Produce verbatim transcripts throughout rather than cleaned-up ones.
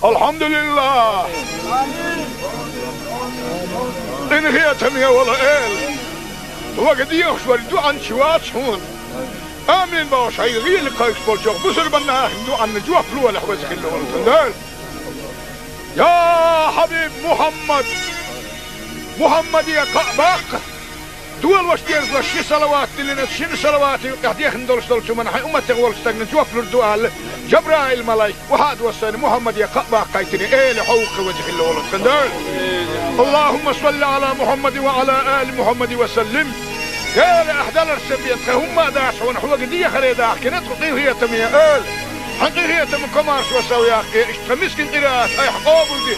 Алхьамдулиллах! Къинхетаме вола Эла! Хьога дехаш вара дуӀанча вац хьона. Амин бохуш, хьайга гӀийла кхайкхаш болчох бусурбан нахана дуӀанна жоп лолахь, веза хилла волу тхан Дела. Я хьабиб Мухьаммад! Мухьаммаде кхаъ баккха! Дола ваша дерзалаш ши салават диллина, шина салавата юкъехь дехна долуш долчу хӀуманна хьайн умматех волчу стагна жоп лур ду аьлла, Жабраил-малайк, вахьа а доссийна, Мухьаммаде кхаъ баккхийтина, Эла хьо ву-кх, веза хилла волу тхан Дела. Аллахумма салли Ӏала Мухьаммадин ва Ӏала али Мухьаммадин ва саллим. Эла, ахь даларш сан бен, тхан хӀумма а дац хьуна, хьоьга дехаре дахкина тхо, къинхетаме Эла. Хьан къинхетам комаршо сов яккхий, иштта тхан мискин къираат айхьа къобалде.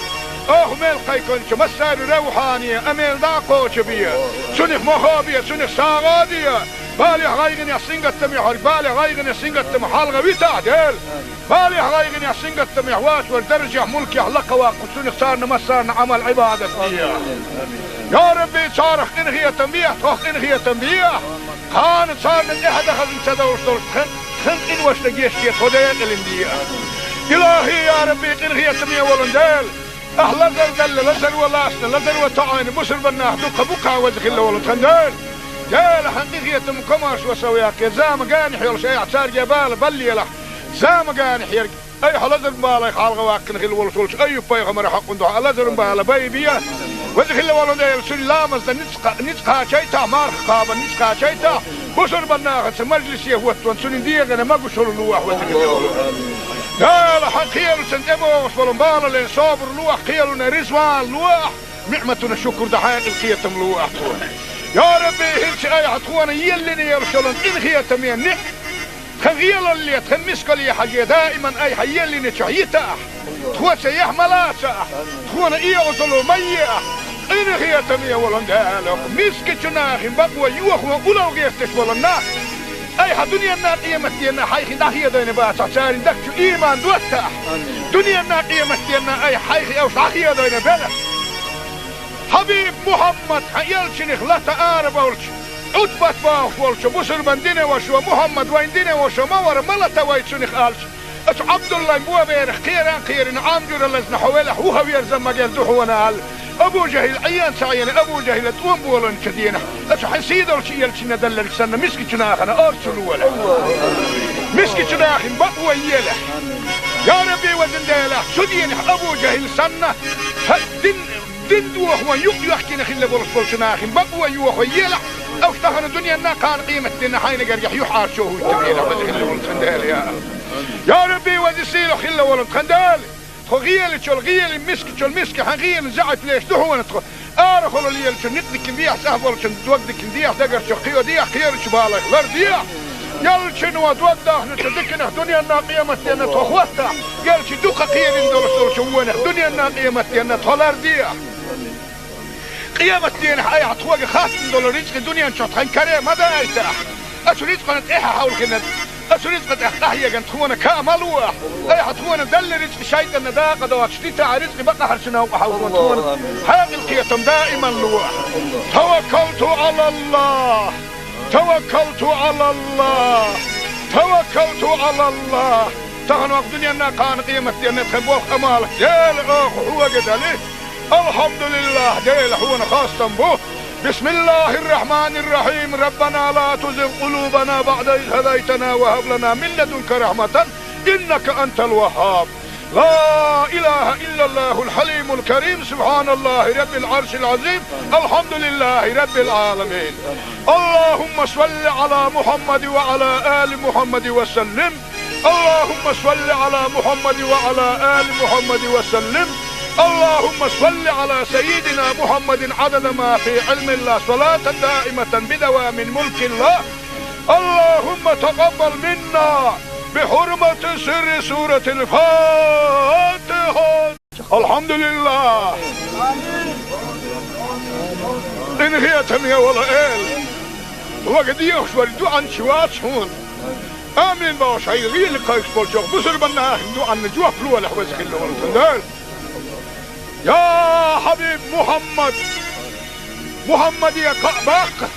Оха мел кхайкхинчу массарна равхьане, а мел дӀа а кхочу бе. Цунах мохо бе, цунах сагӀа а де. Балех, гӀайгӀанех, сингаттамех верг, балех, гӀайгӀанех, сингаттамах хьалха витахь, Дела. Балех, гӀайгӀанех, сингаттамех воцург даржехь, мулкехь лакха ваккха, цунах царна массарна Ӏамал-Ӏибадат де. Я Рабби, царах къинхетам бехьа, тхох къинхетам бехьа. Кхана царна тӀаьхьа дан хазна ца довш долуш тхан, тхан къиношна гечде, тхо декъалина де. Илахи, я Рабби, къинхетаме волу Дела! Ахь лазар делла, лазаро лаьцна, лазаро тоьӀна бусурбан нах дуккха бу-кх, веза хилла волу тхан Дела. Дела, хьан къинхетам комаршо сов яккхий, зама генахь йолуш айхьа цаьрга бала баллалахь. Зама генахь ерг айхьа лазаран балех хьалха ваккхина хилла волуш волчу Айюб-пайхамаран хьокъан дуьхьа лазаран бала байбе. Веза хилла волу Дела, цуьнан ламазна ницкъ, ницкъ кхачийтахь, марха кхабарна ницкъ кхачийтахь, бусурбан нахаца мажлисе хӀоттаван, цуьнан дегӀана могушалла лолахь, веза хилла волу Дела. Хьан кхелашна тӀебогӀуш болу балале собар лолахь, кхелана реза ван лолахь, ниӀматана шукур дан хьекъал, кхетам лолахь тхуна. Я Рабби, хӀинца айхьа тхуна еллина йолуш йолу къинхетаме ниӀ-, тхан гӀелалле, тхан мискалле хьажий, даиман айхьа еллинчохь йитахь, тхоца яхь ма лацахь, тхуна оьгӀазло ма ехь. Къинхетаме волу Дела, мискачу нахана бакъо йохо, улло гӀерташ болу нах айхьа дуьненна, къематденна хьайх дӀахедийна бацахь, церан дагчу иман доттахь. Дуьненна, къематденна айхьа хьайх уьш дӀахедийна белахь. Хьабиб Мухьаммад, хьан элчанах лата арабевлча, Ӏутбат бохуш волчу бусурбан динан вашас: «Мухьаммад вайн динан ваша ма вара, ма лата вай цунах», — аьлча, оцу Ӏабдуллайн боберах кхеран а кхерина, Ӏам жуьра лазна хьо велахь, вуха верза магар ду хьуна аьлла, Абу ЖахӀил Ӏен ца Ӏийна, Абу ЖахӀила тӀом болийначу дийнахь, оцу хьан сийдолчу элчанна делларг санна, мискачу нахана орцу лолахь. Мискачу нахана бакъо елахь. Я Рабби, везан Дела, цу дийнахь Абу ЖахӀил санна, хьан дин, дин дохо юкъ йоьхкина хилла болуш болчу нахана бакъо йохо елахь, уьш тахана дуьненна, кхана къематденна хьайна гергахь юьхьӀаьржо хӀуттабелахь, веза хилла волу тхан Дела, я. Я Рабби, веза сийлахь хилла волу тхан Дела! Тхо гӀелачул гӀелин, мискачул миска хьан гӀелин заьӀап леш ду хьуна тхо. Арахула лелачун некъ дикина дехьа, цӀахь болчун дог дикина дехьа, дагарчух кхио дехьа, кхерачу балех лар дехьа. Ялчуьнан дог дахначу диканах дуьненна, къематденна тхо хӀоттахь, ялчу дукха кхерина долуш долчу вонах дуьненна, къематденна тхо лар дехьа. Къематдийнахь айхьа тхоьга хаттам долу рицкъа дуьнен чохь тхан каре ма дайтахь. Оцу рицкъана тӀаьхьа хьовлхина, оцу рицкъа тӀехь къахьеган тхуна каа ма лолахь. Айхьа тхуна делла рицкъа шайтӀанна дакъа доцуш дитахь, рицкъа бакъахьарчу новкъа хьовзо тхуна хьекъал, кхетам даиман лолахь. Таваккалту Ӏалаллах! Таваккалту Ӏалаллах! Таваккалту Ӏалаллах! Тахана ваха дуьненна, кхана къематденна тхан болх, Ӏамал, Дела, оха хьоьга дели. Алхьамдулиллах, Дела, хьуна хастам бу. Бисмиллахир-рахманир-рахим. Раббана ла тузигъ къулубана баъда из хӀадайтана ва хӀаб лана мин ладунка рахьматан, иннака антал ваххаб. Ла илаха иллаллахул хьалимул карим. Субханаллахи раббил Ӏаршил Ӏазим. Алхьамдулиллахи раббил Ӏаламин. Аллахумма салли Ӏала Мухьаммадин ва Ӏала али Мухьаммадин ва саллим. اللهم صل على محمد وعلى آل محمد وسلم. اللهم صل على سيدنا محمد عدد ما في علم الله، صلاة دائمة بدوام ملك الله. اللهم تقبل منا بحرمة سر سورة الفاتحة. Алхьамдулиллах! Къинхетаме вола Эла! Хьоьга дехаш вара дуьхьанча вац хьуна. Амин бохуш, хьайга гӀийла кхайкхаш болчох бусурбан нахана дуьхьанна жоп лолахь, веза хилла волу тхан Дела. Я хьабиб Мухьаммад! Мухьаммаде кхаъ баккха!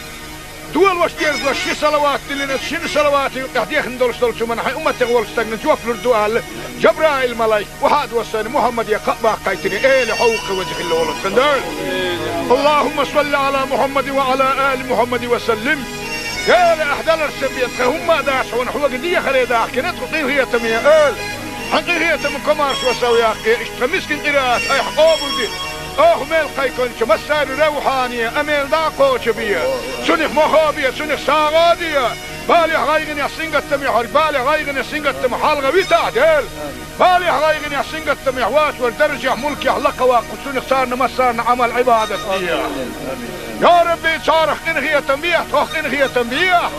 Долаш дезалаш ши салават диллина, шин салавата юкъехь дехна долуш долчу хӀуманна хьайн умматех волчу стагна жоп лур ду аьлла, Жабраил-малайк вахьа а доссийна, Мухьаммаде кхаъ баккхийтина, эла хьовха веза хилла волу тхан Дела. Аллахумма салли Ӏала Мухьаммадин ва Ӏала али Мухьаммадин ва саллим. Дела, ахь даларш сан бен тхан хӀумма а дац хьуна, хьоьга дехаре дахкина тхо къинхетаме эла. Хьан къинхетам комаршо сов яккхе, иштта тхан мискин къираат айхьа къобалде. Оха мел кхайкхинчу массарна равхьане, а мел дӀа а кхочу бе. Цунах мохо бе, цунах сагӀа а де. Балехь, гӀайгӀанехь, сингаттамехь верг, балех, гӀайгӀанех, сингаттамах хьалха витахь, Дела. Балехь, гӀайгӀанехь, сингаттамехь воцург даржехь, мулкехь лакха ваккха, цунах царна массарна Ӏамал-Ӏибадат де. Я Рабби, царах къинхетам бехьа, тхох къинхетам бехьа.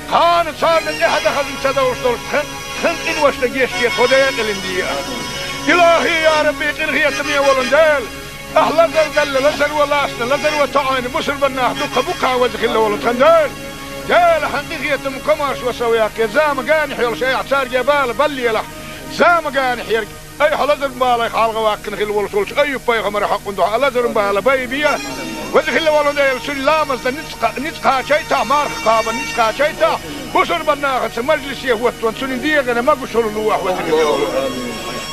Кхана царна тӀаьхьа дан хазна ца довш долуш тхан, тхан къиношна гечде, тхо декъалина де. Илахи, я Рабби, къинхетаме волу Дела. Ахь лазар далла, лазар ван лаьцна, лазар ван тоьӀна, бусурба нах дукха бу кхана веза хилла волу тхан Дела. Дела, хьан къинхетам комаршо сов яккхе, зама генахь йолуш айхьа цаьрга бала баллалахь. Зама генахь ерг айхьа лазар балех хьалха ваккхина хилла волуш волчу Айюб-пайхамаран хьакъан дуьхьа лазар бала байбе. Веза хилла волу Дела, цуьнан ламазна ницкъ кха-, ницкъ кхачийтахь, марха кхабарна ницкъ кхачийтахь, бусурба нахаца мажлисе хӀоттон цуьнан дегӀана могушалла лолахь, веза хилла волу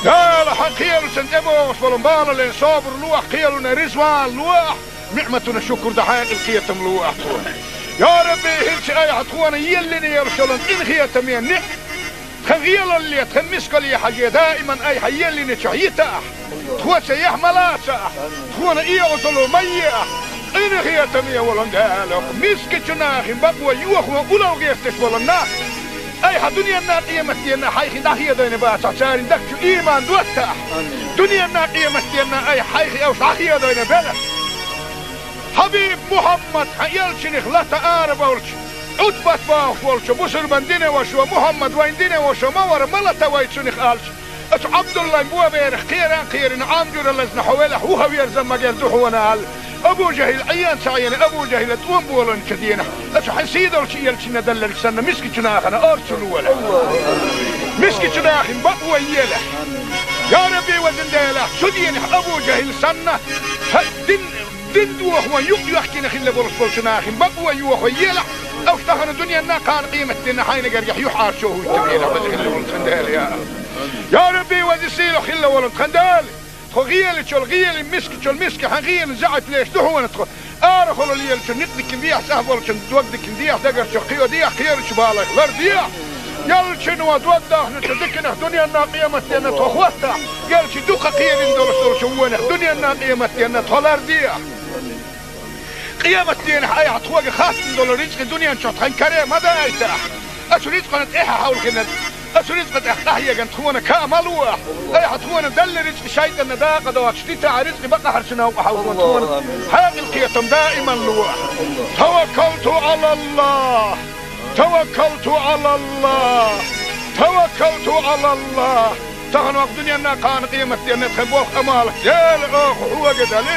Дела. Хьан кхелаца тӀебогӀуш болу балале собар лолахь, кхелана реза ван лолахь, ниӀматана шукур дан хьекъал, кхетам лолахь тхуна. Я Рабби, хӀинца айхьа тхуна еллина йолуш йолу къинхетаме ниӀ-, тхан гӀелалле, тхан мискалле хьажий, даиман айхьа еллинчохь йитахь. Тхо цаьхьа ма лацахь, тхуна оьгӀазло ма ехь. Къинхетаме волу Дела, мискачу нахана бакъо йохо уллохь гӀерташ болу нах айхьа дуьненна, къематденна хьайх дӀахедийна бацахь, церан дагчу ийман доттахь. Дуьненна, къематденна айхьа хьайх уьш дӀахедийна белахь. Хьабиб Мухьаммад, хьан элчанах лата арабовлча, Ӏутбат бохуш волчу бусурбан динан вашас: «Мухьаммад вайн динан ваша ма вара, ма лата вай цунах», — аьлча, оцу Ӏабдуллайн боберах кхера а кхерина, Ӏам жуьра лазна хьо велахь, вуха верза магар ду хьуна аьлла, Абу ЖахӀил Ӏен ца Ӏийна, Абу ЖахӀила тӀом болийначу дийнахь, оцу хьан сийдолчу элчанна делларг санна, мискачу нахана орцу лолахь. Мискачу нахана бакъо елахь. Я Рабби, везан Дела, цу дийнахь Абу ЖахӀил санна, хьан дин, дин дохо юкъ йоьхкина хилла болуш болчу нахана бакъо йохо елахь, уьш тахана дуьненна, кхана къематденна хьайна гергахь юьхьӀаьржо хӀуттабелахь, веза хилла волу тхан Дела, я. Я Рабби, веза сийлахь хилла волу тхан Дела. Тхо гӀелачул, гӀелин мискачул миска, хьан гӀелин заьӀап леш ду хьуна тхо. Арахула лелачун некъ дикина дехьа, цӀахь болчун дог дикина дехьа, дагарчу кхио дехьа, кхерачу балех лар дехьа. Ялчуьнан дог дахначу диканах дуьненна, къематденна тхо хӀоттахь. Ялчу дукха кхерина долуш долчу вонах дуьненна, къематденна тхо лар дехьа. Къематденахь айхьа тхоьга хаттам долу рицкъа дуьнен чохь тхан каре ма дайтахь. Оцу рицкъана тӀаьхьа хьовлхина, оцу рицкъа тӀехь къахьегна тхуна ка ма лолахь. Айхьа тхуна делла рицкъа шайтӀанна дакъа доцуш дитахь, рицкъа бакъахьарчу новкъа хьовлхо тхуна хьекъал, кхетам даиман лолахь. Таваккалту Ӏалаллах! Таваккалту Ӏалаллах! Таваккалту Ӏалаллах! Тахана ваха дуьненна, кхана къематденна тхан болх, Ӏамал, Дела, оха хьоьга дали.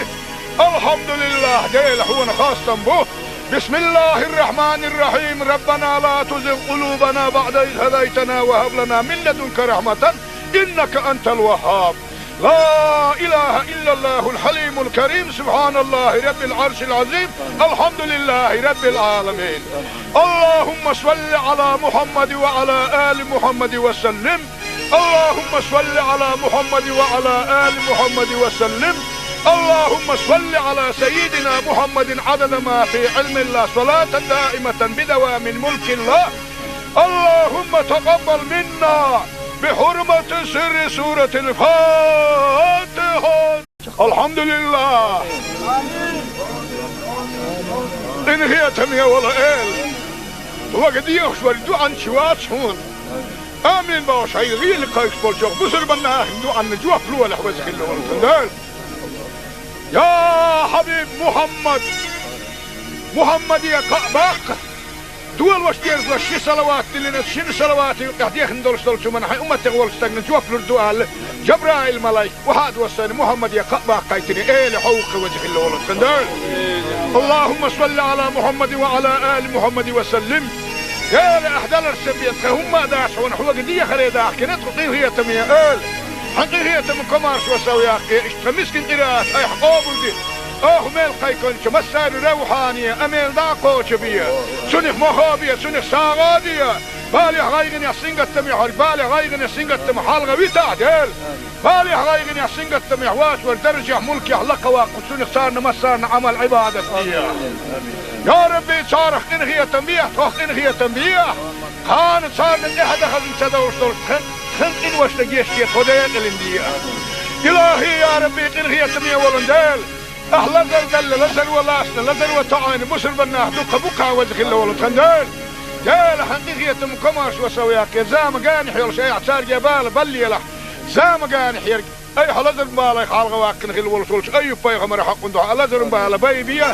Алхьамдулиллах, Дела, хьуна хастам бу. Бисмиллахир-рахманир-рахим. Раббана ла тузигъ къулубана баъда из хӀадайтана ва хӀаб лана мин ладунка рахьматан, иннака антал ваххаб. لا إله إلا الله الحليم الكريم، سبحان الله رب العرش العظيم، الحمد لله رب العالمين. اللهم صل على محمد وعلى آل محمد وسلم. اللهم صل على محمد وعلى آل محمد وسلم. اللهم صل على سيدنا محمد عدد ما في علم الله، صلاة دائمة بدوام ملك الله. اللهم تقبل منا بحرمة سر سورة الفاتحة. Алхьамдулиллах! Къинхетаме волу Эла! Вага дехаш вара дуьхьанча вац хьуна. Амин бохуш, хьайн гӀийла кхайкхаш болчохь бусурба нахана дуьхьанна жоп лолахь, веза хилла волу тхан Дела. Я Хьабиб Мухьаммад! Мухьаммаде кхаъ баккха! Долаш дезалаш ши салават диллина, шина салавата юкъехь дехна долуш долчу хӀуманна хьайн умматех волчу стагна жоп лур ду аьлла, Жабраил-малайк вахьа а доссийна, Мухьаммаде кхаъ баккхийтина, эла хьовха веза хилла волу тхан Дела. Аллахумма салли Ӏала Мухьаммадин ва Ӏала али Мухьаммадин ва саллим. Дела, ахь даларш сан бен тхан хӀумма а дац хьуна, хьоьга дехаре дахкина тхо къинхетаме эла. Хьан къинхетам комаршо сов яккхе, иштта тхан мискин къираат айхьа къобалде. Оха мел кхайкхинчу массаьрга ревхьане а мел дӀа а кхочу бе. Цунах мохо бе, цунах сагӀа а де. Балех, гӀайгӀанех, сингаттамех верг, балех, гӀайгӀанех, сингаттамах хьалха витахь, Дела. Балех, гӀайгӀанех, сингаттамех вацар даржехь, мулкехь лакха ваккха, цунах царна массарна Ӏамал, Ӏибадат де. Я Рабби, царах къинхетам бе, тхох къинхетам бе. Кхана царна тӀаьхьа дахаза ца довш долуш тхан, тхан къиношна гечде, тхо декъалина де. Илахи, я Рабби, къинхетаме волу Дела. Ахь лазар делла, лазар ван лаьцна, лазар ван тоӀийна, бусурбан нах дуккха бу-кх, веза хилла волу тхан Дела. Дела, хьан къинхетам, комаьршо сов яккхий, зама генахь йолуш айхьа цаьрга бала баллийлахь. Зама генахь ерг, айхьа лазаран балех хьалха ваьккхина хилла волуш волчу Айюб-пайхамаран хьокъун дуьхьа лазаран бала байбе.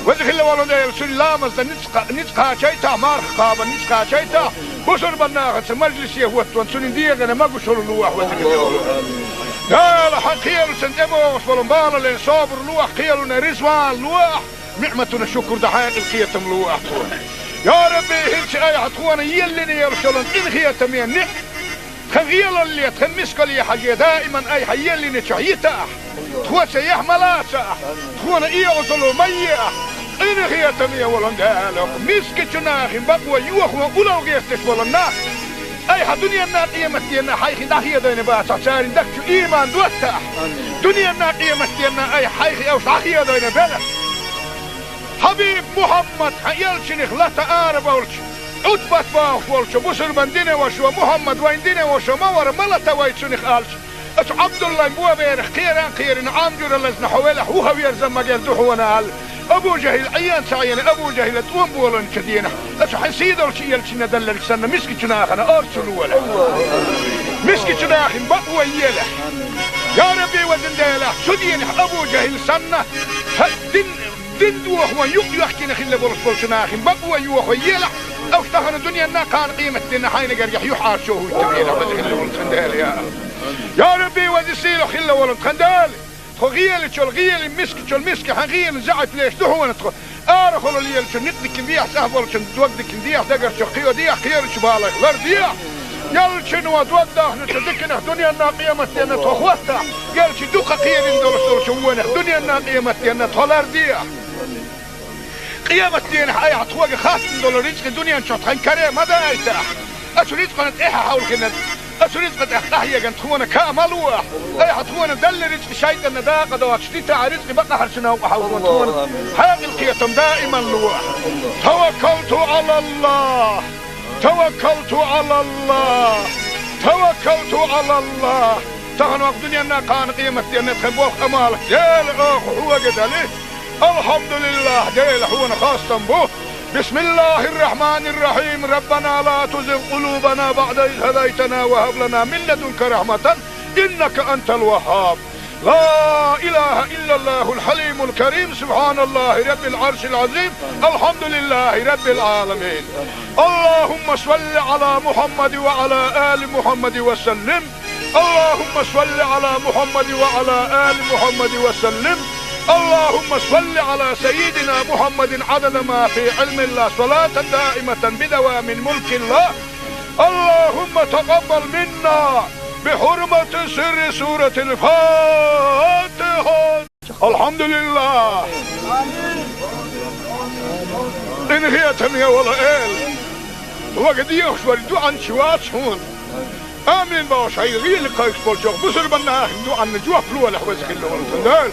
Веза хилла волу Дела, цуьнан ламазна ницкъ кха-, ницкъ кхачийтахь, марха кхабарна ницкъ кхачийтахь, бусурбан нахаца мажлисе хӀоттаван цуьнан дегӀана могушалла лолахь, веза хилла волу Дела. Хьан кхелаца тӀебогӀуш болу балале собар лолахь, кхелана резаван лолахь, ниӀматана шукур дан хьекъал, кхетам лолахь тхуна. Я Рабби, хӀинца айхьа тхуна еллина йолуш йолу къинхетаме ниӀ-, тхан гӀелалле, тхан мискалле хьажий, даиман айхьа еллинчохь йитахь, тхоца яхь ма лацахь, тхуна оьгӀазло ма ехь. Къинхетаме волу Дела, мискачу нахана бакъо йохо улал гӀерташ болу нах, айхьа дуьненна, къематденна хьайх дӀахедийна бацахь, церан дагчу иман доттахь. Дуьненна, къематденна айхьа хьайх уьш дӀахедийна белахь. Хьабиб Мухьаммад, хьан элчанах лата ара болчу, Ӏутбат бохуш волчу бусурбан динан вашо: «Мухьаммад вайн динан вашо ма вара, ма лата вай цунах», — аьлча, оцу Ӏабдуллайн боберах кхеран а кхерина, Ӏам жуьра лазна хьо велахь, вухаверза ма герза ду хьуна аьлла, Абу ЖахӀил Ӏен ца Ӏийна, Абу ЖахӀила тӀом боланчу денахь, оцу хьайн сийдолчу элчанна делларг санна, мискачу нахана орцу лолахь. Мискачу нахана бакъо елахь. Я Рабби, везан Дела, цу денахь Абу ЖахӀил санна, хьан дин Дин дохо юкъ йоьхкина хилла болуш болчу нахана бакъо йохо елахь, уьш тахана дуьненна, кхана къематденна хьайна гергахь юьхьӀаьржо хӀуттабелахь, веза хилла волу тхан Дела, я АллахӀ. Я Рабби, веза сийлахь хилла волу тхан Дела, тхо гӀелачул гӀели, мискачул миска хьан гӀелина заьӀап леш ду хьуна тхо. Арахула лелачун некъ дикина дехьа, цӀахь болчун дог дикина дехьа, дагарчух кхио дехьа, кхерачу балех лардехьа. Ялчуьнан дог дахначу диканах дуьненна, къематденна тхо хӀоттахь, ялчи дукха кхерина долуш долчу вонах дуьненна, къематденна тхо лардехьа. Къематденахь айхьа тхоьга хаттам долу рицкъа дуьнен чохь тхан каре ма дайтахь. Оцу рицкъана тӀаьхьа хьовлхина, оцу рицкъа тӀехь къахьегна тхуна каа ма лохь. Айхьа тхуна делла рицкъа шайтӀанна дакъа доцуш дитахь, рицкъа бакъахьарчу новкъа хьовлхо тхуна хьекъал, кхетам даиман лохь. Таваккалту ӀалаллахӀ. Таваккалту ӀалаллахӀ! Таваккалту ӀалаллахӀ! Тахана ваха дуьненна, кхана къематденна тхан болх, Ӏамал, Дела, оха хьоьга дали. АлхьамдулиллахӀ, Дела, хьуна хастам бу. БисмиллахӀир-рахьманир-рахьим. Раббана ла тузигъ къулубана баӀда из хӀадайтана ва хӀаб лана мин ладунка рахьматан, иннака антал ваххаб. لا إله إلا الله الحليم الكريم، سبحان الله رب العرش العظيم، الحمد لله رب العالمين. اللهم صل على محمد وعلى آل محمد وسلم. اللهم صل على محمد وعلى آل محمد وسلم. اللهم صل على سيدنا محمد عدد ما في علم الله، صلاة دائمة بدوام ملك الله. اللهم تقبل منا بحرمة سر سورة الفاتحة. АлхьамдулиллахӀ! Къинхетаме волу Эла! Хьоьга дехаш верг дуьхьал чу вац хьуна. Амин бохуш, хьайн гӀийла кхайкхаш болчу бусурбан нахана дуьхьанна жоп лолахь, веза хилла волу тхан Дела.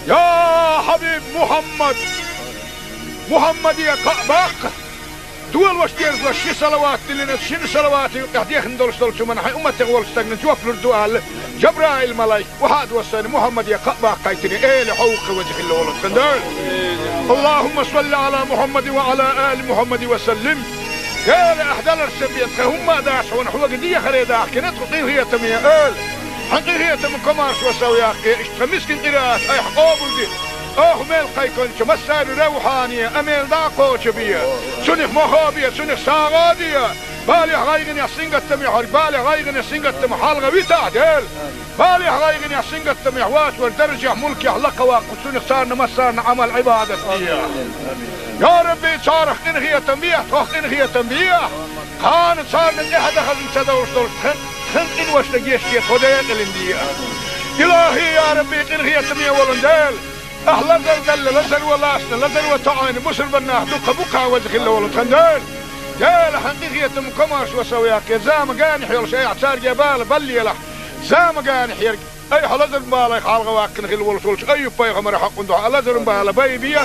Я хьабиб Мухьаммад! Мухьаммаде кхаъ баккха! Долош дезалаш ши салават диллина, шина салавата юкъахь дехна долуш долчу хӀуманна хьайн умматех волчу стагана жоп лур ду аьлла, Жабраил-малайк охьа а доссийна, Мухьаммаде кхаъ баккхийтина, Эла, хьо ву-кх, веза хилла волу тхан Дела. اللهم صل على محمد وعلى آل محمد وسلم. Эла, ахь даларш ца бен, тхан хӀумма а дац хьуна, хьоьга дехаре дахкина тхо, къинхетаме Эла. Хьан къинхетам, комаьршо сов яккхий, иштта тхан мискин къираат айхьа къобалде. Оха мел кхайкхинчу массаьрга ревхьане а мел дӀа а кхочу бе. Цунах мохо бе, цунах сагӀа а де. Балех, гӀайгӀанех, сингаттамех верг, балех, гӀайгӀанех, сингаттамах хьалха витахь, Дела. Балех, гӀайгӀанех, сингаттамех вацар даржехь, мулкехь лакха ваккха, цунах царна массарна Ӏамал, Ӏибадат де. Я Рабби, царах къинхетам бе, тхох къинхетам бе. Кхана царна тӀаьхьа дахаза ца довш долуш тхан, тхан къиношна гечде, тхо декъалина де. Илахи, я Рабби, къинхетаме волу Дела. Ахь лазар далла, лазар валлалц, лазар ван тоъийна бусурба нах дукха бу-кх, веза хилла волу тхан Дела. Дела, хьан къинхетам, комаьршо сов яккхий, зама генахь йолуш айхьа цаьрга бала баллаелахь. Зама генахь ерг айхьа лазаран балех хьалха ваккхина хилла волуш волчу Айюб-пайхамаран хьокъун дуьхьа лазаран бала байбе.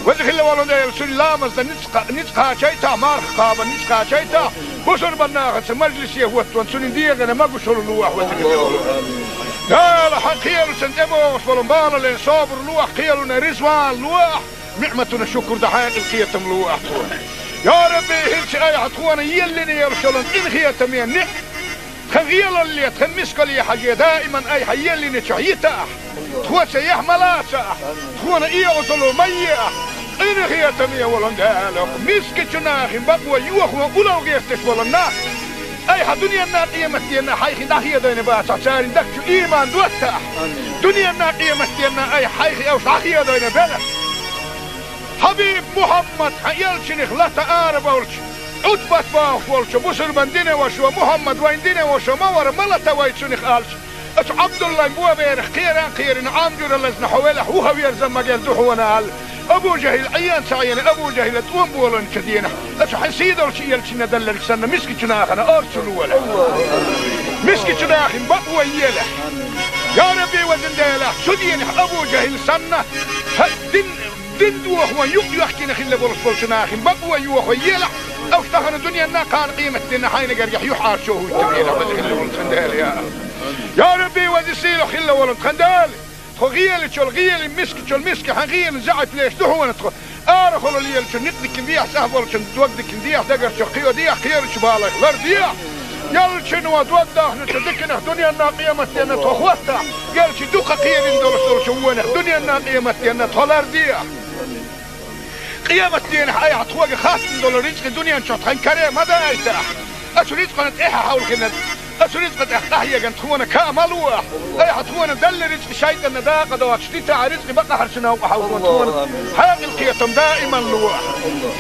Веза хилла волу Дела, цуьнан ламазна ницкъ, ницкъ кхачийтахь, марха кхабарна ницкъ кхачийтахь, бусурба нахаца мажлисе хӀоттон цуьнан дегӀана могушалла лолахь, веза хилла волу Дела. Хьан кхелашна тӀебогӀуш болу бала лен собар лолахь, кхелана резаван лолахь, ниӀматана шукур дан хьекъал, кхетам лолахь тхуна. Я Рабби, хӀинца айхьа тхуна еллина йолуш йолу къинхетаме ниӀ-, тхан гӀелалле, тхан мискалле хьажий, даиман айхьа еллинчохь йитахь, тхоца яхь ма лацахь, тхуна оьгӀазло ма ехь, къинхетаме волу Дела, мискачу нахана бакъо йохо улал гӀерташ болу нах айхьа дуьненна, къематденна хьайх дӀахедийна бацахь, церан дагчу иман доттахь. Дуьненна, къематденна айхьа хьайх уьш дӀахедийна белахь. Хьабиб Мухьаммад, хьан элчанах лата ара болчу, Ӏутбат бохуш волчу бусурба динан вашо Мухьаммад вайн динан вашо ма вара, ма лата вай цунах аьлча, оцу Ӏабдуллайн боберах кхеран а кхерина, Ӏам жуьра лазна хьо велахь, вухаверза ма геза ду хьуна аьлла, Абу ЖахӀил Ӏен ца Ӏийна, Абу ЖахӀила тӀом болийначу дийнахь, оцу хьан сийдолчу элчанна делларг санна, мискачу нахана орцу лолахь. Мискачу нахана бакъо елахь. Я Рабби, везан Дела, цу дийнахь Абу ЖахӀил санна, хьан дин, дин дохо юкъ йоьхкина хилла болуш болчу нахана бакъо йохо елахь, уьш тахана дуьненна, кхана къематденна хьайна гергахь юьхьӀаьржо хӀуттабелахь, веза хилла волу тхан Дела, я АллахӀ. Я Рабби, веза сийлахь хилла волу тхан Дела, тхо гӀелачул гӀели, мискачул миска, хьан гӀелан заьӀап леш ду хьуна тхо. Арахула лелачун некъ дикина дехьа, цӀахь болчун дог дикина дехьа, дагарчух кхио дехьа, кхерачу балех лардехьа. Элчано дог дахначу диканах дуьненна, къематденна тхо хӀоттахь, элча дукха кхерина долуш долчу вонах дуьненна, къематденна тхо лардехьа. Къематдийнахь айхьа тхоьга хаттам долу рицкъа дуьнен чохь тхан каре ма дайтахь. Оцу рицкъана тӀаьхьа хьовлхина, оцу рицкъа тӀехь къахьегна тхуна каа ма лолахь. Айхьа тхуна делла рицкъа шайтӀанна дакъа доцуш дитахь, рицкъа бакъахьарчу новкъа хьовзо тхуна хьекъал, кхетам даиман лолахь.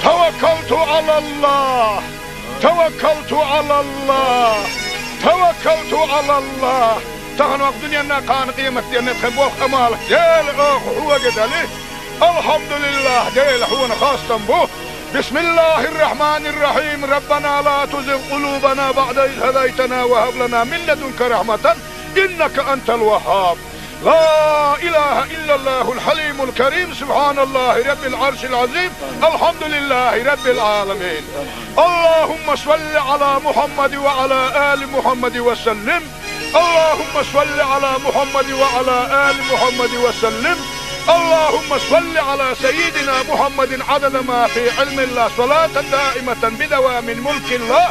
Таваккалту ӀалаллахӀ! Таваккалту ӀалаллахӀ! Таваккалту ӀалаллахӀ! Тахана ваха дуьненна, кхана къематденна тхан болх, Ӏамал, Дела, оха хьоьга дали. АлхьамдулиллахӀ, Дела, хьуна хастам бу. БисмиллахӀир-рахьманир-рахьим. Раббана ла тузигъ къулубана баӀда из хӀадайтана ва хӀаб лана мин ладунка рахьматан, иннака антал ваххаб. لا إله إلا الله الحليم الكريم، سبحان الله رب العرش العظيم، الحمد لله رب العالمين. اللهم صل على محمد وعلى آل محمد وسلم. اللهم صل على محمد وعلى آل محمد وسلم. اللهم صل على سيدنا محمد عدد ما في علم الله، صلاة دائمة بدوام ملك الله.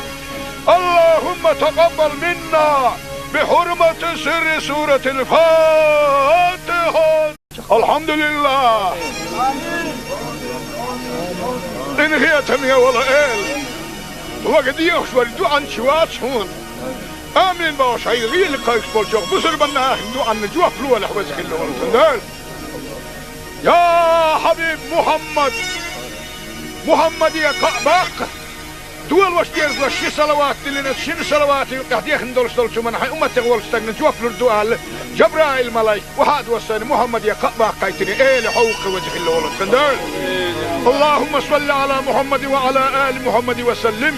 اللهم تقبل منا بحرمة سر سورة الفاتحة. АлхьамдулиллахӀ! Къинхетаме волу Эла! Вага дехаш вара дуьхьанча вац хьуна. Амин бохуш, хьайн гӀийла кхайкхаш болчу бусурба нахана дуьхьанна жоп лолахь, веза хилла волу тхан Дела. Я хьабиб Мухьаммад! Мухьаммаде кхаъ баккха! Долош дезлаш ши салават диллина, шина салавата юкъехь дехна долуш долчу хӀуманна хьайн умматех волчу стагана жоп лур ду аьлла, Жабраил-малайк, вахьа а доссийна, Мухьаммаде кхаъ баккхийтина, Эла, хьо ву-кх, веза хилла волу тхан Дела. اللهم صل على محمد وعلى آل محمد وسلم.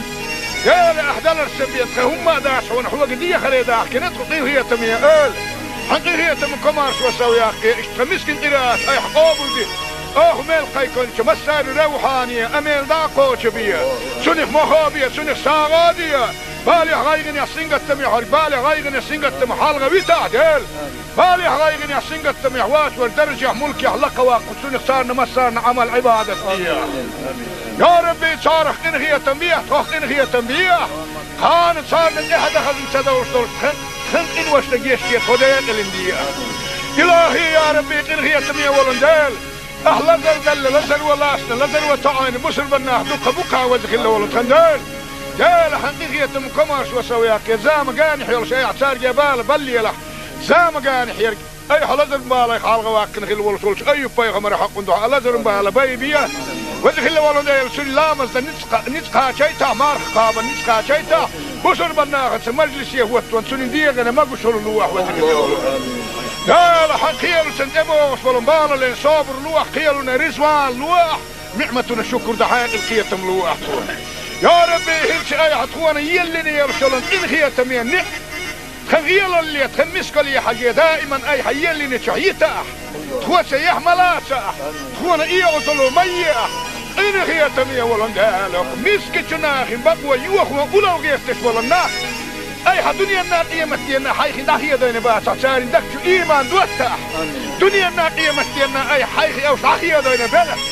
Эла, ахь даларсан бен тхан хӀумма а дац хьуна, хьоьга дехаре дахкина тхо, къинхетаме Эла. Хьан къинхетам, комаьршо сов яккхий, иштта тхан мискин къираат айхьа къобалде. Оха мел кхайкхинчу массарна равхьане, амел дӀа а кхочу бе. Цунах мохо бе, цунах сагӀа а де. Балех, гӀайгӀанех, сингаттамех верг балех, гӀайгӀанех, сингаттамах хьалха витахь, Дела. Балех, гӀайгӀанех, сингаттамех вац верг даржехь, мулкехь лакха ваккха, цунах царна массарна Ӏамал, Ӏибадат де. Я Рабби, царах къинхетам бехьа, тхох къинхетам бехьа. Кхана царна тӀаьхьа дан хазна ца довш долчу тхан, тхан къиношна гечде, тхо декъалина де. ИлахӀи, я Рабби, къинхетаме волу Дела! Ахь лазар далла, лазар ван лацна, лазар ван тоъийна бусурба нах дукха бу-кх, веза хилла волу тхан Дела! Дела, хьан къинхетам, комаьршо сов яккхий, зама генахь йолуш айхьа цаьрга бала баллаелахь, зама генахь ерг айхьа лазаран балех хьалха ваккхина хилла волуш волчу Айюб-пайхамаран хьокъун дуьхьа лазаран бала байбе. Веза хилла волу Дела, цуьнан ламазна ницкъ кха-, ницкъ кхачийтахь, марха кхабарна ницкъ кхачийтахь, бусурба нахаца мажлисе хӀоттон цуьнан дегӀана могушалла лолахь, веза хилла волу Дела. Хьан кхелашна тӀебогӀуш болу балален собар ло ахь, кхелана риза вала ло ахь, ниӀматана шукур дан хьекъал, кхетам ло ахь тхуна. Я Рабби, хӀинца айхьа тхуна еллина йолуш йолу къинхетаме ниӀ-, тхан гӀелалле, тхан мискалле хьажий, даиман айхьа еллинчохь йита ахь. Тхо цаьхьа ма лаца ахь, тхуна оьгӀазло ма е ахь. Къинхетаме волу Дела, мискачу нахана бакъо йохо улло гӀерташ болу нах, айхьа дуьненна, къематденна хьайх дӀахедийна бацахь, церан дагчу ийман дотта ахь. Дуьненна, къематденна айхьа хьайх уьш дӀахедийна белахь.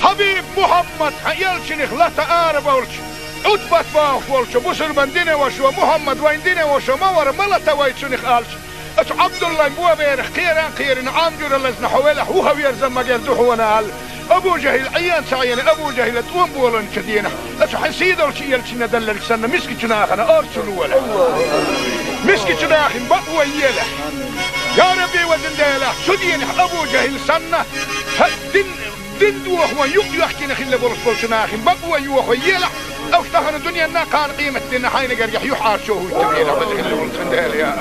Хьабиб Мухьаммад, хьан элчанах лата арабевлча, Ӏутбат бохуш волчу бусурбан динан вашас, Мухьаммад вайн динан ваша ма вара, ма лата вай цунах аьлча, оцу Ӏабдуллайн боберах кхеран кхерина, Ӏам жуьра лазна хьо велахь, вухаверза магар ду хьуна аьлла, Абу ЖахӀил Ӏен ца Ӏена, Абу ЖахӀила тӀом болийначу дийнахь, оцу хьан сийдолчу элчанна делларг санна, мискачу нахана орцу лолахь. Мискачу нахана бакъо елахь. Я Рабби, везан Дела, цу дийнахь Абу ЖахӀил санна, хьан дин, дин дохо юкъ йоьхкина хилла болуш болчу нахана бакъо йохо елахь, уьш тахана дуьненна, кхана къематденна хьайна гергахь юьхьӀаьржо хӀуттабелахь, веза хилла волу тхан Дела, я.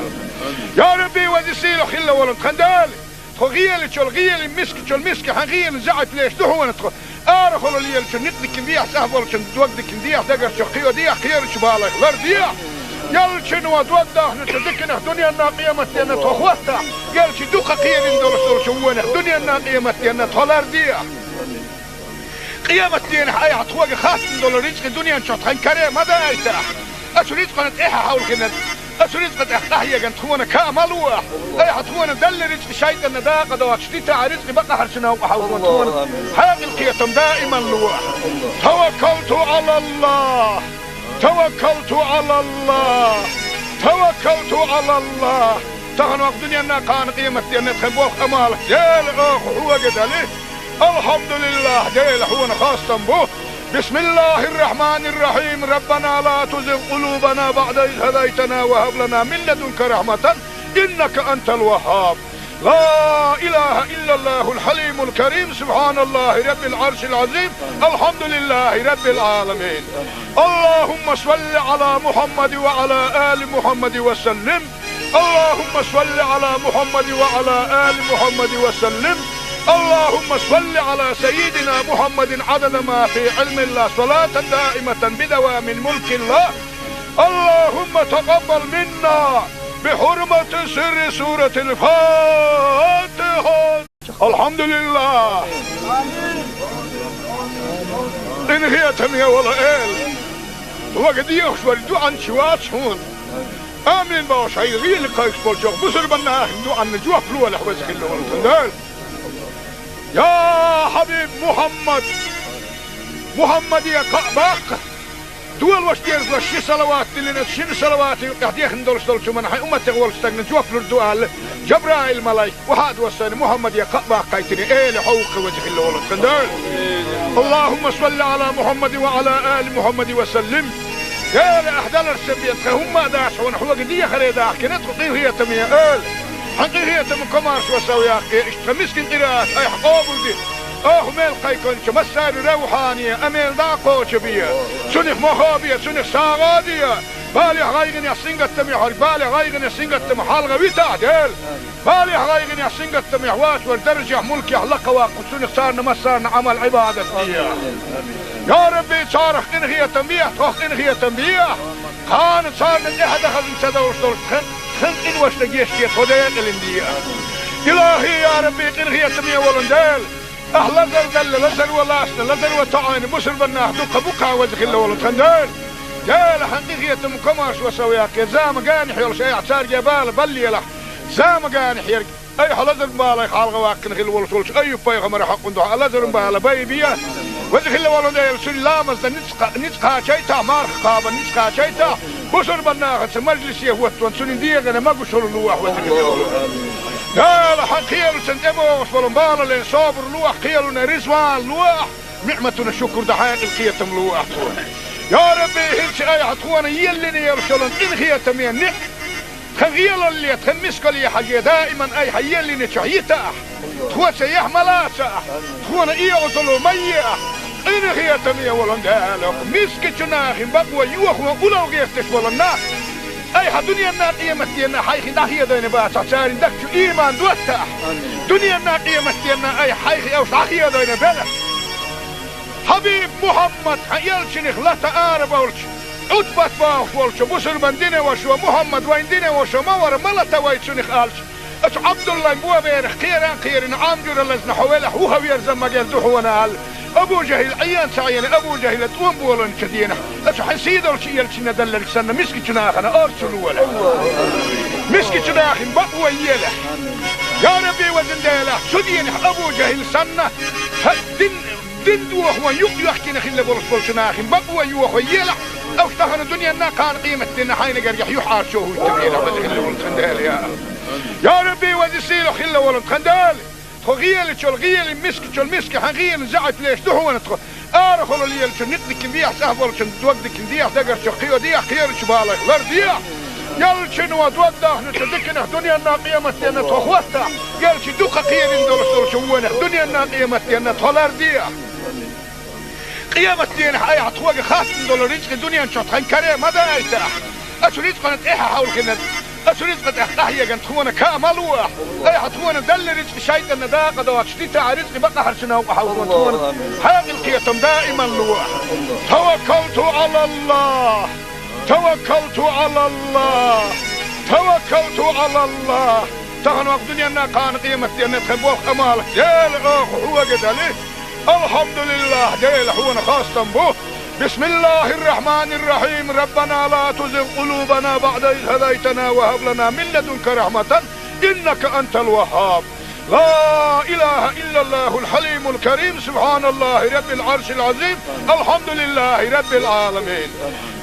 Я Рабби, веза сийлахь хилла волу тхан Дела! Тхо гӀелачул гӀелин, мискачул миска хьан гӀелин заьӀап леш ду хьуна тхо. Арахула лелачун некъ дикина дехьа, цӀахь болчун дог дикина дехьа, дагарчу кхио дехьа, кхерачу балех лар дехьа. Ялчуьнан дог дахначу диканах дуьненна, къематденна тхо хӀоттахь, ялчу дукха кхерина долуш долчу вонах дуьненна, къематденна тхо лар дехьа. Къематденахь айхьа тхоьга хаттам долу рицкъа дуьнен чохь тхан каре ма дайтахь. Оцу рицкъана тӀаьхьа хьовлхина, оцу рицкъа тӀехь къахьегна тхуна ка ма ло ахь. Айхьа тхуна делла рицкъа шайтӀанна дакъа доцуш дитахь, рицкъа бакъахьарчу новкъа хьовлхо тхуна. Хьекъал, кхетам даиман ло ахь. Таваккалту Ӏалаллах! Таваккалту Ӏалаллах! Таваккалту Ӏалаллах! Тахана ваха дуьненна, кхана къематденна тхан болх, Ӏамал, Дела, оха хьоьга дали. Алхьамдулиллах, Дела, хьуна хастам бу. بسم الله الرحمن الرحيم. ربنا لا تزغ قلوبنا بعد إذ هديتنا وهب لنا من لدنك رحمة إنك أنت الوهاب. لا إله إلا الله الحليم الكريم. سبحان الله رب العرش العظيم. الحمد لله رب العالمين. اللهم صل على محمد وعلى آل محمد وسلم. اللهم صل على محمد وعلى آل محمد وسلم. اللهم صل على سيدنا محمد عدد ما في علم الله، صلاة دائمة بدوام ملك الله. اللهم تقبل منا بحرمة سر سورة الفاتحة. Алхьамдулиллах! Къинхетаме волу Эла, вага дехаш вара дуьхьанча вац хьуна. Амин бохуш, хьайн гӀийла кхайкхаш болчу бусурбан нахана дуьхьанна жоп лолахь, веза хилла волу тхан Дела. Я Хьабиб Мухьаммад! Мухьаммаде кхаъ баккха! Дола ваша деза ши салават диллина, шина салаватан юкъахь дехна долуш долчу хӀуманна хьайн умматех волчу стагана жоп лур ду аьлла, Жабраил-малайк охьа а доссийна, Мухьаммаде кхаъ баккхийтина, Эла, хьо ву-кх, веза хилла волу тхан Дела. اللهم صل على محمد وعلى آل محمد وسلم. Дела, ахь даларца бен тхан хӀумма а дац хьуна, хьоьга дехаре дахкина тхо, къинхетаме Эла. Хьан къинхетаман комаршо сов яккхий, иштта тхан мискин къираат айхьа къобалде. Оха мел кхайкхинчу массарна равхьане, амел дӀа а кхочу бе. Цунах мохо бе, цунах сагӀа а де. Балехь, гӀайгӀанехь, сингаттамехь верг балех, гӀайгӀанех, сингаттамах хьалха витахь, Дела. Балехь, гӀайгӀанехь, сингаттамехь воцург даржехь, мулкехь лакха ваккха, цунах царна массарна Ӏамал-Ӏибадат де. Я Рабби, царах къинхетам бехьа, тхох къинхетам бехьа. Кхана царна тӀаьхьа дан хазна ца довлуш долчу тхан, тхан къиношна гечде, тхо декъалина де. Илахи, я Рабби, къинхетаме волу Дела! Ахь лазар делла, лазаро лаьцна, лазаро тоьӀна бусурбан нах дуккха бу-кх, веза хилла волу тхан Дела. Дела, хьан къинхетаман комаршо сов яккхий, зама генахь йолуш айхьа цаьрга бала баллалахь. Зама генахь ерг айхьа лазаран балех хьалха ваьккхина хилла волуш волчу Айюб-пайхамаран хьокъан дуьхьа лазаран бала байбе. Веза хилла волу Дела, цуьнан ламазна ницкъ кха-, ницкъ кхачийтахь, марха кхабарна ницкъ кхачийтахь, бусурбан нахаца мажлисе хӀоттаван цуьнан дегӀана могушалла лолахь, веза хилла волу Дела. Хьан кхелашна тӀебогӀуш болу балален собар ло ахь, кхелана риза вала ло ахь, ниӀматана шукур дан хьекъал, кхетам ло ахь тхуна. Я Рабби, хӀинца айхьа тхуна еллина йолуш йолу къинхетаме ниӀ-, тхан гӀелалле, тхан мискалле хьажий, даиман айхьа еллинчохь йита ахь. Тхо цаьхьа ма лаца ахь, тхуна оьгӀазло ма е ахь. Къинхетаме волу Дела, мискачу нахана бакъо йохо улло гӀерташ болу нах, Айхьа дуненна, къематденна хьайх дӀахедойна бацахь, царна дагчу ийман доттахь. Дуненна, къематденна айхьа хьайх уьш дӀахедойна белахь. Хьабиб Мухьаммад, хьан элчанах лата ара болчу, Ӏутбат бохуш волчу бусурбан динан вашо, Мухьаммад вайн динан вашо ма вара, ма лата вай цунах аьлча, оцу Ӏабдуллайн боберах кхера а кхерина, Ӏам жуьра лазна хьо велахь, вуха верза магар ду хьуна аьлла. Абу ЖахӀил Ӏен ца Ӏена, Абу ЖахӀила тӀом боланчу денахь, оцу хьайн сий долчу элчанна делларг санна, мискачу нахана орцу лолахь. Мискачу нахана бакъо елахь. Я Рабби, везан Дела, цу денахь Абу ЖахӀил санна, хьан дин, дин дохо юкъ йохкина хилла болуш болчу нахана бакъо йохо елахь, уьш тахана дуненна, кхана къематденна хьайна гергахь юьхьӀаьржо хӀуттур елахь, веза хилла волу тхан Дела, я. Я Рабби, веза сийлахь хилла волу тхан Дела. Тхо гӀелачул гӀели, мискачул миска хьан гӀелина заьӀап леш ду хьуна тхо. Арахула лелачу никъ дикина дехьа, цӀахь болчун дог дикина дехьа, дагарчу кхио дехьа, кхерачу балайх лардехьа. Элчано дог дахначу диканах дуненна, къематденна тхо хӀоттахь. Элча дукха кхерина долуш долчу вонах дуненна, къематденна тхо лардехьа. Къематденахь айхьа тхоьга хаттам долу рицкъа дуьнен чохь тхан каре ма дайтахь. Оцу рицкъана тӀаьхьа хьовлхина, оцу рицкъа тӀехь къахьеган тхуна каа ма лохь. Айхьа тхуна делла рицкъа шайтӀанна дакъа доцуш дитахь, рицкъа бакъахьарчу новкъа хьовлхина тхуна хьекъал, кхетам даиман лохь. Таваккалту Ӏалаллахь! Таваккалту Ӏалаллахь! Таваккалту Ӏалаллахь! Тахана вакъ дуьненна, кхана къематденна тхан болх, Ӏамал, Дела, оха хьоьга дали. Алхьамдулиллахь, Дела, хьуна хастам бу. Бисмиллахьир-рахьманир-рахьим. Раббана ла тузигъ къулубана баӀда из хӀадайтана ва хӀаб лана мин ладунка рахьматан, иннака антал ваххаб. Ла илахьа иллаллахьул хьалимул карим. Субхьаналлахьи раббил Ӏаршил Ӏазим. Алхьамдулиллахьи раббил Ӏаламин.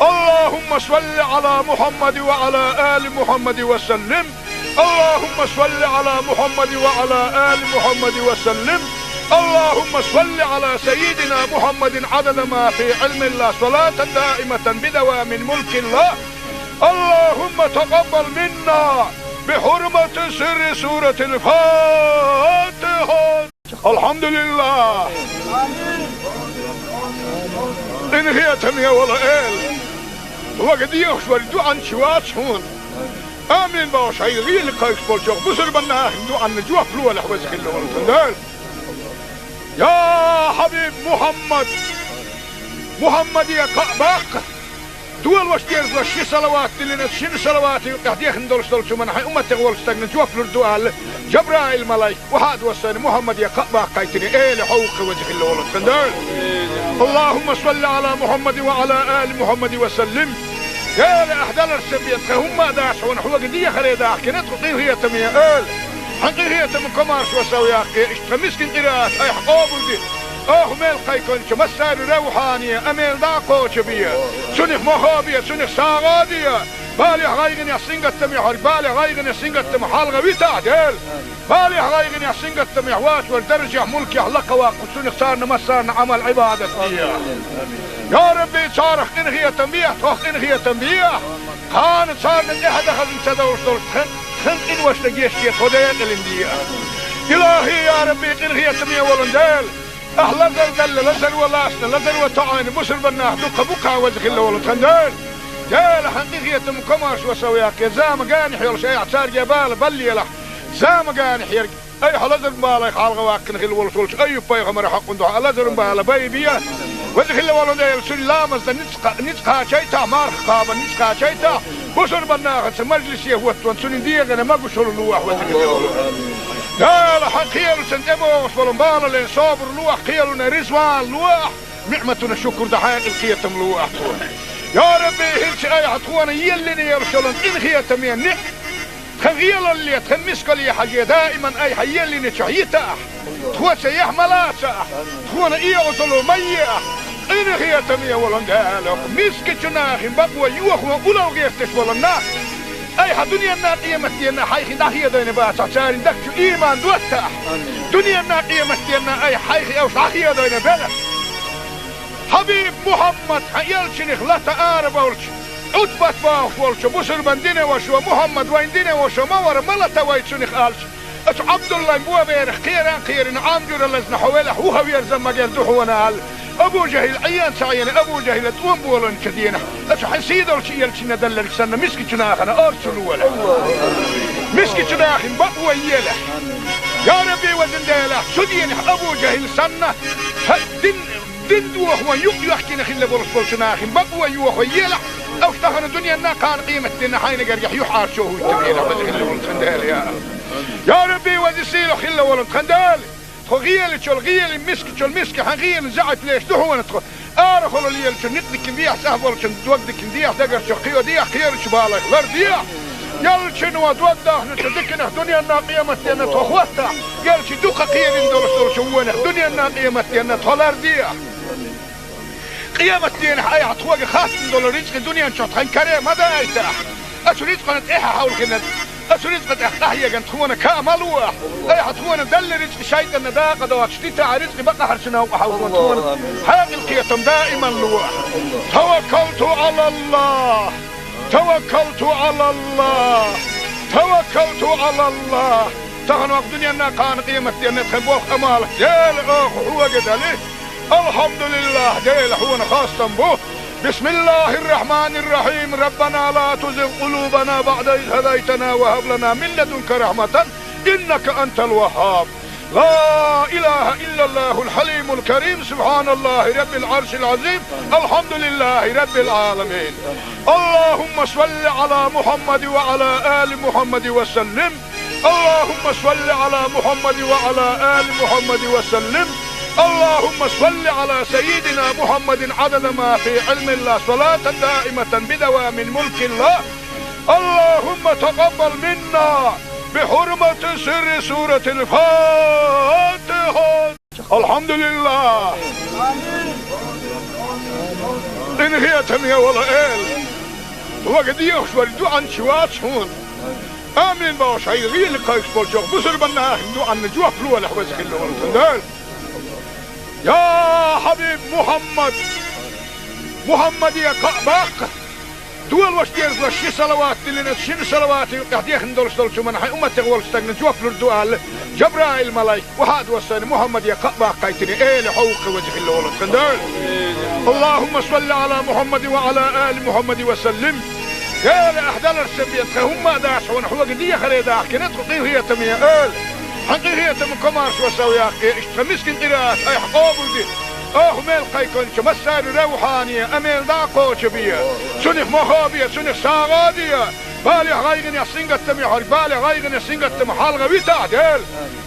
Аллахьумма салли Ӏала Мухьаммадин ва Ӏала али Мухьаммадин ва саллим. اللهم صل على محمد وعلى آل محمد وسلم. اللهم صل على سيدنا محمد عدد ما في علم الله، صلاة دائمة بدوام ملك الله. اللهم تقبل منا بحرمة سر سورة الفاتحة. Алхьамдулиллахь! Къинхетаме волу Эла! Хьоьга дехаш верг дуьхьанча вац хьуна. Амин бохуш, хьайн гӀийла кхайкхаш болчу бусурбан нахана дуьхьанна жоп лолахь, веза хилла волу тхан Дела. Я хьабиб Мухьаммад! Мухьаммаде кхаъ баккха! Долош дезалаш ши салават диллина, шина салавата юкъахь дехна долуш долчу хӀуманна хьайн умматех волчу стагна жоп лур ду аьлла, Жабраил малайк охьа а доссийна, Мухьаммаде кхаъ баккхийтина, Эла, хьо ву-кх веза хилла волу тхан Дела. اللهم صل على محمد وعلى آل محمد وسلم. Дела, ахь даларца бен тхан хӀумма а дац хьуна, хьоьга дехаре дахкина тхо, къинхетаме Эла. Хьан къинхетам, комаршо сов яккхий, иштта тхан мискин къираат айхьа къобалде. Оха мел кхайкхинчу массарна равхьане, амел дӀа а кхочу бе. Цунах мохо бе, цунах сагӀа а де. Балехь, гӀайгӀанехь, сингаттамехь верг, балех, гӀайгӀанех, сингаттамах хьалха витахь, Дела. Балехь, гӀайгӀанехь, сингаттамехь воцург даржехь, мулкехь лакхаваккха, цунах царна массарна Ӏамал, Ӏибадат де. Я Рабби, царах къинхетам бехьа, тхох къинхетам бехьа. Кхана царна тӀаьхьа дан хазна ца довш долуш тхан, тхан къиношна гечде, тхо декъалина де. Илахьи, я Рабби, къинхетаме волу Дела! Ахь лазар делла, лазаро лаьцна, лазаро тоӀийна бусурбан нах дуккха бу-кх, веза хилла волу тхан Дела. Дела, хьан къинхетам, комаршо сов яккхий, зама генахь йолуш айхьа цаьрга бала баллалахь. Зама генахь ерг айхьа лазаран балех хьалха ваккхина хилла волуш волчу Айюб-пайхамаран хьакъан дуьхьа лазаран бала байбе. Веза хилла волу Дела, цуьнан ламазна ницкъ, ницкъ кхачийтахь, марха кхабарна ницкъ кхачийтахь, бусурбан нахаца мажлисе хӀоттон цуьнан дегӀана могушалла лолахь, веза хилла волу Дела. Хьан кхелашна тӀебогӀуш болу бала лен собар лолахь, кхелана реза ван лолахь, ниӀматана шукур дан хьекъал, кхетам лолахь тхуна. Я Рабби, хӀинца айхьа тхуна еллина йолуш йолу къинхетаме ниӀ- тхан гӀелалле, тхан мискалле хьажий, даиман айхьа еллиначохь йитахь, тхоца яхь ма лацахь, тхуна оьгӀазло ма ехь. Къинхетаме волу Дела, мискачу нахана бакъо йохо, улло гӀерташ болу нах айхьа дуненна, къематденна хьайх дӀахедойна бацахь, царна дагчу ийман доттахь. Дуненна, къематденна айхьа хьайх уьш дӀахедойна белахь. Хьабиб Мухьаммад, хьан элчанах лата ара болчу, Ӏутбат бохуш волчу бусурбан динан вашо, Мухьаммад вайн динан вашо ма вара, ма лата вай цунах аьлча, оцу Ӏабдуллайн боберах кхера а кхерина, Ӏам жуьра лазна хьо велахь, вуха верза магар ду хьуна аьлла, Абу-Жахьил Ӏийна ца Ӏийна, Абу-Жахьила тӀом болийначу дийнахь, аса хьайн сий долчу элчанна делларг санна, мискачу нахана орцалла. Мискачу нахана бакъо елахь. Я Рабби, везан Дела, цу дийнахь Абу-Жахьил санна, хьан дин, дин дохо юкъ йоьхкина хилла болуш болчу нахана бакъо йохо елахь, аса тахана дуьненна, кхана къематдийнна хьайна гергахь юьхьӀаьржо хӀуттур елахь, веза хилла волу тхан Дела, я. Я Рабби, веза сийлахь хилла волу тхан Дела! Тхо гӀелачул гӀелин, мискачул миска хьан гӀелин заьӀап леш ду хьуна тхо. Арахула лелачу никъ дикина дехьа, цӀахь болчун дог дикина дехьа, дагарчу кхио дехьа, кхерачу балайх лар дехьа. Яллачуьнан дог дахначу диканах дуьненна, къематденна тхо хӀоттахь, яллачу дукха кхерина долуш долчу вонах дуьненна, къематденна тхо лар дехьа. Къематденахь айхьа тхоьга хаттам долу рицкъа дуьнен чохь тхан каре ма дайтахь. Аса рицкъана тӀаьхьа хьовлхина, аса рицкъа тӀехь къахьегна тхуна ка ма лохь. Айхьа тхуна делла рицкъа шайтӀанна дакъа доцуш дитахь, рицкъа бакъахьарчу новкъа хьовзо тхуна хьекъал, кхетам даиман лохь. Таваккалту Ӏалаллахь! Таваккалту Ӏалаллахь! Таваккалту Ӏалаллахь! Тахана ваха дуьненна, кхана къематденна тхан болх, Ӏамал, Дела, оха хьоьга дали. Алхьамдулиллахь, Дела, хьуна хастам бу. بسم الله الرحمن الرحيم. ربنا لا تزغ قلوبنا بعد إذ هديتنا وهب لنا من لدنك رحمة إنك أنت الوهاب. لا إله إلا الله الحليم الكريم. سبحان الله رب العرش العظيم. الحمد لله رب العالمين. اللهم صل على محمد وعلى آل محمد وسلم. اللهم صل على محمد وعلى آل محمد وسلم. اللهم صل على سيدنا محمد عدد ما في علم الله، صلاة دائمة بدوام ملك الله. اللهم تقبل منا بحرمة سر سورة الفاتحة. Алхьамдулиллахь! Къинхетаме волу Эла! Вага дехаш вара дуьхьанча вац хьуна. Амин бохуш, хьайн гӀийла кхайкхаш болчу бусурба нахана дуьхьанна жоп лолахь, веза хилла волу тхан Дела. Я Хьабиб Мухьаммад! Мухьаммаде кхаъ баккха! Долош деза ши салават диллина, шина салавата юкъахь дехна долуш долчу хӀуманна хьайн умматех волчу стагна жоп лур ду аьлла, Жабраил-малайк, вахьа а доссийна, Мухьаммаде кхаъ баккхийтина, Эла хьовха, веза хилла волу тхан Дела. اللهم صل على محمد وعلى آل محمد وسلم. Эла, ахь даларца бен тхан хӀумма а дац хьуна, хьоьга дехаре дахкина тхо, къинхетаме Эла. Хьан къинхетам, комаршо сов яккхий, иштта тхан мискин къираат айхьа къобалде. Оха мел кхайкхинчу массарна равхьане, амел дӀа а кхочу бе, цунах мохо бе, цунах сагӀа а де. Балехь, гӀайгӀанехь, сингаттамехь верг, балех, гӀайгӀанех, сингаттамах хьалха витахь, Дела.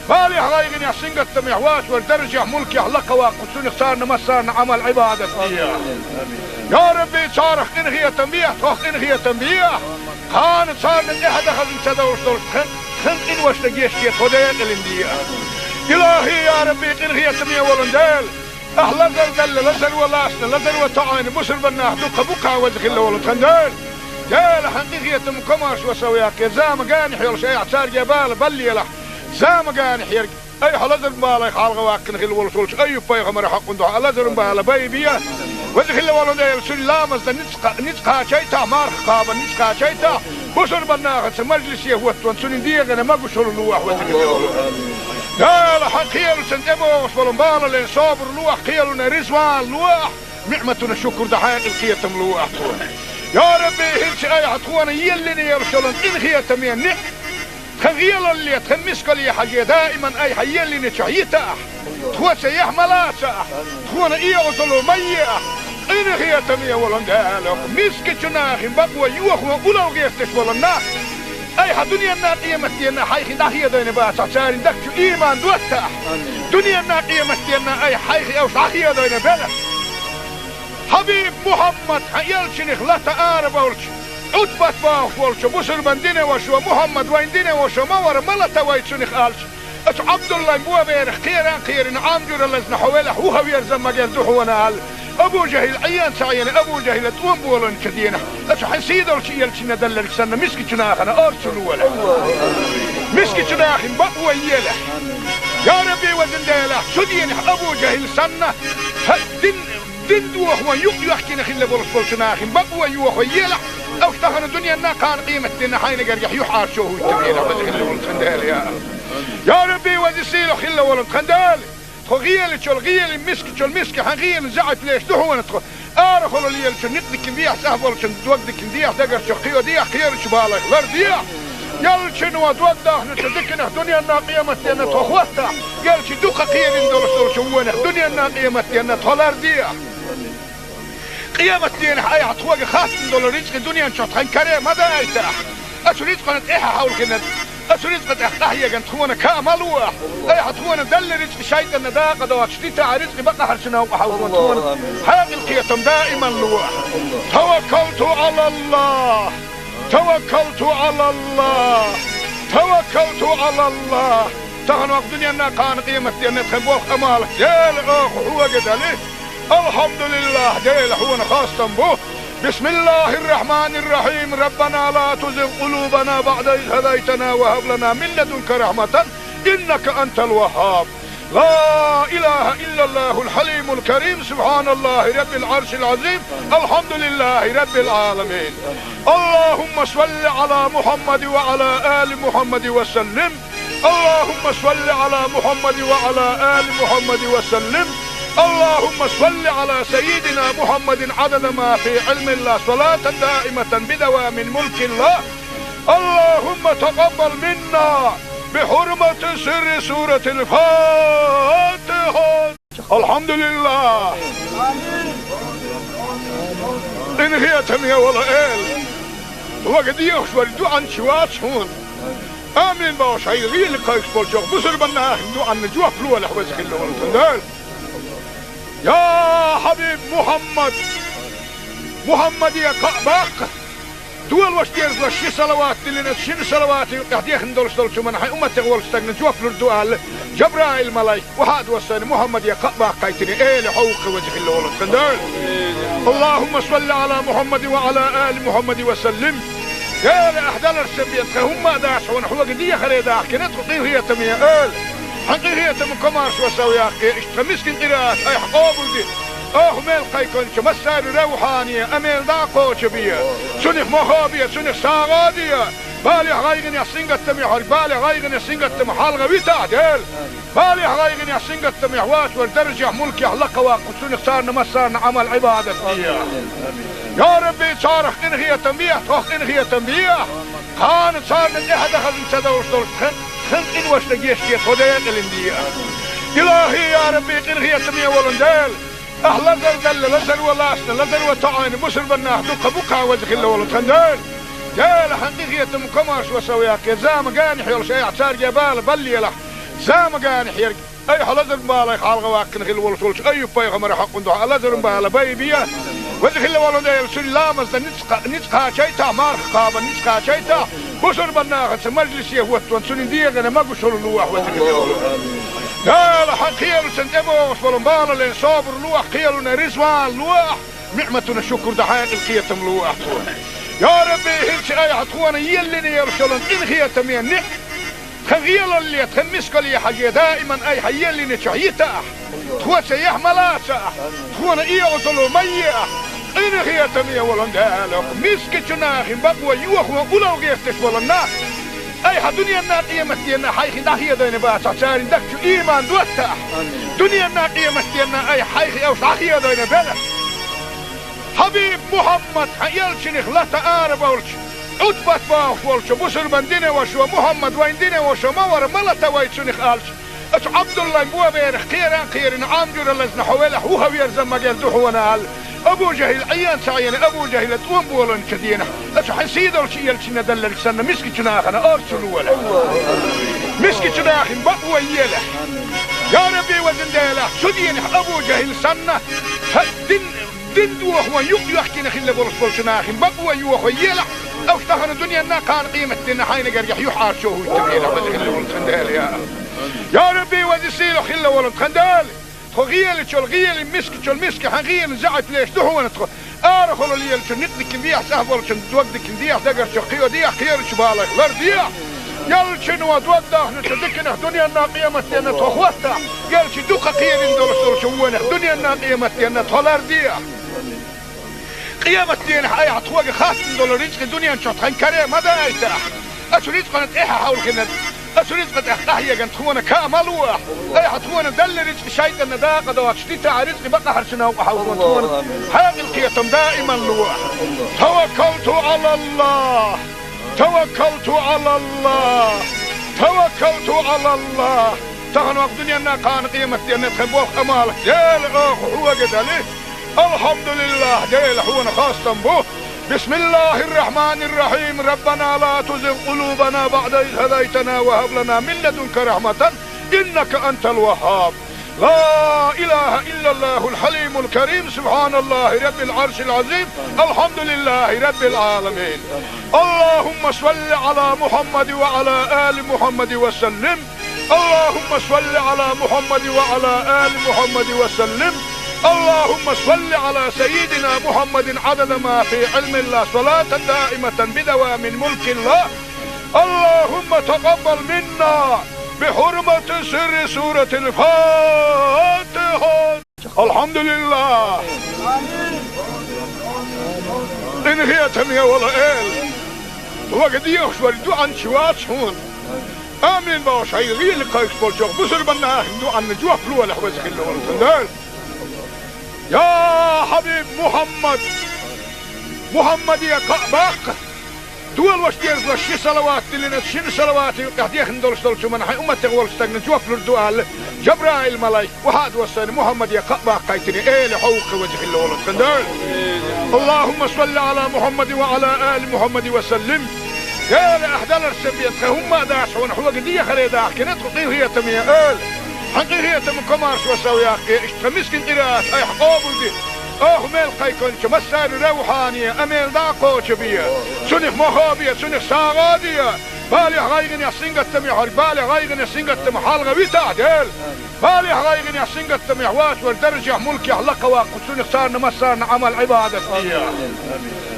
Балехь, гӀайгӀанехь, сингаттамехь воцург даржехь, мулкехь лакха ваккха, цунах царна массарна Ӏамал-Ӏибадат де. Я Рабби, царах къинхетам бехьа, тхох къинхетам бехьа. Кхана царна тӀаьхьа дан хазна ца довш долуш тхан, тхан къиношна гечде, тхо декъалина де. Илахьи, я Рабби, къинхетаме волу Дела! Ахь лазар делла, лазаро лаьцна, лазаро тоьӀна бусурба нах дуккха бу-кх, веза хилла волу тхан Дела. Дела, хьан къинхетам, комаршо сов яккхий, зама генахь йолуш айхьа цаьрга бала баллалахь. Зама генахь ерг айхьа лазаран балех хьалха ваккхина хилла волуш волчу Айюб-пайхамаран хьокъан дуьхьа лазаран бала байбе. Веза хилла волу Дела, цуьнан ламаз дан ницкъ кха-, ницкъ кхачийтахь, марха кхаба ницкъ кхачийтахь, бусурба нахаца мажлисе хӀоттон цуьнан дегӀана могушалла лохь, веза хилла волу Дела. Дела, хьан кхелашна тӀебогӀуш болу балале собар лохь, кхелана реза вала лохь, ниӀматана шукур дан хьекъал, кхетам лохь тхуна. Я Рабби, хӀинца айхьа тхуна еллина йолуш йолу къинхетаме ниӀ-, тхан гӀелалле, тхан мискалле хьажий, даиман айхьа еллинчохь йитахь, тхоца яхь ма лацахь, тхуна оьгӀазло ма ехь, къинхетаме волу Дела, мискачу нахана бакъо йохо улло гӀерташ болу нах, айхьа дуьненна, къематденна хьайх дӀахедийна бацахь, церан дагчу ийман доттахь, дуьненна, къематденна айхьа хьайх уьш дӀахедийна белахь. Хьабиб Мухьаммад, хьан элчанах лата арабевлча, Ӏутбат бохуш волчу бусурбан динан вашо, Мухьаммад вайн динан вашо ма вара, ма лата вай цунах аьлча, ацу Ӏабдуллайн боберах кхеран а кхерина, Ӏам жуьра лазна хьо велахь, вухаверза магар ду хьуна аьлла, Абу-Жахьил Ӏийна ца Ӏийна, Абу-Жахьила тӀом болийначу дийнахь, ацу хьайн сий долчу элчанна делларг санна, мискачу нахана орцалла. Мискачу нахана бакъо елахь. Я Рабби, везан Дела, цу дийнахь Абу-Жахьил санна, хьан дин Дин дохо юкъ йоьхкина хилла болуш болчу нахана бакъо йохо елахь, аса тахана дуьненна, кхана къематденна хьайна гергахь юьхьӀаьржо хӀуттур елахь, веза хилла волу тхан Дела, я. Я Рабби, веза сийлахь хилла волу тхан Дела! Тхо гӀелачул гӀелин, мискачул миска хьан гӀелин заьӀап леш ду хьуна тхо. Арахула лелачун никъ дикин дехьа, цӀахь болчун дог дикин дехьа, дагарчу кхийо дехьа, кхерачу балайх лар дехьа. Ялчун ва дог дахначу диканах дуьненна къематденна тхо хӀоттахь, ялчи дукха кхерин долуш долчу вонах дуьненна къематденна тхо лар дехьа. Къематденахь айхьа тхоьга хаттам долу рицкъи дуьнен чохь тхан каре ма дайтахь. Оцу рицкъана тӀаьхьа хьовлхина, оцу рицкъа тӀехь къахьеган тхуна ка ма луахь. Айхьа тхуна далла рицкъи шайтӀанна дакъа доцуш дитахь, рицкъи бакъахьарчу новкъа хьовлхина тхуна хьекъал кхетам даиман луахь. Таваккалту Ӏалаллахь! Таваккалту Ӏалаллахь! Таваккалту Ӏалаллахь! Тахана вакъ дуьненна кхана къематденна тхан болх Ӏамал, Дела, оха хьоьга дали. Алхьамдулиллахь, Дела, хьуна хастам бу. Бисмиллахьир-рахьманир-рахьим. Раббана ла тузигъ къулубана баъда из хӀадайтана ва хӀаб лана мин ладунка рахьматан, иннака антал ваххаб. Ла илахьа иллаллахьул хьалимул карим. Субхьаналлахьи раббил Ӏаршил Ӏазим. Алхьамдулиллахьи раббил Ӏаламин. Аллахьумма салли Ӏала Мухьаммадин ва Ӏала али Мухьаммадин ва саллим. اللهم صل على محمد وعلى آل محمد وسلم. اللهم صل على سيدنا محمد عدد ما في علم الله، صلاة دائمة بدوام ملك الله. اللهم تقبل منا بحرمة سر سورة الفاتحة. Алхьамдулиллахь! Къинхетаме волу Эла! Вага дехаш вара дуьхьанчи вац хьуна. Амин бохуш, хьайн гӀийла кхайкхаш болчохь бусурбан нахана дуьхьанна жоп лолахь, веза хилла волу тхан Дела. Я Хьабиб Мухьаммад! Мухьаммаде кхаъ баккха! Дола ваша деза ши салават диллина, шина салаватан юкъахь дехна долуш долчу хӀуманна хьайн умматех волчу стагна жоп лур ду аьлла, Жабраил-малайк охьа а доссийна, Мухьаммаде кхаъ баккхийтина, Эла, хьо ву-кх веза хилла волу тхан Дела. Аллахьумма салли Ӏала Мухьаммадин ва Ӏала али Мухьаммадин ва саллим. Дела, ахь даларца бен тхан хӀумма а дац хьуна, хьоьга дехаре дахкина тхо, къинхетаме Эла. Хьан къинхетаман комаршо сов яккхий, иштта тхан мискин къираат айхьа къобалде. Оха мел кхайкхинчу массаьрна равхьане а мел дӀа а кхочу бе. Цунах мохо бе, цунах сагӀа а де. Балехь, гӀайгӀанехь, сингаттамехь верг балех, гӀайгӀанех, сингаттамах хьалха витахь, Дела. Балехь, гӀайгӀанехь, сингаттамехь воцург даржехь, мулкехь лакхаваккха, цунах царна массарна Ӏамал-Ӏибадат де. Я Рабби, царах къинхетам бехьа, тхох къинхетам бехьа. Кхана царна тӀаьхьа дан хазна ца довш долчу тхан, тхан къиношна гечде, тхо декъалина де. Илахьи, я Рабби, къинхетаме волу Дела! Ахь лазар далла, лазар ван лаьцна, лазар ван тоьӀна бусурбан нах дуккха бу-кх, веза хилла волу тхан Дела. Дела, хьан къинхетаман комаршо сов яккхий, зама генахь йолуш айхьа цаьрга бала баллалахь. Зама генахь ерг айхьа лазаран балех хьалха ваьккхина хилла волуш волчу Айюб-пайхамаран хьакъан дуьхьа лазаран бала байбе. Веза хилла волу Дела, цуьнан ламазна ницкъ, ницкъ кхачийтахь, марха кхабарна ницкъ кхачийтахь, бусурбан нахаца мажлисе хӀоттаван цуьнан дегӀана могушалла лолахь, веза хилла волу Дела. Хьан кхелашна тӀебогӀуш болу балале собар лолахь, кхелана резаван лолахь, ниӀматана шукур дан хьекъал кхетам лолахь тхуна. Я Рабби, хӀинца айхьа тхуна еллина йолуш йолу къинхетаме ниӀ тхан гӀелалле, тхан мискалле хьажий, даиман айхьа еллинчохь йитахь. Тхоца яхь ма лацахь, тхуна эгӀазалла ма ехьа. Къинхетаме волу Дела, мискачу нахана бакъо йохо улло гӀерташ волу нах айхьа дуьненна, къематденна хьайх дӀахедийна бацахь, церан дагчу ийман доттахь. Дуьненна, къематденна айхьа хьайх уьш дӀахедийна белахь. Хьабиб Мухьаммад, хьан элчанах лата ара болчу, Ӏутбат бохуш волчу бусурбан динан вашас: «Мухьаммад вайн динан ваша ма вара, ма лата вай цунах», – аьлча, оцу Ӏабдуллайн боберах кхера а кхерина, Ӏам жуьра лазна хьо велахь, вуха верза магар ду хьуна аьлла, Абу ЖахӀил Ӏен ца Ӏийна, Абу ЖахӀила тӀом боланчу дийнахь, оцу хьайн сийлахьчу элчанна делларг санна, мискачу нахана орцу лолахь. Мискачу нахана бакъо елахь. Я Рабби, везан Дела, цу дийнахь Абу ЖахӀил санна, хӀа, дин Дин дохо юкъ йоьхкина хилла болуш болчу нахана бакъо йохо елахь, уьш тахана дуьненна, кхана къематденна хьайна гергахь юьхьӀаьржо хӀуттур елахь, веза хилла волу тхан Дела, я. Я Рабби, веза сийлахь хилла волу тхан Дела! Тхо гӀелачул гӀелин, мискачул миска хьан гӀелин заьӀап леш ду хьуна тхо. Арахула лелачун никъ дикин дехьа, цӀахь болчун дог дикин дехьа, дагарчу кхийо дехьа, кхерачу балайх лар дехьа. Ялчун ва дог дахначу диканах дуьненна, къематденна тхо хӀоттахь, ялчи дукха кхерин долуш долчу вонах дуьненна, къематденна тхо лар дехьа. Къематденахь айхьа тхоьга хаттам долу рицкъи дуьнен чохь тхан каре ма дайтахь. Оцу рицкъана тӀаьхьа хьовлхина, Ацу рицкъа тӀехь къахьега тхуна кхаъ ма луахь. Айхьа тхуна делла рицкъа шайтӀанна дакъа доцуш дитахь, рицкъа бакъахьарчу новкъа хьалхо тхуна хьекъал кхетам даиман луахь. Таваккалту Ӏалаллахь. Таваккалту Ӏалаллахь. Таваккалту Ӏалаллахь. Тахана вакъ дуьненна, кхана къематденна тхан болх амал, Дела, оха хьога дали. Алхьамдулиллахь, Дела, хьона хастам бу. بسم الله الرحمن الرحيم. ربنا لا تزغ قلوبنا بعد إذ هديتنا وهب لنا من لدنك رحمة إنك أنت الوهاب. لا إله إلا الله الحليم الكريم. سبحان الله رب العرش العظيم. الحمد لله رب العالمين. اللهم صل على محمد وعلى آل محمد وسلم. اللهم صل على محمد وعلى آل محمد وسلم. اللهم صل على سيدنا محمد عدد ما في علم الله، صلاة دائمة بدوام ملك الله. اللهم تقبل منا بحرمة سر سورة الفاتحة. Алхьамдулиллахь. Къинхетаме вола Эла, вага дехаш вара дуьхьанча вац хьона. Амин бохуш, хьайн гӀийла кхайкхаш болчох бусурбанна ахин дуьхьанна жоп лолахь, веза хилла волу тхан Дела. Я хьабиб Мухьаммад, Мухьаммаде кхаъ баккха. Долош дезло ши салават диллина, шина салавата юкъехь дехна долуш долчу хӀуманна хьайн умматех волчу стагна жоп лур ду аьлла, Жабраил-малайк, вахьа а доссийна, Мухьаммаде кхаъ баккхийтина, Эла хьо ву-кх, веза хилла волу тхан Дела. Аллахумма салли Ӏала Мухьаммадин ва Ӏала али Мухьаммадин ва саллим. Дела, ахь даларш ца бен, тхан хӀумма а дац хьуна, хьога дехаре дахкина тхо, къинхетаме Эла. Хьан къинхетам комаршо сов яккхий, иштта тхан мискин къираат айхьа къобалде. Оха мел кхайкхинчу массарна равхьане, амел дӀа а кхочу бе. Цунах мохо бе, цунах сагӀа а де. Балех, гӀайгӀанех, сингаттамех верг балех, гӀайгӀанех, сингаттамах хьалха витахь, Дела. Балех, гӀайгӀанех, сингаттамех вац верг даржехь, мулкехь лакха ваккха, цунах царна массарна Ӏамал, Ӏибадат де.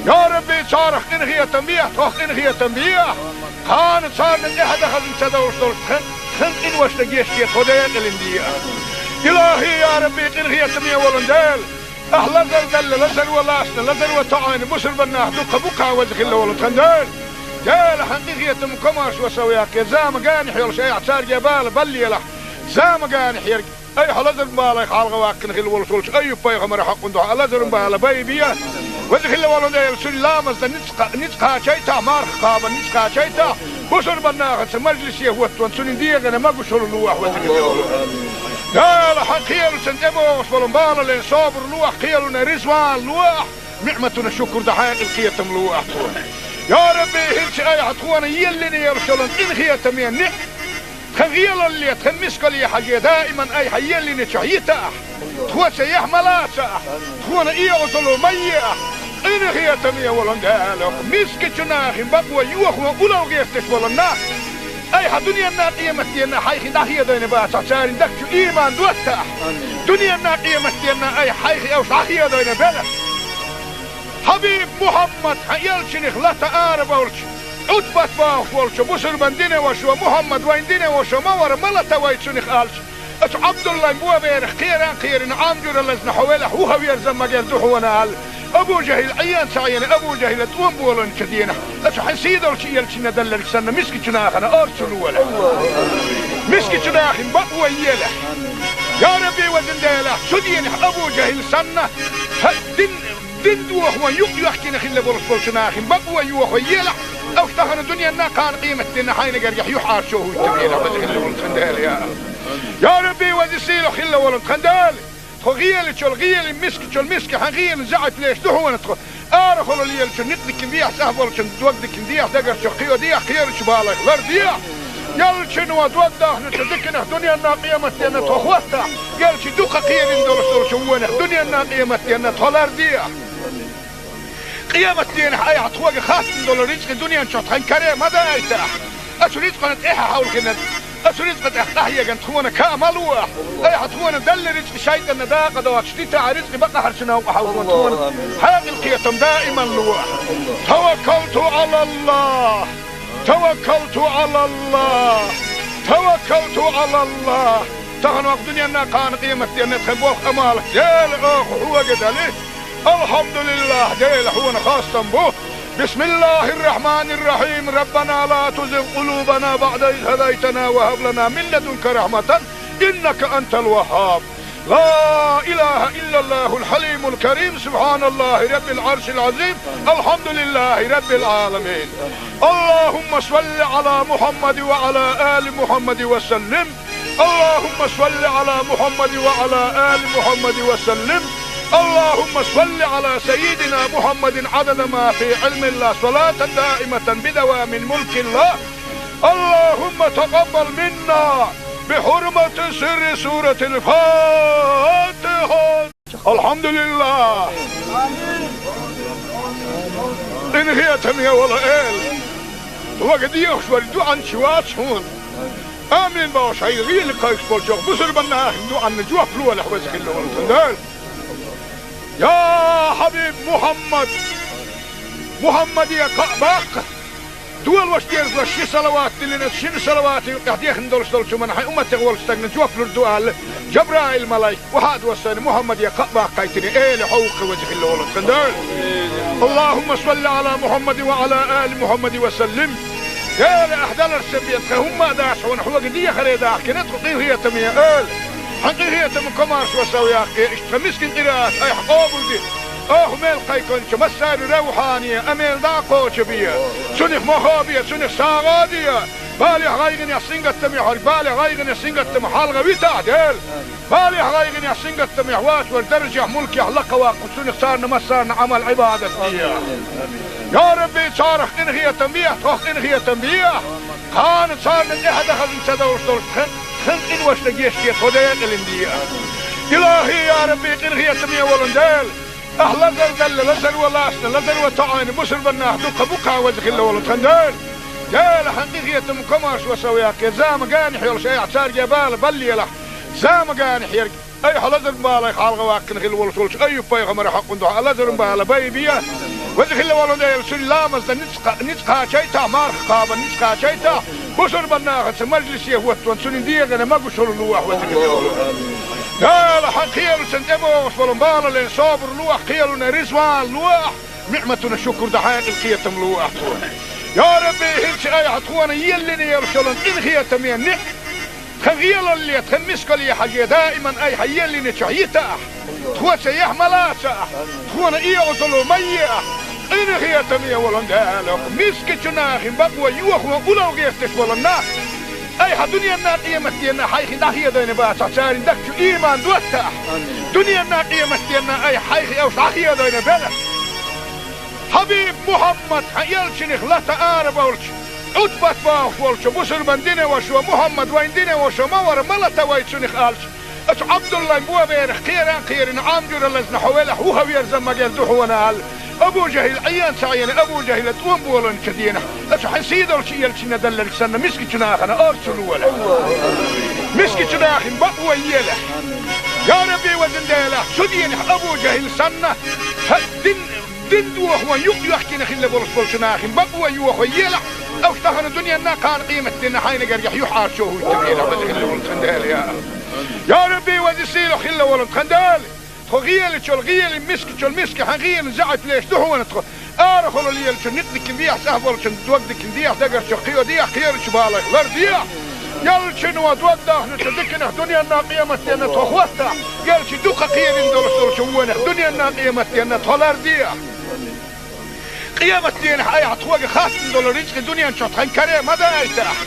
Я Рабби, царах къинхетам бехьа, тхох къинхетам бехьа. Кхана царна тӀаьхьа дан хазна ца довш долуш тхан, тхан къиношна гечде, тхо декъалина де. Илахьи, я Рабби, къинхетаме волу Дела. Ахь лазар делла, лазар ван лаьцна, лазар ван тоьӀна бусурбаннах дуккха бу-кх, веза хилла волу тхан Дела. Дела, хьан къинхетам комаршо сов яккхий, зама генахь йолуш айхьа цаьрга бала баллалахь. Зама генахь ерг айхьа лазаран балех хьалха ваккхина хилла волуш волчу Айюб-пайхамаран хьокъан дуьхьа лазаран бала байбе. Веза хилла волу Дела, цуьнан ламазна ницкъ кха-, ницкъ кхачийтахь, марха кхабарна ницкъ кхачийтахь, бусурбаннахаца мажлисе хӀоттаван цуьнан дегӀана могушалла лолахь, веза хилла волу Дела. Дела, хьан кхелаца тӀебогӀуш болу балале собар лолахь, кхелана резаван лолахь, ниӀматана шукур дан хьекъал, кхетам лолахь тхуна. Я Рабби, хӀинца айхьа тхуна еллина йолуш йолу къинхетаме ниӀ тхан гӀелалле, тхан мискалле хьажий, даиман айхьа еллинчохь йитахь. Тхоца яхь ма лацахь, тхуна оьгӀазло ма ехь. Къинхетаме волу Дела, мискачу нахана бакъо йохо улло гӀерташ болу нах айхьа дуьненна, къематденна хьайх дӀахедийна бацахь, церан дагчу иман доттахь. Дуьненна, къематденна айхьа хьайх уьш дӀахедийна белахь. Хьабиб Мухьаммад, хьан элчанах лата арабевлча, Ӏутбат бохуш волчу бусурбан динан вашо, Мухьаммад вайн динан вашо ма вара, ма лата вай цунах, аьлча, оцу Ӏабдуллайн боберах кхеран а кхерина, Ӏам жуьра лазна хьо велахь, вухаверза магар ду хьуна аьлла, Абу ЖахӀил Ӏен ца Ӏийна, Абу ЖахӀила тӀом болийначу дийнахь, оцу хьан сийдолчу элчанна делларг санна, мискачу нахана орцу лолахь. Мискачу нахана бакъо елахь. Я Рабби, везан Дела, цу дийнахь Абу ЖахӀил санна, хьан дин Дин дохо юкъ йоьхкина хилла болуш болчу нахана бакъо йохо елахь, уьш тахана дуьненна, кхана къематденна хьайна гергахь юьхьӀаьржо хӀуттабелахь, веза хилла волу тхан Дела, я Аллах. Я Рабби, веза сийлахь хилла волу тхан Дела! Тхо гӀелачул гӀелин, мискачул миска хьан гӀелин заьӀап леш ду хьуна тхо. Арахула лелачун никъ дикина дехьа, цӀахь болчун дог дикина дехьа, дагарчух кхио дехьа, кхерачу балайх лар дехьа. Ялчуьнан дог дахначу диканах дуьненна, къематденна тхо хӀоттахь, ялчи дукха кхерина долуш долчу вонах дуьненна, къематденна тхо лар дехьа. Къематденахь айхьа тхоьга хаттам долу рицкъа дуьнен чохь тхан каре ма дайтахь. Оцу рицкъана тӀаьхьа хьовлхина, оцу рицкъа тӀехь къахьеган тхуна кхаъ ма луахь. Айхьа тхуна делла рицкъа шайтӀанна дакъа доцуш дитахь, рицкъа бакъахьарчу новкъа хьовлхо тхуна хьекъал, кхетам даиман луахь. Таваккалту Ӏалаллах! Таваккалту Ӏалаллах! Таваккалту Ӏалаллах! Тахана вакъ дуьненна, кхана къематденна тхан болх, амал, Дела, оха хьога дали. Алхьамдулиллах, Дела, хьуна хастам бу. بسم الله الرحمن الرحيم. ربنا لا تزغ قلوبنا بعد إذ هديتنا وهب لنا من لدنك رحمة إنك أنت الوهاب. لا إله إلا الله الحليم الكريم. سبحان الله رب العرش العظيم. الحمد لله رب العالمين. اللهم صل على محمد وعلى آل محمد وسلم. اللهم صل على محمد وعلى آل محمد وسلم. اللهم صل على سيدنا محمد عدد ما في علم الله، صلاة دائمة بدوام ملك الله. اللهم تقبل منا بحرمة سر سورة الفاتحة. الحمد لله. Къинхетаме вола Эла, вага дехаш вара дуӀанча вац хьона. Амин бохуш, хьайга гӀийла кхайкхаш болчох бусурбаннахин дуӀанна жоп лолахь, веза хилла волу тхан Дела. Я хьабиб Мухьаммад, Мухьаммаде кхаъ баккха, долош дезалаш ши салават диллина, шина салавата юкъехь дехна долуш долчу хӀуманна хьайн умматех волчу стагна жоп лур ду аьлла, Жабраил-малайк, вахьа а доссийна, Мухьаммаде кхаъ баккхийтина, Эла, хьо ву-кх веза хилла волу тхан Дела. اللهم صل على محمد وعلى آل محمد وسلم. Дела, ахь даларца бен тхан хӀумма а дац хьуна, хьоьга дехаре дахкина тхо, къинхетаме Эла. Хьан къинхетам, комаршо сов яккхий, иштта тхан мискин къираат айхьа къобалде. Оха мел кхайкхинчу массаьрна равхьане, амел дӀа а кхочу бе. Цунах мохо бе, цунах сагӀа а де. Балех, гӀайгӀанех, сингаттамех хьо, балех, гӀайгӀанех, сингаттамах хьалха витахь, Дела. Балех, гӀайгӀанех, сингаттамех вац вара даржехь, мулкехь лакха ваккха, цунах царна массарна Ӏамал-Ӏибадат де. Я Рабби, царах къинхетам бехьа, тхох къинхетам бехьа. Кхана царна тӀаьхьа дахазна ца довш долуш тхан, тхан къиношна гечде, тхо декъалина де. Илахи, я Рабби, къинхетаме волу Дела. Ахь лазар далла, лазаро лаьцна, лазаро тоӀийна, бусурбаннах дуккха бу-кх, веза хилла волу тхан Дела. Дела, хьан къинхетам, комаршо сов яккхий, зама генахь йолуш айхьа цаьрга бала баллалахь. Зама генахь ерг айхьа лазаран балех хьалха ваккхина хилла волуш волчу Айюб-пайхамаран хьокъан дуьхьа лазаран бала байбе. Веза хилла волу Дела, цуьнан ламаз дан ницкъ кха-, ницкъ кхачийтахь, марха кхаба ницкъ кхачийтахь, бусурбаннахаца мажлисе хӀоттаван цуьнан дегӀана могушалла лолахь, веза хилла волу Дела. Хьан кхелашна тӀебогӀуш болу балале собар лолахь, кхелана реза вала лолахь, ниӀматана шукур дан хьекъал, кхетам лолахь тхуна. Я Рабби, хӀинца айхьа тхуна еллина йолуш йолу къинхетаме ниӀ-, тхан гӀелалле, тхан мискалле хьажий, даиман айхьа еллинчохь йитахь, тхоца яхь ма лацахь, тхуна оьгӀазло ма ехь. Къинхетаме волу Дела, мискачу нахана бакъо йохо улло гӀерташ болу нах, айхьа дуьненна, къематденна хьайх дӀахедийна бацахь, церан дагчу ийман доттахь. Дуьненна, къематденна айхьа хьайх уьш дӀахедийна белахь. Хьабиб Мухьаммад, хьан элчанах лата арабевлча, Ӏутбат бохуш волчу бусурбан динан вашас: «Мухьаммад вайн динан ваша ма вара, ма лата вай цунах», — аьлча, оцу Ӏабдуллайн боберах кхеран а кхерина, Ӏам жуьра лазна хьо велахь, вуха верза магар ду хьуна аьлла, Абу ЖахӀил Ӏен ца Ӏийна, Абу ЖахӀила тӀом болийначу дийнахь, оцу хьан сийдолчу элчанна делларг санна, мискачу нахана орцу лолахь. Мискачу нахана бакъо елахь. Я Рабби, везан Дела, цу дийнахь Абу ЖахӀил санна, хьан дин дин дохо юкъ-йоьхкина хилла болуш болчу нахана бакъо йохо елахь, уьш тахана дуьненна, кхана къематденна хьайна гергахь юьхьӀаьржо хӀуттур елахь, веза хилла волу тхан Дела, я. Я Рабби, веза-сийлахь хилла волу тхан Дела. Тхо гӀелачул гӀелин, мискачул миска хьан гӀелин заьӀап леш ду хьуна тхо. Арахула лелачун некъ дикина дехьа, цӀахь болчун дог дикина дехьа, дагарчу кхио дехьа, кхерачу балех лар дехьа. Ялчуьнан дог дахначу диканах дуьненна, къематденна тхо хӀоттахь, ялчу дукха кхерина долуш долчу вонах дуьненна, къематденна тхо лар дехьа. Къематдийнахь айхьа тхоьга хаттам долу рицкъа дуьнен чохь тхан каре ма дайтахь.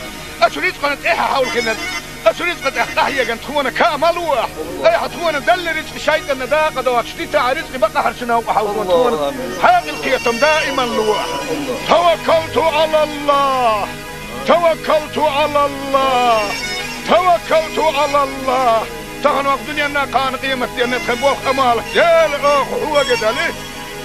Оцу рицкъана тӀаьхьа хьовлхина, оцу рицкъа тӀехь къахьегна тхуна каа ма лолахь. Айхьа тхуна делла рицкъа шайтӀанна дакъа доцуш дитахь, рицкъа бакъахьарчу новкъа хьовлхо тхуна хьекъал, кхетам даиман лолахь. Таваккалту Ӏалаллах! Таваккалту Ӏалаллах! Таваккалту Ӏалаллах! Тахана ваха дуьненна, кхана къематденна тхан болх, Ӏамал, Дела, оха хьоьга дали.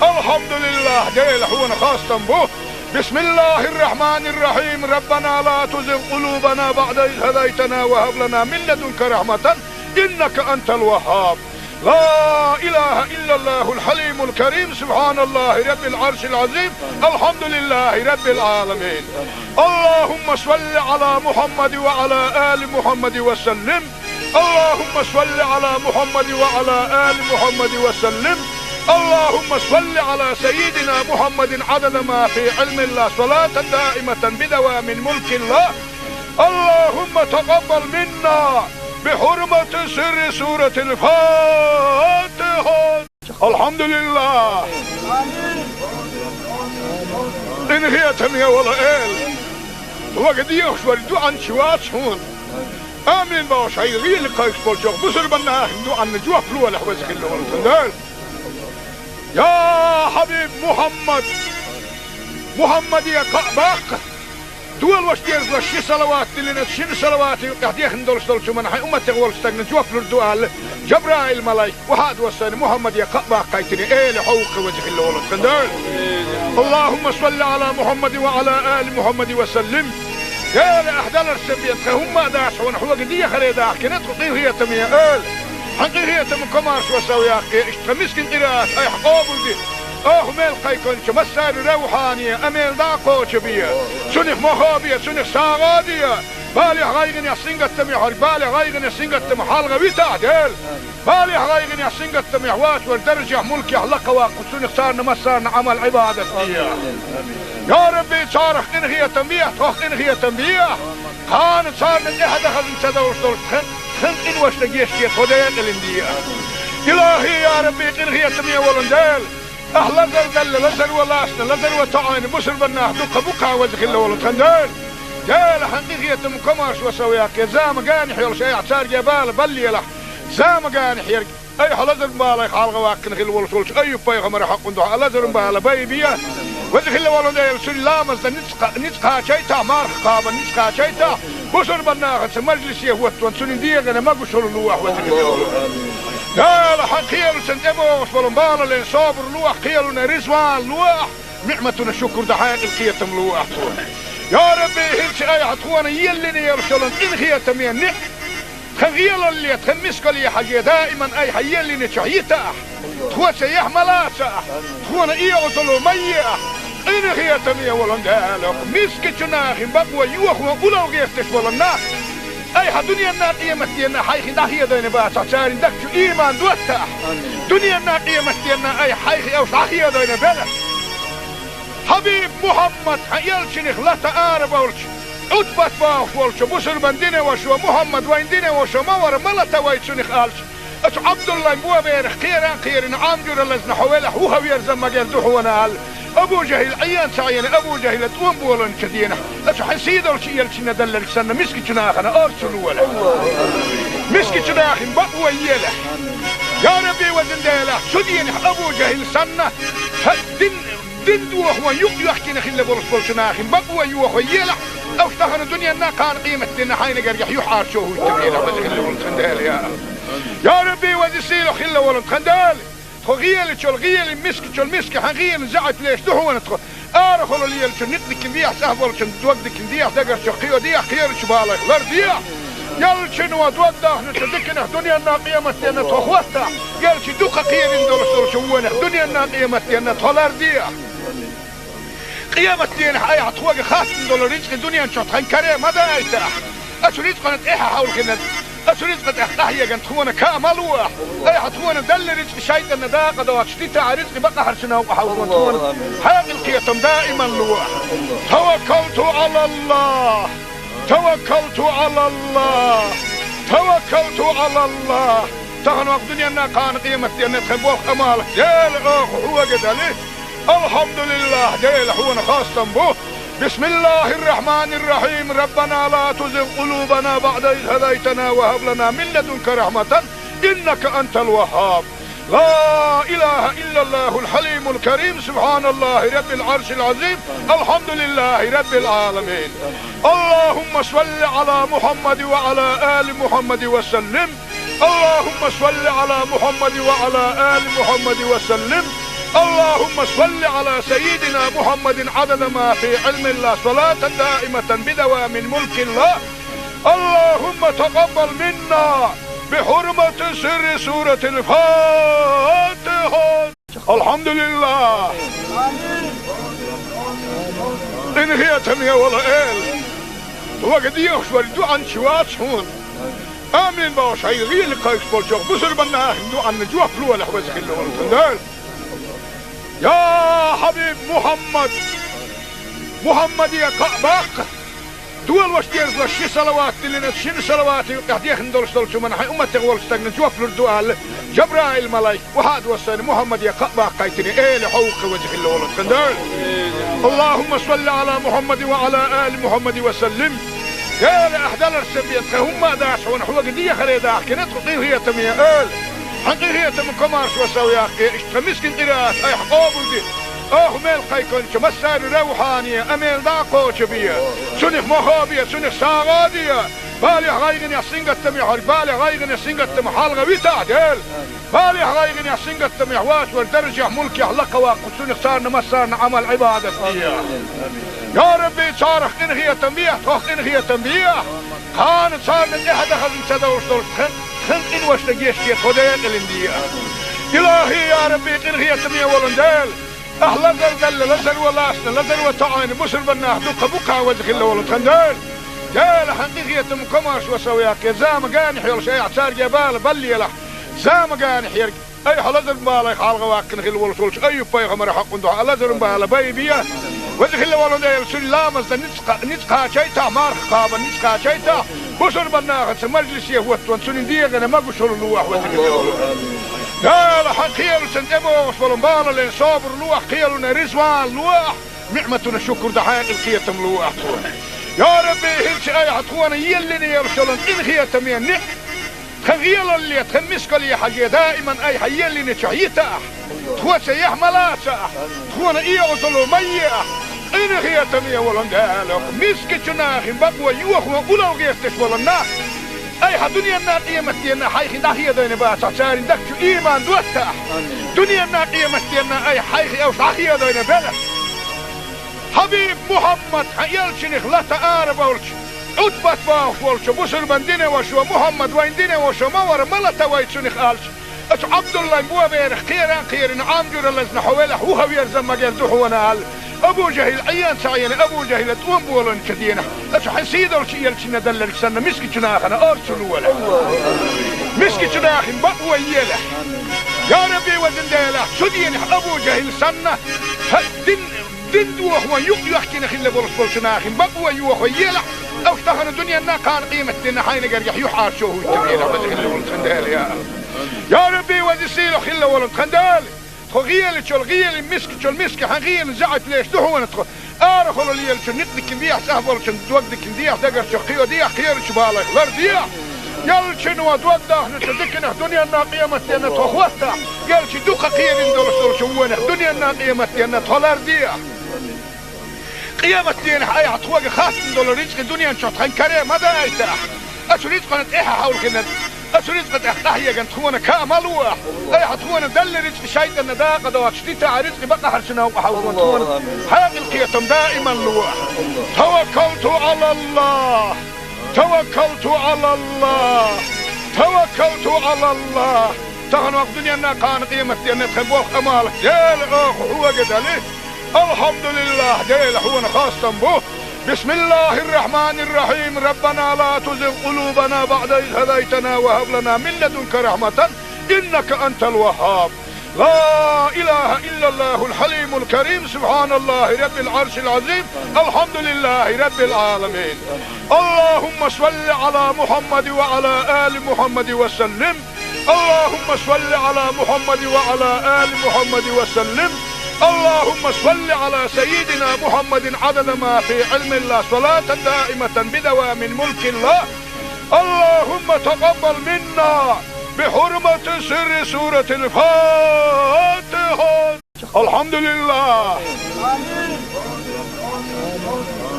Алхьамдулиллах, Дела, хьуна хастам бу. بسم الله الرحمن الرحيم. ربنا لا تزغ قلوبنا بعد إذ هديتنا وهب لنا من لدنك رحمة إنك أنت الوهاب. لا إله إلا الله الحليم الكريم. سبحان الله رب العرش العظيم. الحمد لله رب العالمين. اللهم صل على محمد وعلى آل محمد وسلم. اللهم صل على محمد وعلى آل محمد وسلم. اللهم صل على سيدنا محمد عدد ما في علم الله، صلاة دائمة بدوام ملك الله. اللهم تقبل منا بحرمة سر سورة الفاتحة. الحمد لله. Къинхетам я, вала Эла. Вага дехаш вар дуӀанча вац хьона. Амин бохуш, хьайн гӀийла кхайкхаш болчох бусурбанна ахин дуӀанна жоп лолахь, веза хилла волу Дела. Я хьабиб Мухьаммад! Мухьаммаде кхаъ баккха! Дола ваша дерзалаш ши салават диллина, шина салавата юкъехь дехна долуш долчу хӀуманна хьайн умматех волчу стагна жоп лур ду аьлла, Жабраил-малайк охьа а доссийна, Мухьаммаде кхаъ баккхийтина, Эла хьовха, веза хилла волу Дела. اللهم صل على محمد وعلى آل محمد وسلم. Эла, ахь даларш ца бен, тхан хӀумма а дац хьуна, хьоьга дехаре дахкина тхо, къинхетаме Эла. Хьан къинхетам комаршо сов яккхий, иштта тхан мискин къираат айхьа къобалде. Оха мел кхайкхинчу массарна равхьане, амел дӀа а кхочу бе. Цунах мохо бе, цунах сагӀа а де. Балех, гӀайгӀанех, сингаттамех верг, балех, гӀайгӀанех, сингаттамах хьалха витахь, Дела. Балех, гӀайгӀанех, сингаттамех вац вара даржехь, мулкехь лакха ваккха, цунах царна массарна Ӏамал, Ӏибадат де. Я Рабби, царах къинхетам бехьа, тхох къинхетам бехьа. Кхана царна тӀаьхьа дан хазна ца довш долуш тхан, тхан къиношна гечде, тхо декъалина де. Илахи, я Рабби, къинхетаме волу Дела. Ахь лазар далла, лазар ван лаьцна, лазар ван тоӀийна бусурбаннах дуккха бу-кх, веза хилла волу тхан Дела. Дела, хьан къинхетам комаршо сов яккхий, зама генахь йолуш айхьа цаьрга бала баллалахь. Зама генахь ерг айхьа лазаран балех хьалха ваккхина хилла волуш волчу Айюб-пайхамаран хьокъун дуьхьа лазаран бала байбе. Веза хилла волу Дела, цуьнан ламазна ницкъ кха-, ницкъ кхачийтахь, марха кхабарна ницкъ кхачийтахь, бусурбаннахаца мажлисе хӀоттаван цуьнан дегӀана могушалла лолахь, веза хилла волу Дела. Хьан кхелашна тӀебогӀуш болу балален собар лолахь, кхелана резаван лолахь, ниӀматана шукур дан хьекъал, кхетам лолахь тхуна. Я Рабби, хӀинца айхьа тхуна еллина йолуш йолу къинхетаме ниӀ-, тхан гӀелалле, тхан мискалле хьажий, даиман айхьа еллинчохь йитахь, тхоца яхь ма лацахь, тхуна оьгӀазло ма ехь, къинхетаме волу Дела, мискачу нахана бакъо йохо улло гӀерташ болу нах айхьа дуьненна, къематденна хьайх дӀахедийна бацахь, церан дагчу ийман доттахь. Дуьненна, къематденна айхьа хьайх уьш дӀахедийна белахь. Хьабиб Мухьаммад, хьан элчанах лата ара болчу, Ӏутбат бохуш волчу бусурбан динан вашас, Мухьаммад вайн динан вашас ма вара, ма лата вай цунах аьлча, оцу Ӏабдуллайн боберах кхера а кхерина, Ӏам жуьра лазна хьо велахь, вуха верза магар ду хьуна аьлла, Абу ЖахӀил Ӏен ца Ӏийна, Абу ЖахӀила тӀом болийначу денахь, оцу хьан сийдолчу элчанна делларг санна, мискачу нахана орцу лолахь. Мискачу нахана бакъо елахь. Я Рабби, везан Дела, цу денахь Абу ЖахӀил санна, хӀара дин, дин дохо юкъ йоьхкина хилла болуш болчу нахана бакъо йохо елахь, уьш тахана дуьненна, кхана къематденна хьайна гергахь юьхьӀаьржо хӀуттур елахь, веза хилла волу тхан Дела, я. Я Рабби, веза сийлахь хилла волу тхан Дела. Тхо гӀелачул гӀелин, мискачул миска хьан гӀелин заьӀап леш ду хьуна тхо. Арахула лелачу никъ дикина дехьа, цӀахь болчун дог дикина дехьа, дагарчу кхио дехьа, кхерачу балех лар дехьа. Ялчуьнан дог дахначу диканах дуьненна, къематденна тхо хӀоттахь, ялчи дукха кхерина долуш долчу вонах дуьненна, къематденна тхо лар дехьа. Къематденахь айхьа тхоьга хаттам долу рицкъа дуьнен чохь тхан каре ма дайтахь. Оцу рицкъана тӀаьхьа хьовлхина, оцу рицкъа тӀехь къахьеган тхуна каа ма лолахь. Айхьа тхуна делла рицкъа шайтӀанна дакъа доцуш дитахь, рицкъа бакъахьарчу новкъа хьовлхун тхуна хьекъал, кхетам даиман лолахь. Таваккалту Ӏалаллах! Таваккалту Ӏалаллах! Таваккалту Ӏалаллах! Тахана вакъа дуьненна, кхана къематденна тхан болх, Ӏамал Дела, оха хьоьга дели. Алхьамдулиллах, Дела, хьуна хастам бу. بسم الله الرحمن الرحيم. ربنا لا تزغ قلوبنا بعد إذ هديتنا وهب لنا من لدنك رحمة إنك أنت الوهاب. لا إله إلا الله الحليم الكريم. سبحان الله رب العرش العظيم. الحمد لله رب العالمين. اللهم صل على محمد وعلى آل محمد وسلم. اللهم صل على محمد وعلى آل محمد وسلم. اللهم صل على سيدنا محمد عدد ما في علم الله، صلاة دائمة بدوام ملك الله. اللهم تقبل منا بحرمة سر سورة الفاتحة. الحمد لله. Къинхетаме, вала Эла. Вага дехаш вара дуьхьанча вац хьуна. Амин бохуш, хьайн гӀийла кхайкхаш болчох бусурбанна ахин дуьхьанна жоп лолахь, веза хилла волу тхан Дела. Я хьабиб Мухьаммад! Мухьаммаде кхаъ баккха! Долаш дерзалаш ши салават диллина, шин салавата юкъехь дехна долуш долчу хӀуманна хьайн умматех волчу стагна жоп лур ду аьлла, Жабраил-малайк, вахьа а доссийна, Мухьаммаде кхаъ баккхийтина, эла хьо ву-кх веза хилла волу тхан Дела. Аллахумма салли Ӏала Мухьаммадин ва Ӏала али Мухьаммадин ва саллим. Дела, ахь даларш сан бен тхан хӀумма а дац хьуна, хьоьга дехаре дахкина тхо къинхетаме эла. Хьан къинхетаман комаршо сов яккхий, иштта тхан мискин къираат айхьа къобалде. Оха мел кхайкхинчу массарна равхьане, амел дӀа а кхочу бе. Цунах мохо бе, цунах сагӀа а де. Балех, гӀайгӀанех, сингаттамех верг, балех, гӀайгӀанех, сингаттамах хьалха витахь, Дела. Балех, гӀайгӀанех, сингаттамех вац верг даржехь, мулкехь лакха ваккха, цунах царна массарна Ӏамал, Ӏибадат де. Я Рабби, царах къинхетам бехьа, тхох къинхетам бехьа. Кхана царна тӀаьхьа дан хазна ца довлуш долуш тхан, тхан къиношна гечде, тхо декъалина де. Илахи, я Рабби, къинхетаме волун Дела. Ахь лазар делла, лазар ван лаьцна, лазар ван тоьӀна, бусурба нах дуккха бу-кх, веза хилла волу тхан Дела. Дела, хьан къинхетаман комаршо сов яккхий, зама генахь йолуш айхьа цаьрга бала баллалахь, зама генахь ерг. Айхьа лазаран балех хьалха ваккхина хилла волуш волчу Айюб-пайхамаран хьокъун дуьхьа лазаран бала байбе. Веза хилла волу Дела, цуьнан ламазна ницкъ, ницкъ кхачийтахь, марха кхабарна ницкъ кхачийтахь, бусурба нахаца мажлисе хӀоттаван цуьнан дегӀана могушалла лолахь, веза хилла волу Дела. Дела, хьан кхелашна тӀебогӀуш болу балале собар лолахь, кхелана реза ван лолахь, ниӀматана шукур дан хьекъал, кхетам лолахь тхуна. Я Рабби, хӀинца айхьа тхуна еллина йолуш йолу къинхетаме ниӀ тхан гӀелалле, тхан мискалле хьажий, даиман айхьа еллинчохь йитахь, тхоца яхь ма лацахь, тхуна эгӀазло ма ехь, къинхетаме волун Дела, мискачу нахана бакъо йохо уллохь гӀерташ болу нах айхьа дуьненна, къематденна хьайх дӀахедийна бацахь, церан дагчу иман доттахь. Дуьненна, къематденна айхьа хьайх уьш дӀахедийна белахь. Хьабиб Мухьаммад, хьан элчанах лата арабевлча, Ӏутбат бохуш волчу бусурба динан вашас: Мухьаммад вайн динан ваша ма вара, ма лата вай цунах, аьлча, оцу Ӏабдуллайн боберах кхеран а кхерина, Ӏам жуьра лазна хьо велахь, вухаверза мегар ду хьуна, аьлла, Абу ЖахӀил Ӏен ца Ӏийна, Абу ЖахӀила тӀом болийначу дийнахь, оцу хьан сийдолчу элчанна делларг санна, мискачу нахана орцу лолахь. Мискачу нахана бакъо елахь. Я Рабби, везан Дела, цу дийнахь Абу ЖахӀил санна, хьан дин Дин дохо юкъ йоьхкина хилла болуш болчу нахана бакъо йохо елахь, уьш тахана дуьненна, кхана къематденна хьайна гергахь юьхьӀаьржо хӀуттабелахь, веза хилла волу тхан Дела, я Аллах. Я Рабби, веза сийлахь хилла волу тхан Дела, тхо гӀелачул гӀелин, мискачул миска хьан гӀелин заьӀап леш ду хьуна тхо. Арахула лелачун некъ дикина дехьа, цӀахь болчун дог дикина дехьа, дагарчух кхио дехьа, кхерачу балех лар дехьа. Элчано дог дахначу диканах дуьненна, къематденна тхо хӀоттахь, элча дукха кхерина долуш долчу вонах дуьненна, къематденна тхо лар дехьа. Къематденахь айхьа тхоьга хаттам долу рицкъа дуьнен чохь тхан каре ма дайтахь. Оцу рицкъана тӀаьхьа хьовлхина, оцу рицкъа тӀехь къахьегна тхуна каа ма лолахь. Айхьа тхуна делла рицкъа шайтӀанна дакъа доцуш дитахь, рицкъа бакъахьарчу новкъа хьовзо тхуна хьекъал, кхетам даиман лолахь. Таваккалту Ӏалаллах! Таваккалту Ӏалаллах! Таваккалту Ӏалаллах! Тахана ваха дуьненна, кхана къематденна тхан болх, Ӏамал, Дела, оха хьоьга дели. Алхьамдулиллах, Дела, хьуна хастам бу. Бисмиллахир-рахманир-рахим. Раббана ла тузигъ къулубана баъда из хӀадайтана ва хӀаб лана мин ладунка рахьматан, иннака антал ваххаб. لا إله إلا الله الحليم الكريم، سبحان الله رب العرش العظيم، الحمد لله رب العالمين. اللهم صل على محمد وعلى آل محمد وسلم. اللهم صل على محمد وعلى آل محمد وسلم. اللهم صل على سيدنا محمد عدد ما في علم الله، صلاة دائمة بدوام ملك الله. اللهم تقبل منا بحرمة سر سورة الفاتحة. Алхьамдулиллах!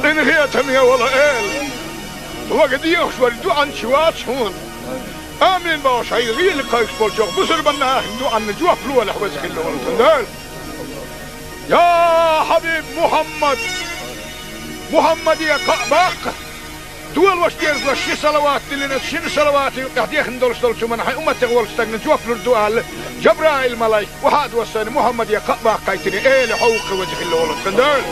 Къинхетаме волу Эла! Вага дехаш верг дуьхьанча вац хьуна. Амин бохуш, хьайн гӀийла кхайкхаш болчух бусурба нахана дуьхьанна жоп лолахь, веза хилла волу тхан Дела. Я хьабиб Мухьаммад! Мухьаммаде кхаъ баккха! Долаш дерзалаш ши салават диллина, шина салавата юкъехь дехна долуш долчу хӀуманна хьайн умматех волчу стагна жоп лур ду аьлла, Жабраил-малайк, вахьа а доссийна, Мухьаммаде кхаъ баккхийтина, эла хьо ву-кх веза хилла волу тхан Дела.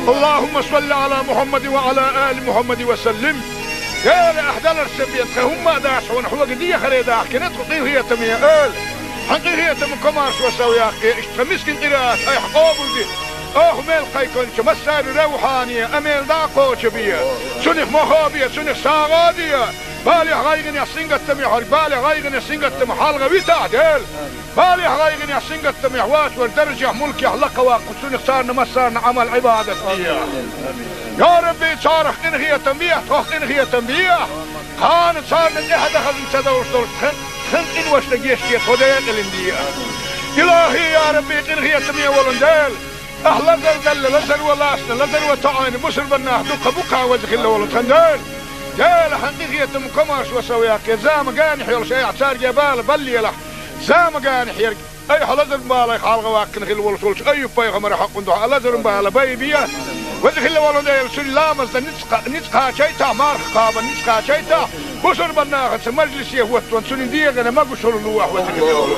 Аллахумма салли Ӏала Мухьаммадин ва Ӏала али Мухьаммадин ва саллим. Дела, ахь даларш сан бен тхан хӀумма а дац хьуна, хьоьга дехаре дахкина тхо къинхетаме эла. Хьан къинхетам, комаьршо, сов яккха, иштта тхан мискин къираат айхьа къобалде. Оха мел кхайкхинча массари равхьане а мел дӀа а кхочабе. Цунах мохо бе, цунах сагӀа де. Балехь, гӀайгӀанехь, сингаттамехь верг, балех, гӀайгӀанех, сингаттамах хьалха витахь, Дела. Балехь, гӀайгӀанехь, сингаттамехь воацар даржехь, мулкехь лакха ваккха, цунах царна массарна Ӏамал, Ӏибадат де. Я Рабби, царах къинхетам бехь, тхох къинхетам бехь. Кхана царна тӀехьа дахазна ца довш долуш тхан, тхан къиношна гечде, тхо декъалина де. Илахьи, я Рабби, къинхетаме волу Дела. Ахь лазар далла, лазар ван лаьцна, лазар ван тоьӀна, бусурбаннах дукха бу кхана веза хилла волу тхан Дела. Дела, хьан къинхетам, комаьршо, сов яккха, зама генахь йолуш айхьа цаьрга бала баллалахь. Зама генахь ерг айхьа лазаран балех хьалха ваккхина хилла волуш волчу Айюб-пайхамаран хьакъан дуьхьа лазаран бала байбе. Веза хилла волу Дела, цуьнан ламазна ницкъ кха-, ницкъ кхачийтахь, марха кхабарна ницкъ кхачийтахь, бусурбаннахаца мажлисе хӀоттаван цуьнан дегӀана могушалла лохьа, веза хилла волу.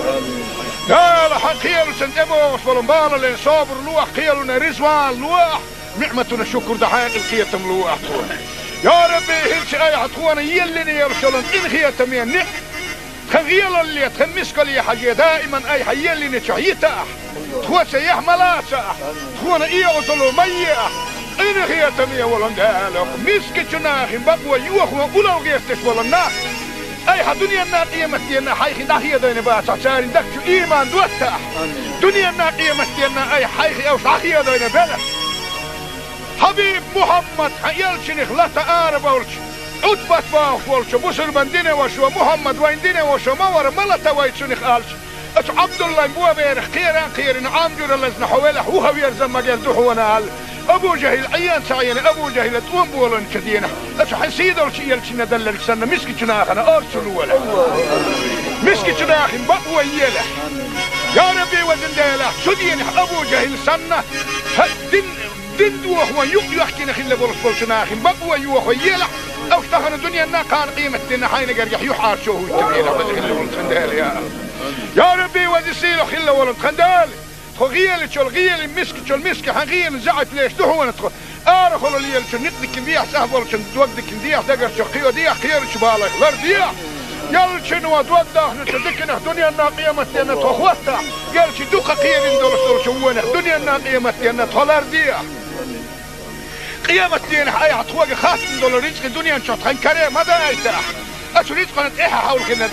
Дела, хьан кхелаца тӀебогӀуш болу балале собар лохьа, кхелана реза вала лохьа, ниӀматана шукур дан хьекъал, кхетам лохьа тхуна. Я Рабби, хӀинца айхьа тхуна еллина йолуш йолу къинхетаме ниӀ-, тхан гӀелалле, тхан мискалле хьажий, даиман айхьа еллинчохь йитахь, тхо цаьхьа ма лацахь, тхуна оьгӀазло ма ехь. Къинхетаме волу Дела, мискачу нахана бакъо йохо улло гӀерташ болу нах, айхьа дуьненна, къематденна хьайх дӀахедийна бацахь, церан дагчу ийман доттахь. Дуьненна, къематденна айхьа хьайх уьш дӀахедийна белахь. Хьабиб Мухьаммад, хьан элчанах лата арабевлча, Ӏутбат бохуш волчо, бусурбан динан вашо, Мухьаммад вайн динан вашо ма вара, ма лата вай цунах аьлча, оцу Ӏабдуллайн боберах кхера а кхерина, Ӏам жуьра лазна хьо велахь, вухаверза ма герза хьуна аьлла. Абу ЖахӀил Ӏен ца Ӏена, Абу ЖахӀила тӀом болийначу дийнахь, оцу хьан сийдолчу элчанна делларг санна, мискачу нахана орцу лолахь. Мискачу нахана бакъо елахь. Я Рабби, везан Дела, цу дийнахь Абу ЖахӀил санна, хьан дин Дин дохо юкъ йоьхкина хилла болуш болчу нахана бакъо йохо елахь, уьш тахана дуьненна, кхана къематденна хьайна гергахь юьхьӀаьржо хӀуттур елахь, веза хилла волу тхан Дела, я. Я Рабби, веза сийлахь хилла волу тхан Дела, тхо гӀелачул гӀелин, мискачул миска хьан гӀелин заьӀап леш ду хьуна тхо. Арахула лелачун некъ дикина дехьа, цӀахь болчун дог дикина дехьа, дагарчу кхио дехьа, кхерачу балех лар дехьа. Ялчун ван дог дахначу диканах дуьненна, къематденна тхо хӀоттахь, ялчу дукха кхерина долуш долчу вонах дуьненна, къематденна тхо лар дехьа. Къематденахь айхьа тхоьга хаттам долу рицкъи дуьнен чохь тхан каре ма дайтахь. Оцу рицкъана тӀаьхьа хьовлхина,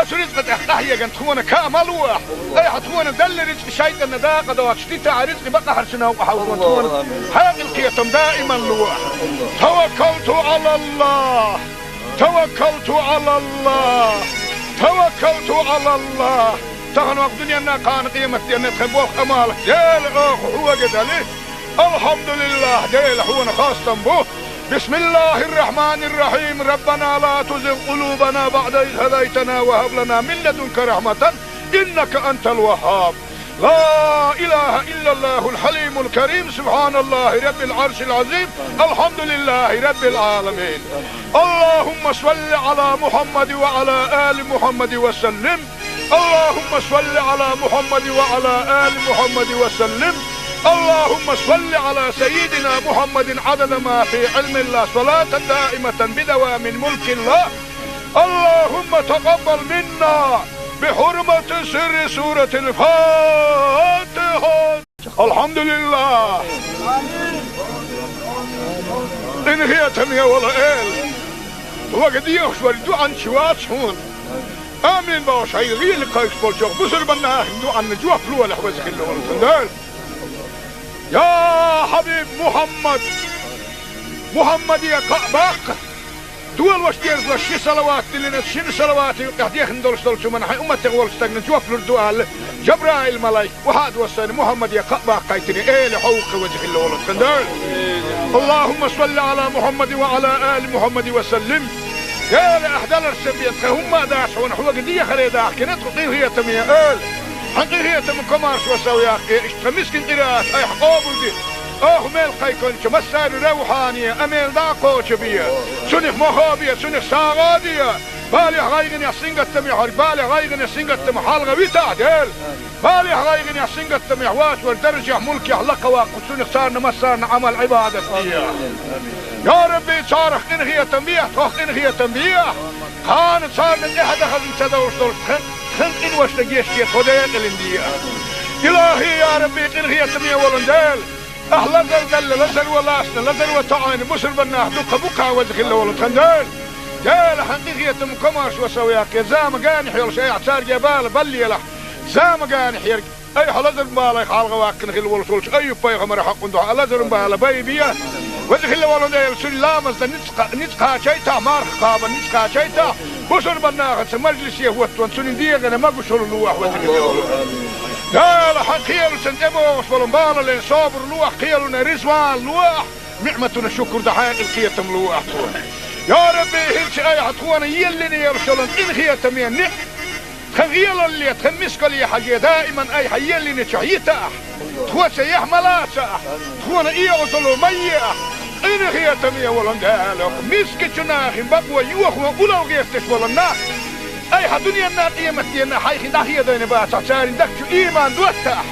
оцу рицкъа тӀехь къахьегна тхуна каа ма лохь. Айхьа тхуна делла рицкъи шайтӀанна дакъа доцуш дитахь, рицкъи бакъахьарчу новкъа хьовзо тхуна хьекъал, кхетам даиман лохь. Таваккалту Ӏалаллахь! Таваккалту Ӏалаллахь! Таваккалту Ӏалаллахь! Тахана вакъ дуьненна, кхана къематденна тхан болх, Ӏамал, Дела, оха хьоьга дали. Алхьамдулиллахь, Дела, хьуна хастам бу. بسم الله الرحمن الرحيم. ربنا لا تزغ قلوبنا بعد إذ هديتنا وهب لنا من لدنك رحمة إنك أنت الوهاب. لا إله إلا الله الحليم الكريم. سبحان الله رب العرش العظيم. الحمد لله رب العالمين. اللهم صل على محمد وعلى آل محمد وسلم. اللهم صل على محمد وعلى آل محمد وسلم. اللهم صل على سيدنا محمد عدد ما في علم الله، صلاة دائمة بدوام ملك الله. اللهم تقبل منا بحرمة سر سورة الفاتحة. Алхьамдулиллах! Къинхетаме волу Эла! Вага дехаш вара дуьхьанча вац хьуна. Амин бохуш, хьайн гӀийла кхайкхаш болчу бусурбан нахана дуьхьанна жоп лолахь, веза хилла волу тхан Дела. Я Хьабиб Мухьаммад! Мухьаммаде кхаъ баккха! Долуш дезалаш ши салават диллина, шина салавата юкъехь дехна долуш долчу хӀуманна хьайн умматех волчу стагана жоп лур ду аьлла, Жабраил-малайк охьа а доссийна, Мухьаммаде кхаъ баккхийтина, Эла хьо ву-кх, веза хилла волу тхан Дела. اللهم صل على محمد وعلى آل محمد وسلم. Эла, ахь даларца бен тхан хӀумма а дац хьуна, хьоьга дехаре дахкина тхо, къинхетаме Эла. Хьан къинхетам, комаьршо, сов яккха, иштта тхан мискин къираат айхьа къобалде. Оха мел кхайкхинчу массари равхьане а мел дӀа а кхочабе. Цунах мохо бе, цунах сагӀа а де. Балехь, гӀайгӀанехь, сингаттамехь верг, балех, гӀайгӀанех, сингаттамах хьалха витахь, Дела. Балехь, гӀайгӀанехь, сингаттамехь воцург даржехь, мулкехь лакха ваккха, цунах царна массарна Ӏамал, Ӏибадат де. Я Рабби, царах къинхетам бехь, тхох къинхетам бехь. Кхана царна тӀехьа дахазна ца довш долуш тхан Тхан къиношта гечде тхо декъалин де. Илахи, я Рабби, къинхетаме волун Дела, ахь лазар далла, лазар валлалц, лазар ватоӀийна бусурбаннах дукха букха веза хилла волу тхан Дела. Дела, хьан къинхетам комарш ва сов яккхе, замагани хьоьлуш айхьа царге бала баллиялахь, замагани хьерг. Айхьа лазар балай хьалха ваккхина хилла волуш волчу Айюб-пайхамара хьакъун дуьхьа лазарун бала байбе. Веза хилла волу Дела, цуьнан ламазна ницкъ, ницкъ кхачайтахь, марха кхабан ницкъ кхачайтахь, бусурбаннахаца мажлисе хӀоттон цуьнан дегӀана магушалла луахь, веза хилла волу. Дела, хьан кхелучун тӀебогӀуш болу балален собар луахь, кхелуна ризван луахь, ниӀматуна шукур дан хьекъал кхетам луахь тхуна. Я Рабби, хӀинца айхьа тхуна еллина елуш йолу къинхетаме ниӀ Тхан гӀелалле, тхан мискалле хьажий, даиман айхьа еллинчохь йитахь. Тхоца яхь ма лацахь, тхуна эгӀазалла ма ехь. Къинхетаме волун Дела, мискачу нахин бакъо йохо улал гӀерташ волу нах. Айхьа дуьненна къематденна хьайх дӀахедийна бацахь, царна дагчу ийман доттахь.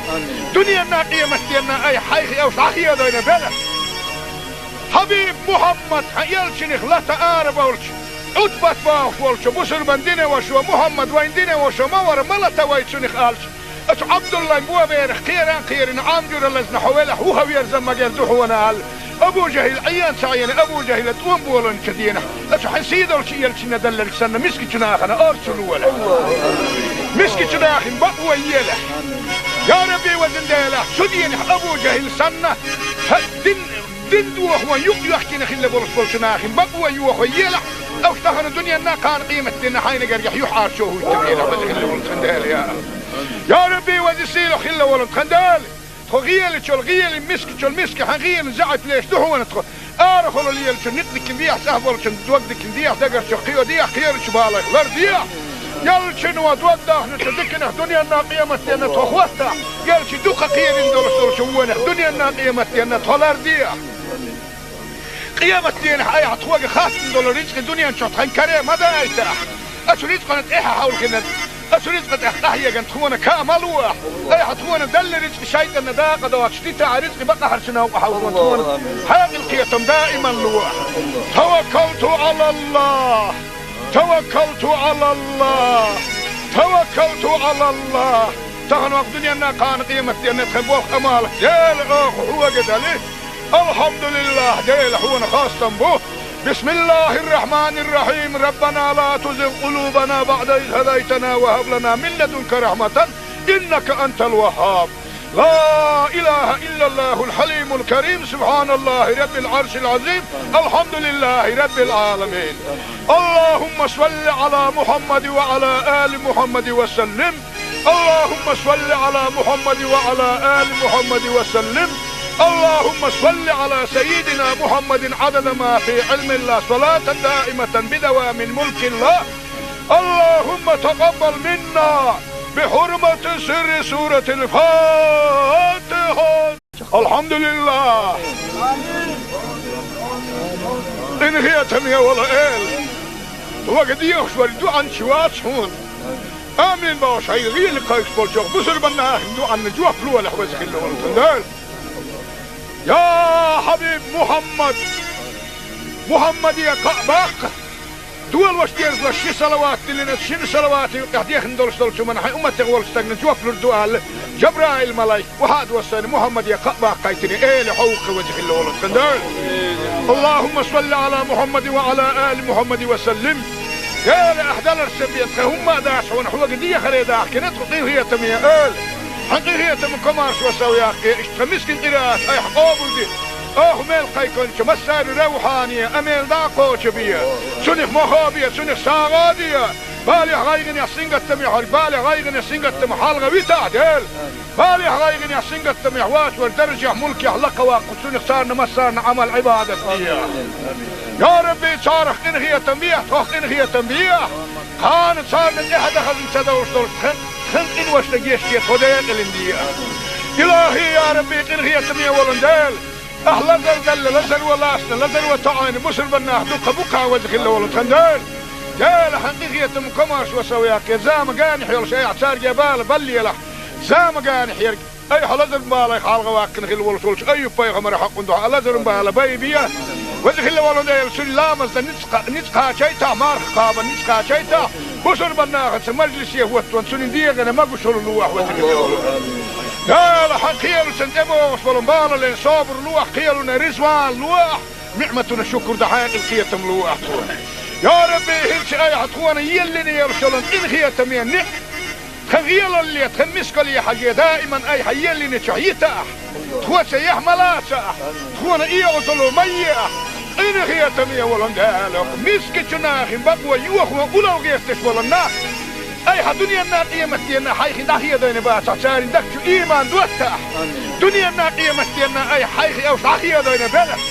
Дуьненна къематденна айхьа хьайх уьш дӀахедийна белахь. Хьабиб Мухьаммад, хьан элчанах лата ара волчу, Ӏутбат бохуш волчу бусурбан динан вашо, Мухьаммад вайн динан вашо ма вара, ма лата вай цунах аьлча, оцу Ӏабдуллайн боберах кхеран кхерина, Ӏам жуьра лазна хьо велахь, вуха верза магар ду хьуна аьлла. Абу ЖахӀил Ӏен ца Ӏена, Абу ЖахӀила тӀом боланчу денахь, оцу хьан сийдолчу элчанна даллалц санна, мискачу нахана орцу лолахь. Мискачу нахин бакъо елахь. Я Рабби, везан Дела, цу денахь Абу ЖахӀил санна, хьан дин Дин дохо юкъ йоьхкина хилла болуш болчу нахин бакъо йохо елахь, уьш тахана дуьненна кхана къематденна хьайна гергахь юьхьӀаьржо хӀуттур елахь, веза хилла волу тхан Дела, я. Я Рабби, веза сийлахь хилла волу тхан Дела, тхо гӀелачул гӀели, мискачул миска хьан гӀели заьӀап леш ду хьуна тхо. Арахула лелачу никъ дикина дехьа, цӀахь болчун дог дикина дехьа, дагарчу кхио дехьа, кхерачу балайх лар дехьа. Ялчуьнан дог дахначу диканах дуьненна къематденна тхо хӀоттахь, ялчу дукха кхерина долуш долчу вонах дуьненна къематденна тхо лардехьа. Къематденахь айхьа тхоьга хаттам долу рицкъа дуьнен чохь тхан каре ма дайтахь. Оцу рицкъана тӀаьхьа хьовлхина, оцу рицкъа тӀехь къахьеган тхуна каа ма луахь. Айхьа тхуна далла рицкъа шайтӀанна дакъа доцуш дитахь, рицкъа бакъахьарчу новкъа хьовлхина тхуна хьекъал кхетам даиман луахь. Таваккалту Ӏалаллах. Таваккалту Ӏалаллах! Таваккалту ӀалаллахӀ! Тахана вакъа дуьненна кхана къематденна тхан болх-Ӏамал Дела оха хьоьга дали. АлхьамдулиллахӀ, Дела хьуна хастам бу! БисмиллахӀир-рахьманир-рахьим! Раббана ла тузигъ къулубана баӀда из хӀадайтана ва хӀаб лана мин ладунка рахьматан, иннака антал ваххӀаб! لا إله إلا الله الحليم الكريم، سبحان الله رب العرش العظيم، الحمد لله رب العالمين. اللهم صل على محمد وعلى آل محمد وسلم. اللهم صل على محمد وعلى آل محمد وسلم. اللهم صل على سيدنا محمد عدد ما في علم الله، صلاة دائمة بدوام ملك الله. اللهم تقبل منا بحرمة سر سورة الفاتحة. الحمد لله. Къинхетаме волу Эла, вага дехаш вара дуьхьанча вац хьуна. Амин бохуш хьайга гӀийла кхайкхаш болчохь бусурбан нахана дуьхьанна жоп лолахь, веза хилла волу тхан Дела. Я хьабиб Мухьаммад! Мухьаммаде кхаъ баккха! Долош дерзалаш ши салават диллина, шина салавата юкъехь дехна долуш долчу хӀуманна хьайн умматех волчу стагна жоп лур ду аьлла, Жабраил-малайк, охьа а доссийна, Мухьаммаде кхаъ баккхийтина, Эла хьо ву-кх, веза хилла волу тхан Дела. اللهم صل على محمد وعلى آل محمد وسلم. Дела, ахь даларца бен тхан хӀумма а дац хьуна, хьоьга дехаре дахкина тхо, къинхетаме Эла. Хьан къинхетам комаршо сов яккхе, иштта тхан мискин къираат айхьа къобалде. Оха мел кхайкхинчу массарна равхьане, амел дӀа а кхочу бе. Цунах мохо а бе, цунах сагӀа а де. Балехь, гӀайгӀанехь, сингаттамехь верг, балех, гӀайгӀанех, сингаттамах хьалха витахь, Дела. Балехь, гӀайгӀанехь, сингаттамехь воцу верг даржехь, мулкехь лакхаваккха, цунах царна массарна Ӏамал-Ӏибадат де. Я Рабби, царах къинхетам бехьа, тхох къинхетам бехьа. Кхана царна тӀаьхьа дан хазна ца довш долуш тхан, тхан къиношна гечде тхо декъалин де. Илахи, я Рабби, къинхетаме волун Дела! Ахь лазар далла, лазар валлалц, лазар ватоӀийна бусурбан нах дукха бу-кх, веза хилла волу тхан Дела. Дела, хьан къинхетам комаршо сов яккхе, замагани хьоьлуш айхьа царге бала баллиялахь, замагани хьерг. Айхьа лазар балай хьалха ваккхина хилла волуш волчу Айюб-пайхамара хьакъун дуьхьа лазарун бала байбе. Веза хилла волу Дела, цуьнан ламазна ницкъ, ницкъ кхачайтахь, марха кхабан ницкъ кхачайтахь, Бусурбан нахаца мажлисе хӀоттаван цунна дегӀана могушалла лолахь, веза хилла волу Дела. Хьан кхелашна тӀебогӀуш болу балале собар лолахь, кхелана риза вала лолахь, ниӀматана шукур дан хьекъал, кхетам лолахь тхуна. Я Рабби, хӀинца айхьа тхуна еллина йолуш йолу къинхетаме ниӀ, тхан гӀелалле, тхан мискалле хьажий, даиман айхьа еллинчохь йитахь. Тхо цаьхьа ма лацахь, тхуна оьгӀазло ма ехь, къинхетаме волу Дела, мискачу нахана бакъо йохо улло гӀерташ болу нах, айхьа дуьненна, къематденна хьайх дӀахедийна бацахь, церан дагчу иман доттахь. Дуьненна, къематденна айхьа хьайх уьш дӀахедийна белахь.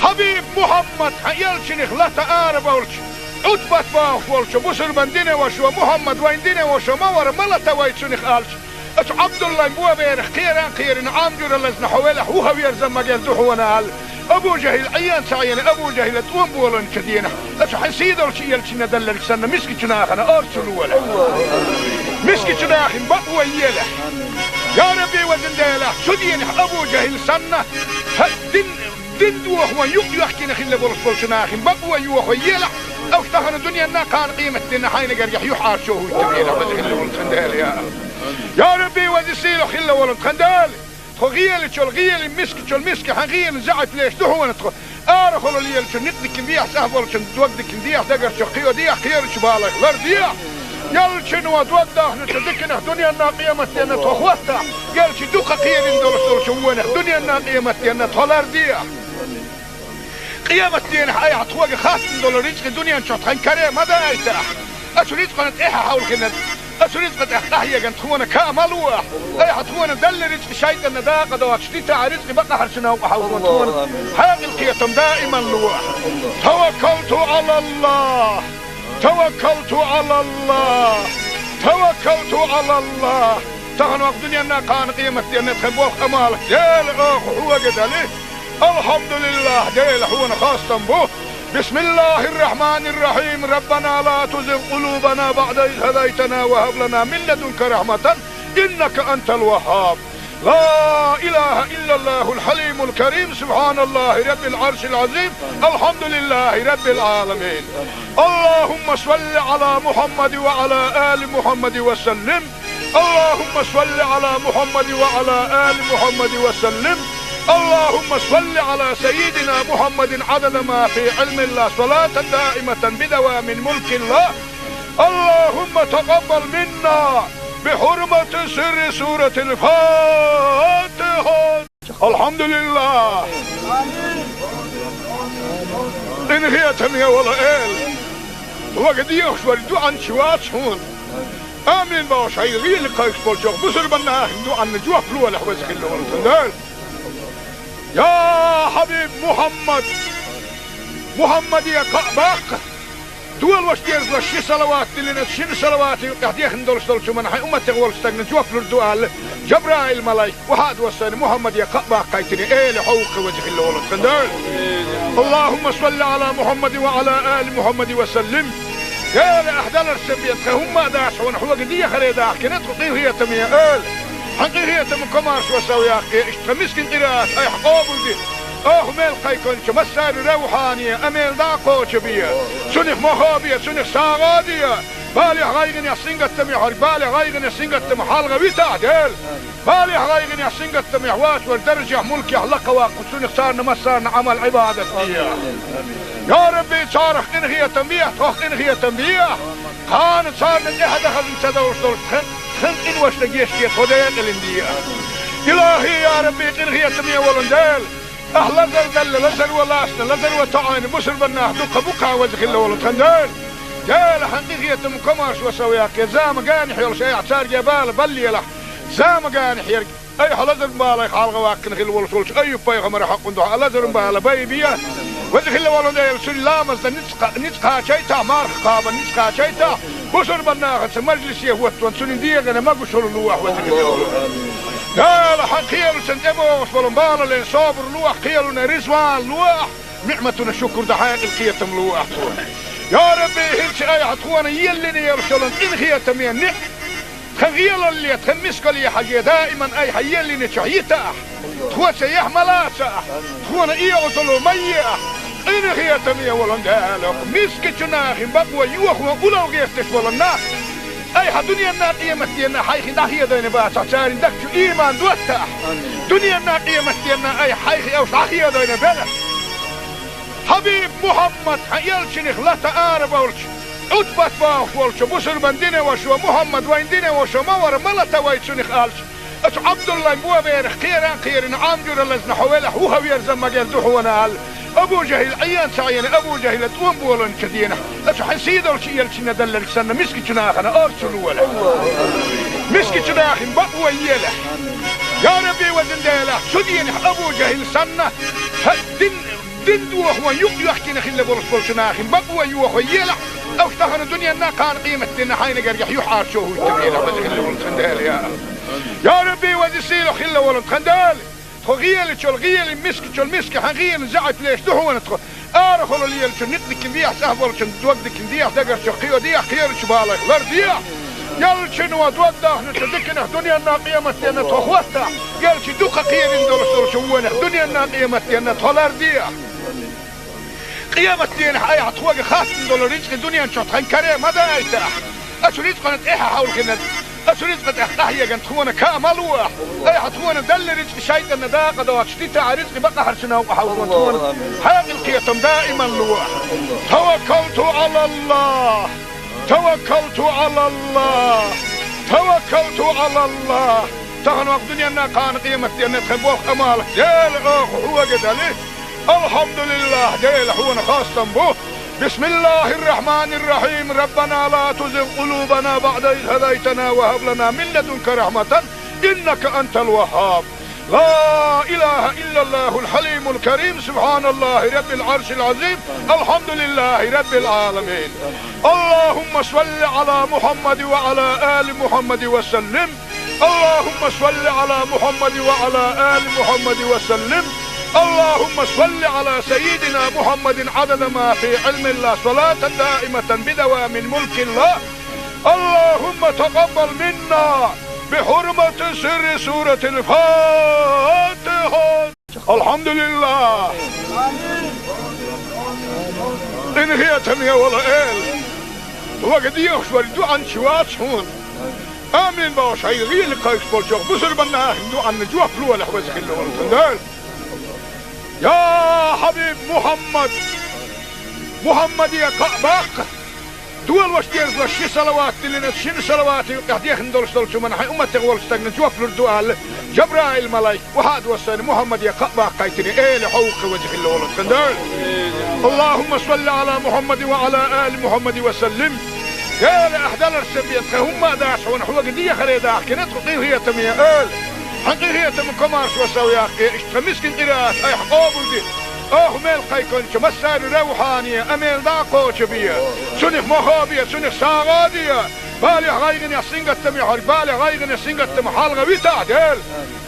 Хьабиб Мухьаммад, хьан элчанах лата арабевлча, Ӏутбат бохуш волчу бусурбан динан вашас: «Мухьаммад вайн динан ваша ма вара, ма лата вай цунах», аьлча, оцу Ӏабдуллайн боберах кхеран кхерина, Ӏам жуьра лазна хьо велахь, вухаверза магар ду хьуна аьлла, Абу ЖахӀил Ӏен ца Ӏийна, Абу ЖахӀила тӀом болийначу дийнахь, оцу хьан сийдолчу элчанна делларг санна, мискачу нахана орцалло лолахь. Мискачу нахана бакъо елахь. Я Рабби, везан Дела, цу дийнахь Абу ЖахӀил санна, хьан дин Дин дохо юкъ йоьхкина хилла болуш болчу нахана бакъо йохо елахь, уьш тахана дуьненна, кхана къематденна хьайна гергахь юьхьӀаьржо хӀуттабелахь, веза хилла волу тхан Дела, я. Я Рабби, веза сийлахь хилла волу тхан Дела. Тхо гӀелачул гӀелин, мискачул миска, хьан гӀелин заьӀап леш ду хьуна тхо. Арахула лелачун никъ дикина дехьа, цӀахь болчун дог дикина дехьа, дагарчух кхио дехьа, кхерачу балайх лардехьа. Элчано дог дахначу диканах дуьненна, къематденна тхо хӀоттахь, элча дукха кхерина долуш долчу вонах дуьненна, къематденна тхо лардехьа. Къематденахь айхьа тхоьга хаттам долу рицкъа дуьнен чохь тхан каре ма дайтахь. Оцу рицкъана тӀаьхьа хьовлхина, оцу рицкъа тӀехь къахьегна тхуна ка ма лолахь. Айхьа тхуна делла рицкъа шайтӀанна дакъа доцуш дитахь, рицкъа бакъахьарчу новкъа хьовзо тхуна хьекъал, кхетам даиман лолахь. Таваккалту Ӏалаллах. Таваккалту Ӏалаллах! Таваккалту Ӏалаллах! Тахана ваха дуьненна, кхана къематденна тхан болх, Ӏамал, Дела, оха хьоьга дали. Алхьамдулиллах, Дела, хьуна хастам бу. Бисмиллахир-рахманир-рахим. Раббана ла тузигъ къулубана баъда из хӀадайтана ва хӀаб лана мин ладунка рахьматан, иннака антал ваххаб. لا إله إلا الله الحليم الكريم، سبحان الله رب العرش العظيم، الحمد لله رب العالمين. اللهم صل على محمد وعلى آل محمد وسلم. اللهم صل على محمد وعلى آل محمد وسلم. اللهم صل على سيدنا محمد عدد ما في علم الله، صلاة دائمة بدوام ملك الله. اللهم تقبل منا بحرمة سر سورة الفاتحة. الحمد لله. Къинхетаме волу Эла, вага дехаш верг дуьхьанча вац хьуна. Амин бохуш, хьайн гӀийла кхайкхаш болчу бусурбан нахана дуьхьанна жоп лолахь, веза хилла волу тхан Дела. Я хьабиб Мухьаммад, Мухьаммаде кхаъ баккха. Долош дезалаш ши салават диллина, шина салавата юкъахь дехна долуш долчу хӀуманна хьайн умматех волчу стагана жоп лур ду аьлла, Жабраил-малайк охьа а доссийна, Мухьаммаде кхаъ баккхийтина, Эла, хьо ву-кх, веза хилла волу тхан Дела. اللهم صل على محمد وعلى آل محمد وسلم. Дела, ахь даларца бен тхан хӀумма а дац хьуна, хьоьга дехаре дахкина тхо, къинхетаме Эла. Хьан къинхетам, комаршо сов яккхий, иштта тхан мискин къираат айхьа къобалде. Оха мел кхайкхинчу массарна равхьане, амел дӀа а кхочу бе. Цунах мохо бе, цунах сагӀа а де. Балех, гӀайгӀанех, сингаттамех верг, балех, гӀайгӀанех, сингаттамах хьалха витахь, Дела. Балех, гӀайгӀанех, сингаттамех вац верг даржехь, мулкехь лакха ваккха, цунах царна массарна Ӏамал, Ӏибадат де. Я Рабби, царах къинхетам бе, тхох къинхетам бе. Кхана царна тӀаьхьа дан хазна ца довш долуш тхан, тхан къиношна гечде, тхо декъалина де. Илахи, я Рабби, къинхетаме волу Дела. Ахь лазар делла, лазаро лаьцна, лазаро тоӀийна бусурбан нах дуккха бу-кх, веза хилла волу тхан Дела. Дела, хьан къинхетам, комаршо сов яккхий, зама генахь йолуш айхьа цаьрга бала баллалахь. Зама генахь ерг айхьа лазаран балех хьалха ваккхина хилла волуш волчу Айюб-пайхамаран хьокъан дуьхьа лазаран бала байбе. Веза хилла волу Дела, цуьнан ламазна ницкъ кха-, ницкъ кхачийтахь, марха кхабарна ницкъ кхачийтахь, бусурбан нахаца мажлисе хӀоттаван цуьнан дегӀана могушалла лолахь, веза хилла волу Дела. Хьан кхелашна тӀебогӀуш болу балале собар лолахь, кхелана риза вала лолахь, ниӀматана шукур дан хьекъал, кхетам лолахь тхуна. Я Рабби, хӀинца айхьа тхуна еллина йолуш йолу къинхетаме ниӀ, тхан гӀелалле, тхан мискалле хьажий, даиман айхьа еллинчохь йитахь. Тхо цаьхьа ма лацахь, тхуна оьгӀазло ма ехь, Къинхетаме волу Дела, оха мискачу нахана бакъо йохо улал гӀерташ волу нах, айхьа дуьненна, къематденна хьайх дӀахедийна бацахь, церан дагчу иман доттахь. Дуьненна, къематденна айхьа хьайх уьш дӀахедийна белахь. Хьабиб Мухьаммад, хьан элчанах лата арабевлча, Ӏутбат бохуш волчо, бусурбан динан вашо, Мухьаммад вайн динан вашо ма вара, ма лата вай цунах аьлча, оцу Ӏабдуллайн боберах кхера а кхерина, Ӏам жуьра лазна хьо велахь, вухаверза магар ду хьуна аьлла, Абу ЖахӀил Ӏен ца Ӏена, Абу ЖахӀила тӀом боланчу дийнахь, оцу хьан сийдолчу элчанна далларг санна, мискачу нахана орцу лолахь. Мискачу нахана бакъо елахь. Я Рабби, везан Дела, цу дийнахь Абу ЖахӀил санна, хьан дин, дин дохо юкъ йоьхкина хилла болуш болчу нахана бакъо йохо елахь, уьш тахана дуьненна, кхана къематденна хьайна гергахь юьхьӀаьржо хӀуттабелахь, веза хилла волу тхан Дела, я. Я Рабби, веза сийлахь хилла волу тхан Дела, тхо гӀелачул гӀелин, мискачул миска хьан гӀелин заьӀап леш ду хьуна тхо. Арахула лелачу некъ дикина дехьа, цӀахь болчун дог дикина дехьа, дагарчу кхио дехьа, кхерачу балайх лар дехьа. Ялчун ва дог дахначу диканах дуьненна, къематденна тхо хӀоттахь, ялчу дукха кхерина долуш долчу вонах дуьненна, къематденна тхо лар дехьа. Къематденахь айхьа тхоьга хаттам долу рицкъи дуьнен чохь тхан каре ма дайтахь. Оцу рицкъана тӀаьхьа хьовлхина, оцу рицкъа тӀехь къахьеган тхуна каа ма лохь. Айхьа тхуна далла рицкъи шайтӀанна дакъа доцуш дитахь, рицкъи бакъахьарчу новкъа хьовлхо тхуна. Хьекъал, кхетам даиман лохь. Таваккалту Ӏалаллахь. Таваккалту Ӏалаллахь. Таваккалту Ӏалаллахь. Тахана ваха дуьненна, кхана къематденна тхан боху Ӏамал, Дела, оха хьоьга дали. Алхьамдулиллахь, Дела, хьуна хастам бу. بسم الله الرحمن الرحيم. ربنا لا تزغ قلوبنا بعد إذ هديتنا وهب لنا من لدنك رحمة إنك أنت الوهاب. لا إله إلا الله الحليم الكريم. سبحان الله رب العرش العظيم. الحمد لله رب العالمين. اللهم صل على محمد وعلى آل محمد وسلم. اللهم صل على محمد وعلى آل محمد وسلم. اللهم صل على سيدنا محمد عدد ما في علم الله، صلاة دائمة بدوام ملك الله. اللهم تقبل منا بحرمة سر سورة الفاتحة. Алхьамдулиллахь! Къинхетаме волу Эла, вага дехаш вара дуьхьанча вац хьуна. Амин бохуш, хьайн гӀийла кхайкхаш болчохь бусурбан нахана дуьхьанна жоп лолахь, веза хилла волу тхан Дела. Я Хьабиб Мухьаммад! Мухьаммаде кхаъ баккха! Дола ваша деза ваша ши салават диллина, шина салавата юкъехь дехна долуш долчу хӀуманна хьайн умматех волчу стагна жоп лур ду аьлла, Жабраил-малайк охьа а доссийна, Мухьаммаде кхаъ баккхийтина, Эла хьовха, веза хилла волу тхан Дела. اللهم صل على محمد وعلى آل محمد وسلم. Эла, ахь даларш ца бен, тхан хӀумма а дац хьуна, хьоьга дехаре дахкина тхо, къинхетаме Эла. Хьан къинхетаман комаршо сов яккхий, иштта тхан мискин къираат айхьа къобалде. Оха мел кхайкхинчу массарна равхьане а мел дӀа а кхочу бе. Цунах мохо бе, цунах сагӀа а де. Балехь, гӀайгӀанехь, сингаттамехь верг балех, гӀайгӀанех, сингаттамах хьалха витахь, Дела.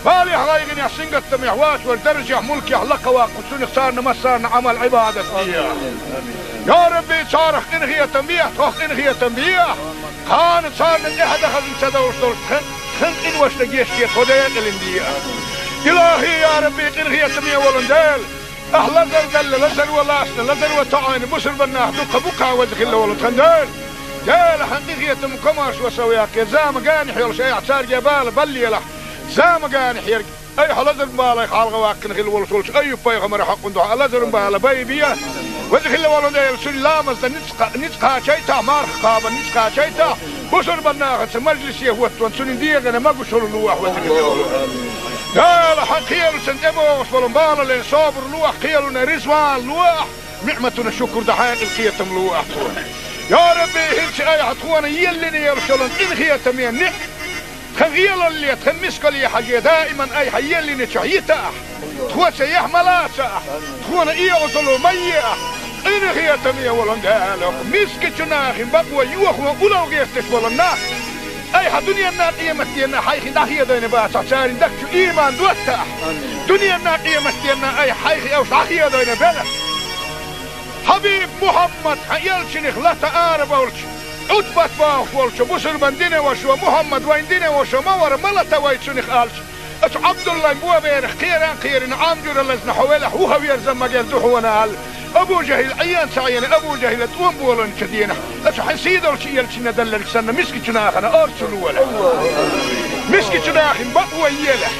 Балехь, гӀайгӀанехь, сингаттамехь воцург даржехь, мулкехь лакха ваккха, цунах царна массарна Ӏамал-Ӏибадат де. Я Рабби, царах къинхетам бехьа, тхох къинхетам бехьа. Кхана царна тӀаьхьа дан хазна ца довш долуш тхан, тхан къиношна гечде, тхо декъалина де. Илахьи, я Рабби, къинхетаме волу Дела! Ахь лазар далла, лазар ван лаьцна, лазар ван тоьӀна бусурбан нах дуккха бу-кх, веза хилла волу тхан Дела. Дела, хьан къинхетаман комаршо сов яккхий, зама генахь йолуш айхьа цаьрга бала баллалахь. Зама генахь ерг айхьа лазаран балех хьалха ваккхина хилла волуш волчу Айюб-пайхамаран хьокъан дуьхьа лазаран бала байбе. Веза хилла волу Дела, цуьнан ламазна ницкъ кха-, ницкъ кхачийтахь, марха кхабарна ницкъ кхачийтахь, бусурбан нахаца мажлисе хӀоттаван цуьнан дегӀана могушалла лохь, веза хилла волу Дела. Хьан кхелашна тӀебогӀуш болу балале собар лохь, кхелана резаван лохь, ниӀматана шукур дан хьекъал, кхетам лохь тхуна. Я Рабби, хӀинца айхьа тхуна еллина йолуш йолу къинхетаме некъ тхан гӀелалле, тхан мискалле хьажий, даиман айхьа еллинчохь йитахь, тхоца яхь ма лацахь, тхуна оьгӀазло ма еахь. Къинхетаме волу Дела, мискачу нахана бакъо йохо улал гӀерташ болу нах, айхьа дуьненна, къематденна хьайх дӀахедийна бацахь, церан дагчу иман доттахь. Дуьненна, къематденна айхьа хьайх уьш дӀахедийна белахь. Хьабиб Мухьаммад, хьан элчанах лата арабевлча, Ӏутбат бохуш волчу бусурбан динан вашо, Мухьаммад вайн динан вашо ма вара, ма лата вай цунах аьлча, оцу Ӏабдуллайн боберах кхера а кхерина, Ӏам жуьра лазна хьо велахь, вухаверза магар ду хьуна аьлла, Абу-Жахьил Ӏийна ца Ӏийна, Абу-Жахьила тӀом боланчу денахь, аса хьайн сий долчу элчанна делларг санна, мискачу нахана орцу лолахь. Мискачу нахана бакъо елахь.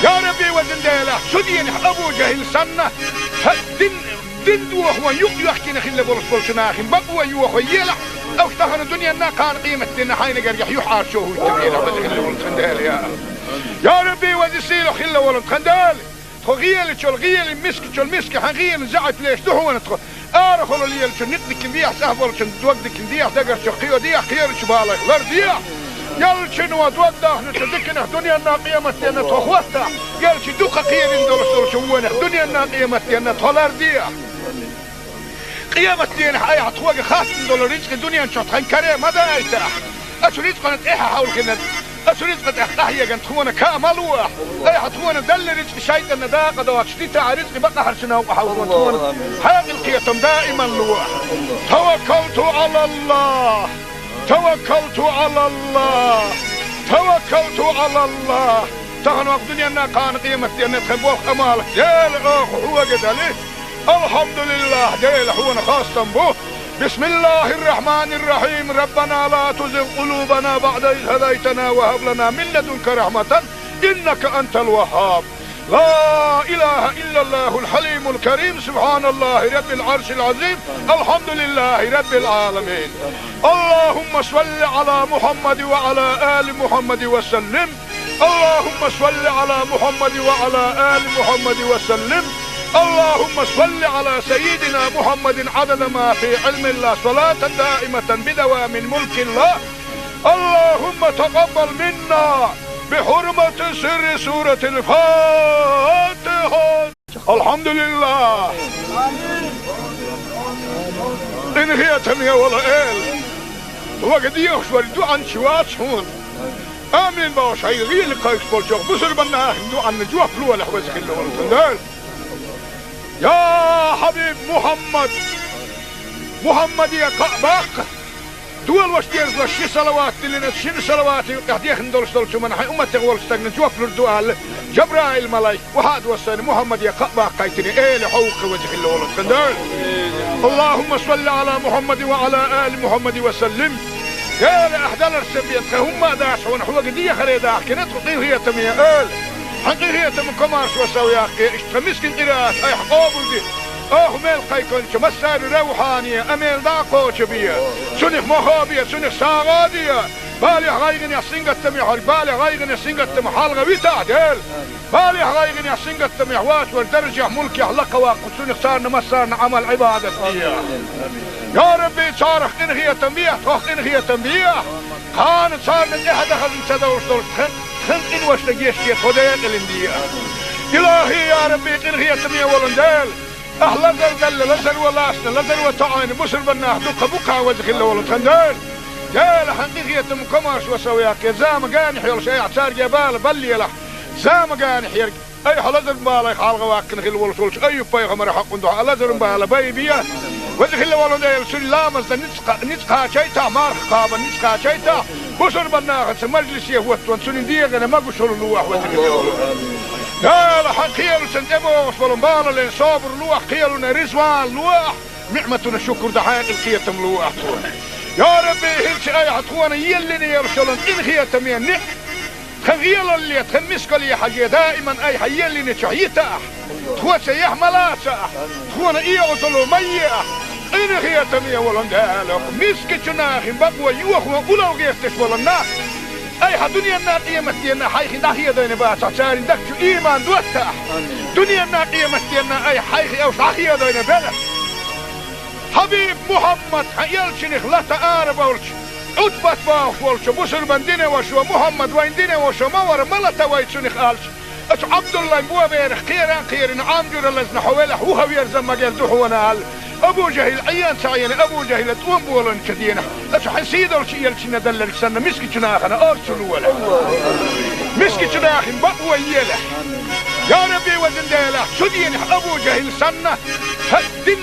Я Рабби, везан Дела, цу денахь Абу-Жахьил санна, хьан дин, дин дохо юкъ йохкина хилла болуш болчу нахана бакъо йохо елахь, аса тахана дуьненна, кхана къематденна хьайна гергахь юьхьӀаьржо хӀуттур елахь, веза хилла волу тхан Дела, я Аллах. Я Рабби, веза сийлахь хилла волу тхан Дела! Тхо гӀелачул гӀелин, мискачул миска хьан гӀелин заьӀап леш ду хьуна тхо. Арахула лелачу никъ дикина дехьа, цӀахь болчун дог дикина дехьа, дагарчу кхио дехьа, кхерачу балайх лар дехьа. Ялчино дог дахначу диканах дуьненна, къематденна тхо хӀоттахь, ялчи дукха кхерина долуш долчу вонах дуьненна, къематденна тхо лар дехьа. Къематденахь айхьа тхоьга хаттам долу рицкъи дуьнен чохь тхан каре ма дайтахь. Ацу рицкъана тӀаьхьа хьовлхина, ацу рицкъа тӀехь къахьеган тхуна каа ма лохь. Айхьа тхуна делла рицкъи шайтӀанна дакъа доцуш дитахь, рицкъи бакъахьарчу новкъа хьовлхун тхуна хьекъал, кхетам даиман лохь. Таваккалту Ӏалаллах! Таваккалту Ӏалаллах! Таваккалту Ӏалаллах! Тахана вакъ дуьненна, кхана къематденна тхан болх, Ӏамал, Дела, оха хьоьга дали. Алхьамдулиллах, Дела, хьуна хастам бу. بسم الله الرحمن الرحيم. ربنا لا تزغ قلوبنا بعد إذ هديتنا وهب لنا من لدنك رحمة إنك أنت الوهاب. لا إله إلا الله الحليم الكريم. سبحان الله رب العرش العظيم. الحمد لله رب العالمين. اللهم صل على محمد وعلى آل محمد وسلم. اللهم صل على محمد وعلى آل محمد وسلم. اللهم صل على سيدنا محمد عدد ما في علم الله، صلاة دائمة بدوام ملك الله. اللهم تقبل منا بحرمة سر سورة الفاتحة. Алхьамдулиллах! Къинхетаме волу Эла! Хьоьга дехаш верг дуьхьал чу вац хьуна. Амин бохуш, хьайн гӀийла кхайкхаш болчу бусурба нахана дуьхьал жоп лолахь, веза хилла волу тхан Дела. Я Хьабиб Мухьаммад! Мухьаммаде кхаъ баккха! Долуш дезалаш ши салават диллина, шина салаватан юкъахь дехна долуш долчу хӀуманна хьайн умматех волчу стагна жоп лур ду аьлла, Жабраил-малайк, вахьа а доссийна, Мухьаммаде кхаъ баккхийтина, Эла хьовха, веза хилла волу тхан Дела. اللهم صل على محمد وعلى آل محمد وسلم. Дела, ахь даларца бен тхан хӀумма а дац хьуна, хьоьга дехаре дахкина тхо, къинхетаме Эла. Хьан къинхетам, комаьршо сов яккхий, иштта тхан мискин къираат айхьа къобалде. Оха мел кхайкхинчу массарна равхьане, амел дӀа а кхочу бе. Цунах мохо бе, цунах сагӀа а де. Балехь, гӀайгӀанехь, сингаттамехь верг, балех, гӀайгӀанех, сингаттамах хьалха витахь, Дела. Балехь, гӀайгӀанехь, сингаттамехь воцург даржехь, мулкехь лакха ваккха, цунах царна массарна Ӏамал-Ӏибадат де. Я Рабби, царах къинхетам бехьа, тхох къинхетам бехьа. Кхана царна тӀаьхьа дан хазна ца довлуш долуш тхан, тхан къиношна гечде тхо декъалин де. Илахи, я Рабби, къинхетаме волу Дела! Ахь лазар делла, лазаро лаьцна, лазаро тоӀийна бусурба нах дукха бу-кх, веза хилла волу тхан Дела. Дела, хьан къинхетам, комаьршо сов яккхий, зама генахь йолуш айхьа цаьрга бала баллалахь. Зама генахь ерг айхьа лазаран балех хьалха ваккхина хилла волуш волчу Айюб-пайхамаран хьакъан дуьхьа лазаран бала байбе. Веза хилла волу Дела, цуьнан ламазна ницкъ кха-, ницкъ кхачийтахь, марха кхабарна ницкъ кхачийтахь, бусурба нахаца мажлисе хӀоттон цуьнан дегӀана могушалла лохь, веза хилла волу Дела. Хьан кхелашна тӀебогӀуш болу балален собар лохь, кхелана резаван лохь, ниӀматана шукур дан хьекъал, кхетам лохь тхуна. Я Рабби, хӀинца айхьа тхуна еллина йолуш йолу къинхетаме ниӀ- Тхан гӀелалле, тхан мискалле хьажий, даиман айхьа еллинчохь йитахь, тхоца яхь ма лацахь, тхуна оьгӀазло ма ехь. Къинхетаме волу Дела, мискачу нахана бакъо йохо улло гӀерташ болу нах айхьа дуьненна, къематденна хьайх дӀахедийна бацахь, церан дагчу ийман доттахь. Дуьненна, къематденна айхьа хьайх уьш дӀахедийна белахь. Хьабиб Мухьаммад, хьан элчанах лата арабевлча, Ӏутбат бохуш волчо, бусурба динан вашо, Мухьаммад вайн динан вашо ма вара, ма лата вай цунах, аьлча, ацу Ӏабдуллайн боберах кхеран а кхерина, Ӏам жуьра лазна хьо велахь, вухаверза магар ду хьуна, аьлла. Абу-Жахьил Ӏийна ца Ӏийна, Абу-Жахьила тӀом боланчу денахь, ацу хьайн сий долчу элчанна делларг санна, мискачу нахана орцу лолахь. Мискачу нахана бакъо елахь. Я Рабби, везан Дела, цу денахь Абу-Жахьил санна, хьан дин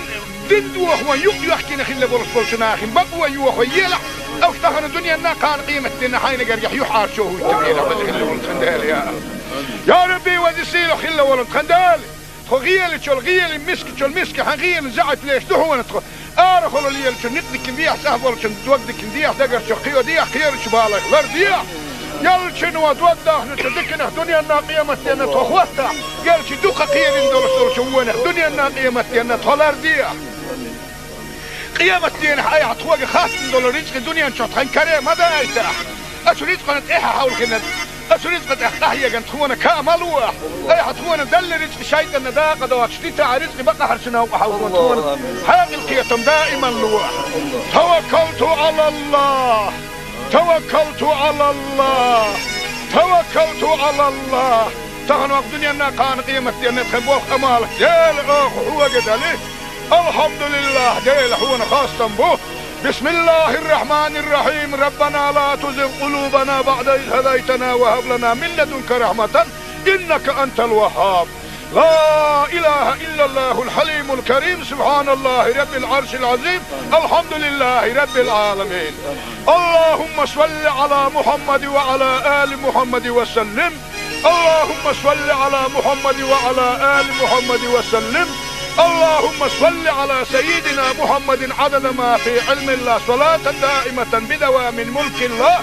Дин дохо юкъ йохкина хилла болуш болчу нахана бакъо йохо елахь, аса тахана дуьненна, кхана къематденна хьайна гергахь юьхьӀаьржо хӀуттур елахь, веза хилла волу тхан Дела, я Аллах. Я Рабби, веза сийлахь хилла волу тхан Дела! Тхо гӀелачул гӀелин, мискачул миска хьан гӀелин заьӀап леш ду хьуна тхо. Арахула лелачун никъ дикин дехьа, цӀахь болчун дог дикин дехьа, дагарчу кхио дехьа, кхерачу балайх лар дехьа. Ялчун ва дог дахначу диканах дуьненна къематденна тхо хӀоттахь, ялчи дукха кхерин долуш долчу вонах дуьненна къематденна тхо лар дехьа. Къематденахь айхьа тхоьга хаттам долу рицкъи дуьнен чохь тхан каре ма дайтахь. Ацу рицкъана тӀаьхьа хьовлхина, ацу рицкъа тӀехь къахьеган тхуна ка ма луахь. Айхьа тхуна далла рицкъи шайтӀанна дакъа доцуш дитахь, рицкъи бакъахьарчу новкъа хьовлхо тхуна хьекъал кхетам даиман луахь. Таваккалту Ӏалаллах! Таваккалту Ӏалаллах! Таваккалту Ӏалаллах! Тахана вакъ дуьненна кхана къематденна тхан боху амал, Дела, оха хьоьга дали. Алхьамдулиллах, Дела, хьуна хастам бу. Бисмиллахир-рахманир-рахим. Раббана ла тузигъ къулубана баъда из хӀадайтана ва хӀаб лана мин ладунка рахьматан, иннака антал ваххаб. Ла илаха иллаллахул хьалимул карим. Субханаллахи раббил аршил азим. Алхьамдулиллахи раббил аламин. Аллахумма салли ала Мухаммад ва ала али Мухаммад ва саллим. اللهم صل على محمد وعلى آل محمد وسلم. اللهم صل على سيدنا محمد عدد ما في علم الله، صلاة دائمة بدوام ملك الله.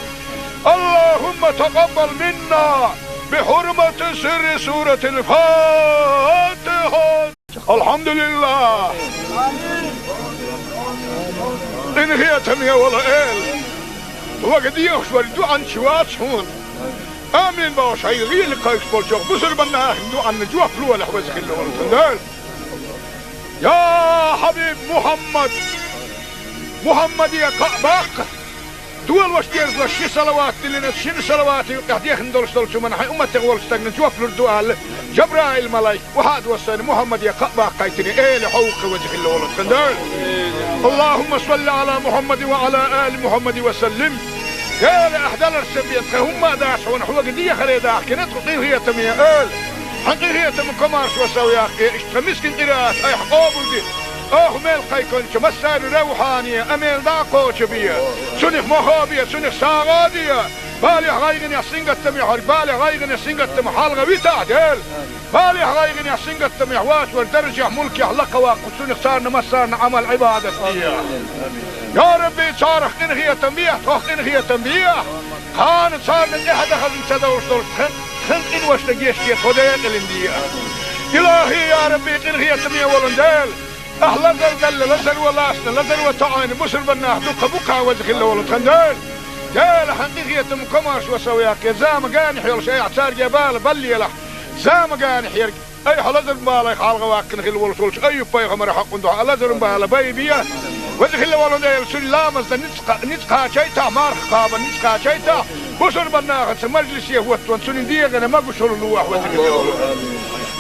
اللهم تقبل منا بحرمة سر سورة الفاتحة. Алхьамдулиллах! Къинхетаме волу Эла! Вага дехаш вара дуьхьанча вац хьуна. Амин бохуш хьайга гӀийла кхайкхаш болчохь бусурбан нахана дуьхьанна жоп лолахь, веза хилла волу тхан Дела. Я Хьабиб Мухьаммад! Мухьаммаде кхаъ баккха! Долош дезлош ши салават диллина, шина салавата юкъахь дехна долуш долчу хӀуманна хьайн умматех волчу стагна жоп лур ду аьлла, Жабраил-малайк, вахьа а доссайна, Мухьаммаде кхаъ баккхийтина, Эла хьо ву-кх веза хилла волу тхан Дела. Аллахумма салли ала Мухьаммадин ва ала али Мухьаммадин ва саллим. Дела, ахь даларца бен тхан хӀумма а дац хьуна, хьоьга дехаре дахкина тхо, къинхетаме Эла. Хьан къинхетам, комаршо сов яккхий, иштта тхан мискин къираат айхьа къобалде. Оха мел кхайкхинчу массаьрна равхьане а мел дӀа а кхочу бе. Цунах мохо бе, цунах сагӀа а де. Балех, гӀайгӀанех, сингаттамех верг, балех, гӀайгӀанех, сингаттамах хьалха витахь, Дела. Балех, гӀайгӀанех, сингаттамех вац вара даржехь, мулкехь лакха ваккха, цунах царна массарна Ӏамал-Ӏибадат де. Я Рабби, царах къинхетам бехьа, тхох къинхетам бехьа. Кхана царна тӀаьхьа дан хазна ца довш долчу тхан, тхан къиношна гечде, тхо декъалина де. Илахи, я Рабби, къинхетаме волу Дела. Ахь лазар далла, лазар ван лаьцна, лазар ван тоьӀна бусурбан нах дуккха бу-кх, веза хилла волу тхан Дела. Дела, хьан къинхетам, комаршо сов яккхий, зама генахь йолуш айхьа цаьрга бала баллалахь. Зама генахь ерг айхьа лазаран балех хьалха ваккхина хилла волуш волчу Айюб-пайхамаран хьокъун дуьхьа лазаран бала байбе. Веза хилла волу Дела, цуьнан ламазна ницкъ кха-, ницкъ кхачийтахь, марха кхабарна ницкъ кхачийтахь, бусурбан нахаца мажлисе хӀоттаван цуьнан дегӀана могушалла лолахь, веза хилла волу Дела.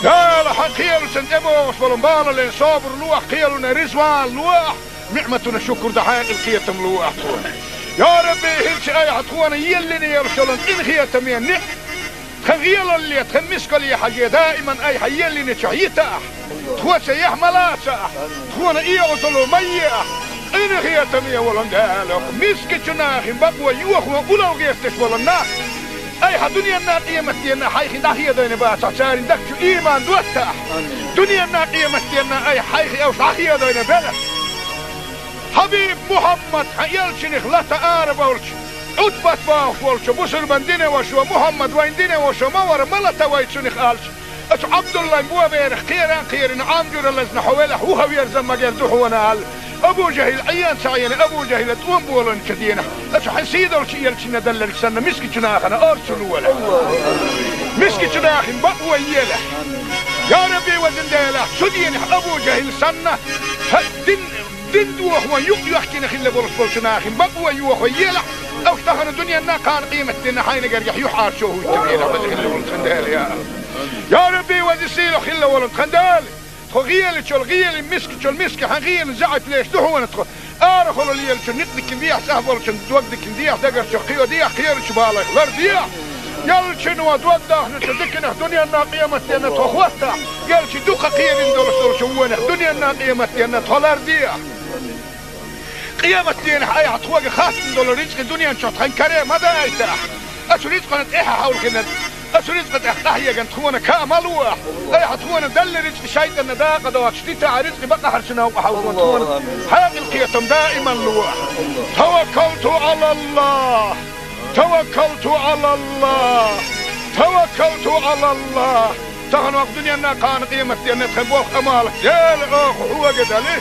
Дела, хьан кхелаца тӀебогӀуш болу балале собар лолахь, кхелана резаван лолахь, ниӀматана шукур дан хьекъал, кхетам лолахь тхуна. Я Рабби, хӀинца айхьа тхуна еллина йолуш йолу къинхетаме ниӀ- Тхан гӀелалле, тхан мискалле хьажий, даиман айхьа еллинчохь йитахь, тхоца яхь ма лацахь, тхуна оьгӀазло ма ехь. Къинхетаме волу Дела, мискачу нахана бакъо йохо улло гӀерташ болу нах, айхьа дуьненна, къематденна хьайх дӀахедийна бацахь, царна дагчу ийман доттахь. Дуьненна, къематденна айхьа хьайх уьш дӀахедийна белахь. Хьабиб Мухьаммад, хьан элчанах лата ара болчу, Ӏутбат бохуш волчу бусурбан динан вашо, Мухьаммад вайн динан вашо ма вара, ма лата вай цунах аьлча, оцу Ӏабдуллайн боберах кхеран кхерина, Ӏам жуьра лазна хьо велахь, вуха верза магар ду хьуна аьлла, Абу ЖахӀил Ӏен ца Ӏийна, Абу ЖахӀила тӀом боланчу дийнахь, оцу хьайн сийдолчу элчанна далларг санна, мискачу нахана орцу лолахь. Мискачу нахана бакъо елахь. Я Рабби, везан Дела, цу дийнахь Абу ЖахӀил санна, хьан дин Дин дохо юкъ йоьхкина хилла болуш болчу нахана бакъо йохо елахь, уьш тахана дуьненна, кхана къематденна хьайна гергахь юьхьӀаьржо хӀуттур елахь, веза хилла волу тхан Дела, я АллахӀ. Я Рабби, веза-сийлахь хилла волу тхан Дела. Тхо гӀелачул гӀелин, мискачул миска хьан гӀелин заьӀап леш ду хьуна тхо. Арахула лелачун никъ дикин дехьа, цӀахь болчун дог дикин дехьа, дагарчу кхио дехьа, кхерачу балайх лар дехьа. Ялчун ва дог дахначу диканах дуьненна, къематденна тхо хӀоттахь, ялчи дукха кхерина долуш долчу вонах дуьненна, къематденна тхо лар дехьа. Къематденахь айхьа тхоьга хаттам долу рицкъи дуьнен чохь тхан каре ма дайтахь. Ацу рицкъана тӀаьхьа хьовлхина, Аса ризкъа тӀехь къахьеган тхуна каа ма луахь. Айхьа тхуна далла ризкъа шайтӀанна дакъа доцуш дитахь, ризкъа бакъахьарчу новкъа хьалхо тхуна. Хьекъал кхетам даиман луахь. Таваккалту Ӏалаллах. Таваккалту Ӏалаллах. Таваккалту Ӏалаллах. Тахана вакъ дуьненна кхана къематденна тхан болх амал. Дела, оха хьога дали.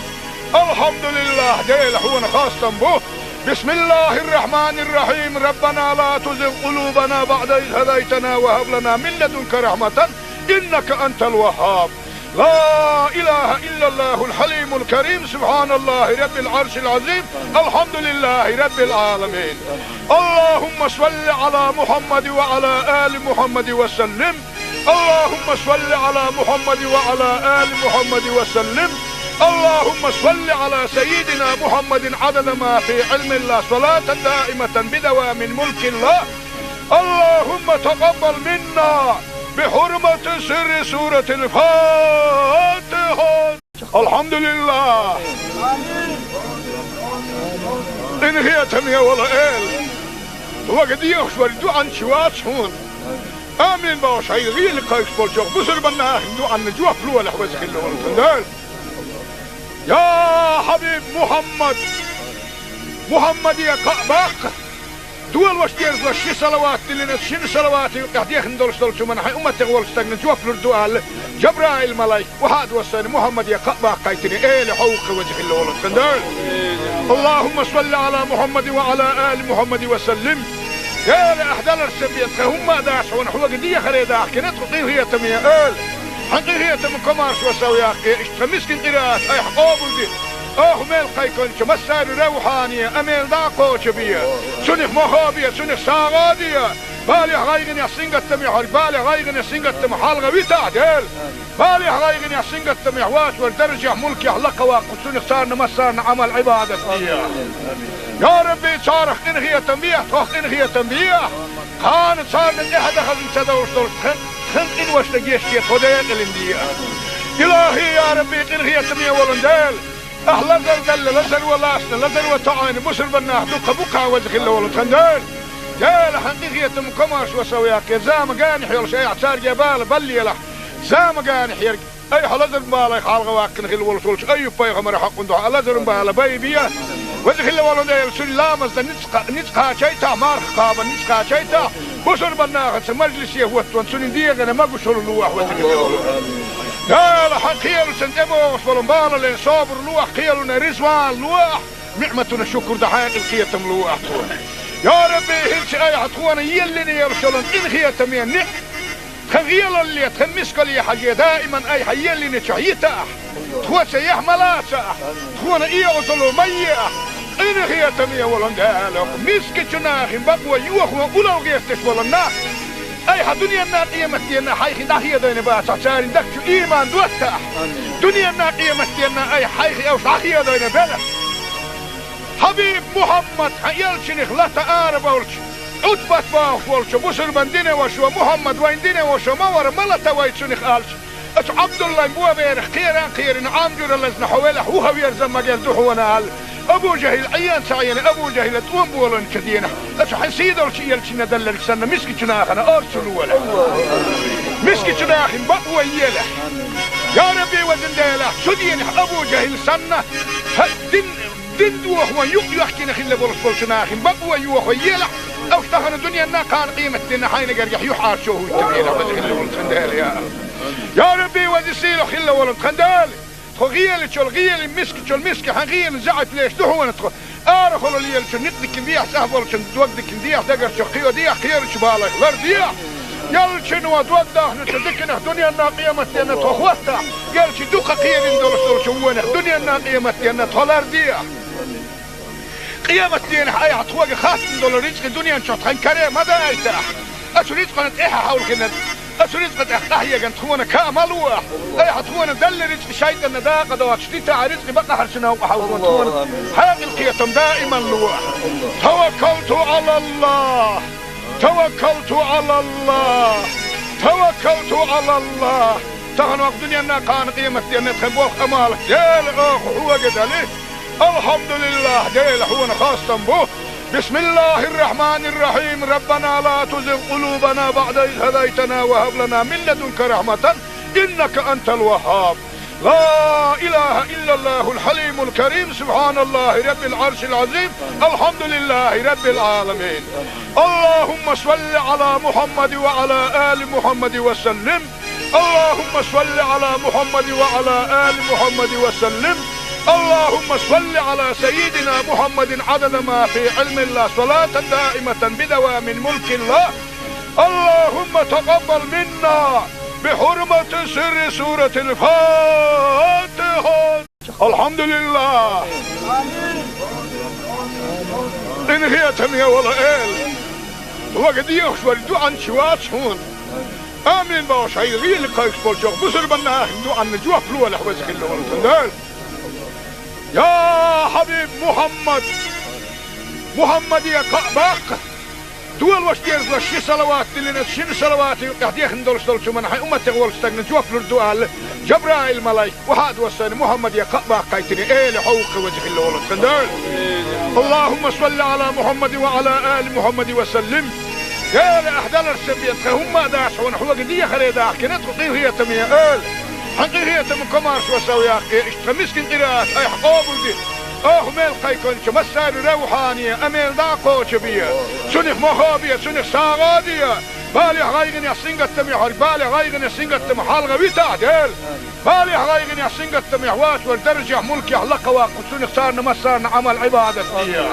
Алхьамдулиллах, Дела, хьуна хастам бу. بسم الله الرحمن الرحيم. ربنا لا تزغ قلوبنا بعد إذ هديتنا وهب لنا من لدنك رحمة إنك أنت الوهاب. لا إله إلا الله الحليم الكريم. سبحان الله رب العرش العظيم. الحمد لله رب العالمين. اللهم صل على محمد وعلى آل محمد وسلم. اللهم صل على محمد وعلى آل محمد وسلم. اللهم صل على سيدنا محمد عدد ما في علم الله، صلاة دائمة بدوام ملك الله. اللهم تقبل منا بحرمة سر سورة الفاتحة. الحمد لله. Къинхетаме вола Эла, вага дехаш вара дуьхьанча вац хьуна. Амин бохуш, хьайн гӀийла кхайкхаш болчох бусурбанна ахин дуьхьанна жоп лолахь, веза хилла волу тхан Дела. Я Хьабиб Мухьаммад! Мухьаммаде кхаъ баккха! Долош дерзош ши салават диллина, шина салаватан юкъехь дехна долуш долчу хӀуманна хьайн умматех волчу стагна жоп лур ду аьлла, Жабраил-малайк охьа а доссийна, Мухьаммаде кхаъ баккхийтина, Эла хьо ву-кх, веза хилла волу тхан Дела. اللهم صل على محمد وعلى آل محمد وسلم. Эла, ахь даларш ца бен, тхан хӀумма а дац хьуна, хьоьга дехаре дахкина тхо, къинхетаме Эла. Хьан къинхетам комаршо сов яккхий, иштта тхан мискин къираат айхьа къобалде. Оха мел кхайкхинчу массарна равхьане, амел дӀа а кхочу бе. Цунах мохо бе, цунах сагӀа а де. Балех, гӀайгӀанех, сингаттамех хьоьга, балех, гӀайгӀанех, сингаттамах хьалха витахь, Дела. Балех, гӀайгӀанех, сингаттамех вац вара даржехь, мулкехь лакха ваккха, цунах царна массарна Ӏамал, Ӏибадат де. Я Рабби, царах къинхетам бехьа, тхох къинхетам бехьа. Кхана царна тӀаьхьа дан хазна ца довлуш долуш тхан, тхан къиношна гечде, тхо декъалина де. Илахи, я Рабби, къинхетаме волу Дела. Ахь лазар далла, лазар ван лаьцна, лазар ван тоьӀна бусурбаннах дуккха бу-кх, веза хилла волу тхан Дела. Дела, хьан къинхетам комаршо сов яккхий, зама генахь йолуш айхьа цаьрга бала баллалахь. Зама генахь ерг айхьа лазаран балех хьалха ваккхина хилла волуш волчу Айюб-пайхамаран хьокъан дуьхьа лазаран бала байбе. Веза хилла волу Дела, цуьнан ламазна ницкъ кха-, ницкъ кхачийтахь, марха кхабарна ницкъ кхачийтахь, бусурбаннахаца мажлисе хӀоттаван цуьнан дегӀана могушалла лолахь, веза хилла волу Дела. Хьан кхелашна тӀебогӀуш болу балале собар лолахь, кхелана резаван лолахь, ниӀматана шукур дан хьекъал кхетам лолахь тхуна. Я Рабби, хӀинца айхьа тхуна еллина йолуш йолу къинхетаме ниӀ тхан гӀелалле, тхан мискалле хьажий, даиман айхьа еллинчохь йитахь. Тхоца яхь ма лацахь, тхуна оьгӀазло ма ехь. Къинхетаме волу Дела, мискачу нахана бакъо йохо улал гӀерташ болу нах айхьа дуьненна, къематденна хьайх дӀахедийна бацахь, церан дагчу ийман доттахь. Дуьненна, къематденна айхьа хьайх уьш дӀахедийна белахь. Хьабиб Мухьаммад, хьан элчанах лата ара болчу, Ӏутбат бохуш волчу бусурбан динан вашо, Мухьаммад вайн динан вашо ма вара, ма лата вай цунах аьлча, оцу Ӏабдуллайн боберах кхеран кхерина, Ӏам жуьра лазна хьо велахь, вуха верза магар ду хьуна аьлла, Абу ЖахӀил Ӏен ца Ӏийна, Абу ЖахӀила тӀом болийначу дийнахь, оцу хьан сийдолчу элчанна делларг санна, мискачу нахана орцу лолахь. Мискачу нахана бакъо елахь. Я Рабби, везан Дела, цу дийнахь Абу ЖахӀил санна, хӀара дин Дин дохо юкъ йоьхкина хилла болуш болчу нахана бакъо йохо елахь, уьш тахана дуьненна, кхана къематденна хьайна гергахь юьхьӀаьржо хӀуттур елахь, веза хилла волу тхан Дела, я. Я Рабби, веза сийлахь хилла волу тхан Дела, тхо гӀелачул гӀели, мискачул миска хьан гӀелан заьӀап леш ду хьуна тхо. Арахула лелачун никъ дикина дехьа, цӀахь болчун дог дикина дехьа, дагарчух кхийо дехьа, кхерачу балайх лар дехьа. Ялчуьнан дог дахначу диканах дуьненна, къематденна тхо хӀоттахь, ялчи дукха кхерина долуш долчу вонах дуьненна, къематденна тхо лар дехьа. Къематдийнахь айхьа тхоьга хаттам долу рицкъа дуьнен чохь тхан каре ма дайтахь. Оцу рицкъана тӀаьхьа хьовлхина, оцу рицкъа тӀехь къахьеган тхуна каа ма луахь. Айхьа тхуна далла рицкъа шайтӀанна дакъа доцуш дитахь, рицкъа бакъахьарчу новкъа хьовлхо тхуна. Хьекъал кхетам даиман луахь. Таваккалту Ӏалаллах. Таваккалту Ӏалаллах! Таваккалту Ӏалаллах! Тахана вакъ дуьненна, кхана къематденна тхан болх амал, Дела, оха хьоьга дали. Алхьамдулиллах, Дела, хьуна хастам бу. بسم الله الرحمن الرحيم. ربنا لا تزغ قلوبنا بعد إذ هديتنا وهب لنا من لدنك رحمة إنك أنت الوهاب. لا إله إلا الله الحليم الكريم. سبحان الله رب العرش العظيم. الحمد لله رب العالمين. اللهم صل على محمد وعلى آل محمد وسلم. اللهم صل على محمد وعلى آل محمد وسلم. اللهم صل على سيدنا محمد عدد ما في علم الله، صلاة دائمة بدوام ملك الله. اللهم تقبل منا بحرمة سر سورة الفاتحة. الحمد لله. Къинхетаме вола эла, вага дехаш вара дуӀанча вац хьона. Амин бохуш, хьайга гӀийла кхайкхаш болчох бусурбан нахана дуӀанна жоп лолахь, веза хилла волу тхан Дела. Я хьабиб Мухьаммад, Мухьаммаде кхаъ баккха, долуш дезалаш ши салават диллина, шина салавата юкъехь дехна долуш долчу хӀуманна хьайн умматех волчу стагна жоп лур ду аьлла, Жабраил-малайк, вахьа а доссийна, Мухьаммаде кхаъ баккхийтина, эла хьо ву-кх, веза хилла волу тхан Дела. اللهم صل على محمد وعلى آل محمد وسلم. Дела, ахь даларца бен тхан хӀумма а дац хьуна, хьоьга дехаре дахкина тхо, къинхетаме эла. Хьан къинхетам, комаршо сов яккхий, иштта тхан мискин къираат айхьа къобалде. Оха мел кхайкхинчу массаьрга равхьане, амел дӀа а кхочу бе. Цунах мохо бе, цунах сагӀа а де. Балехь, гӀайгӀанехь, сингаттамехь верг, балех, гӀайгӀанех, сингаттамах хьалха витахь, Дела. Балехь, гӀайгӀанехь, сингаттамехь воцург даржехь, мулкехь лакхаваккха, цунах царна массарна Ӏамал-Ӏибадат де.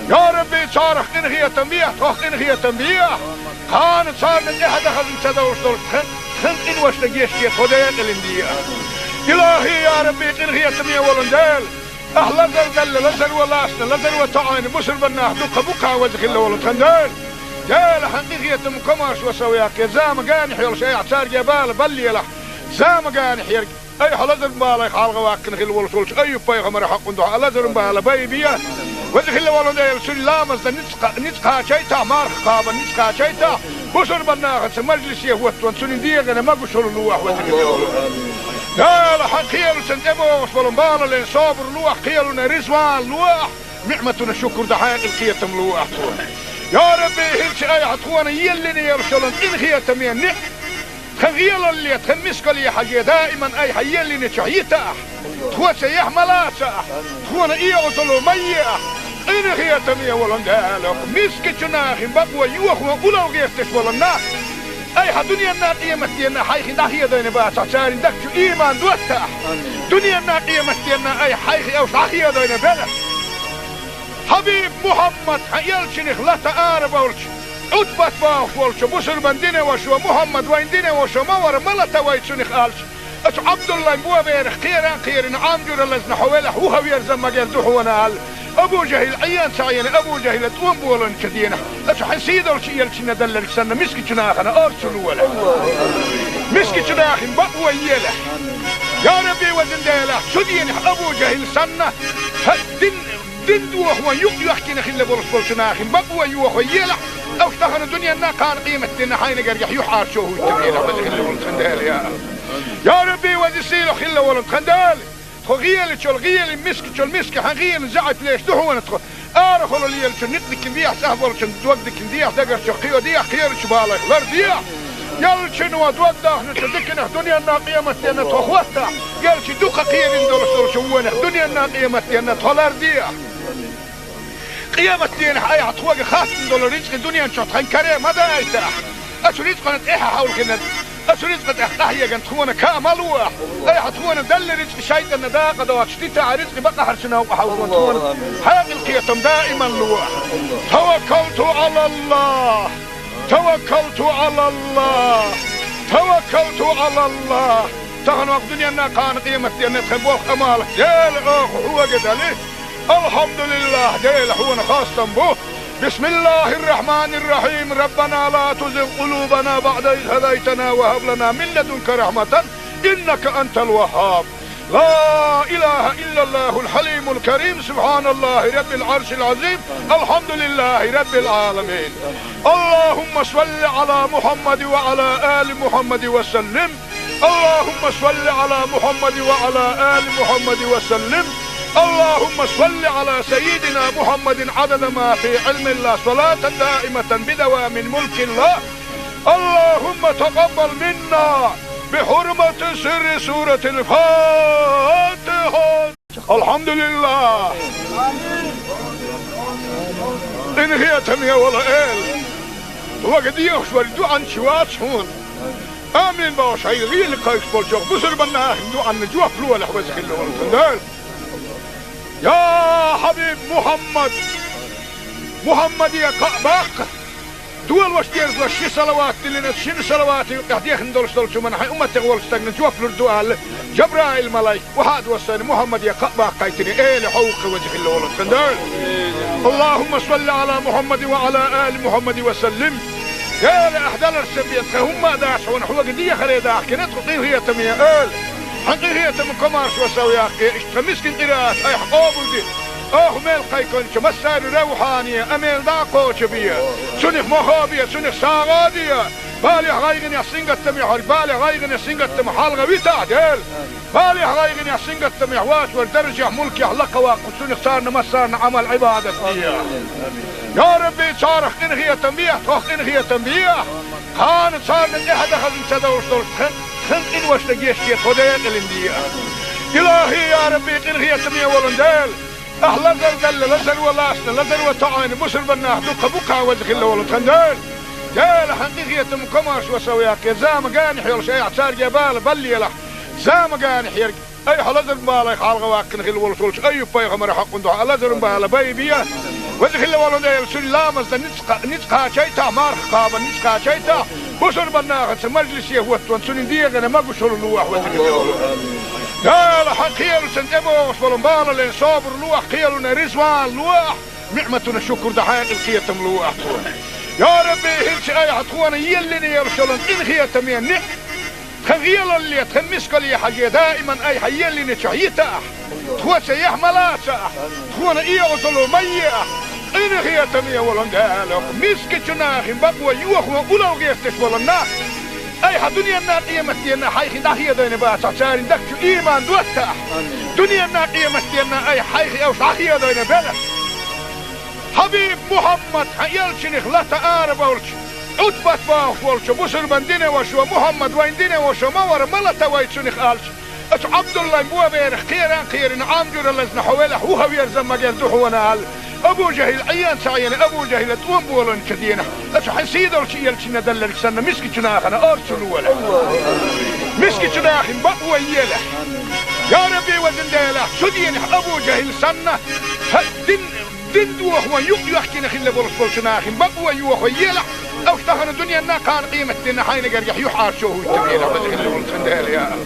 Я Рабби, царах къинхетам бехьа, тхох къинхетам бехьа. Кхана царна тӀаьхьа дахаза ца довш долуш тхан, тхан къиношна гечде, тхо декъалина де. Илахьи, я Рабби, къинхетаме волу Дела. Ахь лазар делла, лазаро лаьцна, лазаро тоьӀна бусурбан нах дуккха бу-кх, веза хилла волу тхан Дела. Дела, хьан къинхетам, комаршо сов яккхий, зама генахь йолуш айхьа цаьрга бала баллалахь. Зама генахь ерг айхьа лазар-балех хьалха ваккхина хилла волуш волчу Айюб-пайхамаран хьакъ дуьхьа лазар-бала байбе. Веза хилла волу Дела, цуьнан ламазна ницкъ кха-, ницкъ кхачийтахь, марха кхабарна ницкъ кхачийтахь, бусурбан нахаца мажлисе хӀоттаван цуьнан дегӀана могушалла лолахь, веза хилла волу Дела. Хьан кхелашна тӀебогӀуш болу бала лан собар лолахь, кхелана реза ван лолахь, ниӀматана шукур дан хьекъал, кхетам лолахь тхуна. Я Рабби, хӀинца айхьа тхуна еллина йолуш йолу къинхетаме ниӀ-, тхан гӀелалле, тхан мискалле хьажий, даиман айхьа еллинчохь йитахь, тхоца яхь ма лацахь, тхуна оьгӀазло ма ехь. Къинхетаме волу Дела, мискачу нахана бакъо йохо улло гӀерташ болу нах, айхьа дуьненна, къематденна хьайх дӀахедийна бацахь, церан дагчу иман доттахь. Дуьненна, къематденна айхьа хьайх уьш дӀахедийна белахь. Хьабиб Мухьаммад, хьан элчанах лата арабевлча, Ӏутбат бохуш волчу бусурбан динан вашас: «Мухьаммад вайн динан ваша ма вара, ма лата вай цунах», — аьлча, оцу Ӏабдуллайн боберах кхеран а кхерина, Ӏам жуьра лазна хьо велахь, вуха верза магар ду хьуна аьлла, Абу ЖахӀил Ӏен ца Ӏийна, Абу ЖахӀила тӀом болийначу дийнахь, оцу хьан сийдолчу элчанна делларг санна, мискачу нахана орцу лолахь. Мискачу нахана бакъо елахь. Я Рабби, везан Дела, цу дийнахь Абу ЖахӀил санна, хьан дин дин дохо юкъ-йоьхкина хилла болуш болчу нахана бакъо йохо елахь, уьш тахана дуьненна, кхана къематденна хьайна гергахь юьхьӀаьржо хӀуттур елахь, веза хилла волу тхан Дела, я. Я Рабби, веза-сийлахь хилла волу тхан Дела. Тхо гӀелачул гӀелин, мискачул миска хьан гӀелин заьӀап леш ду хьуна тхо. Арахула лелачун никъ дикина дехьа, цӀахь болчун дог дикина дехьа, дагарчух кхио дехьа, кхерачу балайх лар дехьа. Ялчуьнан дог дахначу диканах дуьненна, къематденна тхо хӀоттахь, ялчу дукха кхерина долуш долчу вонах дуьненна, къематденна тхо лар дехьа. Къематденахь айхьа тхоьга хаттам долу рицкъа дуьнен чохь тхан каре ма дайтахь. Оцу рицкъана тӀаьхьа хьовлхина, оцу рицкъа тӀехь къахьегна тхуна ка ма лолахь. Айхьа тхуна делла рицкъа шайтӀанна дакъа доцуш дитахь, рицкъа бакъахьарчу новкъа хьовзо тхуна хьекъал, кхетам даиман лолахь. Таваккалту Ӏалаллахь. Таваккалту Ӏалаллахь. Таваккалту Ӏалаллахь. Тахана ваха дуьненна, кхана къематденна тхан болх, Ӏамал, Дела, оха хьоьга дали. Алхьамдулиллахь, Дела, хьуна хастам бу. بسم الله الرحمن الرحيم. ربنا لا تزغ قلوبنا بعد إذ هديتنا وهب لنا من لدنك رحمة إنك أنت الوهاب. لا إله إلا الله الحليم الكريم. سبحان الله رب العرش العظيم. الحمد لله رب العالمين. اللهم صل على محمد وعلى آل محمد وسلم. اللهم صل على محمد وعلى آل محمد وسلم. اللهم صل على سيدنا محمد عدد ما في علم الله، صلاة دائمة بدوام ملك الله. اللهم تقبل منا بحرمة سر سورة الفاتحة. الحمد لله. Къинхетам бе, вала эла. Вага дехаш вар дуьхьал чу вац хьуна. Амин бохуш, хьайн гӀийла кхайкхаш болчу бусурбанна ахин дуьхьал жоп лолахь, веза хилла волу Дела. Я хьабиб Мухьаммад! Мухьаммаде кхаъ баккха! Дола ваша деза ши салават диллина, шина салаватан юкъахь дехна долуш долчу хӀуманна хьайн умматех волчу стагна жоп лур ду аьлла, Жабраил-малайк, вахьа а доссийна, Мухьаммаде кхаъ баккхийтина, эла хьовха, веза хилла волу Дела. اللهم صل على محمد وعلى آل محمد وسلم. Дела, ахь даларца бен тхан хӀумма а дац хьуна, хьоьга дехаре дахкина тхо, къинхетаме эла. Хьан къинхетам комаршо сов яккхий, иштта тхан мискин къираат айхьа къобалде. Оха мел кхайкхинчу массарна равхьане а мел дӀа а кхочу бе. Цунах мохо бе, цунах сагӀа де. Балех, гӀайгӀанех, сингаттамех верг, балех, гӀайгӀанех, сингаттамах хьалха витахь, Дела. Балех, гӀайгӀанех, сингаттамех вац вара даржехь, мулкехь лакха ваккха, цунах царна массарна Ӏамал-Ӏибадат де. Я Рабби, царах къинхетам бехьа, тхох къинхетам бехьа. Кхана царна тӀаьхьа дан хазна ца довш долуш тхан, тхан къиношна гечде, тхо декъалина де. Илахьи, я Рабби, къинхетаме волу Дела. Ахь лазар делла, лазаро лаьцна, лазаро тоӀийна бусурбаннах дуккха бу-кх, веза хилла волу тхан Дела. Дела, хьан къинхетам комаршо сов яккхий, зама генахь йолуш айхьа цаьрга бала баллалахь. Зама генахь ерг, айхьа лазаран балех хьалха ваккхина хилла волуш волчу Айюб-пайхамаран хьокъун дуьхьа лазаран бала байбе. Веза хилла волу Дела, цуьнан ламазна ницкъ кха-, ницкъ кхачийтахь, марха кхабарна ницкъ кхачийтахь, бусурбаннахаца мажлисе хӀоттаван цуьнан дегӀана могушалла лолахь, веза хилла волу Дела. Дела, хьан кхелаца тӀебогӀуш болу балале собар лолахь, кхелана резаван лолахь, ниӀматана шукур дан хьекъал, кхетам лолахь тхуна. Я Рабби, хӀинца айхьа тхуна еллина йолуш йолу къинхетаме ниӀ-, тхан гӀелалле, тхан мискалле хьажий, даиман айхьа еллинчохь йитахь, тхоца яхь ма лацахь, тхуна оьгӀазло ма ехь, къинхетаме волу Дела, мискачу нахана бакъо йохо улло гӀерташ болу нах, айхьа дуьненна, къематденна хьайх дӀахедийна бацахь, церан дагчу ийман доттахь, дуьненна, къематденна айхьа хьайх уьш дӀахедийна белахь. Хьабиб Мухьаммад, хьан элчанах лата арабевлча, Ӏутбат бохуш волчу бусурбан динан вашас: «Мухьаммад, вайн динан ваша ма вара, ма лата вай цунах», аьлча, оцу Ӏабдуллайн боберах кхера а кхерина, Ӏам жуьра лазна хьо велахь, вуха верза ма герза ду хьуна аьлла, Абу ЖахӀил Ӏен ца Ӏийна, Абу ЖахӀила тӀом болийначу дийнахь, оцу хьан сийдолчу элчанна делларг санна, мискачу нахана орца лолахь. Мискачу нахана бакъо елахь. Я Рабби, везан Дела, цу дийнахь Абу ЖахӀил санна, хьан дин Дин дохо юкъ йоьхкина хилла болуш болчу нахана бакъо йохо елахь, уьш тахана дуьненна, кхана къематденна хьайна гергахь юьхьӀаьржо хӀуттур елахь, веза хилла волу тхан Дела, я АллахӀ.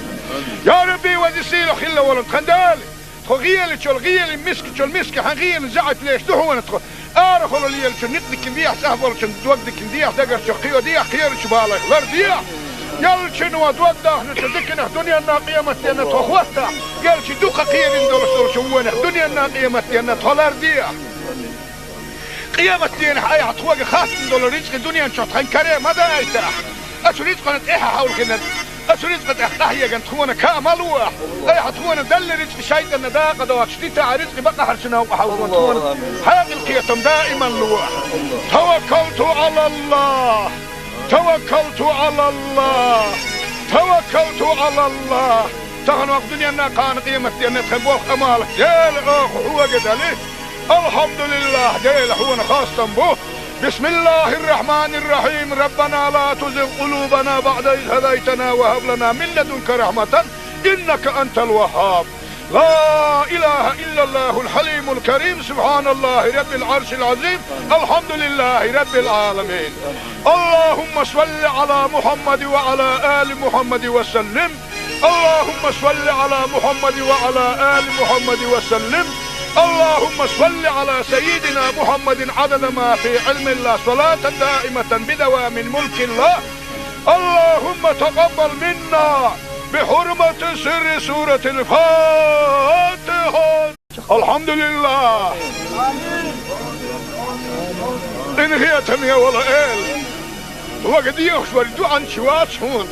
Я Рабби, веза сийлахь хилла волу тхан Дела! Тхо гӀелачул гӀелин, мискачул миска хьан гӀелин заьӀап леш ду хьуна тхо. Арахула лелачу никъдикан дехьа, цӀахь болчун догдикан дехьа, дагарчу кхио дехьа, кхерачу балайх лардехьа. Ялчуьнан дог дахначу диканах дуьненна, къематденна тхо хӀоттахь, ялчу дукха кхерина долуш долчу вонах дуьненна, къематденна тхо лардехьа. Къематденахь айхьа тхоьга хаттам долу рицкъа дуьнен чохь тхан каре ма дайтахь. Оцу рицкъана тӀаьхьа хьовлхина, оцу рицкъа тӀехь къахьегна тхуна каа ма лолахь. Айхьа тхуна делла рицкъа шайтӀанна дакъа доцуш дитахь, рицкъа бакъахьарчу новкъа хьовзо тхуна хьекъал, кхетам даиман лолахь. Таваккалту Ӏалаллахь! Таваккалту Ӏалаллахь! Таваккалту Ӏалаллахь! Тахана ваха дуьненна, кхана къематденна тхан болх, Ӏамал Дела, оха хьоьга дели. Алхьамдулиллахь, Дела, хьуна хастам бу. بسم الله الرحمن الرحيم. ربنا لا تزغ قلوبنا بعد إذ هديتنا وهب لنا من لدنك رحمة إنك أنت الوهاب. لا إله إلا الله الحليم الكريم. سبحان الله رب العرش العظيم. الحمد لله رب العالمين. اللهم صل على محمد وعلى آل محمد وسلم. اللهم صل على محمد وعلى آل محمد وسلم. اللهم صل على سيدنا محمد عدد ما في علم الله، صلاة دائمة بدوام ملك الله. اللهم تقبل منا بحرمة سر سورة الفاتحة. الحمد لله. Къинхетаме, вала эла. Вага дехаш вара дуьхьал чу вац хьуна.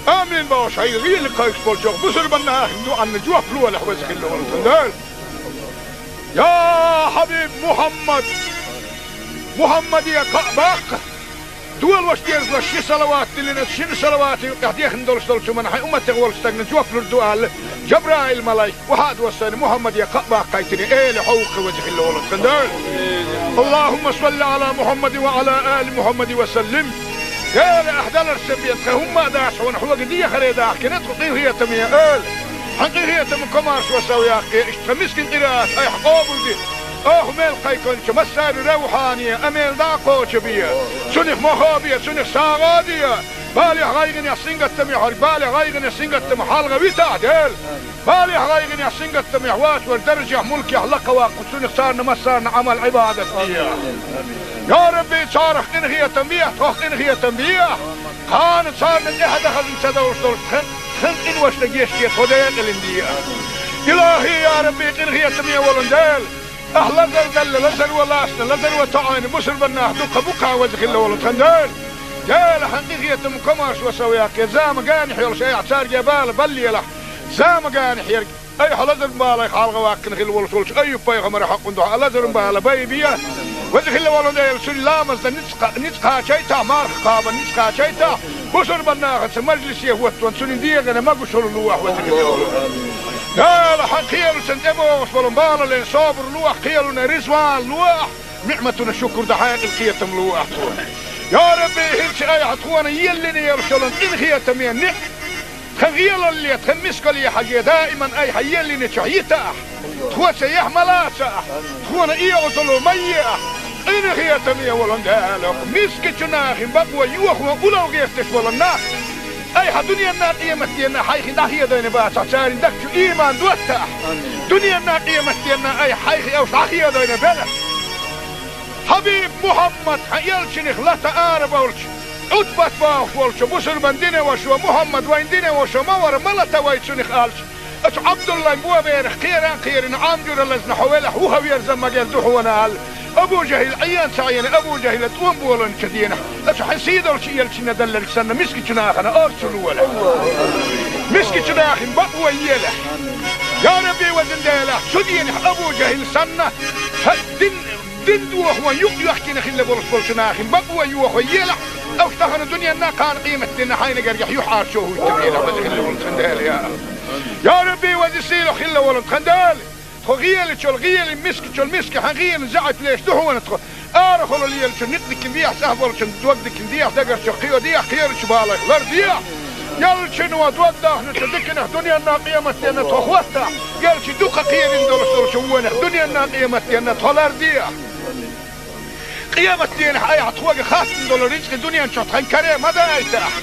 Амин бохуш, хьайн гӀийла кхайкхаш болчу бусурбанна ахин дуьхьанна жоп лолахь, веза хилла волу тхан Дела. Я хьабиб Мухьаммад! Мухьаммаде кхаъ баккха! Долуш деза ши салават диллина, шина салаватан юкъахь дехна долуш долчу хӀуманна хьайн умматех волчу стагна жоп лур ду аьлла, Жабраил-малайк охьа а доссийна, Мухьаммаде кхаъ баккхийтина, эла хьо ву-кх, веза хилла волу тхан Дела. Аллахумма салли Ӏала Мухьаммадин ва Ӏала али Мухьаммадин ва саллим. Дела, ахь даларш ца бен, тхан хӀумма а дац хьуна, хьоьга дехаре дахкина тхо къинхетаме, эла. Хьан къинхетаман комаршо сов яккхий, иштта тхан мискин къираат айхьа къобалде. Оха мел кхайкхинчу массарна равхьане, амел дӀа а кхочу бе. Цунах мохо бе, цунах сагӀа а де. Балехь, гӀайгӀанехь, сингаттамехь верг, балехь, гӀайгӀанехь, сингаттамах хьалха витахь, Дела. Балехь, гӀайгӀанехь, сингаттамехь воцург даржехь, мулкехь лакха ваккха, цунах царна массарна Ӏамал-Ӏибадат де. Я Рабби, царах къинхетам бехь, тхох къинхетам бехь. Кхана царна тӀаьхьа дан хазна ца довш долуш тхан, тхан къиношна гечде, тхо декъалина де. Илахи, я Рабби, къинхетаме волун Дела. Ахь лазар делла, лазаро лаьцна, лазаро тоьӀна бусурба нах дуккха бу-кх, веза хилла волу тхан Дела. Дела, хьан къинхетаман комаршо сов яккхий, зама генахь йолуш айхьа цаьрга бала баллалахь. Зама генахь ерг айхьа лазаран балех хьалха ваккхина хилла волуш волчу Айюб-пайхамаран хьокъан дуьхьа лазаран бала байбе. Веза хилла волу Дела, цуьнан ламазна ницкъ кха-, ницкъ кхачийтахь, марха кхабарна ницкъ кхачийтахь, бусурба нахаца мажлисе хӀоттон цуьнан дегӀана могушалла лолахь, веза хилла волу Дела. Хьан кхелашна тӀебогӀуш болу балале собар лолахь, кхелана резаван лолахь, ниӀматана шукур дан хьекъал, кхетам лолахь тхуна. Я Рабби, хӀинца айхьа тхуна еллина йолуш йолу къинхетаме ниӀ тхан гӀелалле, тхан мискалле хьажий, даиман айхьа еллинчохь йитахь, тхоьца яхь ма лацахь, тхуна оьгӀазло ма ехь, къинхетаме волун Дела, мискачу нахана бакъо йохо улло гӀерташ болу нах айхьа дуьненна, къематденна хьайх дӀахедийна бацахь, церан дагчу ийман доттахь. Дуьненна, къематденна айхьа хьайх уьш дӀахедийна белахь. Хьабиб Мухьаммад, хьан элчанах лата ара болчу, Ӏутбат бохуш волчу бусурба динан вашо, Мухьаммад вайн динан вашо ма вара, ма лата вай цунах аьлча, оцу Ӏабдуллайн боберах кхеран а кхерина, Ӏам жуьра лазна хьо велахь, вуха верза магар ду хьуна аьлла, Абу ЖахӀил Ӏен ца Ӏийна, Абу ЖахӀила тӀом болийначу денахь, оцу хьан сийдолчу элчанна делларг санна, мискачу нахана орцу лолахь. Мискачу нахана бакъо елахь. Я Рабби, везан Дела, цу денахь Абу ЖахӀил санна, хьан дин Дин дохо юкъ йоьхкина хилла болуш болчу нахана бакъо йохо елахь, уьш тахана дуьненна, кхана къематденна хьайна гергахь юьхьӀаьржо хӀуттур елахь, веза хилла волу тхан Дела, я. Я Рабби, веза сийлахь хилла волу тхан Дела, тхо гӀелачул гӀели, мискачул миска хьан гӀелан заьӀап леш ду хьуна тхо. Арахула лелачун ницкъ дикина дехьа, цӀахь болчун дог дикина дехьа, дагарчух кхио дехьа, кхерачу балех лар дехьа. Элчано дог дахначу диканах дуьненна, къематденна тхо хӀоттахь, элча дукха кхерина долуш долчу вонах дуьненна, къематденна тхо лар дехьа. Къематденахь айхьа тхоьга хаттам долу рицкъа дуьнен чохь тхан каре ма дайтахь.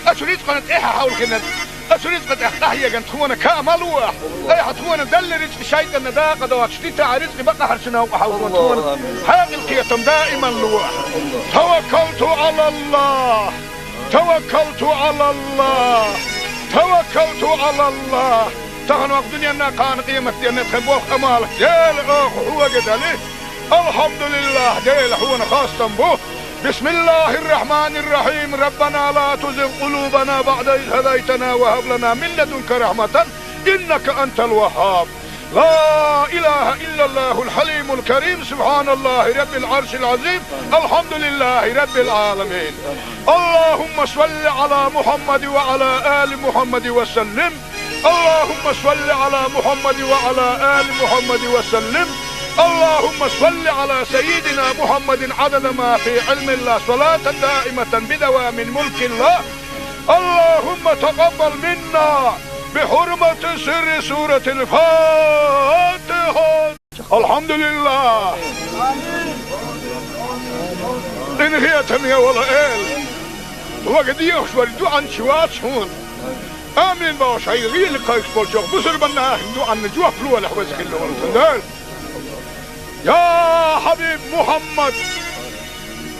Оцу рицкъана тӀаьхьа хьовлхинарг, оцу рицкъа тӀехь къахьегна тхуна каа ма лолахь. Айхьа тхуна делла рицкъа шайтӀанна дакъа доцуш дитахь, рицкъа бакъахьарчу новкъа хьовлхо тхуна хьекъал, кхетам даиман лолахь. Таваккалту Ӏалаллах. Таваккалту Ӏалаллах! Таваккалту Ӏалаллах! Тахана ваха дуьненна, кхана къематденна тхан болх, Ӏамал Дела, оха хьоьга дали. Алхьамдулиллах, Дела, хьуна хастам бу. Бисмиллахир-рахманир-рахим. Раббана ла тузигъ къулубана баъда из хӀадайтана ва хӀаб лана мин ладунка рахьматан, иннака антал ваххаб. لا إله إلا الله الحليم الكريم، سبحان الله رب العرش العظيم، الحمد لله رب العالمين. اللهم صل على محمد وعلى آل محمد وسلم. اللهم صل على محمد وعلى آل محمد وسلم. اللهم صل على سيدنا محمد عدد ما في علم الله، صلاة دائمة بدوام ملك الله. اللهم تقبل منا بحرمة سر سورة الفاتحة. الحمد لله. Къинхетам йолу Эла, вага дехаш вара дуьхьанча вац хьуна. Амин бохуш, хьайн гӀийла кхайкхаш болчохь бусурба нахана дуьхьанна жоп лолахь, веза хилла волу тхан Дела. Я хьабиб Мухьаммад!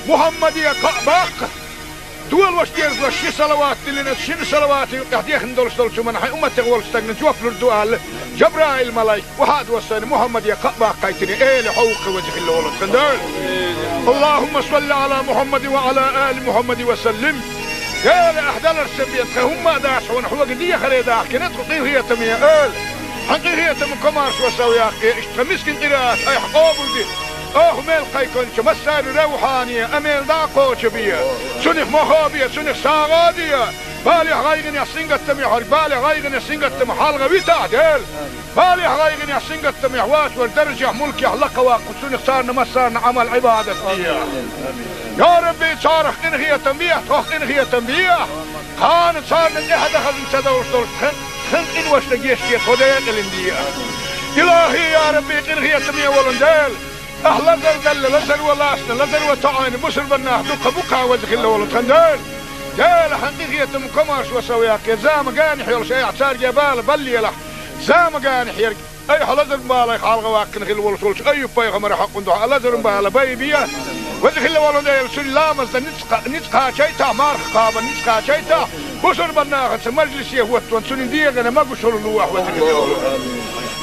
Мухьаммаде кхаъ баккха! Долуш деза ши салават диллина, шина салаватан юкъахь дехна долуш долчу хӀуманна хьайн умматех волчу стагна жоп лур ду аьлла, Жабраил-малайк охьа а доссийна, Мухьаммаде кхаъ баккхийтина, эла хьо ву-кх, веза хилла волу тхан Дела. Аллахумма салли Ӏала Мухьаммадин ва Ӏала али Мухьаммадин ва саллим. Дела, ахь даларш ца бен, тхан хӀумма а дац хьуна, хьоьга дехаре дахкина тхо къинхетаме, эла. Хьан къинхетам, комаьршо, сов яккха, иштта тхан мискин къираат айхьа къобалде. Оха мел кхайкхинча массари равхьане а мел дӀа а кхочабе. Цунах мохо бе, цунах сагӀа де. Балехь, гӀайгӀанехь, сингаттамехь верг, балех, гӀайгӀанех, сингаттамах хьалха витахь, Дела. Балехь, гӀайгӀанехь, сингаттамехь воацар даржехь, мулкехь лакхаваккха, цунах царна массарна Ӏамал-Ӏибадат де. Я Рабби, царах къинхетам бе, тхох къинхетам бе. Кхана царна тӀехьа дахазна ца довш долуш тхан, тхан къиношна гечде, тхо декъалина де. Илахьи, я Рабби, къинхетаме волу Дела, ахь лазар далла, лазар ван лацна, лазар ван тоӀийна бусурбаннах дукха бу-кх, веза хилла волу тхан Дела. Дела, хьан къинхетам, комаьршо, сов яккха, зама генахь йолуш айхьа цаьрга бала баллалахь, зама генахь ерг. Айхьа лазаран балех хьалхаваьккхина хилла волуш волчу Айюб-пайхамаран хьокъан дуьхьа лазаран бала байбе. Веза хилла волу Дела, цуьнан ламазна ницкъ кха-, ницкъ кхачийтахь, марха кхабарна ницкъ кхачийтахь, бусурбаннахаца мажлисе хӀоттаван цуьнан дегӀана могушалла лохьа, веза хилла волу.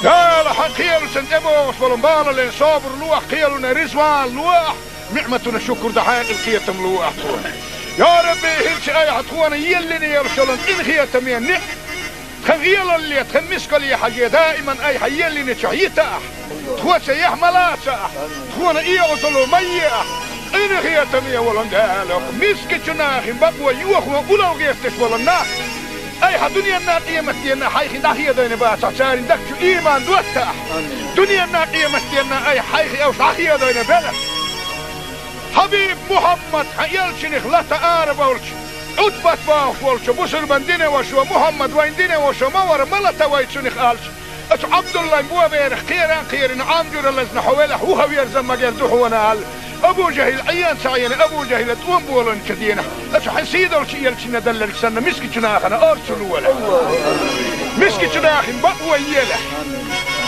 Дела, хьан кхелашна тӀебогӀуш болу балале собар лохьа, кхелана ризван лохьа, ниӀматана шукур дан хьекъал, кхетам лохьа тхуна. Я Рабби, хӀинца айхьа тхуна еллина йолуш йолу къинхетаме ниӀ- Тхан гӀелалле, тхан мискалле хьажий, даиман айхьа еллинчохь йитахь, тхоца яхь ма лацахь, тхуна оьгӀазло ма ехь. Къинхетаме волу Дела, мискачу нахана бакъо йохо улло гӀерташ болу нах айхьа дуьненна, къематденна хьайх дӀахедийна бацахь, церан дагчу ийман доттахь. Дуьненна, къематденна айхьа хьайх уьш дӀахедийна белахь. Хьабиб Мухьаммад, хьан элчанах лата арабевлча, Ӏутбат бохуш волчо, бусурбан динан вашас: «Мухьаммад вайн динан ваша ма вара, ма лата вай цунах», — аьлча, оцу Ӏабдуллайн боберах кхера а кхерина, Ӏам жуьра лазна хьо велахь, вуха верза магар ду хьуна, аьлла. Абу ЖахӀил Ӏен ца Ӏийна, Абу ЖахӀила тӀом болийначу дийнахь, оцу хьан сийдолчу элчанна делларг санна, мискачу нахана орца лолахь. Мискачу нахана бакъо елахь.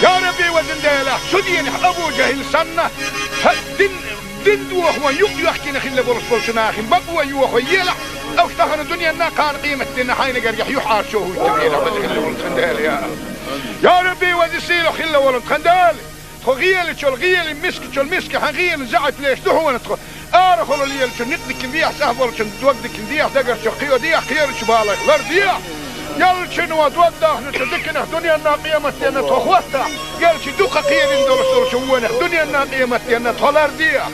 Я Рабби, везан Дела, цу дийнахь Абу ЖахӀил санна, хьан дин Дин дохо юкъ йоьхкина хилла болуш болчу нахана бакъо йохо елахь, уьш тахана дуьненна, кхана къематденна хьайна гергахь юьхьӀаьржо хӀуттабелахь, веза хилла волу тхан Дела, я. Я Рабби, веза сийлахь хилла волу тхан Дела, тхо гӀелачул гӀелин, мискачул миска хьан гӀелин заьӀап леш ду хьуна тхо. Арахула лелачун некъ дикина дехьа, цӀахь болчун дог дикина дехьа, дагарчу кхио дехьа, кхерачу балех лар дехьа. Ялчуьнан дог дахначу диканах дуьненна, къематденна тхо хӀоттахь, ялчу дукха кхерина долуш долчу вонах дуьненна, къематденна тхо лар дехьа.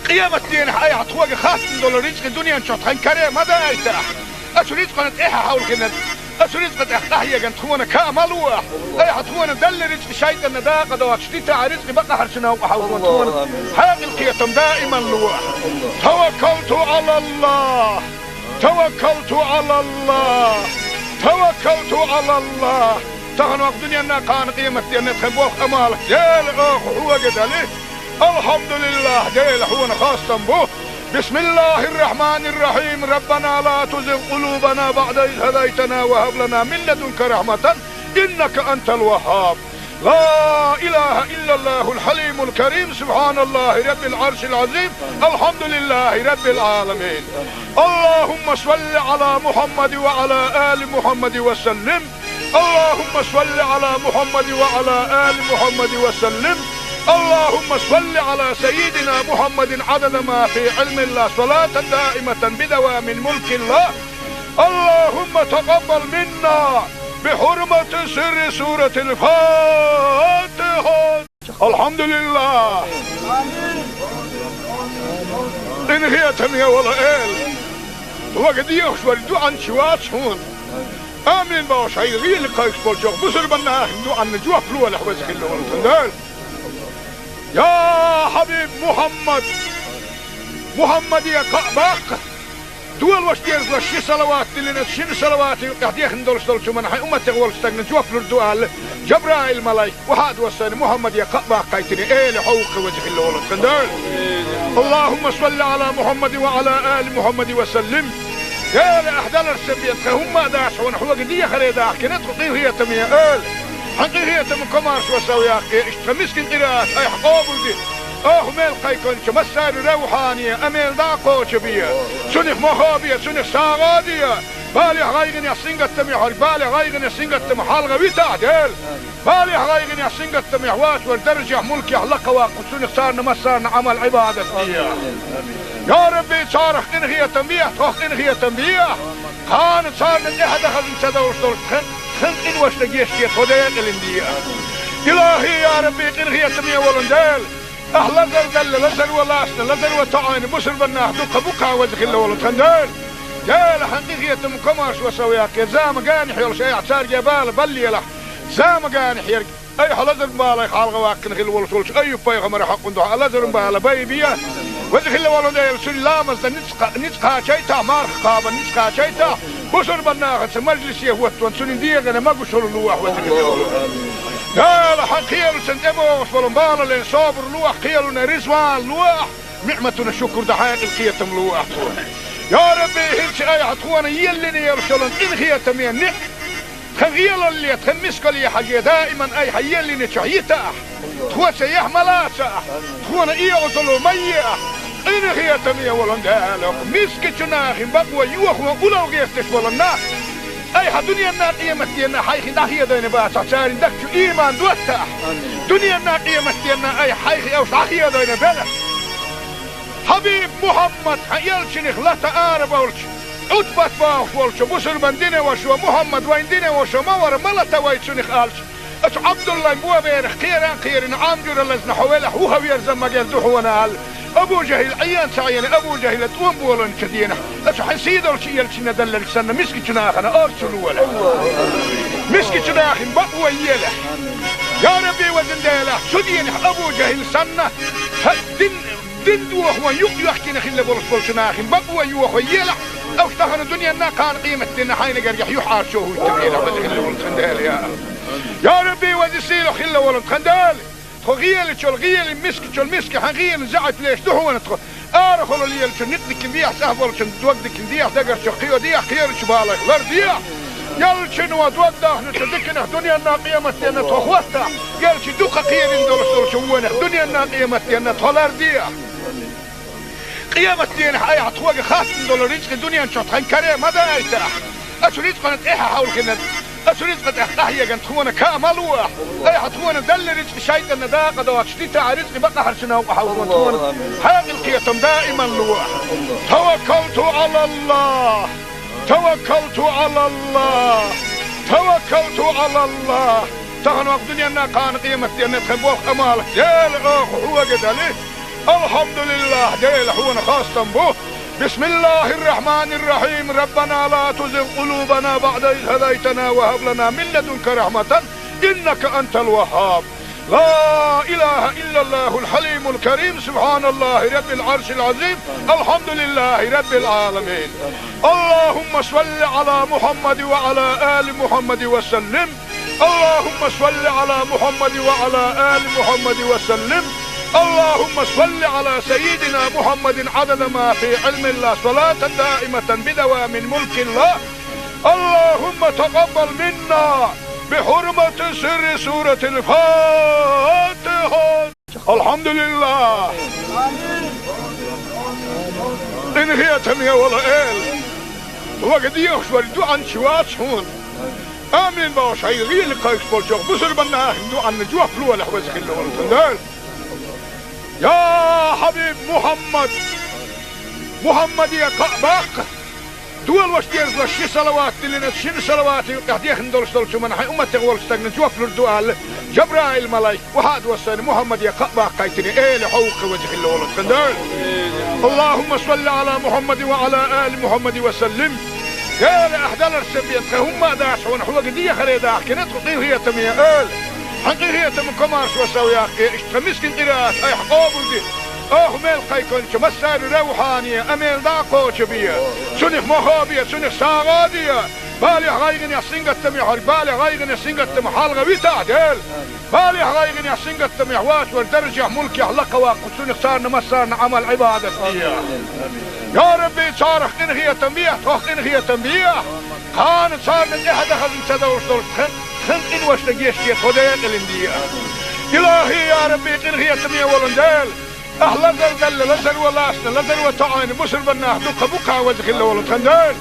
Къематденахь айхьа тхоьга хаттам долу рицкъа дуьнен чохь тхан каре ма дайтахь. Оцу рицкъана тӀаьхьа хьовлхина, оцу рицкъа тӀехь къахьегна тхуна ка ма лохь. Айхьа тхуна делла рицкъа шайтӀанна дакъа доцуш дитахь, рицкъа бакъахьарчу новкъа хьовлхина тхуна хьекъал, кхетам даиман лохь. Таваккалту Ӏалаллахь! Таваккалту Ӏалаллахь! Таваккалту Ӏалаллахь! Тахана вакъ дуьненна, кхана къематденна тхан болх, Ӏамал, Дела, оха хьоьга дали. Алхьамдулиллахь, Дела, хьуна хастам бу. بسم الله الرحمن الرحيم. ربنا لا تزغ قلوبنا بعد إذ هديتنا وهب لنا من لدنك رحمة إنك أنت الوهاب. لا إله إلا الله الحليم الكريم. سبحان الله رب العرش العظيم. الحمد لله رب العالمين. اللهم صل على محمد وعلى آل محمد وسلم. اللهم صل على محمد وعلى آل محمد وسلم. اللهم صل على سيدنا محمد عدد ما في علم الله، صلاة دائمة بدوام ملك الله. اللهم تقبل منا بحرمة سر سورة الفاتحة. Алхьамдулиллах! Къинхетаме волу Эла! Вага дехаш вара дуьхьанча вац хьуна. Амин бохуш, хьайн гӀийла кхайкхаш болчохь бусурбан нахана дуьхьанна жоп лолахь, веза хилла волу тхан Дела. Я Хьабиб Мухьаммад! Мухьаммаде кхаъ баккха! Долуш дезалаш ши салават диллина, шина салавата юкъехь дехна долуш долчу хӀуманна хьайн умматех волчу стагана жоп лур ду аьлла, Жабраил-малайк охьа а доссийна, Мухьаммаде кхаъ баккхийтина, Эла, хьо ву-кх, веза хилла волу тхан Дела. اللهم صل على محمد وعلى آل محمد وسلم. Эла, ахь даларца бен тхан хӀумма а дац хьуна, хьоьга дехаре дахкина тхо, къинхетаме Эла. Хьан къинхетам, комаьршо, сов яккха, иштта тхан мискин къираат айхьа къобалде. Оха мел кхайкхинчу массари равхьане а мел дӀа а кхочабе. Цунах мохо бе, цунах сагӀа а де. Балехь, гӀайгӀанехь, сингаттамехь верг, балех, гӀайгӀанех, сингаттамах хьалха витахь, Дела. Балехь, гӀайгӀанехь, сингаттамехь воцург даржехь, мулкехь лакхаваккха, цунах царна массарна Ӏамал-Ӏибадат де. Я Рабби, царах къинхетам бе, тхох къинхетам бе. Кхана царна тӀаьхьа дахазна ца довш долуш тхан Сан къиношта гечде тхо декъалин де. Илахи, я Рабби, къинхетаме волун Дела, ахь лазар далла, лазар ван лаьцна, лазар ван тоьъна, бусурбан нах дукха букха веза хилла волу тхан Дела. Дела, хьан къинхетам комарш ва сов яккхе, заманчохь йолуш айхьа цаьрга бала баллалахь, заманчохь ерг, айхьа лазар балай хьалха ваккхина хилла волуш волчу Айюб-пайхамаран хьокъун дуьхьа лазаран бала байбе. Веза хилла волу Дела, цуьнан ламазна ницкъ кха-, ницкъ кхачайта, марха кхабан ницкъ кхачайта, бусурбан нахаца мажлисе хӀоттон, цуьнан дегӀана магуш хуьлуш лохьа, веза хилла волу Дела. Дела, хьан кхелаца тӀебогӀуш болу балале собар лохьа, кхелана резаван лохьа, ниӀматана шукур дан хьекъал, кхетам лохьа тхуна. Я Рабби, хӀинца айхьа тхуна еллина йолуш йолу къинхетаме ниӀ-, тхан гӀелалле, тхан мискалле хьажий, даиман айхьа еллинчохь йитахь, тхо ца яхь ма лацахь, тхуна оьгӀазло ма ехь, къинхетаме волу Дела, мискачу нахана бакъо йохо улло гӀерташ болу нах айхьа дуьненна, къематденна хьайх дӀахедийна бацахь, церан дагчу ийман доттахь, дуьненна, къематденна айхьа хьайх уьш дӀахедийна белахь. Хьабиб Мухьаммад, хьан элчанах лата арабевлча, Ӏутбат бохуш волчу бусурбан динан вашас: «Мухьаммад вайн динан ваша ма вара, ма лата вай цунах», – аьлча, оцу Ӏабдуллайн боберах кхера а кхерина, Ӏам жуьра лазна хьо велахь, вуха верза ма герза хьуна аьлла, Абу ЖахӀил Ӏен ца Ӏена, Абу ЖахӀила тӀом болийначу дийнахь, оцу хьан сийдолчу элчанна делларг санна, мискачу нахана орцу лолахь. Мискачу нахана бакъо елахь. Я Рабби, везан Дела, цу дийнахь Абу ЖахӀил санна, хьан дин дин дохо юкъ йоьхкина хилла болуш болчу нахана бакъо йохо елахь, уьш тахана дуьненна, кхана къематденна хьайна гергахь юьхьӀаьржо хӀуттур елахь, веза хилла волу тхан Дела, я Аллах. Я Рабби, веза-сийлахь хилла волу тхан Дела, тхо гӀелачул гӀелин, мискачул миска хьан гӀелин заьӀап леш ду хьуна тхо. Арахула лелачун некъ дика дехьа, цӀахь болчун дог дика дехьа, дагарчу кхио дехьа, кхерачу балайх лар дехьа. Яллачун ван дог дахначу диканах дуьненна, къематденна тхо хӀоттахь, яллачу дукха кхерина долуш долчу вонах дуьненна, къематденна тхо лар дехьа. Къематденахь айхьа тхоьга хаттам долу рицкъа дуьнен чохь тхан каре ма дайтахь. Оцу рицкъана тӀаьхьа хьовлхина, оцу рицкъа тӀехь къахьегна тхуна каа ма лохь. Айхьа тхуна делла рицкъа шайтӀанна дакъа доцуш дитахь, рицкъа бакъахьарчу новкъа хьовлхо тхуна хьекъал, кхетам даиман лохь. Таваккалту Ӏалаллах! Таваккалту Ӏалаллах! Таваккалту Ӏалаллах! Тахана вакъа дуьненна, кхана къематденна тхан болх, Ӏамал Дела, оха хьоьга дели. Алхьамдулиллах, Дела, хьуна хастам бу. بسم الله الرحمن الرحيم. ربنا لا تزغ قلوبنا بعد إذ هديتنا وهب لنا من لدنك رحمة إنك أنت الوهاب. لا إله إلا الله الحليم الكريم. سبحان الله رب العرش العظيم. الحمد لله رب العالمين. اللهم صل على محمد وعلى آل محمد وسلم. اللهم صل على محمد وعلى آل محمد وسلم. اللهم صل على سيدنا محمد عدد ما في علم الله، صلاة دائمة بدوام ملك الله. اللهم تقبل منا بحرمة سر سورة الفاتحة. الحمد لله. Къинхетаме волу Эла, хьоьга дехаш верг дуьхьал чу вац хьуна. Амин бохуш, хьайн гӀийла кхайкхаш болчу бусурбан нахана дуьхьал жоп лолахь, веза хилла волу тхан Дела. Я хьабиб Мухьаммад! Мухьаммаде кхаъ баккха! Долош дезалаш ши салават диллина, шина салаватан юкъахь дехна долуш долчу хӀуманна хьайн умматех волчу стагана жоп лур ду аьлла, Жабраил-малайк охьа а доссийна, Мухьаммаде кхаъ баккхийтина, Эла, хьо ву-кх веза хилла волу тхан Дела. اللهم صل على محمد وعلى آل محمد وسلم. Дела, ахь даларца бен тхан хӀумма а дац хьуна, хьоьга дехаре дахкина тхо, къинхетаме Эла. Хьан къинхетаман комаршо сов яккхе, иштта тхан мискин къираат айхьа къобалде. Оха мел кхайкхинчу массарна равхьане а мел дӀа а кхочу бе. Цунах мохо бе, цунах сагӀа а де. Балехь, гӀайгӀанехь, сингаттамехь верг балех, гӀайгӀанех, сингаттамах хьалха витахь, Дела. Балехь, гӀайгӀанехь, сингаттамехь воцург даржехь, мулкехь лакхаваккха, цунах царна массарна Ӏамал-Ӏибадат де. Я Рабби, царах къинхетам бехьа, тхох къинхетам бехьа. Кхана царна тӀаьхьа дан хазна ца довш долуш тхан, тхан къиношна гечде тхо декъалин де. Илахи, я Рабби, къинхетаме волун Дела, ахь лазар далла, лазар ван лаьцна, лазар ван тоьъна, бусурбан нах дукха букха веза хилла волу тхан Дела.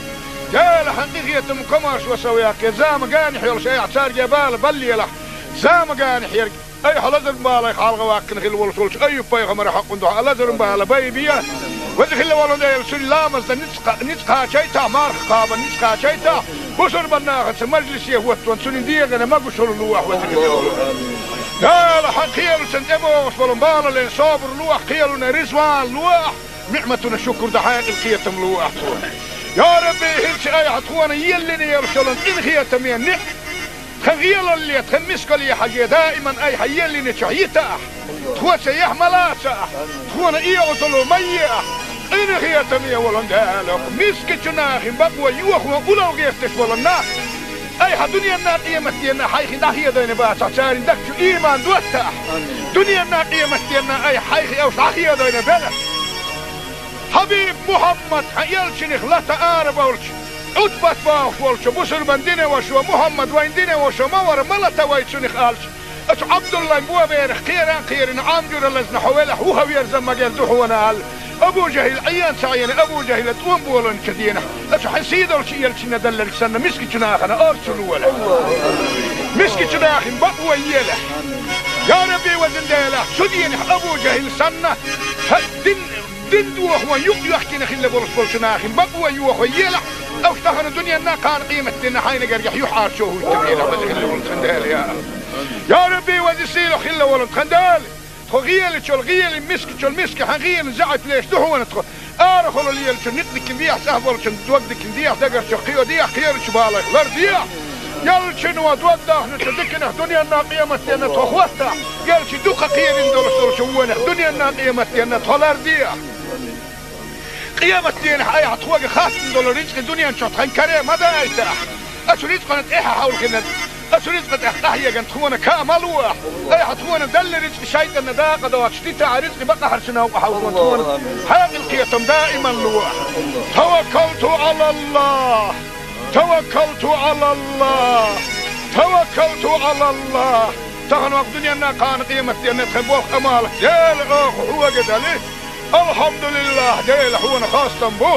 Дела, хьан къинхетам комаршо сов яккхе, заманчохь йолуш айхьа цаьрга бала баллалахь, заманчохь ерг, айхьа лазар балай хьалха ваккхина хилла волуш волчу Айюб-пайхамаран хьокъун дуьхьа лазаран бала байбе. Веза хилла волу Дела, цуьнан ламазна ницкъ кха-, ницкъ кхачайта, марха кхабан ницкъ кхачайта, Бусурбан нахаца мажлисе хӀоттаван цунна дегӀана могушалла лолахь, веза хилла волу. Дала хьан кхелашна тӀебогӀуш болу балале собар лолахь, кхелана риза вала лолахь, ниӀматана шукур дан хьекъал кхетам лолахь тхуна. Я Рабби, хӀинца айхьа тхуна еллина йолуш йолу къинхетаме ниӀ-, тхан гӀелалле, тхан мискалле хьажий, даиман айхьа еллиначохь йитахь. Тхо цаьхьа ма лацахь, тхуна и Ӏазап ма ехь, къинхетаме волу Дела, мискачу нахана бакъо йохо улал гӀерташ волу нах. Айхьа дуьненна, къематденна хьайх дӀахедийна бацахь, церан дагчу иман доттахь. Дуьненна, къематденна айхьа хьайх уьш дӀахедийна белахь. Хьабиб Мухьаммад, хьан элчанах лата ара болчу, Ӏутбат бохуш волчу бусурбан динан вашас: «Мухьаммад вайн динан ваша ма вара, ма лата вай цунах», – аьлча, оцу Ӏабдуллайн боберах кхеран кхерина, Ӏам жуьра лазна хьо велахь, вуха верза магар ду хьуна аьлла, Абу ЖахӀил Ӏен ца Ӏийна, Абу ЖахӀила тӀом болийначу дийнахь, оцу хьан сийдолчу элчанна делларг санна, мискачу нахана орцу лолахь. Мискачу нахана бакъо елахь. Я Рабби, везан Дела, цу дийнахь Абу ЖахӀил санна, хьан дин Дин дохо юкъ йохкина хилла болуш болчу нахана бакъо йохо елахь, уьш тахана дуьненна, кхана къематденна хьайна гергахь юьхьӀаьржо хӀуттур елахь, веза хилла волу тхан Дела, я. Я Рабби, веза сийлахь хилла волу тхан Дела. Тхо гӀелачул гӀели, мискачул миска, хьан гӀелина заьӀап леш ду хьуна тхо. Арахула лелачу никъ дикина дехьа, цӀахь болчун дог дикина дехьа, дагарчу кхио дехьа, кхерачу балайх лардехьа. Ялчуьнан дог дахначу диканах дуьненна, къематденна тхо хӀоттахь, ялчу дукха кхерина долуш долчу вонах дуьненна, къематденна тхо лардехьа. Къематдийнахь айхьа тхоьга хаттам долу рицкъа дуьнен чохь тхан каре ма дайтахь. Оцу рицкъана тӀаьхьа хьовлхина, оцу рицкъа тӀехь къахьегна тхуна каа ма лолахь. Айхьа тхуна делла рицкъа шайтӀанна дакъа доцуш дитахь, рицкъа бакъахьарчу новкъа хьовлхо тхуна хьекъал кхетам даиман лолахь. Таваккалту Ӏалаллахь. Таваккалту Ӏалаллахь! Таваккалту Ӏалаллахь! Тахана ваха дуьненна, кхана къематденна тхан болх, Ӏамал, Дела, оха хьоьга дали. Алхьамдулиллахь, Дела, хьуна хастам бу.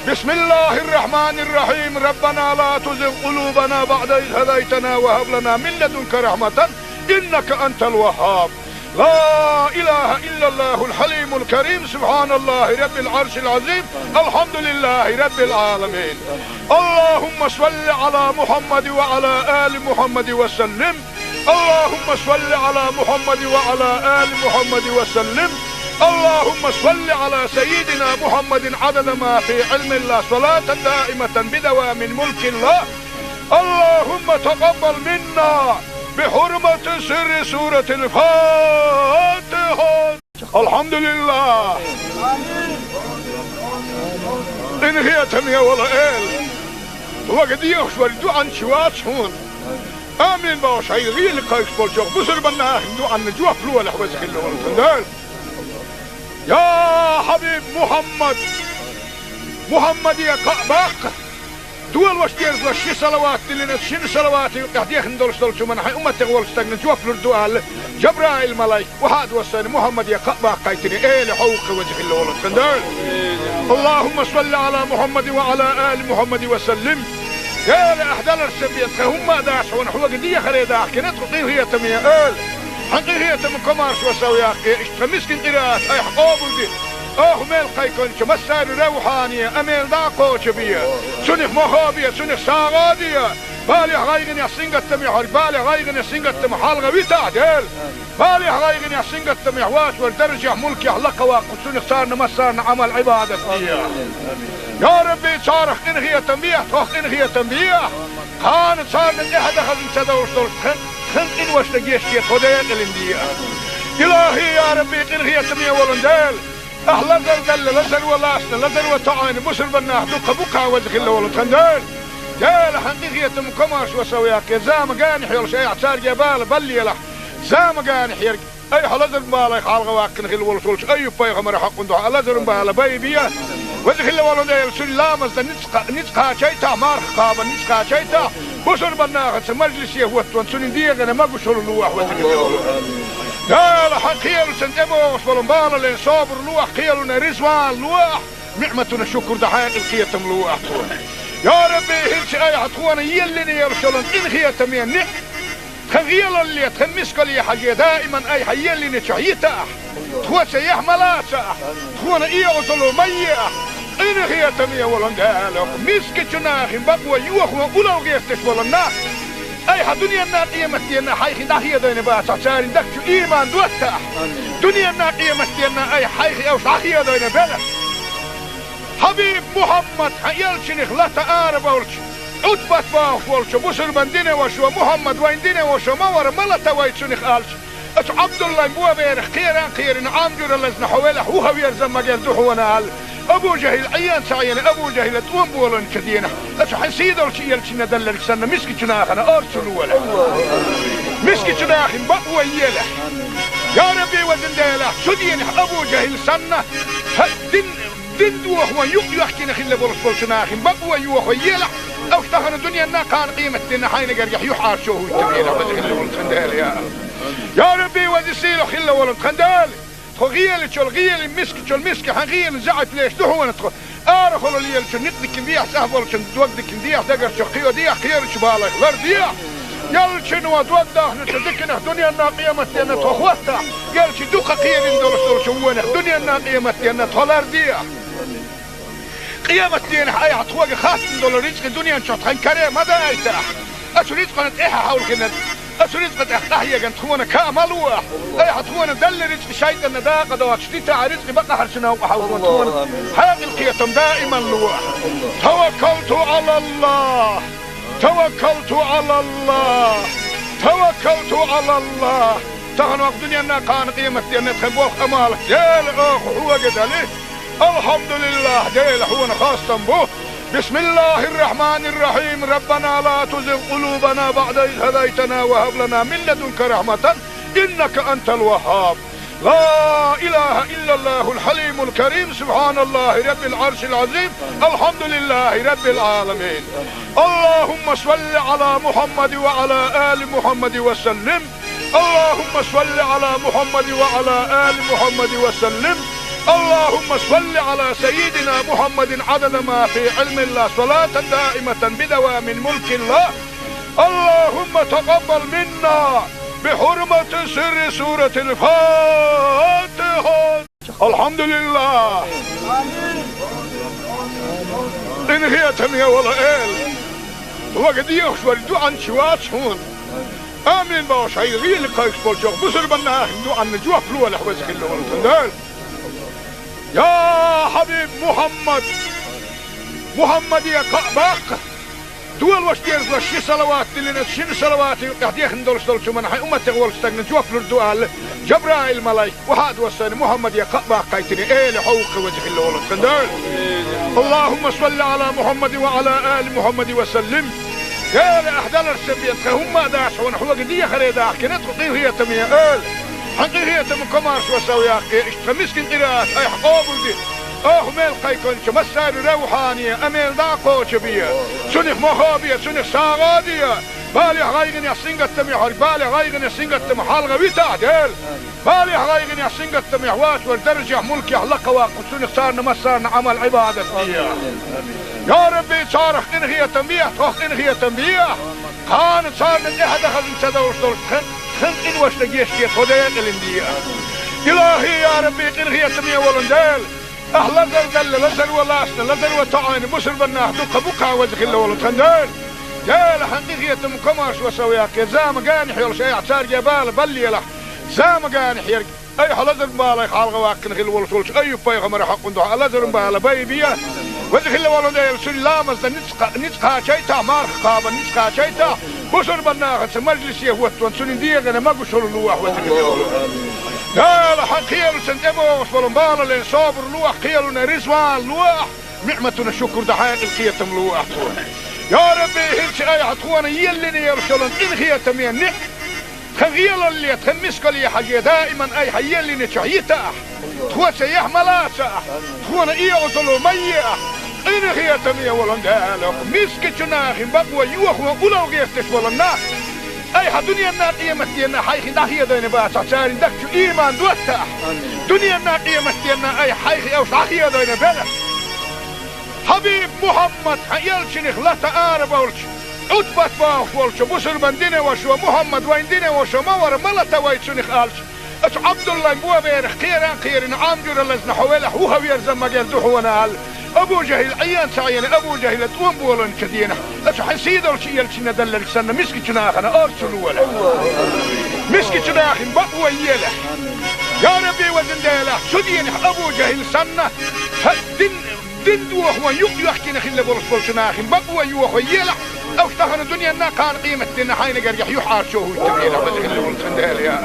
Бисмиллахьир-рахьманир-рахьим. Раббана ла тузигъ къулубана баӀда из хӀадайтана ва хӀаб лана мин ладунка рахьматан, иннака антал ваххаб. لا إله إلا الله الحليم الكريم، سبحان الله رب العرش العظيم، الحمد لله رب العالمين. اللهم صل على محمد وعلى آل محمد وسلم. اللهم صل على محمد وعلى آل محمد وسلم. اللهم صل على سيدنا محمد عدد ما في علم الله، صلاة دائمة بدوام ملك الله. اللهم تقبل منا بحرمة سر سورة الفاتحة. الحمد لله. Къинхетаме волу Эла, вага дехаш вара дуьхьанча вац хьуна. Амин бохуш, хьайн гӀийла кхайкхаш болчу бусурбан нахана дуьхьанна жоп лолахь, веза хилла волу тхан Дела. Я хьабиб Мухьаммад, Мухьаммаде кхаъ баккха. Долуш дезалаш ши салават диллина, шина салавата юкъехь дехна долуш долчу хӀуманна хьайн умматех волчу стагана жоп лур ду аьлла, Жабраил-малайк, вахьа а доссийна, Мухьаммаде кхаъ баккхийтина, Эла, хьо ву-кх, веза хилла волу тхан Дела. اللهم صل على محمد وعلى آل محمد وسلم. Эла, ахь даларш ца бен, тхан хӀумма а дац хьуна, хьоьга дехаре дахкина тхо, къинхетаме Эла. Хьан къинхетам, комаршо сов яккхий, иштта тхан мискин къираат айхьа къобалде. Оха мел кхайкхинчу массарна равхьане, амел дӀа а кхочу бе. Цунах мохо бе, цунах сагӀа а де. Балех, гӀайгӀанех, сингаттамех верг, балех, гӀайгӀанех, сингаттамах хьалха витахь, Дела. Балех, гӀайгӀанех, сингаттамех вац верг даржехь, мулкехь лакхаваккха, цунах царна массарна Ӏамал-Ӏибадат де. Я Рабби, царах къинхетам бехьа, тхох къинхетам бехьа. Кхана царна тӀаьхьа дан хазна ца довлуш долчу тхан, тхан къиношна гечде, тхо декъалина де. Илахи, я Рабби, къинхетаме волу Дела, ахь лазар делла, лазар ван лацна, лазар ван тоӀийна бусурбан нах дуккха бу-кх, веза хилла волу тхан Дела. Дела, хьан къинхетам, комаршо сов яккхий, зама генахь йолуш айхьа цаьрга бала баллалахь, зама генахь ерг. Айхьа лазаран балех хьалха ваккхина хилла волуш волчу Айюб-пайхамаран хьокъан дуьхьа лазаран бала байбе. Веза хилла волу Дела, цуьнан ламаз дан ницкъ, ницкъ кхачийтахь, марха кхаба ницкъ кхачийтахь, бусурбан нахаца мажлисе хӀоттаван цуьнан дегӀана могушалла лолахь, веза хилла волу Дела. Хьан кхелашна тӀебогӀуш болу балале собар лолахь, кхелана риза вала лолахь, ниӀматана шукур дан хьекъал кхетам лолахь тхуна. Я Рабби, хӀинца айхьа тхуна еллина йолуш йолу къинхетаме ниӀ-, тхан гӀелалле, тхан мискалле хьажий, даиман айхьа еллиначохь йитахь. Тхо цаьхьа ма лацахь, тхуна и Ӏазап ма ехь. Къинхетаме волу Дела, мискачу нахана бакъо йохо улал гӀерташ болу нах, айхьа дуьненна, къематденна хьайх дӀахедийна бацахь, церан дагчу иман доттахь. Дуьненна, къематденна айхьа хьайх уьш дӀахедийна белахь. Хьабиб Мухьаммад, хьан элчанах лата арабевлча, Ӏутбат бохуш волчу бусурбан динан вашас: «Мухьаммад вайн динан ваша ма вара, ма лата вай цунах», — аьлча, оцу Ӏабдуллайн боберах кхеран а кхерина, Ӏам жуьра лазна хьо велахь, вуха верза магар ду хьуна аьлла, Абу ЖахӀил Ӏен ца Ӏена, Абу ЖахӀила тӀом болийначу дийнахь, оцу хьайн сийдолчу элчанна делларг санна, мискачу нахана орцу лолахь. Мискачу нахана бакъо елахь. Я Рабби, везан Дела, цу дийнахь Абу ЖахӀил санна, хьан дин, дин дохо юкъ йоьхкина хилла болуш болчу нахана бакъо йохо елахь, уьш тахана дуьненна, кхана къематденна хьайна гергахь юьхьӀаьржо хӀуттабелахь, веза хилла волу тхан Дела, я. Я Рабби, веза сийлахь хилла волу тхан Дела, тхо гӀелачул гӀелин, мискачул миска хьан гӀелин заьӀап леш ду хьуна тхо. Арахула лелачун некъ дикина дехьа, цӀахь болчун дог дикина дехьа, дагарчу кхио дехьа, кхерачу балех лар дехьа. Ялчуьнан дог дахначу диканах дуьненна, къематденна тхо хӀоттахь, ялчу дукха кхерина долуш долчу вонах дуьненна, къематденна тхо лар дехьа. Къематденахь айхьа тхоьга хаттам долу рицкъа дуьнен чохь тхан каре ма дайтахь. Оцу рицкъана тӀаьхьа хьовлхина, оцу рицкъа тӀехь къахьегна тхуна ка ма лолахь. Айхьа тхуна делла рицкъа шайтӀанна дакъа доцуш дитахь, рицкъа бакъахьарчу новкъа хьовзо тхуна. Хьекъал, кхетам даиман лолахь. Таваккалту Ӏалаллахь. Таваккалту Ӏалаллахь. Таваккалту Ӏалаллахь. Тахана ваха дуьненна, кхана къематденна тхан болх, Ӏамал, Дела, оха хьоьга дели. Алхьамдулиллахь, Дела, хьуна хастам бу. بسم الله الرحمن الرحيم. ربنا لا تزغ قلوبنا بعد إذ هديتنا وهب لنا من لدنك رحمة إنك أنت الوهاب. لا إله إلا الله الحليم الكريم. سبحان الله رب العرش العظيم. الحمد لله رب العالمين. اللهم صل على محمد وعلى آل محمد وسلم. اللهم صل على محمد وعلى آل محمد وسلم. اللهم صل على سيدنا محمد عدد ما في علم الله، صلاة دائمة بدوام ملك الله. اللهم تقبل منا بحرمة سر سورة الفاتحة. Алхьамдулиллах! Къинхетаме волу Эла, вага дехаш вара дуьхьанча вац хьуна. Амин бохуш, хьайн гӀийла кхайкхаш болчу бусурбан нахана дуьхьанна жоп лолахь, веза хилла волу тхан Дела. Я Хьабиб Мухьаммад! Мухьаммаде кхаъ баккха! Долош дезалаш ши салават диллина, шина салавата юкъахь дехна долуш долчу хӀуманна хьайн умматех волчу стагна жоп лур ду аьлла, Жабраил-малайк вахьа а доссийна, Мухьаммаде кхаъ баккхийтина, Эла, хьо ву-кх, веза хилла волу тхан Дела. Аллахумма салли Ӏала Мухьаммадин ва Ӏала али Мухьаммадин ва саллим. Эла, ахь даларца бен тхан хӀумма а дац хьуна, хьоьга дехаре дахкина тхо, къинхетаме Эла. Хьан къинхетам, комаршо сов яккхий, иштта тхан мискин къираат айхьа къобалде. Оха мел кхайкхинчу массарна равхьане а мел дӀа а кхочу бе. Цунах мохо бе, цунах сагӀа а де. Балехь, гӀайгӀанехь, сингаттамехь верг балех, гӀайгӀанех, сингаттамах хьалха витахь, Дела. Балехь, гӀайгӀанехь, сингаттамехь воцург даржехь, мулкехь лакха ваккхахь, цунах царна массарна Ӏамал-Ӏибадат де. Я Рабби, царах къинхетам бехьа, тхох къинхетам бехьа. Кхана царна тӀаьхьа дахаза ца довлуш долчу тхан, тхан къиношна гечде, тхо декъалина де. Илахи, я Рабби, къинхетаме волу Дела, ахь лазар делла, лазаро лаьцна, лазаро тоьӀна бусурбан нах дуккха бу-кх, веза хилла волу тхан Дела. Дела, хьан къинхетам, комаршо сов яккхий, зама генахь йолуш айхьа цаьрга бала баллалахь. Зама генахь ерг айхьа лазаран балех хьалха ваккхина хилла волуш волчу Айюб-пайхамаран хьокъан дуьхьа лазаран бала байбе. Веза хилла волу Дела, цуьнан ламазна ницкъ кха-, ницкъ кхачийтахь, марха кхабарна ницкъ кхачийтахь, бусурбан нахаца мажлисе хӀоттон цуьнан дегӀана могушалла лолахь, веза хилла волу. Дела, хьан кхелаца тӀебогӀуш болу балале собар лолахь, кхелана реза вала лолахь, ниӀматана шукур дан хьекъал, кхетам лолахь тхуна. Я Рабби, хӀинца айхьа тхуна еллина йолуш йолу къинхетаме ниӀ-, тхан гӀелалле, тхан мискалле хьажий, даиман айхьа еллинчохь йитахь, тхоца яхь ма лацахь, тхуна и Ӏазап ма ехьахь. Къинхетаме волу Дела, мискачу нахана бакъо йохо улал гӀерташ болу нах, айхьа дуьненна, къематденна хьайх дӀахедийна бацахь, церан дагчу иман доттахь. Дуьненна, къематденна айхьа хьайх уьш дӀахедийна белахь. Хьабиб Мухьаммад, хьан элчанах лата арабевлча, Ӏутбат бохуш волчу бусурбан динан вашас: «Мухьаммад вайн динан ваша ма вара, ма лата вай цунах», — аьлча, оцу Ӏабдуллайн боберах кхеран а кхерина, Ӏам жуьра лазна хьо велахь, вуха верза магар ду хьуна аьлла, Абу-Жахьил Ӏийна ца Ӏийна, Абу-Жахьила тӀом боланчу дийнахь, аса хьайн сий долчу элчанна делларг санна, мискачу нахана орцу лолахь. Мискачу нахана бакъо елахь. Я Рабби, везан Дела, цу дийнахь Абу-Жахьил санна, хьан дин, дин дохо юкъ йоьхкина хилла болуш болчу нахана бакъо йохо елахь, аса тахана дуьненна, кхана къематдийнна хьайна гергахь юьхьӀаьржо хӀуттур елахь, веза хилла волу тхан Дела, я.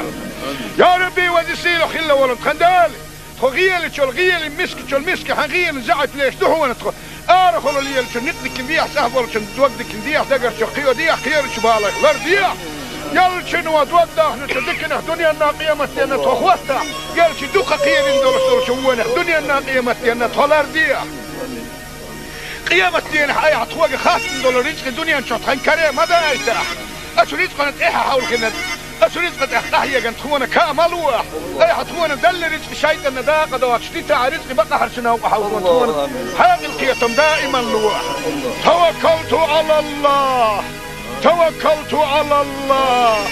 Я Рабби, веза сийлахь хилла волу тхан Дела. Тхо гӀелачул гӀелин, мискачул миска хьан гӀелин заьӀап леш ду хьуна тхо. Арахула лелачу никъ дикина дехьа, цӀахь болчун дог дикина дехьа, дагарчу кхио дехьа, кхерачу балайх лар дехьа. Ялчуьнан дог дахначу диканах дуьненна, къематденна тхо хӀоттахь. Ялчу дукха кхерина долуш долчу вонах дуьненна, къематденна тхо лар дехьа. Къематдийнахь айхьа тхоьга хаттам долу рицкъи дуьнен чохь тхан каре ма дайтахь. Аса рицкъана тӀаьхьа хьовлхина, аса рицкъа тӀехь къахьеган тхуна каа ма лохь. Айхьа тхуна делла рицкъи шайтӀанна дакъа доцуш дитахь, рицкъи бакъахьарчу новкъа хьовлхо тхуна хьекъал, кхетам даиман лохь. Таваккалту Ӏалаллах! Таваккалту Ӏалаллах!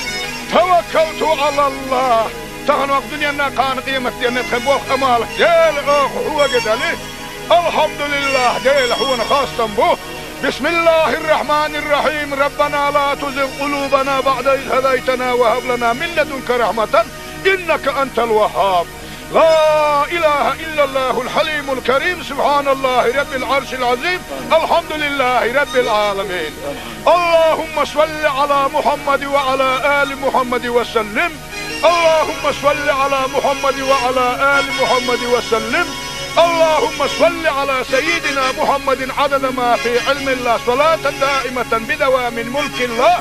Таваккалту Ӏалаллах! Тахана вакъ дуьненна, кхана къематденна тхан болх, Ӏамал, Дела, оха хьоьга дали. Алхьамдулиллах, Дела, хьуна хастам бу. بسم الله الرحمن الرحيم. ربنا لا تزغ قلوبنا بعد إذ هديتنا وهب لنا من لدنك رحمة إنك أنت الوهاب. لا إله إلا الله الحليم الكريم. سبحان الله رب العرش العظيم. الحمد لله رب العالمين. اللهم صل على محمد وعلى آل محمد وسلم. اللهم صل على محمد وعلى آل محمد وسلم. اللهم صل على سيدنا محمد عدد ما في علم الله، صلاة دائمة بدوام ملك الله.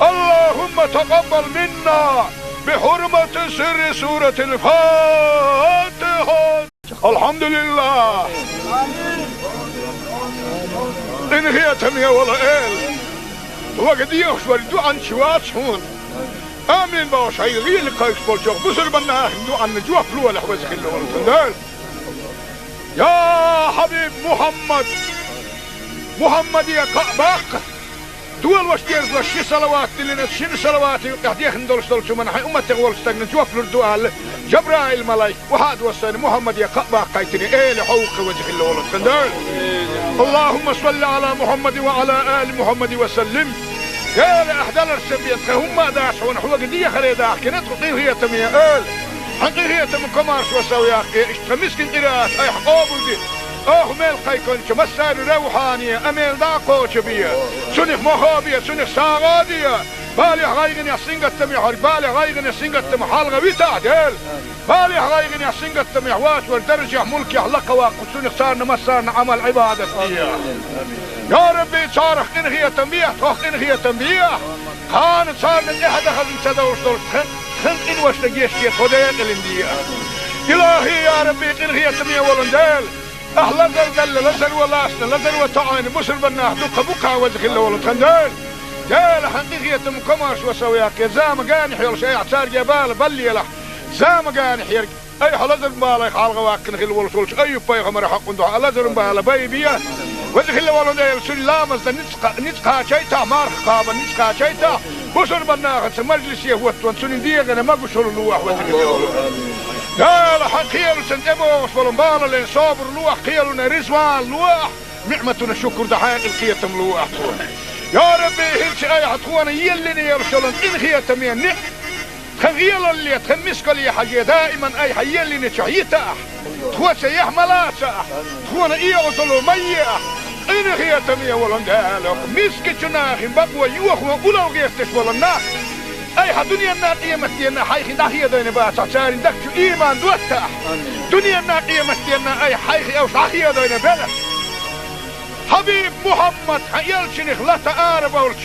اللهم تقبل منا بحرمة سر سورة الفاتحة. Алхьамдулиллах! Къинхетаме волу Эла, хьоьга дехаш верг дуьхьал чу вац хьуна. Амин бохуш, хьайн гӀийла кхайкхаш болчу бусурбаннахана дуьхьанна жоп лолахь, веза хилла волу тхан Дела. Я Хьабиб Мухьаммад! Мухьаммаде кхаъ баккха! Долуш дезалаш ши салават диллина, шина салаватан юкъахь дехна долуш долчу хӀуманна хьайн умматех волчу стагана жоп лур ду аьлла, Жабраил-малайк охьа а доссийна, Мухьаммаде кхаъ баккхийтина, Эла хьовха, веза хилла волу тхан Дела. اللهم صل على محمد وعلى آل محمد وسلم. Дела, ахь даларца бен тхан хӀумма а дац хьуна, хьоьга дехаре дахкина тхо, къинхетаме Эла. Хьан къинхетаман комаьршо сов яккхий, иштта тхан мискин къираат айхьа къобалде. Оха мел кхайкхинчу массарна равхьане а мел дӀа а кхочу бе. Цунах мохо бе, цунах сагӀа а де. Балехь, гӀайгӀанехь, сингаттамехь верг балех, гӀайгӀанех, сингаттамах хьалха витахь, Дела. Балехь, гӀайгӀанехь, сингаттамехь воцург даржехь, мулкехь лакха ваккха, цунах царна массарна Ӏамал-Ӏибадат де. Я Рабби, царах къинхетам бехьа, тхох къинхетам бехьа. Кхана царна тӀаьхьа дан хазна ца довш долуш тхан, тхан къиношна гечде тхо декъалин де. Илахи, я Рабби, къинхетаме волу Дела! Ахь лазар делла, лазаро лаьцна, лазаро тоьӀна бусурбаннах дуккха бу-кх, веза хилла волу тхан Дела. Дела, хьан къинхетаман комаьршо сов яккхий, зама генахь йолуш айхьа цаьрга бала баллалахь. Зама генахь ерг айхьа лазаран балех хьалха ваккхина хилла волуш волчу Айюб-пайхамаран хьакъан дуьхьа лазаран бала байбе. Веза хилла волу Дела, цуьнан ламазна ницкъ кха-, ницкъ кхачийтахь, марха кхабарна ницкъ кхачийтахь, бусурбаннахаца мажлисе хӀоттаван цуьнан дегӀана могушалла лохь, веза хилла волу. Дела, хьан кхелаца тӀебогӀуш болу балале собар лохь, кхелана резаван лохь, ниӀматана шукур дан хьекъал, кхетам лохь тхуна. Я Рабби, хӀинца айхьа тхуна еллина йолуш йолу къинхетаме ниӀ-, тхан гӀелалле, тхан мискалле хьажий, даиман айхьа еллинчохь йитахь. Тхоьца яхь ма лацахь, тхуна оьгӀазло ма ехь. Къинхетаме волу Дела, мискачу нахана бакъо йохо улал гӀерташ болу нах айхьа дуьненна, къематденна хьайх дӀахедийна бацахь, церан дагчу ийман доттахь. Дуьненна, къематденна айхьа хьайх уьш дӀахедийна белахь. Хьабиб Мухьаммад, хьан элчанах лата арабовлуш,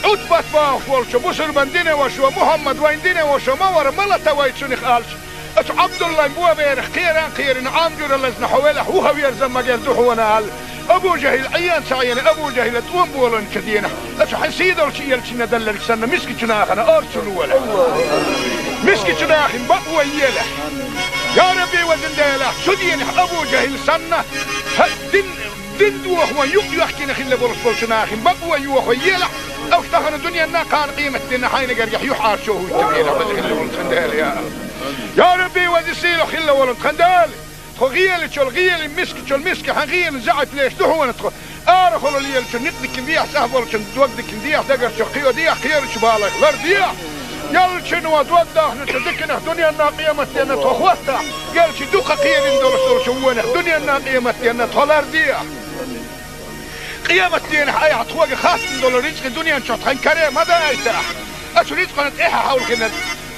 Ӏутбат бохуш волчу бусурбан динан вашо, Мухьаммад вайн динан вашо ма вара, ма лата вай цунах, аьлча, оцу Ӏабдуллайн боберах кхеран а кхерина, Ӏам жуьра лазна хьо велахь, вуха верза магар ду хьуна, аьлла, Абу-Жахьил Ӏийна ца Ӏийна, Абу-Жахьила тӀом боланчу дийнахь, оцу хьайн сий долчу элчанна делларг санна, мискачу нахана орцу лолахь. Мискачу нахана бакъо елахь. Я Рабби, везан Дела, цу дийнахь Абу-Жахьил санна, хьан дин Дин дохо юкъ йоьхкина хилла болуш болчу нахана бакъо йохо елахь, аса тахана дуьненна, кхана къематденна хьайна гергахь юьхьӀаьржо хӀуттур елахь, веза хилла волу тхан Дела, я. Я Рабби, веза сийлахь хилла волу тхан Дела! Тхо гӀелачул гӀелин, мискачул миска хьан гӀелин заьӀап леш ду хьуна тхо. Арахула лелачун никъ дикин дехьа, цӀахь болчун дог дикин дехьа, дагарчу кхийо дехьа, кхерачу балайх лар дехьа. Ялчун ва дог дахначу диканах дуненна къематденна тхо хӀоттахь, ялчи дукха кхерин долуш долчу вонах дуненна къематденна тхо лар дехьа. Къематденахь айхьа тхоьга хаттам долу рицкъи дуьнен чохь тхан каре ма дайтахь. Ацу рицкъана тӀаьхьа хьовлхина,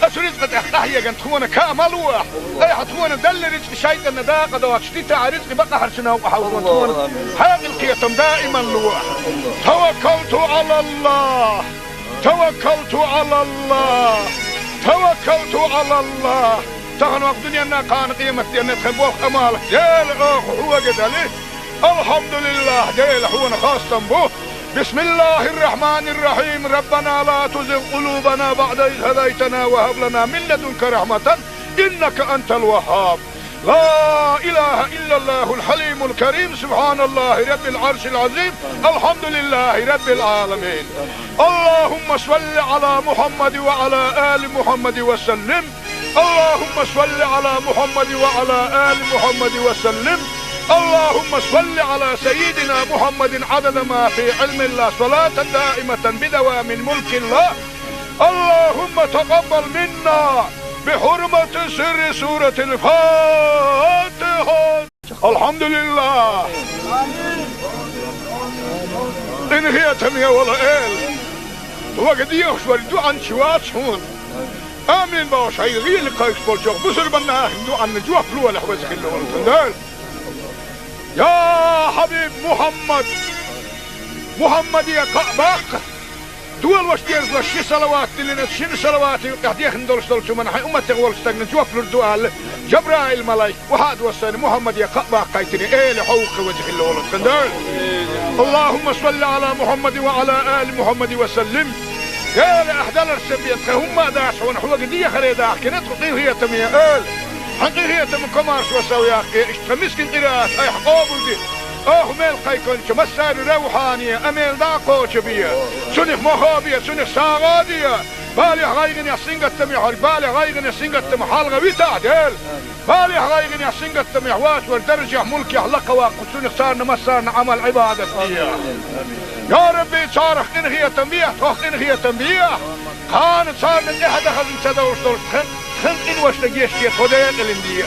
ацу рицкъа тӀехь къахьеган тхуна ка ма лохь. Айхьа тхуна далла рицкъи шайтӀанна дакъа доцуш дитахь, рицкъи бакъахьарчу новкъа хьовлхун тхуна хьекъал кхетам даиман лохь. Таваккалту Ӏалаллах! Таваккалту Ӏалаллах! Таваккалту Ӏалаллах! Тахана вакъ дуьненна кхана къематденна тхан болх Ӏамал, Дела, оха хьоьга дали. Алхьамдулиллах, Дела, хьуна хастам бу. Бисмиллахир-рахманир-рахим. Раббана ла тузигъ къулубана баъда из хӀадайтана ва хӀаб лана мин ладунка рахматан, иннака антал ваххаб. Ла илаха иллаллахул хьалимул карим. Субханаллахи раббил Ӏаршил Ӏазим. Алхьамдулиллахи раббил Ӏаламин. Аллахумма салли Ӏала Мухьаммад ва Ӏала али Мухьаммад ва саллим. اللهم صل على محمد وعلى آل محمد وسلم. اللهم صل على سيدنا محمد عدد ما في علم الله، صلاة دائمة بدوام ملك الله. اللهم تقبل منا بحرمة سر سورة الفاتحة. Алхьамдулиллах! Къинхетаме волу Эла! Вага дехаш вара дуьхьанча вац хьуна. Амин бохуш, хьайн гӀели кхайкхаш болчохь бусурбан нахана дуьхьанна жоп лолахь, веза хилла волу тхан Дела. Я хьабиб Мухьаммад! Мухьаммаде кхаъ баккха! Долош дезалаш ши салават диллина, шина салавата юкъехь дехна долуш долчу хӀуманна хьайн умматех волчу стагна жоп лур ду аьлла, Жабраил-малайк, охьа а доссийна, Мухьаммаде кхаъ баккхийтина, Эла, хьо ву-кх веза хилла волу тхан Дела. Аллахумма салли Ӏала Мухьаммадин ва Ӏала али Мухьаммадин ва саллим. Эла, ахь даларца бен тхан хӀумма а дац хьуна, хьоьга дехаре дахкина тхо, къинхетаме Эла. Хьан къинхетам, комаршо сов яккхий, иштта тхан мискин къираат айхьа къобалде. Оха мел кхайкхинчу массаьрна равхьане а мел дӀа а кхочу бе. Цунах мохо бе, цунах сагӀа а де. Балех, гӀайгӀанех, сингаттамех хьоьга, балех, гӀайгӀанех, сингаттамах хьалха витахь, Дела. Балех, гӀайгӀанех, сингаттамех вац вара даржехь, мулкехь лакха ваккха, цунах царна массарна Ӏамал-Ӏибадат де. Я Рабби, царах къинхетам бе, тхох къинхетам бе. Кхана царна тӀаьхьа дан хазна ца довлуш долуш тхан, тхан къиношна гечде, тхо декъалина де.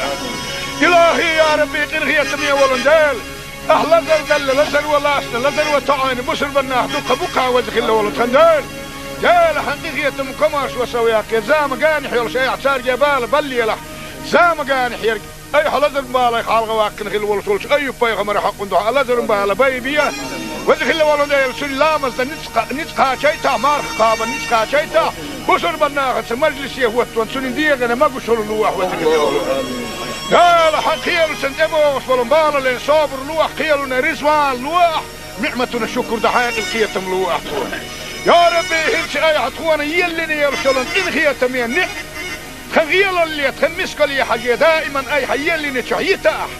Илахи, я Рабби, къинхетаме волу Дела! Ахь лазар делла, лазар ван лаьцна, лазар ван тоьъна бусурбан нах дуккха бу-кх, веза хилла волу тхан Дела. Дела, хьан къинхетам, комаршо сов яккхий, зама генахь йолуш айхьа цаьрга бала баллалахь, зама генахь ерг айхьа лазаран балех хьалха ваккхина хилла волуш волчу Айюб-пайхамаран хьакъан дуьхьа лазаран бала байбе. Веза хилла волу Дела, цуьнан ламазна ницкъ, ницкъ кхачийтахь, марха кхабарна ницкъ кхачийтахь, бусурбан нахаца мажлисе хӀоттаван цуьнан дегӀана могушалла лолахь, веза хилла волу Дела, хьан кхелашна тӀебогӀуш болу балале собар лолахь, кхелана реза ван лолахь, ниӀматана шукур дан хьекъал кхетам лолахь тхуна. Я Рабби, хӀинца айхьа тхуна еллина йолуш йолу къинхетаме ниӀ, тхан гӀелалле, тхан мискалле хьажий, даиман айхьа еллинчохь йитахь,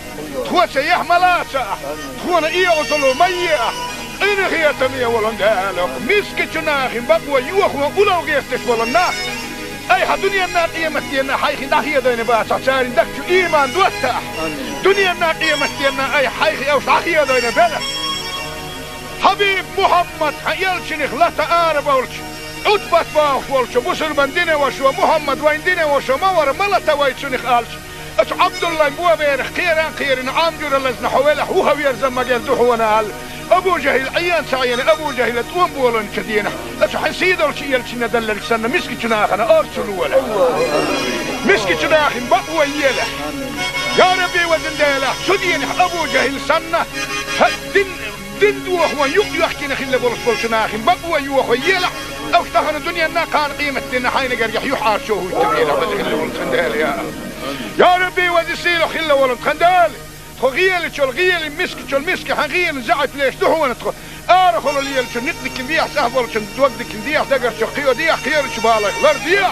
тхоца яхь ма лацахь, тхуна и Ӏазап ма ехь, къинхетаме волу Дела, мискачу нахана бакъо йохо улло гӀерташ болу нах айхьа дуьненна, къематденна хьайх дӀахедийна бацахь, церан дагчу ийман доттахь. Дуьненна, къематденна айхьа хьайх уьш дӀахедийна белахь. Хьабиб Мухьаммад, хьан элчанах лата ара болчу, Ӏутбат бохуш волчу бусурбан динан вашо, Мухьаммад вайн динан вашо ма вара, ма лата вай цунах аьлча, оцу Ӏабдуллайн боберах кхеран кхерина, Ӏам жуьра лазна хьо велахь, вуха верза магар ду хьуна аьлла, Абу ЖахӀил Ӏен ца Ӏийна, Абу ЖахӀила тӀом болийначу дийнахь, оцу хьайн сийдолчу элчанна делларг санна, мискачу нахана орцу лолахь. Мискачу нахана бакъо елахь. Я Рабби, везан Дела, цу дийнахь Абу ЖахӀил санна, хьан дин, дин дохо юкъ йоьхкина хилла болуш болчу нахана бакъо йохо елахь, уьш тахана дуьненна, кхана къематденна хьайна гергахь юьхьӀаьржо хӀуттабелахь, веза хилла волу тхан Дела, я. Я Рабби, веза сийлахь хилла волу тхан Дела! Тхо гӀелачул гӀелин, мискачул миска хьан гӀелин заьӀап леш ду хьуна тхо. Арахула лелачун никъ дикин дехьа, цӀахь болчун дог дикин дехьа, дагарчу кхийо дехьа, кхерачу балайх лар дехьа.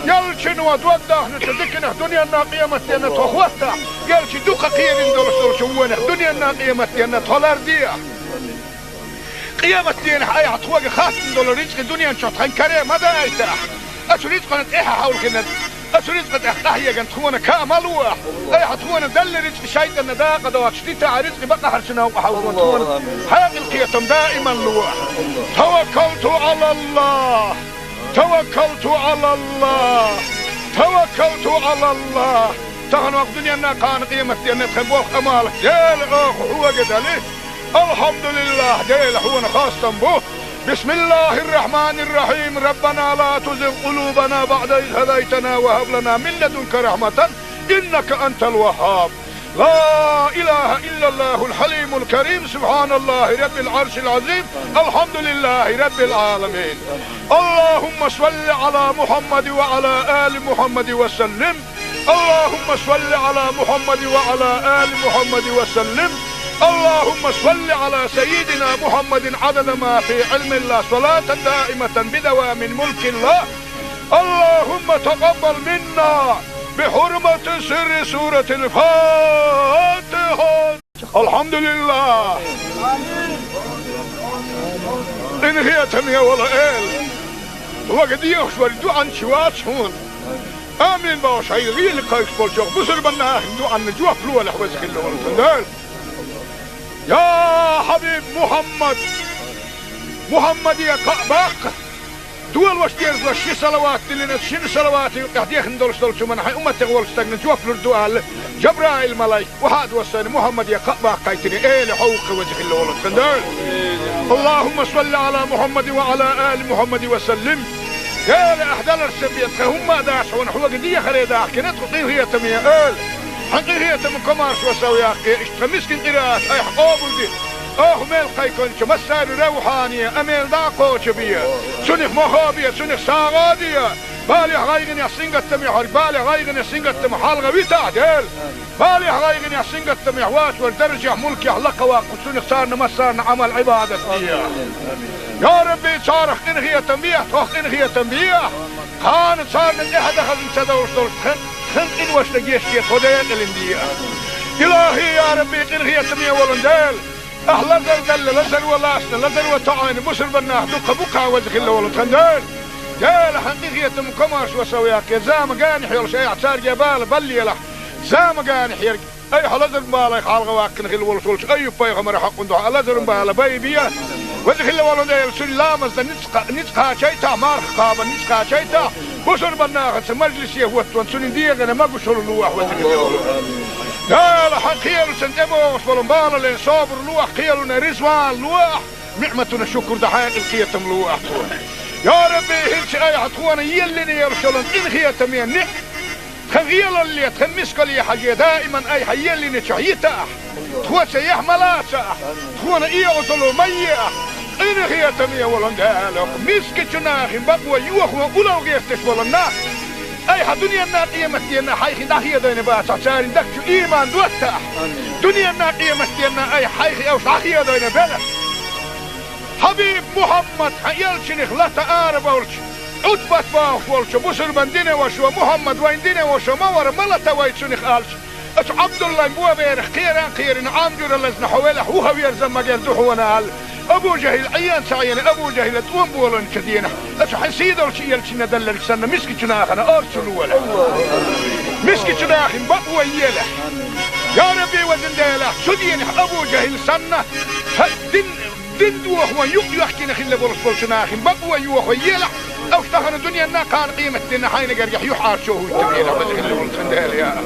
Ялчун ва дог дахначу диканах дуьненна, къематденна тхо хӀоттахь, ялчи дукха кхерин долуш долчу вонах дуьненна, къематденна тхо лар дехьа. Къематденахь айхьа тхоьга хаттам долу рицкъи дуьнен чохь тхан каре ма дайтахь. Ацу рицкъана тӀаьхьа хьовлхина, Аса ризкъа тӀехь къахьеган тхуна каа ма луахь. Айхьа тхуна далла ризкъа шайтӀанна дакъа доцуш дитахь, ризкъа бакъахьарчу новкъа хьовзо тхуна. Хьекъал кхетам даиман луахь. Таваккалту Ӏалаллах. Таваккалту Ӏалаллах. Таваккалту Ӏалаллах. Тахана вакъ дуьненна, кхана къематденна тхан болх амал Дела оха хьоьга дали. Алхьамдулиллах, Дела хьуна хастам бу. بسم الله الرحمن الرحيم. ربنا لا تزغ قلوبنا بعد إذ هديتنا وهب لنا من لدنك رحمة إنك أنت الوهاب. لا إله إلا الله الحليم الكريم. سبحان الله رب العرش العظيم. الحمد لله رب العالمين. اللهم صل على محمد وعلى آل محمد وسلم. اللهم صل على محمد وعلى آل محمد وسلم. اللهم صل على سيدنا محمد عدد ما في علم الله، صلاة دائمة بدوام ملك الله. اللهم تقبل منا بحرمة سر سورة الفاتحة. الحمد لله. Къинхетаме вола Эла, вага дехаш вара дуьхьанча вац хьуна. Амин бохуш, хьайн гӀийла кхайкхаш болчох бусурбанна ахин дуьхьанна жоп лолахь, веза хилла волу тхан Дела. Я Хьабиб Мухьаммад, Мухьаммаде кхаъ баккха. Долош дезлаш ши салават диллина, шина салавата юкъехь дехна долуш долчу хӀуманна хьайн умматех волчу стагна жоп лур ду аьлла, Жабраил малайк, вахьа а доссийна, Мухьаммаде кхаъ баккхийтина, Эла хьо ву-кх, веза хилла волу тхан Дела. اللهم صل على محمد وعلى آل محمد وسلم. Эла, ахь даларца бен тхан хӀумма а дац хьуна, хьоьга дехаре дахкина тхо, къинхетаме Эла. Хьан къинхетам комаршо сов яккхий, иштта тхан мискин къираат айхьа къобалде. Оха мел кхайкхинчу массарна равхьане а мел дӀа а кхочу бе. Цунах мохо бе, цунах сагӀа а де. Балех, гӀайгӀанех, сингаттамехь верг балех, гӀайгӀанех, сингаттамах хьалха витахь, Дела. Балех, гӀайгӀанех, сингаттамехь вацар даржехь, мулкехь лакха ваккха цунах царна массарна Ӏамал, Ӏибадат де. Я Рабби, царах къинхетам бехьа, тхох къинхетам бехьа. Кхана царна тӀаьхьа дахазна ца довш долуш тхан, тхан къиношна гечде, тхо декъалина де. Илахи, я Рабби, къинхетаме волу Дела. Ахь лазар далла, лазар ван лаьцна, лазар ван тоьӀна бусурбаннах дуккха бу-кх, веза хилла волу тхан Дела. Дела, хьан къинхетам комаршо сов яккхий, зама генахь йолуш айхьа цаьрга бала баллалахь. Зама генахь ерг айхьа лазаран балех хьалха ваккхина хилла волуш волчу Айюб-пайхамаран хьокъан дуьхьа лазаран бала байбе. Веза хилла волу Дела, цуьнан ламазна ницкъ кха-, ницкъ кхачийтахь, марха кхабарна ницкъ кхачийтахь, бусурбаннахаца мажлисе хӀоттаван цуьнан дегӀана могушалла лолахь, веза хилла волу. Дела, хьан кхелашна тӀебогӀуш болу балале собар лолахь, кхелана резаван лолахь, ниӀматана шукур дан хьекъал, кхетам лолахь тхуна. Я Рабби, хӀинца айхьа тхуна еллина йолуш йолу къинхетаме ниӀ тхан гӀелалле, тхан мискалле хьажий, даиман айхьа еллиначохь йитахь. Тхоца яхь ма лацахь, тхуна оьгӀазло ма ехь. Къинхетаме волу Дела, мискачу нахана бакъо йохо улло гӀерташ болу нах айхьа дуьненна, къематденна хьайх дӀахедийна бацахь, церан дагчу ийман доттахь. Дуьненна, къематденна айхьа хьайх уьш дӀахедийна белахь. Хьабиб Мухьаммад, хьан элчанах лата арабевлча, Ӏутбат бохуш волчу бусурбан динан вашас: «Мухьаммад вайн динан ваша ма вара, ма лата вай цунах», — аьлча, оцу Ӏабдуллайн боберах кхера а кхерина, Ӏам жуьра лазна хьо велахь, вуха верза магар ду хьуна аьлла, Абу ЖахӀил Ӏен ца Ӏийна, Абу ЖахӀила тӀом болийначу дийнахь, оцу хьан сийдолчу элчанна делларг санна, мискачу нахана орцу лолахь. Мискачу нахана бакъо елахь. Я Рабби, везан Дела, цу дийнахь Абу ЖахӀил санна, хьан дин Дин дохо юкъ йоьхкина хилла болуш болчу нахана бакъо йохо елахь, уьш тахана дуьненна, кхана къематденна хьайна гергахь юьхьӀаьржо хӀуттур елахь, веза хилла волу тхан Дела, я.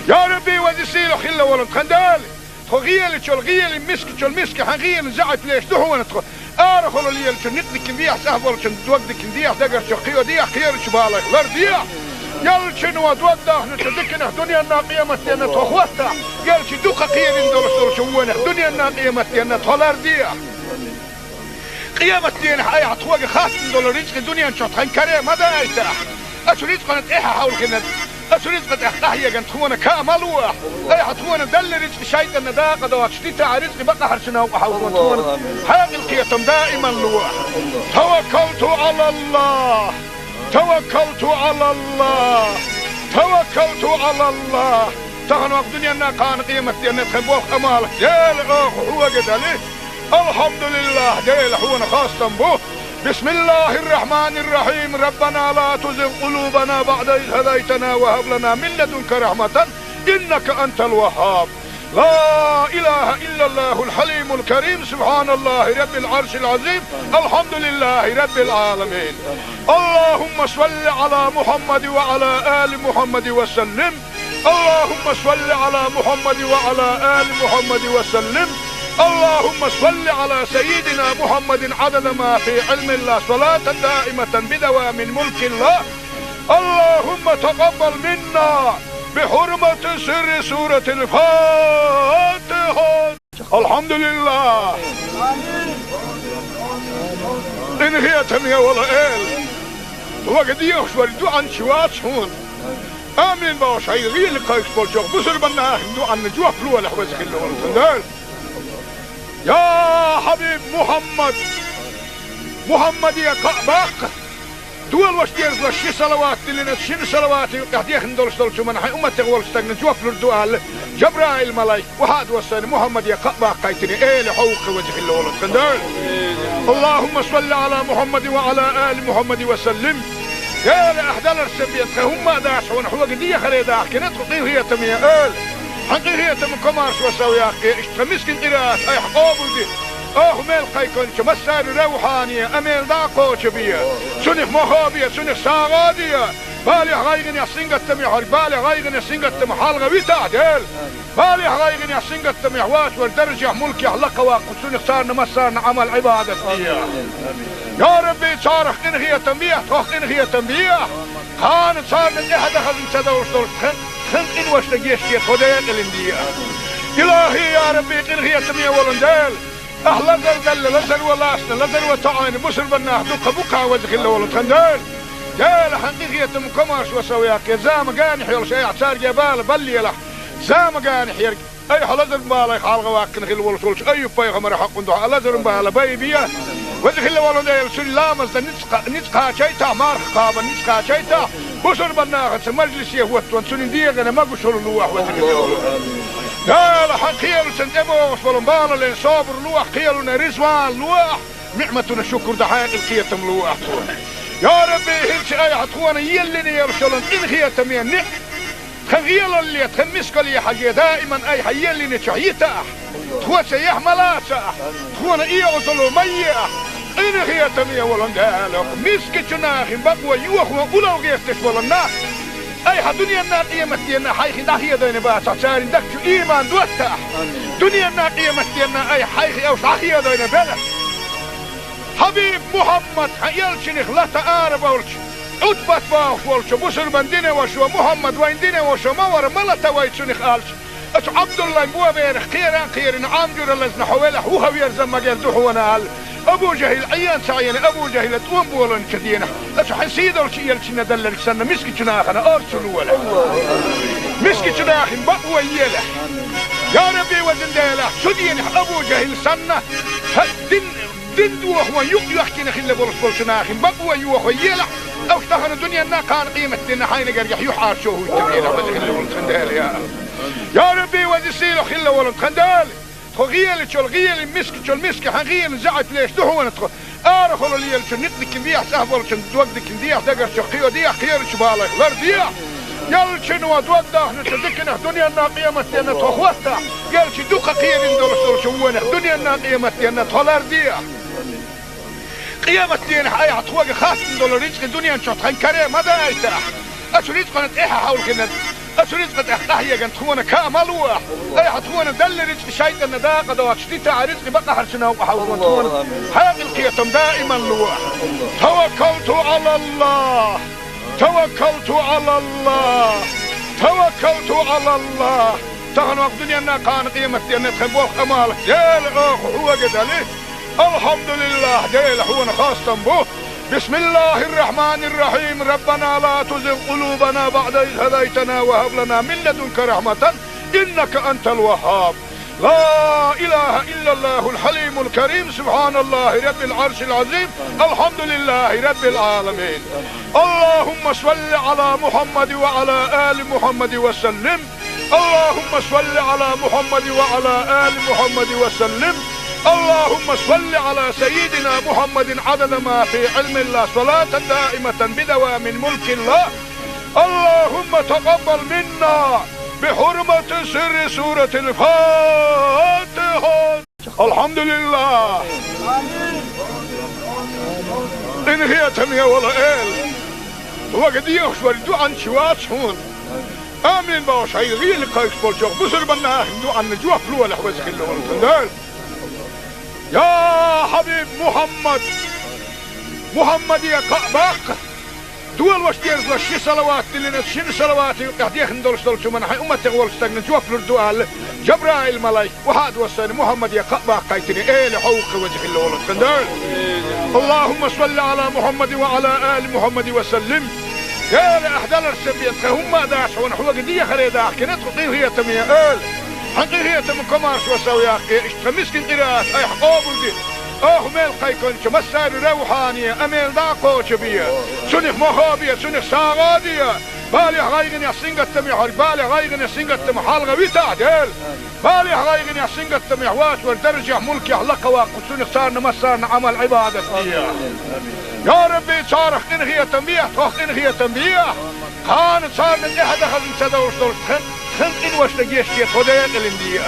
Я Рабби, веза сийлахь хилла волу тхан Дела, тхо гӀелачул гӀелин, мискачул миска хьан гӀелин заьӀап леш ду хьуна тхо. Арахула лелачун некъ дикина дехьа, цӀахь болчун дог дикина дехьа, дагарчу кхио дехьа, кхерачу балайх лар дехьа. Ялчун ван дог дахначу диканах дуьненна, къематденна тхо хӀоттахь, ялчи дукха кхерина долуш долчу вонах дуьненна, къематденна тхо лар дехьа. Къематденахь айхьа тхоьга хаттам долу рицкъа дуьнен чохь тхан каре ма дайтахь. Оцу рицкъана тӀаьхьа хьовлхина, оцу рицкъа тӀехь къахьеган тхуна каа ма луахь. Айхьа тхуна далла рицкъа шайтӀанна дакъа доцуш дитахь, рицкъа бакъахьарчу новкъа хьовзо тхуна. Хьекъал кхетам даиман луахь. Таваккалту Ӏалаллах. Таваккалту Ӏалаллах. Таваккалту Ӏалаллах. Тахана вакъ дуьненна, кхана къематденна тхан болх амал Дела оха хьоьга дали. Алхьамдулиллах, Дела хьуна хастам бу. بسم الله الرحمن الرحيم. ربنا لا تزغ قلوبنا بعد إذ هديتنا وهب لنا من لدنك رحمة إنك أنت الوهاب. لا إله إلا الله الحليم الكريم. سبحان الله رب العرش العظيم. الحمد لله رب العالمين. اللهم صل على محمد وعلى آل محمد وسلم. اللهم صل على محمد وعلى آل محمد وسلم. اللهم صل على سيدنا محمد عدد ما في علم الله، صلاة دائمة بدوام ملك الله. اللهم تقبل منا بحرمة سر سورة الفاتحة. الحمد لله. Къинхетаме вола Эла, хьога дехаш вар дуӀан чу вац хьона. Амин бохуш, хьайн гӀийла кхайкхаш болчох бусурбанна ахин дуӀанна жоп лолахь, веза хилла волу Дела. Я хьабиб Мухьаммад, Мухьаммаде кхаъ баккха, долош дерзош ши салават диллина, шина салавата юкъехь дехна долуш долчу хӀуманна хьайн умматех волчу стагна жоп лур ду аьлла, Жабраил-малайк охьа а доссийна, Мухьаммаде кхаъ баккхийтина, Эла, хьо ву-кх веза хилла волу тхан Дела. اللهم صل على محمد وعلى آل محمد وسلم. Эла, ахь даларш ца бен, тхан хӀумма а дац хьуна, хьоьга дехаре дахкина тхо, къинхетаме Эла. Хьан къинхетаман комаршо сов яккхий, иштта тхан мискин къираат айхьа къобалде. Оха мел кхайкхинчу массарна равхьане, а мел дӀа а кхочу бе. Цунах мохо бе, цунах сагӀа а де. Балехь, гӀайгӀанехь, сингаттамехь верг, балех, гӀайгӀанех, сингаттамах хьалха витахь, Дела. Балехь, гӀайгӀанехь, сингаттамехь воцург даржехь, мулкехь лакхаваккха, цунах царна массарна Ӏамал-Ӏибадат де. Я Рабби, царах къинхетам бехьа, тхох къинхетам бехьа. Кхана царна тӀаьхьа дан хазна ца довш долуш тхан, тхан къиношна гечде, тхо декъалина де. Илахи, я Рабби, къинхетаме волу Дела. Ахь лазар далла, лазаро лаьцна, лазаро тоьӀна бусурбаннах дуккха бу-кх, веза хилла волу тхан Дела. Дела, хьан къинхетаман комаршо сов яккхий, зама генахь йолуш айхьа цаьрга бала баллалахь. Зама генахь ерг айхьа лазаран балех хьалха ваккхина хилла волуш волчу Айюб-пайхамаран хьокъан дуьхьа лазаран бала байбе. Веза хилла волу Дела, цуьнан ламазна ницкъ, ницкъ кхачийтахь, марха кхабарна ницкъ кхачийтахь, бусурбаннахаца мажлисе хӀоттаван цуьнан дегӀана могушалла лолахь, веза хилла волу Дела. Хьан кхелаца тӀебогӀуш болу балале собар лолахь, кхелана реза вала лолахь, ниӀматана шукур дан хьекъал, кхетам лолахь тхуна. Я Рабби, хӀинца айхьа тхуна еллина йолуш йолу къинхетаме ниӀ-, тхан гӀелалле, тхан мискалле хьажий, даиман айхьа еллинчохь йитахь, тхоца яхь ма лацахь, тхуна оьгӀазло ма ехь. Къинхетаме волу Дела, мискачу нахана бакъо йохо, улло гӀерташ болу нах айхьа дуьненна, къематденна хьайх дӀахедийна бацахь, церан дагчу иман доттахь. Дуьненна, къематденна айхьа хьайх уьш дӀахедийна белахь. Хьабиб Мухьаммад, хьан элчанах лата арабовлучу, Ӏутбат бохуш волчу бусурбан динан вашо, Мухьаммад вайн динан вашо ма вара, ма лата вай цунах аьлча, оцу Ӏабдуллайн боберах кхеран кхерина, Ӏам жуьра лазна хьо велахь, вуха верза магар ду хьуна аьлла, Абу ЖахӀил Ӏен ца Ӏийна, Абу ЖахӀила тӀом болийначу дийнахь, оцу хьан сийдолчу элчанна делларг санна, мискачу нахана орцу лолахь. Мискачу нахана бакъо елахь. Я Рабби, везан Дела, цу дийнахь Абу ЖахӀил санна, хьан дин, дин дохо юкъ йоьхкина хилла болуш болчу нахана бакъо йохо елахь, уьш тахана дуьненна, кхана къематденна хьайна гергахь юьхьӀаьржо хӀуттабелахь, веза хилла волу тхан Дела, я. Я Рабби, веза сийлахь хилла волу тхан Дела. Тхо гӀелачул гӀелин, мискачул миска хьан гӀелин заьӀап леш ду хьуна тхо. Арахула лелачун никъ дикина дехьа, цӀахь болчун дог дикина дехьа, дагарчух кхийо дехьа, кхерачу балех лар дехьа. Элчано дог дахначу диканах дуьненна, къематденна тхо хӀоттахь, элча дукха кхерина долуш долчу вонах дуьненна, къематденна тхо лар дехьа. Къематдийнахь айхьа тхоьга хаттам долу рицкъа дуьнен чохь тхан каре ма дайтахь. Оцу рицкъана тӀаьхьа хьовлхина, оцу рицкъа тӀехь къахьеган тхуна каа ма лолахь. Айхьа тхуна делла рицкъа шайтӀанна дакъа доцуш дитахь, рицкъа бакъахьарчу новкъа хьовлхо тхуна хьекъал, кхетам даиман лолахь. Таваккалту Ӏалаллах! Таваккалту Ӏалаллах! Таваккалту Ӏалаллах! Тахана ваха дуьненна, кхана къематденна тхан болх, Ӏамал, Дела, оха хьоьга дали. Алхьамдулиллах, Дела, хьуна хастам бу. بسم الله الرحمن الرحيم. ربنا لا تزغ قلوبنا بعد إذ هديتنا وهب لنا من لدنك رحمة إنك أنت الوهاب. لا إله إلا الله الحليم الكريم. سبحان الله رب العرش العظيم. الحمد لله رب العالمين. اللهم صل على محمد وعلى آل محمد وسلم. اللهم صل على محمد وعلى آل محمد وسلم. اللهم صل على سيدنا محمد عدد ما في علم الله، صلاة دائمة بدوام ملك الله. اللهم تقبل منا بحرمة سر سورة الفاتحة. الحمد لله. Къинхетам я, вала эла. Вага дехаш вар дуӀанча вац хьона. Амин бохуш, хьайга гӀийла кхайкхаш болчох бусурбанна ахин дуӀанна жоп лолахь, веза хилла волу Дела. Я хьабиб Мухьаммад! Мухьаммаде кхаъ баккха! Долуш дезалаш ши салават диллина, шина салавата юкъехь дехна долуш долчу хӀуманна хьайн умматех волчу стагна жоп лур ду аьлла, Жабраил-малайк, вахьа а доссийна, Мухьаммаде кхаъ баккхийтина, эла хьовха, веза хилла волу Дела. اللهم صل على محمد وعلى آل محمد وسلم. Эла, ахь даларца бен тхан хӀумма а дац хьуна, хьоьга дехаре дахкина тхо, къинхетаме эла. Хьан къинхетам комаршо сов яккхий, иштта тхан мискин къираат айхьа къобалде. Оха мел кхайкхинчу массарна равхьане, а мел дӀа а кхочу бе. Цунах мохо бе, цунах сагӀа де. Балех, гӀайгӀанех, сингаттамехь верг, балех, гӀайгӀанех, сингаттамах хьалха витахь, Дела. Балех, гӀайгӀанех, сингаттамехь воцург даржехь, мулкехь лакха ваккха, цунах царна массарна Ӏамал-Ӏибадат де. Я Рабби, царах къинхетам бе, тхох къинхетам бе. Кхана царна тӀаьхьа дан хазна ца довш долуш тхан, тхан къиношна гечде, тхо декъалина де.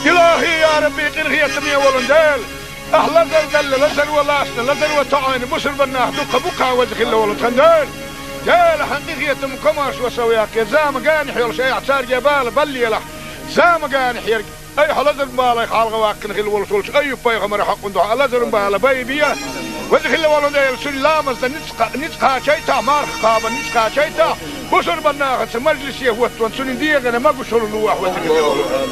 Илахи, я Рабби, къинхетаме волу Дела. Ахь лазар делла, лазаро лаьцна, лазаро тоӀийна бусурбаннах дуккха бу кхана, веза хилла волу тхан Дела. Дела, хьан къинхетам комаршо сов яккхий, зама генахь йолуш айхьа цаьрга бала баллалахь. Зама генахь ерг, айхьа лазаран балех хьалха ваккхина хилла волуш волчу Айюб-пайхамаран хьокъун дуьхьа лазаран бала байбе. Веза хилла волу Дела, цуьнан ламазна ницкъ кха-, ницкъ кхачийтахь, марха кхабарна ницкъ кхачийтахь, бусурбаннахаца мажлисе хӀоттаван цуьнан дегӀана могушалла лолахь, веза хилла волу Дела.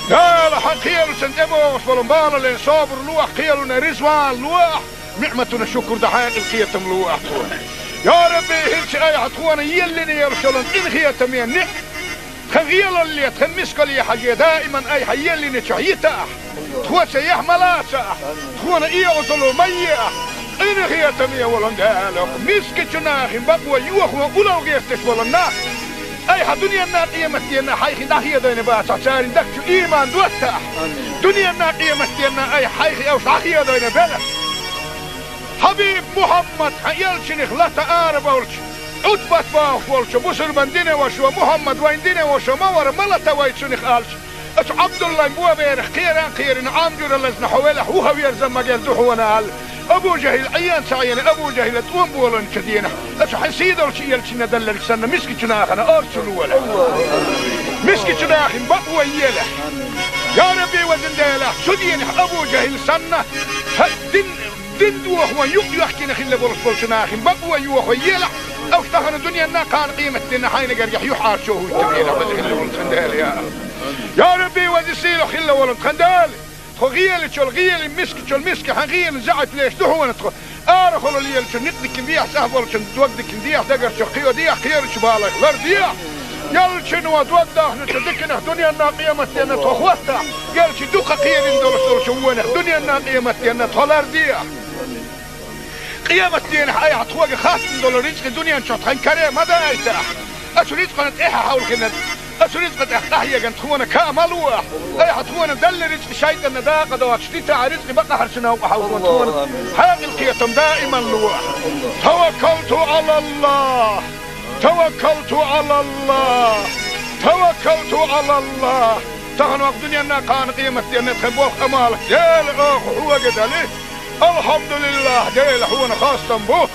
Дела, хьан кхелашна тӀебогӀуш болу балале собар лолахь, кхелана реза ван лолахь, ниӀматана шукур дан хьекъал, кхетам лолахь тхуна. Я Рабби, хӀинца айхьа тхуна еллина йолуш йолу къинхетаме ниӀ-, тхан гӀелалле, тхан мискалле хьажий, даиман айхьа еллинчохь йитахь, тхоца яхь ма лацахь, тхуна и Ӏазап ма ехь. Къинхетаме волу Дела, мискачу нахана бакъо йохо улло гӀерташ болу нах айхьа дуьненна, къематденна хьайх дӀахедийна бацахь, церан дагчу ийман доттахь. Дуьненна, къематденна айхьа хьайх уьш дӀахедийна белахь. Хьабиб Мухьаммад, хьан элчанах лата арабевлча, Ӏутбат бохуш волчу бусурбан динан вашас: Мухьаммад, вайн динан ваша ма вара, ма лата вай цунах, аьлча, оцу Ӏабдуллайн боберах кхера а кхерина, Ӏам жуьра лазна хьо велахь, вуха верза ма герза ду хьуна, аьлла, Абу ЖахӀил Ӏен ца Ӏийна, Абу ЖахӀила тӀом болийначу дийнахь, оцу хьан сийдолчу элчанна делларг санна, мискачу нахана орца лолахь. Мискачу нахана бакъо елахь. Я Рабби, везан Дела, цу дийнахь Абу ЖахӀил санна, хьан дин, дин дохо юкъ йоьхкина хилла болуш болчу нахана бакъо йохо елахь, уьш тахана дуьненна, кхана къематденна хьайна гергахь юьхьӀаьржо хӀуьттабелахь, веза хилла волу тхан Дела, я. Я Рабби, веза сийлахь хилла волу тхан Дела. Тхо гӀелачул гӀелин, мискачул миска хьан гӀелин заьӀап леш ду хьуна тхо. Арахула лелачу некъ дикина дехьа, цӀахь болчун дог дикина дехьа, дагарчу кхио дехьа, кхерачу балех лар дехьа. Элчано дог дахначу диканах дуьненна, къематденна тхо хӀоттахь, элча дукха кхерина долуш долчу вонах дуьненна, къематденна тхо лар дехьа. Къематденахь айхьа тхоьга хаттам долу рицкъа дуьнен чохь тхан каре ма дайтахь. Оцу рицкъана тӀаьхьа хьовлхина, оцу рицкъа тӀехь къахьегна тхуна ка ма лолахь. Айхьа тхуна делла рицкъа шайтӀанна дакъа доцуш дитахь, рицкъа бакъахьарчу новкъа хьовзо тхуна хьекъал, кхетам даиман лолахь. Таваккалту Ӏалаллах! Таваккалту Ӏалаллах! Таваккалту Ӏалаллах! Тахана ваха дуьненна, кхана къематденна тхан болх, Ӏамал Дела, оха хьоьга дали. Алхьамдулиллах, Дела, хьуна хастам бу.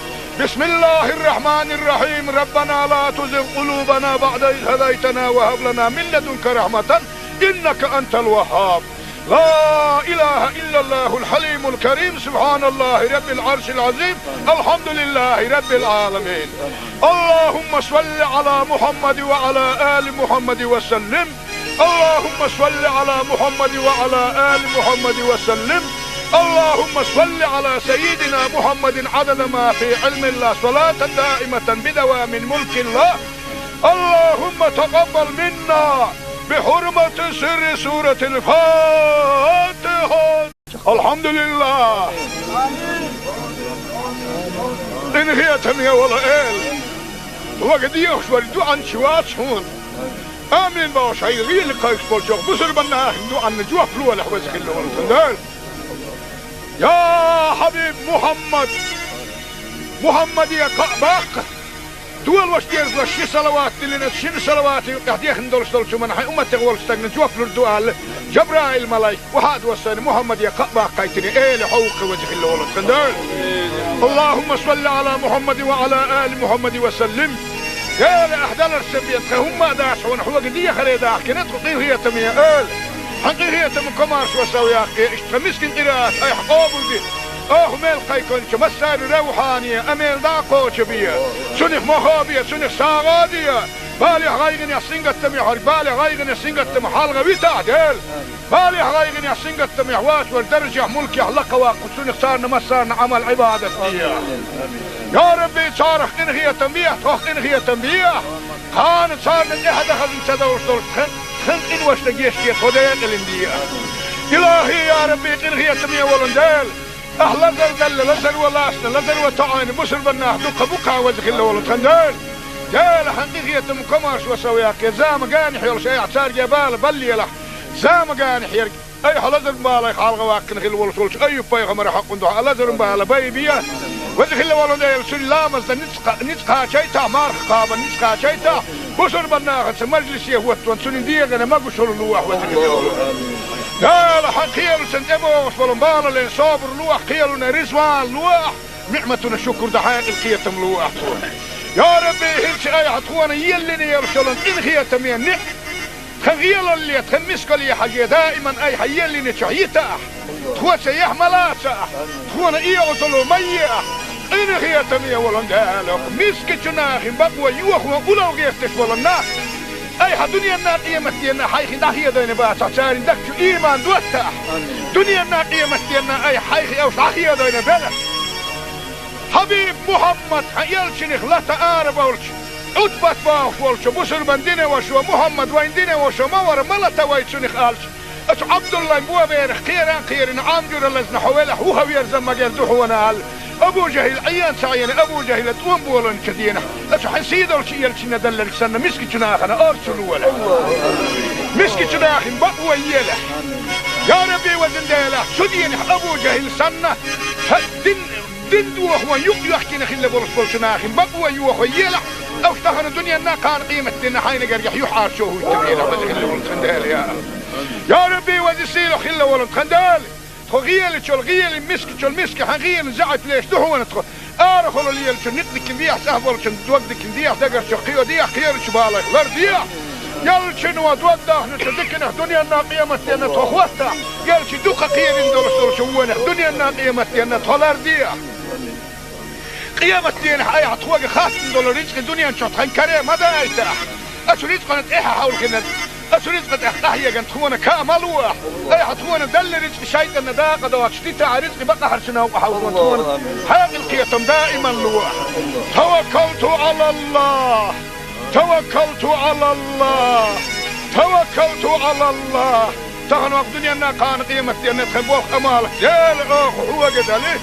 بسم الله الرحمن الرحيم. ربنا لا تزغ قلوبنا بعد إذ هديتنا وهب لنا من لدنك رحمة إنك أنت الوهاب. لا إله إلا الله الحليم الكريم. سبحان الله رب العرش العظيم. الحمد لله رب العالمين. اللهم صل على محمد وعلى آل محمد وسلم. اللهم صل على محمد وعلى آل محمد وسلم. اللهم صل على سيدنا محمد عدد ما في علم الله، صلاة دائمة بدوام ملك الله. اللهم تقبل منا بحرمة سر سورة الفاتحة. الحمد لله. Къинхетаме, вала эла. Вага дехаш вара дуьхьанча вац хьуна. Амин бохуш, хьайга гӀийла кхайкхаш болчох бусурбанна ахин дуьхьанна жоп лолахь, веза хилла волу тхан Дела. Я хьабиб Мухьаммад! Мухьаммаде кхаъ баккха! Долуш дезалаш ши салават диллина, шина салаватан юкъахь дехна долуш долчу хӀуманна хьайн умматех волчу стагна жоп лур ду аьлла, Жабраил-малайк, охьа а доссийна, Мухьаммаде кхаъ баккхийтина, эла хьо ву-кх веза хилла волу тхан Дела. Аллахумма салли Ӏала Мухьаммадин ва Ӏала али Мухьаммадин ва саллим. Дела, ахь даларца бен тхан хӀумма а дац хьуна, хьоьга дехаре дахкина тхо, къинхетаме эла. Хьан къинхетам, комаршо сов яккхий, иштта тхан мискин къираат айхьа къобалде. Оха мел кхайкхинчу массарна равхьане, амел дӀа а кхочу бе. Цунах мохо бе, цунах сагӀа а де. Балех, гӀайгӀанех, сингаттамех верг, балех, гӀайгӀанех, сингаттамах хьалха витахь, Дела. Балех, гӀайгӀанех, сингаттамех вац вара даржехь, мулкехь лакха ваккха, цунах царна массарна Ӏамал-Ӏибадат де. Я Рабби, царах къинхетам бехьа, тхох къинхетам бехьа. Кхана царна тӀаьхьа дан хазна ца довш долчу тхан, тхан къиношна гечде, тхо декъалина де. Илахи, я Рабби, къинхетаме волу Дела. Ахь лазар далла, лазар ван лаьцна, лазар ван тоьӀна, бусурба нах дуккха бу-кх веза хилла волу тхан Дела. Дела, хьан къинхетам, комаршо сов яккхий, зама генахь йолуш айхьа цаьрга бала баллалахь, зама генахь ерг айхьа лазаран балех хьалха ваккхина хилла волуш волчу Айюб-пайхамаран хьокъан дуьхьа лазаран бала байбе. Веза хилла волу Дела, цуьнан ламаз дан ницкъ кха-, ницкъ кхачийтахь, марха кхаба ницкъ кхачийтахь, бусурба нахаца мажлисе хӀоттаван цуьнан дегӀана могушалла лохьа, веза хилла волу Дела. Хьан кхелаца тӀебогӀуш болу балале собар лохьа, кхелана резаван лохьа, ниӀматана шукур дан хьекъал, кхетам лохьа тхуна. Я Рабби, хӀинца айхьа тхуна еллина йолуш йолу къинхетаме ниӀ тхан гӀелалле, тхан мискалле хьажий, даиман айхьа еллиначохь йитахь, тхоца яхь ма лацахь, тхуна оьгӀазло ма ехь, къинхетаме волу Дела, мискачу нахана бакъо йохо улло гӀерташ болу нах айхьа дуьненна, къематденна хьайх дӀахедийна бацахь, церан дагчу ийман доттахь. Дуьненна, къематденна айхьа хьайх уьш дӀахедийна белахь. Хьабиб Мухьаммад, хьан элчанах лата арабевлча, Ӏутбат бохуш волчу бусурбан динан вашас: «Мухьаммад, вайн динан ваша ма вара, ма лата вай цунах», аьлча, оцу Ӏабдуллайн боберах кхера а кхерина, Ӏам жуьра лазна хьо велахь, вуха верза магар ду хьуна аьлла, Абу ЖахӀил Ӏен ца Ӏийна, Абу ЖахӀила тӀом болийначу дийнахь, оцу хьан сийдолчу элчанна делларг санна, мискачу нахана орца лолахь. Мискачу нахана бакъо елахь. Я Рабби, везан Дела, цу дийнахь Абу ЖахӀил санна, хьан дин Дин дохо юкъ йоьхкина хилла болуш болчу нахана бакъо йохо елахь, уьш тахана дуьненна, кхана къематденна хьайна гергахь юьхьӀаьржо хӀуттур елахь, веза хилла волу тхан Дела, я. Я Рабби, веза сийлахь хилла волу тхан Дела, тхо гӀелачул гӀелин, мискачул миска хьан гӀелин заьӀап леш ду хьуна тхо. Арахула лелачун некъ дикина дехьа, цӀахь болчун дог дикина дехьа, дагарчух кхио дехьа, кхерачу балех лар дехьа. Элчано дог дахначу диканах дуьненна, къематденна тхо хӀоттахь, элча дукха кхерина долуш долчу вонах дуьненна, къематденна тхо лар дехьа. Къематденахь айхьа тхоьга хаттам долу рицкъа дуьнен чохь тхан каре ма дайтахь. Оцу рицкъана тӀаьхьа хьовлхина, оцу рицкъа тӀехь къахьегна тхуна каа ма лохь. Айхьа тхуна делла рицкъа шайтӀанна дакъа доцуш дитахь, рицкъа бакъахьарчу новкъа хьовлхо тхуна хьекъал, кхетам даиман лохь. Таваккалту Ӏалаллах! Таваккалту Ӏалаллах! Таваккалту Ӏалаллах! Тахана вакъа дуьненна, кхана къематденна тхан болх, Ӏамал, Дела, оха хьоьга дали.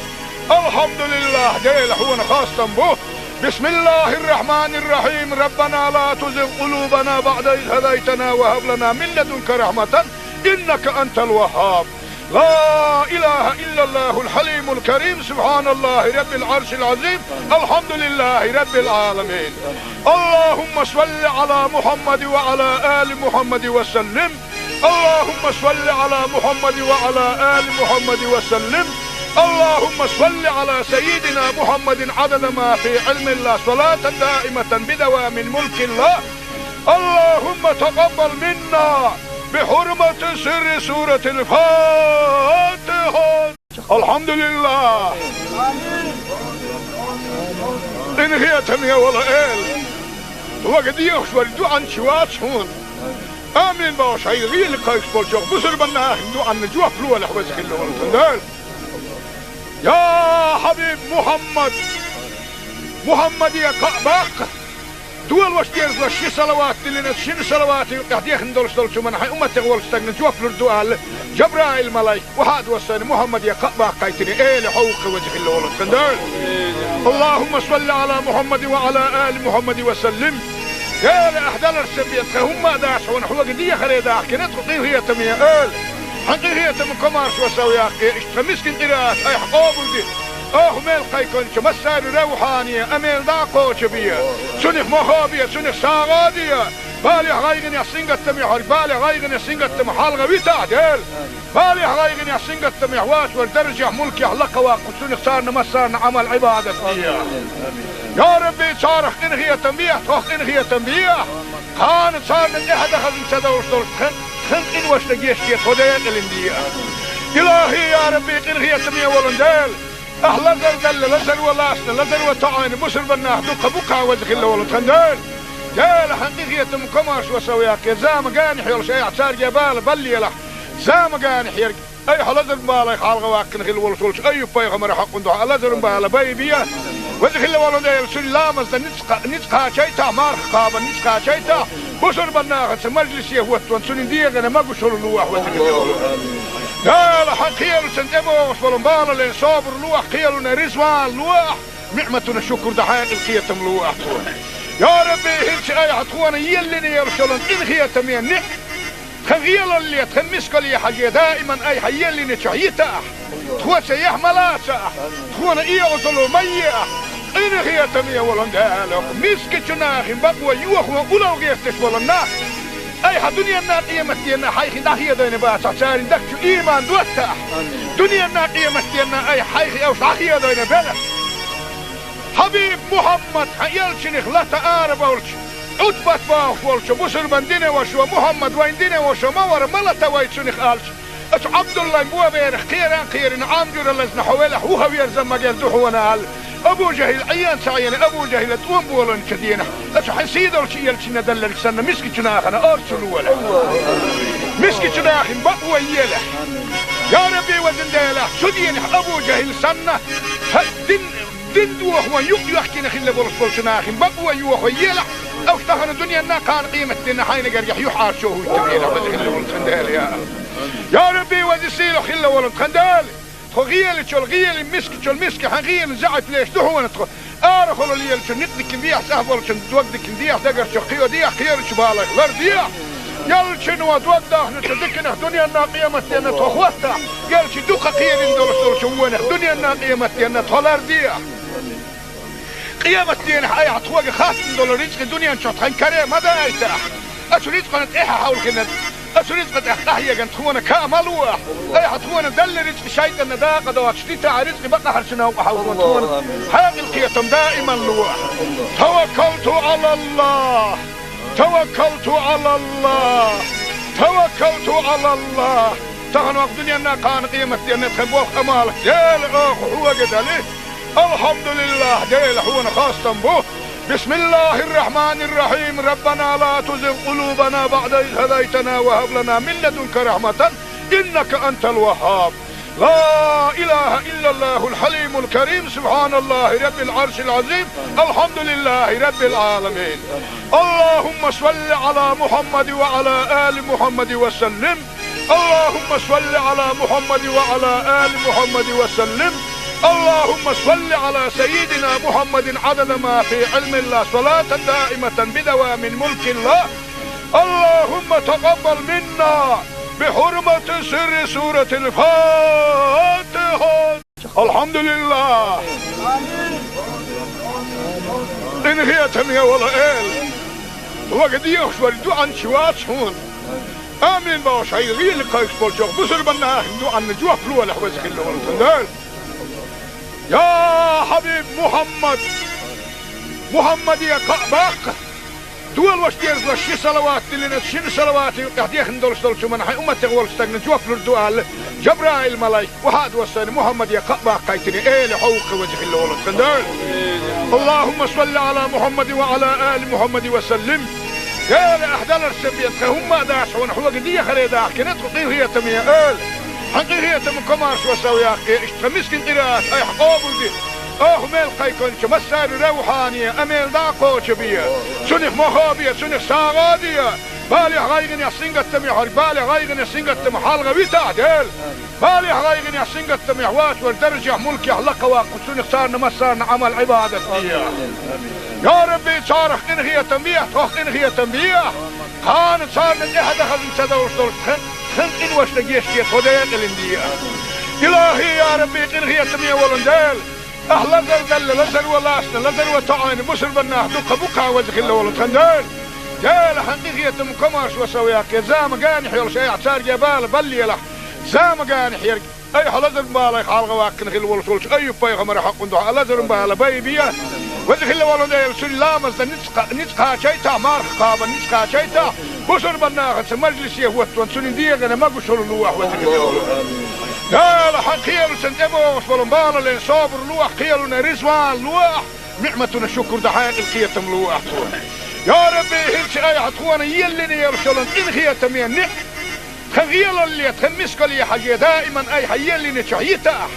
Алхьамдулиллах, Дела, хьуна хастам бу. Бисмиллахир-рахманир-рахим. Раббана ла тузигъ къулубана баъда из хӀадайтана ва хӀаб лана мин ладунка рахьматан, иннака антал ваххаб. لا إله إلا الله الحليم الكريم، سبحان الله رب العرش العظيم، الحمد لله رب العالمين. اللهم صل على محمد وعلى آل محمد وسلم. اللهم صل على محمد وعلى آل محمد وسلم. اللهم صل على سيدنا محمد عدد ما في علم الله، صلاة دائمة بدوام ملك الله. اللهم تقبل منا بحرمة سر سورة الفاتحة. Алхьамдулиллах! Къинхетаме волу Эла! Вага дехаш вара дуьхьанча вац хьуна. Амин бохуш хьайга гӀийла кхайкхаш болчохь бусурбан нахана дуьхьанна жоп лолахь, веза хилла волу тхан Дела. Я хьабиб Мухьаммад! Мухьаммаде кхаъ баккха! Долуш дезалаш ши салават диллина, шина салаватан юкъахь дехна долуш долчу хӀуманна хьайн умматех волчу стагна жоп лур ду аьлла, Жабраил-малайк, охьа а доссийна, Мухьаммаде кхаъ баккхийтина, эла хьо ву-кх веза хилла волу тхан Дела. Аллахумма салли Ӏала Мухьаммадин ва Ӏала али Мухьаммадин ва саллим. Дела, ахь даларца бен тхан хӀумма а дац хьуна, хьоьга дехаре дахкина тхо, къинхетаме Эла. Хьан къинхетам, комаршо сов яккха, иштта тхан мискин къираат айхьа къобалде. Оха мел кхайкхинча массари равхьане, а мел дӀа а кхочабе. Цунах мохо бе, цунах сагӀа а де. Балехь, гӀайгӀанехь, сингаттамехь верг, балех, гӀайгӀанех, сингаттамах хьалха витахь, Дела. Балехь, гӀайгӀанехь, сингаттамехь воацар даржехь, мулкехь лакха ваккха, цунах царна массарна Ӏамал, Ӏибадат де. Я Рабби, царах къинхетам бехь, тхох къинхетам бехь. Кхана царна тӀехьа дахазна ца довш долуш тхан, тхан къиношна гечде тхо декъалина де. Илахьи, я Рабби, къинхетаме волу Дела, ахь лазар далла, лазар ван лаьцна, лазар ван тоӀийна бусурба нах дукха бу-кх, веза хилла волу тхан Дела. Дела, хьан къинхетам, комаршо сов яккха, зама генахь йолуш айхьа цаьрга бала баллалахь, зама генахь ерг. Айхьа лазаран балех хьалха ваккхина хилла волуш волчу Айюб-пайхамаран хьакъан дуьхьа лазаран бала байбе. Веза хилла волу Дела, цуьнан ламазна ницкъ, ницкъ кхачийтахь, марха кхабарна ницкъ кхачийтахь, бусурба нахаца мажлисе хӀоттаван цуьнан дегӀана могушалла лолахь, веза хилла волу. Дела, хьан кхелашна тӀебогӀуш болу балале собар лолахь, кхелана резаван лолахь, ниӀматана шукур дан хьекъал, кхетам лолахь тхуна. Я Рабби, хӀинца айхьа тхуна еллина йолуш йолу къинхетаме ниӀ Тхан гӀелалле, тхан мискалле хьажий, даиман айхьа еллинчохь йитахь. Тхо цаьргахь ма лацахь. Тхуна оьгӀазло ма ехь. Къинхетаме волу Дела, мискачу нахана бакъо йохо улал гӀерташ болу нах. Айхьа дуьненна, къематденна хьайх дӀахедийна бацахь, церан дагчу ийман доттахь. Дуьненна, къематденна айхьа хьайх уьш дӀахедийна белахь. Хьабиб Мухьаммад, хьан элчанах лата арабевлча, Ӏутбат бохуш волчо, бусурба динан вашо, Мухьаммад вайн динан вашо ма вара, ма лата вай цунах аьлча, оцу Ӏабдуллайн боберах кхеран а кхерина, Ӏам жуьра лазна хьо велахь, вуха верза магар ду хьуна аьлла. Абу ЖахӀил Ӏен ца Ӏена, Абу ЖахӀила тӀом болийначу денахь, оцу хьан сийдолчу элчанна делларг санна, мискачу нахана орцалла лолахь. Мискачу нахана бакъо елахь. Я Рабби, везан Дела, цу денахь Абу ЖахӀил санна, хьан дин Дин дохо юкъ йоьхкина хилла болуш болчу нахана бакъо йохо елахь, уьш тахана дуьненна, кхана къематденна хьайна гергахь юьхьӀаьржо хӀуттабелахь, веза хилла волу тхан Дела, я. Я Рабби, веза сийлахь хилла волу тхан Дела, тхо гӀелачул гӀела, мискачул миска, хьан гӀелан заьӀап леш ду хьуна тхо. Арахула лелачун никъ дикина дехьа, цӀахь болчун дог дикина дехьа, дагарчу кхио дехьа, кхерачу балех лар дехьа. Ялчуьнан дог дахначу диканах дуьненна, къематденна тхо хӀоттахь, ялчу дукха кхерина долуш долчу вонах дуьненна, къематденна тхо лар дехьа. Къематденахь айхьа тхоьга хаттам долу рицкъа дуьнен чохь тхан каре ма дайтахь. Оцу рицкъана тӀаьхьа хьовлхина, оцу рицкъа тӀехь къахьегна тхуна каа ма лолахь. Айхьа тхуна делла рицкъа шайтӀанна дакъа доцуш дитахь, рицкъа бакъахьарчу новкъа хьовлхо тхуна хьекъал, кхетам даиман лолахь. Таваккалту Ӏалаллахь. Таваккалту Ӏалаллахь! Таваккалту Ӏалаллахь! Тахана ваккха дуьненна, кхана къематденна тхан болх, Ӏамал Дела, оха хьоьга дели. Алхьамдулиллахь, Дела, хьуна хастам бу! بسم الله الرحمن الرحيم. ربنا لا تزغ قلوبنا بعد إذ هديتنا وهب لنا من لدنك رحمة إنك أنت الوهاب. لا إله إلا الله الحليم الكريم، سبحان الله رب العرش العظيم، الحمد لله رب العالمين. اللهم صل على محمد وعلى آل محمد وسلم. اللهم صل على محمد وعلى آل محمد وسلم. اللهم صل على سيدنا محمد عدد ما في علم الله، صلاة دائمة بدوام ملك الله. اللهم تقبل منا بحرمة سر سورة الفاتحة. Алхьамдулиллах! Къинхетаме волу Эла! Вага дехаш вара дуьхьанча вац хьуна. Амин бохуш, хьайн гӀийла кхайкхаш болчохь бусурба нахана дуьхьанна жоп лолахь, веза хилла волу тхан Дела. Я хьабиб Мухьаммад! Мухьаммаде кхаъ баккха! Долуш дезалаш ши салават диллина, шина салавата юкъехь дехна долуш долчу хӀуманна хьайн умматех волчу стагна жоп лур ду аьлла, Жабраил-малайк, охьа а доссийна, Мухьаммаде кхаъ баккхийтина, Эла хьовха, веза хилла волу тхан Дела. اللهم صل على محمد وعلى آل محمد وسلم. Эла, ахь даларца бен тхан хӀумма а дац хьуна, хьоьга дехаре дахкина тхо, къинхетаме Эла. Хьан къинхетам, комаршо сов яккха, иштта тхан мискин къираат айхьа къобалде. Оха мел кхайкхинчу массари равхьане, а мел дӀа а кхочабе. Цунах мохо бе, цунах сагӀа а де. Балехь, гӀайгӀанехь, сингаттамехь верг, балех, гӀайгӀанех, сингаттамах хьалха витахь, Дела. Балехь, гӀайгӀанехь, сингаттамехь воцург даржехь, мулкехь лакха ваккха, цунах царна массарна Ӏамал, Ӏибадат де. Я Рабби, царах къинхетам бехь, тхох къинхетам бехь. Кхана царна тӀаьхьа дахазна ца довш долуш тхан, Тхан къиношна гешт де тхо декъалин дийа. Илахи, я Рабби, къинхетаме волун Дела, ахь лазар далла, лазар валасна, лазар ва тоӀойна бусурбаннах дукха букха ваза хилла волу тхан Дела. Дела, хьан къинхетам комарш ва сов яккхе, зама ганахь йолуш айхьа царге бала баллиялахь, зама ганахь ерг. Айхьа лазар балай хьалха ваккхина хилла волуш волчу Айюб-пайхамара хьакъун дуьхьа лазарун бала бай бе. Веза хилла волу Дела, цуьнан ламазна ницкъ-, ницкъ кхачайтахь, марха кхабан ницкъ кхачайтахь, бусурбан нахаца мажлисе хӀоттон цуьнан дегӀана магушалла луахь, веза хилла волу Дела. Хьан кхелашна тӀебогӀуш болу балален собар луахь, кхелана ризван луахь, ниӀматана шукур дан хьекъал кхетам луахь тхуна. Я Рабби, хӀинца айхьа тхуна еллина йолуш йолу къинхетаме ниӀ Тхан гӀелалле, тхан мискалле хьажий, даиман айхьа еллинчохь йитахь.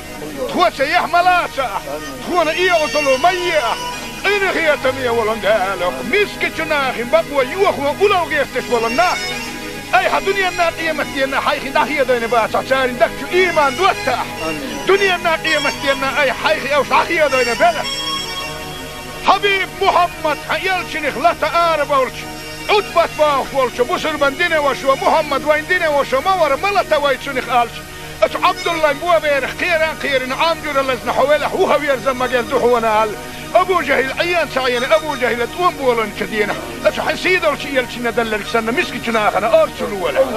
Тхо ца яхь ма лацахь, тхуна и Ӏузалло ма еахь. Къинхетаме волун Дела, мискачу нахин бакъо йохо улал гӀерташ волу нах. Айхьа дуьненна къематденна хьайх дӀахедойна бацахь, царна дагчу ийман доттахь. Дуьненна къематденна айхьа хьайх уьш дӀахедойна белахь. Хьабиб Мухьаммад, хьан элчанах лата ара болчу, Ӏутбат бохуш волчу бусурбан динан вашо, Мухьаммад вайн динан вашо ма вара, ма лата вай цунах аьлча, оцу Ӏабдуллайн боберах кхеран а кхерина, Ӏам жуьра лазна хьо велахь, вуха верза ма герза хьуна аьлла. Абу ЖахӀил Ӏен ца Ӏена, Абу ЖахӀила тӀом боланчу дийнахь, оцу хьайн сийдолчу элчанна далларг санна, мискачу нахана орцу лолахь.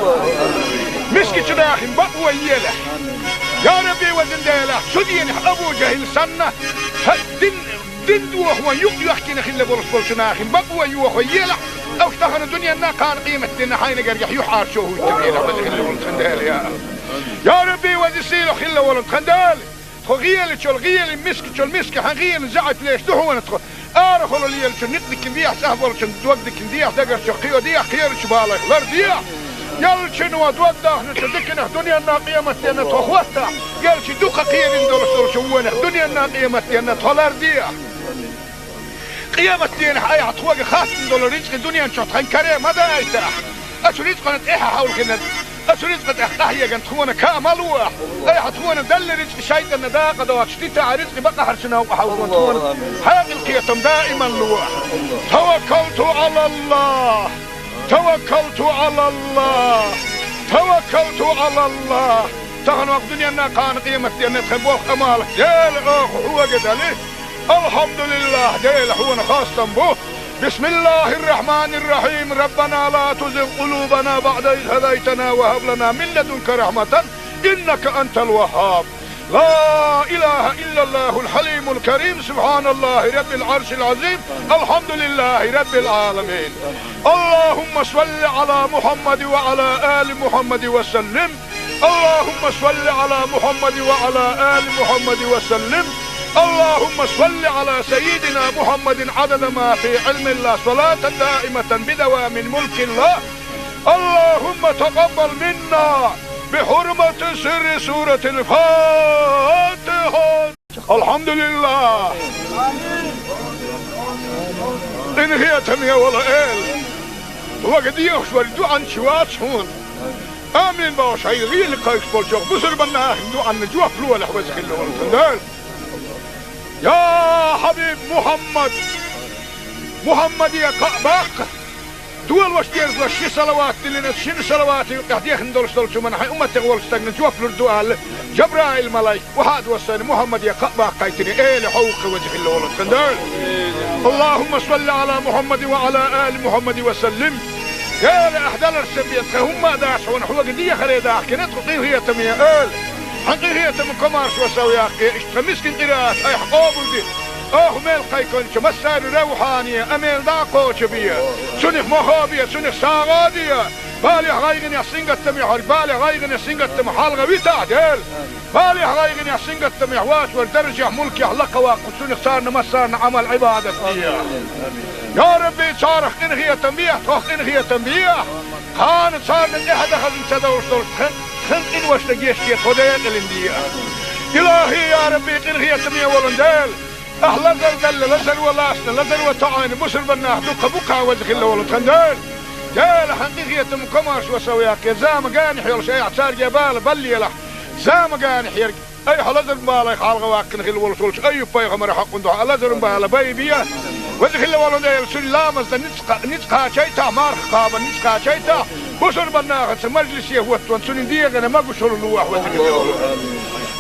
Мискачу нахин бакъо елахь. Я Рабби, везан Дела, цу дийнахь Абу ЖахӀил санна, хьан дин Дин дохо юкъ йоьхкина хилла болуш болчу нахин бакъо йохо елахь, уьш тахана дуьненна, кхана къематденна хьайна гергахь юьхьӀаьржо хӀуттабелахь, веза хилла волу тхан Дела, я. Я Рабби, веза сийлахь хилла волу тхан Дела, тхо гӀелачул гӀелин, мискачул миска хьан гӀелин заьӀап леш ду хьуна тхо. Арахула лелачу никъ дикина дехьа, цӀахь болчун дог дикина дехьа, дагарчу кхио дехьа, кхерачу балайх лар дехьа. Ялчуьнан дог дахначу диканах дуьненна, къематденна тхо хӀоттахь, ялчи дукха кхерина долуш долчу вонах дуьненна, къематденна тхо лар дехьа. Къематденахь айхьа тхоьга хаттам долу рицкъи дуьнен чохь тхан каре ма дайтахь. Оцу рицкъана тӀаьхьа хьовлхина, оцу рицкъа тӀехь къахьеган тхуна ка ма луахь. Айхьа тхуна далла рицкъи шайтӀанна дакъа доцуш дитахь, рицкъи бакъахьарчу новкъа хьовлхо тхуна хьекъал кхетам даиман луахь. Таваккалту Ӏалаллах! Таваккалту Ӏалаллах! Таваккалту Ӏалаллах! Тахана вакъ дуьненна, кхана къематденна тхан боху Ӏамал, Дела, оха хьоьга дали. Алхьамдулиллах, Дела, хьуна хастам бу. Бисмиллахир-рахманир-рахим. Раббана ла тузигъ къулубана баъда из хӀадайтана ва хӀаб лана мин ладунка рахматан, иннака антал ваххаб. لا إله إلا الله الحليم الكريم، سبحان الله رب العرش العظيم، الحمد لله رب العالمين. اللهم صل على محمد وعلى آل محمد وسلم. اللهم صل على محمد وعلى آل محمد وسلم. اللهم صل على سيدنا محمد عدد ما في علم الله، صلاة دائمة بدوام ملك الله. اللهم تقبل منا بحرمة سر سورة الفاتحة. الحمد لله. Къинхетаме волу Эла, вага дехаш вара дуьхьанча вац хьуна. Амин бохуш, хьайн гӀийла кхайкхаш болчу бусурбан нахана дуьхьанна жоп лолахь, веза хилла волу тхан Дела. Я хьабиб Мухьаммад! Мухьаммаде кхаъ баккха! Долош дезалаш ши салават диллина, шина салаватан юкъахь дехна долуш долчу хӀуманна хьайн умматех волчу стагна жоп лур ду аьлла, Жабраил-малайк, охьа а доссийна, Мухьаммаде кхаъ баккхийтина, Эла, хьо ву-кх веза хилла волу тхан Дела. اللهم صل على محمد وعلى آل محمد وسلم. Эла, ахь даларца бен тхан хӀумма а дац хьуна, хьоьга дехаре дахкина тхо, къинхетаме Эла. Хьан къинхетам комаршо сов яккхе, иштта тхан мискин къираат айхьа къобалде. Оха мел кхайкхинчу массарна равхьане а мел дӀа а кхочу бе. Цунах мохо бе, цунах сагӀа а де. Балехь, гӀайгӀанехь, сингаттамехь верг балех, гӀайгӀанех, сингаттамах хьалха витахь, Дела. Балехь, гӀайгӀанехь, сингаттамехь воцург даржехь, мулкехь лакхаваккха, цунах царна массарна Ӏамал-Ӏибадат де. Я Рабби, царах къинхетам бехьа, тхох къинхетам бехьа. Кхана царна тӀаьхьа дан хазна ца довш долуш тхан, тхан къиношна гечде, тхо декъалин де. Илахи, я Рабби, къинхетаме волун Дела, ахь лазар далла, лазар валасна, лазар ва тоӀойна бусурбан нах дукха бу-кх, веза хилла волу тхан Дела. Дела, хьан къинхетам комаршо сов яккхе, зама ганахь йолуш айхьа царге бала баллиялахь, зама ганахь ерг. Айхьа лазар балай хьалха ваккхина хилла волуш волчу Айюб-пайхамара хьакъун дуьхьа лазарун бала бай бе. Веза хилла волу Дела, цуьнан ламазна ницкъ, ницкъ кхачайтахь, марха кхабан ницкъ кхачайтахь, Бусурбан нахаца мажлисе хӀоттаван цунна дегӀана могушалла лолахь, веза хилла волу.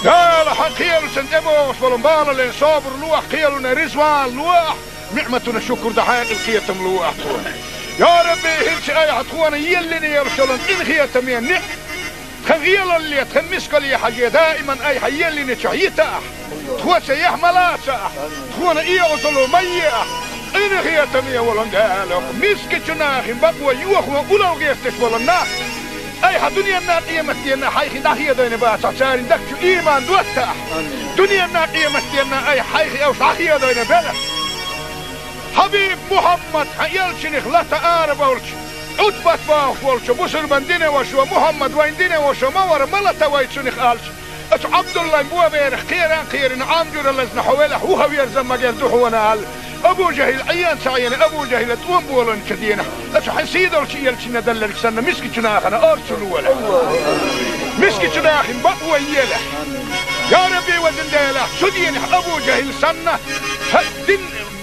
Дала, хьан кхелашна тӀебогӀуш болу балале собар лолахь, кхелана риза вала лолахь, ниӀматана шукур дан хьекъал, кхетам лолахь тхуна. Я Рабби, хӀинца айхьа тхуна еллина йолуш йолу къинхетаме ниӀ-, тхан гӀелалле, тхан мискалле хьажий, даиман айхьа еллиначохь йитахь. Тхо цаьхьа ма лацахь, тхуна и Ӏазап ма ехь, къинхетаме волу Дела, мискачу нахана бакъо йохо улло гӀерташ болу нах. Айхьа дуьненна, къематденна хьайх дӀахедийна бацахь, церан дагчу ийман доттахь. Дуьненна, къематденна айхьа хьайх уьш дӀахедийна белахь. Хьабиб Мухьаммад, хьан элчанах лата ара болчу, Ӏутбат бохуш волчу бусурбан динан вашас: «Мухьаммад вайн динан ваша ма вара, ма лата вай цунах», аьлча, оцу Ӏабдуллайн боберах кхеран кхерина Ӏам жуьра лазна хьо велахь, вуха верза магар ду хьуна аьлла, Абу ЖахӀил Ӏен ца Ӏийна, Абу ЖахӀила тӀом болийначу дийнахь, оцу хьан сийдолчу элчанна далларг санна, мискачу нахана орцу лолахь. Мискачу нахана бакъо елахь. Я Рабби, везан Дела, цу дийнахь Абу ЖахӀил санна, хьан дин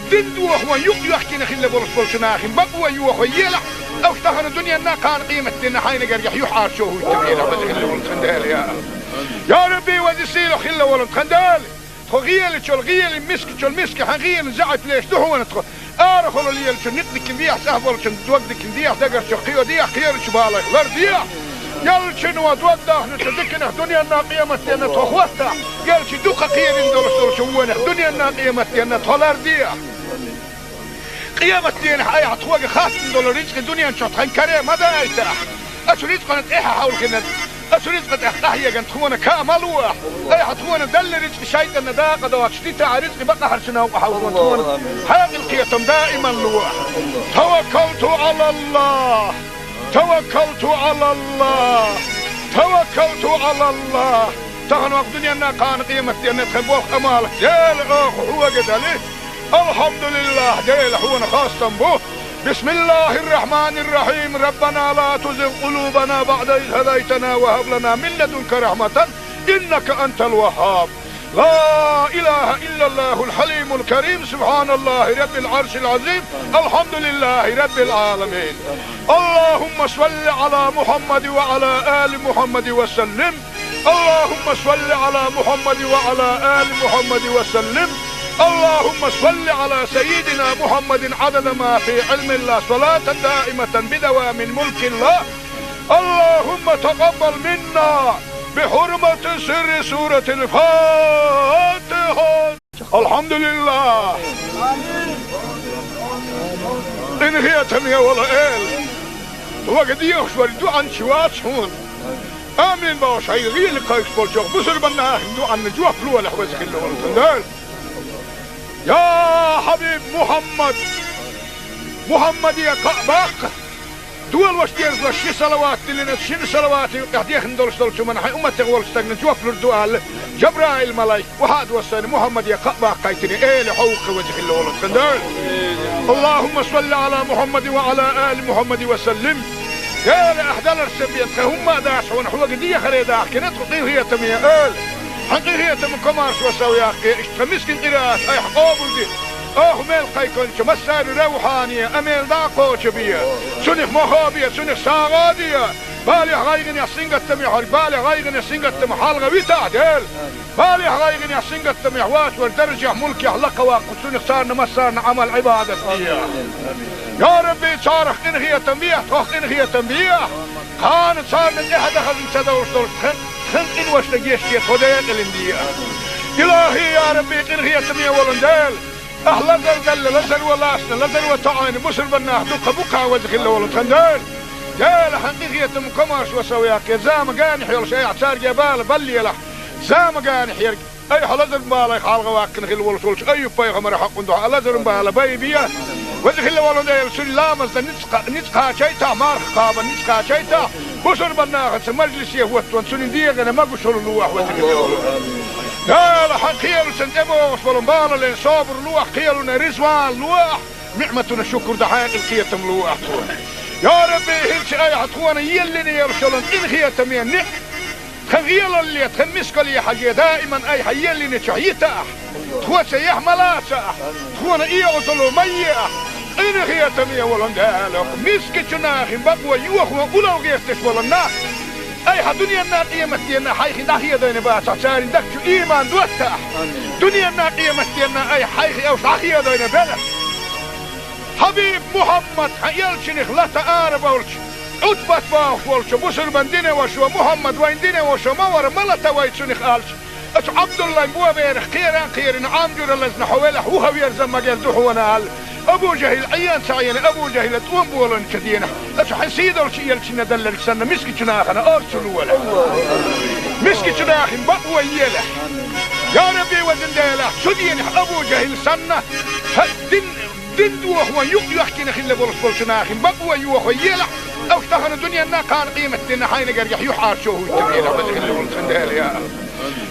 Дин дохо юкъ йоьхкина хилла болуш болчу нахана бакъо йохо елахь, уьш тахана дуьненна, кхана къематденна хьайна гергахь юьхьӀаьржо хӀуттур елахь, веза хилла волу тхан Дела, я. Я Рабби, веза сийлахь хилла волу тхан Дела. Тхо гӀелачул гӀелин, мискачул миска хьан гӀелин заьӀап леш ду хьуна тхо. Арахула лелачун никъ дикина дехьа, цӀахь болчун дог дикина дехьа, дагарчух кхио дехьа, кхерачу балайх лардехьа. Ялчуьнан дог дахначу диканах дуьненна, къематденна тхо хӀоттахь, ялчи дукха кхерина долуш долчу вонах дуьненна, къематденна тхо лардехьа. Къематдийнахь айхьа тхоьга хаттам долу рицкъа дуьнен чохь тхан каре ма дайтахь. Оцу рицкъана тӀаьхьа хьовлхина, оцу рицкъа тӀехь къахьегна тхуна каа ма лолахь. Айхьа тхуна делла рицкъа шайтӀанна дакъа доцуш дитахь, рицкъа бакъахьарчу новкъа хьовзо тхуна хьекъал, кхетам даиман лолахь. Таваккалту Ӏалаллах. Таваккалту Ӏалаллах! Таваккалту Ӏалаллах! Тахана вакъа дуьненна, кхана къематденна тхан болх, Ӏамал, Дела, оха хьоьга дали. Алхьамдулиллах, Дела, хьуна хастам бу. Бисмиллахир-рахманир-рахим. Раббана ла тузигъ къулубана баъда из хӀадайтана ва хӀаб лана мин ладунка рахьматан, иннака антал ваххаб. لا إله إلا الله الحليم الكريم، سبحان الله رب العرش العظيم، الحمد لله رب العالمين. اللهم صل على محمد وعلى آل محمد وسلم. اللهم صل على محمد وعلى آل محمد وسلم. اللهم صل على سيدنا محمد عدد ما في علم الله، صلاة دائمة بدوام ملك الله. اللهم تقبل منا بحرمة سر سورة الفاتحة. الحمد لله. Къинхетаме волу Эла, хьоьга дехаш верг дуьхьал чу вац хьуна. Амин бохуш, хьайн гӀийла кхайкхаш болчохь бусурбан нахана дуьхьал жоп лолахь, веза хилла волу тхан Дела. Я хьабиб Мухьаммад, Мухьаммаде кхаъ баккха. Долуш деза ши салават диллина, шина салаватан юкъахь дехна долуш долчу хӀуманна хьайн умматех волчу стагана жоп лур ду аьлла, Жабраил-малайк охьа а доссийна, Мухьаммаде кхаъ баккхийтина, Эла, хьо ву-кх, веза хилла волу тхан Дела. اللهم صل على محمد وعلى آل محمد وسلم. Эла, ахь даларш ца бен, тхан хӀумма а дац хьуна, хьоьга дехаре дахкина тхо, къинхетаме Эла. Хьан къинхетаман комаршо сов яккхий, иштта тхан мискин къираат айхьа къобалде. Оха мел кхайкхинчу массарна равхьане а мел дӀа а кхочу бе. Цунах мохо бе, цунах сагӀа а де. Балех, гӀайгӀанех, сингаттамех верг, балех, гӀайгӀанех, сингаттамах хьалха витахь, Дела. Балех, гӀайгӀанех, сингаттамех вац верг даржехь, мулкехь лакхаваккха, цунах царна массарна Ӏамал-Ӏибадат де. Я Рабби, царах къинхетам бехьа, тхох къинхетам бехьа. Кхана царна тӀаьхьа дан хазна ца довлуш долуш тхан, тхан къиношна гечде, тхо декъалина де. Илахи, я Рабби, къинхетаме волу Дела, ахь лазар делла, лазар ван лаьцна, лазар ван тоьӀна бусурбан нах дуккха бу-кх, веза хилла волу тхан Дела. Дела, хьан къинхетаман комаршо сов яккхий, зама генахь йолуш айхьа цаьрга бала баллалахь. Зама генахь ерг айхьа лазаран балех хьалха ваьккхина хилла волуш волчу Айюб-пайхамаран хьокъан дуьхьа лазаран бала байбе. Веза хилла волу Дела, цуьнан ламазна ницкъ, ницкъ кхачийтахь, марха кхабарна ницкъ кхачийтахь, бусурбан нахаца мажлисе хӀоттаван цуьнан дегӀана могушалла лолахь, веза хилла волу. Дела, хьан кхелашна тӀебогӀуш болу балале собар лолахь, кхелана риза вала лолахь, ниӀматана шукур дан хьекъал, кхетам лолахь тхуна. Я Рабби, хӀинца айхьа тхуна еллина йолуш йолу къинхетаме ниӀ-, тхан гӀелалле, тхан мискалле хьажий, даиман айхьа еллиначохь йитахь. Тхо цаьхьа ма лацахь, тхуна и Ӏазап ма ехь. Къинхетаме волу Дела, мискачу нахана бакъо йохо улал гӀерташ болу нах, айхьа дуьненна, къематденна хьайх дӀахедийна бацахь, церан дагчу иман доттахь. Амин. Дуьненна, къематденна айхьа хьайх уьш дӀахедийна белахь. Хьабиб Мухьаммад, хьан элчанах лата ара болчу, Ӏутбат бохуш волчу бусурбан динан вашо, Мухьаммад вайн динан вашо ма вара, ма лата вай цунах аьлча, оцу Ӏабдуллайн боберах кхеран а кхерина, Ӏам жуьра лазна хьо велахь, вухаверза магар ду хьуна аьлла, Абу ЖахӀил Ӏен ца Ӏена, Абу ЖахӀила тӀом боланчу денахь, оцу хьан сийдолчу элчанна даллалц санна, мискачу нахана орцу лолахь. Мискачу нахана бакъо елахь. Я Рабби, везан Дела, цу денахь Абу ЖахӀил санна, хьан дин Дин дохо юкъ йоьхкина хилла болуш болчу нахана бакъо йохо елахь, уьш тахана дуьненна, кхана къематденна хьайна гергахь юьхьӀаьржо хӀуттабелахь, веза хилла волу тхан Дела, я.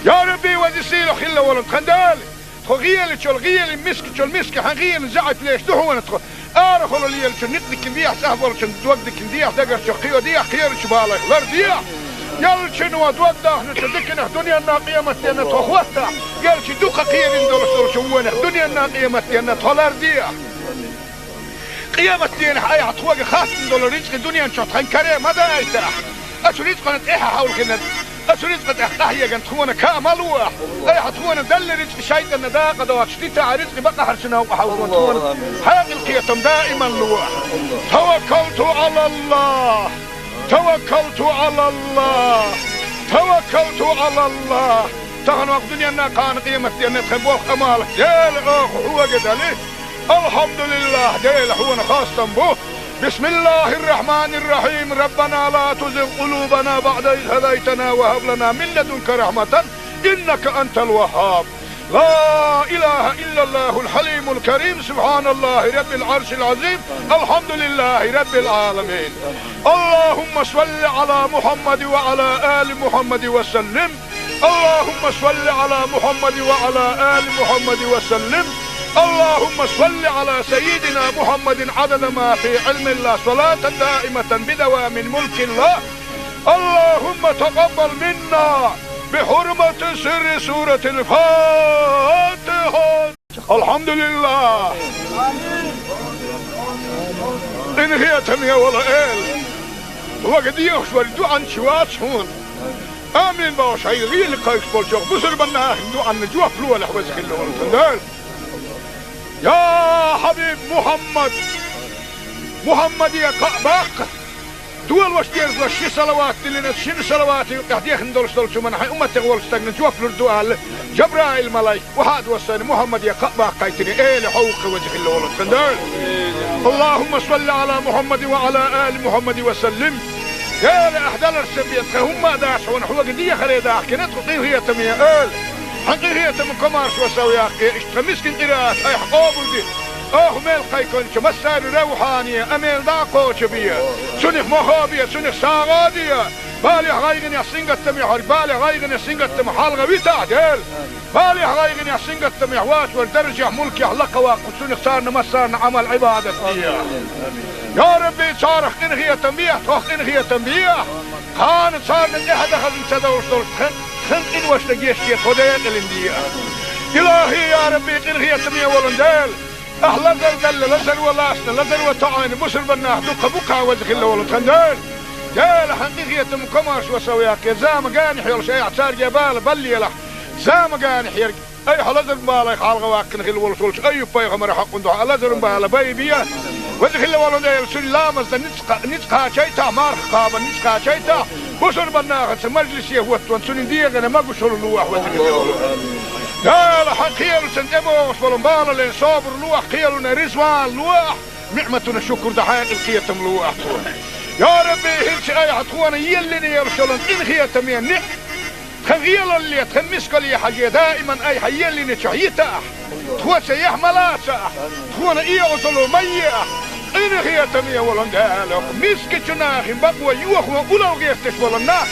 Я Рабби, веза сийлахь хилла волу тхан Дела, тхо гӀелачул гӀела, мискачул миска хьан гӀела заьӀап леш ду хьуна тхо. Арахула лелачу никъ дикина дехьа, цӀахь болчун дог дикина дехьа, дагарчу кхио дехьа, кхерачу балайх лар дехьа. Ялчуьнан дог дахначу диканах дуьненна, къематденна тхо хӀоттахь, ялчу дукха кхерина долуш долчу вонах дуьненна, къематденна тхо лар дехьа. Къематденахь айхьа тхоьга хаттам долу рицкъа дуьнен чохь тхан каре ма дайтахь. Оцу рицкъана тӀаьхьа хьовлхина, оцу рицкъа тӀехь къахьегна тхуна ка ма лохь. Айхьа тхуна далла рицкъа шайтӀанна дакъа доцуш дитахь, рицкъа бакъахьарчу новкъа хьовлхо тхуна. Хьекъал, кхетам даиман лохь. Таваккалту Ӏалаллахь. Таваккалту Ӏалаллахь. Таваккалту Ӏалаллахь. Тахана вакъ дуьненна, кхана къематденна тхан болх, Ӏамал, Дела, оха хьоьга дали. Алхьамдулиллахь, Дела, хьуна хастам бу. بسم الله الرحمن الرحيم. ربنا لا تزغ قلوبنا بعد إذ هديتنا وهب لنا من لدنك رحمة إنك أنت الوهاب. لا إله إلا الله الحليم الكريم. سبحان الله رب العرش العظيم. الحمد لله رب العالمين. اللهم صل على محمد وعلى آل محمد وسلم. اللهم صل على محمد وعلى آل محمد وسلم. اللهم صل على سيدنا محمد عدد ما في علم الله، صلاة دائمة بدوام ملك الله. اللهم تقبل منا بحرمة سر سورة الفاتحة. Алхьамдулиллахь! Къинхетаме волу Эла! Вага дехаш вара дуьхьанча вац хьуна. Амин бохуш, хьайн гӀийла кхайкхаш болчу бусурбан нахана дуьхьанна жоп лолахь, веза хилла волу тхан Дела. Я Хьабиб Мухьаммад! Мухьаммаде кхаъ баккха! Долош дезалаш ши салават диллина, шина салавата юкъехь дехна долуш долчу хӀуманна хьайн умматех волчу стагна жоп лур ду аьлла, Жабраил-малайк, вахьа а доссийна, Мухьаммаде кхаъ баккхийтина, Эла хьовха, веза хилла волу тхан Дела. اللهم صل على محمد وعلى آل محمد وسلم. Эла, ахь даларца бен тхан хӀумма а дац хьуна, хьоьга дехаре дахкина тхо, къинхетаме Эла. Хьан къинхетаман комаршо сов яккхий, иштта тхан мискин къираат айхьа къобалде. Оха мел кхайкхинчу массарна равхьане а мел дӀа а кхочу бе. Цунах мохо бе, цунах сагӀа а де. Балехь, гӀайгӀанехь, сингаттамехь верг, балех, гӀайгӀанех, сингаттамах хьалха витахь, Дела. Балехь, гӀайгӀанехь, сингаттамехь воцург даржехь, мулкехь лакха ваккха, цунах царна массарна Ӏамал-Ӏибадат де. Я Рабби, царах къинхетам бехьа, тхох къинхетам бехьа. Кхана царна тӀаьхьа дан хазна ца довлуш долчу тхан, тхан къиношна гечде, тхо декъалина де. Илахи, я Рабби, къинхетаме волу Дела! Ахь лазар далла, лазаро лаьцна, лазаро тоьӀна бусурбан нах дуккха бу-кх, веза хилла волу тхан Дела. Дела, хьан къинхетаман комаршо сов яккхий, зама генахь йолуш айхьа цаьрга бала баллалахь. Зама генахь ерг айхьа лазаран балех хьалха ваккхина хилла волуш волчу Айюб-пайхамаран хьокъан дуьхьа лазаран бала байбе. Веза хилла волу Дела, цуьнан ламазна ницкъ кха-, ницкъ кхачийтахь, марха кхабарна ницкъ кхачийтахь, бусурбан нахаца мажлисе хӀоттаван цуьнан дегӀана могушалла лохь, веза хилла волу. Дела, хьан кхелаца тӀебогӀуш болу балален собар лохь, кхелана резаван лохь, ниӀматана шукур дан хьекъал, кхетам лохь тхуна. Я Рабби, хӀинца айхьа тхуна еллина йолуш йолу къинхетаме ниӀ-, тхан гӀелалле, тхан мискалле хьажий, даиман айхьа еллинчохь йитахь, тхоьца яхь ма лацахь, тхуна и Ӏузалло ма ехь. Къинхетаме волу Дела, мискачу нахана бакъо йохо улал гӀерташ болу нах,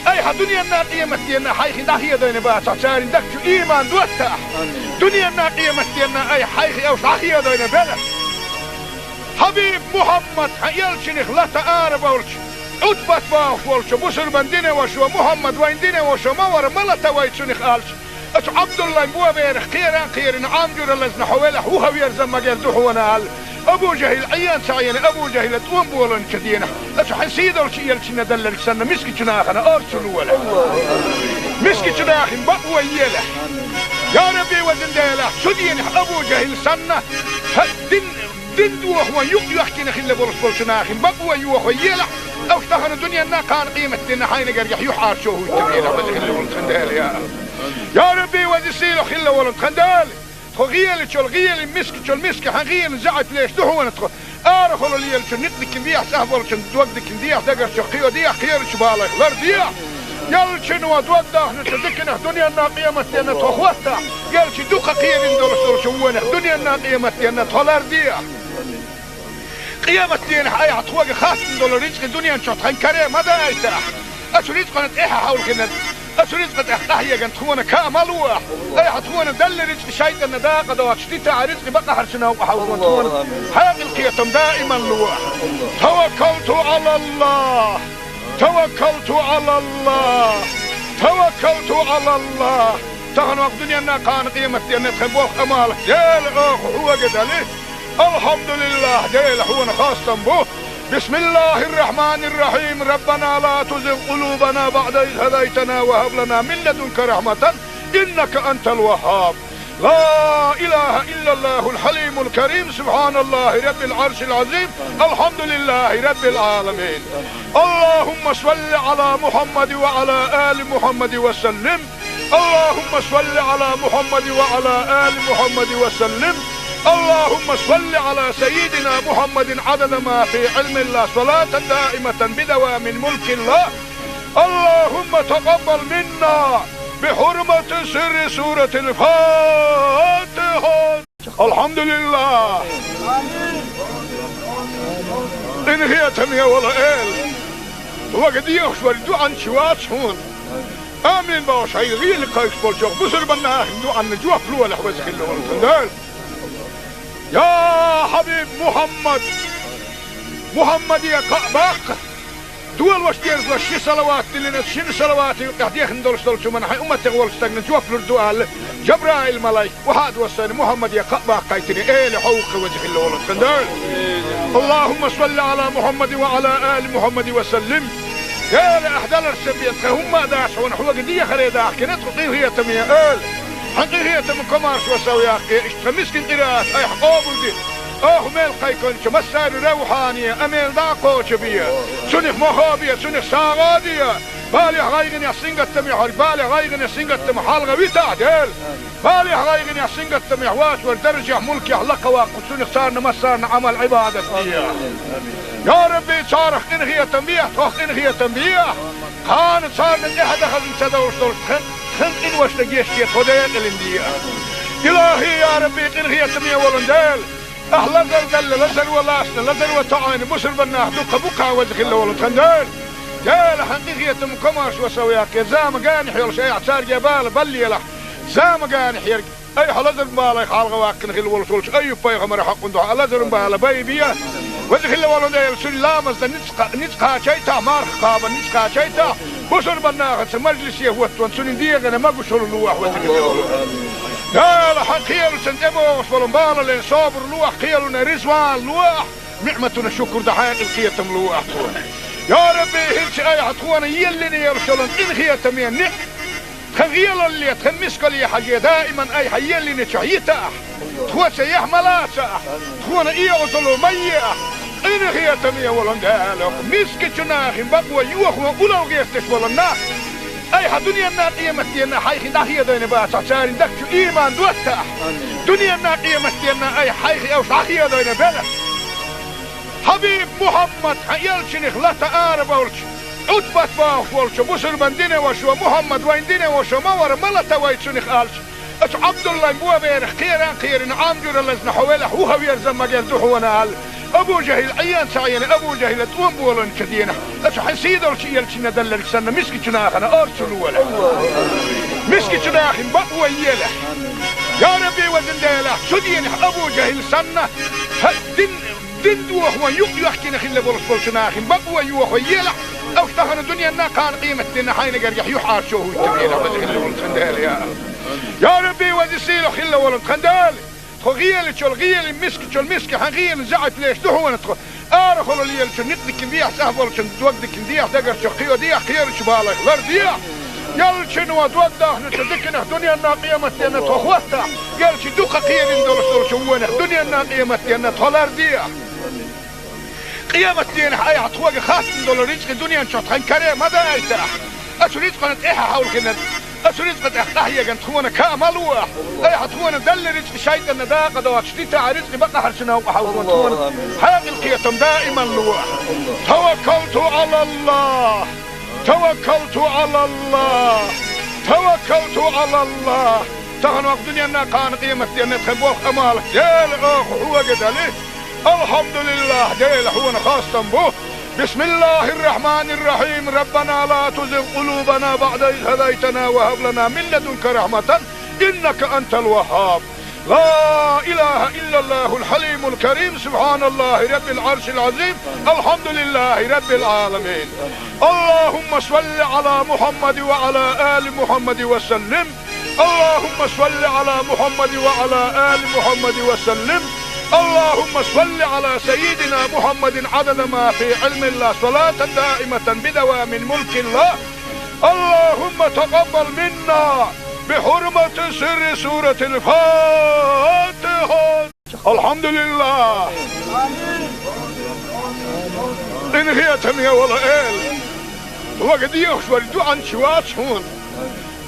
айхьа дуьненна, къематденна хьайх дӀахедийна бацахь, церан дагчу иман доттахь. Дуьненна, къематденна айхьа хьайх уьш дӀахедийна белахь. Хьабиб Мухьаммад, хьан элчанах лата ара болчу, Ӏутбат бохуш волчу бусурбан динан вашо, Мухьаммад вайн динан вашо ма вара, ма лата вай цунах аьлча, оцу Ӏабдуллайн боберах кхеран а кхерина, Ӏам жуьра лазна хьо велахь, вухаверза магар ду хьуна аьлла, Абу-Жахьил Ӏийна ца Ӏийна, Абу-Жахьила тӀом боланчу дийнахь, аса хьайн сий долчу элчанна делларг санна, мискачу нахана орцу лолахь. Мискачу нахана бакъо елахь. Я Рабби, везан Дела, цу дийнахь Абу-Жахьил санна, хьан дин, дин дохо юкъ йоьхкина хилла болуш болчу нахана бакъо йохо елахь, аса тахана дуьненна, кхана къематдийнна хьайна гергахь юьхьӀаьржо хӀуттабелахь, веза хилла волу тхан Дела, я. Я Рабби, веза сийлахь хилла волу тхан Дела. Тхо гӀелачул гӀелин, мискачул миска хьан гӀелин заьӀап леш ду хьуна тхо. Арахула лелачу никъ дикина дехьа, цӀахь болчун дог дикина дехьа, дагарчу кхио дехьа, кхерачу балайх лар дехьа. Ялчуьнан дог дахначу диканах дуьненна къематденна тхо хӀоттахь, ялчу дукха кхерина долуш долчу вонах дуьненна къематденна тхо лар дехьа. Къематденахь айхьа тхоьга хаттам долу рицкъи дуьнен чохь тхан каре ма даийтахь. Оцу рицкъана тӀаьхьа хьовлхина, оцу рицкъа тӀехь къахьегна тхуна ка ма лолахь. Айхьа тхуна делла рицкъи шайтӀанна дакъа доцуш дитахь, рицкъи бакъахьарчу новкъа хьовзо тхуна. Хьекъал, кхетам даиман лолахь. Таваккалту Ӏалаллах. Таваккалту Ӏалаллах. Таваккалту Ӏалаллах. Тахана ваха дуьненна, кхана къематденна тхан болх, Ӏамал, Дела, оха хьоьга дали. Алхьамдулиллах, Дела, хьуна хастам бу. بسم الله الرحمن الرحيم. ربنا لا تزغ قلوبنا بعد إذ هديتنا وهب لنا من لدنك رحمة إنك أنت الوهاب. لا إله إلا الله الحليم الكريم. سبحان الله رب العرش العظيم. الحمد لله رب العالمين. اللهم صل على محمد وعلى آل محمد وسلم. اللهم صل على محمد وعلى آل محمد وسلم. اللهم صل على سيدنا محمد عدد ما في علم الله، صلاة دائمة بدوام ملك الله. اللهم تقبل منا بحرمة سر سورة الفاتحة. Алхьамдулиллах! Къинхетаме волу Эла! Вага дехаш вара дуьхьанча вац хьуна. Амин бохуш, хьайн гӀийла кхайкхаш болчу бусурба нахана дуьхьанна жоп лолахь, веза хилла волу тхан Дела. Я Хьабиб Мухьаммад! Мухьаммаде кхаъ баккха! Долош дезалаш ши салават диллина, шина салаватан юкъахь дехна долуш долчу хӀуманна хьайн умматех волчу стагна жоп лур ду аьлла, Жабраил-малайк охьа а доссийна, Мухьаммаде кхаъ баккхийтина, Эла, хьо ву-кх, веза хилла волу тхан Дела. Аллахумма салли Ӏала Мухьаммадин ва Ӏала али Мухьаммадин ва саллим. Эла, ахь даларца бен тхан хӀумма а дац хьуна, хьоьга дехаре дахкина тхо, къинхетаме Эла. Хьан къинхетам, комаршо сов яккхий, иштта тхан мискин къираат айхьа къобалде. Оха мел кхайкхинчу массарна равхьане, амел дӀа а кхочу бе, цунах мохо бе, цунах сагӀа а де. Балехь, гӀайгӀанехь, сингаттамехь верг балех, гӀайгӀанех, сингаттамах хьалха витахь, Дела. Балехь, гӀайгӀанехь, сингаттамехь воцург даржехь, мулкехь лакха ваккха, цунах царна массарна Ӏамал-Ӏибадат де. Я Рабби, царах къинхетам бехьа, тхох къинхетам бехьа. Кхана царна тӀаьхьа дан хазна ца довш долуш тхан, тхан къиношна гечде, тхо декъалина де. Илахи, я Рабби, къинхетаме волу Дела! Ахь лазар делла, лазаро лаьцна, лазаро тоьӀна бусурба нах дуккха бу-кх, веза хилла волу тхан Дела. Дела, хьан къинхетам, комаршо сов яккхий, зама генахь йолуш айхьа цаьрга бала баллалахь. Зама генахь ерг айхьа лазаран балех хьалха ваккхина хилла волуш волчу Айюб-пайхамаран хьокъан дуьхьа лазаран бала байбе. Веза хилла волу Дела, цуьнан ламазна ницкъ кха-, ницкъ кхачийтахь, марха кхабарна ницкъ кхачийтахь, бусурба нахаца мажлисе хӀоттаван цуьнан дегӀана могушалла лолахь, веза хилла волу. Дела, хьан кхелашна тӀебогӀуш болу балале собар лолахь, кхелана резаван лолахь, ниӀматана шукур дан хьекъал, кхетам лолахь тхуна. Я Рабби, хӀинца айхьа тхуна еллина йолуш йолу къинхетаме ниӀ- Тхан гӀелалле, тхан мискалле хьажий, даиман айхьа еллинчохь йитахь, тхоца яхь ма лацахь, тхуна оьгӀазло ма ехь. Къинхетаме волу Дела, мискачу нахана бакъо йохо улло гӀерташ болу нах айхьа дуьненна, къематденна хьайх дӀахедийна бацахь, церан дагчу ийман доттахь. Дуьненна, къематденна айхьа хьайх уьш дӀахедийна белахь. Хьабиб Мухьаммад, хьан элчанах лата арабевлча, Ӏутбат бохуш волчу бусурбан динан вашас: «Мухьаммад вайн динан ваша ма вара, ма лата вай цунах», — аьлча, оцу Ӏабдуллайн боберах кхеран а кхерина, Ӏам жуьра лазна хьо велахь, вухавер заммагер ду хьуна аьлла, Абу-Жахьил Ӏийна ца Ӏийна, Абу-Жахьила тӀом боланчу дийнахь, оцу хьайн сий долчу элчанна делларг санна, мискачу нахана орцу лолахь. Мискачу нахана бакъо елахь. Я Рабби, везан Дела, цу дийнахь Абу-Жахьил санна, хьан дин Дин дохо юкъ йоьхкина хилла болуш болчу нахана бакъо йохо елахь, аса тахана дуьненна, кхана къематденна хьайна гергахь юьхьӀаьржо хӀуттабелахь, веза хилла волу тхан Дела, я. Я Рабби, веза сийлахь хилла волу тхан Дела! Тхо гӀелачул гӀелин, мискачул миска хьан гӀелин заӀиплеш ду хьона тхо. Арахула лелачун никъ дикин дехьа, цӀахь болчун дог дикин дехьа, дагарчу кхийо дехьа, кхерачу балайх лар дехьа. Ялчинва дог дахначу диканах дуниянна къематденна тхо хӀоттахь, ялчи дукха кхерин долуш долчу вонах дуниянна къематденна тхо лар дехьа. Къематденахь айхьа тхоьга хаттина долу рицкъи дуьнен чохь тхан каре ма дайтахь. Ацу рицкъана тӀаьхьа хьовлхина, ацу рицкъа тӀехь къахьеган тхуна каа ма лохь. Айхьа тхуна далла рицкъи шайтӀанна дакъа доцуш дитахь, рицкъи бакъахьарчу новкъа хьовлхун тхуна хьекъал кхетам даиман лохь. Таваккалту Ӏалаллах! Таваккалту Ӏалаллах! Таваккалту Ӏалаллах! Тахана вакъ дуьненна кхана къематденна тхан болх амал, Дела, оха хьоьга дали. Алхьамдулиллах, Дела, хьуна хастам бу. Бисмиллахир-рахманир-рахим. Раббана ла тузигъ къулубана баъда из хадайтана ва хаб лана мин ладунка рахматан, иннака антал ваххаб. Ла илаха иллаллахул хьалимул карим. Субханаллахи раббил аршил азим. Алхьамдулиллахи раббил аламин. Аллахумма салли ала Мухаммад ва ала али Мухаммад ва саллим. اللهم صل على محمد وعلى آل محمد وسلم. اللهم صل على سيدنا محمد عدد ما في علم الله، صلاة دائمة بدوام ملك الله. اللهم تقبل منا بحرمة سر سورة الفاتحة. Алхьамдулиллах! Къинхетаме волу Эла! Хьоьга дехаш вара дуьхьанча вац хьуна.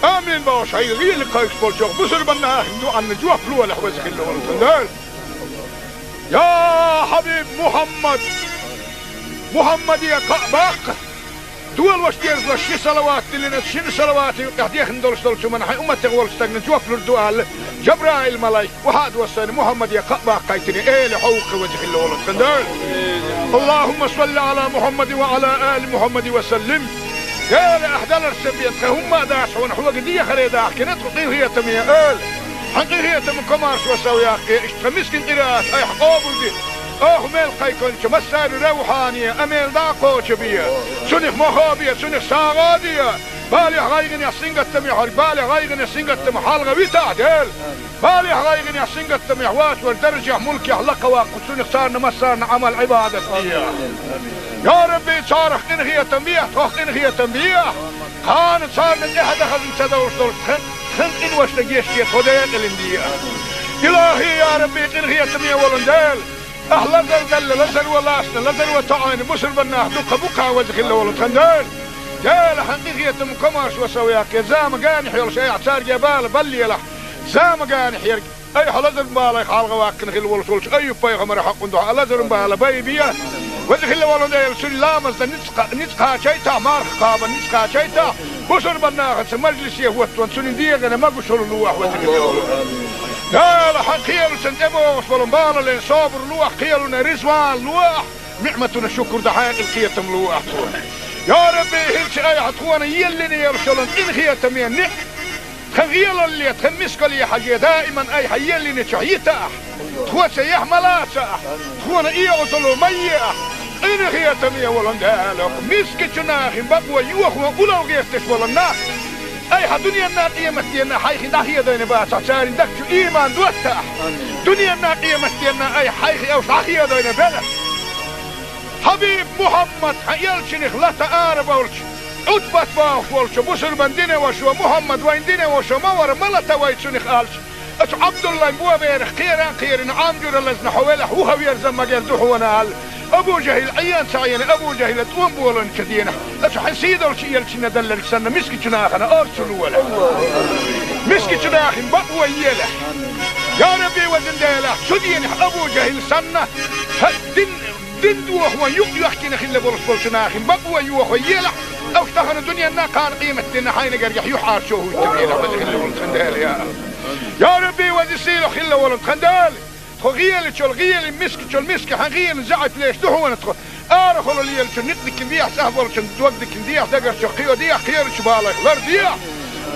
Амин бохуш хьайга гӀийла кхайкхаш болчохь бусурбан нахана дуьхьанна жоп лолахь, веза хилла волу тхан Дела. Я Хьабиб Мухьаммад! Мухьаммаде кхаъ баккха! Дола ваша дерзош ши салават диллина, шина салавата юкъехь дехна долуш долчу хӀуманна хьайн умматех волчу стагна жоп лур ду аьлла, Жабраил-малайк охьа а доссийна, Мухьаммаде кхаъ баккхийтина, Эла, хьо ву-кх веза хилла волу тхан Дела. Аллахумма салли ала Мухьаммадин ва ала али Мухьаммадин ва саллим. Дела, ахь даларш сан бен тхан хӀумма а дац хьуна, хьоьга дехаре дахкина тхо, къинхетаме Эла. Хьан къинхетаман комаршо сов яккхий, иштта тхан мискин къираат айхьа къобалде. Оха мел кхайкхинчу массарна равхьане, амел дӀа а кхочу бе. Цунах мохо бе, цунах сагӀа а де. Балех, гӀайгӀанех, сингаттамех, хьоьга балех, гӀайгӀанех, сингаттамах хьалха витахь, Дела. Балех, гӀайгӀанех, сингаттамех вац вара даржехь, мулкехь лакха ваккха, цунах царна массарна Ӏамал-Ӏибадат де. Я Рабби, царах къинхетам бехьа, тхох къинхетам бехьа. Кхана царна тӀаьхьа дан хазна ца довш долуш тхан, тхан къиношна гечде, тхо декъалина де. Илахи, я Рабби, къинхетаме волу Дела! Ахь лазар далла, лазар ван лаьцна, лазар ван тоьӀна бусурбан нах дукха бу-кх, веза хилла волу тхан Дела. Дела, хьан къинхетаман комаршо сов яккхий, зама генахь йолуш айхьа цаьрга бала баллалахь. Зама генахь ерг айхьа лазаран балех хьалха ваьккхина хилла волуш волчу Айюб-пайхамаран хьакъан дуьхьа лазаран бала байбе. Веза хилла волу Дела, цуьнан ламазна ницкъ, ницкъ кхачийтахь, марха кхабарна ницкъ кхачийтахь, бусурбан нахаца мажлисе хӀоттаван цуьнан дегӀана могушалла лолахь, веза хилла волу Дела. Хьан кхелашна тӀебогӀуш болу балале собар лолахь, кхелана реза вала лолахь, ниӀматана шукур дан хьекъал кхетам лолахь тхуна. Я Рабби, хӀинца айхьа тхуна еллина йолуш йолу къинхетаме ниӀ тхан гӀелалле, тхан мискалле хьажий, даиман айхьа еллинчохь йитахь, тхоца яхь ма лацахь, тхуна оьгӀазло ма ехьа. Къинхетаме волу Дела, мискачу нахана бакъо йохо улал гӀерташ болу нах айхьа дуьненна, къематденна хьайх дӀахедийна бацахь, церан дагчу ийман доттахь. Дуьненна, къематденна айхьа хьайх уьш дӀахедийна белахь. Хьабиб Мухьаммад, хьан элчанах лата ара болчу, Ӏутбат бохуш волчу бусурбан динан вашо, Мухьаммад вайн динан вашо ма вара, ма лата вай цунах аьлча, оцу Ӏабдуллайн боберах кхера а кхерина, Ӏам жуьра лазна хьо велахь, вуха верза магар ду хьуна аьлла, Абу ЖахӀил Ӏен ца Ӏийна, Абу ЖахӀила тӀом болийначу дийнахь, оцу хьан сийдолчу элчанна делларг санна, мискачу нахана орцу лолахь. Мискачу нахана бакъо елахь. Я Рабби, везан Дела, цу дийнахь Абу ЖахӀил санна, хьан дин Дин дохо юкъ йоьхкина хилла болуш болчу нахана бакъо йохо елахь, уьш тахана дуьненна, кхана къематденна хьайна гергахь юьхьӀаьржо хӀуттабелахь, веза хилла волу тхан Дела, я. Я Рабби, веза сийлахь хилла волу тхан Дела! Тхо гӀелачул гӀелин, мискачул миска хьан гӀелин заӀиплеш ду хьуна тхо. Арахула лелачун никъ дикин дехьа, цӀахь болчун дог дикин дехьа, дагарчу кхийо дехьа, кхерачу балайх лар дехьа.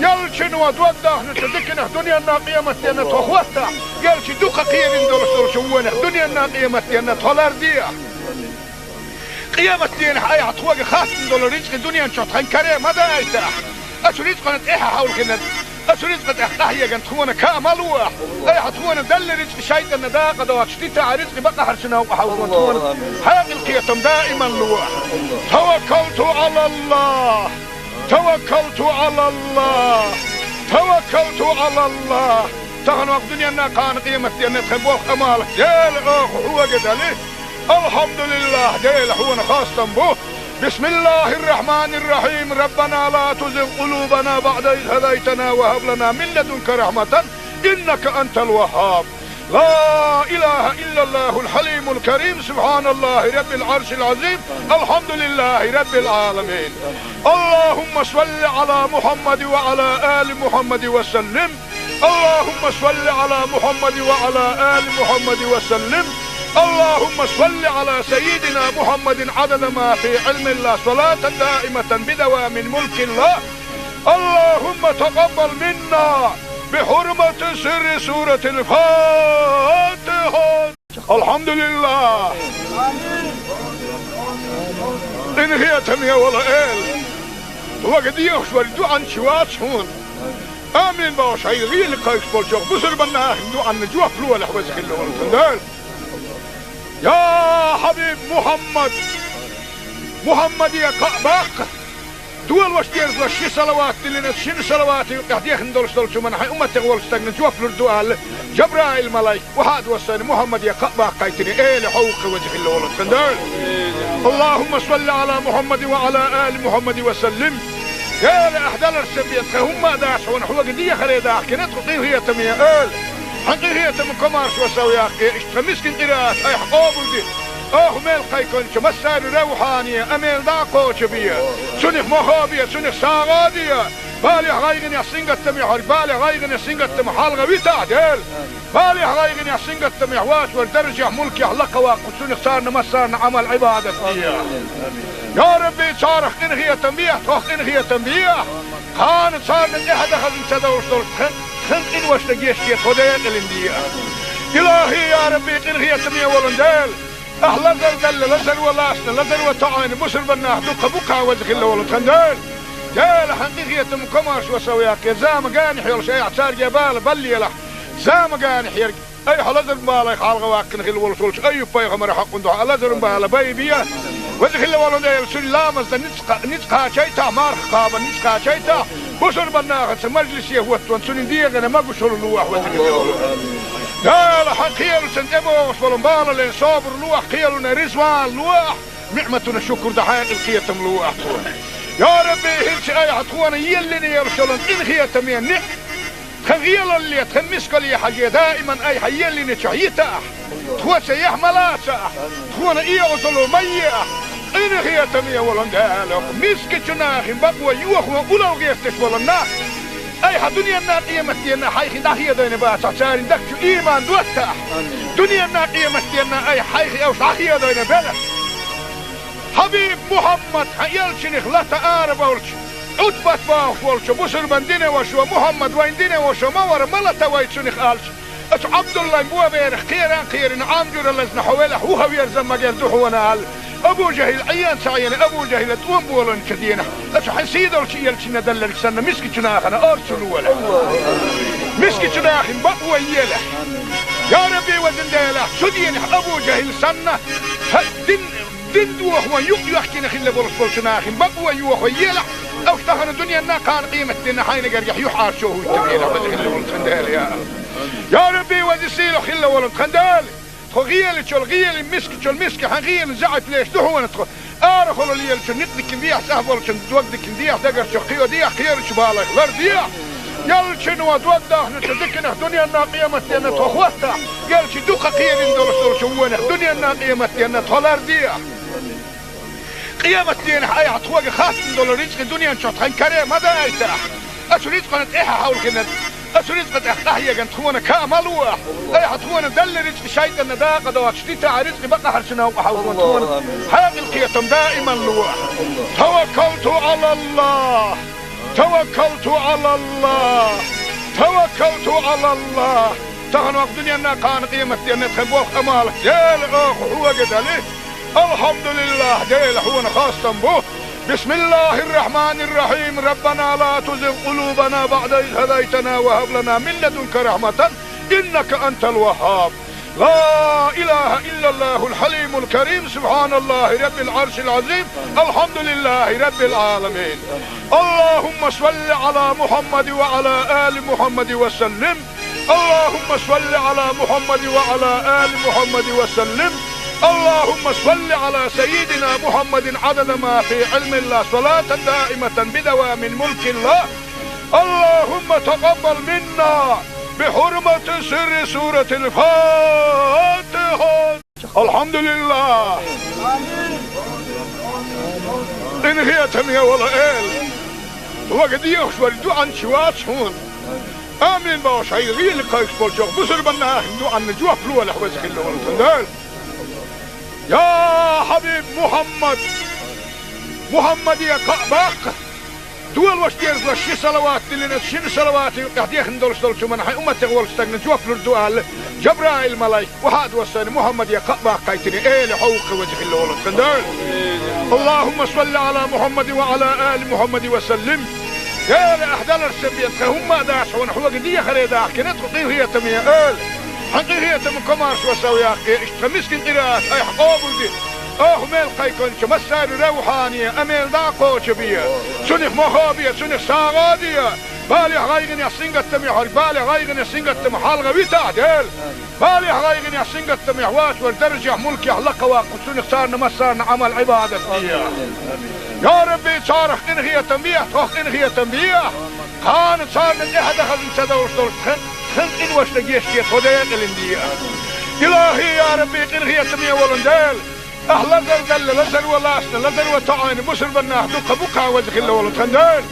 Ялчинва дог дахначу диканах дуьненна, къематденна тхо хӀоттахь, ялчи дукха кхерина долуш долчу вонах дуьненна, къематденна тхо лар дехьа. Къематденахь айхьа тхоьга хаттина долу рицкъи дуьнен чохь тхан каре ма дайтахь. Ацу рицкъана тӀаьхьа хьовлхина, Ацу рицкъа тӀехь къахьега тхуна камал луахь. Айхьа тхуна далла рицкъа шайтӀанна дакъа доцуш, дитахь рицкъа бакъахьарчу новкъа хьовзо тхуна. Хьекъал кхетам даиман луахь. Таваккалту Ӏалаллах. Таваккалту Ӏалаллах. Таваккалту Ӏалаллах. Тахана вакъ дуьненна, кхана къематденна тхан болх амал. Дела, оха хьоьга дали. Алхьамдулиллах, Дела, хьуна хастам бу. بسم الله الرحمن الرحيم. ربنا لا تزغ قلوبنا بعد إذ هديتنا وهب لنا من لدنك رحمة إنك أنت الوهاب. لا إله إلا الله الحليم الكريم. سبحان الله رب العرش العظيم. الحمد لله رب العالمين. اللهم صل على محمد وعلى آل محمد وسلم. اللهم صل على محمد وعلى آل محمد وسلم. اللهم صل على سيدنا محمد عدد ما في علم الله، صلاة دائمة بدوام ملك الله. اللهم تقبل منا بحرمة سر سورة الفاتحة. الحمد لله. Къинхетаме вола Эла. Вага дехаш вара дуьхьанча вац хьуна. Амин бохуш, хьайн гӀийла кхайкхаш болчох бусурбанна ахин дуьхьанна жоп лолахь, веза хилла волу тхан Дела. Я Хьабиб Мухьаммад! Мухьаммаде кхаъ баккха! Долош дезлаш ши салават диллина, шина салавата юкъехь дехна долуш долчу хӀуманна хьайн умматех волчу стагна жоп лур ду аьлла, Жабраил-малайк, вахьа а доссийна, Мухьаммаде кхаъ баккхийтина, Эла хьовха, веза хилла волу тхан Дела. اللهم صل على محمد وعلى آل محمد وسلم. Эла, ахь даларца бен тхан хӀумма а дац хьуна, хьоьга дехаре дахкина тхо, къинхетаме Эла. Хьан къинхетам комаршо сов яккхий, иштта тхан мискин къираат айхьа къобалде. Оха мел кхайкхинчу массарна равхьане, амел дӀа а кхочу бе. Цунах мохо бе, цунах сагӀа а де. Балех, гӀайгӀанех, сингаттамех хьоьга, балех, гӀайгӀанех, сингаттамах хьалха витахь, Дела. Балех, гӀайгӀанех, сингаттамех вац вара даржехь, мулкехь лакха ваккха, цунах царна массарна Ӏамал, Ӏибадат де. Я Рабби, царах къинхетам бехьа, тхох къинхетам бехьа. Кхана царна тӀаьхьа дан хазна ца довлуш долчу тхан, тхан къиношна гечде, тхо декъалина де. Илахи, я Рабби, къинхетаме волу Дела. Ахь лазар делла, лазар ван лаьцна, лазар ван тоьӀна бусурбаннах дуккха бу кхана, веза хилла волу тхан Дела. Дела, хьан къинхетам комаршо сов яккхий, зама генахь йолуш айхьа цаьрга бала баллалахь. Зама генахь ерг, айхьа лазаран балех хьалха ваккхина хилла волуш волчу Айюб-пайхамаран хьокъун дуьхьа лазаран бала байбе. Веза хилла волу Дела, цуьнан ламазна ницкъ кха-, ницкъ кхачийтахь, марха кхабарна ницкъ кхачийтахь, бусурбаннахаца мажлисе хӀоттаван цуьнан дегӀана могушалла лолахь, веза хилла волу Дела. Дела, хьан кхелашна тӀебогӀуш болу балален собар лолахь, кхелана резаван лолахь, ниӀматана шукур дан хьекъал, кхетам лолахь тхуна. Я Рабби, хӀинца айхьа тхуна еллина йолуш йолу къинхетаме ниӀ-, тхан гӀелалле, тхан мискалле хьажий, даиман айхьа еллинчохь йитахь. Тхоца яхь ма лацахь, тхуна оьгӀазло ма ехь. Къинхетаме волу Дела, мискачу нахана бакъо йохо улло гӀерташ болу нах айхьа дуьненна, къематденна хьайх дӀахедийна бацахь, церан дагчу ийман доттахь. Дуьненна, къематденна айхьа хьайх уьш дӀахедийна белахь. Хьабиб Мухьаммад, хьан элчанах лата арабевлча, Ӏутбат бохуш волчу бусурбан динан вашас, Мухьаммад вайн динан ваша ма вара, ма лата вай цунах аьлча, оцу Ӏабдуллайн боберах кхеран а кхерина, Ӏам жуьра лазна хьо велахь, вуха верза магар ду хьуна аьлла, Абу ЖахӀил Ӏен ца Ӏийна, Абу ЖахӀила тӀом болийначу дийнахь, оцу хьан сийдолчу элчанна делларг санна, мискачу нахана орцу лолахь. Мискачу нахана бакъо елахь. Я Рабби, везан Дела, цу дийнахь Абу ЖахӀил санна, хьан дин Дин дохо юкъ йоьхкина хилла болуш болчу нахана бакъо йохо елахь, уьш тахана дуьненна, кхана къематденна хьайна гергахь юьхьӀаьржа чу хӀуьттабелахь, веза хилла волу тхан Дела, я. Я Рабби, веза сийлахь хилла волу тхан Дела! Тхо гӀелачул гӀелин, мискачул миска хьан гӀелин заьӀап леш ду хьуна тхо. Арахула лелачун некъ дикина дехьа, цӀахь болчун дог дикина дехьа, дагарчу кхио дехьа, кхерачу балех лардехьа. Ялчуьнан дог дахначу диканах дуьненна, къематденна тхо хӀоттахь, ялчу дукха кхерина долуш долчу вонах дуьненна, къематденна тхо лардехьа. Къематденахь айхьа тхоьга хаттам долу рицкъа дуьнен чохь тхан каре ма даийтахь. Оцу рицкъана тӀаьхьа хьовлхина, оцу рицкъа тӀехь къахьегна тхуна ка ма луахь. Айхьа тхуна делла рицкъа шайтӀанна дакъа доцуш дитахь, рицкъа бакъахьарчу новкъа хьовзо тхуна. Хьекъал, кхетам даиман луахь. Таваккалту Ӏалаллах. Таваккалту Ӏалаллах. Таваккалту Ӏалаллах. Тахана вакъ дуьненна, кхана къематденна тхан болх амал. Дела, оха хьоьга дали. Алхьамдулиллах, Дела, хьуна хастам бу. بسم الله الرحمن الرحيم. ربنا لا تزغ قلوبنا بعد إذ هديتنا وهب لنا من لدنك رحمة إنك أنت الوهاب. لا إله إلا الله الحليم الكريم. سبحان الله رب العرش العظيم. الحمد لله رب العالمين. اللهم صل على محمد وعلى آل محمد وسلم. اللهم صل على محمد وعلى آل محمد وسلم. اللهم صل على سيدنا محمد عدد ما في علم الله، صلاة دائمة بدوام ملك الله. اللهم تقبل منا بحرمة سر سورة الفاتحة. الحمد لله. Къинхетаме вола Эла, вага дехаш вара дуӀанча вац хьона. Амин бохуш, хьай гӀийла кхайкхаш болчох бусурбанна ахин дуӀанна жоп лолахь, веза хилла волу Дела. Я хьабиб Мухьаммад, Мухьаммаде кхаъ баккха, долуш дезалаш ши салават диллина, шина салаватан юкъехь дехна долуш долчу хӀуманна хьайн умматех волчу стагна жоп лур ду аьлла, Жабраил-малайк, вахьа а доссийна, Мухьаммаде кхаъ баккхийтина, Эла хьо ву-кх, веза хилла волу тхан Дела. اللهم صل على محمد وعلى آل محمد وسلم. Дела, ахь даларца бен тхан хӀумма а дац хьуна, хьоьга дехаре дахкина тхо, къинхетаме Эла. Хьан къинхетам, комаршо сов яккхий, иштта тхан мискин къираат айхьа къобалде. Оха мел кхайкхинчу массаьрна равхьане а мел дӀа а кхочу бе. Цунах мохо бе, цунах сагӀа а де. Балех, гӀайгӀанех, сингаттамех верг, балех, гӀайгӀанех, сингаттамах хьалха витахь, Дела. Балех, гӀайгӀанех, сингаттамех воцург даржехь, мулкехь лакхаваккха, цунах царна массарна Ӏамал-Ӏибадат де. Я Рабби, царах къинхетам бехьа, тхох къинхетам бехьа. Кхана царна тӀаьхьа дахаза ца довш долуш тхан, тхан къиношна гечде, тхо декъалина де. Илахи, я Рабби, къинхетаме волу Дела. Ахь лазар делла, лазаро лаьцна, лазаро тоӀийна бусурбаннах дуккха бу-кх, веза хилла волу тхан Дела.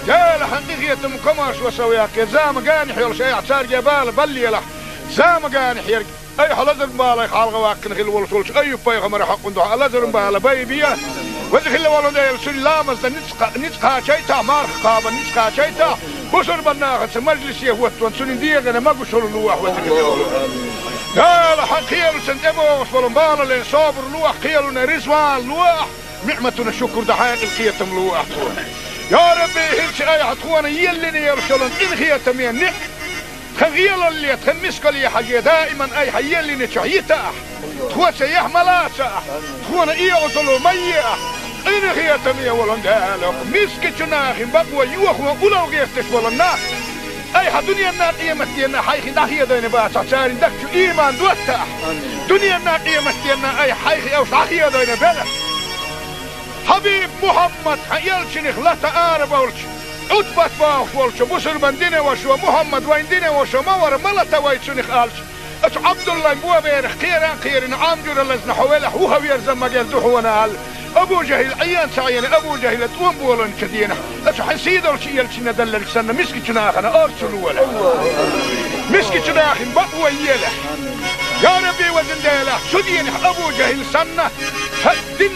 Дела, хьан къинхетам, комаршо сов яккхий, зама генахь йолуш айхьа цаьрга бала баллалахь. Зама генахь ерг айхьа лазаран балех хьалха ваккхина хилла волуш волчу Айюб-пайхамаран хьакъан дуьхьа лазаран бала байбе. Веза хилла волу Дела, цуьнан ламазна ницкъ, ницкъ кхачийтахь, марха кхабарна ницкъ кхачийтахь, бусурбаннахаца мажлисе хӀоттаван цуьнан дегӀана могушалла лолахь, веза хилла волу Дела. Хьан кхелашна тӀебогӀуш болу бала лен собар лолахь, кхелана реза вала лолахь, ниӀматана шукур дан хьекъал, кхетам лолахь тхуна. Я Рабби, хӀинца айхьа тхуна еллина йолуш йолу къинхетаме ниӀ тхан гӀелалле, тхан мискалле хьажий, даиман айхьа еллиначохь йитахь, тхоца яхь ма лацахь, тхуна оьгӀазло ма ехь. Къинхетаме волу Дела, мискачу нахана бакъо йохо улло гӀерташ болу нах айхьа дуьненна, къематденна хьайх дӀахедийна бацахь, церан дагчу ийман доттахь. Дуьненна, къематденна айхьа хьайх уьш дӀахедийна белахь. Хьабиб Мухьаммад, хьан элчанах лата арабевлча, Ӏутбат бохуш волчу бусурбан динан вашас: «Мухьаммад вайн динан ваша ма вара, ма лата вай цунах», — аьлча, оцу Ӏабдуллайн боберах кхеран а кхерина, Ӏам жуьра лазна хьо велахь, вуха верза магар ду хьуна аьлла, Абу ЖахӀил Ӏен ца Ӏийна, Абу ЖахӀила тӀом болийначу дийнахь, оцу хьан сийдолчу элчанна делларг санна, мискачу нахана орцу лолахь. Мискачу нахана бакъо елахь. Я Рабби, везан Дела, цу дийнахь Абу ЖахӀил санна, хьан дин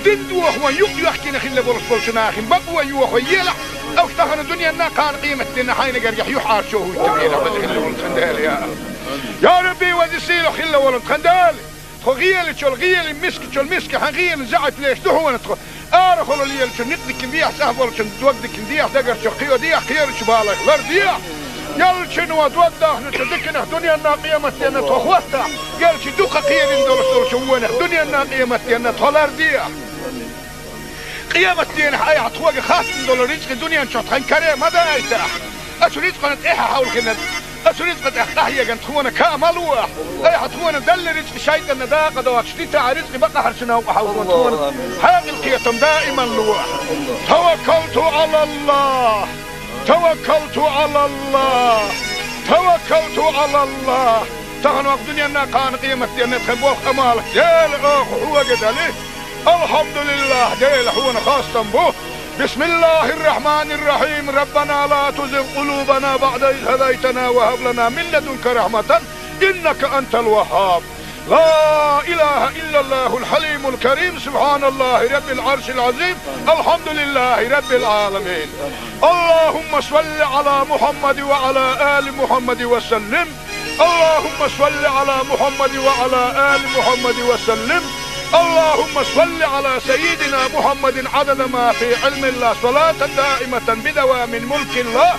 дин дохо юкъ йоьхкина хилла болуш болчу нахана бакъо йохо елахь, уьш тахана дуьненна, кхана къематденна хьайна гергахь юьхьӀаьржо хӀуттур елахь, веза хилла волу тхан Дела, я. Я Рабби, веза сийлахь хилла волу тхан Дела. Тхо гӀелачул гӀелин, мискачул миска хьан гӀелин заьӀап леш ду хьуна тхо. Арахула лелачун никъ дикина дехьа, цӀахь болчун дог дикина дехьа, дагарчух кхио дехьа, кхерачу балех лар дехьа. Элчано дог дахначу диканах дуьненна, къематденна тхо хӀоттахь, элча дукха кхерина долуш долчу вонах дуьненна, къематденна тхо лар дехьа. Къематдийнахь айхьа тхоьга хаттам долу рицкъа дуьнен чохь тхан каре ма дайтахь. Оцу рицкъана тӀаьхьа хьовлхина, оцу рицкъа тӀехь къахьегна тхуна каа ма лолахь. Айхьа тхуна делла рицкъа шайтӀанна дакъа доцуш дитахь, рицкъа бакъахьарчу новкъа хьовзо тхуна хьекъал, кхетам даиман лолахь. Таваккалту Ӏалаллах. Таваккалту Ӏалаллах! Таваккалту Ӏалаллах! Тахана ваха дуьненна, кхана къематденна тхан болх, Ӏамал, Дела, оха хьоьга дали. Алхьамдулиллах, Дела, хьуна хастам бу. بسم الله الرحمن الرحيم. ربنا لا تزغ قلوبنا بعد إذ هديتنا وهب لنا من لدنك رحمة إنك أنت الوهاب. لا إله إلا الله الحليم الكريم. سبحان الله رب العرش العظيم. الحمد لله رب العالمين. اللهم صل على محمد وعلى آل محمد وسلم. اللهم صل على محمد وعلى آل محمد وسلم. اللهم صل على سيدنا محمد عدد ما في علم الله، صلاة دائمة بدوام ملك الله.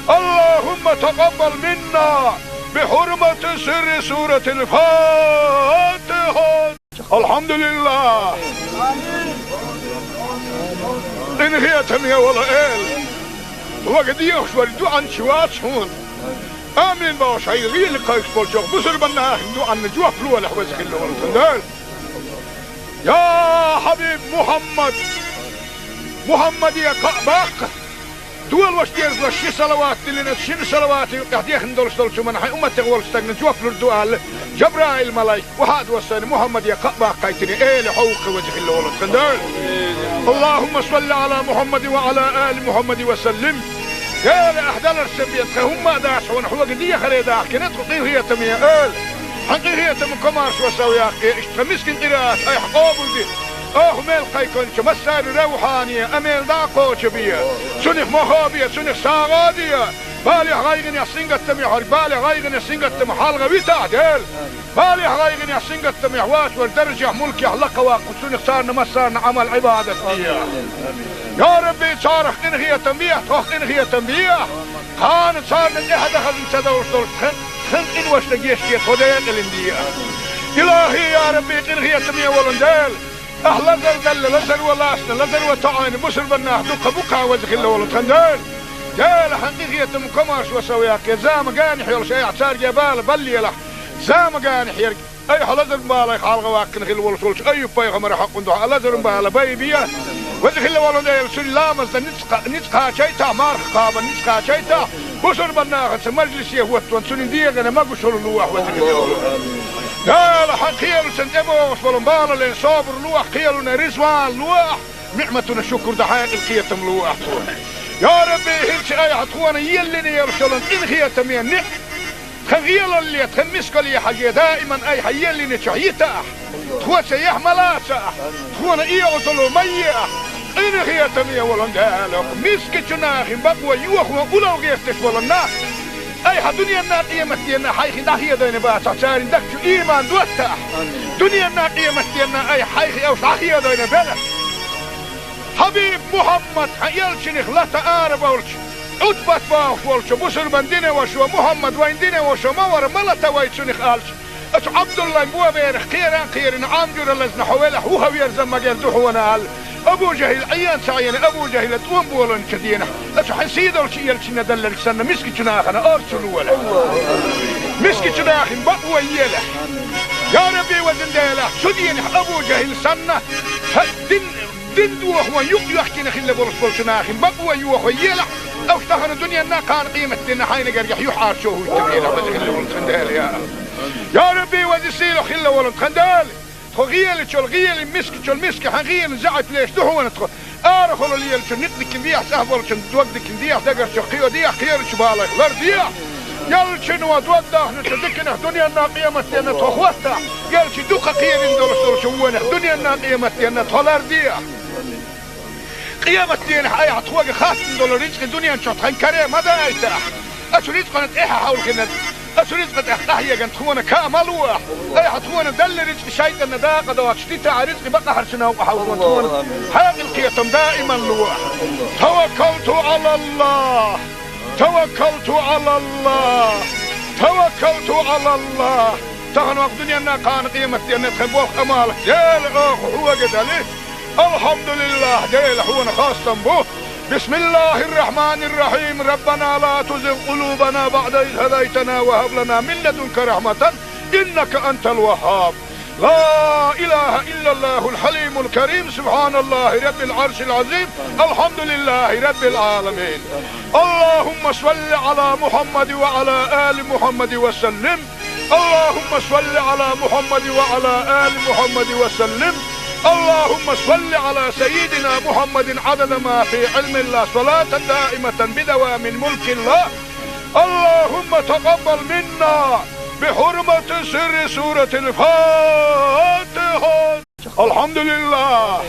اللهم تقبل منا بحرمة سر سورة الفاتحة. الحمد لله. Къинхетам я, вала эла. Вага дехаш вар дуӀанча вац хьона. Амин бохуш, хьайн гӀийла кхайкхаш болчох бусурбанна ахин дуӀанна жоп лолахь, веза хилла волу Дела. Я хьабиб Мухьаммад! Мухьаммаде кхаъ баккха! Дола ваша дерзалаш ши салават диллина, шина салавата юкъехь дехна долуш долчу хӀуманна хьайн умматех волчу стагна жоп лур ду аьлла, Жабраил-малайк, вахьа а доссийна, Мухьаммаде кхаъ баккхийтина, эла хьовха, веза хилла волу Дела. اللهم صل على محمد وعلى آل محمد وسلم. Эла, ахь даларш ца бен, тхан хӀумма а дац хьуна, хьоьга дехаре дахкина тхо, къинхетаме эла. Хьан къинхетам комаршо сов яккхий, иштта тхан мискин къираат айхьа къобалде. Оха мел кхайкхинчу массарна равхьане, амел дӀа а кхочу бе. Цунах мохо бе, цунах сагӀа а де. Балех, гӀайгӀанех, сингаттамех верг, балех, гӀайгӀанех, сингаттамах хьалха витахь, Дела. Балех, гӀайгӀанех, сингаттамех вац вара даржехь, мулкехь лакха ваккха, цунах царна массарна Ӏамал, Ӏибадат де. Я Рабби, царах къинхетам бехьа, тхох къинхетам бехьа. Кхана царна тӀаьхьа дан хазна ца довш долуш тхан, тхан къиношна гечде, тхо декъалина де. Илахи, я Рабби, къинхетаме волу Дела. Ахь лазар делла, лазар ван лаьцна, лазар ван тоӀийна бусурбаннах дукха бу-кх, веза хилла волу тхан Дела. Дела, хьан къинхетам комаршо сов яккхий, зама генахь йолуш айхьа цаьрга бала баллалахь. Зама генахь ерг айхьа лазаран балех хьалха ваккхина хилла волуш волчу Айюб-пайхамаран хьокъан дуьхьа лазаран бала байбе. Веза хилла волу Дела, цуьнан ламазна ницкъ кха-, ницкъ кхачийтахь, марха кхабарна ницкъ кхачийтахь, бусурбаннахаца мажлисе хӀоттаван цуьнан дегӀана могушалла лолахь, веза хилла волу Дела. Дела, хьан кхелаца тӀебогӀуш болу балале собар лолахь, кхелана резаван лолахь, ниӀматана шукур дан хьекъал, кхетам лолахь тхуна. Я Рабби, хӀинца айхьа тхуна еллина йолуш йолу къинхетаме ниӀ-, тхан гӀелалле, тхан мискалле хьажий, даиман айхьа еллинчохь йитахь, тхоца яхь ма лацахь, тхуна оьгӀазло ма ехь, къинхетаме волу Дела, мискачу нахана бакъо йохо улал гӀерташ болу нах айхьа дуьненна, къематденна хьайх дӀахедийна бацахь, церан дагчу иман доттахь. Дуьненна, къематденна айхьа хьайх уьш дӀахедийна белахь. Хьабиб Мухьаммад, хьан элчанах лата арабевлча, Ӏутбат бохуш волчу бусурбан динан вашо, Мухьаммад вайн динан вашо ма вара, ма лата вай цунах аьлча, оцу Ӏабдуллайн боберах кхеран а кхерина, Ӏам жуьра лазна хьо велахь, вуха верза магар ду хьуна аьлла, Абу ЖахӀил Ӏен ца Ӏийна, Абу ЖахӀила тӀом болийначу денахь, оцу хьан сийдолчу элчанна делларг санна, мискачу нахана орцу лолахь. Мискачу нахана бакъо елахь. Я Рабби, везан Дела, цу денахь Абу ЖахӀил санна, хьан дин Дин дохо юкъ йоьхкина хилла болуш болчу нахана бакъо йохо елахь, уьш тахана дуьненна, кхана къематденна хьайна гергахь юьхьӀаьржо хӀуьттабелахь, веза хилла волу тхан Дела, я. Я Рабби, веза сийлахь хилла волу тхан Дела, тхо гӀелачул гӀелин, мискачул миска хьан гӀелин заьӀап леш ду хьуна тхо. Арахула лелачу никъ дикина дехьа, цӀахь болчун дог дикина дехьа, дагарчу кхио дехьа, кхерачу балех лар дехьа. Ялчуьнан дог дахначу диканах дуьненна, къематденна тхо хӀоттахь, ялчу дукха кхерина долуш долчу вонах дуьненна, къематденна тхо лар дехьа. Къематденахь айхьа тхоьга хаттам долу рицкъа дуьнен чохь тхан каре ма дайтахь. Оцу рицкъана тӀаьхьа хьовлхина, оцу рицкъа тӀехь къахьеган тхуна каа ма лолахь. Айхьа тхуна делла рицкъа шайтӀанна дакъа доцуш дитахь, рицкъа бакъахьарчу новкъа хьовлхо тхуна хьекъал, кхетам даиман лолахь. Таваккалту Ӏалаллах! Таваккалту Ӏалаллах! Таваккалту Ӏалаллах! Тахана ваха дуьненна, кхана къематденна тхан болх, Ӏамал Дела, оха хьоьга дали. Алхьамдулиллах, Дела, хьуна хастам бу. بسم الله الرحمن الرحيم. ربنا لا تزغ قلوبنا بعد إذ هديتنا وهب لنا من لدنك رحمة إنك أنت الوهاب. لا إله إلا الله الحليم الكريم. سبحان الله رب العرش العظيم. الحمد لله رب العالمين. اللهم صل على محمد وعلى آل محمد وسلم. اللهم صل على محمد وعلى آل محمد وسلم. اللهم صل على سيدنا محمد عدد ما في علم الله، صلاة دائمة بدوام ملك الله. اللهم تقبل منا بحرمة سر سورة الفاتحة. الحمد لله.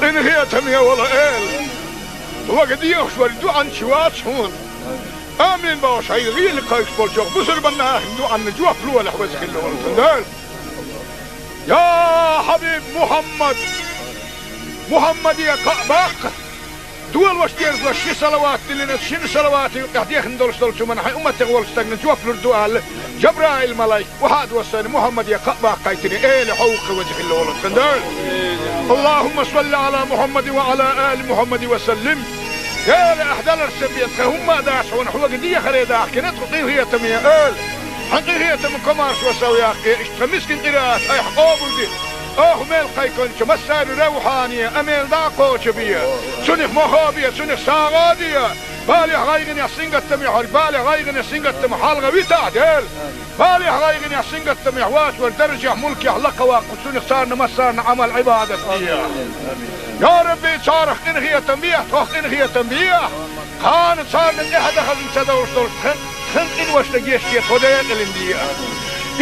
Къинхетаме, вала эла. Вага дехаш вара дуьхьанча вац хьуна. Амин бохуш, хьайн гӀийла кхайкхаш болчох бусурбанна ахин дуьхьанна жоп лолахь, веза хилла волу тхан Дела. Я хьабиб Мухьаммад! Мухьаммаде кхаъ баккха! Долош дезалаш ши салават диллина, шина салавата юкъехь дехна долуш долчу хӀуманна хьайн умматех волчу стагна жоп лур ду аьлла, Жабраил-малайк, вахьа а доссийна, Мухьаммаде кхаъ баккхийтина, эла хьо ву-кх веза хилла волу тхан Дела. Аллахумма салли Ӏала Мухьаммадин ва Ӏала али Мухьаммадин ва саллим. Эла, ахь даларш сан бен тхан хӀумма а дац хьуна, хьоьга дехаре дахкина тхо, къинхетаме эла. Хьан къинхетаман комаршо сов яккхий, иштта тхан мискин къираат айхьа къобалде. Оха мел кхайкхинчу массарна равхьане, амел дӀа а кхочу бе. Цунах мохо бе, цунах сагӀа а де. Балех, гӀайгӀанех, сингаттамех хьо, балех, гӀайгӀанех, сингаттамах хьалха витахь, Дела. Балех, гӀайгӀанех, сингаттамех вацар даржехь, мулкехь лакха ваккха, цунах царна массарна Ӏамал-Ӏибадат де. Я Рабби, царах къинхетам бехьа, тхох къинхетам бехьа. Кхана царна тӀаьхьа дан хазна ца довлуш долчу тхан, тхан къиношна гечде, тхо декъалина де.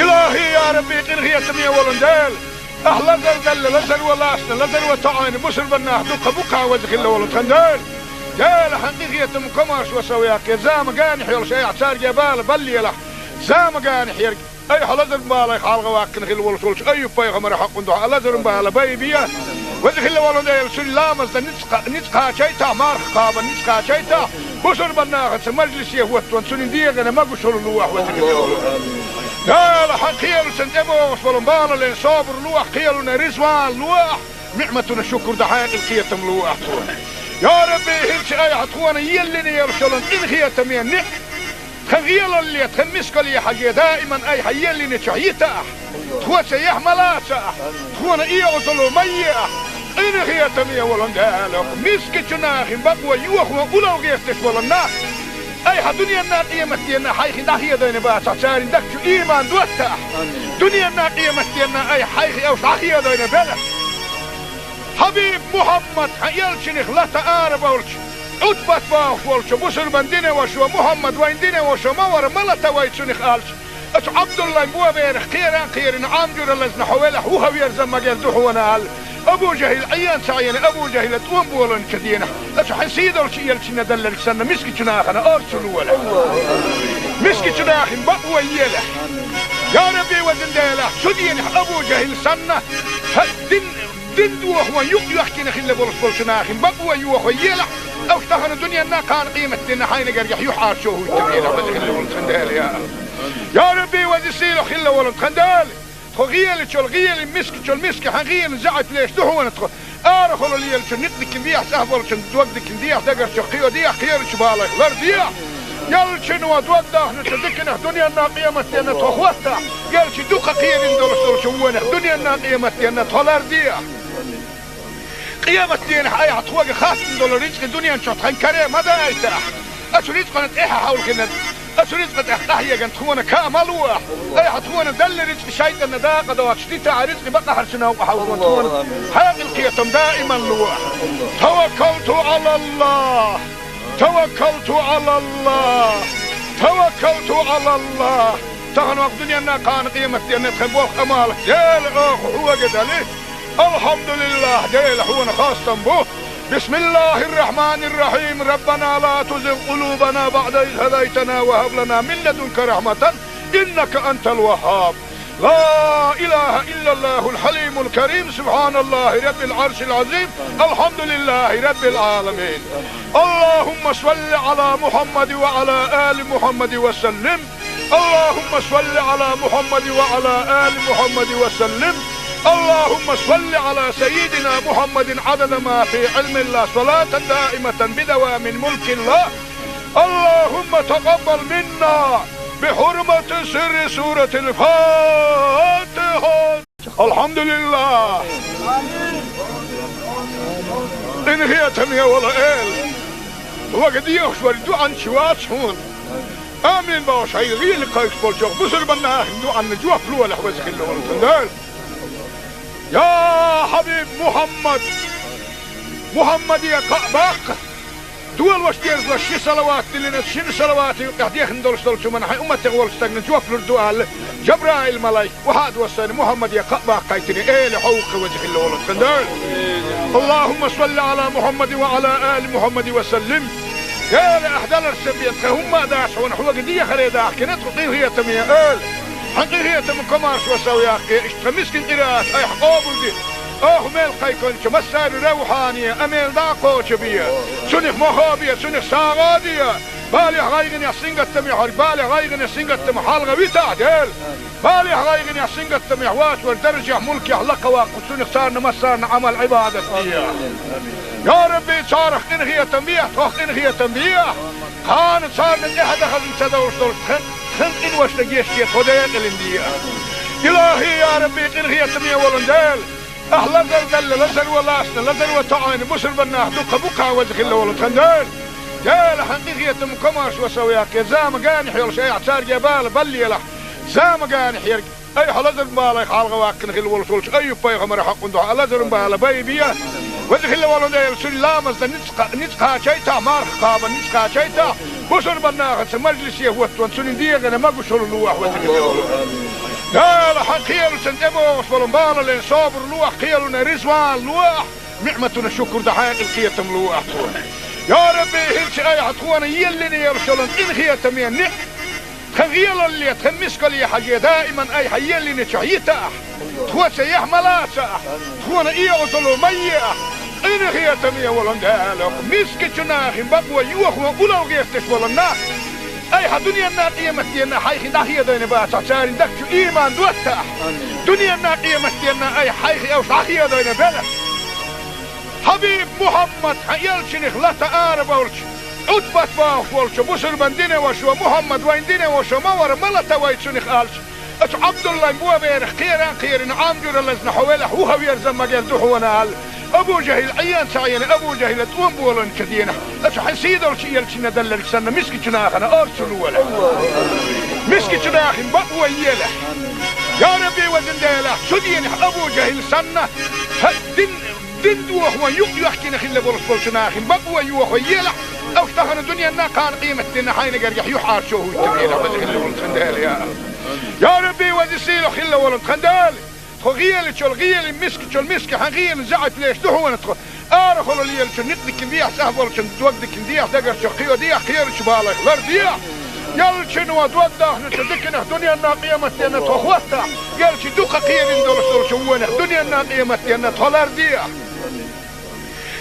Илахи, я Рабби, къинхетаме волу Дела. Ахь лазар делла, лазар ван лаьцна, лазар ван тоьӀна, бусурба нах дуккха бу-кх, веза хилла волу тхан Дела. Дела, хьан къинхетаман комаршо сов яккхий, зама генахь йолуш айхьа цаьрга бала баллалахь, зама генахь ерг. Айхьа лазаран балех хьалха ваккхина хилла волуш волчу Айюб-пайхамаран хьокъун дуьхьа лазаран бала байбе. Веза хилла волу Дела, цуьнан ламаз дан ницкъ, ницкъ кхачийтахь, марха кхаба ницкъ кхачийтахь, бусурба нахаца мажлисе хӀоттон цуьнан дегӀана могушалла лолахь, веза хилла волу Дела. Дела, хьан кхелашна тӀебогӀуш болу балален собар лолахь, кхелана реза ван лолахь, ниӀматана шукур дан хьекъал, кхетам лолахь тхуна. Я Рабби, хӀинца айхьа тхуна еллина йолуш йолу къинхетаме ниӀ тхан гӀелалле, тхан мискалле хьажий, даиман айхьа еллинчохь йитахь, тхоьца яхь ма лацахь, тхуна оьгӀазло ма ехь, къинхетаме волу Дела, мискачу нахана бакъо йохо уллохь гӀерташ болу нах айхьа дуьненна, къематденна хьайх дӀахедийна бацахь, церан дагчу ийман доттахь. Дуьненна, къематденна айхьа хьайх уьш дӀахедийна белахь. Хьабиб Мухьаммад, хьан элчанах лата арабевлча, Ӏутбат бохуш волчу бусурба динан вашас: Мухьаммад, вайн динан ваша ма вара, ма лата вай цунах, аьлча, оцу Ӏабдуллайн боберах кхеран а кхерина, Ӏам жуьра лазна хьо велахь, вуха верза магар ду хьуна, аьлла, Абу ЖахӀил Ӏен ца Ӏийна, Абу ЖахӀила тӀом болийначу дийнахь, оцу хьайн сийдолчу элчанна делларг санна, мискачу нахана орца лолахь. Мискачу нахана бакъо елахь. Я Рабби, везан Дела, цу дийнахь Абу ЖахӀил санна, хьан дин Дин дохо юкъ йоьхкина хилла болуш болчу нахана бакъо йохо елахь, уьш тахана дуьненна, кхана къематденна хьайна гергахь юьхьӀаьржо хӀуттабелахь, веза хилла волу тхан Дела, я Аллах. Я Рабби, веза сийлахь хилла волу тхан Дела, тхо гӀелачул гӀелин, мискачул миска хьан гӀелин заьӀап леш ду хьуна тхо. Арахула лелачун некъ дикина дехьа, цӀахь болчун дог дикина дехьа, дагарчух кхио дехьа, кхерачу балех лардехьа. Ялчуьнан дог дахначу диканах дуьненна, къематденна тхо хӀоттахь, ялчу дукха кхерина долуш долчу вонах дуьненна, къематденна тхо лардехьа. Къематденахь айхьа тхоьга хаттам долу рицкъа дуьнен чохь тхан каре ма дайтахь. Оцу рицкъана тӀаьхьа хьовлхина, оцу рицкъа тӀехь къахьегна тхуна ка ма лолахь. Айхьа тхуна делла рицкъа шайтӀанна дакъа доцуш дитахь, рицкъа бакъахьарчу новкъа хьовзо тхуна хьекъал, кхетам даиман лолахь. Таваккалту Ӏалаллах! Таваккалту Ӏалаллах! Таваккалту Ӏалаллах! Тахана ваха дуьненна, кхана къематденна тхан болх, Ӏамал, Дела, оха хьоьга дали. Алхьамдулиллах, Дела, хьуна хастам бу. Бисмиллахир-рахманир-рахим. Раббана ла тузигъ къулубана баъда из хӀадайтана ва хӀаб лана мин ладунка рахьматан, иннака антал ваххаб. لا إله إلا الله الحليم الكريم، سبحان الله رب العرش العظيم، الحمد لله رب العالمين. اللهم صل على محمد وعلى آل محمد وسلم. اللهم صل على محمد وعلى آل محمد وسلم. اللهم صل على سيدنا محمد عدد ما في علم الله، صلاة دائمة بدوام ملك الله. اللهم تقبل منا بحرمة سر سورة الفاتحة. Алхьамдулиллах! Къинхетаме волу Эла! Вага дехаш вара дуьхьанча вац хьуна. Амин бохуш, хьайн гӀийла кхайкхаш болчух бусурба нахана дуьхьанна жоп лолахь, веза хилла волу тхан Дела. Я хьабиб Мухьаммад! Мухьаммаде кхаъ баккха! Долош дезалаш ши салават диллина, шина салавата юкъехь дехна долуш долчу хӀуманна хьайн умматех волчу стагна жоп лур ду аьлла, Жабраил-малайк, вахьа а доссийна, Мухьаммаде кхаъ баккхийтина, эла хьо ву-кх веза хилла волу тхан Дела. Аллахумма салли Ӏала Мухьаммадин ва Ӏала али Мухьаммадин ва саллим. Эла, ахь даларш сан бен тхан хӀумма а дац хьуна, хьоьга дехаре дахкина тхо, къинхетаме Эла. Хьан къинхетам, комаршо сов яккхе, иштта тхан мискин къираат айхьа къобалде. Оха мел кхайкхинча массари равхьане а мел дӀа а кхочабе. Цунах мохо бе, цунах сагӀа а де. Балехь, гӀайгӀанехь, сингаттамехь верг, балехь, гӀайгӀанехь, сингаттамах хьалха витахь, Дела. Балехь, гӀайгӀанехь, сингаттамехь воацар даржехь, мулкехь лакха ваккха, цунах царна массарна Ӏамал-Ӏибадат де. Я Рабби, царах къинхетам бехьа, тхох къинхетам бехьа. Кхана царна тӀехьа дахаза ца довш долчу тхан, тхан къиношна гечде тхо декъалина де. Илахи, я Рабби, къинхетаме волу Дела. Ахь лазар далла, лазар ван лаьцна, лазар ван тоьӀна, бусурбан нах дукха бу-кх, веза хилла волу тхан Дела. Дела, хьан къинхетам, комаршо сов яккхе, зама генахь йолуш айхьа цаьрга бала баллалахь. Зама генахь ерг, айхьа лазаран балех хьалха ваккхина хилла волуш волчу Айюб-пайхамаран хьакъан дуьхьа лазаран бала байбе. Веза хилла волу Дела, цуьнан ламазна ницкъ кха-, ницкъ кхачийтахь, марха кхабарна ницкъ кхачийтахь, бусурбан нахаца мажлисе хӀоттаван цуьнан дегӀана могушалла лохьа, веза хилла волу. Дела, хьан кхелашна тӀебогӀуш болу балале собар лохьа, кхелана резаван лохьа, ниӀматана шукур дан хьекъал, кхетам лохьа тхуна. Я Рабби, хӀинца айхьа тхуна еллина йолуш йолу къинхетаме ниӀ тхан гӀелалле, тхан мискалле хьажий, даиман айхьа еллинчохь йитахь, тхоца яхь ма лацахь, тхуна оьгӀазло ма ехь. Къинхетаме волу Дела, мискачу нахана бакъо йохо улал гӀерташ болу нах, айхьа дуьненна, къематденна хьайх дӀахедийна бацахь, церан дагчу ийман доттахь. Дуьненна, къематденна айхьа хьайх уьш дӀахедийна белахь. Хьабиб Мухьаммад, хьан элчанах лата арабевлча, Ӏутбат бохуш волчо, бусурбан динан вашо, Мухьаммад вайн динан вашо ма вара, ма лата вай цунах аьлча, оцу Ӏабдуллайн боберах кхера а кхерина, Ӏам жуьра лазна хьо велахь, вухаверза ма герза ду хьуна аьлла. Абу ЖахӀил Ӏийна ца Ӏийна, Абу ЖахӀила тӀом болийначу дийнахь, оцу хьан сийдолчу элчанна делларг санна, мискачу нахана орца лолахь. Мискачу нахана бакъо елахь. Я Рабби, везан Дела, цу дийнахь Абу ЖахӀил санна, хьан дин Дин дохо юкъ йоьхкина хилла болуш болчу нахана бакъо йохо елахь, уьш тахана дуьненна, кхана къематденна хьайна гергахь юьхьӀаьржо хӀуттур елахь, веза хилла волу тхан Дела, я. Я Рабби, веза сийлахь хилла волу тхан Дела, тхо гӀелачул гӀеле, мискачул миска хьан гӀелан заьӀап леш ду хьуна тхо. Арахула лелачун никъ дикина дехьа, цӀахь болчун дог дикина дехьа, дагарчух кхио дехьа, кхерачу балех лар дехьа. Ялчуьнан дог дахначу диканах дуьненна, къематденна тхо хӀоттахь, ялчу дукха кхерина долуш долчу вонах дуьненна, къематденна тхо лар дехьа.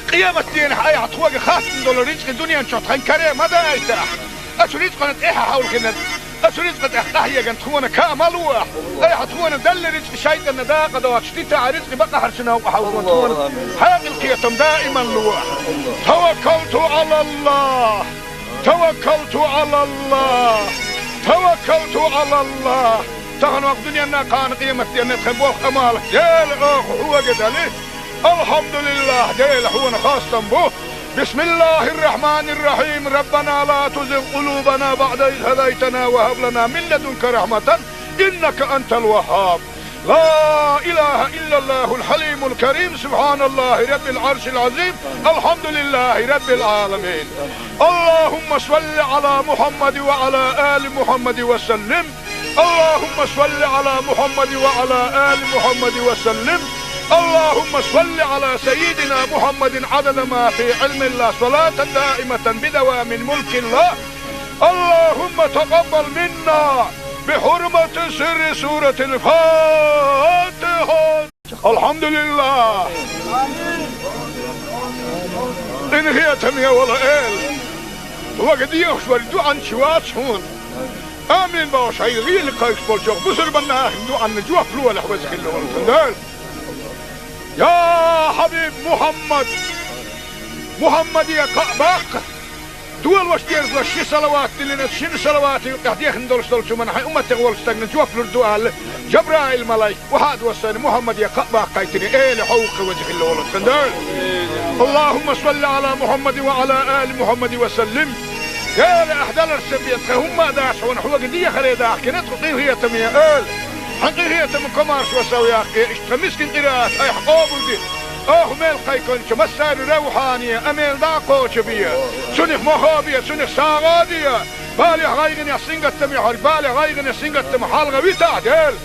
Къематденахь айхьа тхоьга хаттам долу рицкъи дуьнен чохь тхан каре ма дайтахь. Оцу рицкъана тӀаьхьа хьовлхина, оцу рицкъа тӀехь къахьегна тхуна каа ма лохь. Айхьа тхуна делла рицкъи шайтӀанна дакъа доцуш дитахь, рицкъи бакъахьарчу новкъа хьовлхо тхуна хьекъал, кхетам даиман лохь. Таваккалту Ӏалаллахь! Таваккалту Ӏалаллахь! Таваккалту Ӏалаллахь! Тахана ваккха дуьненна, кхана къематденна тхан болх, Ӏамал Дела оха хьоьга дали. Алхьамдулиллахь, Дела, хьуна хастам бу. بسم الله الرحمن الرحيم. ربنا لا تزغ قلوبنا بعد إذ هديتنا وهب لنا من لدنك رحمة إنك أنت الوهاب. لا إله إلا الله الحليم الكريم. سبحان الله رب العرش العظيم. الحمد لله رب العالمين. اللهم صل على محمد وعلى آل محمد وسلم. اللهم صل على محمد وعلى آل محمد وسلم. اللهم صل على سيدنا محمد عدد ما في علم الله، صلاة دائمة بدوام ملك الله. اللهم تقبل منا بحرمة سر سورة الفاتحة. Алхьамдулиллах! Къинхетаме волу Эла, хьоьга дехаш верг дуьхьанча вац хьуна. Амин бохуш, хьайн гӀийла кхайкхаш болчу бусурбан нахана дуьхьанна жоп лолахь, веза хилла волу тхан Дела. Я Хьабиб Мухьаммад! Мухьаммаде кхаъ баккха! Долуш дерзош ши салават диллина, шина салавата юкъахь дехна долуш долчу хӀуманна хьайн умматех волчу стагана жоп лур ду аьлла, Жабраил-малайк охьа а доссийна, Мухьаммаде кхаъ баккхийтина, Эла хьовха, веза хилла волу тхан Дела. اللهم صل على محمد وعلى آل محمد وسلم. Дела, ахь даларца бен тхан хӀумма а дац хьуна, хьоьга дехаре дахкина тхо, къинхетаме Эла. Хьан къинхетам, комаршо сов яккхе, иштта тхан мискин къираат айхьа къобалде. Оха мел кхайкхинчу массари равхьане а мел дӀа а кхочабе. Цунах мохо бе, цунах сагӀа а де. Балехь, гӀайгӀанехь, сингаттамехь верг, балехь, гӀайгӀанехь, сингаттамах хьалха витахь, Дела.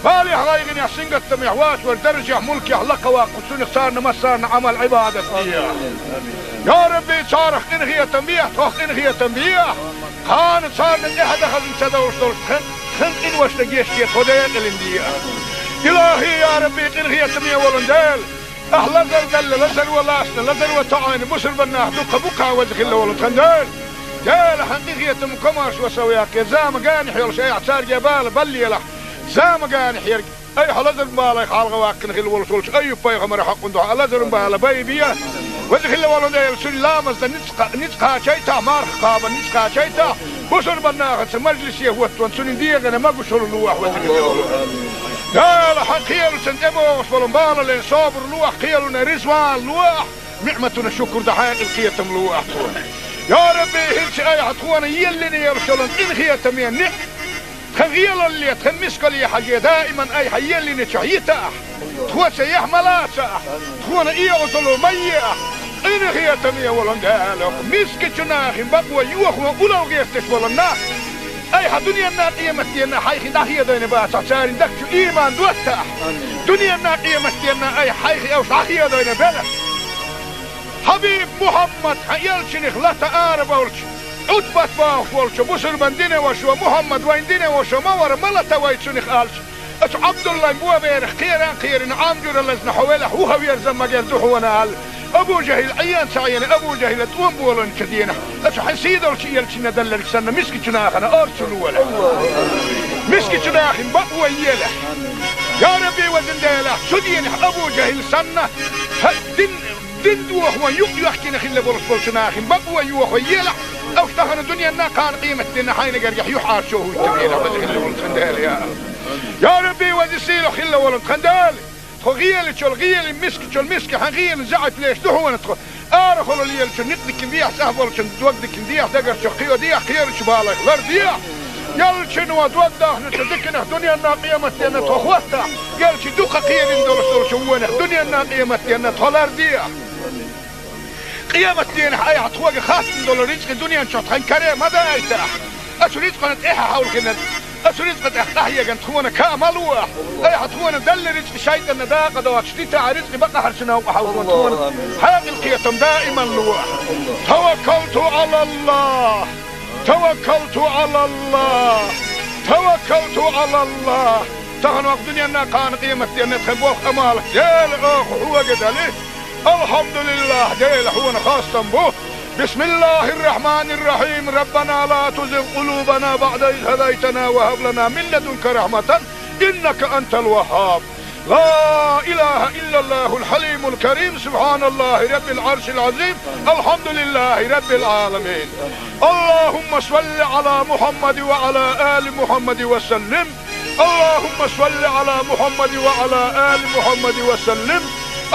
Балехь, гӀайгӀанехь, сингаттамехь воцург даржехь, мулкехь лакха ваккха, цунах царна массарна Ӏамал-Ӏибадат де. Я Рабби, царах къинхетам бехьа, тхох къинхетам бехьа. Кхана царна тӀехьа дахаза ца довш долуш тхан Тхан къиношта гечде тхо декъалин де. Илахи, я Рабби, къинхетаме волун Дела, ахь лазар далла, лазар валасна, лазар ва тоӀайна бусурбаннах дукха букха ваза хилла волу тхан Дела. Дела, хьан къинхетам комарш ва сов яккхе, замагани хьелаш айхьа царге бала баллелахь, замагани хьерг. Айхьа лазар балай халгӀа ваккхина хилла волуш волчу Айюб-пайхамара хьакъун дуьхьа лазарун бала бай бе. Веза хилла волу Дела, цуьнан ламазна ницкъ-, ницкъ кхачайтахь, марха кхабан ницкъ кхачайтахь, бусурбан нахаца мажлисе хӀоттон, цуьнан дегӀана магушалла луахь, веза хилла волу Дела. Хьан кхелучун тӀебогӀуш болу балален собар луахь, кхелуна ризван луахь, ниӀматуна шукур дан хьекъал кхетам луахь тхуна. Я Рабби, хӀинца айхьа тхуна еллина елла шолан къинхетаме ниӀ Тхан гӀелалле, тхан мискалле хьажий, даиман айхьа еллинчохь йитахь, тхо ца яхь ма лацахь, тхуна эгӀазалла ма ехь, къинхетаме волун Дела, мискачу нахин бакъо йохо улал гӀерташ болу нах, айхьа дуьненна къематденна хьайхи дӀахедойна бацахь, царин дагчу иман доттахь, дуьненна къематденна айхьа хьайхи уьш дӀахедойна белахь. Хьабиб Мухьаммад, хьан элчанах лата ара болчу, Ӏутбат бохуш волчу бусурбан динан вашо, Мухьаммад вайн динан вашо ма вара, ма лата вай цунах аьлча, оцу Ӏабдуллайн боберах кхеран кхерина, Ӏамжура лазна хьо велахь, вуха верзан магар ду хьуна аьлла, Абу ЖахӀил Ӏен ца Ӏена, Абу ЖахӀила тӀом боланчу денахь, оцу хьан сийдолчу элчанна далларг санна, мискачу нахана орцу лолахь. Мискачу нахин бакъо елахь. Я Рабби, везан Дела, цу денахь Абу ЖахӀил санна, хьан дин Дин дохо юкъ йоьхкина хилла болуш болчу нахин бакъо йохо елахь, уьш тахана дуьненна кхана къематденна хьайна гергахь юьхьӀаьржо хӀуттабелахь, веза хилла волу тхан Дела, я. Я Рабби, веза сийлахь хилла волу тхан Дела, тхо гӀелачул гӀели, мискачул миска, хьан гӀелин заьӀап леш ду хьуна тхо. Арахула лелачу никъ дикин дехьа, цӀахь болчун дог дикин дехьа, дагарчу кхио дехьа, кхерачу балайх лар дехьа. Ялчуьнан дог дахначу диканах дуьненна къематденна тхо хӀоттахь, ялчи дукха кхерина долуш долчу вонах дуьненна къематденна тхо лардехьа. Къематденахь айхьа тхоьга хаттам долу рицкъи дуьнен чохь тхан каре ма дайтахь. Оцу рицкъана тӀаьхьа хьовлхина, оцу рицкъа тӀехь къахьеган тхуна ка ма луахь. Айхьа тхуна далла рицкъи шайтӀанна дакъа доцуш дитахь, рицкъи бакъахьарчу новкъа хьовлхо тхуна хьекъал кхетам даиман луахь. Таваккалту Ӏалаллах. Таваккалту Ӏалаллах! Таваккалту Ӏалаллах! Тахана ваха дуьненна кхана къематденна тхан болх Ӏамал Дела оха хьоьга дали. Алхьамдулиллах, Дела хьуна хастам бу. Бисмиллахир-рахманир-рахим. Раббана ла тузигъ къулубана баъда из хӀадайтана ва хӀаб лана мин ладунка рахматан иннака антал ваххаб. لا إله إلا الله الحليم الكريم، سبحان الله رب العرش العظيم، الحمد لله رب العالمين. اللهم صل على محمد وعلى آل محمد وسلم. اللهم صل على محمد وعلى آل محمد وسلم.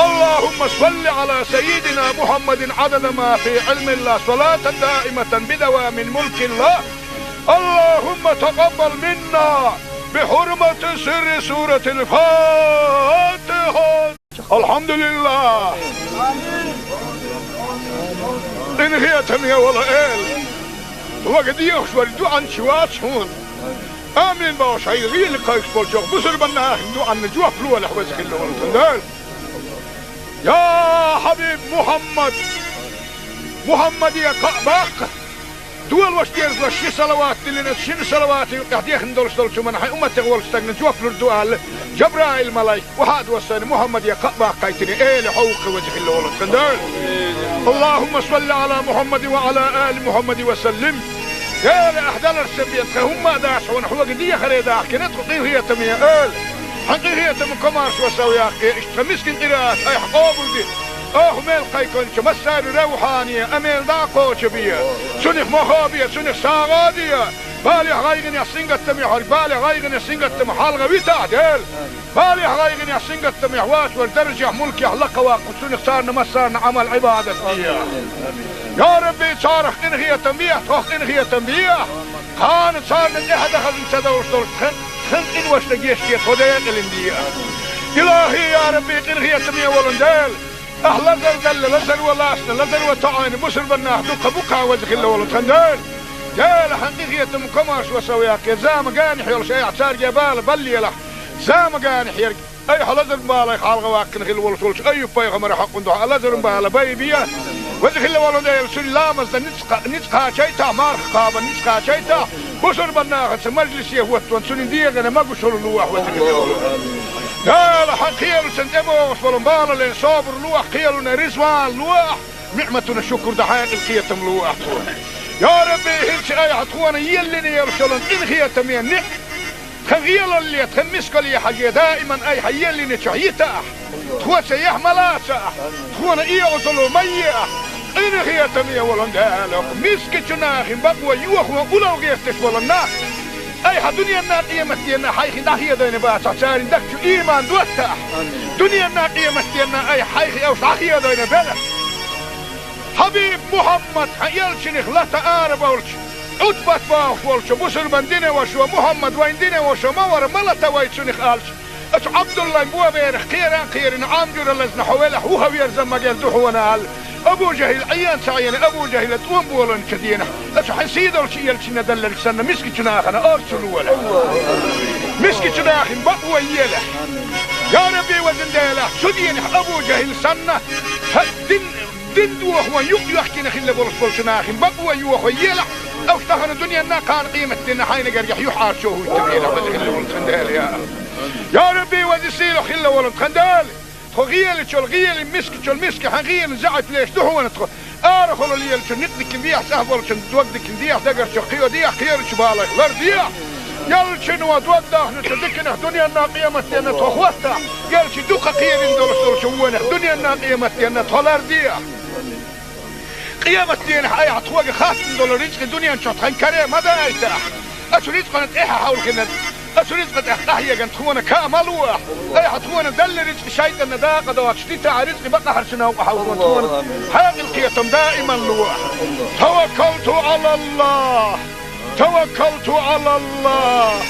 اللهم صل على سيدنا محمد عدد ما في علم الله، صلاة دائمة بدوام ملك الله. اللهم تقبل منا بحرمة سر سورة الفاتحة. الحمد لله. Къинхетаме волу Эла, вага дехаш вара дуьхьанча вац хьуна. Амин бохуш хьайга гӀийла кхайкхаш болчохь бусурбан нахана дуьхьанна жоп лолахь, веза хилла волу тхан Дела. Я хьабиб Мухьаммад! Мухьаммаде кхаъ баккха! Долош дерзалаш ши салават диллина, шина салавата юкъехь дехна долуш долчу хӀуманна хьайн умматех волчу стагна жоп лур ду аьлла, Жабраил-малайк, вахьа а доссайна, Мухьаммаде кхаъ баккхийтина, Эла хьо ву-кх, веза хилла волу тхан Дела. اللهم صل على محمد وعلى آل محمد وسلم. Эла, ахь даларсан бен тхан хӀумма а дац хьуна, хьоьга дехаре дахкина тхо, къинхетаме Эла. Хьан къинхетам комарш ва сов яккхе, иштта тхан мискин къираат айхьа къобалде. Оха мел кхайкхинчу массаьрна равхьане, а мел дӀа а кхочу бе. Цунах мохо а бе, цунах сагӀа а де. Балехь, гӀайгӀанехь, сингаттамехь верг, балех, гӀайгӀанех, сингаттамах хьалха витахь, Дела. Балехь, гӀайгӀанехь, сингаттамехь воцуш верг даржехь, мулкехь лакха ваккха, цунах царна массарна Ӏамал-Ӏибадат де. Я Рабби, царах къинхетам бехьа, тхох къинхетам бехьа. Кхана царна тӀаьхьа дан хазна ца довш долуш тхан, тхан къиношна гечде тхо декъалин де. Илахи, я Рабби, къинхетаме волун Дела, ахь лазар далла, лазар ва ласна, лазар ва тоӀайна бусурбан нах дукха бу-кх, веза хилла волу тхан Дела. Дела, хьан къинхетам комарш ва сов яккхе, замагани хьелаш айхьа царге бала баллелахь, замагани хьерг. Айхьа лазар балай халгӀа ваккхина хилла волуш волчу Айюб-пайхамара хьакъун дуьхьа лазарун бала бай бе. Веза хилла волу Дела, цуьнан ламазна ницкъ-, ницкъ кхачийтахь, марха кхаба ницкъ кхачийтахь, бусурба нахаца мажлисе хӀоттон цуьнан дегӀана могушалла лолахь, веза хилла волу. Дела, хьан кхелашна тӀебогӀуш болу балален собар лолахь, кхелана резаван лолахь, ниӀматана шукур дан хьекъал, кхетам лолахь тхуна. Я Рабби, хӀинца айхьа тхуна еллина йолуш йолу къинхетаме ниӀ-, тхан гӀелалле, тхан мискалле хьажий, даиман айхьа еллинчохь йитахь, тхо цаьхьа ма лацахь, тхуна и Ӏузало ма ехь, къинхетаме волу Дела, мискачу нахана бакъо йохо уллохь гӀерташ болу нах, айхьа дуьненна, къематденна хьайх дӀахедийна бацахь, церан дагчу ийман доттахь, дуьненна, къематденна айхьа хьайх уьш дӀахедийна белахь. Хьабиб Мухьаммад, хьан элчанах лата арабевлча, Ӏутбат бохуш волчу бусурбан динан вашас: «Мухьаммад вайн динан ваша ма вара, ма лата вай цунах», — аьлча, оцу Ӏабдуллайн боберах кхеран кхерина, Ӏам жуьра лазна хьо велахь, вухаверза магар ду хьуна аьлла, Абу ЖахӀил Ӏен ца Ӏена, Абу ЖахӀила тӀом болийначу дийнахь, оцу хьан сийдолчу элчанна делларг санна, мискачу нахана орцу лолахь. Мискачу нахана бакъо елахь. Я Рабби, везан Дела, цу дийнахь Абу ЖахӀил санна, хьан дин Дин дохо юкъ йоьхкина хилла болуш болчу нахана бакъо йохо елахь, уьш тахана дуьненна, кхана къематденна хьайна гергахь юьхьӀаьржо хӀуттабелахь, веза хилла волу тхан Дела, я. Я Рабби, веза сийлахь хилла волу тхан Дела, тхо гӀелачул гӀелин, мискачул миска хьан гӀелин заьӀап леш ду хьуна тхо. Арахула лелачу никъ дикина дехьа, цӀахь болчун дог дикина дехьа, дагарчу кхио дехьа, кхерачу балайх лардехьа. Ялчуьнан дог дахначу диканах дуьненна, къематденна тхо хӀоттахь, ялчу дукха кхерина долуш долчу вонах дуьненна, къематденна тхо лардехьа. Къематденахь айхьа тхоьга хаттам долу рицкъа дуьнен чохь тхан каре ма дайтахь. Оцу рицкъана тӀаьхьа хьовлхина, оцу рицкъа тӀехь къахьегна тхуна ка ма лолахь. Айхьа тхуна делла рицкъа шайтӀанна дакъа доцуш дитахь, рицкъа бакъахьарчу новкъа хьовзо тхуна хьекъал, кхетам даиман лолахь. Таваккалту Ӏалаллах! Таваккалту Ӏалаллах!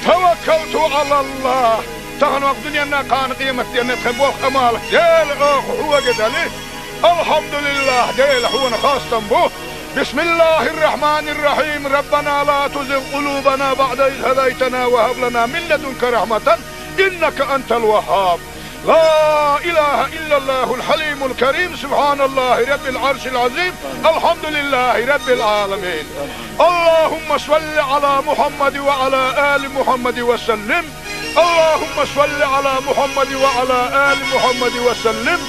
Таваккалту Ӏалаллах! Тахана ваха дуьненна, кхана къематденна тхан болх, Ӏамал, Дела, оха хьоьга дели. Алхьамдулиллах, Дела, хьуна хастам бу. Бисмиллахир-рахманир-рахим. Раббана ла тузигъ къулубана баъда из хӀадайтана ва хӀаб лана мин ладунка рахьматан, иннака антал ваххаб. لا إله إلا الله الحليم الكريم، سبحان الله رب العرش العظيم، الحمد لله رب العالمين. اللهم صل على محمد وعلى آل محمد وسلم. اللهم صل على محمد وعلى آل محمد وسلم.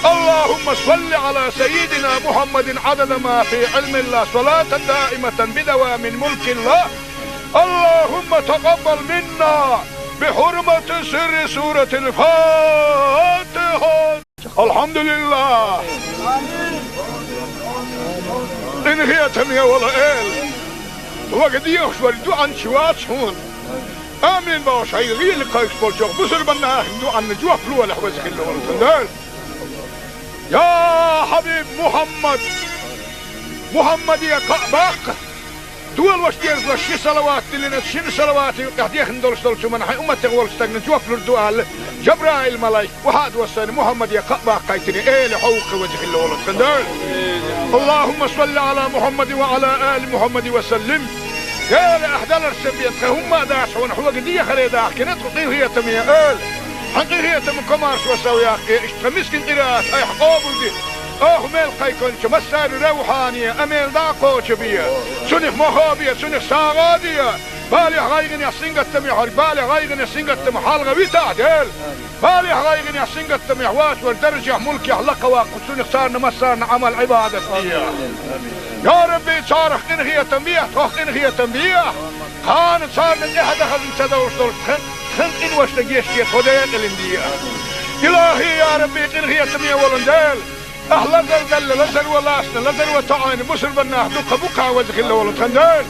اللهم صل على سيدنا محمد عدد ما في علم الله، صلاة دائمة بدوام ملك الله. اللهم تقبل منا بحرمة سر سورة الفاتحة. Алхьамдулиллах! Къинхетаме волу Эла, вага дехаш вара дуьхьанча вац хьуна. Амин бохуш, хьайн гӀийла кхайкхаш болчохь бусурбан нахана дуьхьанна жоп лолахь, веза хилла волу тхан Дела. Я Хьабиб Мухьаммад! Мухьаммаде кхаъ баккха! Долош дезло ши салават диллина, шина салаватан юкъехь дехна долуш долчу хӀуманна хьайн умматех волчу стагна жоп лур ду аьлла, Жабраил-малайк охьа а доссийна, Мухьаммаде кхаъ баккхийтина, Эла, хьо ву-кх, веза хилла волу тхан Дела. Аллахумма салли Ӏала Мухьаммадин ва Ӏала али Мухьаммадин ва саллим. Эла, ахь даларца бен тхан хӀумма а дац хьуна, хьоьга дехаре дахкина тхо, къинхетаме Эла. Хьан къинхетаман комаршо сов яккхий, иштта тхан мискин къираат айхьа къобалде. Оха мел кхайкхинчу массарна равхьане, амел дӀа а кхочу бе. Цунах мохо бе, цунах сагӀа а де. Балехь, гӀайгӀанехь, сингаттамехь верг балех, гӀайгӀанех, сингаттамах хьалха витахь, Дела. Балехь, гӀайгӀанехь, сингаттамехь воцург даржехь, мулкехь лакха ваккха, цунах царна массарна Ӏамал, Ӏибадат де. Я Рабби, царах къинхетам бехьа, тхох къинхетам бехьа. Кхана царна тӀаьхьа дан хазна ца довш долчу тхан, тхан къиношна гечде, тхо декъалина де. Илахи, я Рабби, къинхетаме волу Дела! Ахь лазар делла, лазаро лаьцна, лазаро тоьӀна бусурбан нах дуккха бу-кх, веза хилла волу тхан Дела.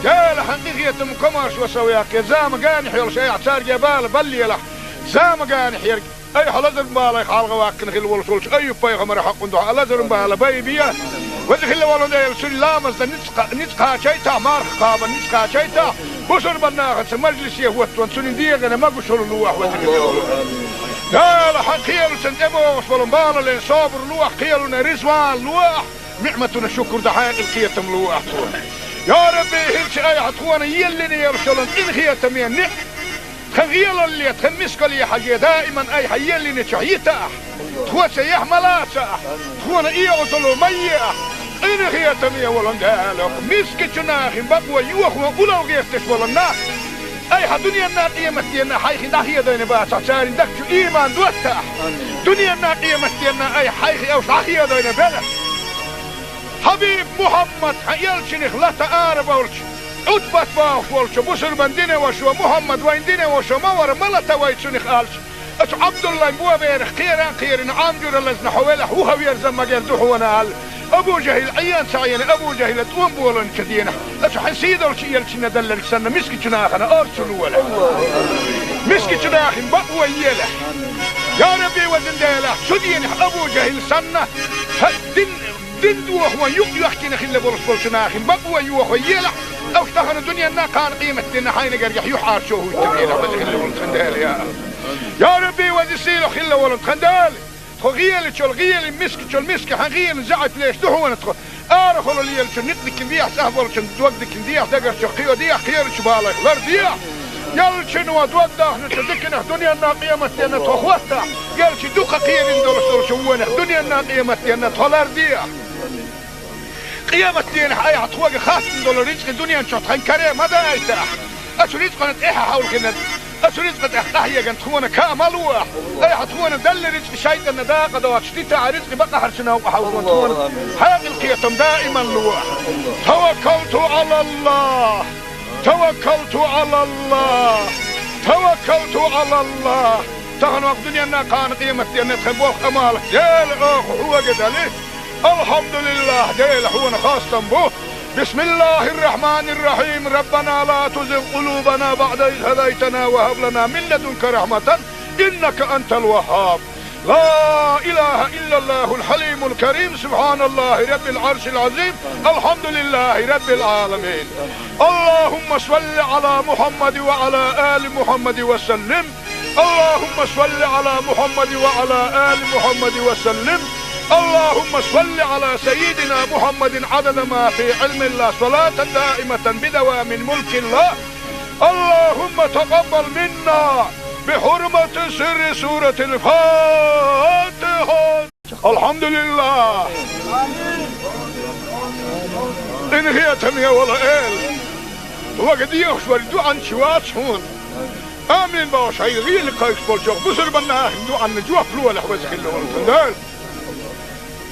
Дела, хьан къинхетаман комаршо сов яккхий, зама генахь йолуш айхьа цаьрга бала баллалахь. Зама генахь ерг айхьа лазаран балех хьалха ваккхина хилла волуш волчу Айюб-пайхамаран хьокъан дуьхьа лазаран бала байбе. Веза хилла волу Дела, цуьнан ламазна ницкъ кха-, ницкъ кхачийтахь, марха кхаба ницкъ кхачийтахь, бусурбан нахаца мажлисе хӀоттон цуьнан дегӀана могушалла лолахь, веза хилла волу. Дела, хьан кхелашна тӀебогӀуш болу балален собар лолахь, кхелана резаван лолахь, ниӀматана шукур дан хьекъал, кхетам лолахь тхуна. Я Рабби, хӀинца айхьа тхуна еллина йолуш йолу къинхетаме ниӀ-, тхан гӀелалле, тхан мискалле хьажий, даиман айхьа еллинчохь йитахь, Тхо цаӀ яхь ма лаца ахь, тхона оьгӀазло ма е ахь. Къинхетаме волу Дела, мискачу нахана бакъо йохо уллохь гӀерташ волу нах, айхьа дуьненна, къематденна хьайх дӀахедийна бацахь, церан дагчу иман доттахь. Дуьненна, къематденна айхьа хьайх уьш дӀахедийна белахь. Хьабиб Мухьаммад, хьан элчанах лата ара волчу, Ӏутбат бохуш волчу бусурбан динан вашо, Мухьаммад вайн динан вашо ма вара, ма лата вай цунах аьлча, оцу Ӏабдуллайн боберах кхеран а кхерина, Ӏам жуьра лазна хьо велахь, вухаверза магар ду хьуна аьлла, Абу ЖахӀил Ӏен ца Ӏийна, Абу ЖахӀила тӀом боланчу денахь, оцу хьан сийдолчу элчанна делларг санна, мискачу нахана орцу лолахь. Мискачу нахана бакъо елахь. Я Рабби, везан Дела, цу денахь Абу ЖахӀил санна, хьан дин Дин дохо юкъ йоьхкина хилла болуш болчу нахана бакъо йохо елахь, уьш тахана дуьненна, кхана къематденна хьайна гергахь юьхьӀаьржо хӀуттур елахь, веза хилла волу тхан Дела, я АллахӀ. Я Рабби, веза сийлахь хилла волу тхан Дела. Тхо гӀелачул гӀели, мискачул миска хьан гӀелина заьӀап леш ду хьуна тхо. Арахула лелачу никъ дикина дехьа, цӀахь болчун дог дикина дехьа, дагарчу кхио дехьа, кхерачу балайх лар дехьа. Ялчун ва дог дахначу диканах дуьненна, къематденна тхо хӀоттахь. Ялчи дукха кхерина долуш долчу вонах дуьненна, къематденна тхо лар дехьа. Къематденахь айхьа тхоьга хаттам долу рицкъи дуьнен чохь тхан каре ма дайтахь. Оцу рицкъана тӀаьхьа хьовлхина, оцу рицкъа тӀехь къахьеган тхуна каа ма лохь. Айхьа тхуна делла рицкъи шайтӀанна дакъа доцуш дитахь, рицкъи бакъахьарчу новкъа хьовлхина тхуна хьекъал, кхетам даиман лохь. Таваккалту Ӏалаллахь. Таваккалту Ӏалаллахь! Таваккалту Ӏалаллахь! Тахана ваха дуьненна, кхана къематденна тхан болх, Ӏамал, Дела, оха хьоьга дали. Алхьамдулиллахь, Дела, хьуна хастам бу. Бисмиллахьир-рахьманир-рахьим. Раббана ла тузигъ къулубана баӀда из хӀадайтана ва хӀаб лана мин ладунка рахьматан, иннака антал ваххаб. لا إله إلا الله الحليم الكريم، سبحان الله رب العرش العظيم، الحمد لله رب العالمين. اللهم صل على محمد وعلى آل محمد وسلم. اللهم صل على محمد وعلى آل محمد وسلم. اللهم صل على سيدنا محمد عدد ما في علم الله، صلاة دائمة بدوام ملك الله. اللهم تقبل منا بحرمة سر سورة الفاتحة. الحمد لله. Къинхетаме волу Эла, вага дехаш вара дуьхьанча вац хьуна. Амин бохуш, хьайн гӀийла кхайкхаш болчохь бусурбан нахана дуьхьанна жоп лолахь, веза хилла волу тхан Дела.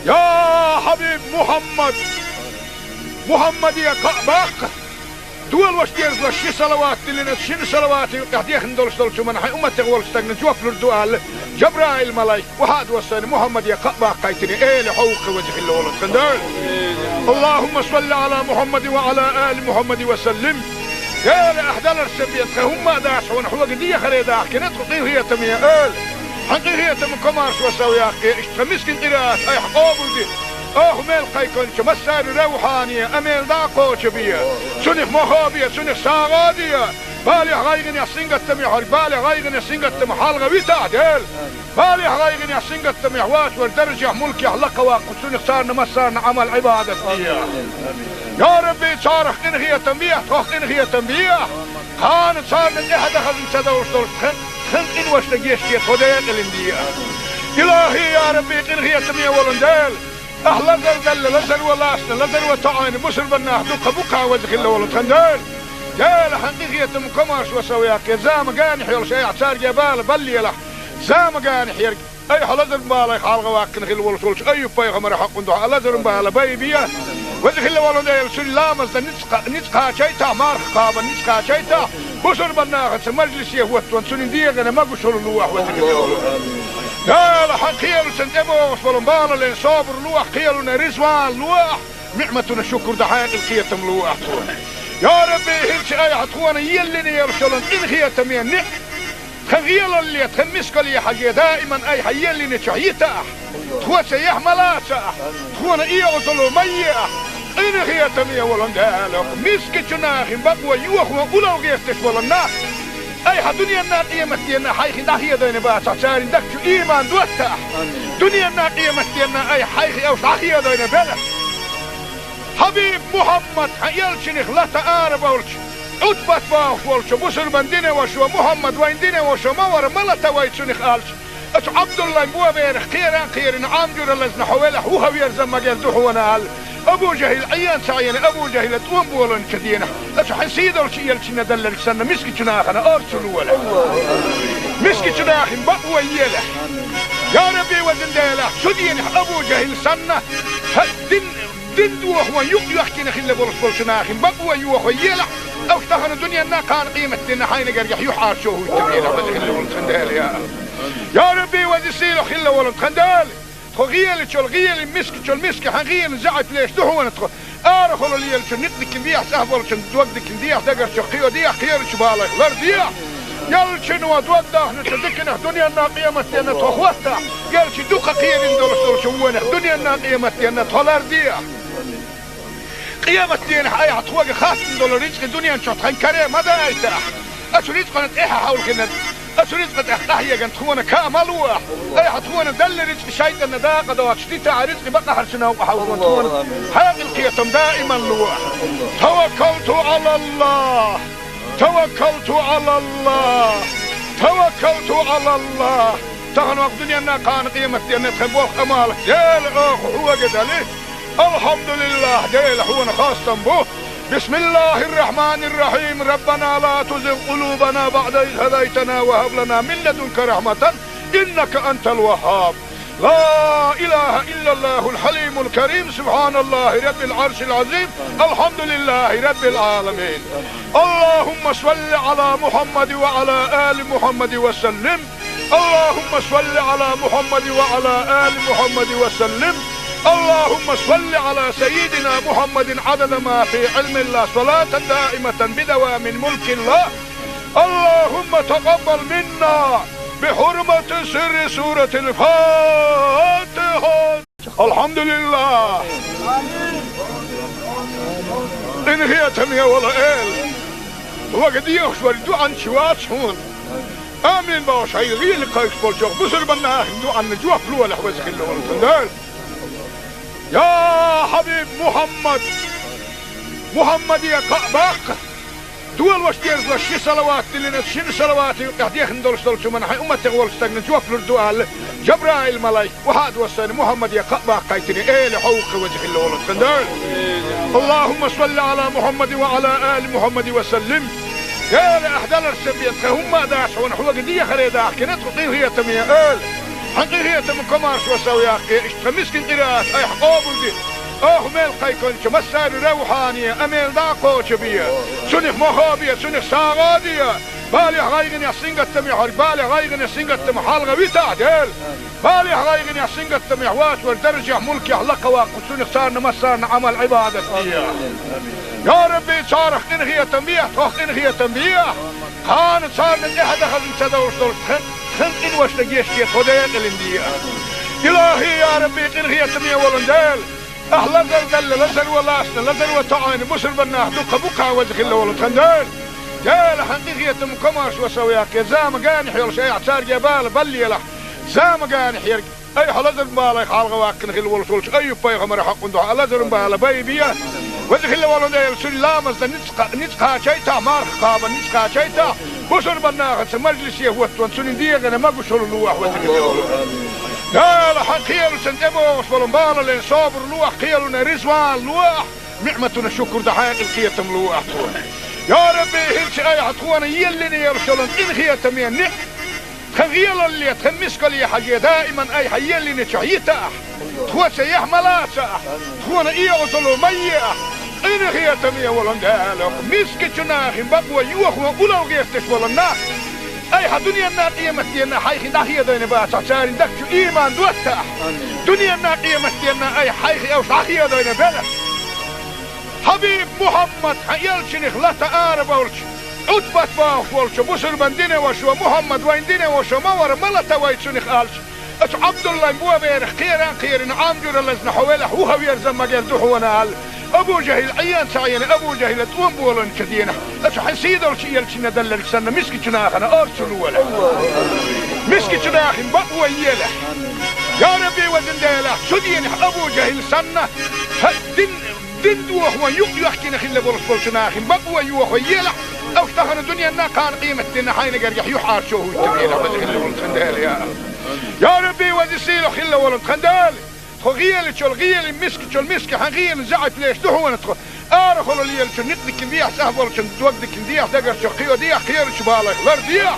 Я хьабиб Мухьаммад, Мухьаммаде кхаъ баккха. Долош дезалаш ши салават диллина, шина салавата юкъахь дехна долуш долчу хӀуманна хьайн умматех волчу стагна жоп лур ду аьлла, Жабраил-малайк охьа а доссийна, Мухьаммаде кхаъ баккхийтина, Эла, хьо ву-кх веза хилла волу тхан Дела. اللهم صل على محمد وعلى آل محمد وسلم. Эла, ахь даларш ца бен, тхан хӀумма а дац хьуна, хьоьга дехаре дахкина тхо, къинхетаме Эла. Хьан къинхетам, комаршо сов яккхий, иштта тхан мискин къираат айхьа къобалде. Оха мел кхайкхинчу массарна равхьане, амел дӀа а кхочу бе. Цунах мохо бе, цунах сагӀа а де. Балехь, гӀайгӀанехь, сингаттамехь верг, балех, гӀайгӀанех, сингаттамах хьалха витахь, Дела. Балехь, гӀайгӀанехь, сингаттамехь воцург даржехь, мулкехь лакхаваккха, цунах царна массарна Ӏамал-Ӏибадат де. Я Рабби, царах къинхетам бехьа, тхох къинхетам бехьа. Кхана царна тӀаьхьа дан хазна ца довш долуш тхан, тхан къиношна гечде, тхо декъалина де. Илахьи, я Рабби, къинхетаме волу Дела, ахь лазар делла, лазар ван лаьцна, лазар ван тоьӀна бусурбан нах дукха бу-кх, веза хилла волу тхан Дела. Дела, хьан къинхетам, комаршо сов яккхий, зама генахь йолуш айхьа цаьрга бала баллалахь. Зама генахь ерг айхьа лазаран балех хьалха ваккхина хилла волуш волчу Айюб-пайхамаран хьокъан дуьхьа лазаран бала байбе. Веза хилла волу Дела, цуьнан ламазна ницкъ, ницкъ кхачийтахь, марха кхабарна ницкъ кхачийтахь, бусурбан нахаца мажлисе хӀоттаван цуьнан дегӀана могушалла лолахь, веза хилла волу Дела. Хьан кхелашна тӀебогӀуш болу балале собар лолахь, кхелана реза ван лолахь, ниӀматана шукур дан хьекъал, кхетам лолахь тхуна. Я Рабби, хӀинца айхьа тхуна еллина йолуш йолу къинхетаме ниӀ- Тхан гӀелалле, тхан мискалле хьажий, даиман айхьа еллинчохь йитахь. Тхо цаӀ яхь ма лаца ахь, тхона оьгӀазло ма е ахь. Къинхетаме волу Дела, мискачу нахана бакъо йохо уллохь гӀерташ волу нах, айхьа дуьненна, къематденна хьайх дӀахедийна бацахь, церан дагчу иман доттахь. Дуьненна, къематденна айхьа хьайх уьш дӀахедийна белахь. Хьабиб Мухьаммад, хьан элчанах лата ара волчу, Ӏутбат бохуш волчу бусурбан динан вашо, Мухьаммад вайн динан вашо ма вара, ма лата вай цунах аьлча, Ацу Ӏабдуллайн бо берах кхеран кхерина, Ӏам жура лазна хьо велахь, вуха верза магар ду хьона аьлла. Абу ЖахӀил Ӏийна ца Ӏийна, Абу ЖахӀила тӀом боланчу денахь, ацу хьайн сийдолчу элчанна далларг санна, мискачу нахана орцу лолахь. Мискачу нахин бакъо елахь. Я Рабби, везан Дела, цу денахь Абу ЖахӀил санна, хӀа, дин, дин дохо юкъ йохкина хилла болуш болчу нахин бакъо йохо елахь, аш тахана дуьненна, кхана къематденна хьайна гергахь юьхьӀаьржо хӀуттабелахь, веза хилла волу тхан Дела, я. Я Рабби, веза сийлахь хилла волу тхан Дела! Тхо гӀелачул гӀели, мискачул миска хьан гӀели заьӀап леш ду хьуна тхо. Арахула лелачу никъ дикина дехьа, цӀахь болчун дог дикина дехьа, дагарчу кхио дехьа, кхерачу балайх лар дехьа. Ялчун ва дог дахначу диканах дуьненна, къематденна тхо хӀоттахь, ялчи дукха кхерина долуш долчу вонах дуьненна, къематденна тхо лар дехьа. Къематденахь айхьа тхоьга хаттам долу рицкъи дуьнен чохь тхан каре ма дайтахь. Ацу рицкъана тӀаьхьа хьовлхина, ацу рицкъа тӀехь къахьеган тхуна ка ма луахь. Айхьа тхуна далла рицкъи шайтӀанна дакъа доцуш дитахь, рицкъи бакъахьарчу новкъа хьовлхо тхуна хьекъал, кхетам даиман луахь. Таваккалту Ӏалаллах! Таваккалту Ӏалаллах! Таваккалту Ӏалаллах! Тахана вакъ дуьненна, кхана къематденна тхан болх, Ӏамал, Дела, оха хьоьга дали. Алхьамдулиллах, Дела, хьуна хастам бу. Бисмиллахир-рахманир-рахим. Раббана ла тузигъ къулубана баъда из хӀадайтана ва хӀаб лана мин ладунка рахьматан, иннака антал ваххаб. Ла илаха иллаллахул хьалимул карим. Субханаллахи раббил Ӏаршил Ӏазим. Алхьамдулиллахи раббил Ӏаламин. Аллахумма салли Ӏала Мухьаммади ва Ӏала али Мухьаммади ва саллим. اللهم صل على محمد وعلى آل محمد وسلم. اللهم صل على سيدنا محمد عدد ما في علم الله، صلاة دائمة بدوام ملك الله. اللهم تقبل منا بحرمة سر سورة الفاتحة. Алхьамдулиллах! Къинхетаме волу Эла! Вага дехаш вара дуьхьанча вац хьуна. Амин бохуш, хьайн гӀийла кхайкхаш болчохь бусурбан нахана дуьхьанна жоп лолахь, веза хилла волу тхан Дела. Я хьабиб Мухьаммад! Мухьаммаде кхаъ баккха! Долош дерзалаш ши салават диллина, шина салавата юкъехь дехна долуш долчу хӀуманна хьайн умматех волчу стагна жоп лур ду аьлла, Жабраил-малайк, вахьа а доссайна, Мухьаммаде кхаъ баккхийтина, Эла, хьо ву-кх веза хилла волу тхан Дела. اللهم صل على محمد وعلى آل محمد وسلم. Эла, ахь даларсан бен тхан хӀумма а дац хьуна, хьоьга дехаре дахкина тхо, къинхетаме Эла. Хьан къинхетам, комаршо сов яккхий, иштта тхан мискин къираат айхьа къобалде. Оха мел кхайкхинчу массарна равхьане а мел дӀа а кхочу бе. Цунах мохо бе, цунах сагӀа а де. Балех, гӀайгӀанех, сингаттамех хьо, балех, гӀайгӀанех, сингаттамах хьалха витахь, Дела. Балех, гӀайгӀанех, сингаттамех вац вара даржехь, мулкехь лакха ваккха, цунах царна массарна Ӏамал-Ӏибадат де. Я Рабби, царах къинхетам бе, тхох къинхетам бе. Кхана царна тӀаьхьа дан хазна ца довш долчу тхан, тхан къиношна гечде, тхо декъалина де. Илахи, я Рабби, къинхетаме волу Дела! Ахь лазар делла, лазаро лаьцна, лазаро тоӀийна бусурбан нах дуккха бу-кх, веза хилла волу тхан Дела. Дела, хьан къинхетам, комаршо сов яккхий, зама генахь йолуш айхьа цаьрга бала баллийталахь. Зама генахь ерг айхьа лазаран балех хьалха ваккхина хилла волуш волчу Айюб-пайхамаран хьокъун дуьхьа лазаран бала байбе. Веза хилла волу Дела, цуьнан ламазна ницкъ, ницкъ кхачийтахь, марха кхабарна ницкъ кхачийтахь, бусурбан нахаца мажлисе хӀоттаван цуьнан дегӀана могушалла лолахь, веза хилла волу Дела. Дела, хьан кхелашна тӀебогӀуш болу балален собар лолахь, кхелана ризван лолахь, ниӀматана шукур дан хьекъал, кхетам лолахь тхуна. Я Рабби, хӀинца айхьа тхуна еллина йолуш йолу къинхетаме ниӀ-, тхан гӀелалле, тхан мискалле хьажий, даиман айхьа еллиначохь йитахь, тхоца яхь ма лацахь, тхуна и Ӏазап ма ехь. Къинхетаме волу Дела, мискачу нахин бакъо йохо улло гӀерташ болу нах айхьа дуьненна, къематденна хьайх дӀахедийна бацахь, церан дагчу ийман доттахь. Дуьненна, къематденна айхьа хьайх уьш дӀахедийна белахь. Хьабиб Мухьаммад, хьан элчанах лата арабевлча, Ӏутбат бохуш волчу бусурбан динан вашас: «Мухьаммад вайн динан ваша ма вара, ма лата вай цунах», — аьлча, ацу Ӏабдуллайн бо берах кхеран кхерина, Ӏам жура лазна хьо велахь, вуха верза магар ду хьона аьлла, Абу ЖахӀил Ӏийна ца Ӏийна, Абу ЖахӀила тӀом боланчу денахь, ацу хьайн сийдолчу элчанна далларг санна, мискачу нахана орцу лолахь. Мискачу нахин бакъо елахь. Я Рабби, везан Дела, цу денахь Абу ЖахӀил санна, хӀа, дин, дин дохо юкъ йохкина хилла болуш болчу нахин бакъо йохо елахь, аш тахана дуьненна, кхана къематденна хьайна гергахь юьхьӀаьржо хӀуттабелахь, веза хилла волу тхан Дела, я. Я Рабби, веза-сийлахь хилла волу тхан Дела! Тхо гӀелачул гӀелин, мискачул миска хьан гӀелин заьӀап леш ду хьуна тхо. Арахула лелачун никъ дикина дехьа, сахьа болчун дог дикина дехьа, дагарчу кхио дехьа, кхерачу балайх лар дехьа.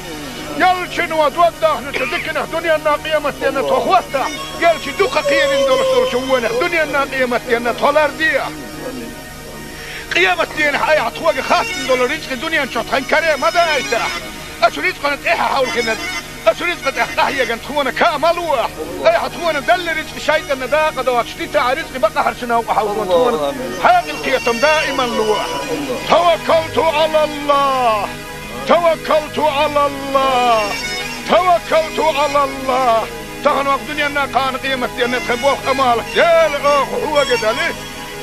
Ялчун ва дог дахначу диканах дуьненна къематденна тхо хӀоттахь, ялчи дукха кхерина долуш долчу вонах дуьненна къематденна тхо лар дехьа. Къематденахь айхьа тхоьга хаттам долу рицкъи дуьнен чохь тхан каре ма дайтахь. Оцу рицкъана тӀаьхьа хьовлхина, оцу рицкъа тӀехь къахьеган тхуна каа ма луахь. Айхьа тхуна делла рицкъи шайтӀанна дакъа доцуш дитахь, рицкъи бакъахьарчу новкъа хьовлхун тхуна хьекъал, кхетам даиман луахь. Таваккалту Ӏалаллах! Таваккалту Ӏалаллах! Таваккалту Ӏалаллах! Тахана ваха дуьненна кхана къематденна тхан болх Ӏамал, Дела, оха хьоьга дали.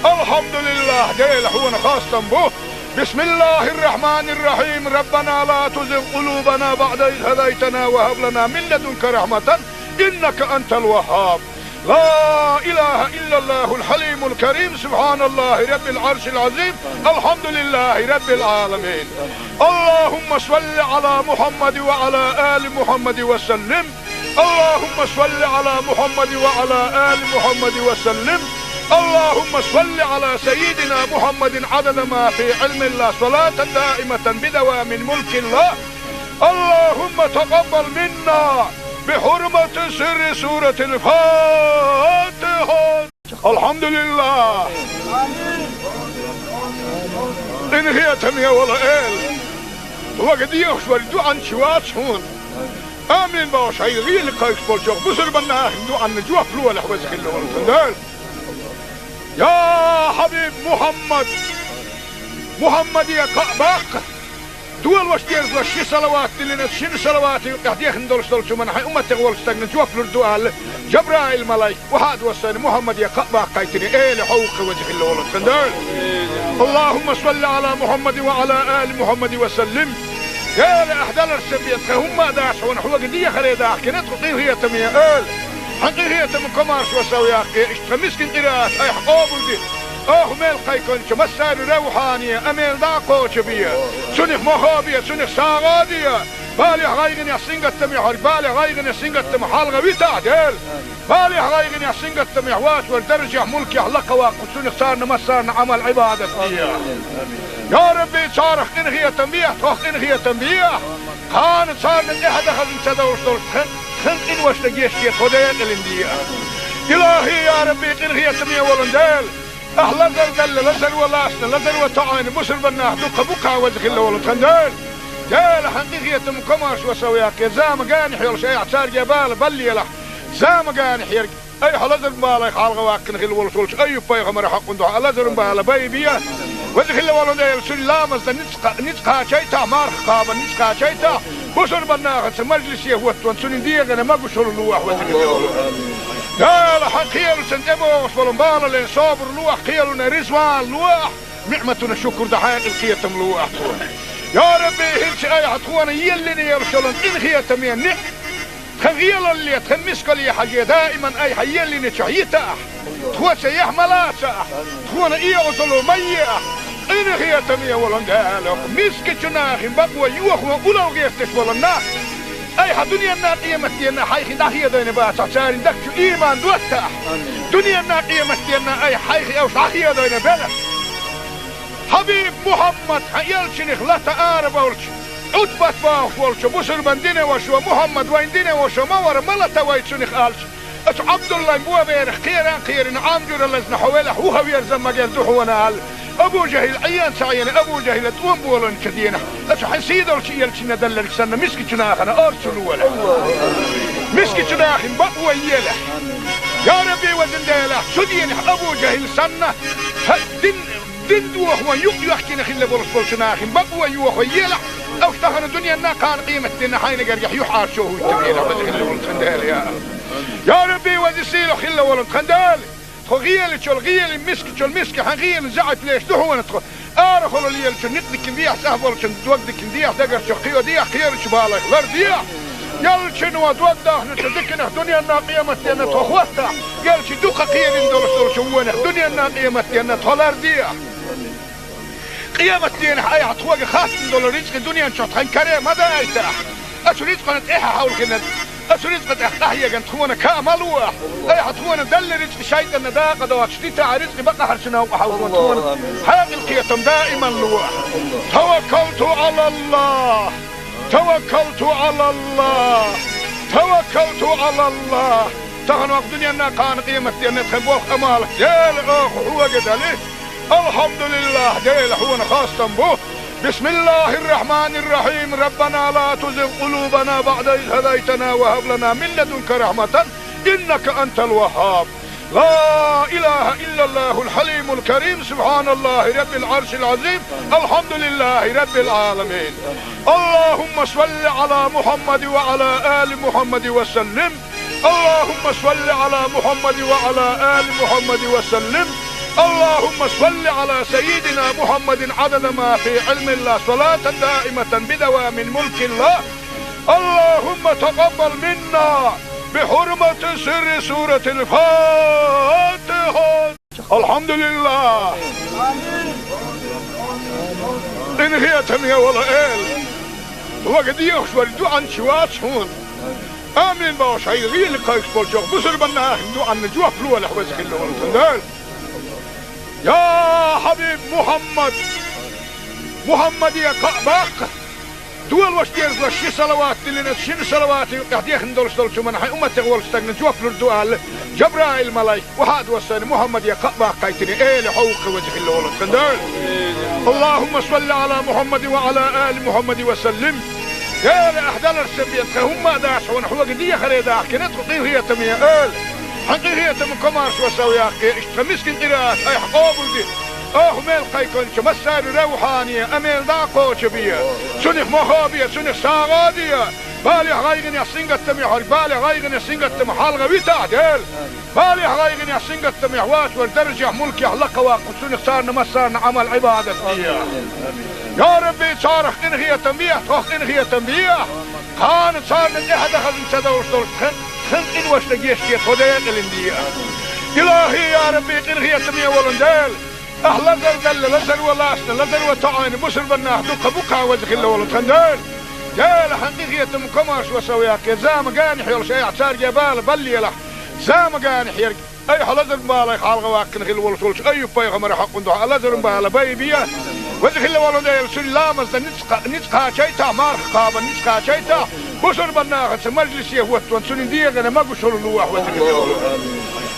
Алхьамдулиллах, Дела, хьуна хастам бу. Бисмиллахир-рахманир-рахим. Раббана ла тузигъ къулубана баъда из хӀадайтана ва хӀаб лана мин ладунка рахьматан, иннака антал ваххаб. Ла илаха иллаллахул хьалимул карим. Субханаллахи раббил Ӏаршил Ӏазим. Алхьамдулиллахи раббил Ӏаламин. Аллахумма салли Ӏала Мухьаммадин ва Ӏала али Мухьаммадин ва саллим. اللهم صل على محمد وعلى آل محمد وسلم. اللهم صل على سيدنا محمد عدد ما في علم الله، صلاة دائمة بدوام ملك الله. اللهم تقبل منا بحرمة سر سورة الفاتحة. Алхьамдулиллах! Къинхетаме волу Эла! Вага дехаш вара дуьхьанча вац хьуна. Амин бохуш, хьайн гӀийла кхайкхаш болчохь бусурбан нахана дуьхьанна жоп лолахь, веза хилла волу тхан Дела. Я хьабиб Мухьаммад! Мухьаммаде кхаъ баккха! Дола ваша деза ваша ши салават диллина, шина салаватан юкъахь дехна долуш долчу хӀуманна хьайн умматех волчу стагна жоп лур ду аьлла, Жабраил-малайк, вахьа а доссийна, Мухьаммаде кхаъ баккхийтина, Эла хьо ву-кх, веза хилла волу тхан Дела. Аллахумма салли Ӏала Мухьаммадин ва Ӏала али Мухьаммадин ва саллим. Дела, ахь даларца бен тхан хӀумма а дац хьуна, хьоьга дехаре дахкина тхо, къинхетаме Эла. Хьан къинхетам, комаршо сов яккхий, иштта тхан мискин къираат айхьа къобалде. Оха мел кхайкхинчу массарна равхьане а мел дӀа а кхочу бе. Цунах мохо бе, цунах сагӀа а де. Балех, гӀайгӀанех, сингаттамех верг балех, гӀайгӀанех, сингаттамах хьалха витахь, Дела. Балех, гӀайгӀанех, сингаттамех вац вара даржехь, мулкехь лакха ваккха, цунах царна массарна Ӏамал-Ӏибадат де. Я Рабби, царах къинхетам бехьа, тхох къинхетам бехьа. Кхана царна тӀаьхьа дахаза ца довш долуш тхан, тхан къиношна гечде, тхо декъалина де. Илахи, я Рабби, къинхетаме волу Дела! Ахь лазар делла, лазар ван лаьцна, лазар ван тоьӀна бусурбан нах дуккха бу-кх, веза хилла волу тхан Дела. Дела, хьан къинхетам, комаршо сов яккхий, зама генахь йолуш айхьа цаьрга бала баллалахь. Зама генахь ерг айхьа лазаран балех хьалха ваьккхина хилла волуш волчу Айюб-пайхамаран хьакъан дуьхьа лазаран бала байбе. Веза хилла волу Дела, цуьнан ламазна ницкъ кха-, ницкъ кхачийтахь, марха кхабарна ницкъ кхачийтахь, бусурбан нахаца мажлисе хӀоттаван цуьнан дегӀана могушалла лолахь, веза хилла волу Дела. Хьан кхелаца тӀебогӀуш болу балале собар лолахь, кхелана резаван лолахь, ниӀматана шукур дан хьекъал, кхетам лолахь тхуна. Я Рабби, хӀинца айхьа тхуна еллина йолуш йолу къинхетаме ниӀ- Тхан гӀелалле, тхан мискалле хьажий, даиман айхьа еллинчохь йитахь, тхоьца яхь ма лацахь, тхуна оьгӀазло ма ехь, къинхетаме волу Дела, мискачу нахана бакъо йохо улло гӀерташ болу нах айхьа дуьненна, къематденна хьайх дӀахедийна бацахь, церан дагчу ийман доттахь. Дуьненна, къематденна айхьа хьайх уьш дӀахедийна белахь. Хьабиб Мухьаммад, хьан элчанах лата ара болчу, Ӏутбат бохуш волчу бусурбан динан вашо: «Мухьаммад, вайн динан вашо ма вара, ма лата вай цунах», — аьлча, оцу Ӏабдуллайн боберах кхеран а кхерина, Ӏам жуьра лазна хьо велахь, вуха верза магар ду хьуна аьлла, Абу ЖахӀил Ӏен ца Ӏийна, Абу ЖахӀила тӀом боланчу дийнахь, оцу хьан сийдолчу элчанна делларг санна, мискачу нахана орцу лолахь. Мискачу нахана бакъо елахь. Я Рабби, везан Дела, цу дийнахь Абу ЖахӀил санна, хьан дин Дин дохо юкъ йоьхкина хилла болуш болчу нахана бакъо йохо елахь, оцу тахана дуьненна, кхана къематденна хьайна гергахь юьхьӀаьржо хӀуттур елахь, веза хилла волу тхан Дела, я Аллах. Я Рабби, веза-сийлахь хилла волу тхан Дела! Тхо гӀелачул гӀелин, мискачул миска хьан гӀелин заьӀап леш ду хьуна тхо. Арахула лелачун никъ дикина дехьа, сахьа болчун дог дикина дехьа, дагарчу кхио дехьа, кхерачу балайх лар дехьа. Ялчун ва дог дахначу диканах дуьненна, къематденна тхо хӀоттахь, ялчи дукха кхерина долуш долчу вонах дуьненна, къематденна тхо лар дехьа. Къематденахь айхьа тхоьга хаттам долу рицкъи дуьнен чохь тхан каре ма дайтахь. Оцу рицкъана тӀаьхьа хьовлхина Ацу рицкъа тӀехь къахьеган тхуна каа ма луахь. Айхьа тхуна далла рицкъа шайтӀанна дакъа доцуш дитахь, рицкъа бакъахьарчу новкъа хьалхо тхуна хьекъал кхетам даиман луахь. Таваккалту алаллах. Таваккалту алаллах. Таваккалту алаллах. Тахана вакъ дуьненна кхана къематденна тхан болх амалах Дела оха хьога дали. Алхьамдулиллах, Дела хьона хастам бу. بسم الله الرحمن الرحيم. ربنا لا تزغ قلوبنا بعد إذ هديتنا وهب لنا من لدنك رحمة إنك أنت الوهاب. لا إله إلا الله الحليم الكريم. سبحان الله رب العرش العظيم. الحمد لله رب العالمين. اللهم صل على محمد وعلى آل محمد وسلم. اللهم صل على محمد وعلى آل محمد وسلم. اللهم صل على سيدنا محمد عدد ما في علم الله، صلاة دائمة بدوام ملك الله. اللهم تقبل منا بحرمة سر سورة الفاتحة. الحمد لله. Къинхетаме вола Эла, хьога дехаш вара дуӀан чу вац хьуна. Амин бохуш, хьайн гӀийла кхайкхаш болчохь бусурбанна ахин дуӀанна жоп лолахь, веза хилла волу тхан Дела. Я Хьабиб Мухьаммад! Мухьаммаде кхаъ баккха! Долош дезлаш ши салават диллина, шина салавата юкъехь дехна долуш долчу хӀуманна хьайн умматех волчу стагна жоп лур ду аьлла, Жабраил-малайк, вахьа а доссийна, Мухьаммаде кхаъ баккхийтина, Эла хьовха, веза хилла волу тхан Дела. اللهم صل على محمد وعلى آل محمد وسلم. Эла, ахь даларш сан бен, тхан хӀумма а дац хьуна, хьога дехаре дахкина тхо, къинхетаме Эла. Хьан къинхетам комаршо сов яккхий, иштта тхан мискин къираат айхьа къобалде. Оха мел кхайкхинчу массарна равхьане, амел дӀа а кхочу бе. Цунах мохо бе, цунах сагӀа а де. Балех, гӀайгӀанех, сингаттамех хьоьга, балех, гӀайгӀанех, сингаттамах хьалха витахь, Дела. Балех, гӀайгӀанех, сингаттамех вац вара даржех, мулкех лакха ваккха, цунах царна массарна Ӏамал, Ӏибадат де. Я Рабби, царах къинхетам бехьа, тхох къинхетам бехьа. Кхана царна тӀаьхьа дахазна ца довш долуш тхан, тхан къиношна гечде, тхо декъалин де. Илахи, я Рабби, къинхетаме волун Дела. Ахь лазар делла, лазар ван лаьцна, лазар ван тоӀийна бусурбаннах дукха бу-кх, веза хилла волу тхан Дела. Дела, хьан къинхетам комаршо сов яккхий, зама генахь йолуш айхьа цаьрга бала баллалахь, зама генахь ерг. Айхьа лазаран балех хьалха ваккхина хилла волуш волчу Айюб-пайхамаран хьокъун дуьхьа лазаран бала байбе. Веза хилла волу Дела, цуьнан ламазна ницкъ кха-, ницкъ кхачийтахь, марха кхабарна ницкъ кхачийтахь, бусурбаннахаца мажлисе хӀоттаван цуьнан дегӀана могушалла лолахь, веза хилла волу Дела.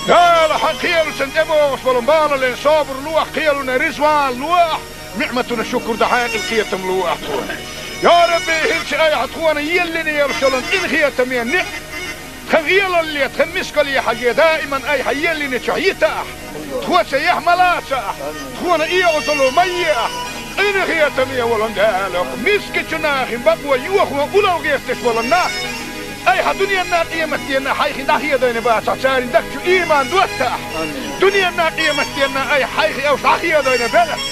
Дела, хьан кхелашна тӀебогӀуш болу балален собар лолахь, кхелана реза ван лолахь, ниӀматана шукур дан хьекъал, кхетам лолахь тхуна. Я Рабби, хӀинца айхьа тхуна еллина йолуш йолу къинхетаме ниӀ тхан гӀелалле, тхан мискалле хьажий, даиман айхьа еллинчохь йитахь, тхоца яхь ма лацахь, тхуна оьгӀазло ма ехь, къинхетаме волун Дела, мискачу нахин бакъо йохо улал гӀерташ болу нах, айхьа дуьненна, къематденна хьайх дӀахедийна бацахь, церан дагчу иман доттахь, дуьненна, къематденна айхьа хьайх уьш дӀахедийна белахь.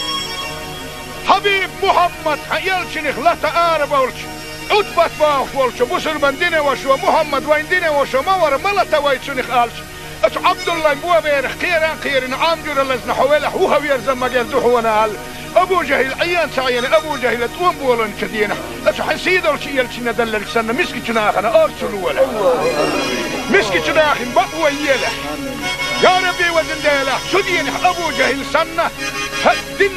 Хьабиб Мухьаммад, хьан элчанах лата арабевлча, Ӏутбат бохуш волчу бусурбан динан вашо, Мухьаммад вайн динан вашо ма вара, ма лата вай цунах аьлча, оцу Ӏабдуллайн боберах кхеран а кхерина, Ӏам жуьра лазна хьо велахь, вуха верза магар ду хьуна аьлла, Абу ЖахӀил Ӏен ца Ӏийна, Абу ЖахӀила тӀом болийначу дийнахь, оцу хьан сийдолчу элчанна делларг санна, мискачу нахана орцу лолахь. Мискачу нахин бакъо елахь. Я Рабби, везан Дела, цу дийнахь Абу ЖахӀил санна, хӀа, дин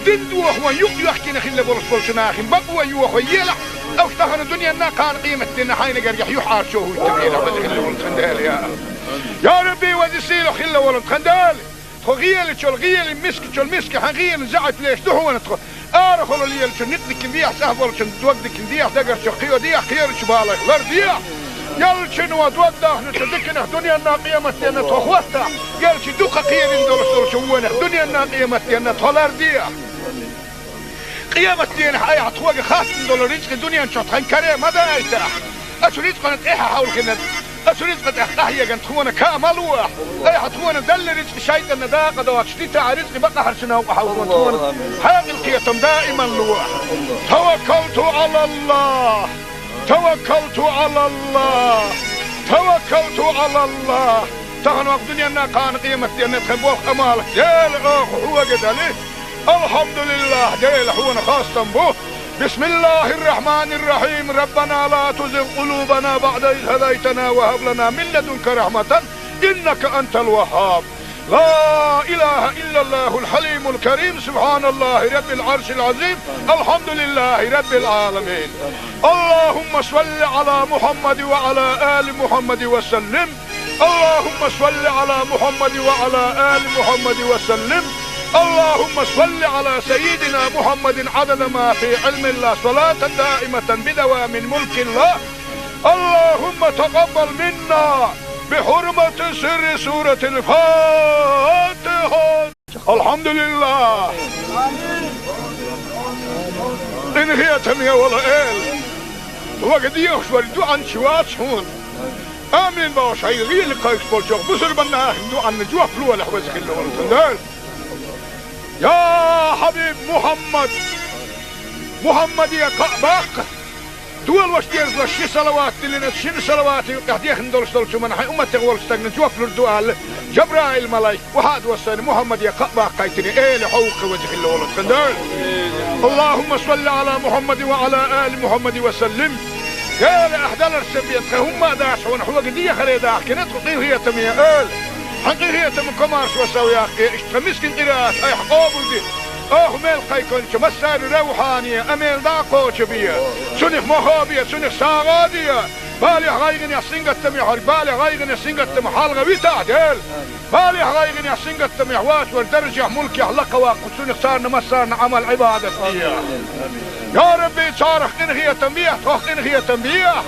Дин дохо юкъ йоьхкина хилла болуш болчу нахин бакъо йохо елахь, уьш тахана дуьненна, кхана къематденна хьайна гергахь юьхьӀаьржо хӀуттабелахь, веза хилла волу тхан Дела, я Аллах. Я Рабби, веза сийлахь хилла волу тхан Дела! Тхо гӀелачул гӀелин, мискачул миска хьан гӀелин заьӀап леш ду хьуна тхо. Арахула лелачун никъ дикина дехьа, цӀахь болчун дог дикина дехьа, дагарчу кхио дехьа, кхерачу балайх лар дехьа. Ялчуьнан дог дахначу диканах дуьненна, къематденна тхо хӀоттахь, ялчи дукха кхерина долуш долчу вонах дуьненна, къематденна тхо лар дехьа. Къематденахь айхьа тхоьга хаттам долу рицкъа дуьнен чохь тхан каре ма дайтахь. Оцу рицкъана тӀаьхьа хьовлхина, оцу рицкъа тӀехь къахьеган тхуна каа ма луахь. Айхьа тхуна делла рицкъа шайтӀанна дакъа доцуш дитахь, рицкъа бакъахьарчу новкъа хьовлхо тхуна хьекъал, кхетам даиман луахь. Таваккалту алаллах! Таваккалту алаллах! Таваккалту алаллах! Тахана вакъ дуьненна, кхана къематденна тхан болх амалах Дела оха хьога дали. Алхьамдулиллах, Дела хьуна хастам бу. بسم الله الرحمن الرحيم. ربنا لا تزغ قلوبنا بعد إذ هديتنا وهب لنا من لدنك رحمة إنك أنت الوهاب. لا إله إلا الله الحليم الكريم. سبحان الله رب العرش العظيم. الحمد لله رب العالمين. اللهم صل على محمد وعلى آل محمد وسلم. اللهم صل على محمد وعلى آل محمد وسلم. اللهم صل على سيدنا محمد عدد ما في علم الله، صلاة دائمة بدوام ملك الله. اللهم تقبل منا بحرمة سر سورة الفاتحة. الحمد لله. Къинхетаме вола Эла, вага дехаш вара дуӀан чу вац хьона. Амин бохуш, хьайга гӀийла кхайкхаш болчу бусурбан нахана дуӀанна жоп лолахь, веза хилла волу тхан Дела. Я хьабиб Мухьаммад, Мухьаммаде кхаъ баккха, долош дезалаш ши салават диллина, шина салавата юкъехь дехна долуш долчу хӀуманна хьайн умматех волчу стагна жоп лур ду аьлла, Жабраил-малайк, вахьа а доссайна, Мухьаммаде кхаъ баккхийтина, Эла, хьо ву-кх веза хилла волу тхан Дела. اللهم صل على محمد وعلى آل محمد وسلم. Эла, ахь даларца бен тхан хӀумма а дац хьуна, хьоьга дехаре дахкина тхо, къинхетаме Эла. Хьан къинхетам комаршо сов яккхий, иштта тхан мискин къираат айхьа къобалде. Оха мел кхайкхинчу массарна равхьане, амел дӀа а кхочу бе. Цунах мохо бе, цунах сагӀа а де. Балех, гӀайгӀанех, сингаттамех верг, балех, гӀайгӀанех, сингаттамах хьалха витахь, Дела. Балех, гӀайгӀанех, сингаттамех вац вара даржехь, мулкехь лакха ваккха, цунах царна массарна Ӏамал-Ӏибадат де. Я Рабби, царах къинхетам бехьа, тхох къинхетам бехьа.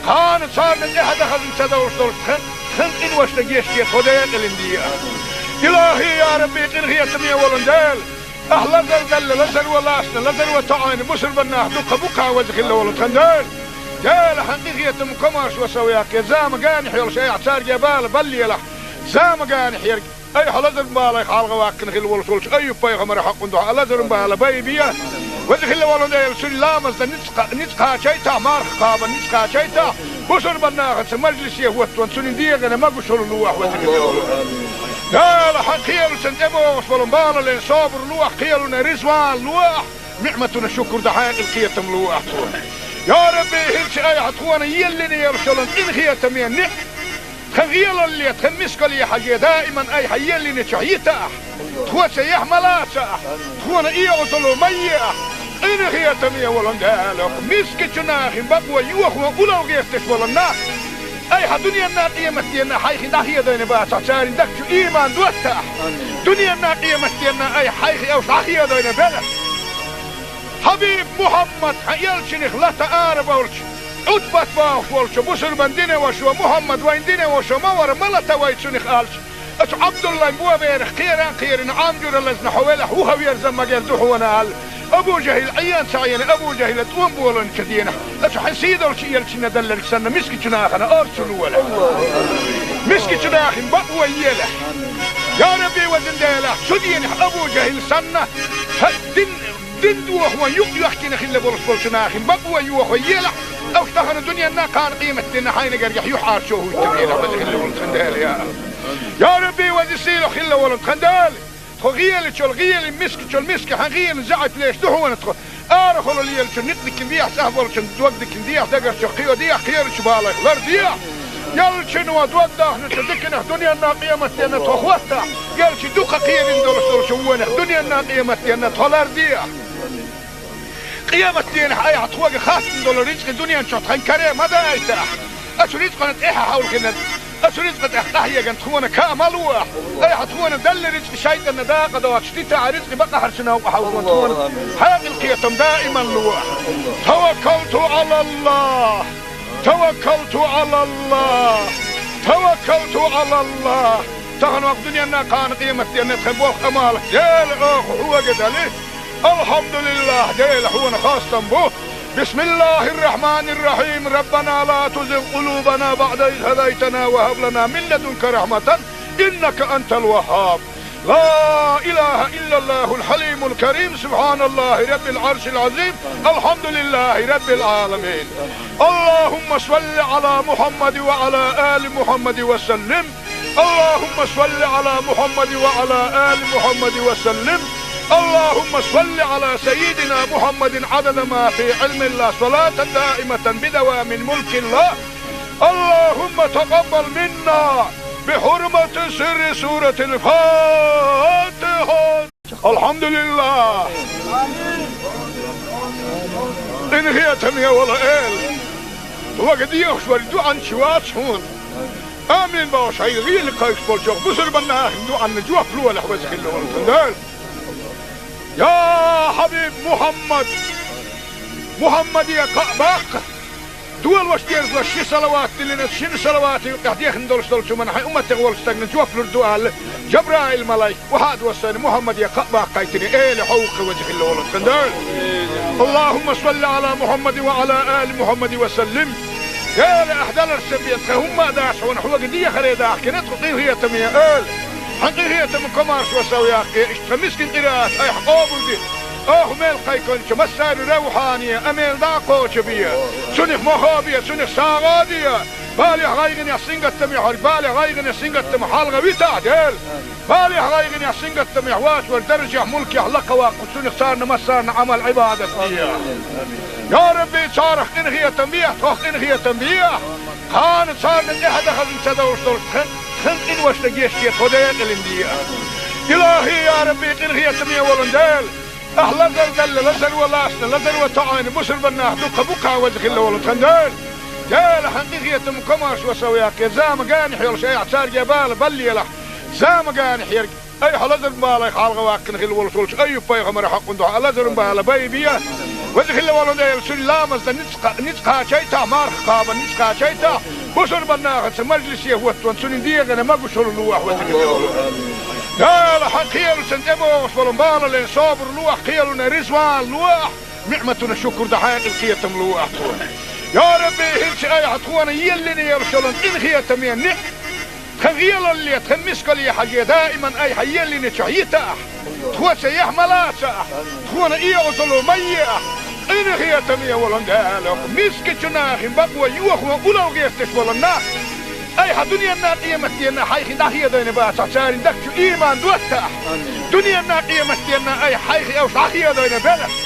Кхана царна тӀаьхьа дахазна ца довлуш долчу тхан, тхан къиношна гечде, тхо декъалина де. Илахи, я Рабби, къинхетаме волу Дела. Ахь лазар делла, лазар ван лаьцна, лазар ван тоӀийна бусурбан нах дуккха бу-кх, веза хилла волу тхан Дела. Дела, хьан къинхетам комаршо сов яккхий, зама генахь йолуш айхьа цаьрга бала баллалахь. Зама генахь ерг айхьа лазар балех хьалха ваьккхина хилла волуш волчу Айюб-пайхамаран хьокъун дуьхьа лазаран бала байбе. Веза хилла волу Дела, цуьнан ламазна ницкъ кха-, ницкъ кхачийтахь, марха кхабарна ницкъ кхачийтахь, бусурбан нахаца мажлисе хӀоттаван цуьнан дегӀана могушалла лолахь, веза хилла волу Дела. Хьан кхелашна тӀебогӀуш болу балален собар лолахь, кхелана реза вала лолахь, ниӀматана шукур дан хьекъал, кхетам лолахь тхуна. Я Рабби, хӀинца айхьа тхуна еллина йолуш йолу къинхетаме ниӀ-, тхан гӀелалле, тхан мискалле хьажий, даиман айхьа еллинчохь йитахь, тхоца яхь ма лацахь, тхуна оьгӀазло ма ехь. Къинхетаме волу Дела, мискачу нахана бакъо йохо улло гӀерташ болу нах айхьа дуьненна, къематденна хьайх дӀахедийна бацахь, церан дагчу ийман доттахь. Дуьненна, къематденна айхьа хьайх уьш дӀахедийна белахь. Хьабиб Мухьаммад, хьан элчанах лата арабевлча, Ӏутбат бохуш волчу бусурбан динан вашас: «Мухьаммад вайн динан ваша ма вара, ма лата вай цунах», — аьлча, оцу Ӏабдуллайн боберах кхеран а кхерина, Ӏам жуьра лазна хьо велахь, вуха верза магар ду хьуна аьлла, Абу ЖахӀил Ӏен ца Ӏийна, Абу ЖахӀила тӀом болийначу дийнахь, оцу хьан сийдолчу элчанна делларг санна, мискачу нахана орцу лолахь. Мискачу нахана бакъо елахь. Я Рабби, везан Дела, цу дийнахь Абу ЖахӀил санна, хьан дин, дин дохо юкъ-юьхкина хилла болуш болчу нахана бакъо йохо елахь, уьш тахана дуьненна, кхана къематденна хьайна гергахь юьхьӀаьржо хӀуттабелахь, веза хилла волу тхан Дела, я АллахӀ. Я Рабби, веза, сийлахь хилла волу тхан Дела. Тхо гӀелачул гӀелин, мискачул миска хьан гӀелин заьӀап леш ду хьуна тхо. Арахула лелачун некъ дикина дехьа, цӀахь болчун дог дикина дехьа, дагарчу кхио дехьа, кхерачу балех лар дехьа. Ялчун ван дог дахначу диканах дуьненна, къематденна тхо хӀоттахь, ялчи дукха кхерина долуш долчу вонах дуьненна, къематденна тхо лар дехьа. Къематденахь айхьа тхоьга хаттам долу рицкъи дуьнен чохь тхан каре ма дайтахь. Оцу рицкъана тӀаьхьа хьовлхина, оцу рицкъа тӀехь къахьегна тхуна каа ма лолахь. Айхьа тхуна делла рицкъи шайтӀанна дакъа доцуш дитахь, рицкъи бакъахьарчу новкъа хьовлхина тхуна хьекъал, кхетам даиман лолахь. Таваккалту ӀалаллахӀ! Таваккалту ӀалаллахӀ! Таваккалту ӀалаллахӀ! Тахана ваха дуьненна, кхана къематденна тхан болх, Ӏамал, Дела, оха хьоьга дали. АлхьамдулиллахӀ, Дела, хьуна хастам бу. بسم الله الرحمن الرحيم. ربنا لا تزغ قلوبنا بعد إذ هديتنا وهب لنا من لدنك رحمة إنك أنت الوهاب. لا إله إلا الله الحليم الكريم. سبحان الله رب العرش العظيم. الحمد لله رب العالمين. اللهم صل على محمد وعلى آل محمد وسلم. اللهم صل على محمد وعلى آل محمد وسلم. اللهم صل على سيدنا محمد عدد ما في علم الله، صلاة دائمة بدوام ملك الله. اللهم تقبل منا بحرمة سر سورة الفاتحة. الحمد لله. Къинхетам я, вала Эла. Вага дехаш вар дуӀанча вац хьона. Амин бохуш, хьайн гӀийла кхайкхаш болчох бусурбанна ахин дуӀанна жоп лолахь, веза хилла волу Дела. Я хьабиб Мухьаммад! Мухьаммаде кхаъ баккха! Дола ваша деза ши салават диллина, шина салавата юкъехь дехна долуш долчу хӀуманна хьайн умматех волчу стагна жоп лур ду аьлла, Жабраил-малайк, вахьа а доссийна, Мухьаммаде кхаъ баккхийтина, Эла хьо ву-кх, веза хилла волу Дела. اللهم صل على محمد وعلى آل محمد وسلم. Дела, ахь даларца бен тхан хӀумма а дац хьуна, хьоьга дехаре дахкина тхо, къинхетаме Эла. Хьан къинхетам комаршо сов яккхий, иштта тхан мискин къираат айхьа къобалде. Оха мел кхайкхинчу массарна равхьане, амел дӀа а кхочу бе. Цунах мохо бе, цунах сагӀа де. Балех, гӀайгӀанех, сингаттамех верг, балех, гӀайгӀанех, сингаттамах хьалха витахь, Дела. Балех, гӀайгӀанех, сингаттамех вац вара даржехь, мулкехь лакха ваккха, цунах царна массарна Ӏамал, Ӏибадат де. Я Рабби, царах къинхетам бехьа, тхох къинхетам бехьа. Кхана царна тӀаьхьа дан хазна ца довш долуш тхан, тхан къиношна гечде, тхо декъалина де. Илахи, я Рабби, къинхетаме волу Дела. Ахь лазар делла, лазаро лаьцна, лазаро тоӀийна бусурбаннах дуккха бу-кх, веза хилла волу тхан Дела. Дела, хьан къинхетам комаршо сов яккхий, зама генахь йолуш айхьа цаьрга бала баллалахь. Зама генахь ерг айхьа лазаран балех хьалха ваьккхина хилла волуш волчу Айюб-пайхамаран хьакъан дуьхьа лазаран бала байбе. Веза хилла волу Дела, цуьнан ламазна ницкъ кха-, ницкъ кхачийтахь, марха кхабарна ницкъ кхачийтахь, бусурбаннахаца мажлисе хӀоттаван цуьнан дегӀана могушалла лолахь, веза хилла волу Дела. Дела, хьан кхелашна тӀебогӀуш болу балале собар лолахь, кхелана резаван лолахь, ниӀматана шукур дан хьекъал, кхетам лолахь тхуна. Я Рабби, хӀинца айхьа тхуна еллина йолуш йолу къинхетаме ниӀ-, тхан гӀелалле, тхан мискалле хьажий, даиман айхьа еллинчух йитахь, тхоца яхь ма лацахь, тхуна оьгӀазло ма ехь, къинхетаме волу Дела, мискачу нахана бакъо йохо улло гӀерташ болу нах айхьа дуьненна, къематденна хьайх дӀахедийна бацахь, церан дагчу ийман доттахь. Дуьненна, къематденна айхьа хьайх уьш дӀахедийна белахь.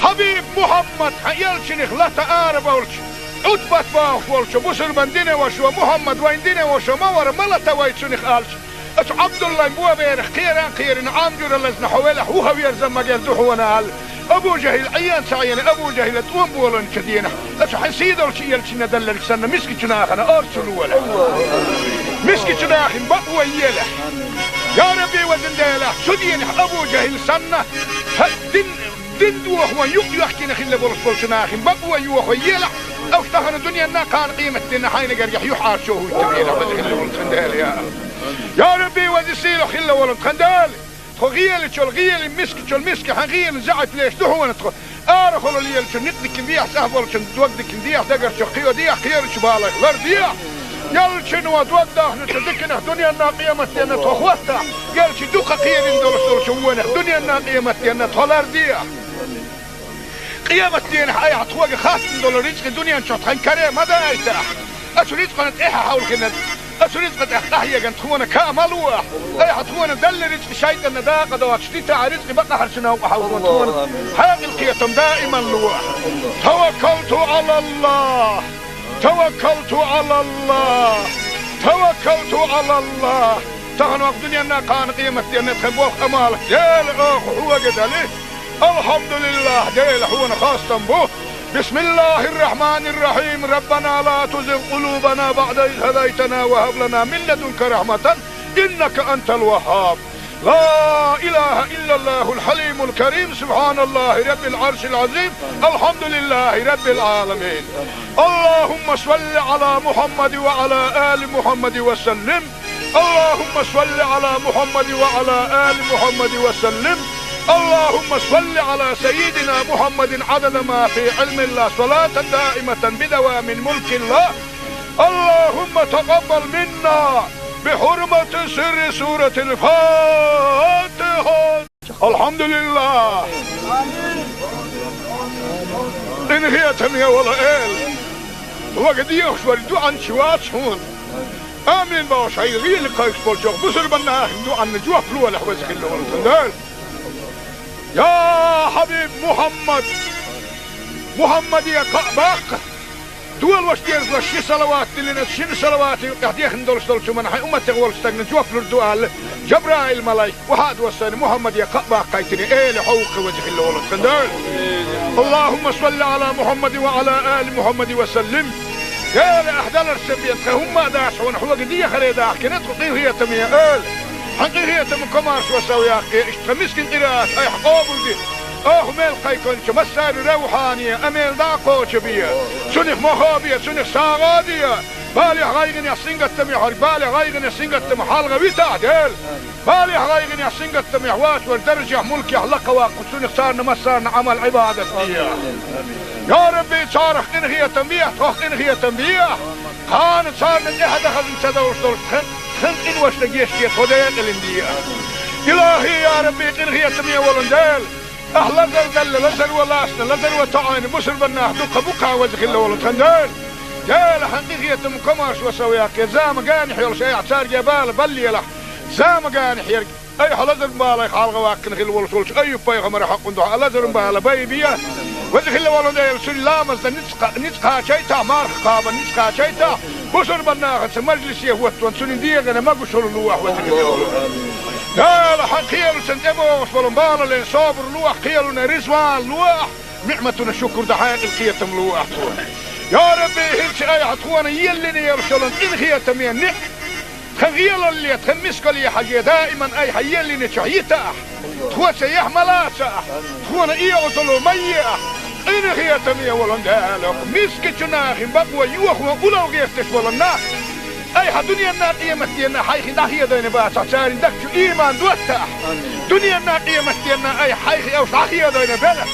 Хьабиб Мухьаммад, хьан элчанах лата ара болчу, Ӏутбат бохуш волчу бусурбан динан вашас, Мухьаммад вайн динан вашас ма вара, ма лата вай цунах аьлча, оцу Ӏабдуллайн боберах кхера а кхерина, Ӏам жуьра лазна хьо велахь, вуха верза ма герза ду хьуна аьлла, Абу ЖахӀил Ӏен ца Ӏийна, Абу ЖахӀила тӀом болийначу денахь, оцу хьан сийдолчу элчанна делларг санна, мискачу нахана орца лолахь. Мискачу нахана бакъо елахь. Я Рабби, везан Дела, цу денахь Абу ЖахӀил санна, хӀа, дин, дин дохо юкъ йоьхкина хилла болуш болчу нахана бакъо йохо елахь, уьш тахана дуьненна, кхана къематденна хьайна гергахь юьхьӀаьржо хӀуттур елахь, веза хилла волу тхан Дела, я. Я Рабби, веза сийлахь хилла волу тхан Дела. Тхо гӀелачул гӀелий, мискачул миска, хьан гӀелан заьӀап леш ду хьуна тхо. Арахула лелачу никъ дикина дехьа, цӀахь болчун дог дикина дехьа, дагарчух кхийо дехьа, кхерачу балех лардехьа. Элчано дог дахначу диканах дуьненна, къематденна тхо хӀоттахь, элча дукха кхерина долуш долчу вонах дуьненна, къематденна тхо лардехьа. Къематденахь айхьа тхоьга хаттам долу рицкъа дуьнен чохь тхан каре ма дайтахь. Оцу рицкъана тӀаьхьа хьовлхина, оцу рицкъа тӀехь къахьегна тхуна каа ма лолахь. Айхьа тхуна делла рицкъа шайтӀанна дакъа доцуш дитахь, рицкъа бакъахьарчу новкъа хьовлхо тхуна хьекъал, кхетам даиман лолахь. Таваккалту Ӏалаллах! Таваккалту Ӏалаллах! Таваккалту Ӏалаллах! Тахана ваха дуьненна, кхана къематденна тхан болх, Ӏамал Дела, оха хьоьга дели. Алхьамдулиллах, Дела, хьуна хастам бу. بسم الله الرحمن الرحيم. ربنا لا تزغ قلوبنا بعد إذ هديتنا وهب لنا من لدنك رحمة إنك أنت الوهاب. لا إله إلا الله الحليم الكريم. سبحان الله رب العرش العظيم. الحمد لله رب العالمين. اللهم صل على محمد وعلى آل محمد وسلم. اللهم صل على محمد وعلى آل محمد وسلم. اللهم صل على سيدنا محمد عدد ما في علم الله، صلاة دائمة بدوام ملك الله. اللهم تقبل منا بحرمة سر سورة الفاتحة. الحمد لله. Къинхетаме, вала Эла. Вага дехаш вара дуьхьанча вац хьуна. Амин бохуш, хьайн гӀийла кхайкхаш болчох бусурбанна ахин дуьхьанна жоп лолахь, веза хилла волу тхан Дела. Я хьабиб Мухьаммад! Мухьаммаде кхаъ баккха! Долаш дерзалаш ши салават диллина, шин салавата юкъехь дехна долуш долчу хӀуманна хьайн умматех волчу стагна жоп лур ду аьлла, Жабраил-малайк, охьа а доссийна, Мухьаммаде кхаъ баккхийтина, эла хьо ву-кх веза хилла волу тхан Дела. Аллахумма салли Ӏала Мухьаммадин ва Ӏала али Мухьаммадин ва саллим. Эла, ахь даларш сан бен, тхан хӀумма а дац хьуна, хьоьга дехаре дахкина тхо, къинхетаме эла. Хьан къинхетам, комаршо сов яккхий, иштта тхан мискин къираат айхьа къобалде. Оха мел кхайкхинчу массарна равхьане, амел дӀа а кхочу бе. Цунах мохо бе, цунах сагӀа а де. Балехь, гӀайгӀанехь, сингаттамехь верг, балех, гӀайгӀанех, сингаттамах хьалха витахь, Дела. Балехь, гӀайгӀанехь, сингаттамехь воцург даржехь, мулкехь лакха ваккха, цунах царна массарна Ӏамал, Ӏибадат де. Я Рабби, царах къинхетам бе, тхох къинхетам бе. Кхана царна тӀаьхьа дан хазна ца довлуш долчу тхан, тхан къиношна гечде, тхо декъалина де. Илахи, я Рабби, къинхетаме волун Дела, ахь лазар далла, лазаро лаьцна, лазаро тоьӀна бусурба нах дуккха бу-кх, веза хилла волу тхан Дела. Дела, хьан къинхетам, комаршо сов яккхий, зама генахь йолуш айхьа цаьрга бала баллалахь, зама генахь ерг. Айхьа лазаран балех хьалха ваккхина хилла волуш волчу Айюб-пайхамаран хьокъан дуьхьа лазаран бала байбе. Веза хилла волу Дела, цуьнан ламазна ницкъ, ницкъ кхачийтахь, марха кхабарна ницкъ кхачийтахь, бусурба нахаца мажлисе хӀоттон цуьнан дегӀана могушалла лолахь, веза хилла волу Дела. Хьан кхелашна тӀебогӀуш болу балале собар лолахь, кхелана реза ван лолахь, ниӀматана шукур дан хьекъал, кхетам лолахь тхуна. Я Рабби, хӀинца айхьа тхуна еллина йолуш йолу къинхетаме ниӀ тхан гӀелалле, тхан мискалле хьажий, даиман айхьа еллинчохь йитахь, тхоьца яхь ма лацахь, тхуна оьгӀазло ма ехь, къинхетаме волун Дела, мискачу нахана бакъо йохо улал гӀерташ болу нах айхьа дуьненна, къематденна хьайх дӀахедийна бацахь, церан дагчу иман доттахь. Дуьненна, къематденна айхьа хьайх уьш дӀахедийна белахь.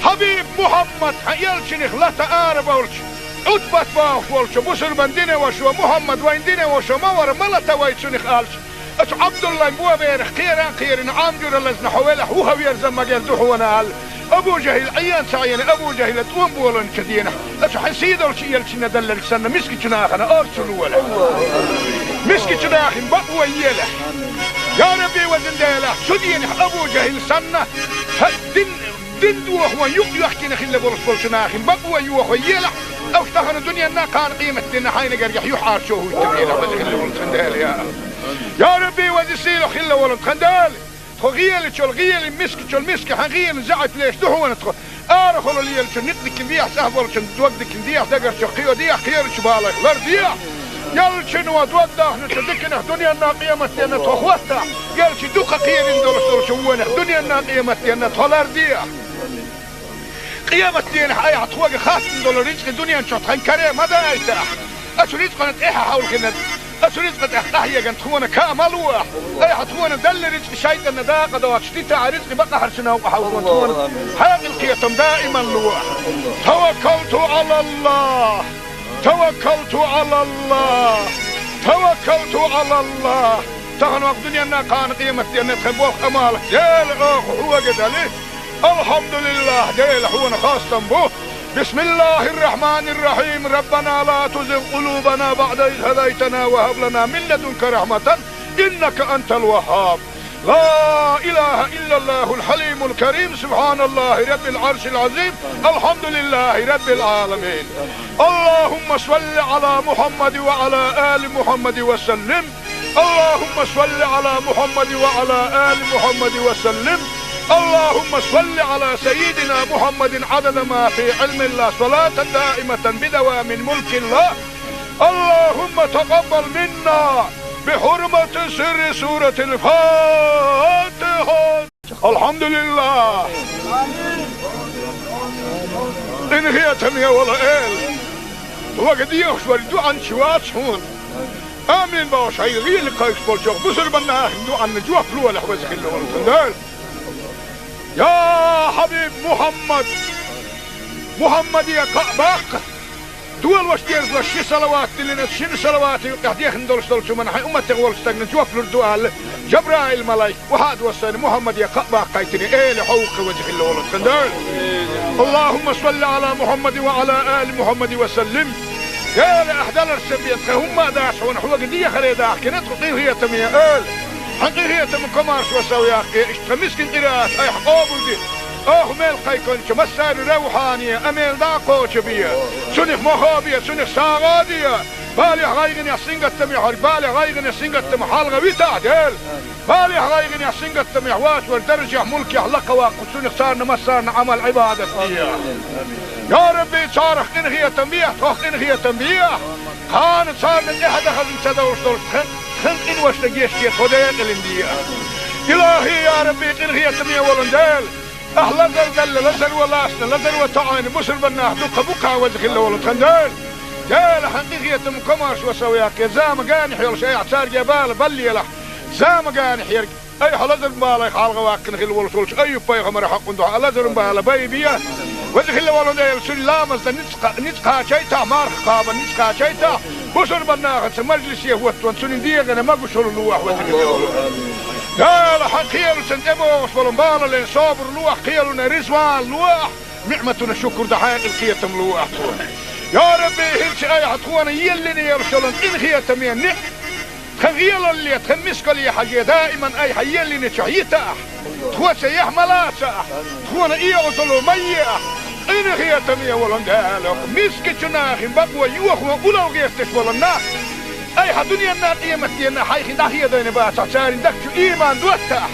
Хьабиб Мухьаммад, хьан элчанах лата арабевлча, Ӏутбат бохуш волчу бусурба динан вашо: «Мухьаммад, вайн динан ваша ма вара, ма лата вай цунах», — аьлча, оцу Ӏабдуллайн боберах кхеран а кхерина, Ӏам жуьра лазна: «Хьо велахь, вуха верза магар ду хьуна», — аьлла. Абу ЖахӀил Ӏен ца Ӏийна, Абу ЖахӀила тӀом болийначу дийнахь, оцу хьан сийдолчу элчанна делларг санна, мискачу нахана орцу лолахь. Мискачу нахана бакъо елахь. Я Рабби, везан Дела, цу дийнахь Абу ЖахӀил санна, хӀа, дин Дин дохо юкъ йоьхкина хилла болуш болчу нахана бакъо йохо елахь, уьш тахана дуьненна, кхана къематденна хьайна гергахь юьхьӀаьржо хӀуттабелахь, веза хилла волу тхан Дела, я АллахӀ. Я Рабби, веза сийлахь хилла волу тхан Дела, тхо гӀелачул гӀелин, мискачул миска хьан гӀелин заьӀап леш ду хьуна тхо. Арахула лелачун никъ дикина дехьа, цӀахь болчун дог дикина дехьа, дагарчух кхио дехьа, кхерачу балех лар дехьа. Элчано дог дахначу диканах дуьненна, къематденна тхо хӀоттахь, элча дукха кхерина долуш долчу вонах дуьненна, къематденна тхо лар дехьа. Къематденахь айхьа тхоьга хаттам долу рицкъа дуьнен чохь тхан каре ма дайтахь. Оцу рицкъана тӀаьхьа хьовлхина, оцу рицкъа тӀехь къахьегна тхуна каа ма лолахь. Айхьа тхуна делла рицкъа шайтӀанна дакъа доцуш дитахь, рицкъа бакъахьарчу новкъа хьовзо тхуна хьекъал, кхетам даиман лолахь. Таваккалту Ӏалаллахь! Таваккалту Ӏалаллахь! Таваккалту Ӏалаллахь! Тахана ваха дуьненна, кхана къематденна тхан болх, Ӏамал, Дела, оха хьоьга дели. Алхьамдулиллахь, Дела, хьуна хастам бу. Бисмиллахьир-рахьманир-рахьим. Раббана ла тузигъ къулубана баӀда из хӀадайтана ва хӀаб лана мин ладунка рахьматан, иннака антал ваххаб. لا إله إلا الله الحليم الكريم، سبحان الله رب العرش العظيم، الحمد لله رب العالمين. اللهم صل على محمد وعلى آل محمد وسلم. اللهم صل على محمد وعلى آل محمد وسلم. اللهم صل على سيدنا محمد عدد ما في علم الله، صلاة دائمة بدوام ملك الله. اللهم تقبل منا بحرمة سر سورة الفاتحة. Алхьамдулиллах! Къинхетаме волу Эла! Вага дехаш верг дуьхьанча вац хьуна. Амин бохуш, хьайн гӀийла кхайкхаш болчух бусурба нахана дуьхьанна жоп лолахь, веза хилла волу тхан Дела. Я хьабиб Мухьаммад! Мухьаммаде кхаъ баккха! Долаш дерзалаш ши салават диллина, шина салавата юкъехь дехна долуш долчу хӀуманна хьайн умматех волчу стагна жоп лур ду аьлла, Жабраил-малайк, охьа а доссийна, Мухьаммаде кхаъ баккхийтина, эла хьо ву-кх веза хилла волу тхан Дела. Аллахумма салли Ӏала Мухьаммадин ва Ӏала али Мухьаммадин ва саллим. Эла, ахь даларш сан бен, тхан хӀумма а дац хьуна, хьоьга дехаре дахкина тхо, къинхетаме Эла. Хьан къинхетам, комаьршо, сов яккха, иштта тхан мискин къираат айхьа къобалде. Оха мел кхайкхинчу массарна равхьане, Ӏамал дӀа а кхочу бе. Цунах мохо бе, цунах сагӀа де. Балех, гӀайгӀанех, сингаттамех верг, балех, гӀайгӀанех, сингаттамах хьалха витахь, Дела. Балех, гӀайгӀанех, сингаттамех воцург даржехь, мулкехь лакха ваккха, цунах царна массарна Ӏамал, Ӏибадат де. Я Рабби, царах къинхетам бехьа, тхох къинхетам бехьа. Кхана царна тӀаьхьа дан хазна ца довш долуш тхан, тхан къиношна гечде, тхо декъалина де. Илахьи, я Рабби, къинхетаме волу Дела. Ахь лазар далла, лазар ван лаьцна, лазар ван тоьӀна, бусурба нах дуккха бу-кх, веза хилла волу тхан Дела. Дела, хьан къинхетам, комаьршо, сов яккха, зама-ганахь йолуш айхьа цаьрга бала баллалахь. Зама-ганахь ерг айхьа лазаран балех хьалха ваккхина хилла волуш волчу Айюб-пайхамаран хьакъан дуьхьа лазаран бала байбе. Веза хилла волу Дела, цуьнан ламаз дан ницкъ кха-, ницкъ кхачийтахь, марха кхаба ницкъ кхачийтахь, бусурба нахаца мажлисе хӀоттаван цуьнан дегӀана могушалла лохьа, веза хилла волу. Дела, хьан кхелаца тӀебогӀуш болу балале собар лохьа, кхелана резаван лохьа, ниӀматана шукур дан хьекъал, кхетам лохьа тхуна. Я Рабби, хӀинца айхьа тхуна еллина йолуш йолу къинхетаме ниӀ-, тхан гӀелалле, тхан мискалле хьажий, даиман айхьа еллинчохь йитахь. Тхо цаьхьа ма лацахь, тхуна оьгӀазло ма ехь. Къинхетаме волу Дела, мискачу нахана бакъо йохо улло гӀерташ болу нах, айхьа дуьненна, къематденна хьайх дӀахедийна бацахь, церан дагчу ийман доттахь.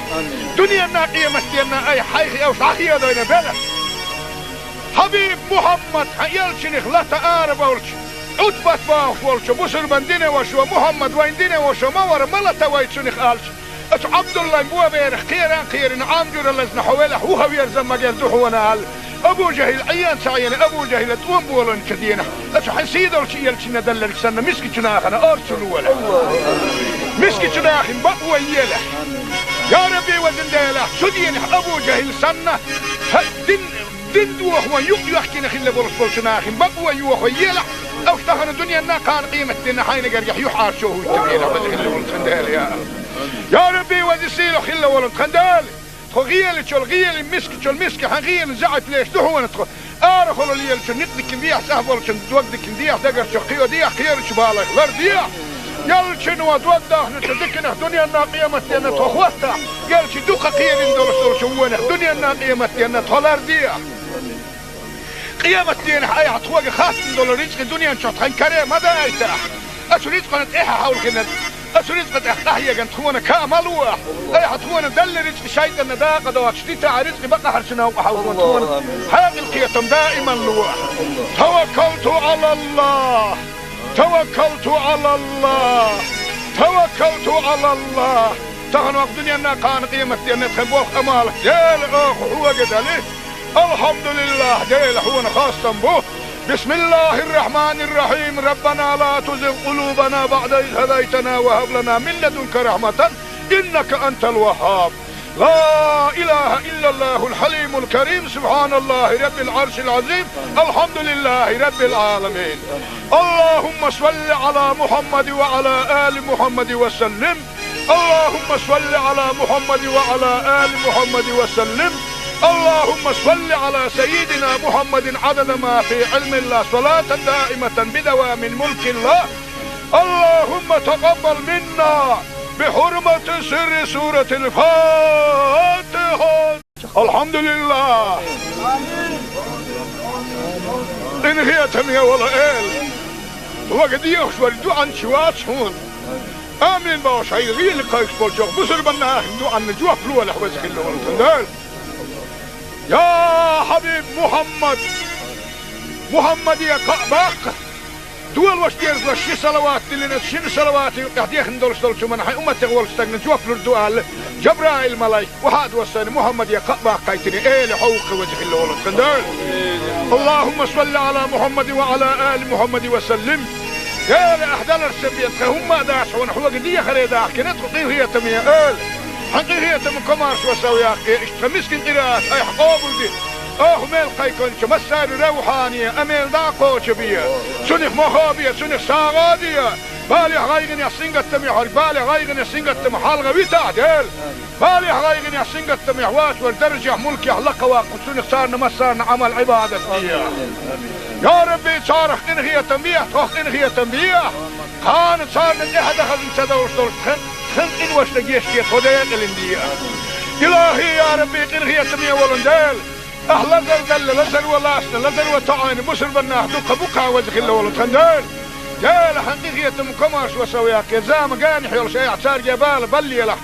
Дуьненна, къематденна айхьа хьайх уьш дӀахедийна белахь. Хьабиб Мухьаммад, хьан элчанах лата арабевлча, Ӏутбат бохуш волчо, бусурбан динан вашо, Мухьаммад вайн динан вашо ма вара, ма лата вай цунах, аьлча, оцу Ӏабдуллайн боберах кхеран а кхерина, Ӏам жуьра лазна хьо велахь, вухавер заммагер ду хьуна, аьлла. Абу ЖахӀил Ӏен ца Ӏена, Абу ЖахӀила тӀом болийначу дийнахь, оцу хьан сийдолчу элчанна делларг санна, мискачу нахана орцу лолахь. Мискачу нахана бакъо елахь. Я Рабби, везан Дела, цу дийнахь Абу ЖахӀил санна, хьан дин Дин дохо юкъ йоьхкина хилла болуш болчу нахана бакъо йохо елахь, уьш тахана дуьненна, кхана къематденна хьайна гергахь юьхьӀаьржо хӀуттабелахь, веза хилла волу тхан Дела, я. Я Рабби, веза сийлахь хилла волу тхан Дела, тхо гӀелачул гӀелин, мискачул миска хьан гӀелин заьӀап леш ду хьуна тхо. Арахула лелачун некъ дикина дехьа, цӀахь болчун дог дикина дехьа, дагарчу кхио дехьа, кхерачу балех лар дехьа. Ялчун ван дог дахначу диканах дуьненна, къематденна тхо хӀоттахь, ялчи дукха кхерина долуш долчу вонах дуьненна, къематденна тхо лар дехьа. Къематденахь айхьа тхоьга хаттам долу рицкъи дуьнен чохь тхан каре ма дайтахь. Оцу рицкъана тӀаьхьа хьовлхина, оцу рицкъа тӀехь къахьегна тхуна ка ма лохьа. Айхьа тхуна делла рицкъи шайтӀанна дакъа доцуш дитахь, рицкъи бакъахьарчу новкъа хьовлхо тхуна хьекъал, кхетам даиман лохьа. Таваккалту Ӏалаллахь! Таваккалту Ӏалаллахь! Таваккалту Ӏалаллахь! Тахана вакъ дуьненна, кхана къематденна тхан болх, Ӏамал, Дела, оха хьоьга дали. Алхьамдулиллахь, Дела, хьуна хастам бу. بسم الله الرحمن الرحيم. ربنا لا تزغ قلوبنا بعد إذ هديتنا وهب لنا من لدنك رحمة إنك أنت الوهاب. لا إله إلا الله الحليم الكريم. سبحان الله رب العرش العظيم. الحمد لله رب العالمين. اللهم صل على محمد وعلى آل محمد وسلم. اللهم صل على محمد وعلى آل محمد وسلم. اللهم صل على سيدنا محمد عدد ما في علم الله، صلاة دائمة بدوام ملك الله. اللهم تقبل منا بحرمة سر سورة الفاتحة. Алхьамдулиллах! Къинхетаме волу Эла! Вага дехаш вара дуьхьанча вац хьуна. Амин бохуш, хьайн гӀийла кхайкхаш болчу бусурба нахана дуьхьанна жоп лолахь, веза хилла волу тхан Дела. Я Хьабиб Мухьаммад! Мухьаммаде кхаъ баккха! Дола ваша деза ши салават диллина, шина салаватан юкъехь дехна долуш долчу хӀуманна хьайн умматех волчу стагана жоп лур ду аьлла, Жабраил-малайк охьа а доссийна, Мухьаммаде кхаъ баккхийтина, Эла, хьо ву-кх, веза хилла волу тхан Дела. اللهم صل على محمد وعلى آل محمد وسلم. Эла, ахь даларца бен тхан хӀумма а дац хьуна, хьоьга дехаре дахкина тхо, къинхетаме Эла. Хьан къинхетам, комаьршо, сов яккха, иштта тхан мискин къираат айхьа къобалде. Оха мел кхайкхинчу массарна равхьане, Ӏамал дӀа а кхочу бе. Цунах мохо бе, цунах сагӀа а де. Балех, гӀайгӀанех, сингаттамех верг, балех, гӀайгӀанех, сингаттамах хьалха витахь, Дела. Балех, гӀайгӀанех, сингаттамех воцург даржехь, мулкехь лакха ваккха, цунах царна массарна Ӏамал, Ӏибадат де. Я Рабби, царах къинхетам бехьа, тхох къинхетам бехьа. Кхана царна тӀаьхьа дан хазна ца довш долуш тхан, Сан къиношта гечде тхо декъалин де. Илахи, я Рабби, къинхетаме волун Дела, ахь лазар далла, лазар валлалц, лазар ватоӀийна бусурбаннах дукха букха веза хилла волу тхан Дела. Дела, хьан къинхетам комарш ва сов яккхе, заманан хьоьлуш айхьа цаьрга бала баллелахь,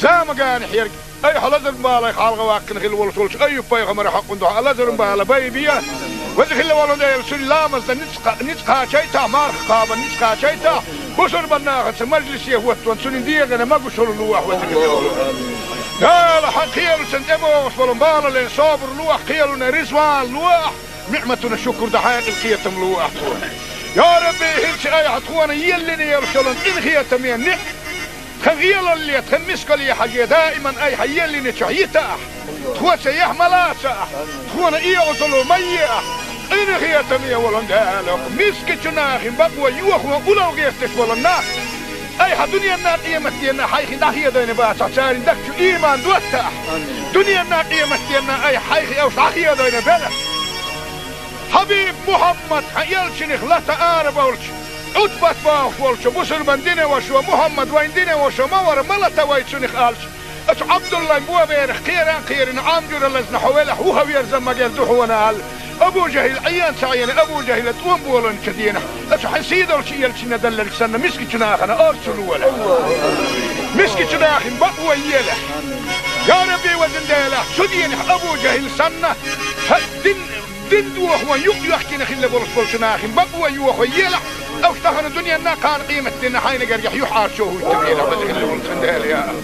заманан хьерг. Айхьа лазар балайх хьалха ваккхина хилла волуш волчу Айюб-пайхамара хьакъун дуьхьа лазаран бала байбе. Веза хилла волу Дела, цуьнан ламазна ницкъ, ницкъ кхачийтахь, марха кхабан ницкъ кхачийтахь, бусурбаннахаца мажлисе хӀоттон цуьнан дегӀана магушалла луахь, веза хилла волу Дела. Хьан кхелашна тӀебогӀуш болу балален собар луахь, кхелана риза вала луахь, ниӀматана шукур дан хьекъал кхетам луахь тхуна. Я Рабби, хӀинца айхьа тхуна еллина йолуш йолу къинхетаме ниӀ Тхан гӀелалле, тхан мискалле хьажий, даиман айхьа еллинчохь йитахь. Тхо ца яхь ма лацахь, тхуна эгӀазалла ма еахь. Къинхетаме волун Дела, мискачу нахин бакъо йохо улал гӀерташ волу нах. Айхьа дуьненна къематденна хьайх дӀахедийна бацахь, царна дагчу ийман доттахь. Дуьненна къематденна айхьа хьайх уьш дӀахедийна белахь. Хьабиб Мухьаммад, хьан элчанах лата ара болчу, Ӏутбат бохуш волчу бусурбан динан вашо, Мухьаммад вайн динан вашо ма вара, ма лата вай цунах аьлча, оцу Ӏабдуллайн боберах кхеран а кхерина, Ӏам жуьра лазна хьо велахь, вуха верза ма герза хьуна аьлла. Абу ЖахӀил Ӏен ца Ӏена, Абу ЖахӀила тӀом боланчу денахь, оцу хьан сийдолчу элчанна далларг санна, мискачу нахана орцу лолахь. Мискачу нахин бакъо елахь. Я Рабби, везан Дела, цу денахь Абу ЖахӀил санна, хьан дин Дин дохо юкъ йоьхкина хилла болуш болчу нахин бакъо йохо елахь, уьш тахана дуьненна кхана къематденна хьайна гергахь юьхьӀаьржо хӀуттабелахь, веза хилла волу тхан Дела, я.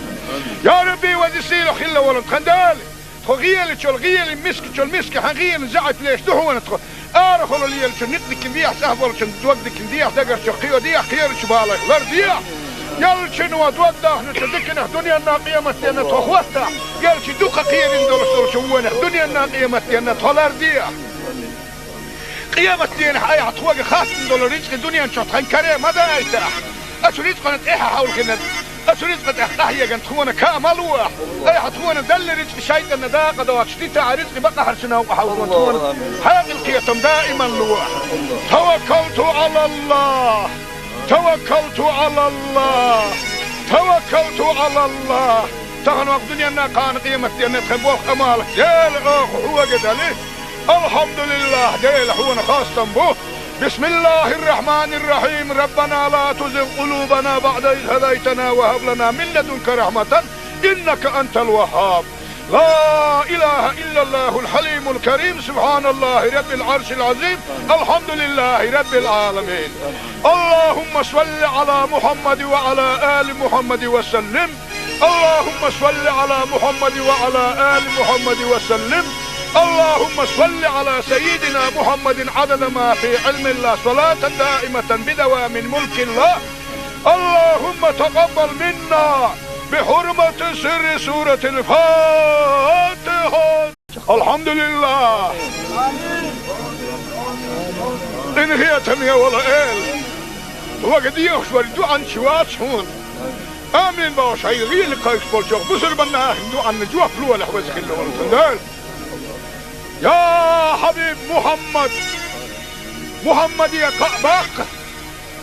Я Рабби, веза сийлахь хилла волу тхан Дела, тхо гӀелачул гӀели, мискачул миска хьан гӀелина заьӀап леш ду хьуна тхо. Арахула лелачу никъ дикина дехьа, цӀахь болчун дог дикина дехьа, дагарчу кхио дехьа, кхерачу балайх лар дехьа. Ялчуьнан дог дахначу диканах дуьненна къематденна тхо хӀоттахь, ялчу дукха кхерина долуш долчу вонах дуьненна къематденна тхо лар дехьа. Къематденахь айхьа тхоьга хаттам долу рицкъи дуьнен чохь тхан каре ма дайтахь. Оцу рицкъана тӀаьхьа хьовлхинарг, оцу рицкъа тӀехь къахьеган тхуна каа ма луахь. Айхьа тхуна далла рицкъи шайтӀанна дакъа доцуш дитахь, рицкъи бакъахьарчу новкъа хьовлхо тхуна хьекъал кхетам даиман луахь. Таваккалту Ӏалаллах! Таваккалту Ӏалаллах! Таваккалту Ӏалаллах! Тахана вакха дуьненна кхана къематденна тхан болх Ӏамал Дела оха хьоьга дали. Алхьамдулиллах, Дела, хьуна хастам бу. Бисмиллахир-рахманир-рахим. Раббана ла тузигъ къулубана баъда из хӀадайтана ва хӀаб лана мин ладунка рахматан, иннака антал ваххаб. لا إله إلا الله الحليم الكريم، سبحان الله رب العرش العظيم، الحمد لله رب العالمين. اللهم صل على محمد وعلى آل محمد وسلم. اللهم صل على محمد وعلى آل محمد وسلم. اللهم صل على سيدنا محمد عدد ما في علم الله، صلاة دائمة بدوام ملك الله. اللهم تقبل منا بحرمة سر سورة الفاتحة. الحمد لله. Къинхетаме волу Эла, хьоьга дехаш верг дуьхьанча вац хьуна. Амин бохуш, хьайн гӀийла кхайкхаш болчу бусурбан нахана дуьхьанна жоп лолахь, веза хилла волу тхан Дела. Я хьабиб Мухьаммад! Мухьаммаде кхаъ баккха!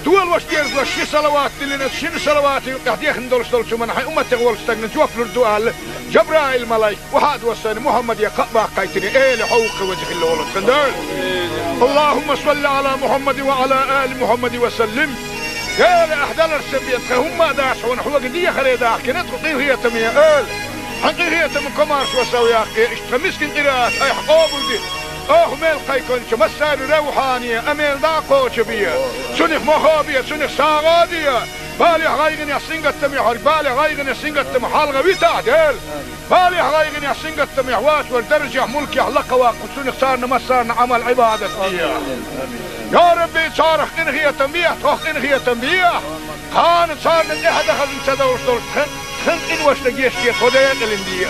Долош дезалаш ши салават диллина, шина салавата юкъахь дехна долуш долчу хӀуманна хьайн умматех волчу стагна жоп лур ду аьлла, Жабраил-малайк, вахьа а доссийна, Мухьаммаде кхаъ баккхийтина, Эла, хьо ву-кх, веза хилла волу тхан Дела. اللهم صل على محمد وعلى آل محمد وسلم. Дела, ахь даларца бен тхан хӀумма а дац хьуна, хьоьга дехаре дахкина тхо, къинхетаме Эла. Хьан къинхетам комарш ва сов яккхе, иштта тхан мискин къираат айхьа къобалде. Оха мел кхайкхинчу массарна равхьане, амел дӀа а кхочу бе. Цунах мохо бе, цунах сагӀа а де. Балехь, гӀайгӀанехь, сингаттамехь верг, балех, гӀайгӀанех, сингаттамах хьалха витахь, Дела. Балехь, гӀайгӀанехь, сингаттамехь воцург даржехь, мулкехь лакхаваккха, цунах царна массарна Ӏамал-Ӏибадат де. Я Рабби, царах къинхетам бехьа, тхох къинхетам бехьа. Кхана царна тӀаьхьа дан хазна ца довш долуш тхан, тхан къиношна гечде тхо декъалин де.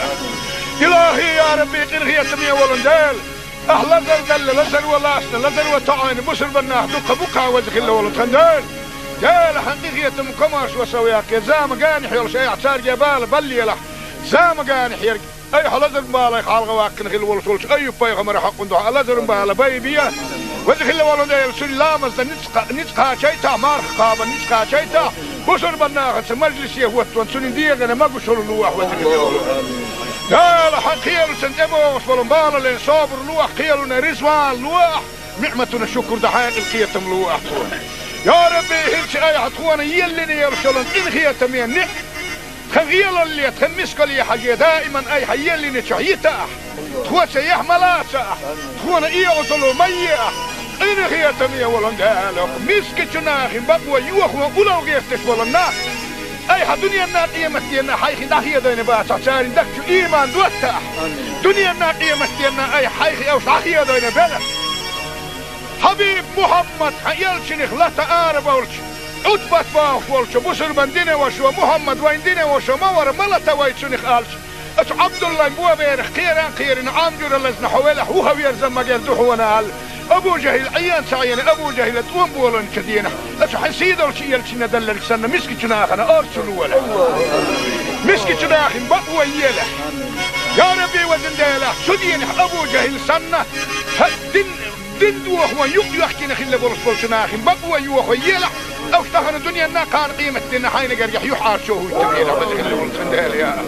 Илахи, я Рабби, къинхетаме волун Дела, ахь лазар далла, лазар валлалц, лазар ватоӀийна бусурбан нах дукха бу-кх, веза хилла волу тхан Дела. Дела, хьан къинхетам комарш ва сов яккхе, заманан хьоьлуш айхьа цаьрга бала баллелахь, заманан хьерг. Айхьа лазар балайх хьалха ваккхина хилла волуш волчу Айюб-пайхамара хьакъун дуьхьа лазаран бала байбе. Веза хилла волу Дела, цуьнан ламазна ницкъ, ницкъ кхачийтахь, марха кхабан ницкъ кхачийтахь, Бусурбан нахаца мажлисе хӀоттаван цунна дегӀана могушалла лолахь, веза хилла волу. Дала, хьан кхелашна тӀебогӀуш болу балале собар лолахь, кхелана риза вала лолахь, ниӀматана шукур дан хьекъал кхетам лолахь тхуна. Я Рабби, хӀинца айхьа тхуна еллина йолуш йолу къинхетаме ниӀ, тхан гӀелалле, тхан мискалле хьажий, даиман айхьа еллинчохь йитахь. Тхо цаьхьа ма лацахь, тхуна оьгӀазло ма ехь, къинхетаме волу Дела, мискачу нахана бакъо йохо улал гӀерташ болу нах, айхьа дуьненна, къематденна хьайх дӀахедийна бацахь, церан дагчу иман доттахь. Дуьненна, къематденна айхьа хьайх уьш дӀахедийна белахь. Хьабиб Мухьаммад, хьан элчанах лата ара болчу, Ӏутбат бохуш волчу бусурбан динан вашо, Мухьаммад вайн динан вашо ма вара, ма лата вай цунах аьлча, оцу Ӏабдуллайн боберах кхеран кхерина, Ӏам жуьра лазна хьо велахь, вуха верза ма герза ду хьуна аьлла. Абу ЖахӀил Ӏен ца Ӏийна, Абу ЖахӀила тӀом боланчу дийнахь, оцу хьайн сийдолчу элчанна делларг санна, мискачу нахана орцу лолахь. Мискачу нахана бакъо елахь. Я Рабби, везан Дела, цу дийнахь Абу ЖахӀил санна, хьан дин, дин дохо юкъ йоьхкина хилла болуш болчу нахана бакъо йохо елахь, уьш тахана дуьненна, кхана къематденна хьайна гергахь юьхьӀаьржо хӀуттабелахь, веза хилла волу тхан Дела, я.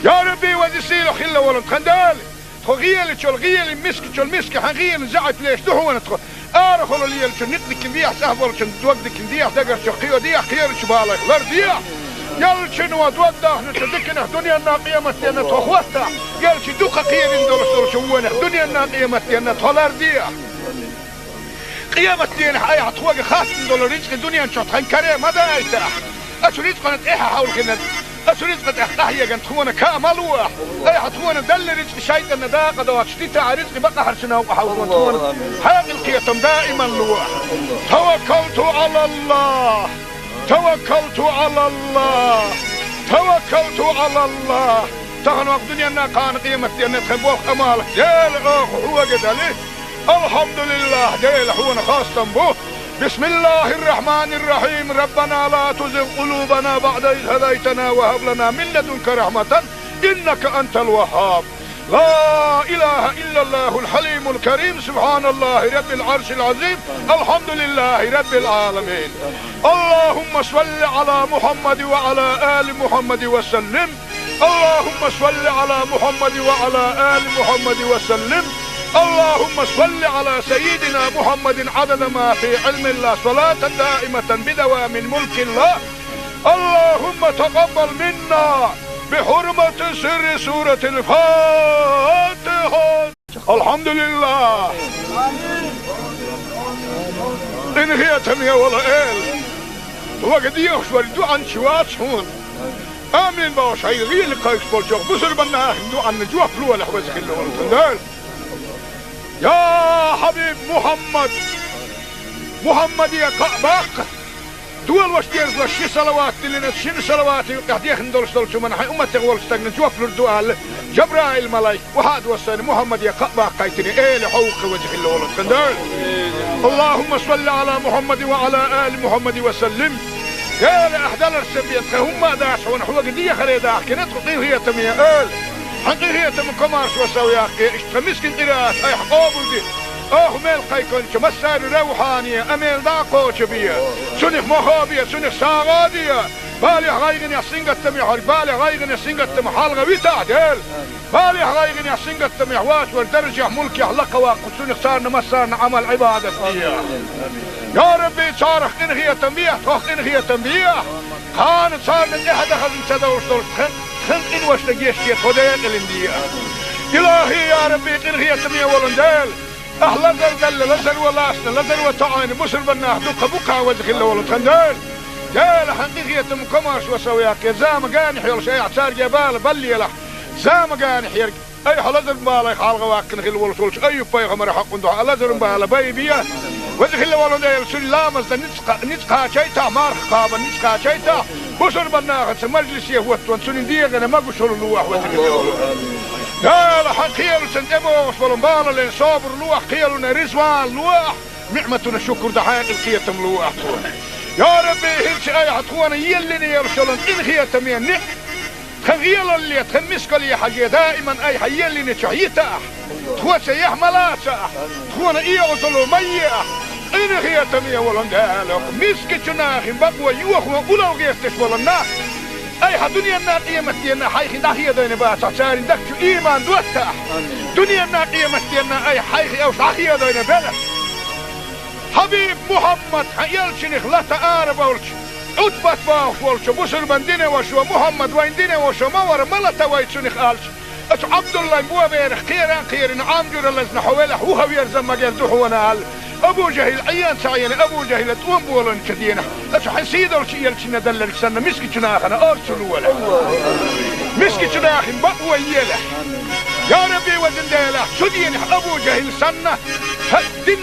Я Рабби, веза сийлахь хилла волу тхан Дела. Тхо гӀелачул гӀели, мискачул миска, хьан гӀелин заьӀап леш ду хьуна тхо. Арахула лелачун никъ дикина дехьа, цӀахь болчун дог дикина дехьа, дагарчух кхио дехьа, кхерачу балайх лардехьа. Элчано дог дахначу диканах дуьненна, къематденна тхо хӀоттахь, элча дукха кхерина долуш долчу вонах дуьненна, къематденна тхо лардехьа. Къематденахь айхьа тхоьга хаттам долу рицкъа дуьнен чохь тхан каре ма дайтахь. Оцу рицкъана тӀаьхьа хьовлхина, оцу рицкъа тӀехь къахьегна тхуна каа ма лолахь. Айхьа тхуна делла рицкъа шайтӀанна дакъа доцуш дитахь, рицкъа бакъахьарчу новкъа хьовзо тхуна хьекъал кхетам даиман лолахь. Таваккалту Ӏалаллахь! Таваккалту Ӏалаллахь! Таваккалту Ӏалаллахь! Тахана ваха дуьненна, кхана къематденна тхан болх, Ӏамал, Дела, оха хьоьга дали. Алхьамдулиллахь, Дела, хьуна хастам бу. بسم الله الرحمن الرحيم. ربنا لا تزغ قلوبنا بعد إذ هديتنا وهب لنا من لدنك رحمة إنك أنت الوهاب. لا إله إلا الله الحليم الكريم. سبحان الله رب العرش العظيم. الحمد لله رب العالمين. اللهم صل على محمد وعلى آل محمد وسلم. اللهم صل على محمد وعلى آل محمد وسلم. اللهم صل على سيدنا محمد عدد ما في علم الله، صلاة دائمة بدوام ملك الله. اللهم تقبل منا بحرمة سر سورة الفاتحة. الحمد لله. Къинхетаме волу Эла, вага дехаш верг дуьхьанча вац хьуна. Амин бохуш, хьайн гӀийла кхайкхаш болчу бусурбан нахана дуьхьанна жоп лолахь, веза хилла волу тхан Дела. Я хьабиб Мухьаммад, Мухьаммаде кхаъ баккха, долош дезалаш ши салават диллина, шина салавата юкъахь дехна долуш долчу хӀуманна хьайн умматех волчу стагана жоп лур ду аьлла, Жабраил-малайк охьа а доссийна, Мухьаммаде кхаъ баккхийтина, Эла хьо ву-кх, веза хилла волу тхан Дела. اللهم صل على محمد وعلى آل محمد وسلم. Эла, ахь даларсан бен тхан хӀумма а дац хьуна, хьоьга дехаре дахкина тхо, къинхетаме Эла. Хьан къинхетаман комаршо сов яккхий, иштта тхан мискин къираат айхьа къобалде. Оха мел кхайкхинчу массарна равхьане, амел дӀа а кхочу бе. Цунах мохо бе, цунах сагӀа а де. Балех, гӀайгӀанех, сингаттамех верг, балех, гӀайгӀанех, сингаттамах хьалха витахь, Дела. Балех, гӀайгӀанех, сингаттамех вац верг даржехь, мулкехь лакха ваккха, цунах царна массарна Ӏамал-Ӏибадат де. Я Рабби, царах къинхетам бехьа, тхох къинхетам бехьа. Кхана царна тӀаьхьа дан хазна ца довш долуш тхан, тхан къиношна гечде, тхо декъалина де. Илахи, я Рабби, къинхетаме волу Дела, ахь лазар делла, лазар ван лаьцна, лазар ван тоьъна бусурбан нах дуккха бу-кх, веза хилла волу тхан Дела. Дела, хьан къинхетаман комаршо сов яккхий, зама-ганахь йолуш айхьа цаьрга бала баллалахь. Зама-ганахь ерг айхьа лазаран балех хьалха ваккхина хилла волуш волчу Айюб-пайхамаран хьакъан дуьхьа лазаран бала байбе. Веза хилла волу Дела, цуьнан ламаз дан ницкъ кха-, ницкъ кхачийтахь, марха кхаба ницкъ кхачийтахь, бусурбан нахаца мажлисе хӀоттаван цуьнан дегӀана могушалла лолахь, веза хилла волу. Дела, хьан кхелашна тӀебогӀуш болу балале собар лолахь, кхелана риза вала лолахь, ниӀматана шукур дан хьекъал кхетам лолахь тхуна. Я Рабби, хӀинца айхьа тхуна еллина йолуш йолу къинхетаме ниӀ, тхан гӀелалле, тхан мискалле хьажий, даиман айхьа еллинчохь йитахь. Тхо цаьхьа ма лацахь, тхуна оьгӀазло ма ехь, Къинхетаме волу Дела, мискачу нахана бакъо йохо улал гӀерташ болу нах, айхьа дуьненна, къематденна хьайх дӀахедийна бацахь, церан дагчу иман доттахь. Дуьненна, къематденна айхьа хьайх уьш дӀахедийна белахь. Хьабиб Мухьаммад, хьан элчанах лата арабевлча, Ӏутбат бохуш волчу бусурбан динан вашас, Мухьаммад вайн динан ваша ма вара, ма лата вай цунах аьлча, оцу Ӏабдуллайн боберах кхера а кхерина, Ӏам жуьра лазна хьо велахь, вухаверза магар ду хьуна аьлла, Абу ЖахӀил Ӏен ца Ӏена, Абу ЖахӀила тӀом боланчу дийнахь, оцу хьан сийдолчу элчанна далларг санна, мискачу нахана орцу лолахь. Мискачу нахана бакъо елахь. Я Рабби, везан Дела, цу дийнахь Абу ЖахӀил санна, хьан дин,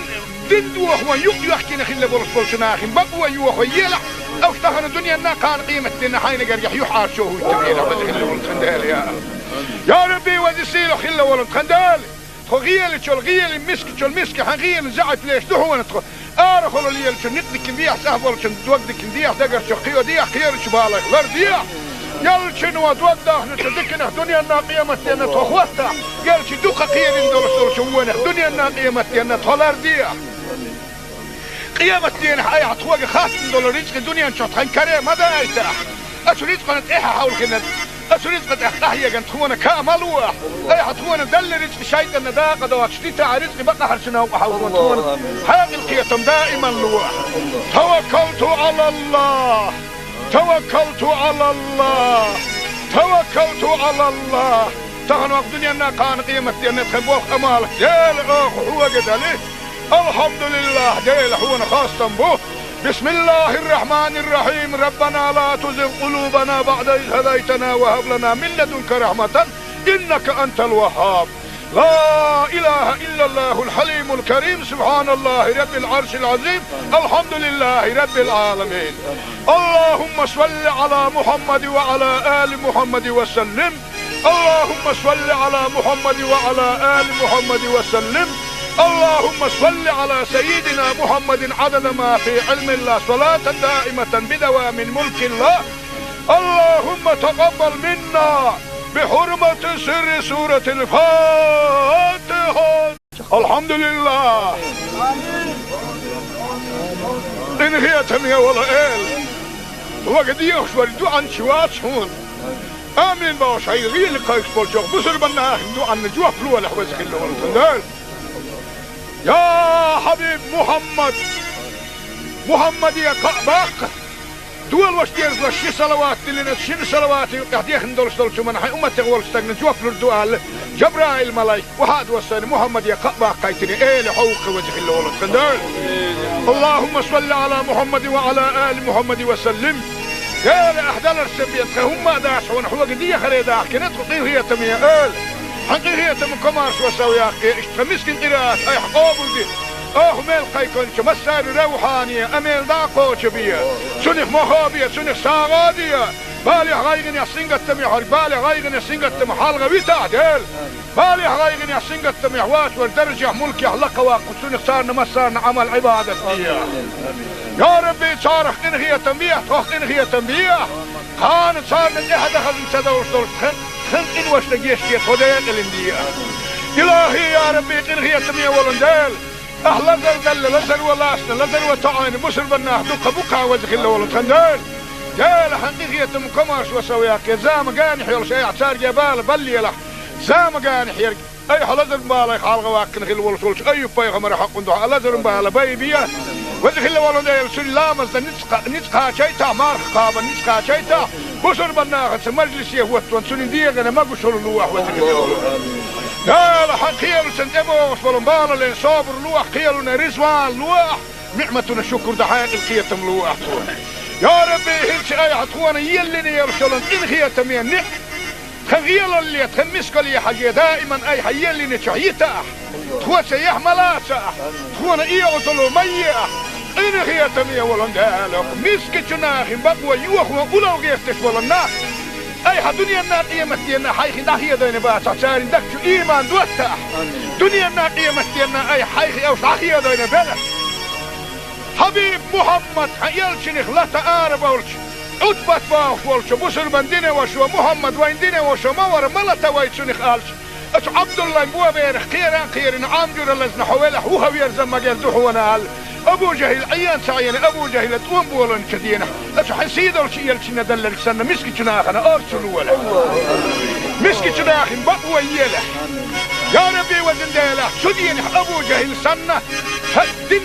дин дохо юкъ йоьхкина хилла болуш болчу нахана бакъо йохо елахь, уьш тахана дуьненна, кхана къематденна хьайна гергахь юьхьӀаьржо хӀуттабелахь, веза хилла волу тхан Дела, я. Я Рабби, веза сийлахь хилла волу тхан Дела! Тхо гӀелачул гӀелин, мискачул миска хьан гӀелин заьӀап леш ду хьуна тхо. Арахула лелачун некъ дикина дехьа, цӀахь болчун дог дикина дехьа, дагарчу кхио дехьа, кхерачу балайх лар дехьа. Ялчуьнан дог дахначу диканах дуьненна, къематденна тхо хӀоттахь, ялчу дукха кхерина долуш долчу вонах дуьненна, къематденна тхо лар дехьа. Къематденахь айхьа тхоьга хаттам долу рицкъа дуьнен чохь тхан каре ма дайтахь. Оцу рицкъана тӀаьхьа хьовлхина, оцу рицкъа тӀехь къахьегна тхуна ка ма лохь. Айхьа тхуна делла рицкъа шайтӀанна дакъа доцуш дитахь, рицкъа бакъахьарчу новкъа хьовлхо тхуна хьекъал, кхетам даиман лохь. Таваккалту Ӏалаллахь! Таваккалту Ӏалаллахь! Таваккалту Ӏалаллахь! Тахана ваха дуьненна, кхана къематденна тхан болх, Ӏамал, Дела, оха хьоьга дали. Алхьамдулиллахь, Дела, хьуна хастам бу. بسم الله الرحمن الرحيم. ربنا لا تزغ قلوبنا بعد إذ هديتنا وهب لنا من لدنك رحمة إنك أنت الوهاب. لا إله إلا الله الحليم الكريم. سبحان الله رب العرش العظيم. الحمد لله رب العالمين. اللهم صل على محمد وعلى آل محمد وسلم. اللهم صل على محمد وعلى آل محمد وسلم. اللهم صل على سيدنا محمد عدد ما في علم الله، صلاة دائمة بدوام ملك الله. اللهم تقبل منا بحرمة سر سورة الفاتحة. Алхьамдулиллахь! Къинхетаме волу Эла! Вага дехаш вара дуьхьанча вац хьуна. Амин бохуш, хьайн гӀийла кхайкхаш болчохь бусурбан нахана дуьхьанна жоп лолахь, веза хилла волу тхан Дела. Я Хьабиб Мухьаммад! Мухьаммаде кхаъ баккха! Дола ваша деза ши салават диллина, шина салавата юкъахь дехна долуш долчу хӀуманна хьайн умматех волчу стагана жоп лур ду аьлла, Жабраил-малайк охьа а доссийна, Мухьаммаде кхаъ баккхийтина, Эла, хьо ву-кх, веза хилла волу тхан Дела. اللهم صل على محمد وعلى آل محمد وسلم. Дела, ахь даларца бен тхан хӀумма а дац хьуна, хьоьга дехаре дахкина тхо, къинхетаме Эла. Хьан къинхетаман комаьршо сов яккхий, иштта тхан мискин къираат айхьа къобалде. Оха мел кхайкхинчу массарна равхьане а мел дӀа а кхочу бе. Цунах мохо бе, цунах сагӀа а де. Балехь, гӀайгӀанехь, сингаттамехь верг балех, гӀайгӀанех, сингаттамах хьалха витахь, Дела. Балехь, гӀайгӀанехь, сингаттамехь воцург даржехь, мулкехь лакха ваккха, цунах царна массарна Ӏамал-Ӏибадат де. Я Рабби, царах къинхетам бехьа, тхох къинхетам бехьа. Кхана царна тӀаьхьа дан хазна ца довлуш долчу тхан, тхан къиношна гечде, тхо декъалина де. Илахи, я Рабби, къинхетаме волу Дела! Ахь лазар далла, лазаро лаьцна, лазаро тоьӀна бусурбан нах дуккха бу-кх, веза хилла волу тхан Дела. Дела, хьан къинхетаман комаьршо сов яккхий, зама генахь йолуш айхьа цаьрга бала баллалахь. Зама генахь ерг айхьа лазаран балех хьалха ваьккхина хилла волуш волчу Айюб-пайхамаран хьокъан дуьхьа лазаран бала байбе. Веза хилла волу Дела, цуьнан ламазна ницкъ кха-, ницкъ кхачийтахь, марха кхабарна ницкъ кхачийтахь, бусурбан нахаца мажлисе хӀоттаван цуьнан дегӀана могушалла лохь, веза хилла волу. Дела, хьан кхелашна тӀебогӀуш болу балале собар лохь, кхелана резаван лохь, ниӀматана шукур дан хьекъал, кхетам лохь тхуна. Я Рабби, хӀинца айхьа тхуна еллина йолуш йолу къинхетаме ниӀ-, тхан гӀелалле, тхан мискалле хьажий, даиман айхьа еллинчохь йитахь, тхоца яхь ма лацахь, тхуна эгӀазалла ма еахь. Къинхетаме волу Дела, мискачу нахана бакъо йохо улал гӀерташ болу нах, айхьа дуьненна, къематденна хьайх дӀахедийна бацахь, церан дагчу иман доттахь. Дуьненна, къематденна айхьа хьайх уьш дӀахедийна белахь. Хьабиб Мухьаммад, хьан элчанах лата арабевлча, Ӏутбат бохуш волчу бусурбан динан вашас, Мухьаммад вайн динан ваша ма вара, ма лата вай цунах аьлча, оцу Ӏабдуллайн боберах кхера а кхерина, Ӏам жуьра лазна хьо велахь, вухаверза магар ду хьуна аьлла, Абу-Жахьил Ӏийна ца Ӏийна, Абу-Жахьила тӀом боланчу дийнахь, аса хьайн сий долчу элчанна делларг санна, мискачу нахана орцу лолахь. Мискачу нахана бакъо елахь. Я Рабби, везан Дела, цу дийнахь Абу-Жахьил санна, хӀара дин,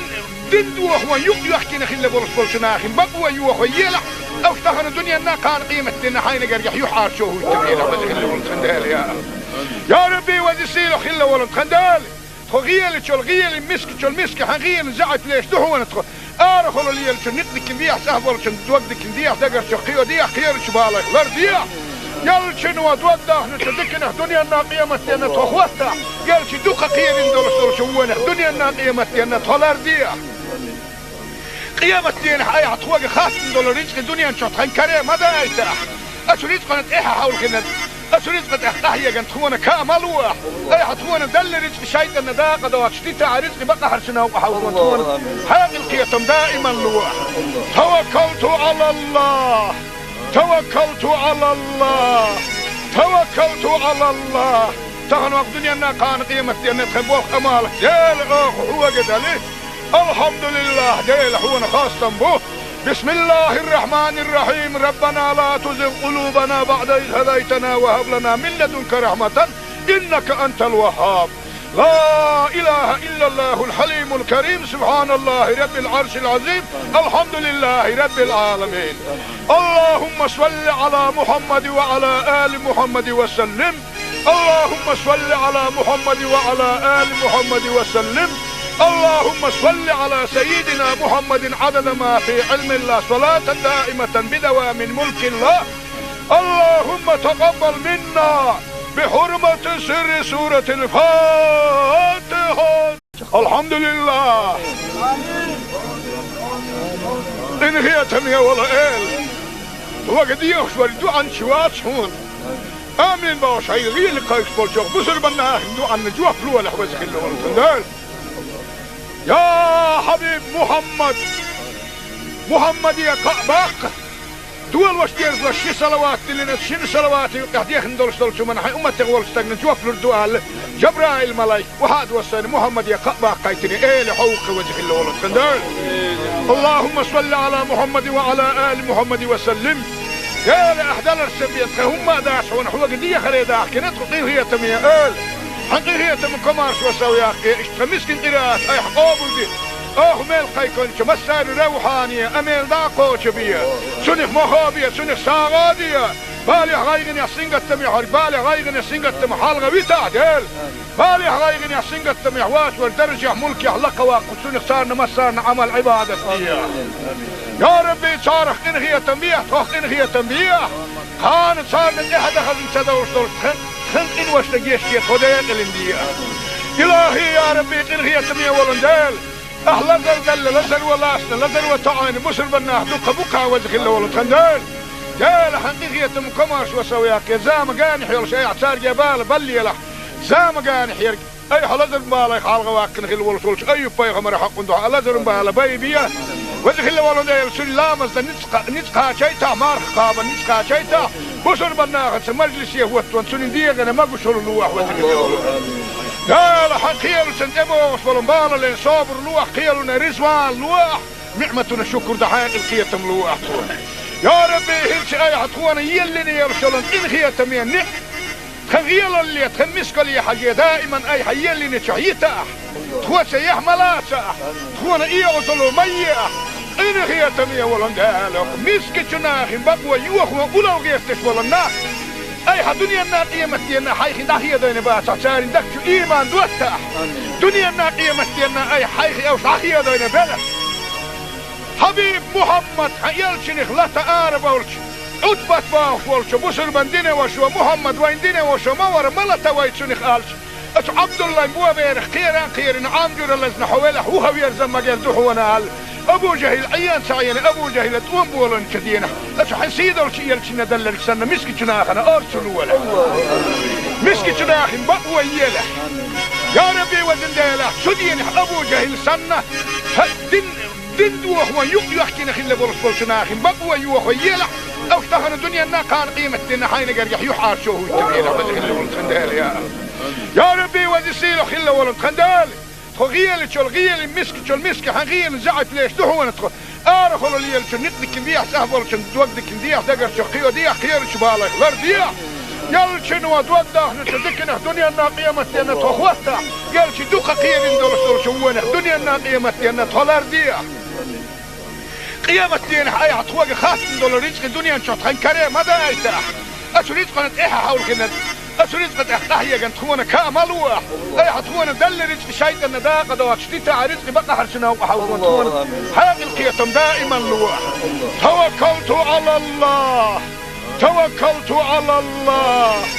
дин дохо юкъ йоьхкина хилла болуш болчу нахана бакъо йохо елахь, аса тахана дуьненна, кхана къематденна хьайна гергахь юьхьӀаьржо хӀуттур елахь, веза хилла волу тхан Дела, я. Я Рабби, веза сийлахь хилла волу тхан Дела. Тхо гӀелачул гӀелин, мискачул миска хьан гӀелин заьӀап леш ду хьуна тхо. Арахула лелачу никъ дикина дехьа, цӀахь болчун дог дикина дехьа, дагарчу кхио дехьа, кхерачу балайх лар дехьа. Ялчуьнан дог дахначу диканах дуьненна, къематденна тхо хӀоттахь, ялчу дукха кхерина долуш долчу вонах дуьненна, къематденна тхо лар дехьа. Къематдийнахь айхьа тхоьга хаттам долу рицкъи дуьнен чохь тхан каре ма дайтахь. Аса рицкъана тӀаьхьа хьовлхина, аса рицкъа тӀехь къахьеган тхуна каа ма лохь. Айхьа тхуна делла рицкъи шайтӀанна дакъа доцуш дитахь, рицкъи бакъахьарчу новкъа хьовлхина тхуна хьекъал, кхетам даиман лохь. Таваккалту Ӏалаллахь! Таваккалту Ӏалаллахь! Таваккалту Ӏалаллахь! Тахана ваха дуьненна, кхана къематденна тхан болх, Ӏамал, Дела, оха хьоьга дали. Алхьамдулиллахь, Дела, хьуна хастам бу. بسم الله الرحمن الرحيم. ربنا لا تزغ قلوبنا بعد إذ هديتنا وهب لنا من لدنك رحمة إنك أنت الوهاب. لا إله إلا الله الحليم الكريم. سبحان الله رب العرش العظيم. الحمد لله رب العالمين. اللهم صل على محمد وعلى آل محمد وسلم. اللهم صل على محمد وعلى آل محمد وسلم. اللهم صل على سيدنا محمد عدد ما في علم الله، صلاة دائمة بدوام ملك الله. اللهم تقبل منا بحرمة سر سورة الفاتحة. Алхьамдулиллахь! Къинхетаме волу Эла! Хьоьга дехаш верг дуьхьал чу вац хьуна. Амин бохуш, хьайн гӀийла кхайкхаш болчу бусурба нахана дуьхьал жоп лолахь, веза хилла волу тхан Дела. Я Хьабиб Мухьаммад! Мухьаммаде кхаъ баккха! Долуш дезалаш ши салават диллина, шина салавата юкъахь дехна долуш долчу хӀуманна хьайн умматех волчу стагна жоп лур ду аьлла, Жабраил-малайк, вахьа а доссийна, Мухьаммаде кхаъ баккхийтина, Эла хьовха, веза хилла волу тхан Дела. اللهم صل على محمد وعلى آل محمد وسلم. Дела, ахь даларца бен тхан хӀумма а дац хьуна, хьоьга дехаре дахкина тхо, къинхетаме Эла. Хьан къинхетам, комаршо сов яккхий, иштта тхан мискин къираат айхьа къобалде. Оха мел кхайкхинчу массарна равхьане, амел дӀа а кхочу бе. Цунах мохо бе, цунах сагӀа а де. Балех, гӀайгӀанех, сингаттамех верг, балех, гӀайгӀанех, сингаттамах хьалха витахь, Дела. Балех, гӀайгӀанех, сингаттамех вац верг даржехь, мулкехь лакха ваккха, цунах царна массарна Ӏамал, Ӏибадат де. Я Рабби, царах къинхетам бехьа, тхох къинхетам бехьа. Кхана царна тӀаьхьа дан хазна ца довлуш долчу тхан, тхан къиношна гечде тхо, декъалин де. Илахи, я Рабби, къинхетаме волу Дела! Ахь лазар делла, лазар ван лаьцна, лазар ван тоьӀна бусурба нах дукха бу-кх, веза хилла волу тхан Дела. Дела, хьан къинхетам, комаршо сов яккхий, зама генахь йолуш айхьа цаьрга бала баллалахь. Зама генахь ерг айхьа лазаран балех хьалха ваккхина хилла волуш волчу Айюб-пайхамаран хьокъан дуьхьа лазаран бала байбе. Веза хилла волу Дела, цуьнан ламазна ницкъ кха-, ницкъ кхачийтахь, марха кхабарна ницкъ кхачийтахь, бусурба нахаца мажлисе хӀоттаван цуьнан дегӀана могушалла лохь, веза хилла волу. Дела, хьан кхелаца тӀебогӀуш болу бала лен собар лохь, кхелана резаван лохь, ниӀматана шукур дан хьекъал, кхетам лохь цунна. Я Рабби, хӀинца айхьа тхуна еллина йолуш йолу къинхетаме ниӀ-, тхан гӀелалле, тхан мискалле хьажий, даиман айхьа еллинчохь йитахь, тхоца яхь ма лацахь, тхуна оьгӀазло ма ехь. Къинхетаме волу Дела, мискачу нахана бакъо йохо улло гӀерташ болу нах айхьа дуьненна, къематденна хьайх дӀахедийна бацахь, церан дагчу иман доттахь. Дуьненна, къематденна айхьа хьайх уьш дӀахедийна белахь. Хьабиб Мухьаммад, хьан элчанах лата арабевлча, Ӏутбат бохуш волчу бусурбан динан вашас: «Мухьаммад вайн динан ваша ма вара, ма лата вай цунах», — аьлча, оцу Ӏабдуллайн боберах кхеран а кхерина, Ӏам жуьра лазна хьо велахь, вухаверза магар ду хьуна аьлла, Абу-Жахьил Ӏийна ца Ӏийна, Абу-Жахьила тӀом боланчу дийнахь, оцу хьайн сий долчу элчанна делларг санна, мискачу нахана орцу лолахь. Мискачу нахана бакъо елахь. Я Рабби, везан Дела, цу дийнахь Абу-Жахьил санна, хӀара дин Дин дохо юкъ йоьхкина хилла болуш болчу нахана бакъо йохо елахь, аса тахана дуьненна, кхана къематденна хьайна гергахь юьхьӀаьржо хӀуттур елахь, веза хилла волу тхан Дела, я. Я Рабби, веза сийлахь хилла волу тхан Дела! Тхо гӀелачул гӀелин, мискачул миска хьан гӀелин заьӀап леш ду хьуна тхо. Арахула лелачун никъ дикин дехьа, цӀахь болчун дог дикин дехьа, дагарчу кхио дехьа, кхерачу балайх лар дехьа. Ялчун ва дог дахначу дикинах дуьненна къематденна тхо хӀоттахь. Ялчи дукха кхерин долуш долчу вонах дуьненна къематденна тхо лар дехьа. Къематденахь айхьа тхоьга хаттам долу рицкъи дуьнен чохь тхан каре ма дайтахь. Ацу рицкъана тӀаьхьа хьовлхина, ацу рицкъа тӀехь къахьеган тхуна ка ма луахь. Айхьа тхуна далла рицкъи шайтӀанна дакъа доцуш дитахь, рицкъи бакъахьарчу новкъа хьовлхо тхуна хьекъал кхетам даиман луахь. Таваккалту Ӏалаллахь! Таваккалту Ӏалаллахь!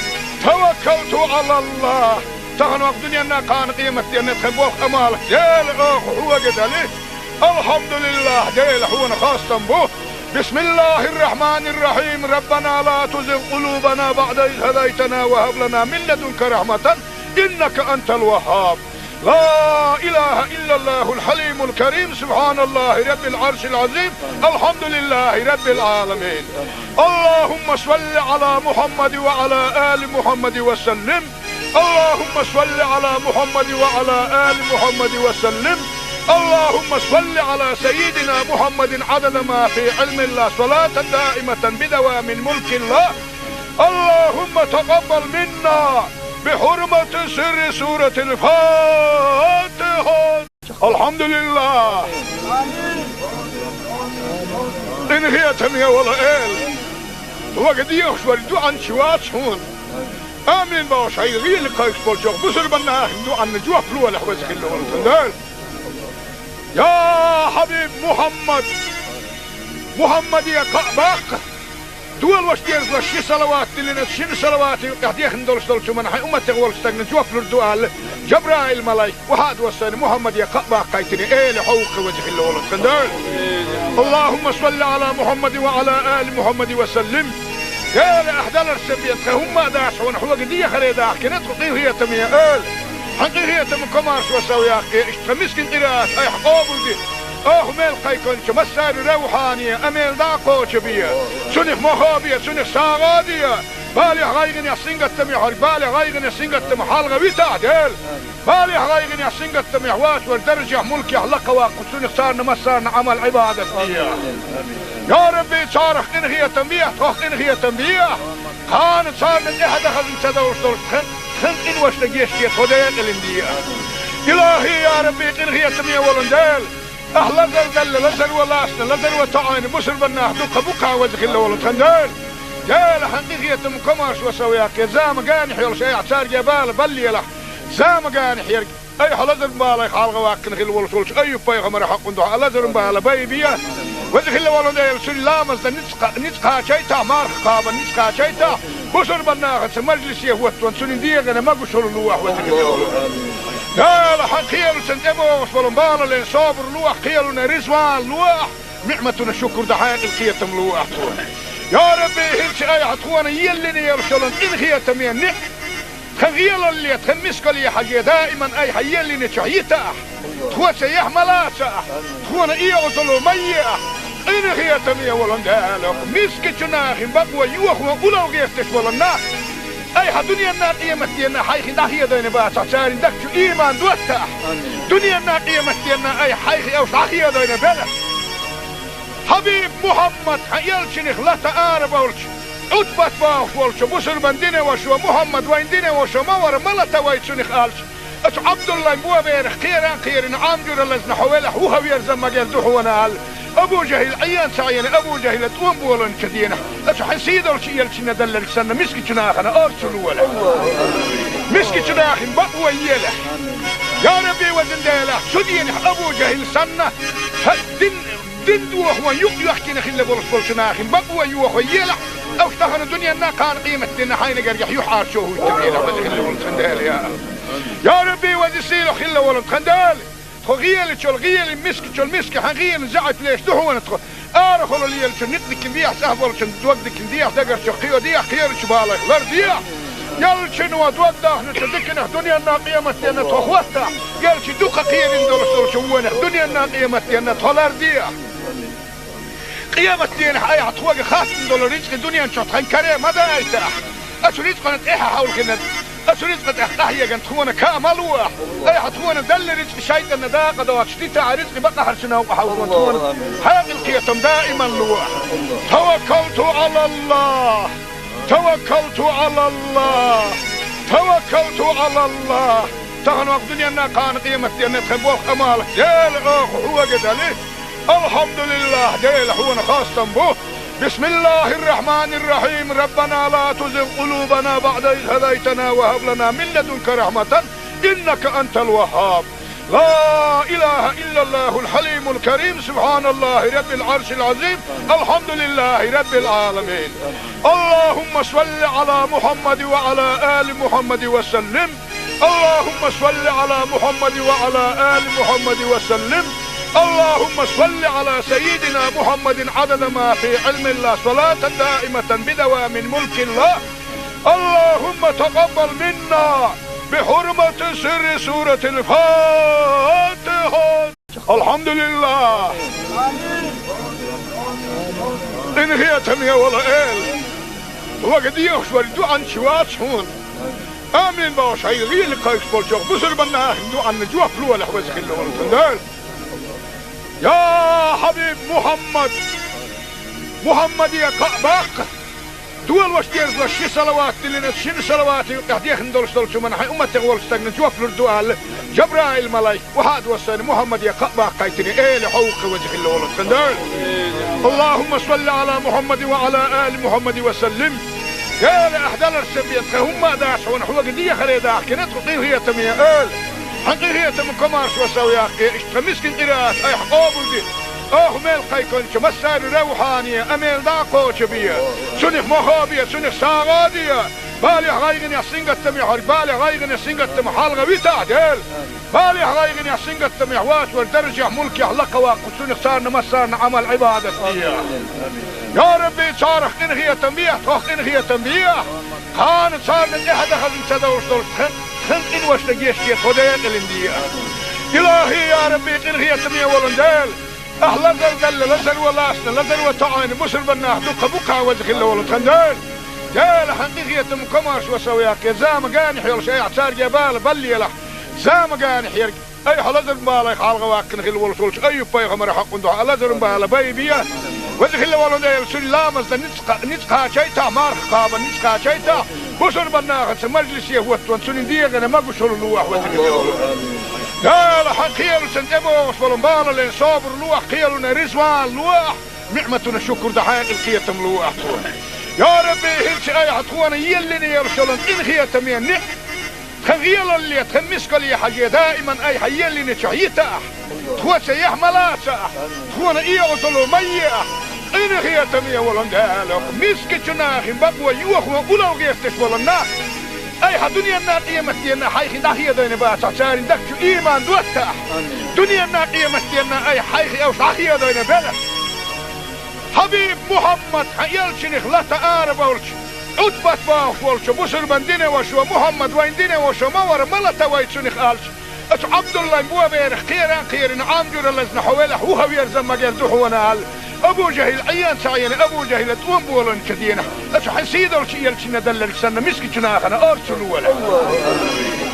Таваккалту Ӏалаллахь! Тахана вакъ дуьненна кхана къематденна тхан болх Ӏамал, Дела, оха хьоьга дали. Алхьамдулиллахь, Дела, хьуна хастам бу. Бисмиллахьир-рахьманир-рахьим. Раббана ла тузигъ къулубана баӀда из хӀадайтана ва хӀаб лана мин ладунка рахьматан, иннака антал ваххьаб. Ла илахьа иллаллахьул хьалимул карим. Субхьаналлахьи раббил Ӏаршил Ӏазим. Алхьамдулиллахьи раббил Ӏаламин. Аллахьумма салли Ӏала Мухьаммад ва Ӏала али Мухьаммад ва саллим. اللهم صل على محمد وعلى آل محمد وسلم. اللهم صل على سيدنا محمد عدد ما في علم الله، صلاة دائمة بدوام ملك الله. اللهم تقبل منا بحرمة سر سورة الفاتحة. Алхьамдулиллахь! Къинхетаме волу Эла! Вага дехаш вара дуьхьанча вац хьуна. Амин бохуш хьайга гӀийла кхайкхаш болчохь бусурбан нахана дуьхьанна жоп лолахь, веза хилла волу тхан Дела. Я хьабиб Мухьаммад! Мухьаммаде кхаъ баккха! Долош дезалаш ши салават диллина, шина салавата юкъехь дехна долуш долчу хӀуманна хьайн умматех волчу стагна жоп лур ду аьлла, Жабраил-малайк, охьа а доссийна, Мухьаммаде кхаъ баккхийтина, Эла, хьо ву-кх веза хилла волу тхан Дела. Аллахьумма салли Ӏала Мухьаммад ва Ӏала али Мухьаммад ва саллим. Эла, ахь даларца бен тхан хӀумма а дац хьуна, хьоьга дехаре дахкина тхо, къинхетаме Эла. Хьан къинхетам, комаршо сов яккхий, иштта тхан мискин къираат айхьа къобалде. Оха мел кхайкхинчу массаьрна равхьане а мел дӀа а кхочу бе. Цунах мохо бе, цунах сагӀа а де. Балех, гӀайгӀанех, сингаттамех хьоьга, балех, гӀайгӀанех, сингаттамах хьалха витахь, Дела. Балех, гӀайгӀанех, сингаттамех вацара даржехь, мулкехь лакха ваккха, цунах царна массарна Ӏамал-Ӏибадат де. Я Рабби, царах къинхетам бехьа, тхох къинхетам бехьа. Кхана царна тӀаьхьа дан хазна ца довш долуш тхан, тхан къиношна гечде, тхо декъалина де. Илахьи, я Рабби, къинхетаме волу Дела! Ахь лазар далла, лазаро лаьцна, лазаро тоьъна бусурбан нах дуккха бу-кх, веза хилла волу тхан Дела. Дела, хьан къинхетам, комаршо сов яккхий, зама генахь йолуш айхьа цаьрга бала баллалахь. Зама генахь ерг айхьа лазаран балех хьалха ваккхина хилла волуш волчу Айюб-пайхамаран хьокъан дуьхьа лазаран бала байбе. Веза хилла волу Дела, цуьнан ламазна ницкъ кха-, ницкъ кхачийтахь, марха кхабарна ницкъ кхачийтахь, бусурбан нахаца мажлисе хӀоттаван цуьнан дегӀана могушалла лолахь, веза хилла волу Дела. Дела, хьан кхелашна тӀебогӀуш болу балале собар лолахь, кхелана реза вала лолахь, ниӀматана шукур дан хьекъал, кхетам лолахь тхуна. Я Рабби, хӀинца айхьа тхуна еллина йолуш йолу къинхетаме ниӀ-, тхан гӀелалле, тхан мискалле хьажий, даиман айхьа еллинчохь йитахь, тхоьца яхь ма лацахь, тхуна оьгӀазло ма ехь. Къинхетаме волу Дела, мискачу нахана бакъо йохо улло гӀерташ болу нах айхьа дуьненна, къематденна хьайх дӀахедийна бацахь, церан дагчу ийман доттахь. Дуьненна, къематденна айхьа хьайх уьш дӀахедийна белахь. Хьабиб Мухьаммад, хьан элчанах лата арабевлча, Ӏутбат бохуш волчу бусурбан динан вашас: «Мухьаммад вайн динан ваша ма вара, ма лата вай цунах», — аьлча, оцу Ӏабдуллайн боберах кхеран кхерина, Ӏам жуьра лазна хьо велахь, вуха верза магар ду хьуна аьлла, Абу ЖахӀил Ӏен ца Ӏийна, Абу ЖахӀила тӀом болийначу дийнахь, оцу хьан сийдолчу элчанна делларг санна, мискачу нахана орцу лолахь. Мискачу нахана бакъо елахь. Я Рабби, везан Дела, цу дийнахь Абу ЖахӀил санна, хьан дин, дин дохо ван юкъ-йоьхкина хилла болуш болчу нахана бакъо йохо елахь, уьш тахана дуьненна, кхана къематденна хьайна гергахь юьхьӀаьржо хӀуттур елахь, веза хилла волу тхан Дела, я. Я Рабби, веза сийлахь хилла волу тхан Дела! Тхо гӀелачул гӀелин, мискачул миска хьан гӀелин заьӀап леш ду хьуна тхо. Арахула лелачун никъ дикин дехьа, цӀахь болчун дог дикин дехьа, дагарчу кхио дехьа, кхерачу балайх лар дехьа. Ялчун ва дог дахначу дикинах дуьненна, къематденна тхо хӀоттахь, ялчи дукха кхерин долуш долчу вонах дуьненна, къематденна тхо лар дехьа. Къематденахь айхьа тхоьга хаттам долу рицкъи дуьнен чохь тхан каре ма дайтахь. Ацу рицкъана тӀаьхьа хьовлхина, Аса ризкъа тӀехь къахьеган тхуна каа ма луахь. Айхьа тхуна далла ризкъа шайтӀанна дакъа доцуш дитахь, ризкъа бакъахьарчу новкъа хьалхун тхуна. Хьекъал кхетам даиман луахь. Таваккалту Ӏалаллах. Таваккалту Ӏалаллах. Таваккалту Ӏалаллах. Тахана вакъ дуьненна кхана къематденна тхан болх Ӏамал. Дела, оха хьога дали. Алхьамдулиллах, Дела, хьуна хастам бу. بسم الله الرحمن الرحيم. ربنا لا تزغ قلوبنا بعد إذ هديتنا وهب لنا من لدنك رحمة إنك أنت الوهاب. لا إله إلا الله الحليم الكريم. سبحان الله رب العرش العظيم. الحمد لله رب العالمين. اللهم صل على محمد وعلى آل محمد وسلم. اللهم صل على محمد وعلى آل محمد وسلم. اللهم صل على سيدنا محمد عدد ما في علم الله، صلاة دائمة بدوام ملك الله. اللهم تقبل منا بحرمة سر سورة الفاتحة. الحمد لله. Къинхетаме вола Эла, вага дехаш вара дуьхьанча вац хьуна. Амин бохуш, хьайн гӀийла кхайкхаш болчохь бусурбанна ахин дуьхьанна жоп лолахь, веза хилла волу Дела. Я Хьабиб Мухьаммад! Мухьаммаде кхаъ баккха! Долош дезлаш ши салават диллина, шина салавата юкъахь дехна долуш долчу хӀуманна хьайн умматех волчу стагна жоп лур ду аьлла, Жабраил-малайк охьа а доссийна, Мухьаммаде кхаъ баккхийтина, Эла хьо ву-кх, веза хилла волу тхан Дела. اللهم صل على محمد وعلى آل محمد وسلم. Дела, ахь даларца бен тхан хӀумма а дац хьуна, хьога дехаре дахкина тхо, къинхетаме Эла. Хьан къинхетам комаршо сов яккхий, иштта тхан мискин къираат айхьа къобалде. Оха мел кхайкхинчу массарна равхьане а мел дӀа а кхочу бе. Цунах мохо бе, цунах сагӀа а де. Балех, гӀайгӀанех, сингаттамехь верг балех, гӀайгӀанех, сингаттамах хьалха витахь, Дела. Балех, гӀайгӀанех, сингаттамехь вац вара даржехь, мулкехь лакха ваккха, цунах царна массарна Ӏамал, Ӏибадат де. Я Рабби, царах къинхетам бехьа, тхох къинхетам бехьа. Кхана царна тӀаьхьа дахазна ца довш долуш тхан, тхан къиношна гечде, тхо декъалина де. Илахи, я Рабби, къинхетаме волу Дела. Ахь лазар далла, лазар ван лаьцна, лазар ван тоьӀна бусурбаннах дуккха бу-кх, веза хилла волу тхан Дела. Дела, хьан къинхетам комаршо сов яккхий, зама генахь йолуш айхьа цаьрга бала баллалахь. Зама генахь ерг айхьа лазаран балех хьалха ваккхина хилла волуш волчу Айюб-пайхамаран хьокъун дуьхьа лазаран бала байбе. Веза хилла волу Дела, цуьнан ламазна ницкъ кха-, ницкъ кхачийтахь, марха кхабарна ницкъ кхачийтахь, бусурбаннахаца мажлисе хӀоттаван цуьнан дегӀана могушалла лолахь, веза хилла волу Дела. Дела, хьан кхелашна тӀебогӀуш болу балален собар лолахь, кхелана резаван лолахь, ниӀматана шукур дан хьекъал, кхетам лолахь тхуна. Я Рабби, хӀинца айхьа тхуна еллина йолуш йолу къинхетаме ниӀ тхан гӀелалле, тхан мискалле хьажий, даиман айхьа еллинчохь йитахь. Тхоца яхь ма лацахь, тхуна оьгӀазло ма ехь. Къинхетаме волу Дела, мискачу нахин бакъо йохо улло гӀерташ волу нах айхьа дуьненна, къематденна хьайх дӀахедийна бацахь, церан дагчу ийман доттахь. Дуьненна, къематденна айхьа хьайх уьш дӀахедийна белахь. Хьабиб Мухьаммад, хьан элчанах лата ара болчу, Ӏутбат бохуш волчу бусурбан динан вашо Мухьаммад вайн динан вашо ма вара, ма лата вай цунах аьлча, оцу Ӏабдуллайн боберах кхера а кхерина, Ӏам жуьра лазна хьо велахь, вуха верза магар ду хьуна аьлла, Абу ЖахӀил Ӏен ца Ӏийна, Абу ЖахӀила тӀом боланчу денахь, оцу хьан сийдолчу элчанна делларг санна, мискачу нахана орцу лолахь.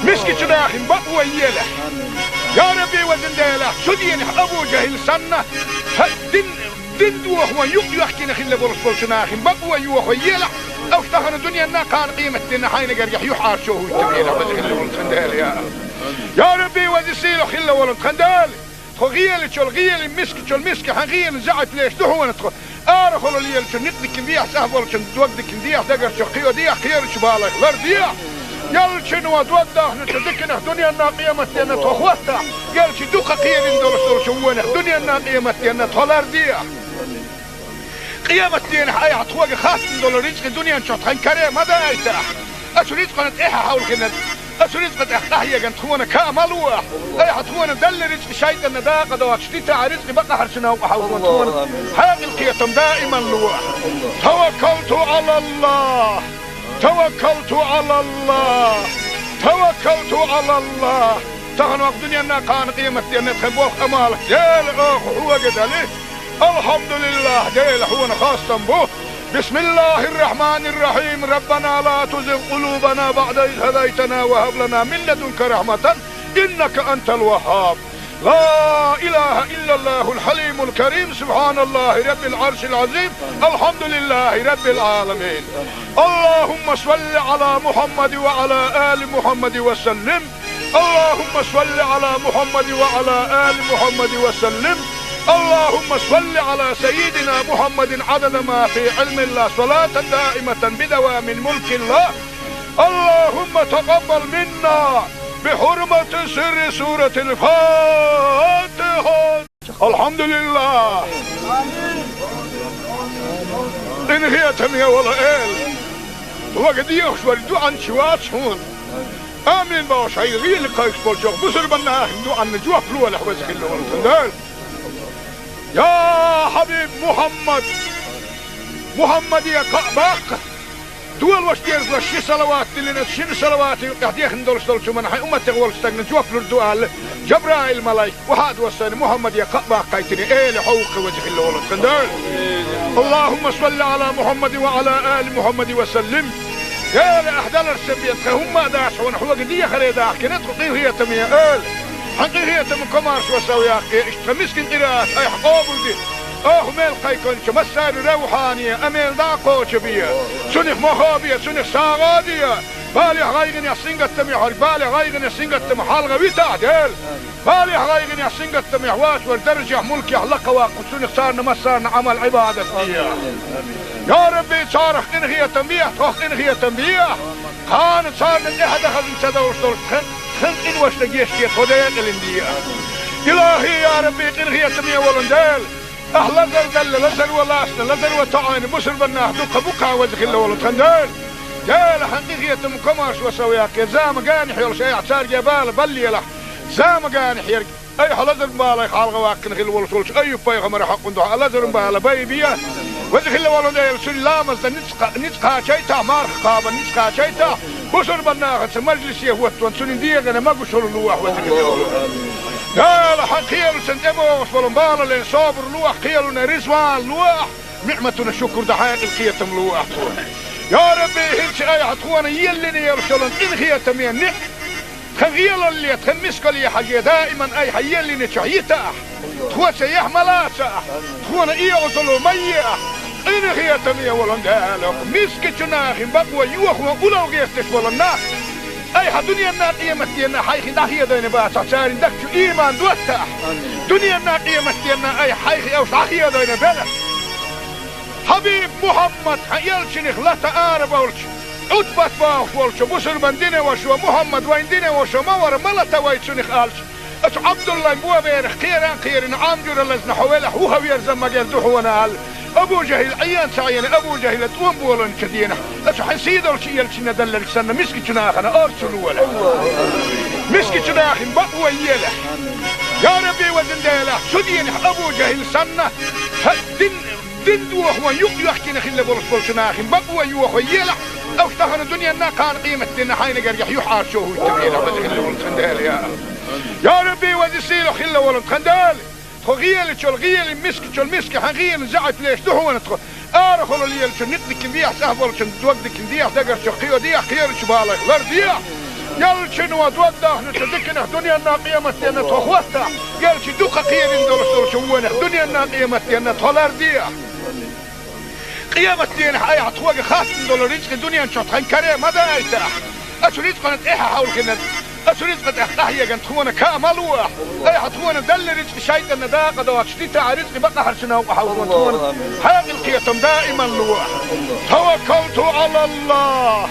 Мискачу нахин бакъо елахь. Я Рабби, везан Дела, цу денахь Абу ЖахӀил санна, хӀа, дин Дин дохо юкъ йоьхкина хилла болуш болчу нахин бакъо йохо елахь, уьш тахана дуьненна, кхана къематденна хьайна гергахь юьхьӀаьржо хӀуттабелахь, веза хилла волу тхан Дела, я. Я Рабби, веза сийлахь хилла волу тхан Дела! Тхо гӀелачул гӀели, мискачул миска хьан гӀелан заьӀап леш ду хьуна тхо. Арахула лелачун никъ дикина дехьа, цӀахь болчун дог дикина дехьа, дагарчух кхийо дехьа, кхерачу балайх лардехьа. Ялчуьнан дог дахначу диканах дуьненна, къематденна тхо хӀоттахь, ялчи дукха кхерина долуш долчу вонах дуьненна, къематденна тхо лардехьа. Къематденахь айхьа тхоьга хаттам долу рицкъа дуьнен чохь тхан каре ма дайтахь. Оцу рицкъана тӀаьхьа хьовлхина, оцу рицкъа тӀехь къахьеган тхуна каа ма луахь. Айхьа тхуна далла рицкъа шайтӀанна дакъа доцуш дитахь, рицкъа бакъахьарчу новкъа хьовлхун тхуна. Хьекъал кхетам даиман луахь. Таваккалту Ӏалаллах. Таваккалту Ӏалаллах! Таваккалту Ӏалаллах! Тахана вакъ дуьненна, кхана къематденна тхан болх Ӏамал, Дела, оха хьога дали. Алхьамдулиллах, Дела, хьуна хастам бу. بسم الله الرحمن الرحيم. ربنا لا تزغ قلوبنا بعد إذ هديتنا وهب لنا من لدنك رحمة إنك أنت الوهاب. لا إله إلا الله الحليم الكريم. سبحان الله رب العرش العظيم. الحمد لله رب العالمين. اللهم صل على محمد وعلى آل محمد وسلم. اللهم صل على محمد وعلى آل محمد وسلم. اللهم صل على سيدنا محمد عدد ما في علم الله، صلاة دائمة بدوام ملك الله. اللهم تقبل منا بحرمة سر سورة الفاتحة. الحمد لله. Къинхетаме вола эла, вага дехаш вара дуӀан чу вац хьона. Амин бохуш, хьайга гӀийла кхайкхаш болчох бусурбан нахана дуӀанна жоп лолахь, веза хилла волу Дела. Я хьабиб Мухьаммад, Мухьаммаде кхаъ баккха, долош дерзалаш ши салават диллина, шина салавата юкъехь дехна долуш долчу хӀуманна хьайн умматех волчу стагна жоп лур ду аьлла, Жабраил-малайк, вахьа а доссийна, Мухьаммаде кхаъ баккхийтина, эла хьо ву-кх, веза хилла волу Дела. اللهم صل على محمد وعلى آل محمد وسلم. Дела, ахь даларш ца бен, тхан хӀумма а дац хьуна, хьоьга дехаре дахкина тхо, къинхетаме эла. Хьан къинхетам, комаршо сов яккхий, иштта тхан мискин къираат айхьа къобалде. Оха мел кхайкхинчу массарна равхьане, а мел дӀа а кхочу бе. Цунах мохо бе, цунах сагӀа а де. Балех, гӀайгӀанех, сингаттамех верг, балех, гӀайгӀанех, сингаттамах хьалха витахь, Дела. Балех, гӀайгӀанех, сингаттамех вац верг даржехь, мулкехь лакха ваккха, цунах царна массарна Ӏамал-Ӏибадат де. Я Рабби, царах къинхетам бехьа, тхох къинхетам бехьа. Кхана царна тӀаьхьа дахаза ца довлуш долчу тхан, тхан къиношна гечде, тхо декъалина де. Илахи, я Рабби, къинхетаме волу Дела, ахь лазар делла, лазаро лаьцна, лазаро тоӀийна бусурбан нах дуккха бу-кх, веза хилла волу тхан Дела. Дела, хьан къинхетам, комаршо сов яккхий, зама генахь йолуш айхьа цаьрга бала баллалахь, зама генахь ерг айхьа лазар-балех хьалха ваккхина хилла волуш волчу Айюб-пайхамаран хьокъан дуьхьа лазар-бала байбе. Веза хилла волу Дела, цуьнан ламазна ницкъ кха-, ницкъ кхачийтахь, марха кхабарна ницкъ кхачийтахь, бусурбан нахаца мажлисе хӀоттаван цуьнан дегӀана могушалла лолахь, веза хилла волу Дела. Хьан кхелашна тӀебогӀуш болу бала лан собар лолахь, кхелана реза ван лолахь, ниӀматана шукур дан хьекъал, кхетам лолахь тхуна. Я Рабби, хӀинца айхьа тхуна еллина йолуш йолу къинхетаме ниӀ-, тхан гӀелалле, тхан мискалле хьажий, даиман айхьа еллинчохь йитахь, тхоца яхь ма лацахь, тхуна оьгӀазло ма ехь. Къинхетаме волу Дела, мискачу нахана бакъо йохо улло гӀерташ болу нах, айхьа дуьненна, къематденна хьайх дӀахедийна бацахь, церан дагчу иман доттахь. Дуьненна, къематденна айхьа хьайх уьш дӀахедийна белахь. Хьабиб Мухьаммад, хьан элчанах лата арабевлча, Ӏутбат бохуш волчу бусурбан динан вашас: «Мухьаммад вайн динан ваша ма вара, ма лата вай цунах», — аьлча, оцу Ӏабдуллайн боберах кхеран а кхерина, Ӏам жуьра лазна хьо велахь, вуха верза магар ду хьуна аьлла, Абу ЖахӀил Ӏен ца Ӏийна, Абу ЖахӀила тӀом болийначу дийнахь, оцу хьан сийдолчу элчанна делларг санна, мискачу нахана орцу лолахь. Мискачу нахана бакъо елахь. Я Рабби, везан Дела, цу дийнахь Абу ЖахӀил санна, хьан дин Дин дохо юкъ йоьхкина хилла болуш болчу нахана бакъо йохо елахь, уьш тахана дуьненна, кхана къематденна хьайна гергахь юьхьӀаьржо хӀуттабелахь, веза хилла волу тхан Дела, я. Я Рабби, веза сийлахь хилла волу тхан Дела. Тхо гӀелачул гӀелин, мискачул миска хьан гӀелин заьӀап леш ду хьуна тхо. Арахула лелачун некъ дикина дехьа, цӀахь болчун дог дикина дехьа, дагарчух кхио дехьа, кхерачу балайх лар дехьа. Ялчуьнан дог дахначу диканах дуьненна, къематденна тхо хӀоттахь, ялчу дукха кхерина долуш долчу вонах дуьненна, къематденна тхо лар дехьа. Къематденахь айхьа тхоьга хаттам долу рицкъа дуьнен чохь тхан каре ма дайтахь. Оцу рицкъана тӀаьхьа хьовлхина, оцу рицкъа тӀехь къахьегна тхуна каа ма лолахь. Айхьа тхуна делла рицкъа шайтӀанна дакъа доцуш дитахь, рицкъа бакъахьарчу новкъа хьовзо тхуна хьекъал, кхетам даиман лолахь. Таваккалту Ӏалаллахь!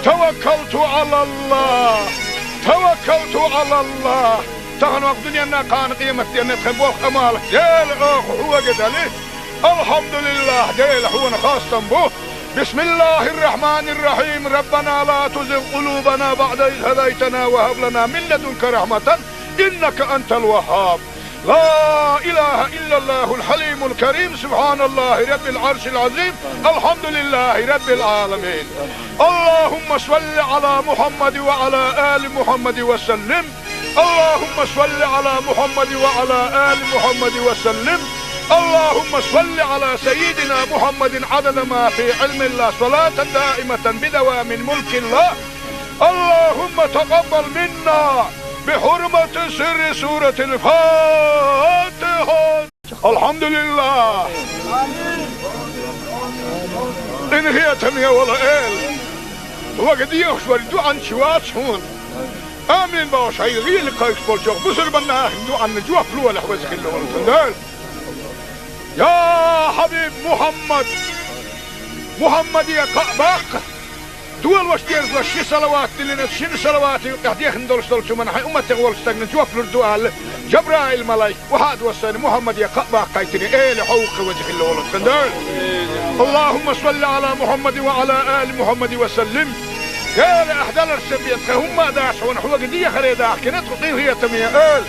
Таваккалту Ӏалаллахь! Таваккалту Ӏалаллахь! Тахана ваха дуьненна, кхана къематденна тхан болх, Ӏамал, Дела, оха хьоьга дали. Алхьамдулиллахь, Дела, хьуна хастам бу. بسم الله الرحمن الرحيم. ربنا لا تزغ قلوبنا بعد إذ هديتنا وهب لنا من لدنك رحمة إنك أنت الوهاب. لا إله إلا الله الحليم الكريم. سبحان الله رب العرش العظيم. الحمد لله رب العالمين. اللهم صل على محمد وعلى آل محمد وسلم. اللهم صل على محمد وعلى آل محمد وسلم. اللهم صل على سيدنا محمد عدد ما في علم الله، صلاة دائمة بدوام ملك الله. اللهم تقبل منا بحرمة سر سورة الفاتحة. الحمد لله. Къинхетам бе, вала эла. Вага дехаш вар дуӀанча вац хьона. Амин бохуш, хьайга гӀийла кхайкхаш болчох бусурбанна ахин дуӀанна жоп лолахь, веза хилла волу Дела. Я хьабиб Мухьаммад! Мухьаммаде кхаъ баккха! Долош дезалаш ши салават диллина, шина салавата юкъехь дехна долуш долчу хӀуманна хьайн умматех волчу стагна жоп лур ду аьлла, Жабраил-малайк, вахьа а доссийна, Мухьаммаде кхаъ баккхийтина, эла хьовха, веза хилла волу Дела. اللهم صل على محمد وعلى آل محمد وسلم. Дела, ахь даларца бен тхан хӀумма а дац хьуна, хьоьга дехаре дахкина тхо, къинхетаме эла.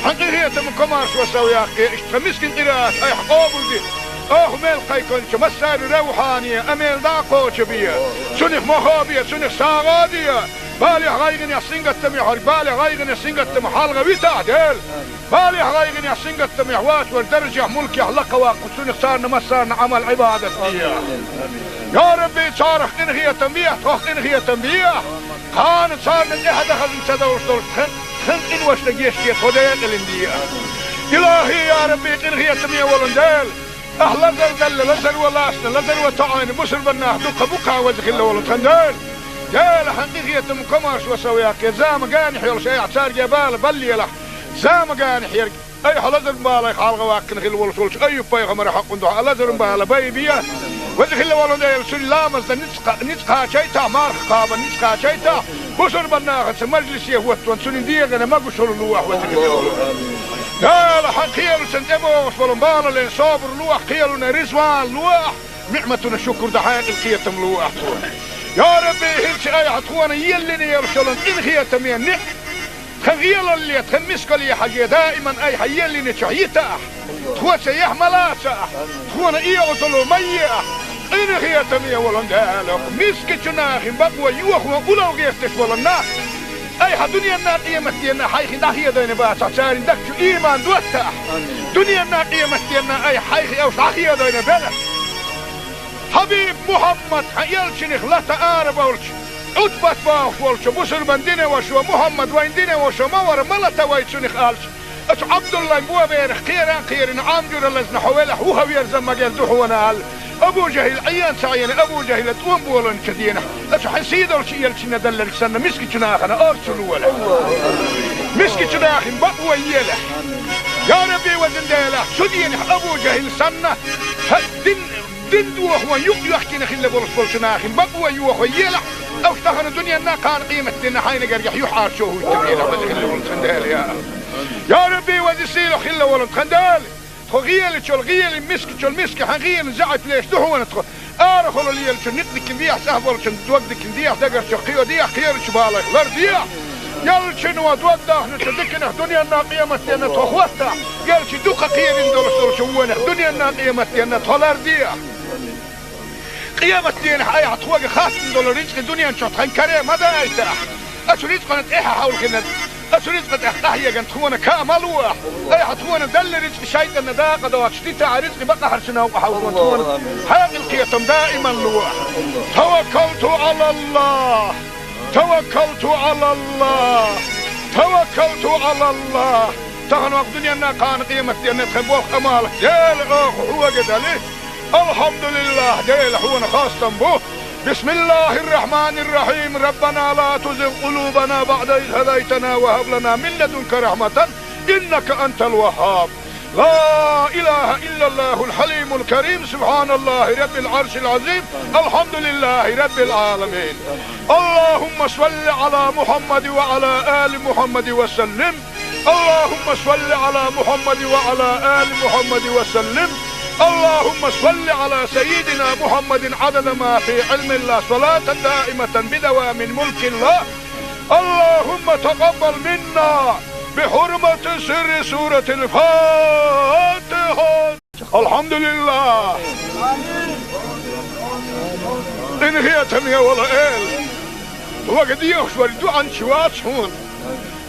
Хьан къинхетам комаршо сов яккхий, иштта тхан мискин къираат айхьа къобалде. Оха мел кхайкхинчу массарна равхьане, амел дӀа а кхочу бе. Цунах мохо бе, цунах сагӀа де. Балех, гӀайгӀанех, сингаттамехь верг, балех, гӀайгӀанех, сингаттамах хьалха витахь, Дела. Балех, гӀайгӀанех, сингаттамехь вац вара даржехь, мулкехь лакха ваккха, цунах царна массарна Ӏамал, Ӏибадат де. Я Рабби, царах къинхетам бехьа, тхох къинхетам бехьа. Кхана царна тӀаьхьа дан хазна ца довш долуш тхан, тхан къиношна гечде, тхо декъалина де. Илахи, я Рабби, къинхетаме волу Дела. Ахь лазар далла, лазар ван лаьцна, лазар ван тоӀийна бусурбаннах дуккха бу кхана, веза хилла волу тхан Дела. Дела, хьан къинхетам комаршо сов яккхий, зама генахь йолуш айхьа цаьрга бала баллалахь. Зама генахь ерг, айхьа лазаран балех хьалха ваккхина хилла волуш волчу Айюб-пайхамаран хьокъун дуьхьа лазаран бала байбе. Веза хилла волу Дела, цуьнан ламазна ницкъ кха-, ницкъ кхачийтахь, марха кхабарна ницкъ кхачийтахь, бусурбаннахаца мажлисе хӀоттаван цуьнан дегӀана могушалла лолахь, веза хилла волу Дела. Дела, хьан кхелашна тӀебогӀуш болу балален собар лолахь, кхелана резаван лолахь, ниӀматана шукур дан хьекъал, кхетам лолахь тхуна. Я Рабби, хӀинца айхьа тхуна еллина йолуш йолу къинхетаме ниӀ-, тхан гӀелалле, тхан мискалле хьажий, даиман айхьа еллинчохь йитахь. Тхо цу тӀехь ма лацахь, тхуна оьгӀазло ма ехь. Къинхетаме волу Дела, мискачу нахана бакъо йохо улло гӀерташ болу нах айхьа дуьненна, къематденна хьайх дӀахедийна бацахь, церан дагчу ийман доттахь. Дуьненна, къематденна айхьа хьайх уьш дӀахедийна белахь. Хьабиб Мухьаммад, хьан элчанах лата арабевлча, Ӏутбат бохуш волчу бусурбан динан вашас, Мухьаммад вайн динан вашас ма вара, ма лата вай цунах аьлча, оцу Ӏабдуллайн боберах кхера а кхерина, Ӏам жуьра лазна хьо велахь, вуха верза магар ду хьуна аьлла, Абу ЖахӀил Ӏен ца Ӏийна, Абу ЖахӀила тӀом болийначу дийнахь, оцу хьан сийдолчу элчанна делларг санна, мискачу нахана орцу лолахь. Мискачу нахана бакъо елахь. Я Рабби, везан Дела, цу дийнахь Абу ЖахӀил санна, хьан дин Дин дохо юкъ йоьхкина хилла болуш болчу нахана бакъо йохо елахь, уьш тахана дуьненна, кхана къематденна хьайна гергахь юьхьӀаьржо хӀуттур елахь, веза хилла волу тхан Дела, я. Я Рабби, веза сийлахь хилла волу тхан Дела, тхо гӀелачул гӀелин, мискачул миска хьан гӀелин заьӀап леш ду хьуна тхо. Арахула лелачу никъ дикина дехьа, цӀахь болчун дог дикина дехьа, дагарчу кхио дехьа, кхерачу балех лар дехьа. Ялчун ван дог дахначу диканах дуьненна, къематденна тхо хӀоттахь, ялчи дукха кхерина долуш долчу вонах дуьненна, къематденна тхо лар дехьа. Къематденахь айхьа тхоьга хаттам долу рицкъа дуьнен чохь тхан каре ма дайтахь. Оцу рицкъана тӀаьхьа хьовлхина, оцу рицкъа тӀехь къахьегна тхуна ка а ма лолахь. Айхьа тхуна делла рицкъа шайтӀанна дакъа доцуш дитахь, рицкъа бакъахьарчу новкъа хьовзо тхуна хьекъал, кхетам даиман лолахь. Таваккалту Ӏалаллах! Таваккалту Ӏалаллах! Таваккалту Ӏалаллах! Тахана ваха дуьненна, кхана къематденна тхан болх, Ӏамал Дела, оха хьоьга дали. Алхьамдулиллах, Дела, хьуна хастам бу. بسم الله الرحمن الرحيم. ربنا لا تزغ قلوبنا بعد إذ هديتنا وهب لنا من لدنك رحمة إنك أنت الوهاب. لا إله إلا الله الحليم الكريم. سبحان الله رب العرش العظيم. الحمد لله رب العالمين. اللهم صل على محمد وعلى آل محمد وسلم. اللهم صل على محمد وعلى آل محمد وسلم. اللهم صل على سيدنا محمد عدد ما في علم الله، صلاة دائمة بدوام ملك الله. اللهم تقبل منا بحرمة سر سورة الفاتحة. الحمد لله. Къинхетаме, вала эла. Вага дехаш вара дуьхьанча вац хьуна.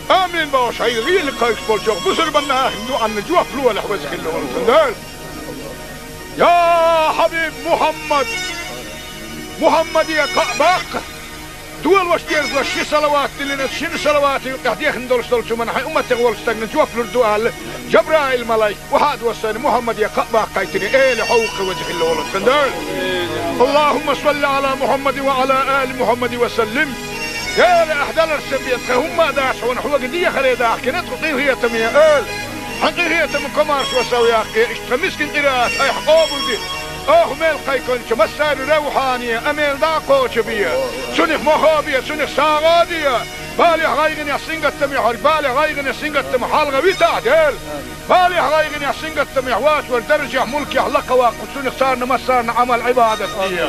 Амин бохуш, хьайга гӀийла кхайкхаш болчох бусурбанна ахин дуьхьанна жоп лолахь, веза хилла волу тхан Дела. Я хьабиб Мухьаммад! Мухьаммаде кхаъ баккха! Долуш дерзалаш ши салават диллина, шина салавата юкъехь дехна долуш долчу хӀуманна хьайн умматех волчу стагна жоп лур ду аьлла, Жабраил-малайк охьа а доссийна, Мухьаммаде кхаъ баккхийтина, эла хьо ву-кх веза хилла волу тхан Дела. Аллахумма салли Ӏала Мухьаммадин ва Ӏала али Мухьаммадин ва саллим. Дела, ахь даларш ца бен, тхан хӀумма а дац хьуна, хьоьга дехаре дахкина тхо, къинхетаме эла. Хьан къинхетаман комаршо сов яккхий, иштта тхан мискин къираат айхьа къобалде. Оха мел кхайкхинчу массарна равхьане, амел дӀа а кхочу бе. Цунах мохо бе, цунах сагӀа а де. Балехь, гӀайгӀанехь, сингаттамехь верг, балехь, гӀайгӀанехь, сингаттамах хьалха витахь, Дела. Балехь, гӀайгӀанехь, сингаттамехь вацар даржехь, мулкехь лакха ваккха, цунах царна массарна Ӏамал-Ӏибадат де.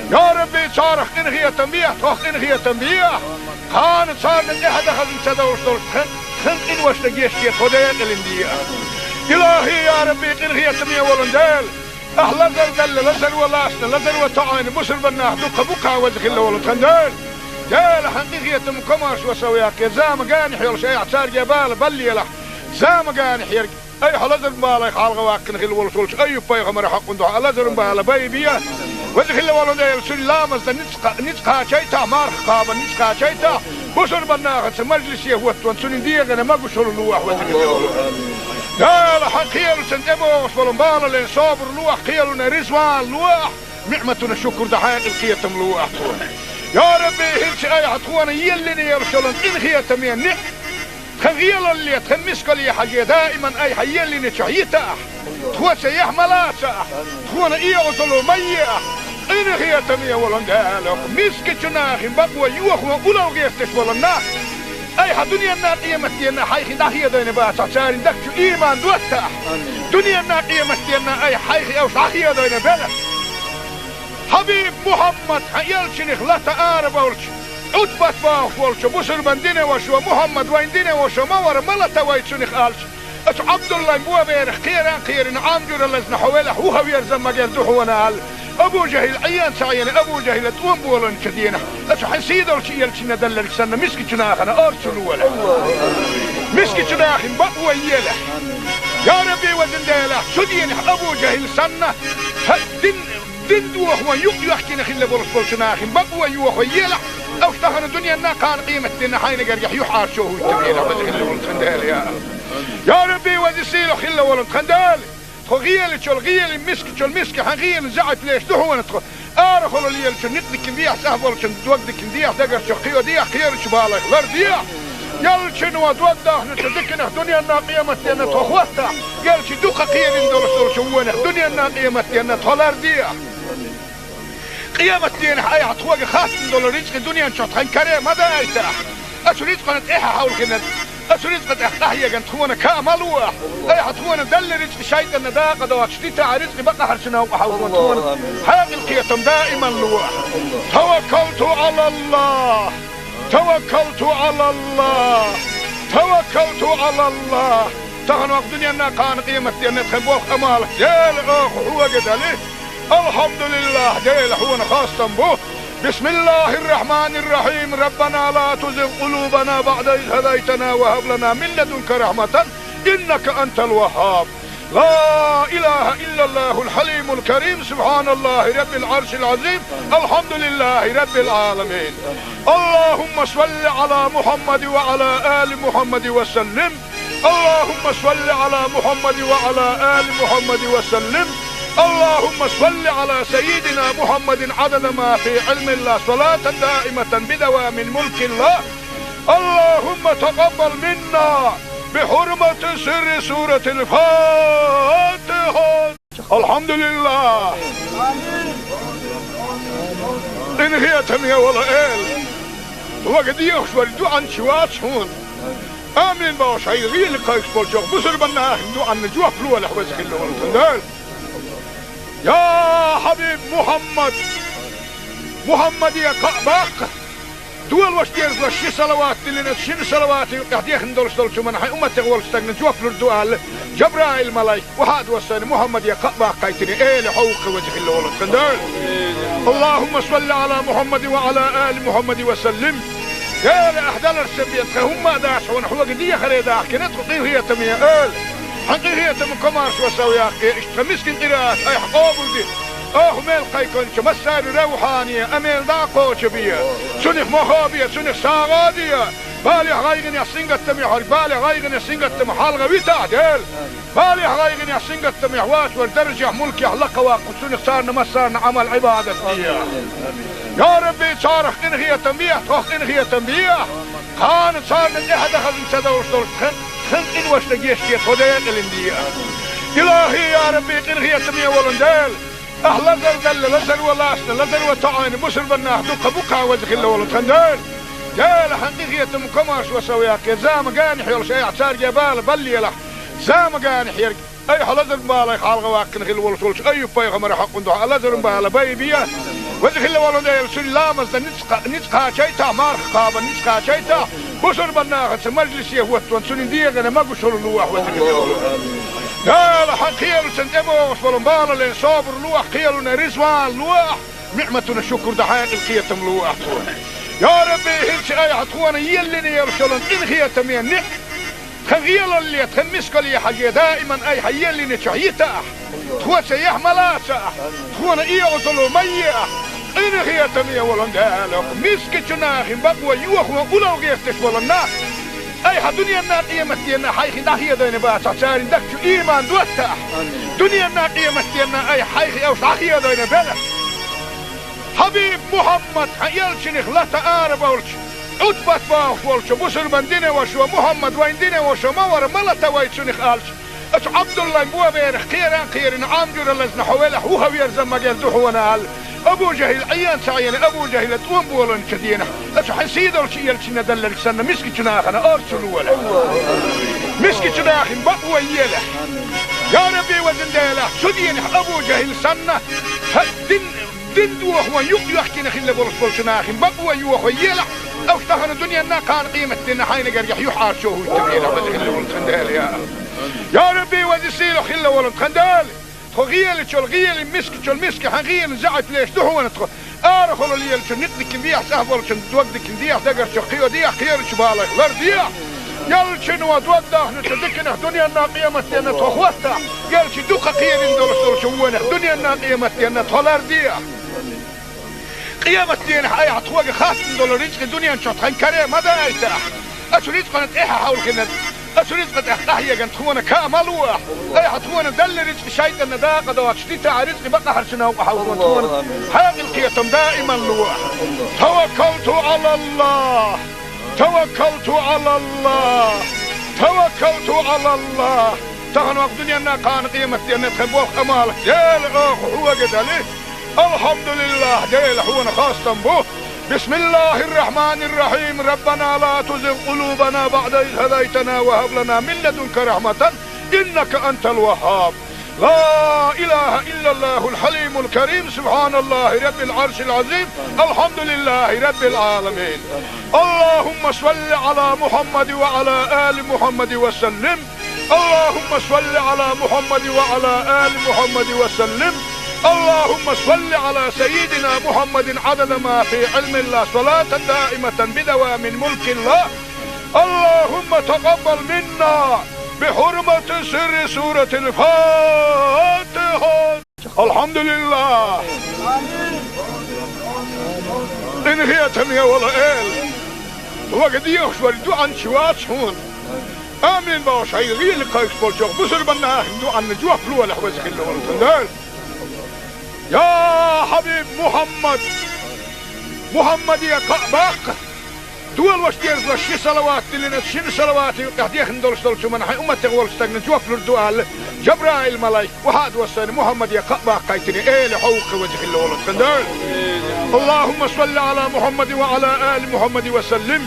Я Рабби, царах къинхетам бехь, тхох къинхетам бехь. Кхана царна тӀаьхьа дан хазна ца довш долуш тхан, тхан къиношна гечде, тхо декъалина де. Илахи, я Рабби, къинхетаме волун Дела. Ахь лазар делла, лазаро лаьцна, лазаро тоьӀна бусурба нах дуккха бу-кх веза хилла волу тхан Дела. Дела, хьан къинхетаман комаршо сов яккхий, зама генахь йолуш айхьа цаьрга бала баллалахь. Зама генахь ерг айхьа лазаран балех хьалха ваккхина хилла волуш волчу Айюб-пайхамаран хьокъан дуьхьа лазаран бала байбе. Веза хилла волу Дела, цуьнан ламазна ницкъ, ницкъ кхачийтахь, марха кхабарна ницкъ кхачийтахь, бусурба нахаца мажлисе хӀоттаван цуьнан дегӀана могушалла лолахь, веза хилла волу Дела. Хьан кхелаца тӀебогӀуш болу балале собар лолахь, кхелана резаван лолахь, ниӀматана шукур дан хьекъал, кхетам лолахь тхуна. Я Рабби, хӀинца айхьа тхуна еллина йолуш йолу къинхетаме ниӀ тхан гӀелалле, тхан мискалле хьажий, даиман айхьа еллинчохь йитахь. Тхоьца яхь ма лацахь, тхуна оьгӀазло ма ехь. Къинхетаме волун Дела, мискачу нахана бакъо йохо улал гӀерташ болу нах айхьа дуьненна, къематденна хьайх дӀахедийна бацахь, церан дагчу ийман доттахь. Дуьненна, къематденна айхьа хьайх уьш дӀахедийна белахь. Хьабиб Мухьаммад, хьан элчанах лата ара болчу, Ӏутбат бохуш волчу бусурбан динан вашо, Мухьаммад вайн динан вашо ма вара, ма лата вай цунах аьлча, оцу Ӏабдуллайн боберах кхеран а кхерина, Ӏам жуьра лазна хьо велахь, вуха верза магар ду хьуна аьлла, Абу ЖахӀил Ӏен ца Ӏийна, Абу ЖахӀила тӀом боланчу денахь, оцу хьан сийдолчу элчанна делларг санна, мискачу нахана орцу лолахь. Мискачу нахана бакъо елахь. Я Рабби, везан Дела, цу денахь Абу ЖахӀил санна, хьан дин Дин дохо юкъ йоьхкина хилла болуш болчу нахана бакъо йохо елахь, уьш тахана дуьненна, кхана къематденна хьайна гергахь юьхьӀаьржо хӀуттур елахь, веза хилла волу тхан Дела, я Аллах. Я Рабби, веза сийлахь хилла волу тхан Дела, тхо гӀелачул гӀели, мискачул миска хьан гӀелан заьӀап леш ду хьуна тхо. Арахула лелачун ницкъ дикина дехьа, цӀахь болчун дог дикина дехьа, дагарчух кхио дехьа, кхерачу балех лар дехьа. Элчано дог дахначу диканах дуьненна, къематденна тхо хӀоттахь, элча дукха кхерина долуш долчу вонах дуьненна, къематденна тхо лар дехьа. Къематденахь айхьа тхоьга хаттам долу рицкъа дуьнен чохь тхан каре ма дайтахь. Оцу рицкъана тӀаьхьа хьовлхина, оцу рицкъа тӀехь къахьеган тхуна каа ма лолахь. Айхьа тхуна делла рицкъа шайтӀанна дакъа доцуш дитахь, рицкъа бакъахьарчу новкъа хьовлхо тхуна хьекъал, кхетам даиман лолахь. Таваккалту Ӏалаллах! Таваккалту Ӏалаллах! Таваккалту Ӏалаллах! Тахана ваха дуьненна, кхана къематденна тхан болх, Ӏамал, Дела, оха хьоьга дали. Алхьамдулиллах, Дела, хьуна хастам бу. Бисмиллахир-рахманир-рахим. Раббана ла тузигъ къулубана баъда из хӀадайтана ва хӀаб лана мин ладунка рахьматан, иннака антал ваххаб. لا إله إلا الله الحليم الكريم، سبحان الله رب العرش العظيم، الحمد لله رب العالمين. اللهم صل على محمد وعلى آل محمد وسلم. اللهم صل على محمد وعلى آل محمد وسلم. اللهم صل على سيدنا محمد عدد ما في علم الله، صلاة دائمة بدوام ملك الله. اللهم تقبل منا بحرمة سر سورة الفاتحة. Алхьамдулиллах! Къинхетаме волу Эла! Вага дехаш вара дуьхьанча вац хьуна. Амин бохуш хьайга гӀийла кхайкхаш болчохь бусурбан нахана дуьхьанна жоп лолахь, веза хилла волу тхан Дела. Я хьабиб Мухьаммад! Мухьаммаде кхаъ баккха! Долуш дерзалаш ши салават диллина, шина салавата юкъехь дехна долуш долчу хӀуманна хьайн умматех волчу стагна жоп лур ду аьлла, Жабраил-малайк охьа а доссийна, Мухьаммаде кхаъ баккхийтина, эла хьо ву-кх веза хилла волу тхан Дела. Аллахумма салли Ӏала Мухьаммадин ва Ӏала али Мухьаммадин ва саллим. Дела, ахь даларш ца бен, тхан хӀумма а дац хьуна, хьоьга дехаре дахкина тхо, къинхетаме Эла. Хьан къинхетам, комаьршо, сов яккха, иштта тхан мискин къираат айхьа къобалде. Оха мел кхайкхинчу массаьрга равхьане, Ӏамал дӀа а кхочу бе. Цунах мохо бе, цунах сагӀа а де. Балехь, гӀайгӀанехь, сингаттамехь верг, балех, гӀайгӀанех, сингаттамах хьалха витахь, Дела. Балехь, гӀайгӀанехь, сингаттамехь воцург даржехь, мулкехь лакха ваккха, цунах царна массарна Ӏамал, Ӏибадат де. Я Рабби, царах къинхетам бе, тхох къинхетам бе. Кхана царна тӀаьхьа дан хазна ца довлуш долчу тхан, тхан къиношна гечде, тхо декъалина де. Илахи, я Рабби, къинхетаме волу Дела, ахь лазар делла, лазар ван лацна, лазар ван тоьӀна бусурба нах дукха бу-кх, веза хилла волу тхан Дела. Дела, хьан къинхетам, комаьршо, сов яккха, зама генахь йолуш айхьа цаьрга бала баллалахь, зама генахь ерг. Айхьа лазаран балех хьалха ваккхина хилла волуш волчу Айюб-пайхамаран хьокъан дуьхьа лазаран бала байбе. Веза хилла волу Дела, цуьнан ламазна ницкъ кха-, ницкъ кхачийтахь, марха кхабарна ницкъ кхачийтахь, бусурба нахаца мажлисе хӀоттаван цуьнан дегӀана могушалла лохьа, веза хилла волу. Дела, хьан кхелашна тӀебогӀуш болу балале собар лохьа, кхелана реза ван лохьа, ниӀматана шукур дан хьекъал, кхетам лохьа тхуна. Я Рабби, хӀинца айхьа тхуна еллина йолуш йолу къинхетаме ниӀ- Тхан гӀелалле, тхан мискалле хьажий, даиман айхьа еллинчохь йитахь, тхоца яхь ма лацахь, тхуна оьгӀазло ма ехь. Къинхетаме волу Дела, мискачу нахана бакъо йохо уллохь гӀерташ болу нах, айхьа дуьненна, къематденна хьайх дӀахедийна бацахь, церан дагчу ийман доттахь. Дуьненна, къематденна айхьа хьайх уьш дӀахедийна белахь. Хьабиб Мухьаммад, хьан элчанах лата арабевлча, Ӏутбат бохуш волчо, бусурба динан вашо, Мухьаммад вайн динан ваша ма вара, ма лата вай цунах, аьлча, оцу Ӏабдуллайн боберах кхеран а кхерина, Ӏам жуьра лазна хьо велахь, вуха верза ма герза хьуна, аьлла. Абу ЖахӀил Ӏен ца Ӏена, Абу ЖахӀила тӀом болийначу дийнахь, оцу хьан сийдолчу элчанна делларг санна, мискачу нахана орца лолахь. Мискачу нахана бакъо елахь. Я Рабби, везан Дела, цу дийнахь Абу ЖахӀил санна, хьан дин Дин дохо юкъ йоьхкина хилла болуш болчу нахана бакъо йохо елахь, уьш тахана дуьненна, кхана къематденна хьайна гергахь юьхьӀаьржо хӀуьттур елахь, веза хилла волу тхан Дела, я. Я Рабби, веза сийлахь хилла волу тхан Дела, тхо гӀелачул гӀелин, мискачул миска хьан гӀелин заьӀаплеш ду хьуна тхо. Арахула лелачун никъ дикина дехьа, цӀахь болчун дог дикина дехьа, дагарчух кхио дехьа, кхерачу балех лар дехьа. Яллачун ва дог дахначу диканах дуьненна, къематденна тхо хӀоттахь, яллачу дукха кхерина долуш долчу вонах дуьненна, къематденна тхо лар дехьа. Къематденахь айхьа тхоьга хаттам долу рицкъи дуьнен чохь тхан каре ма дайтахь. Оцу рицкъана тӀаьхьа хьовлхина, оцу рицкъа тӀехь къахьегна тхуна ка ма лохь. Айхьа тхуна делла рицкъи шайтӀанна дакъа доцуш дитахь, рицкъи бакъахьарчу новкъа хьовзо тхуна хьекъал, кхетам даиман лохь. Таваккалту Ӏалаллахь! Таваккалту Ӏалаллахь! Таваккалту Ӏалаллахь! Тахана вакъ дуьненна, кхана къематденна тхан болх, Ӏамал, Дела, оха хьоьга дали. Алхьамдулиллахь, Дела, хьуна хастам бу. بسم الله الرحمن الرحيم. ربنا لا تزغ قلوبنا بعد إذ هديتنا وهب لنا من لدنك رحمة إنك أنت الوهاب. لا إله إلا الله الحليم الكريم. سبحان الله رب العرش العظيم. الحمد لله رب العالمين. اللهم صل على محمد وعلى آل محمد وسلم. اللهم صل على محمد وعلى آل محمد وسلم. اللهم صل على سيدنا محمد عدد ما في علم الله، صلاة دائمة بدوام ملك الله. اللهم تقبل منا بحرمة سر سورة الفاتحة. Алхьамдулиллах! Къинхетаме волу Эла! Вага дехаш вара дуьхьанча вац хьуна. Амин бохуш, хьайн гӀийла кхайкхаш болчохь бусурба нахана дуьхьанна жоп лолахь, веза хилла волу тхан Дела. Я Хьабиб Мухьаммад! Мухьаммаде кхаъ баккха! Долуш дезалаш ши салават диллина, шина салавата юкъехь дехна долуш долчу хӀуманна хьайн умматех волчу стагна жоп лур ду аьлла, Жабраил-малайк охьа а доссийна, Мухьаммаде кхаъ баккхийтина, Эла хьо ву-кх, веза хилла волу тхан Дела. اللهم صل على محمد وعلى آل محمد وسلم.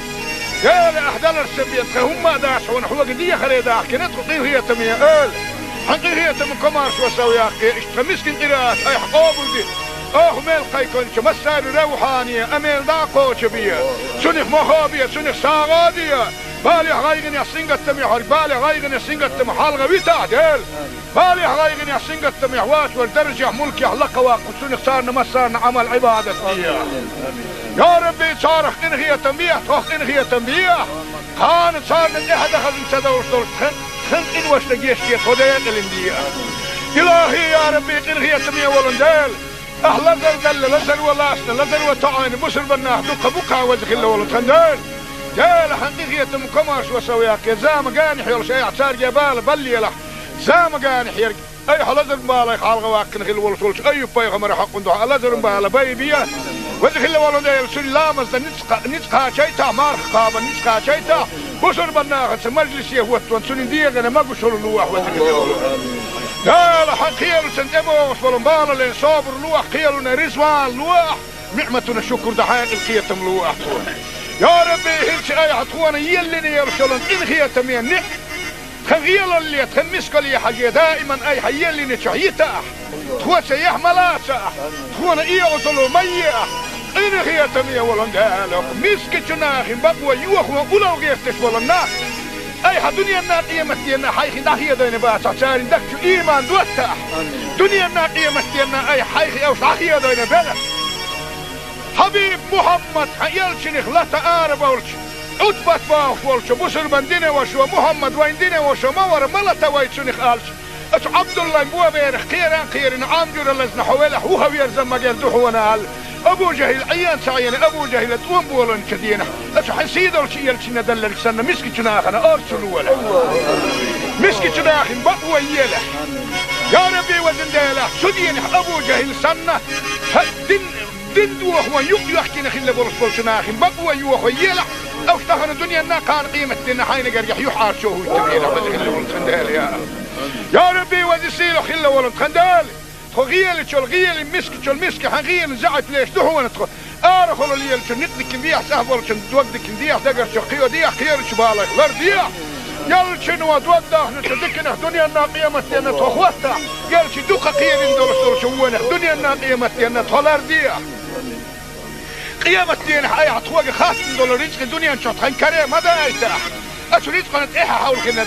Эла, ахь даларца бен тхан хӀумма а дац хьуна, хьоьга дехаре дахкина тхо, къинхетаме Эла. Хьан къинхетам, комаьршо, сов яккха, иштта тхан мискин къираат айхьа къобалде. Оха мел кхайкхинчу массаьрга равхьане, Ӏамал дӀа а кхочу бе. Цунах мохо бе, цунах сагӀа а де. Балехь, гӀайгӀанехь, сингаттамехь верг, балех, гӀайгӀанех, сингаттамах хьалха витахь, Дела. Балехь, гӀайгӀанехь, сингаттамехь воцург даржехь, мулкехь лакха ваккха, цунах царна массарна Ӏамал, Ӏибадат де. Я Рабби, царах къинхетам бе, тхох къинхетам бе. Кхана царна тӀаьхьа дан хазна ца довлуш долчу тхан, Сан къиношта гешт де тхо декъалин де. Илахи, я Рабби, къинхетаме волун Дела, ахь лазар далла, лазар валлалц, лазар ван тоъийна бусурбаннах дукха букха веза хилла волу тхан Дела. Дела, хьан къинхетам комарш ва сов яккхе, зама гани хьолуш айхьа царге бала баллиялахь, зама гани хьерг. Айхьа лазар балай хьалха ваккхина хилла волуш волчу Айюб-пайхамара хьакъун дуьхьа лазар бала бай бе. Веза хилла волу Дела, цуьнан ламазна ницкъ кха-, ницкъ кхачайта, марха кхаба ницкъ кхачайта, бусурбаннахаца мажлисе хӀоттон цуьнан дегӀана магушалла луахь, веза хилла волу. Дела, хьан кхелаца тӀебогӀуш болу балален собар луахь, кхелана ризван луахь, ниъматана шукур дан хьекъал кхетам луахь тхуна. Я Рабби, хӀинца айхьа тхуна еллина йолуш йолу къинхетаме ниъ Тхан гӀелалле, тхан мискалле хьажий, даиман айхьа еллинчохь йита ахь. Тхо ца яхь ма лаца ахь, тхуна эгӀазалла ма е ахь. Къинхетаме волун Дела, мискачу нахин бакъо йохо улло гӀерташ волу нах. Айхьа дуьненна къематденна хьайх дӀахедийна бацахь, царна дагчу ийман дотта ахь. Дуьненна къематденна айхьа хьайх уьш дӀахедийна белахь. Хьабиб Мухьаммад, хьан элчанах лата ара болчу, Ӏутбат бохуш волчу бусурбан динан вашо, Мухьаммад вайн динан вашо ма вара, ма лата вай цунах аьлча, оцу Ӏабдуллайн боберах кхеран кхерина, Ӏам жуьра лазна хьо велахь, вуха верза магар ду хьуна аьлла. Абу ЖахӀил Ӏен ца Ӏена, Абу ЖахӀила тӀом боланчу дийнахь, оцу хьан сийдолчу элчанна далларг санна, мискачу нахана орцу лолахь. Мискачу нахин бакъо елахь. Я Рабби, везан Дела, цу дийнахь Абу ЖахӀил санна, хьан дин Дин дохо юкъ йоьхкина хилла болуш болчу нахин бакъо йохо елахь, уьш тахана дуьненна кхана къематденна хьайна гергахь юьхьӀаьржо хӀуттур елахь, веза хилла волу тхан Дела, я. Я Рабби, веза сийлахь хилла волу тхан Дела, тхо гӀелачул гӀелин, мискачул миска хьан гӀелин заьӀап леш ду хьуна тхо. Арахула лелачу ницкъ дикина дехьа, цӀахь болчун дог дикина дехьа, дагарчу кхио дехьа, кхерачу балайх лар дехьа. Ялчуьнан дог дахначу диканах дуьненна къематденна тхо хӀоттахь, ялчи дукха кхерина долуш долчу вонах дуьненна къематденна тхо лардехьа. Къематденахь айхьа тхоьга хаттам долу рицкъи дуьнен чохь тхан каре ма дайтахь. Оцу рицкъана тӀаьхьа хьовлхина,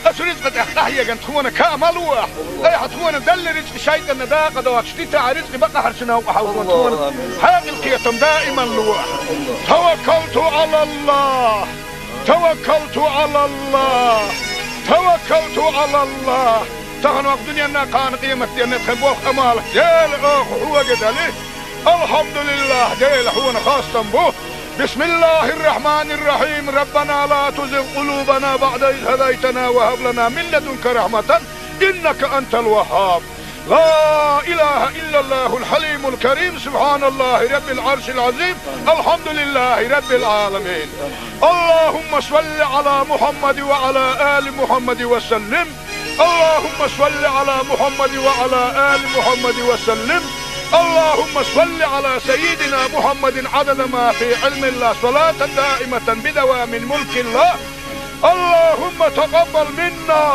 оцу рицкъа тӀехь къахьеган тхуна каа ма луахь. Айхьа тхуна далла рицкъи шайтӀанна дакъа доцуш дитахь, рицкъи бакъахьарчу новкъа хьовлхо тхуна хьекъал кхетам даиман луахь. Таваккалту Ӏалаллах. Таваккалту Ӏалаллах! Таваккалту Ӏалаллах! Тахана вакъ дуьненна кхана къематденна тхан болх амал Дела оха хьоьга дали. Алхьамдулиллах, Дела хьуна хастам бу. Бисмиллахир-рахманир-рахим. Раббана ла тузигъ къулубана баъда из хӀадайтана ва хӀаб лана мин ладунка рахматан иннака антал ваххаб. لا إله إلا الله الحليم الكريم، سبحان الله رب العرش العظيم، الحمد لله رب العالمين. اللهم صل على محمد وعلى آل محمد وسلم. اللهم صل على محمد وعلى آل محمد وسلم. اللهم صل على سيدنا محمد عدد ما في علم الله، صلاة دائمة بدوام ملك الله. اللهم تقبل منا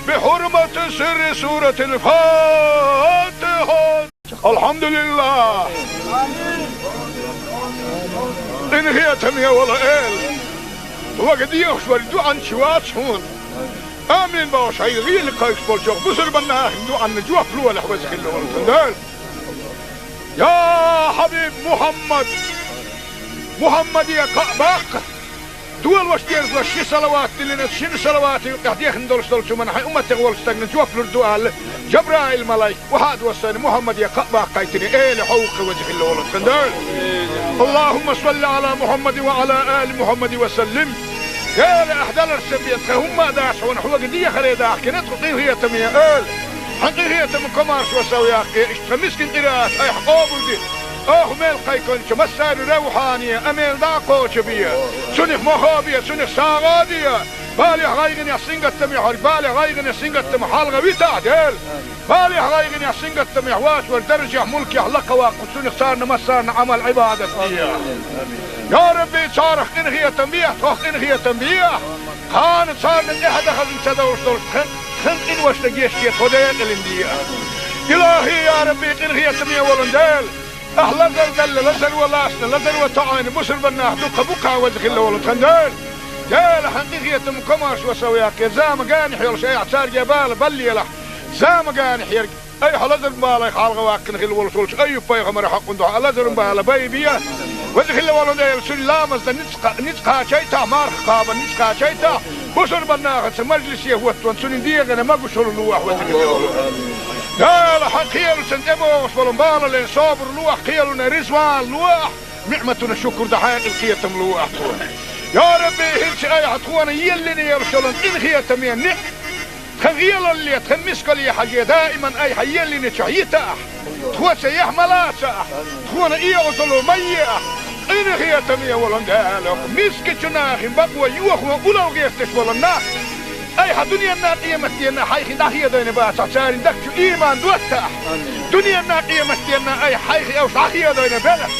بحرمة سر سورة الفاتحة. الحمد لله. Къинхетаме волу Эла, вага дехаш вара дуьхьанча вац хьуна. Амин бохуш, хьайн гӀийла кхайкхаш болчохь бусурбан нахана дуьхьанна жоп лолахь, веза хилла волу тхан Дела. Я хьабиб Мухьаммад! Мухьаммаде кхаъ баккха! Дола ваша деза ши салават диллина, шина салавата юкъехь дехна долуш долчу хӀуманна хьайн умматех волчу стагна жоп лур ду аьлла, Жабраил-малайк охьа а доссийна, Мухьаммаде кхаъ баккхийтина, Эла хьо ву-кх, веза хилла волу тхан Дела. اللهم صل على محمد وعلى آل محمد وسلم. Дела, ахь даларца бен тхан хӀумма а дац хьуна, хьоьга дехаре дахкина тхо, къинхетаме Эла. Хьан къинхетам комаршо сов яккхе, иштта тхан мискин къираат айхьа къобалде. Оха мел кхайкхинчу массарна равхьане а мел дӀа а кхочу бе. Цунах мохо бе, цунах сагӀа а де. Балехь, гӀайгӀанехь, сингаттамехь верг балех, гӀайгӀанех, сингаттамах хьалха витахь, Дела. Балехь, гӀайгӀанехь, сингаттамехь воцург даржехь, мулкехь лакхаваккха, цунах царна массарна Ӏамал-Ӏибадат де. Я Рабби, царах къинхетам бехьа, тхох къинхетам бехьа. Кхана царна тӀаьхьа дан хазна ца довш долуш тхан, тхан къиношна гечде, тхо декъалин де. Илахи, я Рабби, къинхетаме волун Дела, ахь лазар далла, лазар ван лацна, лазар ван тоӀийна бусурбан нах дуккха бу-кх, веза хилла волу тхан Дела. Дела, хьан къинхетам комаршо сов яккхе, зама гани хьолуш айхьа царге бала баллиялахь, зама гани хьерг. Айхьа лазар балай хьалха ваккхина хилла волуш волчу Айюб-пайхамара хьакъун дуьхьа лазар бала бай бе. Веза хилла волу Дела, цуьнан ламазна ницкъ кха-, ницкъ кхачайта, марха кхаба ницкъ кхачайта, Бусурбан нахаца мажлисе хӀоттаван цунна дегӀана могушалла лолахь, веза хилла волу. Дала, хьан кхелашна тӀебогӀуш болу балален собар лолахь, кхелана риза вала лолахь, ниӀматана шукур дан хьекъал, кхетам лолахь тхуна. Я Рабби, хӀинца айхьа тхуна еллина йолуш йолу къинхетаме ниӀ, тхан гӀелалле, тхан мискалле хьажий, даиман айхьа еллиначохь йитахь, тхоца яхь ма лацахь, тхуна оьгӀазло ма ехь, къинхетаме волу Дала, мискачу нахана бакъо йохо улло гӀерташ болу нах, айхьа дуьненна, къематденна хьайх дӀахедийна бацахь, церан дагчу иман доттахь, дуьненна, къематденна айхьа хьайх уьш дӀахедийна белахь.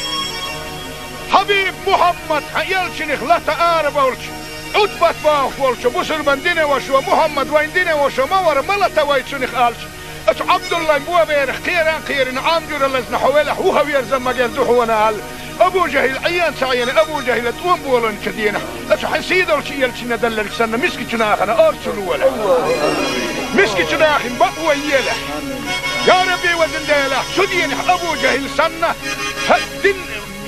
Хьабиб Мухьаммад, хьан элчанах лата ара болчу, Ӏутбат бохуш волчу бусурбан динан вашас: «Мухьаммад вайн динан ваша ма вара, ма лата вай цунах», – аьлча, оцу Ӏабдуллайн боберах кхеран кхерина, Ӏам жуьра лазна хьо велахь, вуха верза магар ду хьуна аьлла, Абу ЖахӀил Ӏен ца Ӏийна, Абу ЖахӀила тӀом болийначу дийнахь, оцу хьан сийдолчу элчанна делларг санна, мискачу нахана орцу лолахь. Мискачу нахана бакъо елахь. Я Рабби, везан Дела, цу дийнахь Абу ЖахӀил санна, хьан дин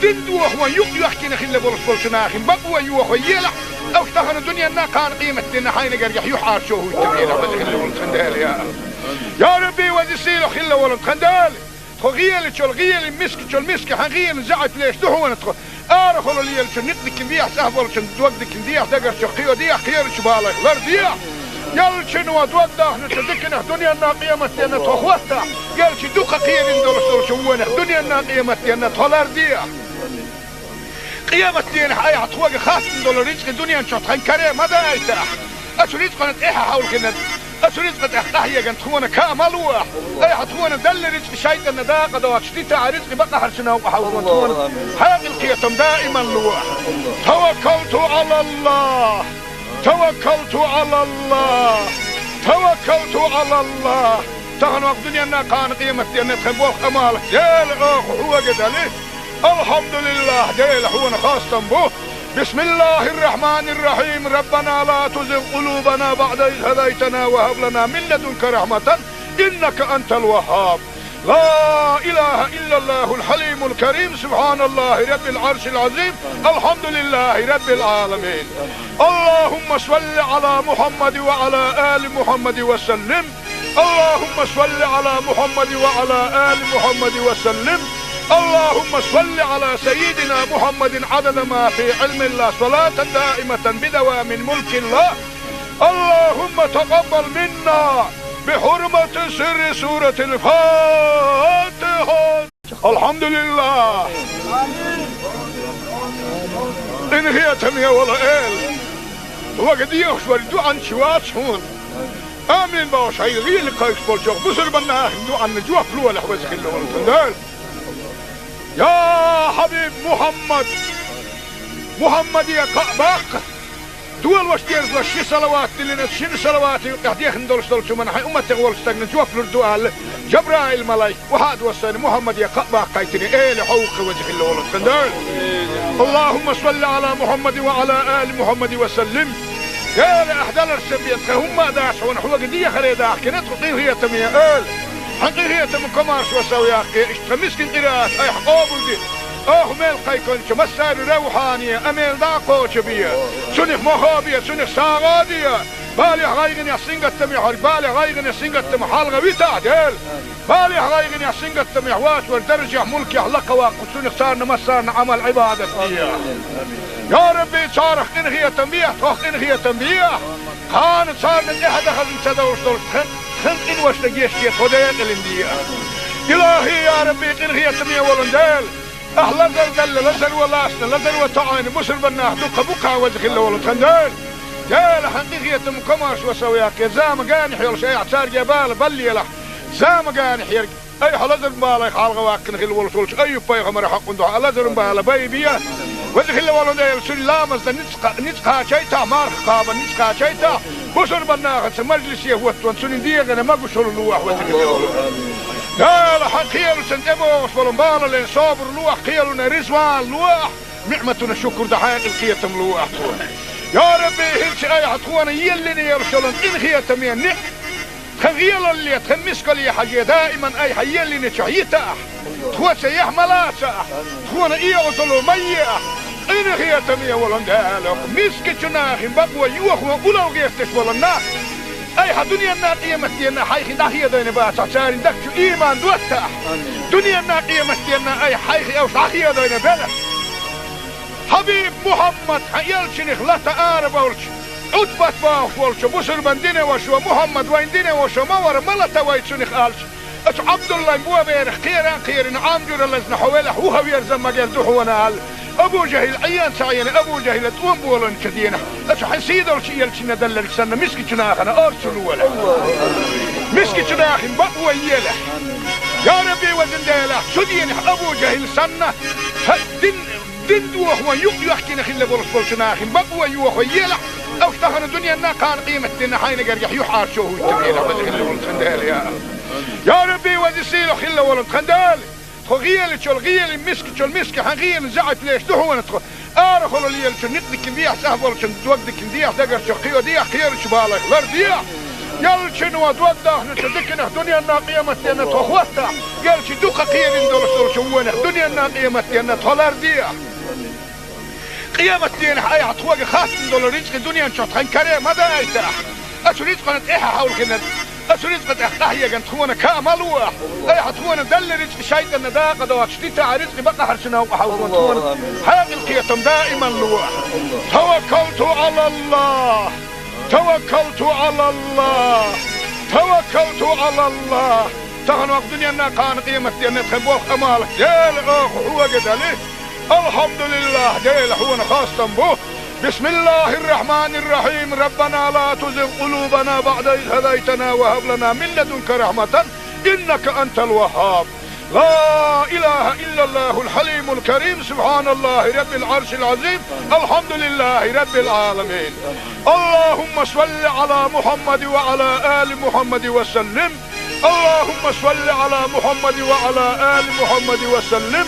Дин дохо юкъ йохкина хилла болуш болчу нахана бакъо йохо елахь, уьш тахана дуьненна, кхана къематденна хьайна гергахь юьхьӀаьржо хӀуттабелахь, веза хилла волу тхан Дела, я Аллах. Я Рабби, веза сийлахь хилла волу тхан Дела, тхо гӀелачул гӀели, мискачул миска хьан гӀелина заьӀап леш ду хьуна тхо. Арахула лелачун никъ дикина дехьа, цӀахь болчун дог дикина дехьа, дагарчух кхийо дехьа, кхерачу балайх лардехьа. Ялчино дог дахначу диканах дуьненна, къематденна тхо хӀоттахь, ялчи дукха кхерина долуш долчу вонах дуьненна, къематденна тхо лардехьа. Къематдийнахь айхьа тхоьга хаттам долу рицкъа дуьнен чохь тхан каре ма дайтахь. Оцу рицкъана тӀаьхьа хьовлхина, оцу рицкъа тӀехь къахьеган тхуна каа ма лолахь. Айхьа тхуна делла рицкъа шайтӀанна дакъа доцуш дитахь, рицкъа бакъахьарчу новкъа хьовлхина тхуна хьекъал, кхетам даиман лолахь. Таваккалту Ӏалаллах. Таваккалту Ӏалаллах! Таваккалту Ӏалаллах! Тахана ваха дуьненна, кхана къематденна тхан болх, Ӏамал Дела, оха хьоьга дали. Алхьамдулиллах, Дела, хьуна хастам бу. Бисмиллахир-рахманир-рахим. Раббана ла тузигъ къулубана баӀда из хӀадайтана ва хӀаб лана мин ладунка рахьматан, иннака антал ваххаб. لا إله إلا الله الحليم الكريم، سبحان الله رب العرش العظيم، الحمد لله رب العالمين. اللهم صل على محمد وعلى آل محمد وسلم. اللهم صل على محمد وعلى آل محمد وسلم. اللهم صل على سيدنا محمد عدد ما في علم الله، صلاة دائمة بدوام ملك الله. اللهم تقبل منا بحرمة سر سورة الفاتحة. الحمد لله. Къинхетаме волу Эла, вага дехаш вара дуьхьанча вац хьуна. Амин бохуш, хьайн гӀийла кхайкхаш болчохь бусурбан нахана дуьхьанна жоп лолахь, веза хилла волу тхан Дела. Я хьабиб Мухьаммад, Мухьаммаде кхаъ баккха. Долуш дезалаш ши салават диллина, шина салавата юкъахь дехна долуш долчу хӀуманна хьайн умматех волчу стагна жоп лур ду аьлла, Жабраил-малайк, вахьа а доссийна, Мухьаммаде кхаъ баккхийтина, Эла, хьо ву-кх, веза хилла волу тхан Дела. اللهم صل على محمد وعلى آل محمد وسلم. Дела, ахь даларсан бен тхан хӀумма а дац хьуна, хьоьга дехаре дахкина тхо, къинхетаме Эла. Хьан къинхетам, комаршо сов яккхий, иштта тхан мискин къираат айхьа къобалде. Оха мел кхайкхинчу массарна равхьане, амел дӀа а кхочу бе. Цунах мохо бе, цунах сагӀа а де. Балех, гӀайгӀанех, сингаттамех верг, балех, гӀайгӀанех, сингаттамах хьалха витахь, Дела. Балех, гӀайгӀанех, сингаттамех вац верг даржех, мулкех лакхаваккха, цунах царна массарна Ӏамал-Ӏибадат де. Я Рабби, царах къинхетам бе, тхох къинхетам бе. Кхана царна тӀаьхьа дан хазна ца довш долуш тхан, тхан къиношна гечде, тхо декъалина де. Илахи, я Рабби, къинхетаме волу Дела, ахь лазар делла, лазар ван лацна, лазар ван тоӀийна бусурбан нах дуккха бу-кх, веза хилла волу тхан Дела. Дела, хьан къинхетам, комаршо сов яккхий, зама генахь йолуш айхьа цаьрга бала баллалахь, зама генахь ерг. Ай, хьо лазаран балех хьалха ваккхина хилла волуш волчу Айюб-пайхамаран хьокъун дуьхьа лазаран бала байбе. Веза хилла волу Дела, цуьнан ламазна ницкъ, ницкъ кхачийтахь, марха кхабарна ницкъ кхачийтахь, бусурбан нахаца мажлисе хӀоттаван цуьнан дегӀана могушалла лолахь, веза хилла волу. Дела, хьан кхелашна тӀебогӀуш болу балален собар лолахь, кхелана риза вала лолахь, ниӀматана шукур дан хьекъал, кхетам лолахь тхуна. Я Рабби, хӀинца айхьа тхуна еллина йолуш йолу къинхетаме ниӀ, тхан гӀелалле, тхан мискалле хьажий, даиман айхьа еллиначохь йитахь, тхоца яхь ма лацахь, тхуна оьгӀазло ма ехь, Къинхетаме волу Дела, оха мискачу нахана бакъо йохо улло гӀерташ болу нах, айхьа дуьненна, къематденна хьайх дӀахедийна бацахь, церан дагчу иман доттахь. Дуьненна, къематденна айхьа хьайх уьш дӀахедийна белахь. Хьабиб Мухьаммад, хьан элчанах лата арабевлча, Ӏутбат бохуш волчу бусурбан динан вашас: «Мухьаммад вайн динан ваша ма вара, ма лата вай цунах», — аьлча, оцу Ӏабдуллайн боберах кхера а кхерина, Ӏам жуьра лазна хьо велахь, вухаверза магар ду хьуна аьлла, Абу ЖахӀил Ӏен ца Ӏена, Абу ЖахӀила тӀом болийначу дийнахь, оцу хьан сийдолчу элчанна делларг санна, мискачу нахана орцу лолахь. Мискачу нахана бакъо елахь. Я Рабби, везан Дела, цу дийнахь Абу ЖахӀил санна, хьан дин, дин дохо юкъ йоьхкина хилла болуш болчу нахана бакъо йохо елахь, уьш тахана дуьненна, кхана къематденна хьайна гергахь юьхьӀаьржо хӀуттабелахь, веза хилла волу тхан Дела, я. Я Рабби, веза сийлахь хилла волу тхан Дела, тхо гӀелачул гӀелин, мискачул миска хьан гӀелин заьӀап леш ду хьуна тхо. Арахула лелачун некъ дикина дехьа, цӀахь болчун дог дикина дехьа, дагарчух кхио дехьа, кхерачу балайх лар дехьа. Ялчуьнан дог дахначу диканах дуьненна, къематденна тхо хӀоттахь, ялчу дукха кхерина долуш долчу вонах дуьненна, къематденна тхо лар дехьа. Къематденахь айхьа тхоьга хаттам долу рицкъа дуьнен чохь тхан каре ма дайтахь. Оцу рицкъана тӀаьхьа хьовлхина, оцу рицкъа тӀехь къахьегна тхуна ка ма лолахь. Айхьа тхуна делла рицкъа шайтӀанна дакъа доцуш дитахь, рицкъа бакъахьарчу новкъа хьовлхо тхуна хьекъал, кхетам даиман лолахь. Таваккалту Ӏалаллахь! Таваккалту Ӏалаллахь! Таваккалту Ӏалаллахь! Тахана ваха дуьненна, кхана къематденна тхан болх, Ӏамал Дела, оха хьоьга дели. Алхьамдулиллахь, Дела, хьуна хастам бу. بسم الله الرحمن الرحيم. ربنا لا تزغ قلوبنا بعد إذ هديتنا وهب لنا من لدنك رحمة إنك أنت الوهاب. لا إله إلا الله الحليم الكريم. سبحان الله رب العرش العظيم. الحمد لله رب العالمين. اللهم صل على محمد وعلى آل محمد وسلم. اللهم صل على محمد وعلى آل محمد وسلم.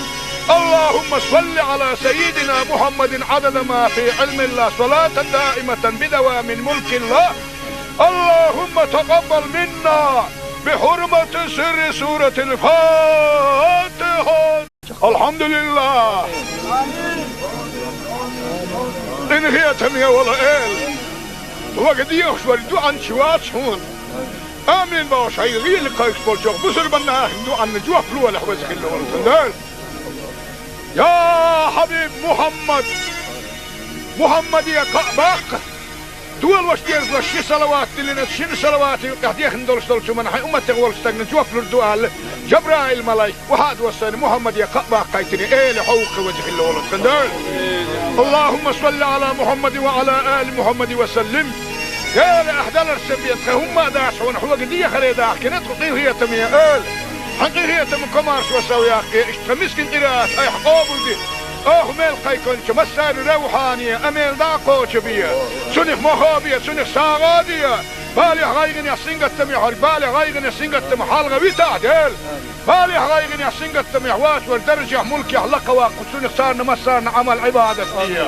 اللهم صل على سيدنا محمد عدد ما في علم الله، صلاة دائمة بدوام ملك الله. اللهم تقبل منا بحرمة سر سورة الفاتحة. Алхьамдулиллах! Къинхетаме волу Эла, вага дехаш вара дуьхьанча вац хьуна. Амин бохуш, хьайн гӀеле кхайкхаш болчу бусурбан нахана дуьхьанна жоп лолахь, веза хилла волу тхан Дела. Я Хьабиб Мухьаммад! Мухьаммаде кхаъ баккха! Долош дезалаш ши салават диллина, шина салавата юкъахь дехна долуш долчу хӀуманна хьайн умматех волчу стагна жоп лур ду аьлла, Жабраил-малайк охьа а доссийна, Мухьаммаде кхаъ баккхийтина, Эла хьо ву-кх, веза хилла волу тхан Дела. اللهم صل على محمد وعلى آل محمد وسلم. Эла, ахь даларца бен тхан хӀумма а дац хьуна, хьоьга дехаре дахкина тхо, къинхетаме Эла. Хьан къинхетам, комаршо сов яккхий, иштта тхан мискин къираат айхьа къобалде. Оха мел кхайкхинчу массарна равхьане а мел дӀа а кхочу бе. Цунах мохо бе, цунах сагӀа а де. Балехь, гӀайгӀанехь, сингаттамехь верг балех, гӀайгӀанех, сингаттамах хьалха витахь, Дела. Балехь, гӀайгӀанехь, сингаттамехь воцург даржехь, мулкехь лакха ваккху, цунах царна массарна Ӏамал-Ӏибадат де.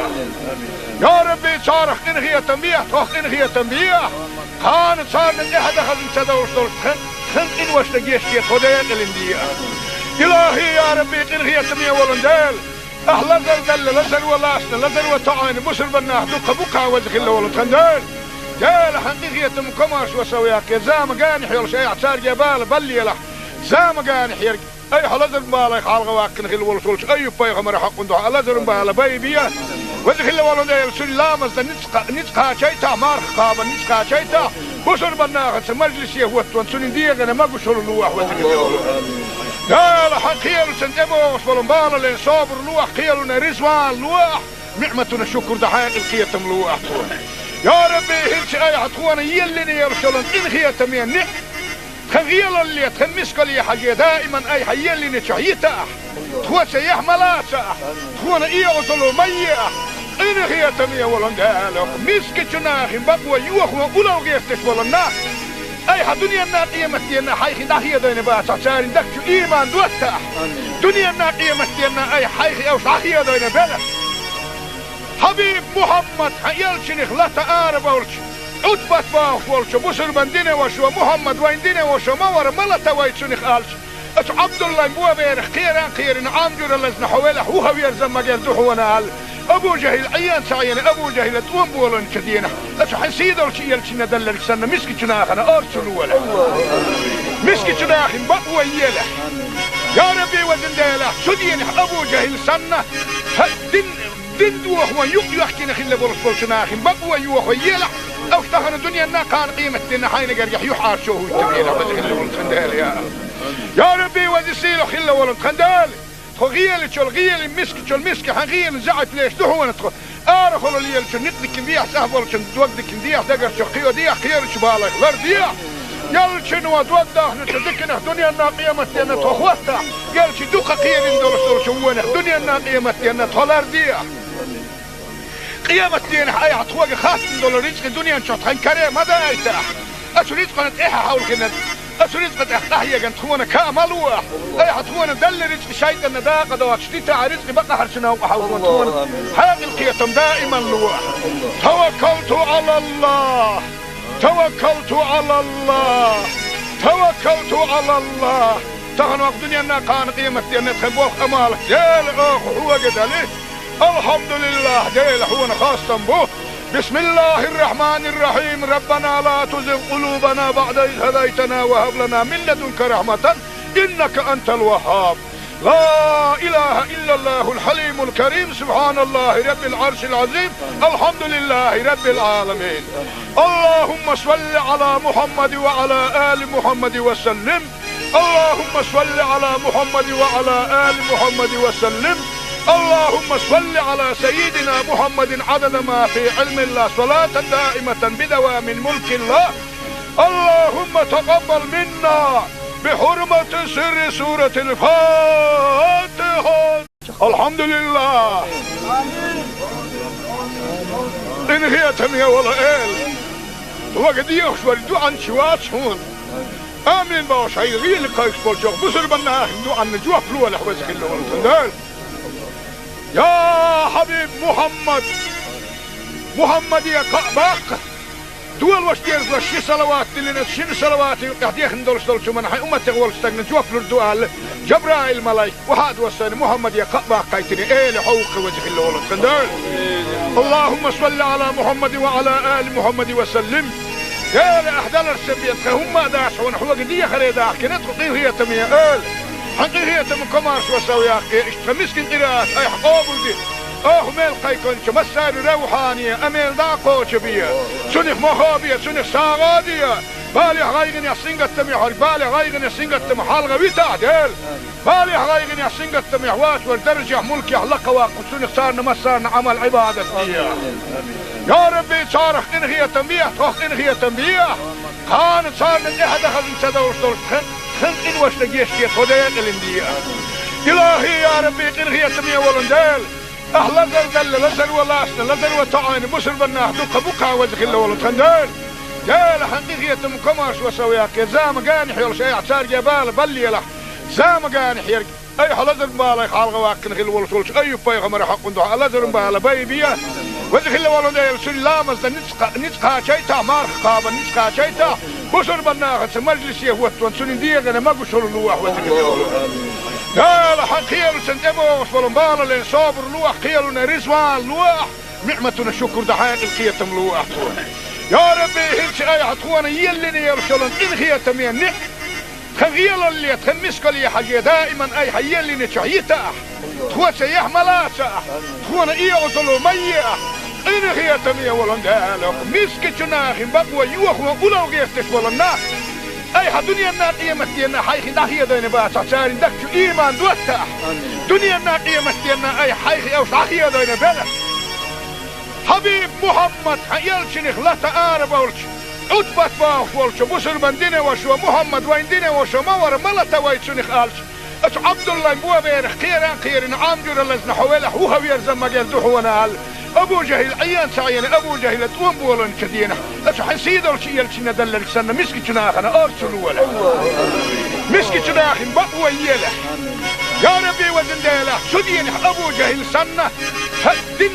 Я Рабби, царах къинхетам бехьа, тхох къинхетам бехьа. Кхана царна тӀаьхьа дан хазна ца довлуш долчу тхан, тхан къиношна гечде, тхо декъалина де. Илахьи, я Рабби, къинхетаме волу Дела! Ахь лазар делла, лазаро лаьцна, лазаро тоьӀна бусурбан нах дуккха бу-кх, веза хилла волу тхан Дела. Дела, хьан къинхетам, комаршо сов яккхий, зама генахь йолуш айхьа цаьрга бала баллалахь. Зама генахь ерг айхьа лазаран балех хьалха ваккхина хилла волуш волчу Айюб-пайхамаран хьокъан дуьхьа лазаран бала байбе. Веза хилла волу Дела, цуьнан ламазна ницкъ кха-, ницкъ кхачийтахь, марха кхабарна ницкъ кхачийтахь, бусурбан нахаца мажлисе хӀоттон цуьнан дегӀана могушалла лолахь, веза хилла волу. Дела, хьан кхелаца тӀебогӀуш болу балале собар лолахь, кхелана резаван лолахь, ниӀматана шукур дан хьекъал, кхетам лолахь тхуна. Я Рабби, хӀинца айхьа тхуна еллина йолуш йолу къинхетаме ниӀ-, тхан гӀелалле, тхан мискалле хьажий, даиман айхьа еллинчохь йитахь, тхоца яхь ма лацахь, тхуна эгӀазалла ма ехь. Къинхетаме волу Дела, мискачу нахана бакъо йохо улло гӀерташ болу нах, айхьа дуьненна, къематденна хьайх дӀахедийна бацахь, церан дагчу иман доттахь. Дуьненна, къематденна айхьа хьайх уьш дӀахедийна белахь. Хьабиб Мухьаммад, хьан элчанах лата арабевлча, Ӏутбат бохуш волчу бусурбан динан вашас: «Мухьаммад вайн динан ваша ма вара, ма лата вай цунах», — аьлча, оцу Ӏабдуллайн боберах кхера а кхерина, Ӏам жуьра лазна хьо велахь, вухаверза магар ду хьуна аьлла, Абу-Жахьил Ӏийна ца Ӏийна, Абу-Жахьила тӀом боланчу дийнахь, аса хьайн сий долчу элчанна делларг санна, мискачу нахана орцу лолахь. Мискачу нахана бакъо елахь. Я Рабби, везан Дела, цу дийнахь Абу-Жахьил санна, хьан дин, дин дохо юкъ йоьхкина хилла болуш болчу нахана бакъо йохо елахь, аса тахана дуьненна, кхана къематдийнна хьайна гергахь юьхьӀаьржо хӀуттур елахь, веза хилла волу тхан Дела, я. Я Рабби, веза сийлахь хилла волу тхан Дела. Тхо гӀелачул гӀелин, мискачул миска хьан гӀелин заьӀап леш ду хьуна тхо. Арахула лелачу некъ дикина дехьа, цӀахь болчун дог дикина дехьа, дагарчу кхио дехьа, кхерачу балайх лар дехьа. Яллачун ван дог дахначу диканах дуьненна къематденна тхо хӀоттахь, яллачу дукха кхерина долуш долчу вонах дуьненна къематденна тхо лар дехьа. Къематденахь айхьа тхоьга хаттам долу рицкъи дуьнен чохь тхан каре ма дайтахь. Аса рицкъана тӀаьхьа хьовлхина, аса рицкъа тӀехь къахьеган тхуна каа ма лохь. Айхьа тхуна делла рицкъи шайтӀанна дакъа доцуш дитахь, рицкъи бакъахьарчу новкъа хьовлхина тхуна хьекъал, кхетам даиман лохь. Таваккалту Ӏалаллахь! Таваккалту Ӏалаллахь! Таваккалту Ӏалаллахь! Тахана вакъ дуьненна, кхана къематденна тхан болх, Ӏамал, Дела, оха хьоьга дали. Алхьамдулиллахь, Дела, хьуна хастам бу. بسم الله الرحمن الرحيم. ربنا لا تزغ قلوبنا بعد إذ هديتنا وهب لنا من لدنك رحمة إنك أنت الوهاب. لا إله إلا الله الحليم الكريم. سبحان الله رب العرش العظيم. الحمد لله رب العالمين. اللهم صل على محمد وعلى آل محمد وسلم. اللهم صل على محمد وعلى آل محمد وسلم. اللهم صل على سيدنا محمد عدد ما في علم الله، صلاة دائمة بدوام ملك الله. اللهم تقبل منا بحرمة سر سورة الفاتحة. Алхьамдулиллахь! Къинхетаме волу Эла! Тхоьга дехаш верг дуьхьал чу вац хьуна. Амин бохуш, хьайн гӀийла кхайкхаш болчу бусурба нахана дуьхьал жоп лолахь, веза хилла волу тхан Дела. Я Хьабиб Мухьаммад! Мухьаммаде кхаъ баккха! Долуш дезалаш ши салават диллина, шина салаватан юкъахь дехна долуш долчу хӀуманна хьайн умматех волчу стагана жоп лур ду аьлла, Жабраил-малайк охьа а доссийна, Мухьаммаде кхаъ баккхийтина, Эла хьовха, веза хилла волу тхан Дела. اللهم صل على محمد وعلى آل محمد وسلم. Эла, ахь даларца бен тхан хӀумма а дац хьуна, хьоьга дехаре дахкина тхо, къинхетаме Эла. Хьан къинхетаман комаршо сов яккхий, иштта тхан мискин къираат айхьа къобалде. Оха мел кхайкхинчу массарна равхьане а мел дӀа а кхочу бе. Цунах мохо бе, цунах сагӀа а де. Балехь, гӀайгӀанехь, сингаттамехь верг балех, гӀайгӀанех, сингаттамах хьалха витахь, Дела. Балехь, гӀайгӀанехь, сингаттамехь воцург даржехь, мулкехь лакха ваккха, цунах царна массарна Ӏамал-Ӏибадат де. Я Рабби, царах къинхетам бехьа, тхох къинхетам бехьа. Кхана царна тӀаьхьа дан хазна ца довлуш долуш тхан, тхан къиношна гечде тхо декъалин де. Илахи, я Рабби, къинхетаме волу Дела! Ахь лазар делла, лазар ван лаьцна, лазар ван тоьӀна бусурба нах дуккха бу-кх, веза хилла волу тхан Дела. Дела, хьан къинхетаман комаршо сов яккхий, зама генахь йолуш айхьа цаьрга бала баллалахь. Зама генахь ерг айхьа лазаран балех хьалха ваккхина хилла волуш волчу Айюб-пайхамаран хьокъан дуьхьа лазаран бала байбе. Веза хилла волу Дела, цуьнан ламазна ницкъ кха-, ницкъ кхачийтахь, марха кхабарна ницкъ кхачийтахь, бусурба нахаца мажлисе хӀоттаван цуьнан дегӀана могушалла лохь, веза хилла волу Дела. Хьан кхелашна тӀебогӀуш болу балале собар лохь, кхелана резаван лохь, ниӀматана шукур дан хьекъал, кхетам лохь тхуна. Я Рабби, хӀинца айхьа тхуна еллина йолуш йолу къинхетаме некъ тхан гӀелалле, тхан мискалле хьажий, даиман айхьа еллинчохь йитахь, тхоца яхь ма лацахь, тхуна оьгӀазло ма ехь. Къинхетаме волу Дела, мискачу нахана бакъо йохо улло гӀерташ болу нах айхьа дуьненна, къематденна хьайх дӀахедийна бацахь, церан дагчу ийман доттахь. Дуьненна, къематденна айхьа хьайх уьш дӀахедийна белахь. Хьабиб Мухьаммад, хьан элчанах лата арабовлуш, Ӏутбат бохуш волчу бусурбан динан вашас: «Мухьаммад вайн динан ваша ма вара, ма лата вай цунах», — аьлча, оцу Ӏабдуллайн боберах кхеран а кхерина, Ӏам жуьра лазна хьо велахь, вухаверза магар ду хьуна аьлла, Абу-Жахьил Ӏийна ца Ӏийна, Абу-Жахьила тӀом боланчу дийнахь, оцу хьан сий долчу элчанна делларг санна, мискачу нахана орцу лолахь. Мискачу нахана бакъо елахь. Я Рабби, везан Дела, цу дийнахь Абу-Жахьил санна, хьан дин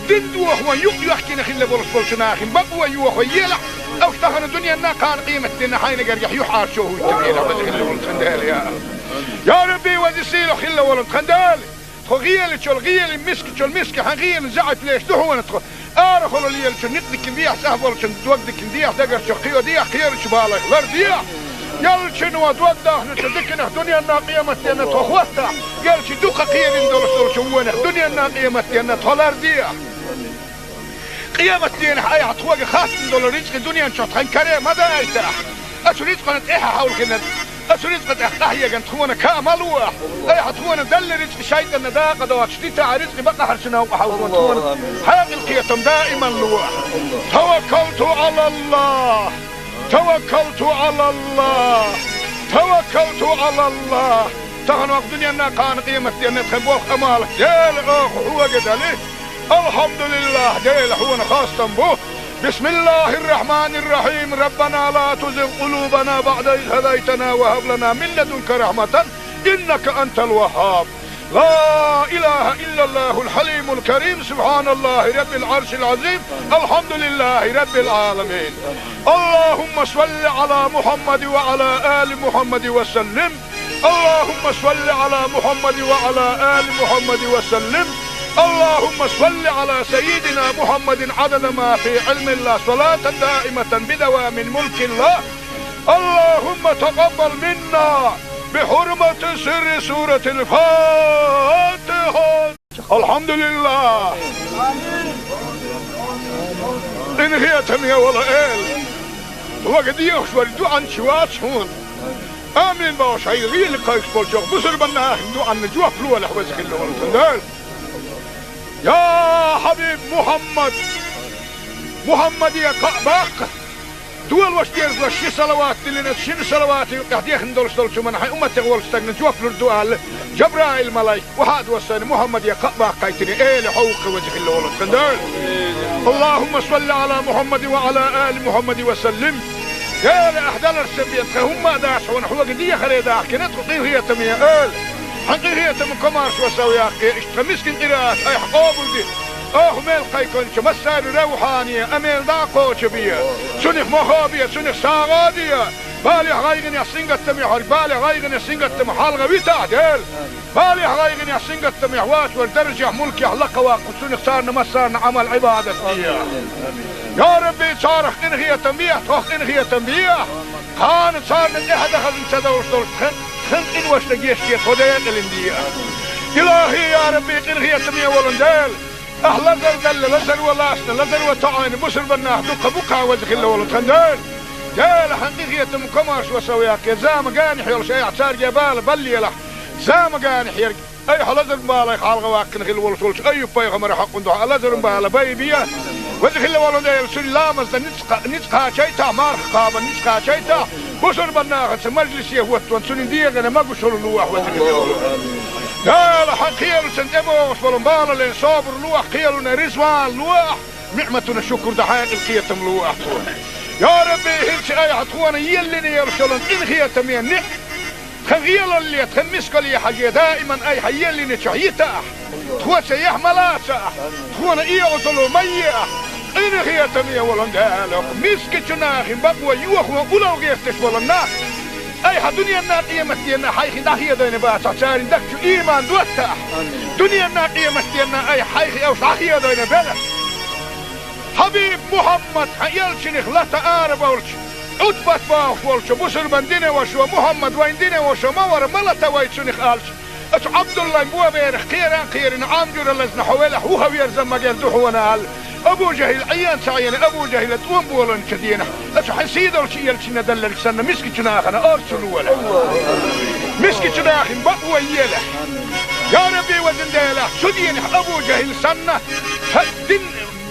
Дин дохо юкъ йоьхкина хилла болуш болчу нахана бакъо йохо елахь, аса тахана дуьненна, кхана къематденна хьайна гергахь юьхьӀаьржо хӀуттур елахь, веза хилла волу тхан Дела, я. Я Рабби, веза сийлахь хилла волу тхан Дела! Тхо гӀелачул гӀели, мискачул миска хьан гӀелан заьӀап леш ду хьуна тхо. Арахула лелачун никъ дикин дехьа, цӀахь болчун дог дикин дехьа, дагарчу кхийо дехьа, кхерачу балайх лар дехьа. Ялчун ва дог дахначу диканах дуьненна къематденна тхо хӀоттахь, ялчи дукха кхерин долуш долчу вонах дуьненна къематденна тхо лар дехьа. Къематденахь айхьа тхоьга хаттам долу рицкъи дуьнен чохь тхан каре ма дайтахь. Ацу рицкъана тӀехьа хьовлхина, ацу рицкъа тӀехь къахьеган тхуна ка ма луахь. Айхьа тхуна далла рицкъи шайтӀанна дакъа доцуш дитахь, рицкъи бакъахьарчу новкъа хьовлхина тхуна хьекъал кхетам даиман луахь. Таваккалту Ӏалаллах! Таваккалту Ӏалаллах! Таваккалту Ӏалаллах! Тахана вакъ дуьненна кхана къематденна тхан болх Ӏамал, Дела, оха хьоьга дали. Алхьамдулиллах, Дела, хьуна хастам бу. Бисмиллахир-рахманир-рахим. Раббана ла тузигъ къулубана баъда из хӀадайтана ва хӀаб лана мин ладунка рахматан, иннака антал ваххаб. Ла илаха иллаллахул хьалимул карим. Субханаллахи раббил Ӏаршил Ӏазим. Алхьамдулиллахи раббил Ӏаламин. Аллахумма салли Ӏала Мухьаммад ва Ӏала али Мухьаммад ва саллим. اللهم صل على محمد وعلى آل محمد وسلم. اللهم صل على سيدنا محمد عدد ما في علم الله، صلاة دائمة بدوام ملك الله. اللهم تقبل منا بحرمة سر سورة الفاتحة. Алхьамдулиллах! Къинхетаме волу Эла! Вага дехаш вара дуьхьанча вац хьуна. Амин бохуш, хьайн гӀели кхайкхаш болчохь бусурбан нахана дуьхьанна жоп лолахь, веза хилла волу тхан Дела. Я хьабиб Мухьаммад! Мухьаммаде кхаъ баккха! Долош дезалаш ши салават диллина, шина салавата юкъехь дехна долуш долчу хӀуманна хьайн умматех волчу стагна жоп лур ду аьлла, Жабраил-малайк, охьа а доссийна, Мухьаммаде кхаъ баккхийтина, Эла, хьо ву-кх веза хилла волу тхан Дела. Аллахумма салли Ӏала Мухьаммад ва Ӏала али Мухьаммад ва саллим. Эла, ахь даларш сан бен тхан хӀумма а дац хьуна, хьоьга дехаре дахкина тхо, къинхетаме Эла. Хьан къинхетам комаршо сов яккхий, иштта тхан мискин къираат айхьа къобалде. Оха мел кхайкхинчу массарна равхьане а мел дӀа а кхочу бе. Цунах мохо бе, цунах сагӀа а де. Балехь, гӀайгӀанехь, сингаттамехь верг, балех, гӀайгӀанех, сингаттамах хьалха витахь, Дела. Балехь, гӀайгӀанехь, сингаттамехь вац верг даржехь, мулкехь лакхаваккха, цунах царна массарна Ӏамал-Ӏибадат де. Я Рабби, царах къинхетам бехьа, тхох къинхетам бехьа. Кхана царна тӀаьхьа дан хазна ца довш долчу тхан, тхан къиношна гечде, тхо декъалина де. Илахи, я Рабби, къинхетаме волу Дела! Ахь лазар делла, лазар ван лаьцна, лазар ван тоьъна бусурбан нах дуккха бу-кх, веза хилла волу тхан Дела. Дела, хьан къинхетам комаршо сов яккхий, зама генахь йолуш айхьа цаьрга бала баллалахь. Зама генахь ерг айхьа лазаран балех хьалха ваккхина хилла волуш волчу Айюб-пайхамаран хьакъан дуьхьа лазаран бала байбе. Веза хилла волу Дела, цуьнан ламазна ницкъ, ницкъ кхачийтахь, марха кхабарна ницкъ кхачийтахь, бусурбан нахаца мажлисе хӀоттаван цуьнан дегӀана могушалла лолахь, веза хилла волу Дела. Хьан кхелашна тӀебогӀуш болу бала лен собар лолахь, кхелана реза ван лолахь, ниӀматана шукур дан хьекъал кхетам лолахь тхуна. Я Рабби, хӀинца айхьа тхуна еллина йолуш йолу къинхетаме ниӀ, тхан гӀелалле, тхан мискалле хьажий, даиман айхьа еллинчохь йитахь, тхоца яхь ма лацахь, тхуна оьгӀазло ма ехьа, къинхетаме волу Дела, мискачу нахана бакъо йохо улло гӀерташ болу нах, айхьа дуьненна, къематденна хьайх дӀахедийна бацахь, церан дагчу ийман доттахь. Дуьненна, къематденна айхьа хьайх уьш дӀахедийна белахь. Хьабиб Мухьаммад, хьан элчанах лата арабевлча, Ӏутбат бохуш волчу бусурбан динан вашас: «Мухьаммад вайн динан ваша ма вара, ма лата вай цунах», — аьлча, оцу Ӏабдуллайн боберах кхеран кхерина, Ӏам жуьра лазна хьо велахь, вуха верза магар ду хьуна аьлла, Абу ЖахӀил Ӏен ца Ӏийна, Абу ЖахӀила тӀом болийначу дийнахь, оцу хьан сийдолчу элчанна делларг санна, мискачу нахана орцу лолахь. Мискачу нахана бакъо елахь. Я Рабби, везан Дела, цу дийнахь Абу ЖахӀил санна, хьан дин,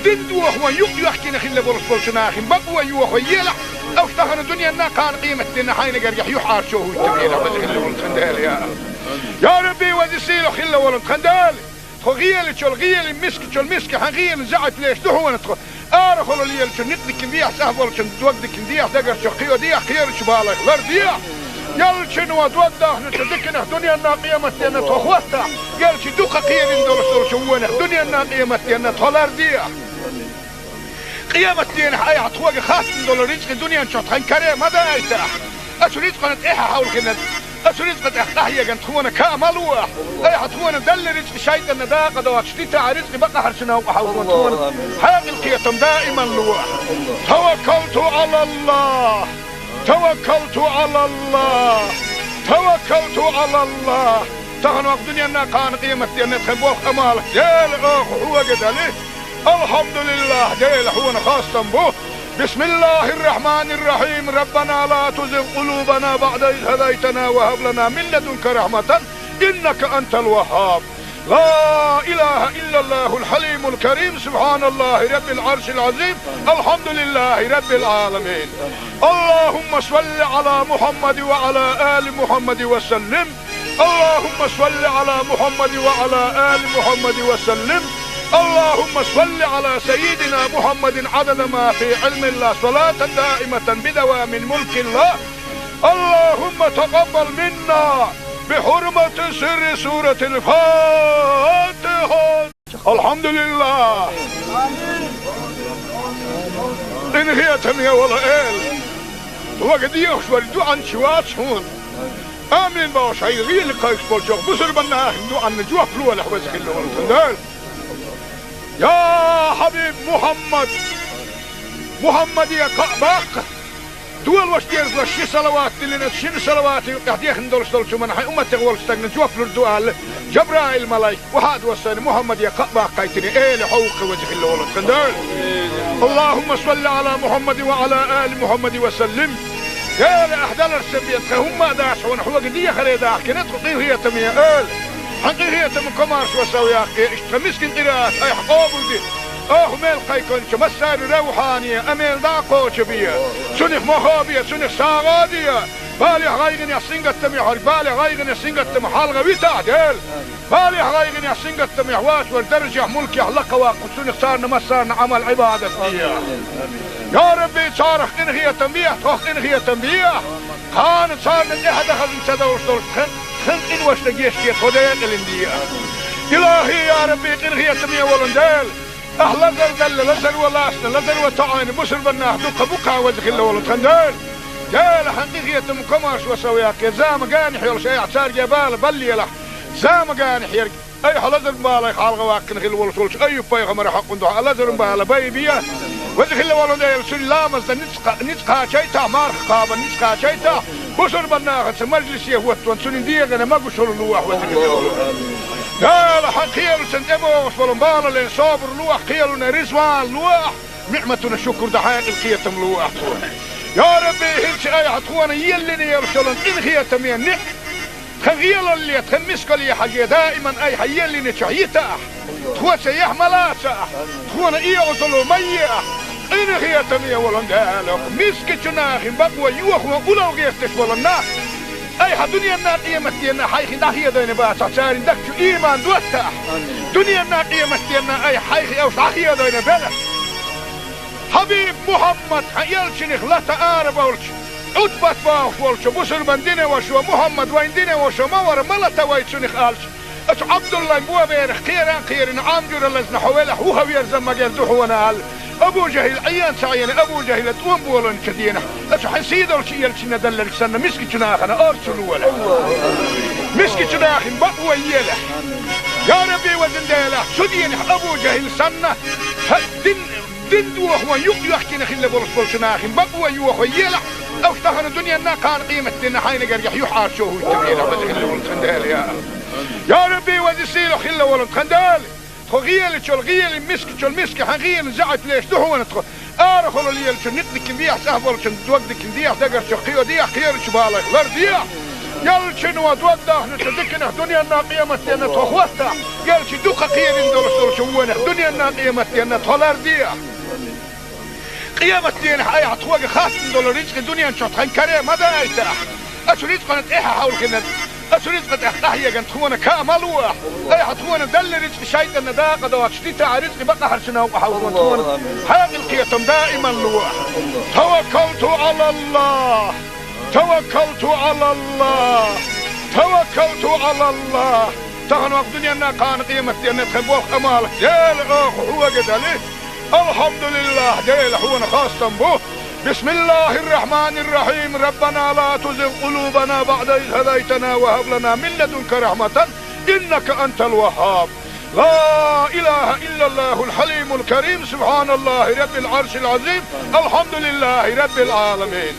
дин дохо юкъ йоьхкина хилла болуш болчу нахана бакъо йохо елахь, уьш тахана дуьненна, кхана къематденна хьайна гергахь юьхьӀаьржо хӀуттабелахь, веза хилла волу тхан Дела, я. Я Рабби, веза сийлахь хилла волу тхан Дела. Тхо гӀелачул гӀели, мискачул миска хьан гӀелан заьӀап леш ду хьуна тхо. Арахула лелачун никъ дикин дехьа, цӀахь болчун дог дикин дехьа, дагарчу кхийо дехьа, кхерачу балайх лар дехьа. Ялчун ва дог дахначу диканах дуьненна, къематденна тхо хӀоттахь, ялчи дукха кхерин долуш долчу вонах дуьненна, къематденна тхо лар дехьа. Къематденахь айхьа тхоьга хаттам долу рицкъи дуьнен чохь тхан каре ма дайтахь. Ацу рицкъана тӀехьа хьовлхина, Ацу рицкъа тӀехь къахьеган тхуна кхаъ ма ло ахь. Айхьа тхуна делла рицкъа шайтӀанна дакъа доцуш дитахь, рицкъа бакъахьарчу новкъа хьовзо тхуна. Хьекъал, кхетам даиман ло ахь. Таваккалту Ӏалаллахь. Таваккалту Ӏалаллахь. Таваккалту Ӏалаллахь. Тахана ваха дуьненна, кхана къематденна тхан болх амал Дела оха хьоьга дали. Алхьамдулиллахь, Дела хьуна хастам бу. بسم الله الرحمن الرحيم. ربنا لا تزغ قلوبنا بعد إذ هديتنا وهب لنا من لدنك رحمة إنك أنت الوهاب. لا إله إلا الله الحليم الكريم. سبحان الله رب العرش العظيم. الحمد لله رب العالمين. اللهم صل على محمد وعلى آل محمد وسلم. اللهم صل على محمد وعلى آل محمد وسلم. اللهم صل على سيدنا محمد عدد ما في علم الله، صلاة دائمة بدوام ملك الله. اللهم تقبل منا بحرمة سر سورة الفاتحة. الحمد لله. Къинхетаме вола Эла, вага дехаш вара дуьхьал чу вац хьуна. Амин бохуш, хьайн гӀийла кхайкхаш болчох бусурбанна ахин дуьхьанна жоп лолахь, веза хилла волу тхан Дела. Я Хьабиб Мухьаммад, Мухьаммаде кхаъ баккха. Долош дезло ши салават диллина, шина салавата юкъехь дехна долуш долчу хӀуманна хьайн умматех волчу стагна жоп лур ду аьлла, Жабраил-малайк охьа а доссийна, Мухьаммаде кхаъ баккхийтина, Эла хьовха, веза хилла волу тхан Дела. اللهم صل على محمد وعلى آل محمد وسلم. Эла, ахь даларца бен тхан хӀумма а дац хьуна, хьоьга дехаре дахкина тхо, къинхетаме Эла. Хьан къинхетам, комаршо сов яккхий, иштта тхан мискин къираат айхьа къобалде. Оха мел кхайкхинчу массарна равхьане а мел дӀа а кхочу бе. Цунах мохо бе, цунах сагӀа а де. Балех, гӀайгӀанех, сингаттамех, хьоьга балех, гӀайгӀанех, сингаттамах хьалха витахь, Дела. Балех, гӀайгӀанех, сингаттамех вац вара даржехь, мулкехь лакха ваккха цунах царна массарна Ӏамал, Ӏибадат де. Я Рабби, царах къинхетам бехьа, тхох къинхетам бехьа. Кхана царна тӀаьхьа дан хазна ца довш долуш тхан, тхан къиношна гечде, тхо декъалина де. Илахьи, я Рабби, къинхетаме волу Дела. Ахь лазар делла, лазар ван лаьцна, лазар ван тоӀийна бусурбаннах дуккха бу кхана, веза хилла волу тхан Дела. Дела, хьан къинхетам, комаршо сов яккхий, зама генахь йолуш айхьа цаьрга бала баллалахь. Зама генахь ерг айхьа лазаран балех хьалха ваккхина хилла волуш волчу Айюб-пайхамаран хьокъан дуьхьа лазаран бала байбе. Веза хилла волу Дела, цуьнан ламазна ницкъ кха-, ницкъ кхачийтахь, марха кхабарна ницкъ кхачийтахь, бусурбаннахаца мажлисе хӀоттаван цуьнан дегӀана могушалла лолахь, веза хилла волу Дела. Дела, хьан кхелашна тӀебогӀуш болу балале собар лолахь, кхелана резаван лолахь, ниӀматана шукур дан хьекъал, кхетам лолахь тхуна. Я Рабби, хӀинца айхьа тхуна еллина йолуш йолу къинхетаме ниӀ тхан гӀелалле, тхан мискалле хьажий, даиман айхьа еллинчохь йитахь. Тхо цаьрца яхь ма лацахь, тхуна оьгӀазло ма ехьа. Къинхетаме волу Дела, мискачу нахана бакъо йохо улло гӀерташ болу нах айхьа дуьненна, къематденна хьайх дӀахедийна бацахь, церан дагчу ийман доттахь. Дуьненна, къематденна айхьа хьайх уьш дӀахедийна белахь. Хьабиб Мухьаммад, хьан элчанах лата арабевлча, Ӏутбат бохуш волчу бусурбан динан вашас Мухьаммад вайн динан ваша ма вара, ма лата вай цунах аьлча, оцу Ӏабдуллайн боберах кхера а кхерина, Ӏам жуьра лазна хьо велахь, вуха верза ма герза ду хьуна аьлла, Абу ЖахӀил Ӏен ца Ӏийна, Абу ЖахӀила тӀом болийначу дийнахь, оцу хьан сийдолчу элчанна делларг санна, мискачу нахана орца лолахь. Мискачу нахана бакъо елахь. Я Рабби, везан Дела, цу дийнахь Абу ЖахӀил санна, хьан дин Дин дохо юкъ йоьхкина хилла болуш болчу нахана бакъо йохо елахь, уьш тахана дуьненна, кхана къематденна хьайна гергахь юьхьӀаьржа чу хӀуьттур елахь, веза хилла волу тхан Дела, я АллахӀ. Я Рабби, веза сийлахь хилла волу тхан Дела! Тхо гӀелачул гӀелин, мискачул миска хьан гӀелин заьӀап леш ду хьуна тхо. Арахула лелачун некъ дика дехьа, цӀахь болчун дог дика дехьа, дагарчух кхио дехьа, кхерачу балех лар дехьа. Ялчун ван дог дахначу диканах дуьненна, къематденна тхо хӀоттахь, ялчи дукха кхерина долуш долчу вонах дуьненна, къематденна тхо лар дехьа. Къематденахь айхьа тхоьга хаттам долу рицкъа дуьнен чохь тхан каре ма дайтахь. Оцу рицкъана тӀаьхьа хьовлхина, оцу рицкъа тӀехь къахьеган тхуна кхаъ ма ло ахь. Айхьа тхуна делла рицкъа шайтӀанна дакъа доцуш дитахь, рицкъа бакъахьарчу новкъа хьовзо тхуна. Хьекъал, кхетам даиман ло ахь. Таваккалту Ӏалаллахь. Таваккалту Ӏалаллахь. Таваккалту Ӏалаллахь. Тахана ваха дуьненна, кхана къематденна тхан болх амал Дела оха хьоьга дали. Алхьамдулиллахь, Дела хьуна хастам бу. بسم الله الرحمن الرحيم. ربنا لا تزغ قلوبنا بعد إذ هديتنا وهب لنا من لدنك رحمة إنك أنت الوهاب. لا إله إلا الله الحليم الكريم. سبحان الله رب العرش العظيم. الحمد لله رب العالمين.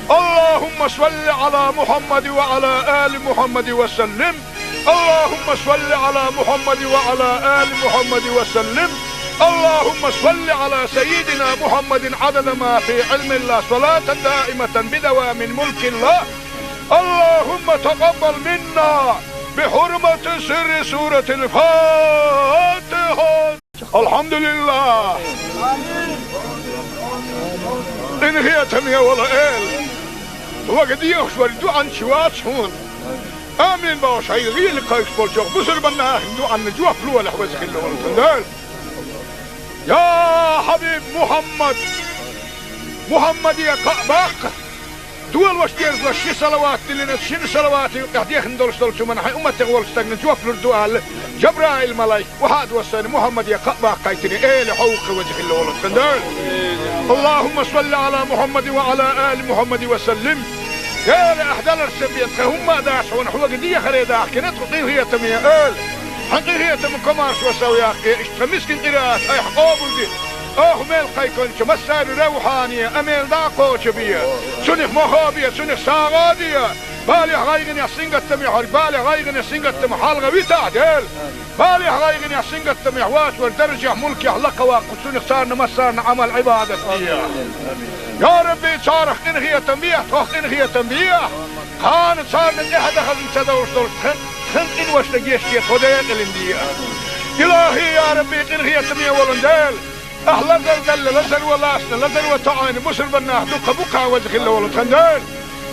اللهم صل على محمد وعلى آل محمد وسلم. اللهم صل على محمد وعلى آل محمد وسلم. اللهم صل على سيدنا محمد عدد ما في علم الله، صلاة دائمة بدوام ملك الله. اللهم تقبل منا بحرمة سر سورة الفاتحة. الحمد لله. Къинхетаме вола Эла, хьога дехаш вара дуӀанча вац хьона. Амин бохуш, хьайн гӀийла кхайкхаш болчох бусурбанна ахин дуӀанна жоп лолахь, веза хилла волу тхан Дела. Я хьабиб Мухьаммад, Мухьаммаде кхаъ баккха, долош дерзалаш ши салават диллина, шина салавата юкъехь дехна долуш долчу хӀуманна хьайн умматех волчу стагна жоп лур ду аьлла, Жабраил-малайк охьа а доссийна, Мухьаммаде кхаъ баккхийтина, Эла, хьо ву-кх веза хилла волу тхан Дела. اللهم صل على محمد وعلى آل محمد وسلم. Дела, ахь даларца бен тхан хӀумма а дац хьуна, хьоьга дехаре дахкина тхо, къинхетаме Эла. Хьан къинхетам комаьршо сов яккхий, иштта тхан мискин къираат айхьа къобалде. Оха мел кхайкхинчу массаьрна равхьане, а мел дӀа а кхочу бе. Цунах мохо бе, цунах сагӀа а де. Балехь, гӀайгӀанехь, сингаттамехь верг, балех, гӀайгӀанех, сингаттамах хьалха витахь, Дела. Балехь, гӀайгӀанехь, сингаттамехь воцург даржехь, мулкехь лакхаваккха, цунах царна массарна Ӏамал-Ӏибадат де. Я Рабби, царах къинхетам бехьа, тхох къинхетам бехьа. Кхана царна тӀаьхьа дахаза ца довлуш долчу тхан, тхан къиношна гечде, тхо декъалина де. Илахи, я Рабби, къинхетаме волу Дела. Ахь лазар далла, лазар ван лаьцна, лазар ван тоьӀна, бусурбаннах дуккха бу-кх, веза хилла волу тхан Дела.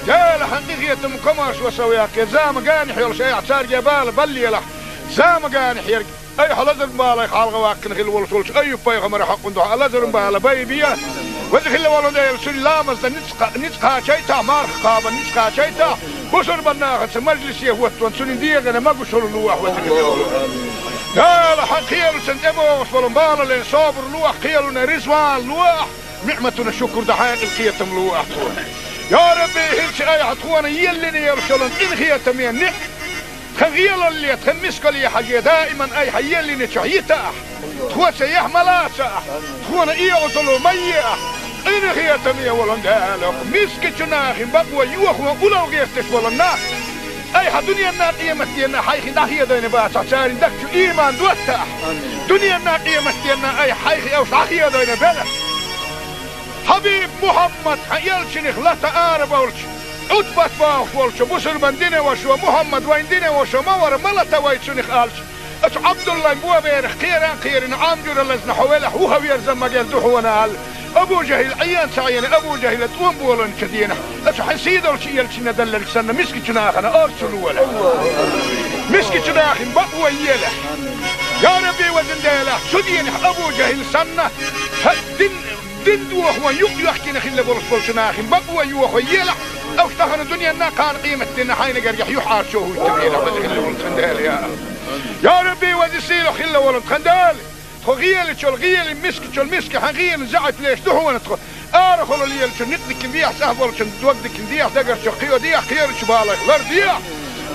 Дела, хьан къинхетам комаьршо сов яккхий, зама генахь йолуш айхьа цаьрга бала баллалахь. Зама генахь ерг айхьа лазар балех хьалха ваккхина хилла волуш волчу Айюб-пайхамаран хьакъан дуьхьа лазаран бала байбе. Веза хилла волу Дела, цуьнан ламазна ницкъ, ницкъ кхачийтахь, марха кхабарна ницкъ кхачийтахь, бусурбаннахаца мажлисе хӀоттаван цуьнан дегӀана могушалла лолахь, веза хилла волу Дела. Хьан кхелашна тӀебогӀуш болу балале собар лолахь, кхелана реза вала лолахь, ниӀматана шукур дан хьекъал, кхетам лолахь тхуна. Я Рабби, хӀинца айхьа тхуна еллина йолуш йолу къинхетаме ниӀ тхан гӀелалле, тхан мискалле хьажий, даиман айхьа еллинчохь йитахь, тхоца яхь ма лацахь, тхуна оьгӀазло ма ехь. Къинхетаме волу Дела, мискачу нахана бакъо йохо улло гӀерташ волу нах айхьа дуьненна, къематденна хьайх дӀахедийна бацахь, церан дагчу ийман доттахь. Дуьненна, къематденна айхьа хьайх уьш дӀахедийна белахь. Хьабиб Мухьаммад, хьан элчанах лата ара болчу, Ӏутбат бохуш волчу бусурбан динан вашас: «Мухьаммад вайн динан ваша ма вара, ма лата вай цунах», — аьлча, оцу Ӏабдуллайн боберах кхеран кхерина, Ӏам жуьра лазна хьо велахь, вуха верза магар ду хьуна аьлла, Абу ЖахӀил Ӏен ца Ӏийна, Абу ЖахӀила тӀом болийначу дийнахь, оцу хьан сийдолчу элчанна делларг санна, мискачу нахана орцу лолахь. Мискачу нахана бакъо елахь. Я Рабби, везан Дела, цу дийнахь Абу ЖахӀил санна, хӀа, дин, дин дохо юкъ йоьхкина хилла болуш болчу нахана бакъо йохо елахь, уьш тахана дуьненна, кхана къематденна хьайна гергахь юьхьӀаьржо хӀуттур елахь, веза хилла волу тхан Дела, я. Я Рабби, веза сийлахь хилла волу тхан Дела. Тхо гӀелачул гӀела, мискачул миска хьан гӀелан заьӀап леш ду хьуна тхо. Арахула лелачун никъ дикина дехьа, цӀахь болчун дог дикина дехьа, дагарчух кхийо дехьа, кхерачу балех лар дехьа.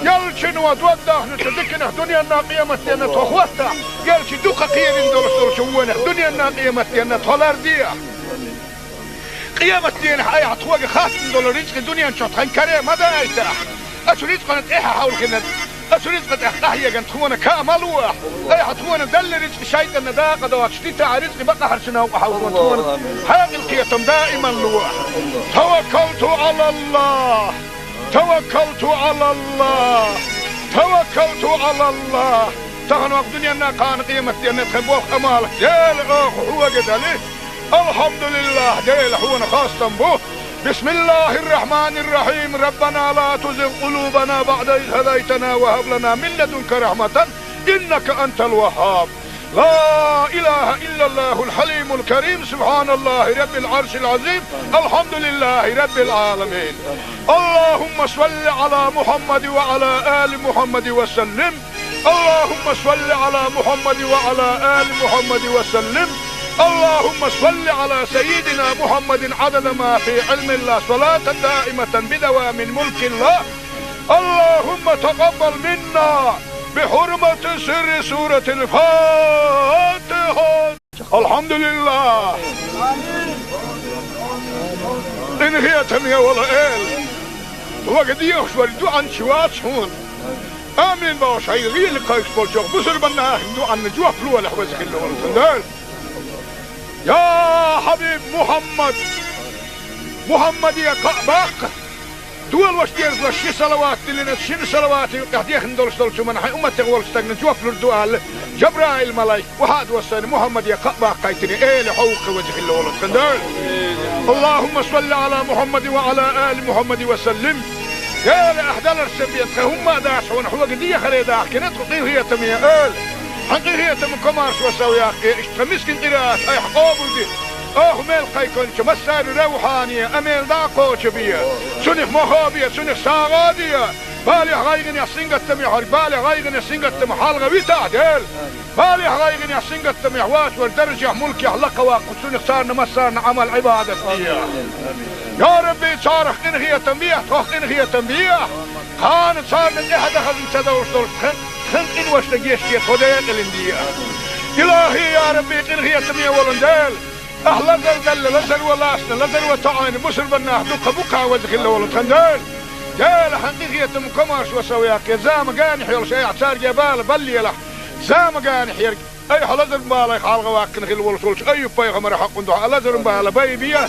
Элчано дог дахначу диканах дуьненна, къематденна тхо хӀоттахь, элча дукха кхерина долуш долчу вонах дуьненна, къематденна тхо лар дехьа. Къематдийнахь айхьа тхоьга хаттам долу рицкъа дуьнен чохь тхан каре ма дайтахь. Оцу рицкъана тӀаьхьа хьовлхина, оцу рицкъа тӀехь къахьеган тхуна каа ма лолахь. Айхьа тхуна делла рицкъа шайтӀанна дакъа доцуш дитахь, рицкъа бакъахьарчу новкъа хьовлхо тхуна хьекъал, кхетам даиман лолахь. Таваккалту Ӏалаллах! Таваккалту Ӏалаллах! Таваккалту Ӏалаллах! Тахана вакъ дуьненна, кхана къематденна тхан болх, Ӏамал, Дела, оха хьоьга дали. Алхьамдулиллах, Дела, хьуна хастам бу. بسم الله الرحمن الرحيم. ربنا لا تزغ قلوبنا بعد إذ هديتنا وهب لنا من لدنك رحمة إنك أنت الوهاب. لا إله إلا الله الحليم الكريم. سبحان الله رب العرش العظيم. الحمد لله رب العالمين. اللهم صل على محمد وعلى آل محمد وسلم. اللهم صل على محمد وعلى آل محمد وسلم. اللهم صل على سيدنا محمد عدد ما في علم الله، صلاة دائمة بدوام ملك الله. اللهم تقبل منا بحرمة سر سورة الفاتحة. الحمد لله. Къинхетам я, вала эла. Вага дехаш вар дуӀанча вац хьона. Амин бохуш, хьайга гӀийла кхайкхаш болчох бусурбанна ахин дуӀанна жоп лолахь, веза хилла волу Дела. Я хьабиб Мухьаммад! Мухьаммаде кхаъ баккха! Долуш дезалаш ши салават диллина, шина салавата юкъехь дехна долуш долчу хӀуманна хьайн умматех волчу стагна жоп лур ду аьлла, Жабраил-малайк, вахьа а доссийна, Мухьаммаде кхаъ баккхийтина, эла хьовха, веза хилла волу Дела. اللهم صل على محمد وعلى آل محمد وسلم. Эла, ахь даларш сан бен тхан хӀумма а дац хьуна, хьоьга дехаре дахкина тхо, къинхетаме эла. Хьан къинхетам комаршо сов яккхий, иштта тхан мискин къираат айхьа къобалде. Оха мел кхайкхинчу массарна равхьане, а мел дӀа а кхочу бе. Цунах мохо бе, цунах сагӀа а де. Балех, гӀайгӀанех, сингаттамехь верг, балех, гӀайгӀанех, сингаттамах хьалха витахь, Дела. Балех, гӀайгӀанех, сингаттамехь вац вара даржехь, мулкехь лакха ваккха, цунах царна массарна Ӏамал, Ӏибадат де. Я Рабби, царах къинхетам бехьа, тхох къинхетам бехьа. Кхана царна тӀаьхьа дан хазна ца довш долуш тхан, тхан къиношна гечде, тхо декъалина де. Илахи, я Рабби, къинхетаме волу Дела. Ахь лазар делла, лазар ван лаьцна, лазар ван тоьӀна бусурбаннах дукха бу-кх, веза хилла волу тхан Дела. Дела, хьан къинхетам комаршо сов яккхий, зама генахь йолуш айхьа цаьрга бала баллалахь. Зама генахь ерг, айхьа лазаран балех хьалха ваккхина хилла волуш волчу Айюб-пайхамаран хьокъун дуьхьа лазаран бала байбе.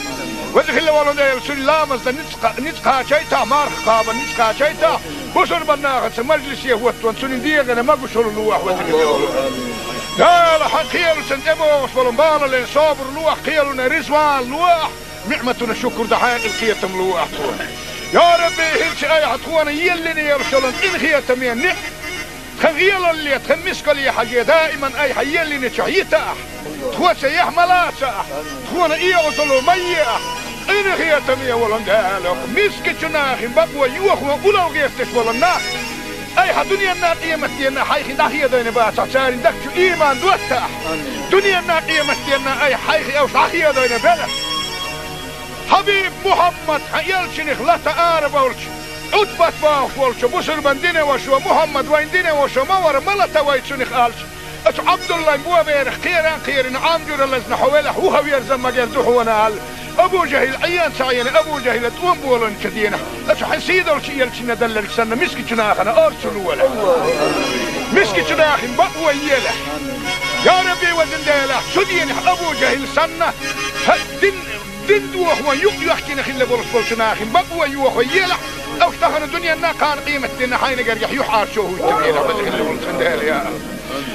Веза хилла волу Дела, цуьнан ламазна ницкъ кха-, ницкъ кхачийтахь, марха кхабарна ницкъ кхачийтахь, бусурбаннахаца мажлисе хӀоттаван цуьнан дегӀана могушалла лолахь, веза хилла волу Дела. Дела, хьан кхелашна тӀебогӀуш болу балале собар лолахь, кхелана реза ван лолахь, ниӀматана шукур дан хьекъал, кхетам лолахь тхуна. Я Рабби, хӀинца айхьа тхуна еллина йолуш йолу къинхетаме ниӀ-, тхан гӀелалле, тхан мискалле хьажий, даиман айхьа еллинчохь йитахь, тхоца яхь ма лацахь, тхуна оьгӀазло ма ехь, къинхетаме волу Дела, мискачу нахана бакъо йохо улло гӀерташ болу нах айхьа дуьненна, къематденна хьайх дӀахедийна бацахь, церан дагчу иман доттахь. Дуьненна, къематденна айхьа хьайх уьш дӀахедийна белахь. Хьабиб Мухьаммад, хьан элчанах лата арабевлча, Ӏутбат бохуш волчу бусурбан динан вашас: «Мухьаммад, вайн динан ваша ма вара, ма лата вай цунах», — аьлча, оцу Ӏабдуллайн боберах кхеран а кхерина, Ӏам жуьра лазна хьо велахь, вуха верза магар ду хьуна, аьлла, Абу ЖахӀил Ӏен ца Ӏийна, Абу ЖахӀила тӀом болийначу дийнахь, оцу хьайн сийдолчу элчанна делларг санна, мискачу нахана орцо лолахь. Мискачу нахана бакъо елахь. Я Рабби, везан Дела, цу дийнахь Абу ЖахӀил санна, хьан дин Дин дохо юкъ йоьхкина хилла болуш болчу нахана бакъо йохо елахь, уьш тахана дуьненна, кхана къематденна хьайна гергахь юьхьӀаьржо хӀуьттабелахь, веза хилла волу тхан Дела, я.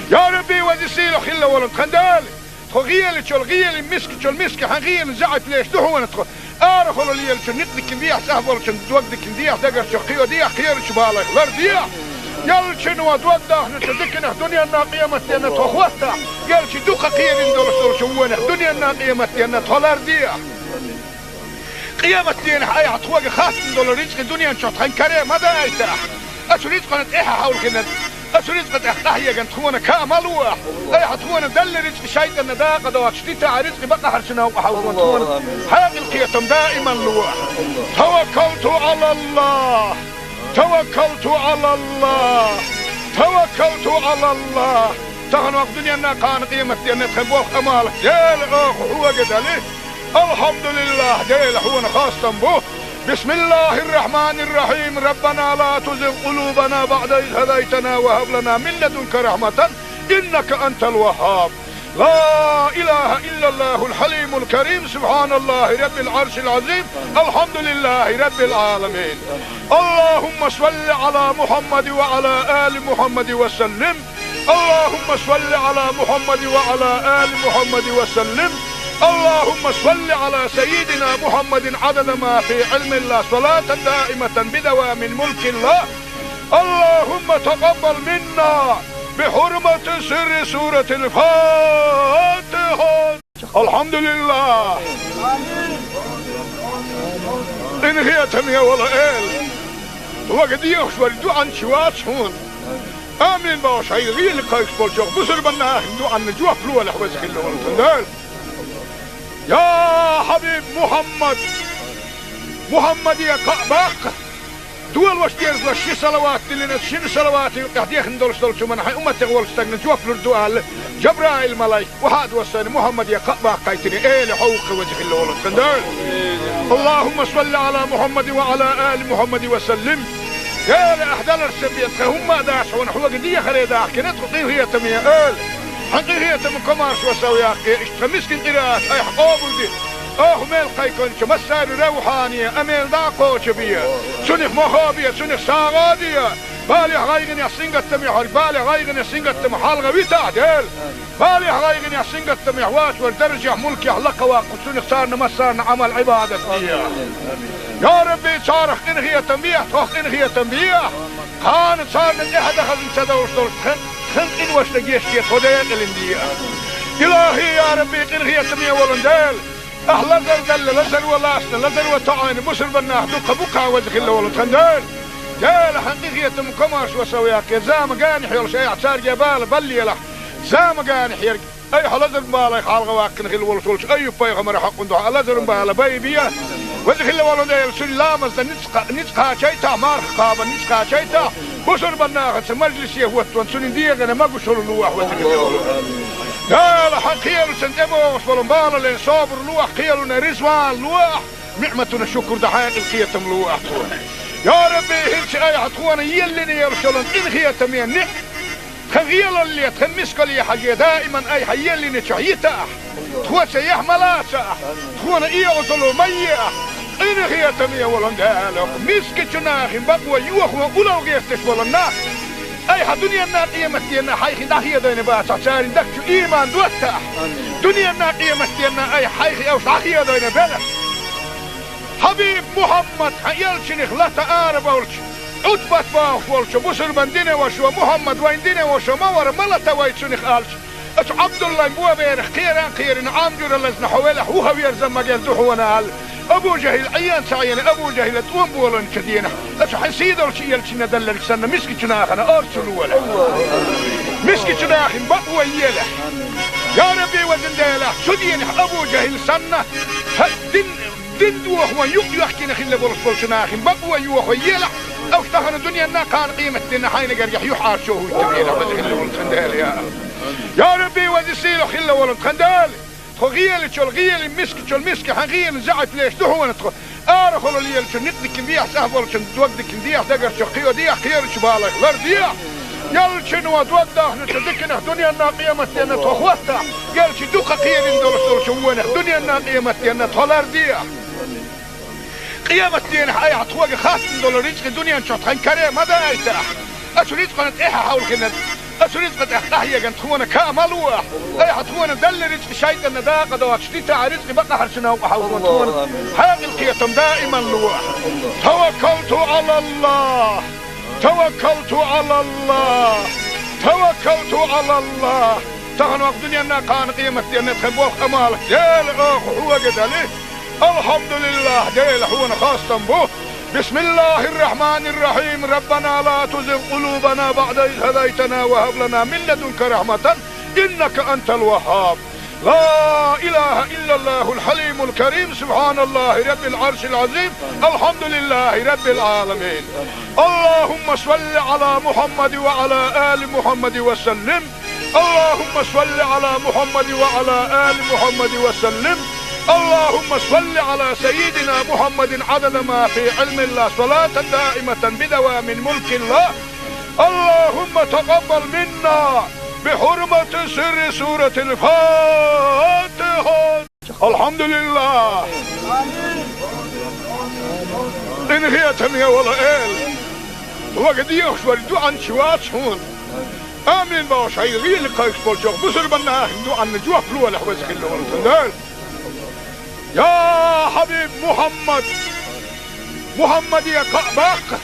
Я Рабби, веза сийлахь хилла волу тхан Дела, тхо гӀелачул гӀелин, мискачул миска хьан гӀелин заьӀап леш ду хьуна тхо. Арахула лелачу никъ дикина дехьа, цӀахь болчун дог дикина дехьа, дагарчу кхио дехьа, кхерачу балех лар дехьа. Элчано дог дахначу диканах дуьненна, къематденна тхо хӀоттахь, элча дукха кхерина долуш долчу вонах дуьненна, къематденна тхо лар дехьа. Къематденахь айхьа тхоьга хаттам долу рицкъа дуьнен чохь тхан каре ма дайтахь. Оцу рицкъана тӀаьхьа хьовлхина, оцу рицкъа тӀехь къахьегна тхуна ка ма лолахь. Айхьа тхуна делла рицкъа шайтӀанна дакъа доцуш дитахь, рицкъа бакъахьарчу новкъа хьовзо тхуна хьекъал, кхетам даиман лолахь. Таваккалту Ӏалаллах! Таваккалту Ӏалаллах! Таваккалту Ӏалаллах! Тахана ваха дуьненна, кхана къематденна тхан болх, Ӏамал Дела, оха хьоьга дели. Алхьамдулиллах, Дела, хьуна хастам бу. بسم الله الرحمن الرحيم. ربنا لا تزغ قلوبنا بعد إذ هديتنا وهب لنا من لدنك رحمة إنك أنت الوهاب. لا إله إلا الله الحليم الكريم. سبحان الله رب العرش العظيم. الحمد لله رب العالمين. اللهم صل على محمد وعلى آل محمد وسلم. اللهم صل على محمد وعلى آل محمد وسلم. اللهم صل على سيدنا محمد عدد ما في علم الله، صلاة دائمة بدوام ملك الله. اللهم تقبل منا بحرمة سر سورة الفاتحة. الحمد لله. Къинхетаме, вала эла. Вага дехаш вара дуьхьанча вац хьуна. Амин бохуш, хьайга гӀийла кхайкхаш болчох бусурбанна ахин дуьхьанна жоп лолахь, веза хилла волу тхан Дела. Я хьабиб Мухьаммад! Мухьаммаде кхаъ баккха! Долуш дезалаш ши салават диллина, шина салаватан юкъахь дехна долуш долчу хӀуманна хьайн умматех волчу стагна жоп лур ду аьлла, Жабраил-малайк, вахьа а доссийна, Мухьаммаде кхаъ баккхийтина, эла хьо ву-кх веза хилла волу тхан Дела. Аллахумма салли Ӏала Мухьаммадин ва Ӏала али Мухьаммадин ва саллим. Дела, ахь даларца бен тхан хӀумма а дац хьуна, хьоьга дехаре дахкина тхо къинхетаме, эла. Хьан къинхетам комаршо сов яккхий, иштта тхан мискин къираат айхьа къобалде. Оха мел кхайкхинчу массарна равхьане, амел дӀа а кхочу бе. Цунах мохо бе, цунах сагӀа а де. Балех, гӀайгӀанех, сингаттамех верг, балех, гӀайгӀанех, сингаттамах хьалха витахь, Дела. Балех, гӀайгӀанех, сингаттамех вац вара даржехь, мулкехь лакха ваккха, цунах царна массарна Ӏамал-Ӏибадат де. Я Рабби, царах къинхетам бехьа, тхох къинхетам бехьа. Кхана царна тӀаьхьа дан хазна ца довш долуш тхан, тхан къиношна гечде, тхо декъалина де. Илахи, я Рабби, къинхетаме волу Дела. Ахь лазар делла, лазаро лаьцна, лазаро тоӀийна бусурба нах дуккха бу-кх, веза хилла волу тхан Дела. Дела, хьан къинхетам комаршо сов яккхий, зама генахь йолуш айхьа цаьрга бала баллалахь. Зама генахь ерг айхьа лазаран балех хьалха ваккхина хилла волуш волчу Айюб-пайхамаран хьокъан дуьхьа лазаран бала байбе. Веза хилла волу Дела, цуьнан ламазна ницкъ кха-, ницкъ кхачийтахь, марха кхабарна ницкъ кхачийтахь, бусурба нахаца мажлисе хӀоттаван цуьнан дегӀана могушалла лолахь, веза хилла волу Дела. Дела, хьан кхелаца тӀебогӀуш болу балале собар лолахь, кхелана резаван лолахь, ниӀматана шукур дан хьекъал, кхетам лолахь тхуна. Я Рабби, хӀинца айхьа тхуна еллина йолуш йолу къинхетаме ниӀ-, тхан гӀелалле, тхан мискалле хьажий, даиман айхьа еллинчохь йитахь, тхоца яхь ма лацахь, тхуна оьгӀазло ма ехь, къинхетаме волу Дела, мискачу нахана бакъо йохо улло гӀерташ болу нах, айхьа дуьненна, къематденна хьайх дӀахедийна бацахь, церан дагчу ийман доттахь. Дуьненна, къематденна айхьа хьайх уьш дӀахедийна белахь. Хьабиб Мухьаммад, хьан элчанах лата арабевлча, Ӏутбат бохуш волчу бусурбан динан вашас: Мухьаммад вайн динан ваша ма вара, ма лата вай цунах, аьлча, оцу Ӏабдуллайн боберах кхера а кхерина, Ӏам жуьра лазна хьо велахь, вухаверза ма герза ду хьуна, аьлла, Абу ЖахӀил Ӏен ца Ӏийна, Абу ЖахӀила тӀом болийначу дийнахь, оцу хьан сийдолчу элчанна делларг санна, мискачу нахана орцу лолахь. Мискачу нахана бакъо елахь. Я Рабби, везан Дела, цу дийнахь Абу ЖахӀил санна, хьан дин Дин дохо юкъ йоьхкина хилла болуш болчу нахана бакъо йохо елахь, уьш тахана дуьненна, кхана къематденна хьайна гергахь юьхьӀаьржо хӀуттур елахь, веза хилла волу тхан Дела, я. Я Рабби, веза сийлахь хилла волу тхан Дела, тхо гӀелачул гӀелин, мискачул миска хьан гӀелин заьӀап леш ду хьуна тхо. Арахула лелачун некъ дикина дехьа, цӀахь болчун дог дикина дехьа, дагарчух кхио дехьа, кхерачу балех лардехьа. Элчано дог дахначу диканах дуьненна, къематденна тхо хӀоттахь, элча дукха кхерина долуш долчу вонах дуьненна, къематденна тхо лардехьа. Къематденахь айхьа тхоьга хаттам долу рицкъа дуьнен чохь тхан каре ма дайтахь. Оцу рицкъана тӀаьхьа хьовлхина, оцу рицкъа тӀехь къахьегна тхуна каа ма лолахь. Айхьа тхуна делла рицкъа шайтӀанна дакъа доцуш дитахь, рицкъа бакъахьарчу новкъа хьовлхо тхуна хьекъал, кхетам даиман лолахь. Таваккалту Ӏалаллахь! Таваккалту Ӏалаллахь! Таваккалту Ӏалаллахь! Тахана вакъа дуьненна, кхана къематденна тхан болх, Ӏамал, Дела, оха хьоьга дели. Алхьамдулиллахь, Дела, хьуна хастам бу. Бисмиллахьир-рахьманир-рахьим. Раббана ла тузигъ къулубана баӀда из хӀадайтана ва хӀаб лана мин ладунка рахьматан, иннака антал ваххаб. لا إله إلا الله الحليم الكريم، سبحان الله رب العرش العظيم، الحمد لله رب العالمين. اللهم صل على محمد وعلى آل محمد وسلم. اللهم صل على محمد وعلى آل محمد وسلم. اللهم صل على سيدنا محمد عدد ما في علم الله، صلاة دائمة بدوام ملك الله. اللهم تقبل منا بحرمة سر سورة الفاتحة. Алхьамдулиллах! Къинхетаме волу Эла! Вага дехаш вара дуьхьанча вац хьуна. Амин бохуш хьайн гӀийла кхайкхаш болчохь бусурбан нахана дуьхьанна жоп лолахь, веза хилла волу тхан Дела. Я хьабиб Мухьаммад! Мухьаммаде кхаъ баккха!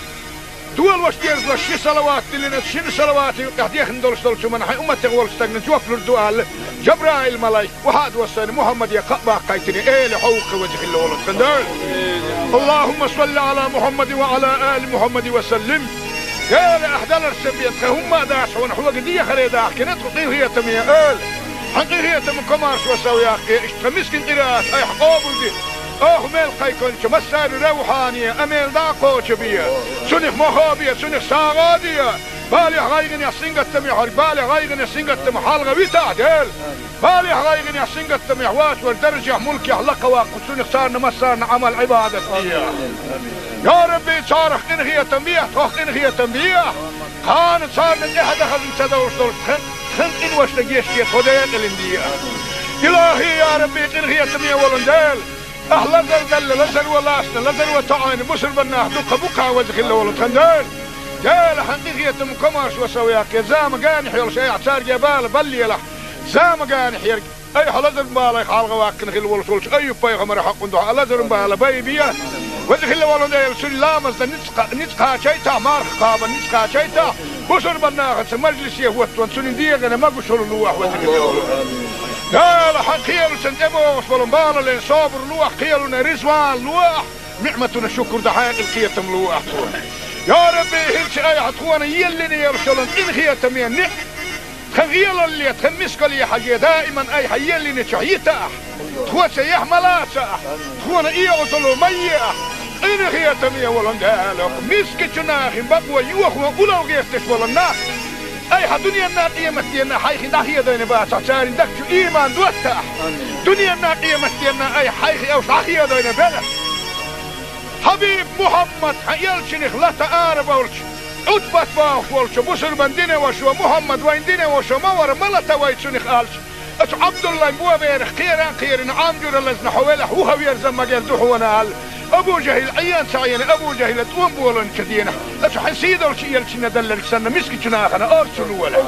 Долуш дезалаш ши салават диллина, шина салаватан юкъахь дехна долуш долчу хӀуманна хьайн умматех волчу стагна жоп лур ду аьлла, Жабраил-малайк, вахьа а доссийна, Мухьаммаде кхаъ баккхийтина, эла хьо ву-кх веза хилла волу тхан Дела. Аллахумма салли Ӏала Мухьаммадин ва Ӏала али Мухьаммадин ва саллим. Дела, ахь даларца бен тхан хӀумма а дац хьуна, хьоьга дехаре дахкина тхо къинхетаме, эла. Хьан къинхетам, комаршо сов яккхе, иштта тхан мискин къираат айхьа къобалде. Оха мел кхайкхинча массари равхьане, а мел дӀа а кхочабе. Цунах мохо бе, цунах сагӀа а де. Балехь, гӀайгӀанехь, сингаттамехь верг, балех, гӀайгӀанех, сингаттамах хьалха витахь, Дела. Балехь, гӀайгӀанехь, сингаттамехь воацар даржехь, мулкехь лакха ваккха, цунах царна массарна Ӏамал, Ӏибадат де. Я Рабби, царах къинхетам бе, тхох къинхетам бе. Кхана царна тӀаьхьа дахаза ца довш долуш тхан, тхан къиношна гечде тхо декъалина де. Илахьи, я Рабби, къинхетаме волу Дела, ахь лазар далла, лазар ван лаьцна, лазар ван тоьӀна бусурба нах дукха бу-кх, веза хилла волу тхан Дела. Дела, хьан къинхетам, комаршо сов яккхе, зама генахь йолуш айхьа цаьрга бала баллалахь, зама генахь ерг. Айхьа лазаран балех хьалха ваккхина хилла волуш волчу Айюб-пайхамаран хьакъан дуьхьа лазаран бала байбе. Веза хилла волу Дела, цуьнан ламазна ницкъ кха-, ницкъ кхачийтахь, марха кхабарна ницкъ кхачийтахь, бусурба нахаца мажлисе хӀоттаван цуьнан дегӀана могушалла лохьа, веза хилла волу. Дела, хьан кхелашна тӀебогӀуш болу балале собар лохьа, кхелана резаван лохьа, ниӀматана шукур дан хьекъал, кхетам лохьа тхуна. Я Рабби, хӀинца айхьа тхуна еллина йолуш йолу къинхетаме ниӀ- Тхан гӀелалле, тхан мискалле хьажий, даиман айхьа еллинчохь йитахь. Тхо цаьхьа ма лацахь, тхуна оьгӀазло ма ехь. Къинхетаме волу Дела, мискачу нахана бакъо йохо улал гӀерташ болу нах, айхьа дуьненна, къематденна хьайх дӀахедийна бацахь, церан дагчу ийман доттахь. Дуьненна, къематденна айхьа хьайх уьш дӀахедийна белахь. Хьабиб Мухьаммад, хьан элчанах лата ара болчу Ӏутбат бохуш волчу бусурбан динан вашас: «Мухьаммад вайн динан ваша ма вара, ма лата вай цунах», — аьлча, оцу Ӏабдуллайн боберах кхеран а кхерина, Ӏам жуьра лазна хьо велахь, вуха верза магар ду хьуна аьлла. Абу ЖахӀил Ӏен ца Ӏена, Абу ЖахӀила тӀом боланчу денахь, оцу хьан сийдолчу элчанна делларг санна, мискачу нахана орцалла лолахь.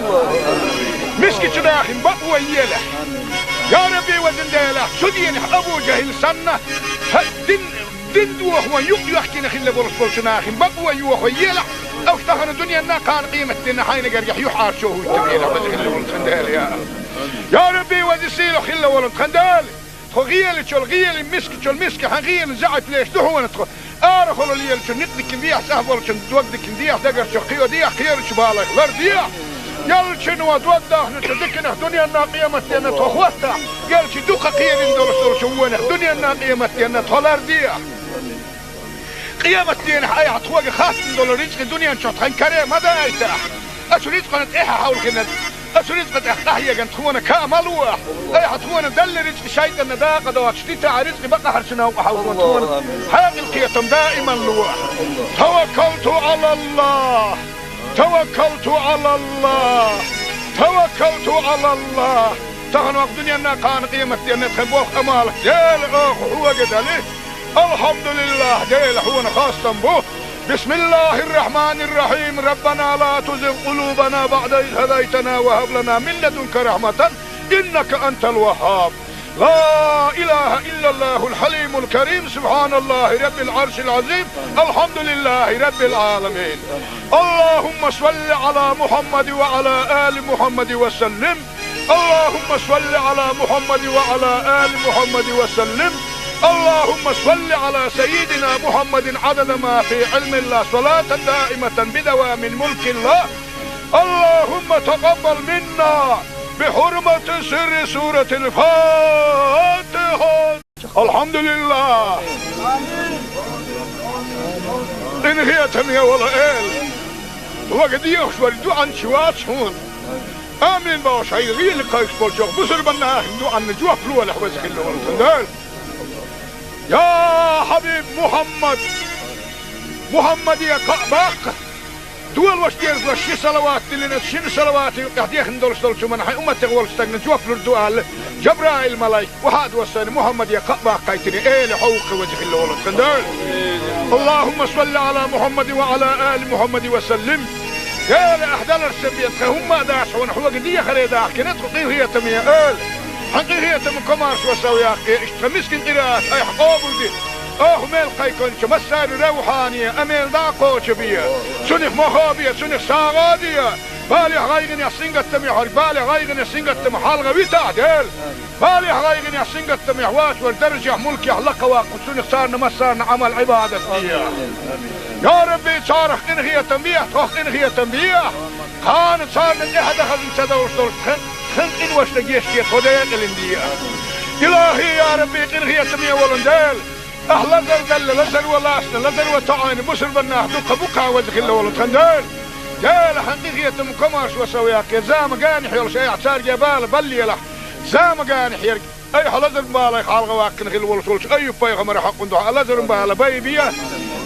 Мискачу нахана бакъо елахь. Я Рабби, везан Дела, цу денахь Абу ЖахӀил санна, хьан дин Дин дохо юкъ йоьхкина хилла болуш болчу нахана бакъо йохо елахь, уьш тахана дуьненна, кхана къематденна хьайна гергахь юьхьӀаьржо хӀуттабелахь, веза хилла волу тхан Дела, я. Я Рабби, веза сийлахь хилла волу тхан Дела, тхо гӀелачул гӀелин, мискачул миска хьан гӀелин заьӀап леш ду хьуна тхо. Арахула лелачун никъ дикина дехьа, цӀахь болчун дог дикина дехьа, дагарчух кхийо дехьа, кхерачу балех лардехьа. Ялчуьнан дог дахначу диканах дуьненна, къематденна тхо хӀоттахь, ялчу дукха кхерина долуш долчу вонах дуьненна, къематденна тхо лардехьа. Къематденахь айхьа тхоьга хаттам долу рицкъа дуьнен чохь тхан каре ма дайтахь. Оцу рицкъана тӀаьхьа хьовлхина, оцу рицкъа тӀехь къахьегна тхуна каа ма лохь. Айхьа тхуна делла рицкъа шайтӀанна дакъа доцуш дитахь, рицкъа бакъахьарчу новкъа хьовлхо тхуна хьекъал, кхетам даиман лохь. Таваккалту Ӏалаллахь! Таваккалту Ӏалаллахь! Таваккалту Ӏалаллахь! Тахана вакъ дуьненна, кхана къематденна тхан болх, Ӏамал, Дела, оха хьоьга дали. Алхьамдулиллахь, Дела, хьуна хастам бу. بسم الله الرحمن الرحيم. ربنا لا تزغ قلوبنا بعد إذ هديتنا وهب لنا من لدنك رحمة إنك أنت الوهاب. لا إله إلا الله الحليم الكريم. سبحان الله رب العرش العظيم. الحمد لله رب العالمين. اللهم صل على محمد وعلى آل محمد وسلم. اللهم صل على محمد وعلى آل محمد وسلم. اللهم صل على سيدنا محمد عدد ما في علم الله، صلاة دائمة بدوام ملك الله. اللهم تقبل منا بحرمة سر سورة الفاتحة. Алхьамдулиллах! Къинхетаме волу Эла! Вага дехаш вара дуьхьанча вац хьуна. Амин бохуш, хьайн гӀийла кхайкхаш болчу бусурбан нахана дуьхьанна жоп лолахь, веза хилла волу тхан Дела. Я Хьабиб Мухьаммад! Мухьаммаде кхаъ баккха! Долуш дезалаш ши салават диллина, шина салавата юкъехь дехна долуш долчу хӀуманна хьайн умматех волчу стагна жоп лур ду аьлла, Жабраил-малайк, охьа а доссийна, Мухьаммаде кхаъ баккхийтина, Эла хьовха, веза хилла волу тхан Дела. اللهم صل على محمد وعلى آل محمد وسلم. Эла, ахь даларца бен тхан хӀумма а дац хьуна, хьоьга дехаре дахкина тхо, къинхетаме Эла. Хьан къинхетам, комаршо сов яккхе, иштта тхан мискин къираат айхьа къобалде. Оха мел кхайкхинчу массари равхьане, а мел дӀа а кхочабе. Цунах мохо бе, цунах сагӀа а де. Балехь, гӀайгӀанехь, сингаттамехь верг, балех, гӀайгӀанех, сингаттамах хьалха витахь, Дела. Балехь, гӀайгӀанехь, сингаттамехь воцург даржехь, мулкехь лакха ваккха, цунах царна массарна Ӏамал, Ӏибадат де. Я Рабби, царах къинхетам бе, тхох къинхетам бе. Кхана царна тӀаьхьа дахаза ца довш долуш тхан, Тхан къиношта гешт де, тхо декъалин де. Илахи, я Рабби, къинхетаме волу Дела, ахь лазар далла, лазар ван лаьцна, лазар ван тоьъна бусурба нах дукха бу кхаьа веза хилла волу тхан Дела. Дела, хьан къинхетам, комаьршо сов яккхе, зама генахь йолуш айхьа цаьрга бала баллийлахь, зама генахь ерг. Айхьа лазар балай хьалха ваккхина хилла волуш волчу Айюб-пайхамаран хьокъун дуьхьа лазаран бала байбе.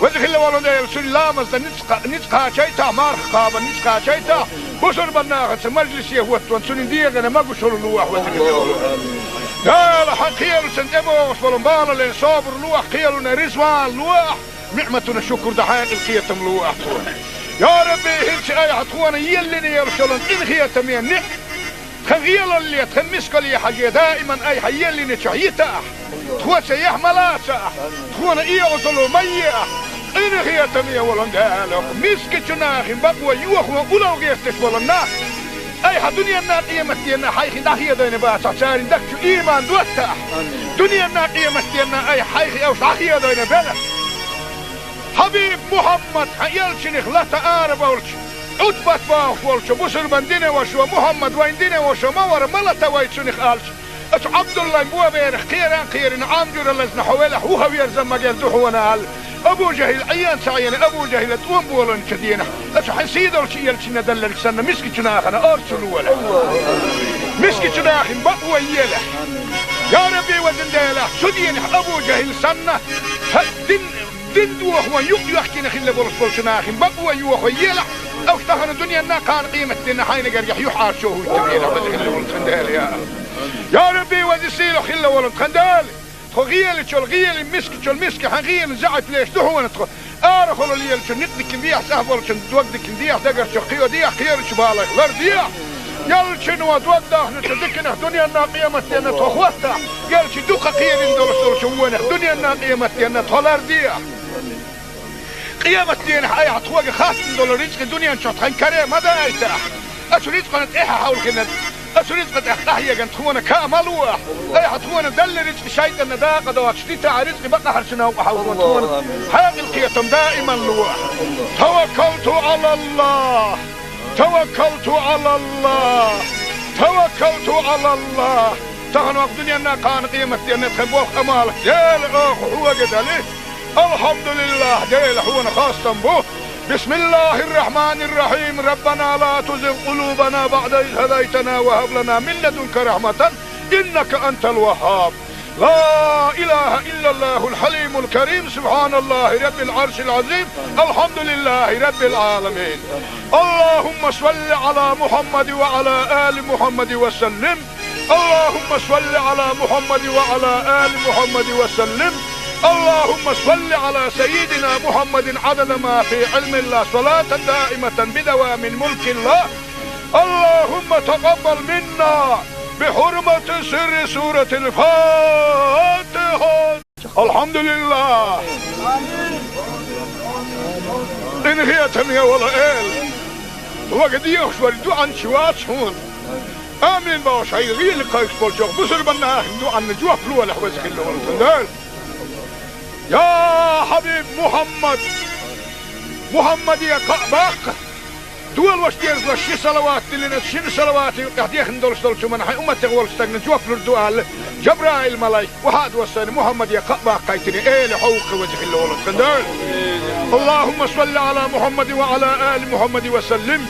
Веза хилла волу Дела, цуьнан ламазна ницкъ кха-, ницкъ кхачийтахь, марха кхабарна ницкъ кхачийтахь, бусурба нахаца мажлисе хӀоттон цуьнан дегӀана могушалла лолахь, веза хилла волу Дела. Хьан кхелашна тӀебогӀуш болу балале собар лолахь, кхелана ризван лолахь, ниӀматана шукур дан хьекъал, кхетам лолахь тхуна. Я Рабби, хӀинца айхьа тхуна еллина йолуш йолу къинхетаме ниӀ- Тхан гӀелалле, тхан мискалле хьажий, даиман айхьа еллинчохь йитахь, тхо цӀехь ма лацахь, тхуна оьгӀазло ма ехь. Къинхетаме волу Дела, мискачу нахана бакъо йохо улло гӀерташ болу нах айхьа дуьненна, къематденна хьайх дӀахедийна бацахь, церан дагчу иман доттахь. Дуьненна, къематденна айхьа хьайх уьш дӀахедийна белахь. Хьабиб Мухьаммад, хьан элчанах лата арабевлча, Ӏутбат бохуш волчу бусурбан динан вашас: «Мухьаммад, вайн динан ваша ма вара, ма лата вай цунах», — аьлча, оцу Ӏабдуллайн боберах кхеран а кхерина, Ӏам жуьра лазна хьо велахь, вуха верза ма герза хьуна аьлла, Абу ЖахӀил Ӏен ца Ӏийна, Абу ЖахӀила тӀом болийначу дийнахь, оцу хьан сийдолчу элчанна делларг санна, мискачу нахана орцу лолахь. Мискачу нахана бакъо елахь. Я Рабби, везан Дела, цу дийнахь Абу ЖахӀил санна, хьан дин Дин дохо юкъ йоьхкина хилла болуш болчу нахана бакъо йохо елахь, уьш тахана дуьненна, кхана къематденна хьайна гергахь юьхьӀаьржо хӀуттабелахь, веза хилла волу тхан Дела, я. Я Рабби, веза сийлахь хилла волу тхан Дела, тхо гӀелачул гӀелин, мискачул миска хьан гӀелин заьӀап леш ду хьуна тхо. Арахула лелачун некъ дикина дехьа, цӀахь болчун дог дикина дехьа, дагарчух кхио дехьа, кхерачу балех лар дехьа. Ялчано дог дахначу диканах дуьненна, къематденна тхо хӀоттахь, ялчи дукха кхерина долуш долчу вонах дуьненна, къематденна тхо лар дехьа. Къематденахь айхьа тхоьга хаттам долу рицкъа дуьнен чохь тхан каре ма дайтахь. Оцу рицкъана тӀаьхьа хьовлхина, оцу рицкъа тӀехь къахьегна тхуна ка ма лолахь. Айхьа тхуна делла рицкъа шайтӀанна дакъа доцуш дитахь, рицкъа бакъахьарчу новкъа хьовзо тхуна хьекъал, кхетам даиман лолахь. Таваккалту Ӏалаллахь! Таваккалту Ӏалаллахь! Таваккалту Ӏалаллахь! Тахана ваха дуьненна, кхана къематденна тхан болх, Ӏамал, Дела, оха хьоьга дали. Алхьамдулиллахь, Дела, хьуна хастам бу. Бисмиллахьир-рахьманир-рахьим. Раббана ла тузигъ къулубана баӀда из хӀадайтана ва хӀаб лана мин ладунка рахьматан, иннака антал ваххьаб. لا إله إلا الله الحليم الكريم، سبحان الله رب العرش العظيم، الحمد لله رب العالمين. اللهم صل على محمد وعلى آل محمد وسلم. اللهم صل على محمد وعلى آل محمد وسلم. اللهم صل على سيدنا محمد عدد ما في علم الله، صلاة دائمة بدوام ملك الله. اللهم تقبل منا بحرمة سر سورة الفاتحة. الحمد لله. Къинхетаме волу Эла, вага дехаш вара дуьхьанча вац хьуна. Амин бохуш, хьайн гӀийла кхайкхаш болчу бусурба нахана дуьхьанна жоп лолахь, веза хилла волу тхан Дела. Я хьабиб Мухьаммад! Мухьаммаде кхаъ баккха! Долош дезалаш ши салават диллина, шина салавата юкъахь дехна долуш долчу хӀуманна хьайн умматех волчу стагана жоп лур ду аьлла, Жабраил-малайк охьа а доссийна, Мухьаммаде кхаъ баккхийтина, Эла, хьо ву-кх веза хилла волу тхан Дела. اللهم صل على محمد وعلى آل محمد وسلم.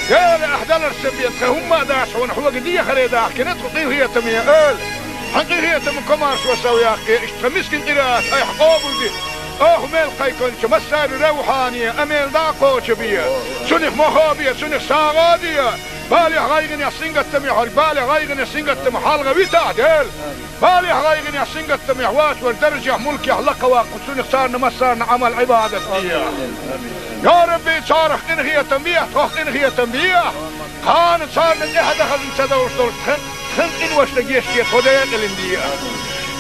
Дела, ахь даларца бен тхан хӀумма а дац хьуна, хьоьга дехаре дахкина тхо, къинхетаме Эла. Хьан къинхетам, комаьршо сов яккхе, иштта тхан мискин къираат айхьа къобалде. Оха мел кхайкхинчу массарна равхьане а мел дӀа а кхочу бе. Цунах мохо бе, цунах сагӀа де. Балехь, гӀайгӀанехь, сингаттамехь верг балех, гӀайгӀанех, сингаттамах хьалха витахь, Дела. Балехь, гӀайгӀанехь, сингаттамехь воцург даржехь, мулкехь лакхаваккха, цунах царна массарна Ӏамал-Ӏибадат де. Я Рабби, царах къинхетам бехьа, тхох къинхетам бехьа. Кхана царна тӀаьхьа дан хазна ца довш долуш тхан, тхан къиношна гечде, тхо декъалин де.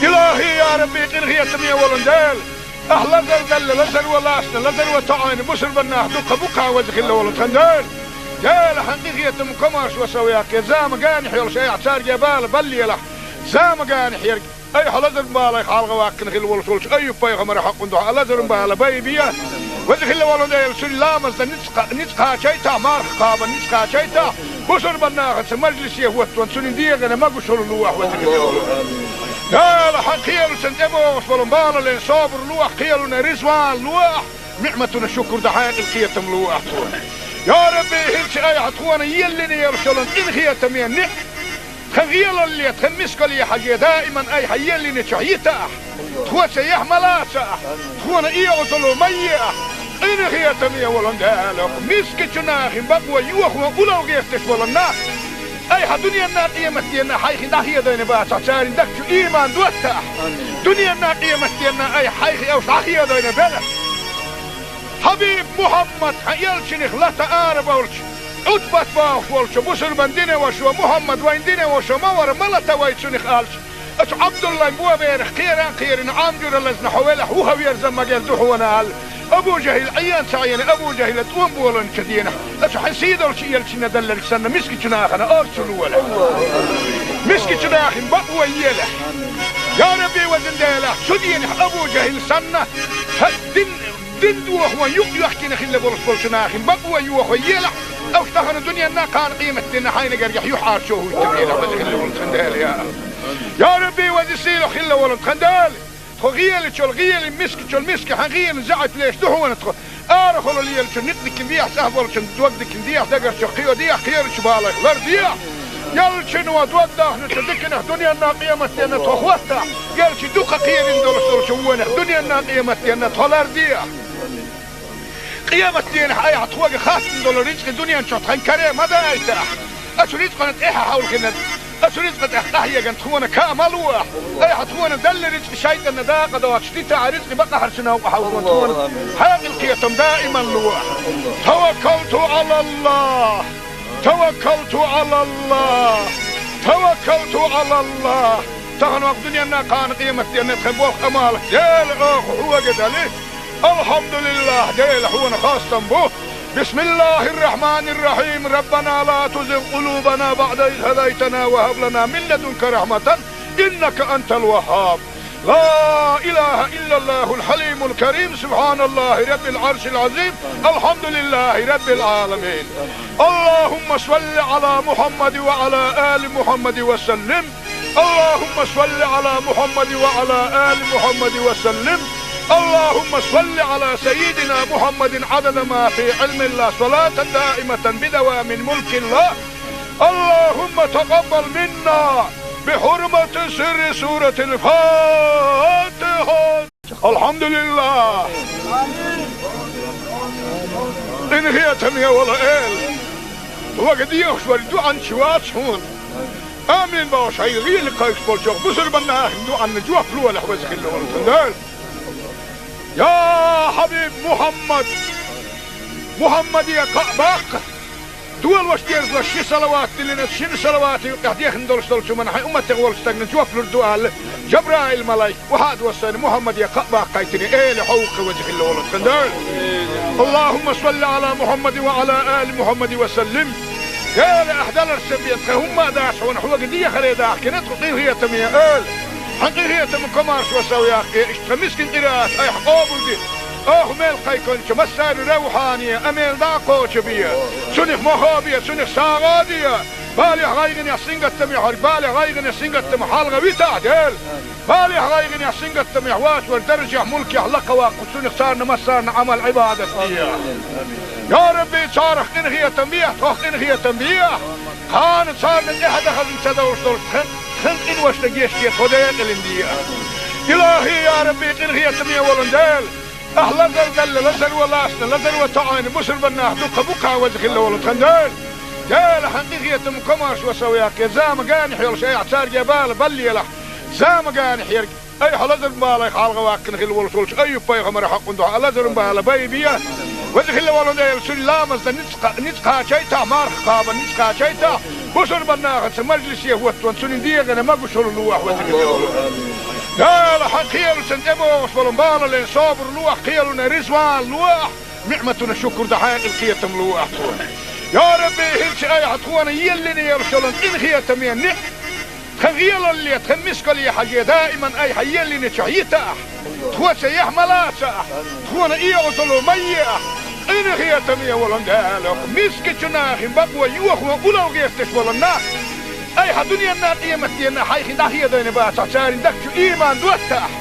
Илахи, я Рабби, къинхетаме волу Дела, ахь лазар далла, лазар ван лаьцна, лазар ван тоьъна бусурба нах дукха бу-кх, веза хилла волу тхан Дела. Дела, хьан къинхетам, комаьршо сов яккхе, зама генахь йолуш айхьа цаьрга бала баллийлахь, зама генахь ерг. Айхьа лазар балай хьалха ваккхина хилла волуш волчу Айюб-пайхамаран хьокъун дуьхьа лазаран бала байбе. Веза хилла волу Дела, цуьнан ламазна ницкъ-, ницкъ кхачийтахь, марха кхаба ницкъ кхачийтахь, бусурбан нахаца мажлисе хӀоттон цуьнан дегӀана могушалла лолахь, веза хилла волу. Дела, хьан кхелаца тӀебогӀуш болу балале собар лолахь, кхелана реза вала лолахь, ниӀматана шукур дан хьекъал, кхетам лолахь тхуна. Я Рабби, хӀинца айхьа тхуна еллина йолуш йолу къинхетаме ниӀ-, тхан гӀелалле, тхан мискалле хьажий, даиман айхьа еллинчохь йитахь, тхоца яхь ма лацахь, тхуна оьгӀазло ма ехь, къинхетаме волу Дела, мискачу нахана бакъо йохо улло гӀерташ болу нах, айхьа дуьненна, къематденна хьайх дӀахедийна бацахь, церан дагчу ийман доттахь, дуьненна, къематденна айхьа хьайх уьш дӀахедийна белахь. Хьабиб Мухьаммад, хьан элчанах лата ара болчу, Ӏутбат бохуш волчу бусурбан динан вашас: «Мухьаммад вайн динан ваша ма вара, ма лата вай цунах», – аьлча, оцу Ӏабдуллайн боберах кхера а кхерина, Ӏам жуьра лазна хьо велахь, вухаверза ма герза хьуна аьлла, Абу ЖахӀил Ӏен ца Ӏена, Абу ЖахӀила тӀом болийначу дийнахь, оцу хьан сийдолчу элчанна делларг санна, мискачу нахана орцу лолахь. Мискачу нахана бакъо елахь. Я Рабби, везан Дела, цу дийнахь Абу ЖахӀил санна, хьан дин Дин дохо юкъ йоьхкина хилла болуш болчу нахана бакъо йохо елахь, уьш тахана дуьненна, кхана къематденна хьайна гергахь юьхьӀаьржо хӀуттур елахь, веза хилла волу тхан Дела, я. Я Рабби, веза сийлахь хилла волу тхан Дела, тхо гӀелачул гӀелин, мискачул миска хьан гӀелин заьӀап леш ду хьуна тхо. Арахула лелачу некъ дикина дехьа, цӀахь болчун дог дикина дехьа, дагарчу кхио дехьа, кхерачу балайх лардехьа. Ялчуьнан дог дахначу диканах дуьненна, къематденна тхо хӀоттахь, ялчу дукха кхерина долуш долчу вонах дуьненна, къематденна тхо лардехьа. Къематденахь айхьа тхоьга хаттам долу рицкъа дуьнен чохь тхан каре ма дайтахь. Оцу рицкъана тӀаьхьа хьовлхина, оцу рицкъа тӀехь къахьегна тхуна каа ма лолахь. Айхьа тхуна делла рицкъа шайтӀанна дакъа доцуш дитахь, рицкъа бакъахьарчу новкъа хьовлхо тхуна хьекъал, кхетам даиман лолахь. Таваккалту Ӏалаллах! Таваккалту Ӏалаллах! Таваккалту Ӏалаллах! Тахана ваха дуьненна, кхана къематденна тхан болх, Ӏамал, Дела, оха хьоьга дали. Алхьамдулиллах, Дела, хьуна хастам бу. Бисмиллахир-рахманир-рахим. Раббана ла тузигъ къулубана баъда из хӀадайтана ва хӀаб лана мин ладунка рахьматан, иннака антал ваххаб. Ла илаха иллаллахул хьалимул карим. Субханаллахи раббил Ӏаршил Ӏазим. Алхьамдулиллахи раббил Ӏаламин. Аллахумма салли Ӏала Мухьаммадин ва Ӏала али Мухьаммадин ва саллим. اللهم صل على محمد وعلى آل محمد وسلم. اللهم صل على سيدنا محمد عدد ما في علم الله، صلاة دائمة بدوام ملك الله. اللهم تقبل منا بحرمة سر سورة الفاتحة. Алхьамдулиллах! Къинхетаме волу Эла! Вага дехаш вара дуьхьанча вац хьуна. Амин бохуш, хьайн гӀийла кхайкхаш болчохь бусурбан нахана дуьхьанна жоп лолахь, веза хилла волу тхан Дела. Я Хьабиб Мухьаммад! Мухьаммаде кхаъ баккха! Долош дезлаш ши салават диллина, шина салавата юкъахь дехна долуш долчу хӀуманна хьайн умматех волчу стагна жоп лур ду аьлла, Жабраил-малайк охьа а доссийна, Мухьаммаде кхаъ баккхийтина, Эла хьовха, веза хилла волу тхан Дела. اللهم صل على محمد وعلى آل محمد وسلم. Эла, ахь даларца бен тхан хӀумма а дац хьуна, хьоьга дехаре дахкина тхо, къинхетаме Эла. Хьан къинхетаман комаршо сов яккхий, иштта тхан мискин къираат айхьа къобалде. Оха мел кхайкхинчу массарна равхьане, амел дӀа а кхочу бе. Цунах мохо бе, цунах сагӀа а де. Балехь, гӀайгӀанехь, сингаттамехь верг, балех, гӀайгӀанех, сингаттамах хьалха витахь, Дела. Балехь, гӀайгӀанехь, сингаттамехь воцург даржехь, мулкехь лакха ваккха, цунах царна массарна Ӏамал, Ӏибадат де. Я Рабби, царах къинхетам бехьа, тхох къинхетам бехьа. Кхана царна тӀаьхьа дан хазна ца довш долуш тхан, тхан къиношна гечде, тхо декъалина де. Илахи, я Рабби, къинхетаме волу Дела! Ахь лазар делла, лазаро лаьцна, лазаро тоьӀна бусурбан нах дуккха бу-кх, веза хилла волу тхан Дела. Дела, хьан къинхетаман комаршо сов яккхий, зама генахь йолуш айхьа цаьрга бала баллалахь. Зама генахь ерг айхьа лазаран балех хьалха ваккхина хилла волуш волчу Айюб-пайхамаран хьокъан дуьхьа лазаран бала байбе. Веза хилла волу Дела, цуьнан ламазна ницкъ кха-, ницкъ кхачийтахь, марха кхаба ницкъ кхачийтахь, бусурбан нахаца мажлисе хӀоттон цуьнан дегӀана могушалла лолахь, веза хилла волу. Дела, хьан кхелаца тӀебогӀуш болу балале собар лолахь, кхелана реза вала лолахь, ниӀматана шукур дан хьекъал, кхетам лолахь тхуна. Я Рабби, хӀинца айхьа тхуна еллина йолуш йолу къинхетаме ниӀ-, Тхан гӀелалле, тхан мискалле хьаже, даиман айхьа еллинчохь йита ахь. Тхо цаьхьа ма лаца ахь, тхуна оьгӀазло ма е ахь. Къинхетаме волу Дела, мискачу нахе бакъо йохо улал гӀерташ болу нах, айхьа дуьненна, къематденна хьайх дӀахедийна бацахь, церан дагчу иман доттахь.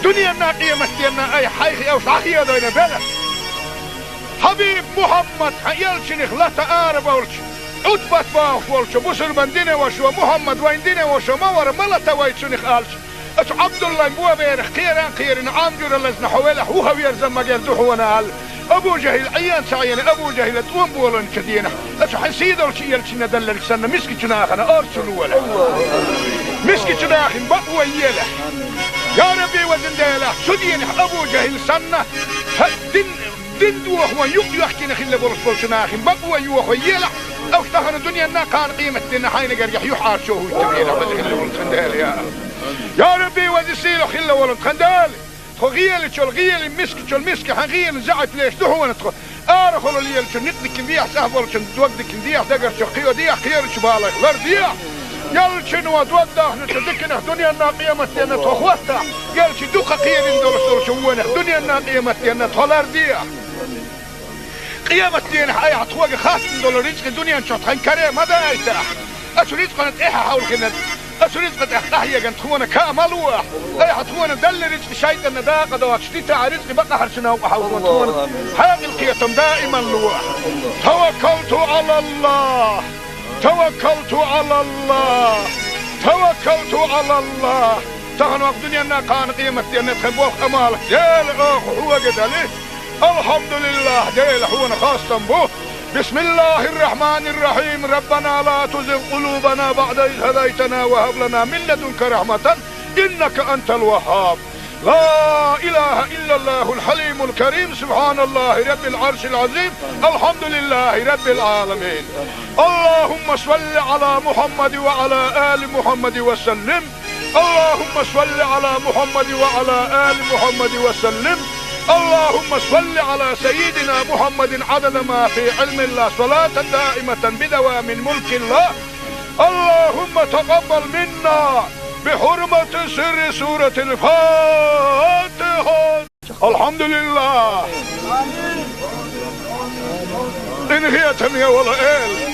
Дуьненна, къематденна айхьа хьайх уьш дӀахедийна белахь. Хьабиб Мухьаммад, хьан элчанах лата ара болчу, Ӏутбат бохуш волчу бусурбан динан вашо, Мухьаммад вайн динан вашо ма вара, ма лата вай цунах аьлча, оцу Ӏабдуллайн боберах кхеран кхерина, Ӏам жуьра лазна хьо велахь, вуха верзан магар ду хьуна аьлла, Абу ЖахӀил Ӏен ца Ӏийна, Абу ЖахӀила тӀом боланчу денахь, оцу хьан сийдолчу элчанна далларг санна, мискачу нахана орцу лолахь. Мискачу нахе бакъо елахь. Я Рабби, везан Дела, цу денахь Абу ЖахӀил санна, хьан дин Дин дохо юкъ йоьхкина хилла болуш болчу нахе бакъо йохо елахь, уьш тахана дуьненна, кхана къематденна хьайна гергахь юьхьӀаьржо хӀуттур елахь, веза хилла волу тхан Дела, я АллахӀ. Я Рабби, веза сийлахь хилла волу тхан Дела, тхо гӀелачул гӀела, мискачул миска, хьан гӀелан заьӀап леш ду хьуна тхо. Арахула лелачу никъдикин дехьа, цӀахь болчун догдикин дехьа, дагарчу кхио дехьа, кхерачу балайх лар дехьа. Ялчуьнан дог дахначу диканах дуьненна, къематденна тхо хӀоттахь, ялчу дукха кхерина долуш долчу вонах дуьненна, къематденна тхо лар дехьа. Къематденахь айхьа тхоьга хаттам долу рицкъа дуьнен чохь тхан каре ма дайтахь. Оцу рицкъана тӀаьхьа хьовлхина, оцу рицкъа тӀехь къахьегна тхуна каа ма лолахь. Айхьа тхуна делла рицкъа шайтӀанна дакъа доцуш дитахь, рицкъа бакъахьарчу новкъа хьовлхо тхуна хьекъал, кхетам даиман лолахь. Таваккалту Ӏалаллахь! Таваккалту Ӏалаллахь! Таваккалту Ӏалаллахь! Тахана ваха дуьненна, кхана къематденна тхан болх, Ӏамал Дела, оха хьоьга дали. Алхьамдулиллахь, Дела, хьуна хастам бу. بسم الله الرحمن الرحيم. ربنا لا تزغ قلوبنا بعد إذ هديتنا وهب لنا من لدنك رحمة إنك أنت الوهاب. لا إله إلا الله الحليم الكريم. سبحان الله رب العرش العظيم. الحمد لله رب العالمين. اللهم صل على محمد وعلى آل محمد وسلم. اللهم صل على محمد وعلى آل محمد وسلم. اللهم صل على سيدنا محمد عدد ما في علم الله، صلاة دائمة بدوام ملك الله. اللهم تقبل منا بحرمة سر سورة الفاتحة. Алхьамдулиллах! Къинхетаме волу Эла,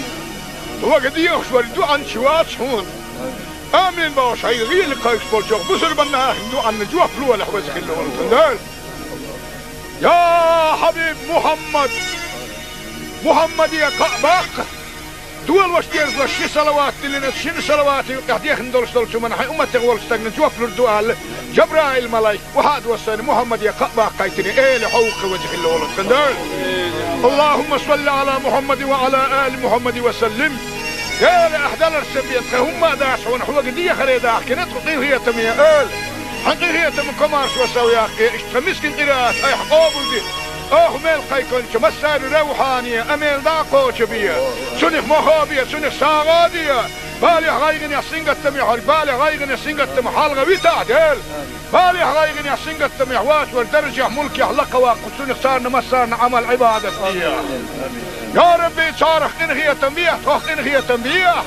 вага дехаш вара дуьхьанча вац хьуна. Амин бохуш, хьайн гӀийла кхайкхаш болчохь бусурбан нахана дуьхьанна жоп лолахь, веза хилла волу тхан Дела. Я хьабиб Мухьаммад! Мухьаммаде кхаъ баккха! Долош дезалаш ши салават диллина, шина салавата юкъехь дехна долуш долчу хӀуманна хьайн умматех волчу стагна жоп лур ду аьлла, Жабраил-малайк, охьа а доссийна, Мухьаммаде кхаъ баккхийтина, Эла хьовха, веза хилла волу тхан Дела. اللهم صل على محمد وعلى آل محمد وسلم. Эла, ахь даларца бен тхан хӀумма а дац хьуна, хьоьга дехаре дахкина тхо, къинхетаме Эла. Хьан къинхетам, комаршо сов яккхий, иштта тхан мискин къираат айхьа къобалде. Оха мел кхайкхинчу массарна равхьане а мел дӀа а кхочу бе. Цунах мохо бе, цунах сагӀа а де. Балех, гӀайгӀанех, сингаттамехь верг балех, гӀайгӀанех, сингаттамах хьалха витахь, Дела. Балех, гӀайгӀанех, сингаттамехь воцург даржехь, мулкехь лакха ваккха, цунах царна массарна Ӏамал, Ӏибадат де. Я Рабби, царах къинхетам бехьа, тхох къинхетам бехьа.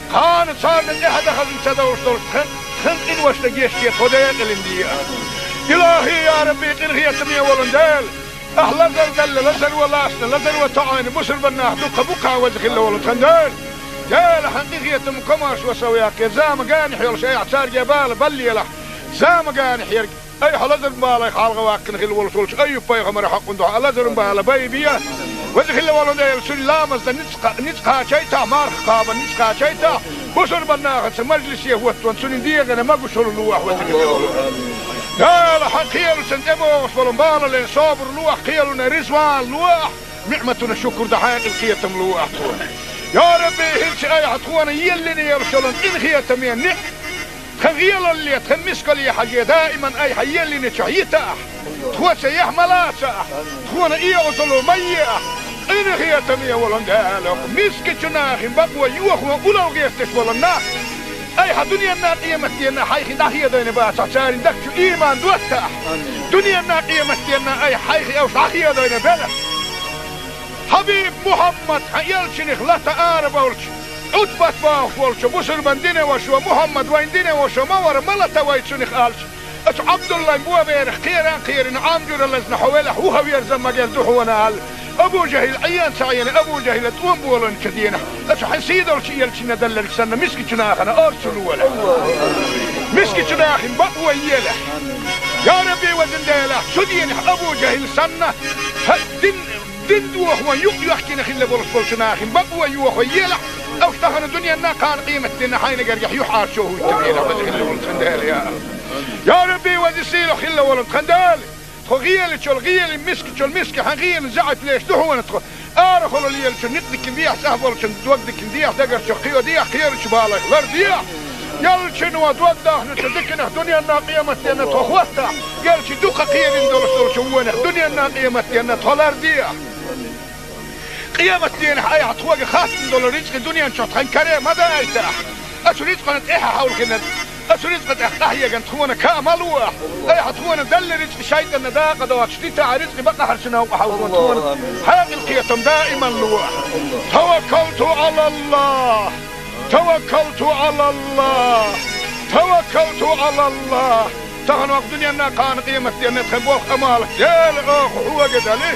Кхана царна тӀаьхьа дан хазна ца довш долуш тхан, тхан къиношна гечде, тхо декъалина де. Илахи, я Рабби, къинхетаме волу Дела. Ахь лазар делла, лазаро лаьцна, лазаро тоӀийна бусурбан нах дуккха бу кхана, веза хилла волу тхан Дела. Дела, хьан къинхетам, комаршо сов яккхий, зама генахь йолуш айхьа цаьрга бала баллалахь. Зама генахь ерг айхьа лазаран балех хьалха ваккхина хилла волуш волчу Айюб-пайхамаран хьокъан дуьхьа лазаран бала байбе. Веза хилла волу Дела, цуьнан ламазна ницкъ кха-, ницкъ кхачийтахь, марха кхабарна ницкъ кхачийтахь, бусурбан нахаца мажлисе хӀоттон цуьнан дегӀана могушалла лолахь, веза хилла волу Дела. Дела, хьан кхелашна тӀебогӀуш болу балале собар лолахь, кхелана реза ван лолахь, ниӀматана шукур дан хьекъал, кхетам лолахь тхуна. Я Рабби, хӀинца айхьа тхуна еллина йолуш йолу къинхетаме ниӀ-, тхан гӀелалле, тхан мискалле хьаже, даиман айхьа еллинчохь йита ахь. Тхо цаьхьа ма лаца ахь, тхуна оьгӀазло ма е ахь. Къинхетаме волу Дела, мискачу нахе бакъо йохо улал гӀерташ болу нах, айхьа дуьненна, къематденна хьайх дӀахедийна бацахь, церан дагчу иман доттахь. Дуьненна, къематденна айхьа хьайх уьш дӀахедийна белахь. Хьабиб Мухьаммад, хьан элчанах лата ара болчу, Ӏутбат бохуш волчо, бусурбан дине вашо, Мухьаммад вайн дине вашо ма вара, ма лата вай цунах, аьлча, оцу Ӏабдуллайн боберах кхеран кхерина, Ӏам жуьра лазна хьо велахь, вуха верзан ма герза хьуна аьлла. Абу ЖахӀил Ӏен ца Ӏена, Абу ЖахӀила тӀом боланчу денахь, оцу хьайн сийдолчу элчанна далларг санна, мискачу нахана орцу лолахь. Мискачу нахана бакъо елахь. Я Рабби, везан Дела, цу денахь Абу ЖахӀил санна, хьан дин Дин дохо юкъ йоьхкина хилла болуш болчу нахана бакъо йохо елахь, уьш тахана дуьненна, кхана къематденна хьайна гергахь юьхьӀаьржо хӀуттабелахь, веза хилла волу тхан Дела, я. Я Рабби, веза сийлахь хилла волу тхан Дела, тхо гӀелачул гӀелин, мискачул миска хьан гӀелин заьӀап леш ду хьуна тхо. Арахула лелачу никъ дикина дехьа, цӀахь болчун дог дикина дехьа, дагарчу кхио дехьа, кхерачу балайх лар дехьа. Ялчуьнан дог дахначу диканах дуьненна, къематденна тхо хӀоттахь, ялчу дукха кхерина долуш долчу вонах дуьненна, къематденна тхо лар дехьа. Къематденахь айхьа тхоьга хаттам долу рицкъи дуьнен чохь тхан каре ма дайтахь. Оцу рицкъана тӀаьхьа хьовлхина, оцу рицкъа тӀехь къахьеган тхуна ка ма лохь. Айхьа тхуна далла рицкъи шайтӀанна дакъа доцуш дитахь, рицкъи бакъахьарчу новкъа хьовлхина тхуна хьекъал, кхетам даиман лохь. Таваккалту Ӏалаллах! Таваккалту Ӏалаллах! Таваккалту Ӏалаллах! Тахана вакъ дуьненна, кхана къематденна тхан болх, Ӏамал Дела оха хьоьга дали.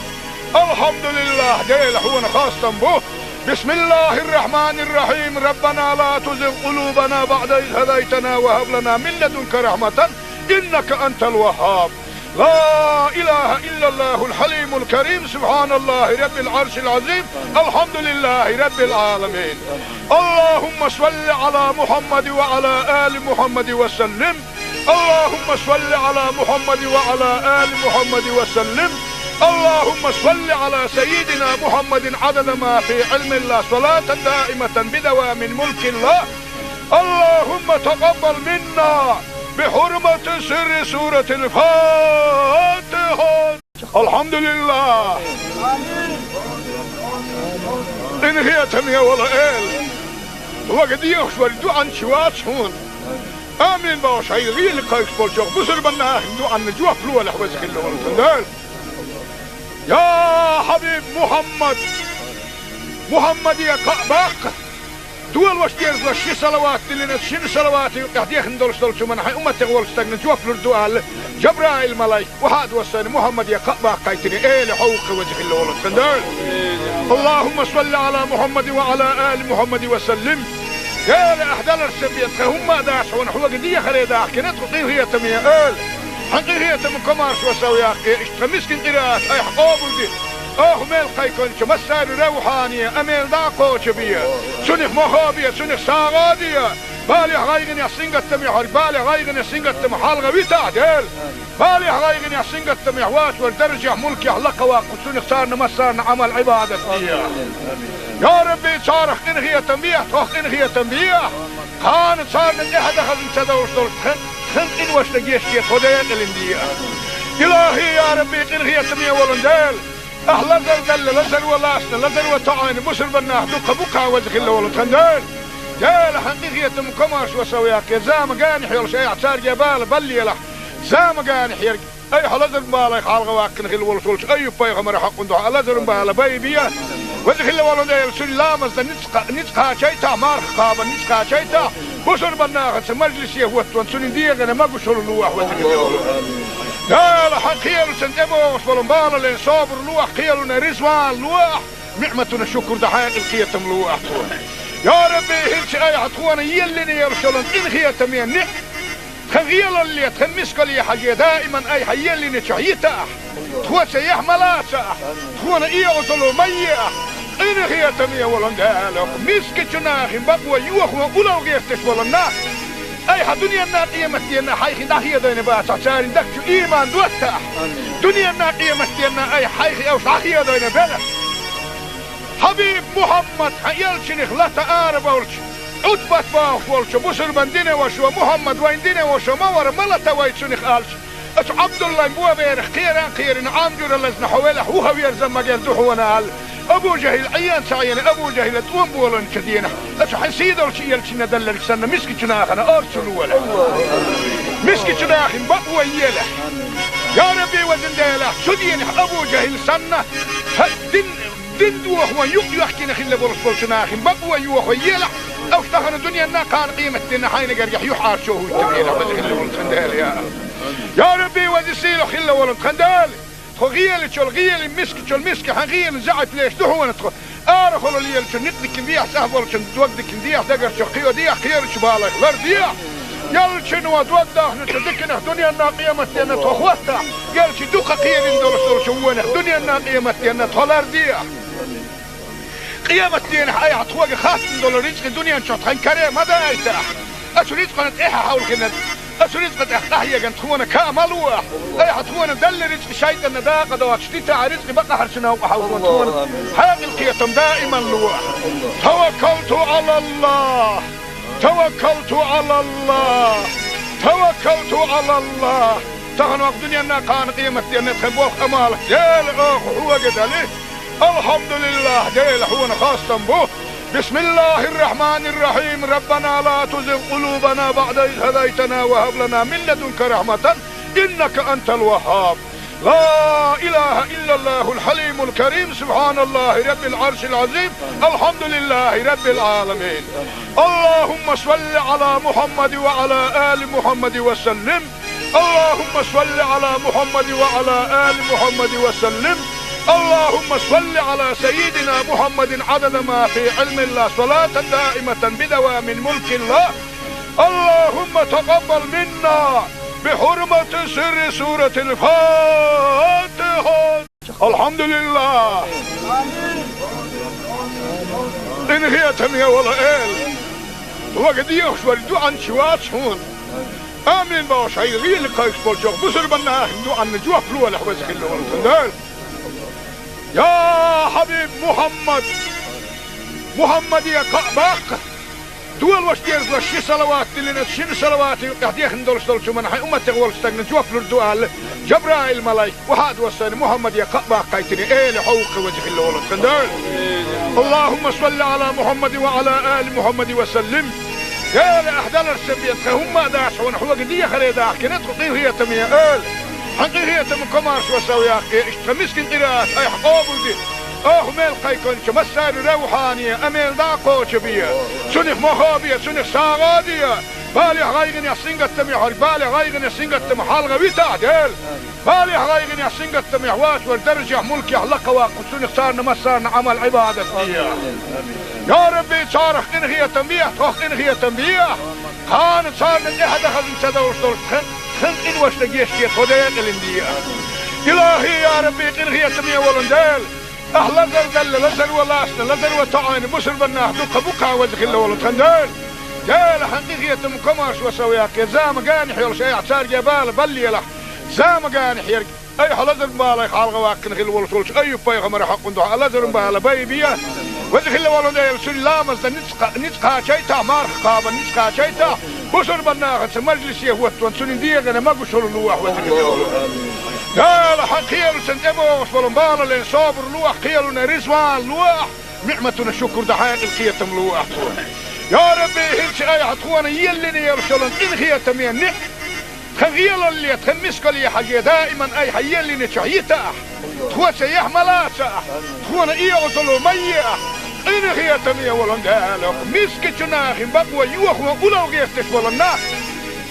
Алхьамдулиллах, Дела хьуна хастам бу. Бисмиллахир-рахманир-рахим. Раббана ла тузигъ къулубана баъда из хӀадайтана ва хӀаб лана мин ладунка рахьматан, иннака антал ваххаб. لا إله إلا الله الحليم الكريم، سبحان الله رب العرش العظيم، الحمد لله رب العالمين. اللهم صل على محمد وعلى آل محمد وسلم. اللهم صل على محمد وعلى آل محمد وسلم. اللهم صل على سيدنا محمد عدد ما في علم الله، صلاة دائمة بدوام ملك الله. اللهم تقبل منا بحرمة سر سورة الفاتحة. Алхьамдулиллах! Къинхетаме волу Эла! Вага дехаш вара дуьӀанча вац хьуна. Амин бохуш, хьайн гӀийла кхайкхаш болчохь бусурбан нахана дуьӀанна жоп лолахь, веза хилла волу тхан Дела. Я Хьабиб Мухьаммад! Мухьаммаде кхаъ баккха! Дола ваша дезалаш ши салават диллина, шина салавата юкъахь дехна долуш долчу хӀуманна хьайн умматех волчу стагна жоп лур ду аьлла, Жабраил-малайк охьа а доссийна, Мухьаммаде кхаъ баккхийтина, Эла хьо ву-кх, веза хилла волу тхан Дела. Аллахумма салли Ӏала Мухьаммадин ва Ӏала али Мухьаммадин ва саллим. Дела, ахь даларца бен тхан хӀумма а дац хьуна, хьоьга дехаре дахкина тхо, къинхетаме Эла. Хьан къинхетам, комаршо сов яккхий, иштта тхан мискин къираат айхьа къобалде. Оха мел кхайкхинчу массарна равхьане а мел дӀа а кхочу бе. Цунах мохо бе, цунах сагӀа а де. Балехь, гӀайгӀанехь, сингаттамехь верг, балех, гӀайгӀанех, сингаттамах хьалха витахь, Дела. Балехь, гӀайгӀанехь, сингаттамехь воцург даржехь, мулкехь лакха ваккха, цунах царна массарна Ӏамал-Ӏибадат де. Я Рабби, царах къинхетам бехьа, тхох къинхетам бехьа. Кхана царна тӀаьхьа дан хазна ца довш долуш тхан, тхан къиношна гечде, тхо декъалина де. Илахи, я Рабби, къинхетаме волу Дела! Ахь лазар далла, лазар ван лаьцна, лазар ван тоьӀна бусурбан нах дуккха бу-кх, веза хилла волу тхан Дела. Дела, хьан къинхетам, комаршо сов яккхий, зама генахь йолуш айхьа цаьрга бала баллалахь. Зама генахь ерг айхьа лазаран балех хьалха ваккхина хилла волуш волчу Айюб-пайхамаран хьакъан дуьхьа лазаран бала байбе. Веза хилла волу Дела, цуьнан ламазна ницкъ кха-, ницкъ кхачийтахь, марха кхабарна ницкъ кхачийтахь, бусурбан нахаца мажлисе хӀоттон цуьнан дегӀана могушалла лолахь, веза хилла волу Дела. Хьан кхелаца тӀебогӀуш болу балале собар лолахь, кхелана резаван лолахь, ниӀматана шукур дан хьекъал, кхетам лолахь тхуна. Я Рабби, хӀинца айхьа тхуна еллина йолуш йолу къинхетаме ниӀ-, тхан гӀелалле, тхан мискалле хьажий, даиман айхьа еллинчохь йитахь, тхоца яхь ма лацахь, тхуна оьгӀазло ма ехь. Къинхетаме волу Дела, мискачу нахана бакъо йохо улло гӀерташ болу нах, айхьа дуьненна, къематденна хьайх дӀахедийна бацахь, церан даг чу ийман доттахь. Дуьненна, къематденна айхьа хьайх уьш дӀахедийна белахь. Хьабиб Мухьаммад, хьан элчанах лата арабевлча, Ӏутбат бохуш волчу бусурбан дине вашо, Мухьаммад вайн дине вашо ма вара, ма лата вай цунах, аьлча, оцу Ӏабдуллайн боберах кхеран кхерина, Ӏам жуьра лазна хьо велахь, вуха верзан ма герза хьуна аьлла, Абу ЖахӀил Ӏен ца Ӏена, Абу ЖахӀила тӀом боланчу денахь, оцу хьайн сийдолчу элчанна далларг санна, мискачу нахана орцу лолахь. Мискачу нахана бакъо елахь. Я Рабби, везан Дела, цу денахь Абу ЖахӀил санна, хьан дин Дин дохо юкъ йоьхкина хилла болуш болчу нахана бакъо йохо елахь, Уж тахана дуьненна, кхана къематденна хьайна гергахь юхьӀаьржо хӀуттур елахь, веза хилла волу тхан Дела, я АллахӀ. Я Рабби, веза сийлахь хилла волу тхан Дела, тхо гӀелачул гӀелин, мискачул миска хьан гӀелин заьӀап леш ду хьуна тхо. Арахула лелачу никъ дикина дехьа, цӀахь болчун дог дикина дехьа, дагарчу кхио дехьа, кхерачу балайх лар дехьа. Ялчун ва дог дахначу диканах дуьненна, къематденна тхо хӀоттахь, ялчи дукха кхерина долуш долчу вонах дуьненна, къематденна тхо лар дехьа. Къематденахь айхьа тхоьга хаттам долу рицкъи дуьнен чохь тхан каре ма дайтахь. Ацу рицкъана тӀаьхьа хьовлхина, ацу рицкъа тӀехь къахьеган тхуна каа ма лохь. Айхьа тхуна далла рицкъи шайтӀанна дакъа доцуш дитахь, рицкъи бакъахьарчу новкъа хьовлхун тхуна хьекъал, кхетам даиман лохь. Таваккалту Ӏалаллахь! Таваккалту Ӏалаллахь! Таваккалту Ӏалаллахь! Тахана вакъ дуьненна, кхана къематденна тхан болх, амал, Дела, оха хьоьга дали. Алхьамдулиллахь, Дела, хьуна хастам бу. Бисмиллахьир-рахьманир-рахьим. Раббана ла тузигъ къулубана баӀда из хӀадайтана ва хӀаб лана мин ладунка рахьматан, иннака антал ваххаб. Ла илахьа иллаллахьул хьалимул карим. Субхьаналлахьи раббил Ӏаршил Ӏазим. Алхьамдулиллахьи раббил Ӏаламин. Аллахьумма салли Ӏала Мухьаммадин ва Ӏала али Мухьаммадин ва саллим. اللهم صل على محمد وعلى آل محمد وسلم. اللهم صل على سيدنا محمد عدد ما في علم الله، صلاة دائمة بدوام ملك الله. اللهم تقبل منا بحرمة سر سورة الفاتحة. Алхьамдулиллахь! Къинхетаме волу Эла! Вага дехаш вара дуьхьанча вац хьуна. Амин бохуш, хьайн гӀийла кхайкхаш болчохь бусурбан нахана дуьхьанна жоп лолахь, веза хилла волу тхан Дела. Я хьабиб Мухьаммад! Мухьаммаде кхаъ баккха! Дола ваша дерзалаш ши салават диллина, шина салаватан юкъахь дехна долуш долчу хӀуманна хьайн умматех волчу стагана жоп лур ду аьлла, Жабраил-малайк охьа а доссийна, Мухьаммаде кхаъ баккхийтина, Эла, хьо ву-кх, веза хилла волу тхан Дела. Аллахьумма салли Ӏала Мухьаммадин ва Ӏала али Мухьаммадин ва саллим. Эла, ахь даларца бен тхан хӀумма а дац хьуна, хьоьга дехаре дахкина тхо, къинхетаме Эла. Хьан къинхетаман комаршо сов яккхий, иштта тхан мискин къираат айхьа къобалде. Оха мел кхайкхинчу массарна равхьане, амел дӀа а кхочу бе. Цунах мохо бе, цунах сагӀа а де. Балехь, гӀайгӀанехь, сингаттамехь верг, балех, гӀайгӀанех, сингаттамах хьалха витахь, Дела. Балехь, гӀайгӀанехь, сингаттамехь воцург даржехь, мулкехь лакхаваккха, цунах царна массарна Ӏамал-Ӏибадат де. Я Рабби, царах къинхетам бехьа, тхох къинхетам бехьа. Кхана царна тӀаьхьа дан хазна ца довлуш долуш тхан, тхан къиношна гечде, тхо декъалина де. Илахьи, я Рабби, къинхетаме волу Дела! Ахь лазар далла, лазар ван лаьцна, лазар ван тоьӀна бусурбан нах дуккха бу-кх, веза хилла волу тхан Дела. Дела, хьан къинхетаман комаршо сов яккхий, зама генахь йолуш айхьа цаьрга бала баллалахь. Зама генахь ерг айхьа лазаран балех хьалха ваккхина хилла волуш волчу Айюб-пайхамаран хьакъан дуьхьа лазаран бала байбе. Веза хилла волу Дела, цуьнан ламазна ницкъ кха-, ницкъ кхачийтахь, марха кхабарна ницкъ кхачийтахь, бусурбан нахаца мажлисе хӀоттаван цуьнан дегӀана могушалла лолахь, веза хилла волу Дела. Хьан кхелашна тӀебогӀуш болу балале собар лолахь, кхелана резаван лолахь, ниӀматана шукур дан хьекъал, кхетам лолахь тхуна. Я Рабби, хӀинца айхьа тхуна еллина йолуш йолу къинхетаме ниӀ тхан гӀелалле, тхан мискалле хьажий, даиман айхьа еллинчохь йитахь, тхоца яхь ма лацахь, тхуна оьгӀазло ма ехь. Къинхетаме волу Дела, мискачу нахана бакъо йохо, улло гӀерташ болу нах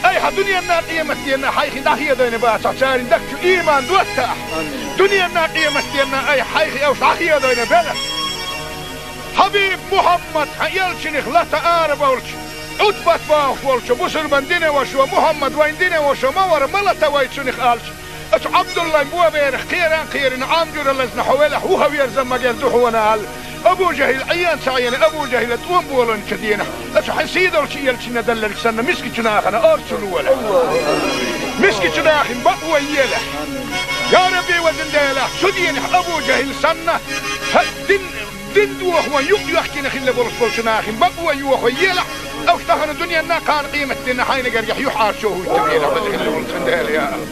айхьа дуьненна, къематденна хьайх дӀахедийна бацахь, церан дагчу иман доттахь. Дуьненна, къематденна айхьа хьайх уьш дӀахедийна белахь. Хьабиб Мухьаммад, хьан элчанах лата ара болчу, Ӏутбат бохуш волчу бусурбан динан вашо: «Мухьаммад вайн динан вашо ма вара, ма лата вай цунах», — аьлча, оцу Ӏабдуллайн боберах кхеран а кхерина, Ӏам жуьра лазна хьо велахь, вухьа верза магар ду хьуна аьлла, Абу ЖахӀил Ӏен ца Ӏийна, Абу ЖахӀила тӀом болийначу дийнахь, оцу хьан сийдолчу элчанна делларг санна, мискачу нахана орцу лолахь. Мискачу нахана бакъо елахь. Я Рабби, везан Дела, цу дийнахь Абу ЖахӀил санна, хьан дин Дин дохо юкъ йоьхкина хилла болуш болчу нахана бакъо йохо елахь, уж тахана дуьненна, кхана къематденна хьайна гергахь юхьӀаьржо хӀуттур елахь, веза хилла волу тхан Дела, я АллахӀ.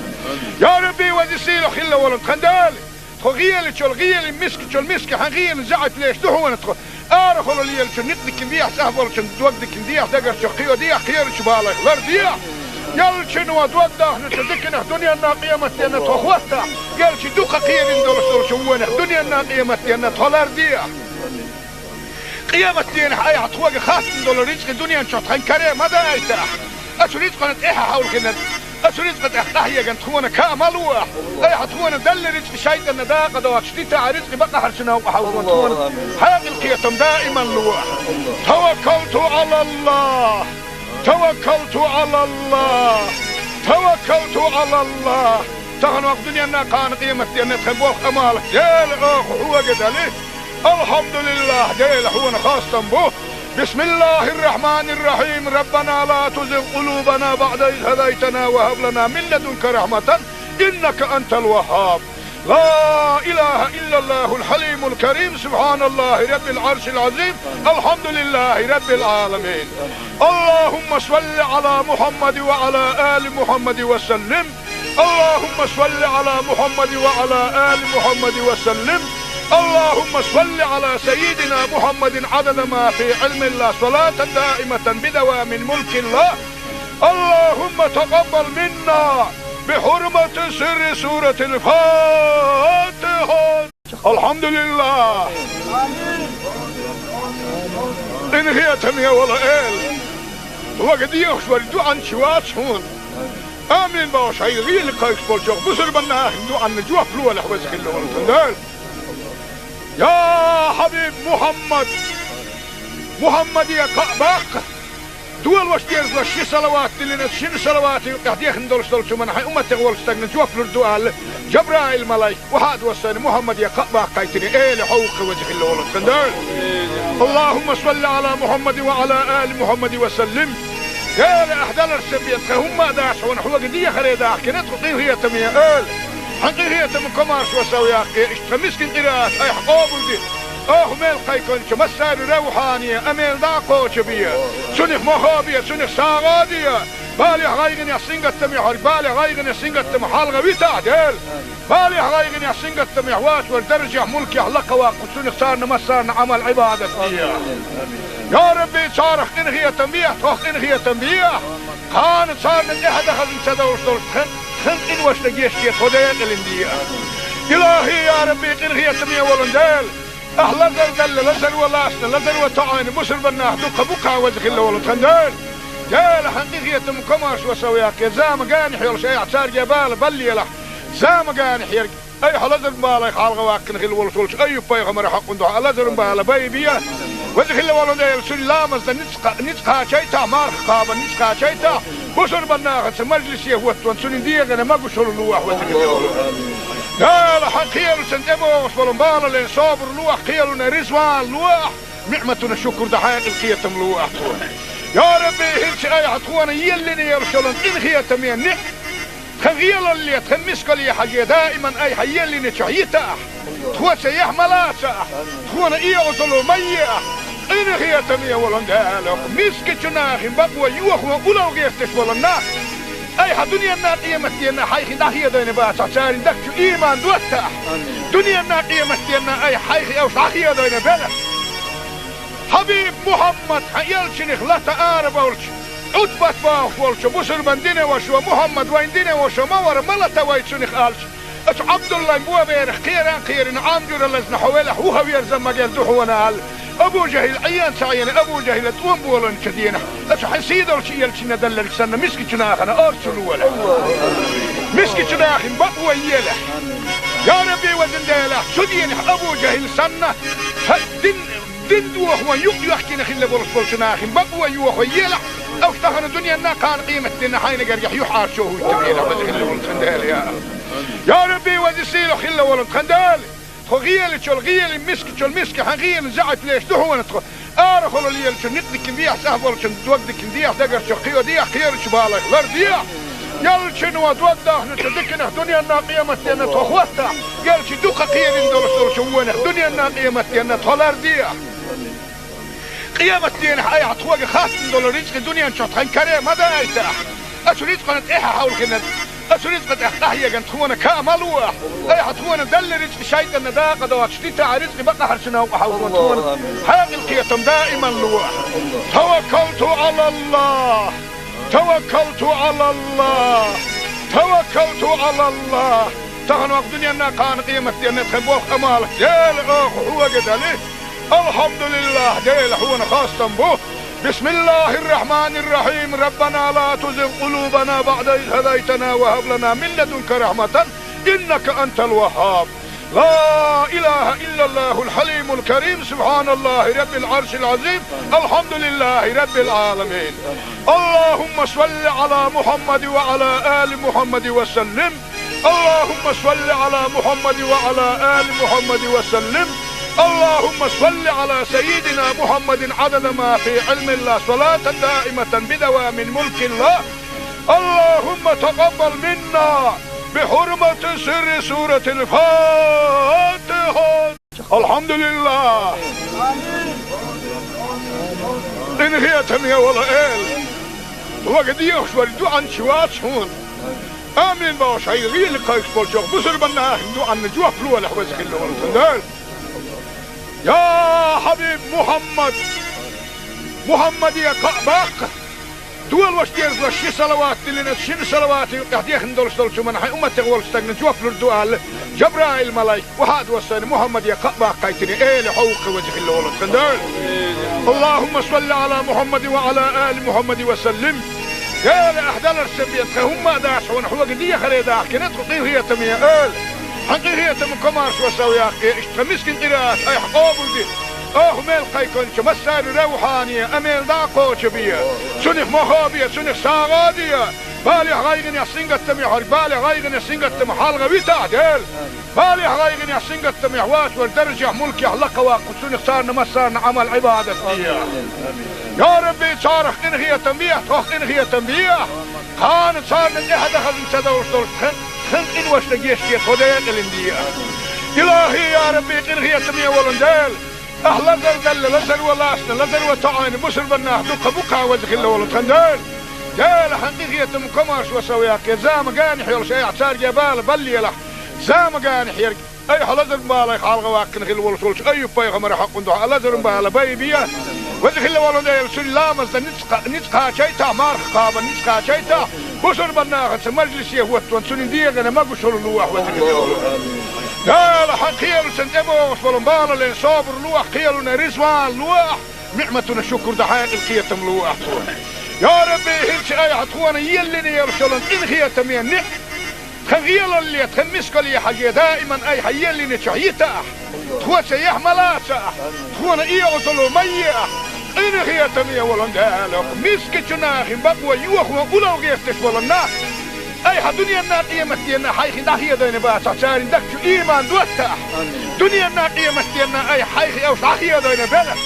Я Рабби, веза сийлахь хилла волу тхан Дела! Тхо гӀелачул гӀелин, мискачул миска хьан гӀелин заьӀап леш ду хьуна тхо. Арахула лелачу никъ дикина дехьа, цӀахь болчун дог дикина дехьа, дагарчу кхио дехьа, кхерачу балайх лар дехьа. Ялчун ва дог дахначу диканах дуьненна, къематденна тхо хӀоттахь, ялчи дукха кхерина долуш долчу вонах дуьненна, къематденна тхо лар дехьа. Къематдийнахь айхьа тхоьга хаттаргдолу рицкъа дуьнен чохь тхан каре ма дайтахь. Оцу рицкъана тӀаьхьа хьовлхинарг, оцу рицкъа тӀехь къахьегна тхуна каа ма лолахь. Айхьа тхуна делла рицкъа шайтӀанна дакъа доцуш дитахь, рицкъа бакъахьарчу новкъа хьовзо тхуна хьекъал, кхетам даиман лолахь. Таваккалту Ӏалаллахь! Таваккалту Ӏалаллахь! Таваккалту Ӏалаллахь! Тахана ваха дуьненна, кхана къематденна тхан болх, Ӏамал, Дела, оха хьоьга дали. Алхьамдулиллахь, Дела, хьуна хастам бу. Бисмиллахьир-рахьманир-рахьим. Раббана ла тузигъ къулубана баӀда из хӀадайтана ва хӀаб лана мин ладунка рахьматан, иннака антал ваххаб. لا إله إلا الله الحليم الكريم، سبحان الله رب العرش العظيم، الحمد لله رب العالمين. اللهم صل على محمد وعلى آل محمد وسلم. اللهم صل على محمد وعلى آل محمد وسلم. اللهم صل على سيدنا محمد عدد ما في علم الله، صلاة دائمة بدوام ملك الله. اللهم تقبل منا بحرمة سر سورة الفاتحة. الحمد لله. Къинхетаме волу Эла, вага дехаш вара дуьхьанча вац хьуна. Амин бохуш, хьайн гӀийла кхайкхаш болчу бусурбан нахана дуьхьанна жоп лолахь, веза хилла волу тхан Дела. Я хьабиб Мухьаммад, Мухьаммаде кхаъ баккха. Долуш дезалаш ши салават диллина, шина салаватан юкъахь дехна долуш долчу хӀуманна хьайн умматех волчу стагна жоп лур ду аьлла, Жабраил-малайк охьа а доссийна, Мухьаммаде кхаъ баккхийтина, Эла, хьо ву-кх, веза хилла волу тхан Дела. Аллахумма салли Ӏала Мухьаммадин ва Ӏала али Мухьаммадин ва саллим. Дела, ахь даларца бен, тхан хӀумма а дац хьуна, хьоьга дехаре дахкина тхо, къинхетаме Эла. Хьан къинхетам, комаршо сов яккхий, иштта тхан мискин къираат айхьа къобалде. Оха мел кхайкхинчу массарна равхьане, амел дӀа а кхочу бе. Цунах мохо бе, цунах сагӀа а де. Балехь, гӀайгӀанехь, сингаттамехь верг, балех, гӀайгӀанех, сингаттамах хьалха витахь, Дела. Балехь, гӀайгӀанехь, сингаттамехь воцург даржехь, мулкехь лакхаваккха, цунах царна массарна Ӏамал-Ӏибадат де. Я Рабби, царах къинхетам бе, тхох къинхетам бе. Кхана царна тӀаьхьа дан хазна ца довш долуш тхан, тхан къиношна гечде, тхо декъалина де. Илахьи, я Рабби, къинхетаме волу Дела, ахь лазар делла, лазаро лацна, лазаро тоӀийна бусурбан нах дуккха бу-кх, веза хилла волу тхан Дела. Дела, хьан къинхетам, комаршо сов яккхий, зама генахь йолуш айхьа цаьрга бала баллалахь, зама генахь ерг айхьа лазаран балех хьалха ваккхина хилла волуш волчу Айюб-пайхамаран хьокъан дуьхьа лазаран бала байбе. Веза хилла волу Дела, цуьнан ламазна ницкъ, ницкъ кхачийтахь, марха кхабарна ницкъ кхачийтахь, бусурбан нахаца мажлисе хӀоттон цуьнан дегӀана могушалла лолахь, веза хилла волу Дела. Хьан кхелашна тӀебогӀуш болу балале собар лолахь, кхелана реза ван лолахь, ниӀматана шукур дан хьекъал, кхетам лолахь тхуна. Я Рабби, хӀинца айхьа тхуна еллина йолуш йолу къинхетаме ниӀ тхан гӀелалле, тхан мискалле хьажий, даиман айхьа еллинчохь йитахь, тхоца яхь ма лацахь, тхуна и Ӏазап ма ехь. Къинхетаме волу Дела, мискачу нахана бакъо йохо улло гӀерташ болу нах айхьа дуьненна, къематденна хьайх дӀахедийна бацахь, церан дагчу иман доттахь. Дуьненна, къематденна айхьа хьайх уьш дӀахедийна белахь. Хьабиб Мухьаммад, хьан элчанах лата ара болчу, Ӏутбат бохуш волчу бусурбан динан вашо, Мухьаммад вайн динан вашо ма вара, ма лата вай цунах аьлча, оцу Ӏабдуллайн боберах кхера а кхерина, Ӏам жуьра лазна хьо велахь, вуха верза магар ду хьуна аьлла, Абу ЖахӀил Ӏен ца Ӏийна, Абу ЖахӀила тӀом болийначу дийнахь, оцу хьан сийлахьчу элчанна делларг санна, мискачу нахана орцу лолахь. Мискачу нахана бакъо елахь. Я Рабби, везан Дела, цу дийнахь Абу ЖахӀил санна, хьан дин Дин дохо юкъ йоьхкина хилла болуш болчу нахана бакъо йохо елахь, уьш тахана дуьненна, кхана къематденна хьайна гергахь юьхьӀаьржо хӀуттабелахь, веза хилла волу тхан Дела, я. Я Рабби, веза сийлахь хилла волу тхан Дела. Тхо гӀелачул гӀелин, мискачул миска хьан гӀелин заьӀап леш ду хьуна тхо. Арахула лелачун никъ дикина дехьа, цӀахь болчун дог дикина дехьа, дагарчу кхио дехьа, кхерачу балайх лардехьа. Элчано дог дахначу диканах дуьненна, къематденна тхо хӀоттахь, элча дукха кхерина долуш долчу вонах дуьненна, къематденна тхо лардехьа. Къематденахь айхьа тхоьга хаттаргдолу рицкъа дуьнен чохь тхан каре ма дайтахь. Оцу рицкъана тӀаьхьа хьовлхинарг, оцу рицкъа тӀехь къахьегна тхуна каа ма лолахь. Айхьа тхуна делла рицкъа шайтӀанна дакъа доцуш дитахь, рицкъа бакъахьарчу новкъа хьовзо тхуна хьекъал, кхетам даиман лолахь. Таваккалту Ӏалаллахь! Таваккалту Ӏалаллахь! Таваккалту Ӏалаллахь! Тахана ваха дуьненна, кхана къематденна тхан болх, Ӏамал, Дела, оха хьоьга дали. الحمد لله, Дела, хьона хастам бу. بسم الله الرحمن الرحيم. ربنا لا تزغ قلوبنا بعد إذ هديتنا وهب لنا من لدنك رحمة إنك أنت الوهاب. لا إله إلا الله الحليم الكريم. سبحان الله رب العرش العظيم. الحمد لله رب العالمين. اللهم صل على محمد وعلى آل محمد وسلم. اللهم صل على محمد وعلى آل محمد وسلم. اللهم صل على سيدنا محمد عدد ما في علم الله، صلاة دائمة بدوام ملك الله. اللهم تقبل منا بحرمة سر سورة الفاتحة. الحمد لله. Къинхетаме вола Эла. Вага дехаш вар дуӀанча вац хьона. Амин бохаш, хьай гӀийла кхайкаш болчох бусурбанна ахин дуӀанна жоп лолахь, веза хилла волу Дела. Я хьабиб Мухьаммад, Мухьаммаде кхаъ баккха. Дола ваша деза ши салават диллина, шина салавата юкъехь дехна долуш долчу хӀуманна хьайн умматех волчу стагна жоп лур ду аьлла, Жабраил-малайк, вахьа а доссийна, Мухьаммаде кхаъ баккхийтина, Эла, хьо ву-кх веза хилла волу Дела. اللهم صل على محمد وعلى آل محمد وسلم. Дела, ахь даларца бен тхан хӀумма а дац хьуна, хьоьга дехаре дахкина тхо, къинхетаме Эла. Хьан къинхетам, комаршо сов яккхий, иштта тхан мискин къираат айхьа къобал де. Оха мел кхайкхинчу массарна равхьане а мел дӀа а кхочу бе. Цунах мохо бе, цунах сагӀа а де. Балех, гӀайгӀанех, сингаттамех верг балех, гӀайгӀанех, сингаттамах хьалха витахь, Дела. Балех, гӀайгӀанех, сингаттамех вац вара даржехь, мулкехь лакха ваккха, цунах царна массарна Ӏамал, Ӏибадат де. Я Рабби, царах къинхетам бе, тхох къинхетам бе. Кхана царна тӀаьхьа дан хазна ца довш долуш тхан, тхан къиношна гечде, тхо декъалина де. Илахи, я Рабби, къинхетаме волу Дела. Ахь лазар делла, лазар ван лаьцна, лазар ван тоӀийна бусурбаннах дуккха бу-кх, веза хилла волу тхан Дела. Дела, хьан къинхетам, комаршо сов яккхий, зама генахь йолуш айхьа цаьрга бала баллалахь. Зама генахь ерг айхьа лазаран балех хьалха ваьккхина хилла волуш волчу Айюб-пайхамаран хьокъан дуьхьа лазаран бала байбе. Веза хилла волу Дела, цуьнан ламаз дан ницкъ кха-, ницкъ кхачийтахь, марха кхабан ницкъ кхачийтахь, бусурбаннахаца мажлисе хӀоттаван цуьнан дегӀана могушалла лолахь, веза хилла волу Дела. Дела, хьан кхелаца тӀебогӀуш болу балале собар лолахь, кхелана резаван лолахь, ниӀматана шукур дан хьекъал, кхетам лолахь тхуна. Я Рабби, хӀинца айхьа тхуна еллина йолуш йолу къинхетаме ниӀ-, тхан гӀелалле, тхан мискалле хьажий, даиман айхьа еллиначохь йитахь, тхоца яхь ма лацахь, тхуна оьгӀазло ма ехь, къинхетаме волу Дела, мискачу нахана бакъо йохо улло гӀерташ болу нах, айхьа дуьненна, къематденна хьайх дӀахедийна бацахь, церан дагчу ийман доттахь. Дуьненна, къематденна айхьа хьайх уьш дӀахедийна белахь.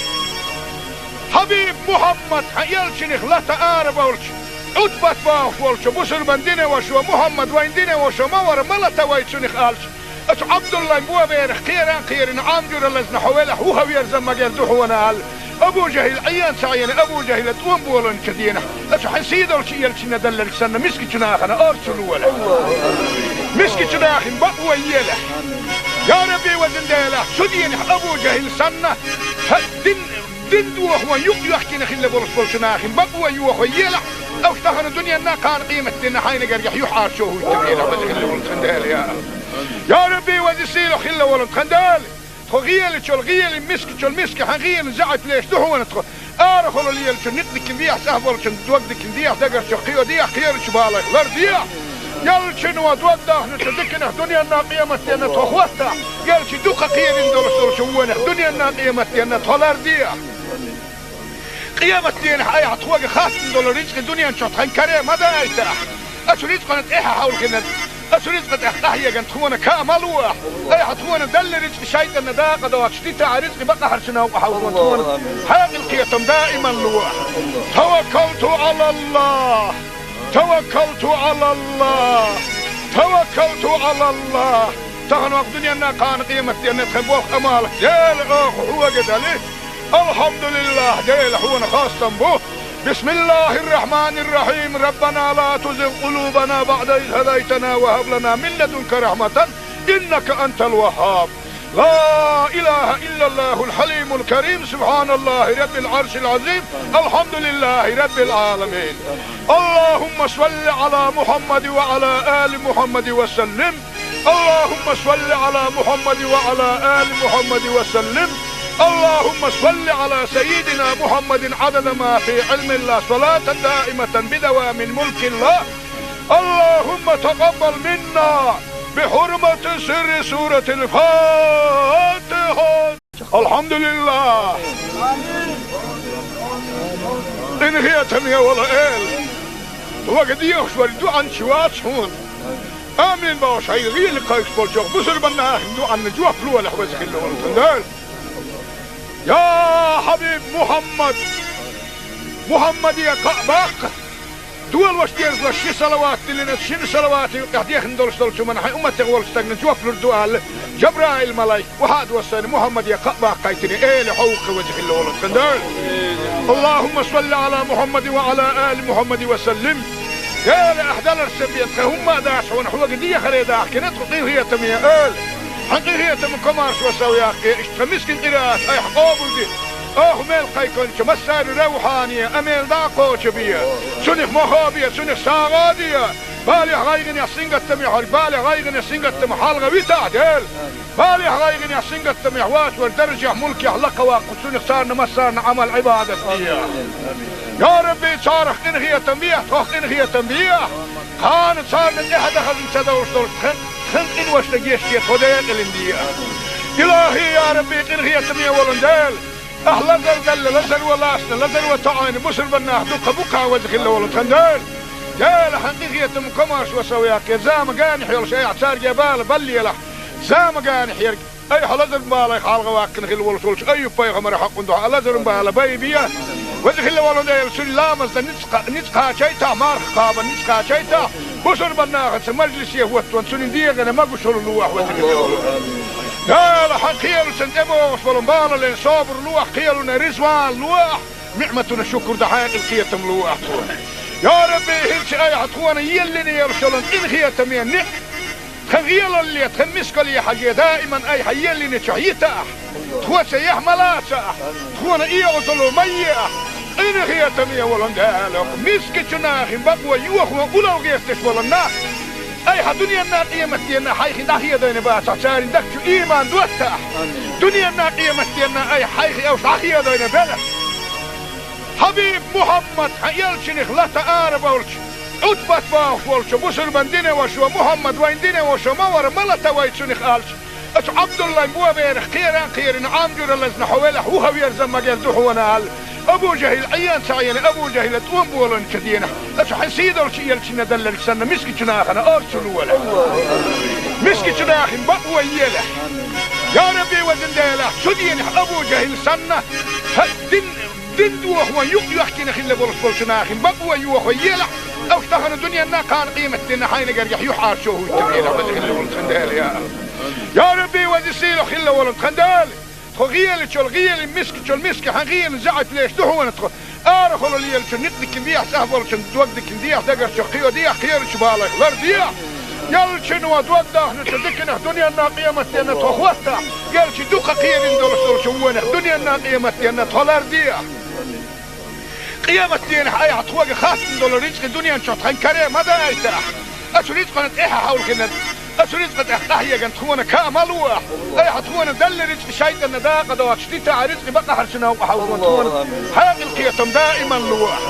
Хьабиб Мухьаммад, хьан элчанах лата арабевлча, Ӏутбат бохуш волчу бусурбан динан вашас: «Мухьаммад вайн динан ваша ма вара, ма лата вай цунах», — аьлча, оцу Ӏабдуллайн боберах кхеран а кхерина, Ӏам жуьра лазна хьо велахь, вуха верза магар ду хьуна, аьлла, Абу ЖахӀил Ӏен ца Ӏийна, Абу ЖахӀила тӀом болийначу дийнахь, оцу хьан сийдолчу элчанна делларг санна, мискачу нахана орцу лолахь. Мискачу нахана бакъо елахь. Я Рабби, везан Дела, цу дийнахь Абу ЖахӀил санна, хьан дин Дин дохо юкъ йоьхкина хилла болуш болчу нахана бакъо йохо елахь, уьш тахана дуьненна, кхана къематденна хьайна гергахь юьхьӀаьржо хӀуттур елахь, веза хилла волу тхан Дела, я АллахӀ. Я Рабби, веза-сийлахь хилла волу тхан Дела, тхо гӀелачул гӀелин, мискачул миска хьан гӀелин заьӀап леш ду хьуна тхо. Арахула лелачун никъ дикина дехьа, цӀахь болчун дог дикина дехьа, дагарчух кхио дехьа, кхерачу балех лардехьа. Элчано дог дахначу диканах дуьненна, къематденна тхо хӀоттахь, элча дукха кхерина долуш долчу вонах дуьненна, къематденна тхо лардехьа. Къематденахь айхьа тхоьга хаттам долу рицкъа дуьнен чохь тхан каре ма дайтахь. Оцу рицкъана тӀаьхьа хьовлхина, оцу рицкъа тӀехь къахьеган тхуна каа ма лохь. Айхьа тхуна делла рицкъа шайтӀанна дакъа доцуш дитахь, рицкъа бакъахьарчу новкъа хьовлхо тхуна хьекъал, кхетам даиман лохь. توكلت على الله. توكلت على الله. توكلت على الله. Тахана ваха дуьненна, кхана къематденна тхан болх, Ӏамал, Дела, оха хьоьга дали. الحمد لله, Дела, хьуна хастам бу. بسم الله الرحمن الرحيم. ربنا لا تزغ قلوبنا بعد إذ هديتنا وهب لنا من لدنك رحمة إنك أنت الوهاب. لا إله إلا الله الحليم الكريم. سبحان الله رب العرش العظيم. الحمد لله رب العالمين. اللهم صل على محمد وعلى آل محمد وسلم. اللهم صل على محمد وعلى آل محمد وسلم. اللهم صل على سيدنا محمد عدد ما في علم الله، صلاة دائمة بدوام ملك الله. اللهم تقبل منا بحرمة سر سورة الفاتحة. الحمد لله. Къинхетам я, вала эла. Вага дехаш вар дуьанча вац хьуна. Амин бохуш, хьайн гӀийла кхайкхаш болчу бусурбанна ахин дуьанна жоп лолахь, веза хилла волу Дела. Я хьабиб Мухьаммад! Мухьаммаде кхаъ баккха! Дола ваша деза ши салават диллина, шина салаватан юкъахь дехна долуш долчу хӀуманна хьайн умматех волчу стагна жоп лур ду аьлла, Жабраил-малайк охьа а доссийна, Мухьаммаде кхаъ баккхийтина, эла хьовха, веза хилла волу Дела. اللهم صل على محمد وعلى آل محمد وسلم. Эла, ахь даларца бен, тхан хӀумма а дац хьуна, хьоьга дехаре дахкина тхо, къинхетаме эла. Хьан къинхетаман комаршо сов яккхий, иштта тхан мискин къираат айхьа къобалде. Оха мел кхайкхинчу массарна равхьане, амел дӀа а кхочу бе. Цунах мохо бе, цунах сагӀа а де. Балехь, гӀайгӀанехь, сингаттамехь верг, балехь, гӀайгӀанехь, сингаттамах хьалха витахь, Дела. Балехь, гӀайгӀанехь, сингаттамехь вац вара даржехь, мулкехь лакха ваккха, цунах царна массарна Ӏамал-Ӏибадат де. Я Рабби, царах къинхетам бехь, тхох къинхетам бехь. Кхана царна тӀаьхьа дан хазна ца довш долуш тхан, тхан къиношна гечде, тхо декъалина де. Илахьи, я Рабби, къинхетаме волу Дела. Ахь лазар делла, лазар ван лаьцна, лазар ван тоьӀна бусурбаннах дуккха бу-кх, веза хилла волу тхан Дела. Дела, хьан къинхетаман комаршо сов яккхий, зама генахь йолуш айхьа цаьрга бала баллалахь. Зама генахь ерг айхьа лазаран балех хьалха ваккхина хилла волуш волчу Айюб-пайхамаран хьакъан дуьхьа лазаран бала байбе. Веза хилла волу Дела, цуьнан ламазна ницкъ кха-, ницкъ кхачийтахь, марха кхабарна ницкъ кхачийтахь, бусурбаннахаца мажлисе хӀоттаван цуьнан дегӀана могушалла лолахь, веза хилла волу Дела. Дела, хьан кхелашна тӀебогӀуш болу балале собар лолахь, кхелана реза вала лолахь, ниӀматана шукур дан хьекъал, кхетам лолахь тхуна. Я Рабби, хӀинца айхьа тхуна еллина йолуш йолу къинхетаме ниӀ-, тхан гӀелалле, тхан мискалле хьажий, даиман айхьа еллинчохь йитахь. Тхоца яхь ма лацахь, тхуна оьгӀазло ма ехь. Къинхетаме волу Дела, мискачу нахана бакъо йохо улал гӀерташ болу нах айхьа дуьненна, къематденна хьайх дӀахедийна бацахь, церан дагчу иман доттахь. Дуьненна, къематденна айхьа хьайх уьш дӀахедийна белахь. Хьабиб Мухьаммад, хьан элчанах лата арабевлча, Ӏутбат бохуш волчу бусурбан динан вашас: Мухьаммад, вайн динан ваша ма вара, ма лата вай цунах, аьлча, оцу Ӏабдуллайн боберах кхеран а кхерина, Ӏам жуьра лазна хьо велахь, вуха верза магар ду хьуна, аьлла, Абу ЖахӀил Ӏен ца Ӏийна, Абу ЖахӀила тӀом болийначу денахь, оцу хьан сийдолчу элчанна делларг санна, мискачу нахана орца лолахь. Мискачу нахана бакъо елахь. Я Рабби, везан Дела, цу денахь Абу ЖахӀил санна, хьан дин Дин дохо юкъ йоьхкина хилла болуш болчу нахана бакъо йохо елахь, уьш тахана дуьненна, кхана къематденна хьайна гергахь юьхьӀаьржо хӀуттур елахь, веза хилла волу тхан Дела, я. Я Рабби, веза сийлахь хилла волу тхан Дела, тхо гӀелачул гӀелин, мискачул миска хьан гӀелин заьӀап леш ду хьуна тхо. Арахула лелачу никъ диккина дехьа, цӀахь болчун дог диккина дехьа, дагарчу кхийо дехьа, кхерачу балех лар дехьа. Ялчано дог дахначу диканах дуьненна, къематденна тхо хӀоттахь, ялчи дукха кхерина долуш долчу вонах дуьненна, къематденна тхо лар дехьа. Къематденахь айхьа тхоьга хаттам долу рицкъа дуьнен чохь тхан каре ма дайтахь. Оцу рицкъана тӀаьхьа хьовлхина, оцу рицкъа тӀехь къахьегна тхуна каа ма лолахь. Айхьа тхуна делла рицкъа шайтӀанна дакъа доцуш дитахь, рицкъа бакъахьарчу новкъа хьовзо тхуна хьекъал, кхетам даиман лолахь.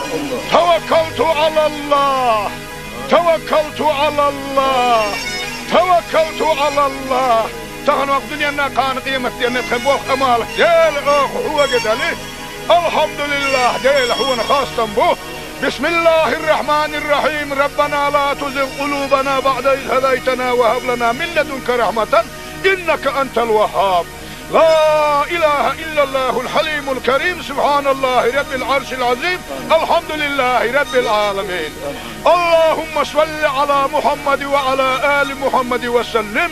Таваккалту Ӏалаллах! Таваккалту Ӏалаллах! Таваккалту Ӏалаллах! Тахана вакъ дуьненна, кхана къематденна тхан болх, Ӏамал Дела, оха хьоьга дели. Алхьамдулиллах, Дела, хьуна хастам бу. بسم الله الرحمن الرحيم. ربنا لا تزغ قلوبنا بعد إذ هديتنا وهب لنا من لدنك رحمة إنك أنت الوهاب. لا إله إلا الله الحليم الكريم. سبحان الله رب العرش العظيم. الحمد لله رب العالمين. اللهم صل على محمد وعلى آل محمد وسلم.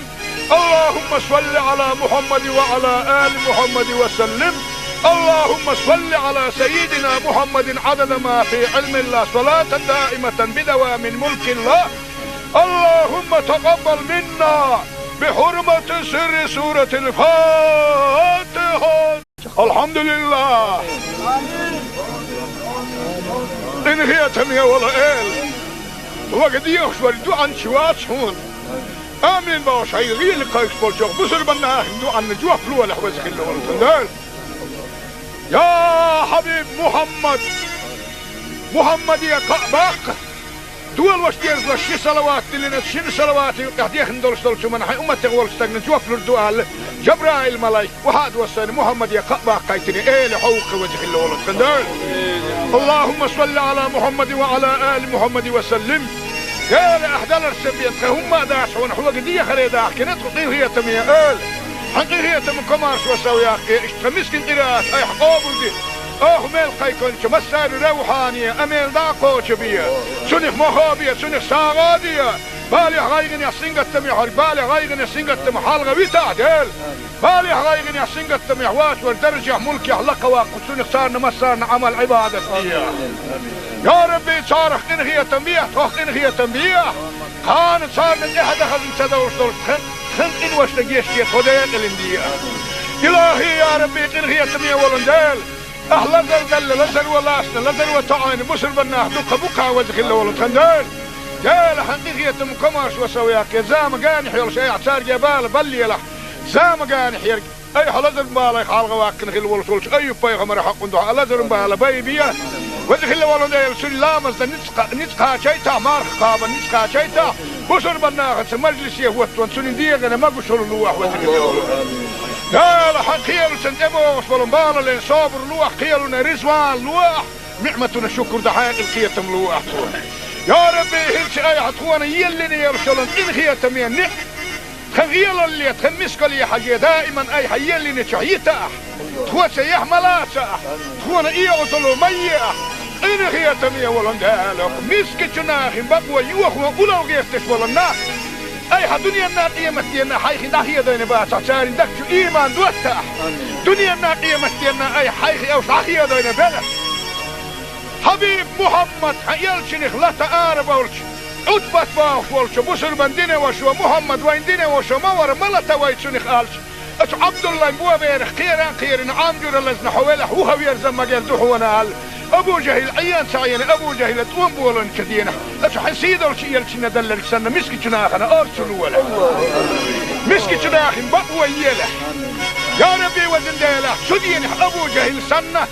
اللهم صل على محمد وعلى آل محمد وسلم. اللهم صل على سيدنا محمد عدد ما في علم الله، صلاة دائمة بدوام ملك الله. اللهم تقبل منا بحرمة سر سورة الفاتحة. الحمد لله. Къинхетаме, вала эла. Вага дехаш вара дуьанча вац хьуна. Амин бохуш, хьайн гӀийла кхайкхаш болчу бусурбанна ахин дуьанна жоп лолахь, веза хилла волу тхан Дела. Я хьабиб Мухьаммад! Мухьаммаде кхаъ баккха! Долош дезалаш ши салават диллина, шина салавата юкъехь дехна долуш долчу хӀуманна хьайн умматех волчу стагна жоп лур ду аьлла, Жабраил-малайк, вахьа а доссийна, Мухьаммаде кхаъ баккхийтина, эла хьо ву-кх веза хилла волу тхан Дела. Аллахумма салли Ӏала Мухьаммадин ва Ӏала али Мухьаммадин ва саллим. Дела, ахь даларш сан бен тхан хӀумма а дац хьуна, хьоьга дехаре дахкина тхо, къинхетаме эла. Хьан къинхетаман комаршо сов яккхий, иштта тхан мискин къираат айхьа къобалде. Оха мел кхайкхинчу массарна равхьане, амел дӀа а кхочу бе. Цунах мохо бе, цунах сагӀа а де. Балехь, гӀайгӀанехь, сингаттамехь верг, балех, гӀайгӀанех, сингаттамах хьалха витахь, Дела. Балехь, гӀайгӀанехь, сингаттамехь воцург даржехь, мулкехь лакха ваккха, цунах царна массарна Ӏамал-Ӏибадат де. Я Рабби, царах къинхетам бе, тхох къинхетам бе. Кхана царна тӀаьхьа дан хазна ца довш долуш тхан, тхан къиношна гечде, тхо декъалина де. Илахи, я Рабби, къинхетаме волу Дела. Ахь лазар делла, лазаро лаьцна, лазаро тоьӀна бусурба нах дуккха бу-кх, веза хилла волу тхан Дела. Дела, хьан къинхетаман комаршо сов яккхий, зама генахь йолуш айхьа цаьрга бала баллалахь, зама генахь ерг. Айхьа лазаран балех хьалха ваккхина хилла волуш волчу Айюб-пайхамаран хьокъун дуьхьа лазаран бала байбе. Веза хилла волу Дела, цуьнан ламазна ницкъ, ницкъ кхачийтахь, марха кхабарна ницкъ кхачийтахь, бусурба нахаца мажлисе хӀоттаван цуьнан дегӀана могушалла лолахь, веза хилла волу Дела. Дела, хьан кхелаца тӀебогӀуш болу балалин собар лолахь, кхелана реза ван лолахь, ниӀматана шукур дан хьекъал, кхетам лолахь тхуна. Я Рабби, хӀинца айхьа тхуна еллина йолуш йолу къинхетаме ниӀ тхан гӀелалле, тхан мискалле хьажий, даиман айхьа еллинчохь йитахь, тхоьца яхь ма лацахь, тхуна и Ӏазап ма ехь, къинхетаме волу Дела, мискачу нахана бакъо йохо уллохь гӀерташ болу нах айхьа дуьненна, къематденна хьайх дӀахедийна бацахь, церан дагчу иман доттахь. Дуьненна, къематденна айхьа хьайх уьш дӀахедийна белахь. Хьабиб Мухьаммад, хьан элчанах лата арабевлча, Ӏутбат бохуш волчу бусурбан динан вашас: «Мухьаммад, вайн динан ваша ма вара, ма лата вай цунах», аьлча, оцу Ӏабдуллайн боберах кхера а кхерина, Ӏам жуьра лазна хьо велахь, вуха верза магар ду хьуна аьлла, Абу ЖахӀил Ӏен ца Ӏийна, Абу ЖахӀила тӀом болийначу дийнахь, оцу хьан сийдолчу элчанна делларг санна, мискачу нахана орца лолахь. Мискачу нахана бакъо елахь. Я Рабби, везан Дела, цу дийнахь Абу ЖахӀил санна,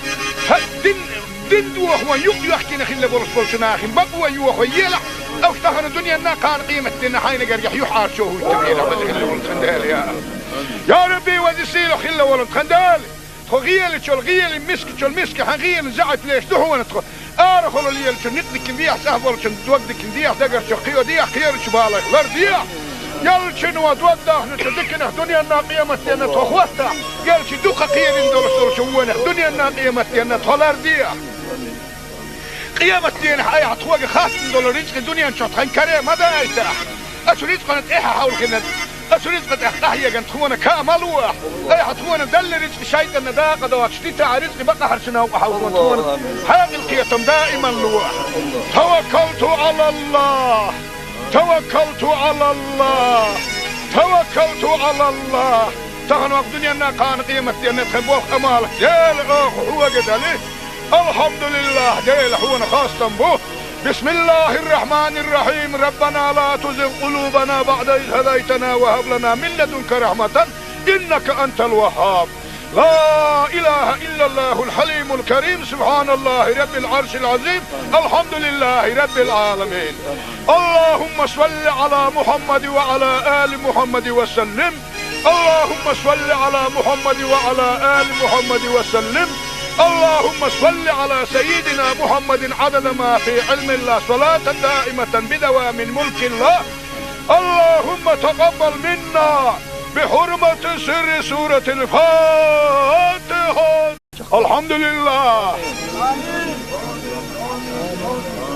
хьан дин Дин дохо юкъ йоьхкина хилла болуш болчу нахана бакъо йохо елахь, уьш тахана дуьненна, кхана къематденна хьайна гергахь юьхьӀаьржо хӀуттабелахь, веза хилла волу тхан Дела, я. Я Рабби, веза сийлахь хилла волу тхан Дела, тхо гӀелачул гӀелин, мискачул миска хьан гӀелин заьӀап леш ду хьуна тхо. Арахула лелачун некъ дикина дехьа, цӀахь болчун дог дикина дехьа, дагарчу кхио дехьа, кхерачу балех лардехьа. Элчано дог дахначу диканах дуьненна, къематденна тхо хӀоттахь, элча дукха кхерина долуш долчу вонах дуьненна, къематденна тхо лардехьа. Къематденахь айхьа тхоьга хаттам долу рицкъа дуьнен чохь тхан каре ма дайтахь. Оцу рицкъана тӀаьхьа хьовлхина, оцу рицкъа тӀехь къахьегна тхуна ка ма лолахь. Айхьа тхуна делла рицкъа шайтӀанна дакъа доцуш дитахь, рицкъа бакъахьарчу новкъа хьовзо тхуна хьекъал, кхетам даиман лолахь. Таваккалту Ӏалаллах. Таваккалту Ӏалаллах! Таваккалту Ӏалаллах! Тахана ваха дуьненна, кхана къематденна тхан болх, Ӏамал Дела, оха хьоьга дали. Алхьамдулиллах, Дела, хьуна хастам бу. Бисмиллахир-рахманир-рахим. Раббана ла тузигъ къулубана баъда из хӀадайтана ва хӀаб лана мин ладунка рахьматан, иннака антал ваххаб. لا إله إلا الله الحليم الكريم، سبحان الله رب العرش العظيم، الحمد لله رب العالمين. اللهم صل على محمد وعلى آل محمد وسلم. اللهم صل على محمد وعلى آل محمد وسلم. اللهم صل على سيدنا محمد عدد ما في علم الله، صلاة دائمة بدوام ملك الله. اللهم تقبل منا بحرمة سر سورة الفاتحة. Алхьамдулиллах!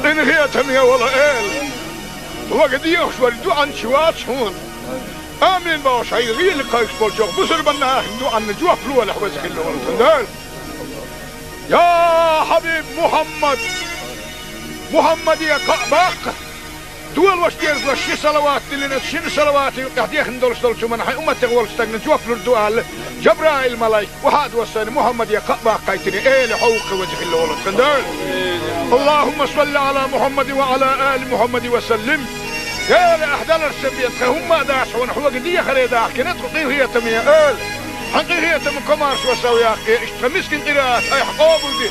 Къинхетаме волу Эла! Вага дехаш вара дуьхьанча вац хьуна. Амин бохуш, хьайн гӀийла кхайкхаш болчохь бусурбан нахана дуьхьанна жоп лолахь, веза хилла волу тхан Дела. Я хьабиб Мухьаммад! Мухьаммаде кхаъ баккха! Долош дезалаш ши салават диллина, шина салавата юкъехь дехна долуш долчу хӀуманна хьайн умматех волчу стагна жоп лур ду аьлла, Жабраил-малайк, вахьа а доссийна, Мухьаммаде кхаъ баккхийтина, эла хьо ву-кх веза хилла волу тхан Дела. Аллахумма салли Ӏала Мухьаммадин ва Ӏала али Мухьаммадин ва саллим. Дела, ахь даларш сан бен тхан хӀумма а дац хьуна, хьоьга дехаре дахкина тхо, къинхетаме Эла. Хьан къинхетам, комаршо сов яккхе, иштта тхан мискин къираат айхьа къобалде.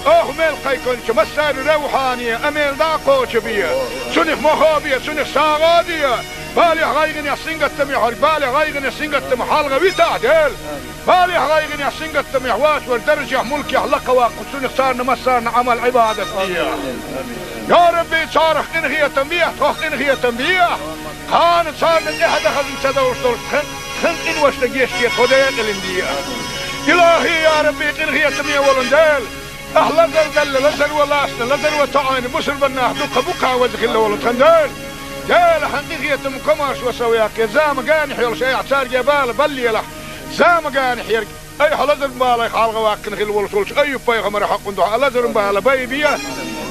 Оха мел кхайкхинчу массарна ревхьане а мел дӀа а кхочу бе. Цунах мохо бе, цунах сагӀа а де. Балехь, гӀайгӀанехь, сингаттамехь верг, балехь, гӀайгӀанехь, сингаттамах хьалха витахь, Дела. Балехь, гӀайгӀанехь, сингаттамехь воцург даржехь, мулкехь лакха ваккха, цунах царна массарна Ӏамал, Ӏибадат де. Я Рабби, царах къинхетам бехьа, тхох къинхетам бехьа. Кхана царна тӀаьхьа дан хазна ца довш долуш тхан, тхан къиношна гечде, тхо декъалина де. Илахьи, я Рабби, къинхетаме волу Дела. Ахь лазар далла, лазар ван лаьцна, лазар ван тоьӀна, бусурбан нах дукха бу-кх, веза хилла волу тхан Дела. Дела, хьан къинхетам, комаршо сов яккхе, зама генахь йолуш айхьа цаьрга бала баллалахь. Зама генахь ерг, айхьа лазаран балех хьалха ваккхина хилла волуш волчу Айюб-пайхамаран хьокъун дуьхьа лазаран бала байбе.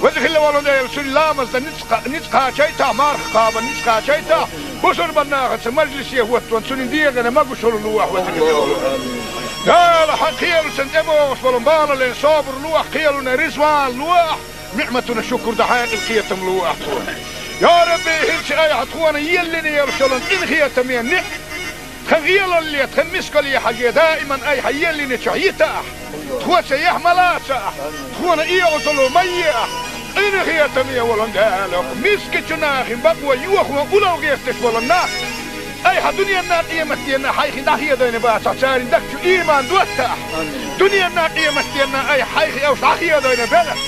Веза хилла волу Дела, цуьнан ламазна ницкъ кха-, ницкъ кхачийтахь, марха кхабарна ницкъ кхачийтахь, бусурбан нахаца мажлисе хӀоттаван цуьнан дегӀана могушалла лохьа, веза хилла волу. Дела, хьан кхелаца тӀебогӀуш болу балале собар лохьа, кхелана резаван лохьа, ниӀматана шукур дан хьекъал, кхетам лохьа тхуна. Я Рабби, хӀинца айхьа тхуна еллина йолуш йолу къинхетаме ниӀ-, тхан гӀелалле, тхан мискалле хьажий, даиман айхьа еллинчохь йитахь, тхоца яхь ма лацахь, тхуна оьгӀазло ма ехь. Къинхетаме волу Дела, мискачу нахана бакъо йохо улло гӀерташ болу нах, айхьа дуьненна, къематденна хьайх дӀахедийна бацахь, церан дагчу ийман доттахь. Дуьненна, къематденна айхьа хьайх уьш дӀахедийна белахь.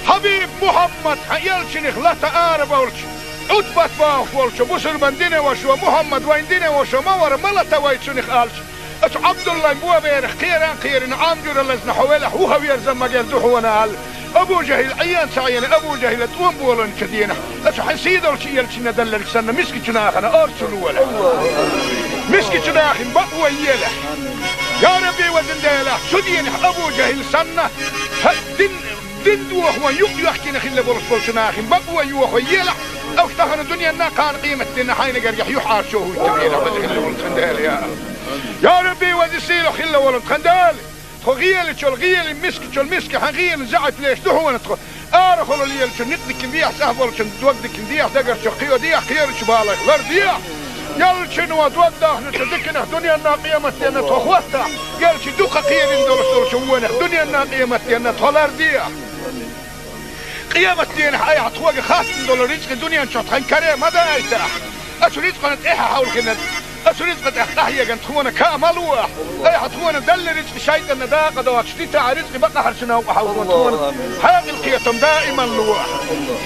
Хьабиб Мухьаммад, хьан элчанах лата арабевлча, Ӏутбат бохуш волчу бусурбан динан вашас: «Мухьаммад вайн динан ваша ма вара, ма лата вай цунах», — аьлча, оцу Ӏабдуллайн боберах кхеран а кхерина, Ӏам жуьра лазна хьо велахь, вухаверза магар ду хьуна аьлла. Абу ЖахӀил Ӏен ца Ӏена, Абу ЖахӀила тӀом болийначу дийнахь, оцу хьан сийдолчу элчанна делларг санна, мискачу нахана орца лолахь. Мискачу нахана бакъо елахь. Я Рабби, везан Дела, цу дийнахь Абу ЖахӀил санна, хьан дин Дин дохо юкъ йоьхкина хилла болуш болчу нахана бакъо йохо елахь, уьш тахана дуьненна, кхана къематденна хьайна гергахь юьхьӀаьржо хӀуттур елахь, веза хилла волу тхан Дела, я. Я Рабби, веза сийлахь хилла волу тхан Дела, тхо гӀелачул гӀелина, мискачул миска хьан гӀелина заьӀап леш ду хьуна тхо. Арахула лелачун никъ дикина дехьа, цӀахь болчун дог дикина дехьа, дагарчух кхио дехьа, кхерачу балех лар дехьа. Ялчуьнан дог дахначу диканах дуьненна, къематденна тхо хӀоттахь, ялчу дукха кхерина долуш долчу вонах дуьненна, къематденна тхо лар дехьа. Къематденахь айхьа тхоьга хаттам долу рицкъа дуьнен чохь тхан каре ма дайтахь. Оцу рицкъана тӀаьхьа хьовлхина, оцу рицкъа тӀехь къахьегна тхуна каа ма лохь. Айхьа тхуна делла рицкъа шайтӀанна дакъа доцуш дитахь, рицкъа бакъахьарчу новкъа хьовлхина тхуна хьекъал, кхетам даиман лохь.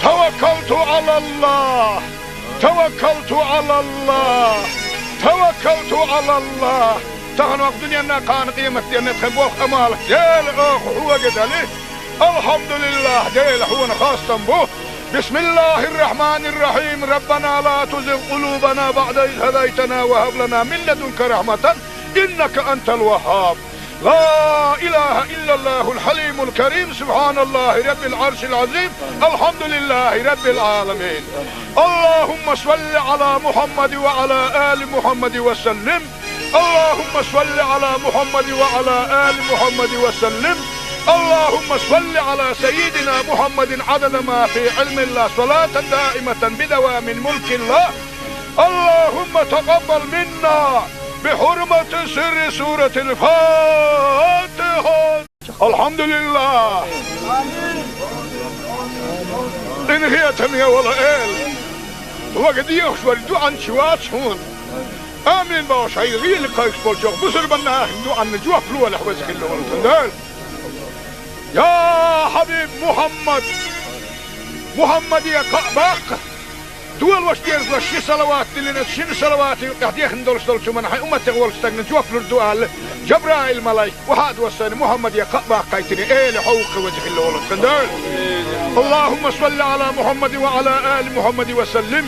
Таваккалту Ӏалаллахь! Таваккалту Ӏалаллахь! Таваккалту Ӏалаллахь! Тахана ваккха дуьненна, кхана къематденна тхан болх, Ӏамал, Дела, оха хьоьга дали. Алхьамдулиллахь, Дела, хьуна хастам бу. بسم الله الرحمن الرحيم. ربنا لا تزغ قلوبنا بعد إذ هديتنا وهب لنا من لدنك رحمة إنك أنت الوهاب. لا إله إلا الله الحليم الكريم. سبحان الله رب العرش العظيم. الحمد لله رب العالمين. اللهم صل على محمد وعلى آل محمد وسلم. اللهم صل على محمد وعلى آل محمد وسلم. اللهم صل على سيدنا محمد عدد ما في علم الله، صلاة دائمة بدوام ملك الله. اللهم تقبل منا بحرمة سر سورة الفاتحة. Алхьамдулиллах! Къинхетаме волу Эла, хьоьга дехаш верг дуьхьанча вац хьуна. Амин бохуш, хьайн гӀийла кхайкхаш болчу бусурбан нахана дуьхьанна жоп лолахь, веза хилла волу тхан Дела. Я Хьабиб Мухьаммад! Мухьаммаде кхаъ баккха! Долуш дерзош ши салават диллина, шина салаватан юкъахь дехна долуш долчу хӀуманна хьайн умматех волчу стагана жоп лур ду аьлла, Жабраил-малайк охьа а доссийна, Мухьаммаде кхаъ баккхийтина, Эла хьовха, веза хилла волу тхан Дела. اللهم صل على محمد وعلى آل محمد وسلم.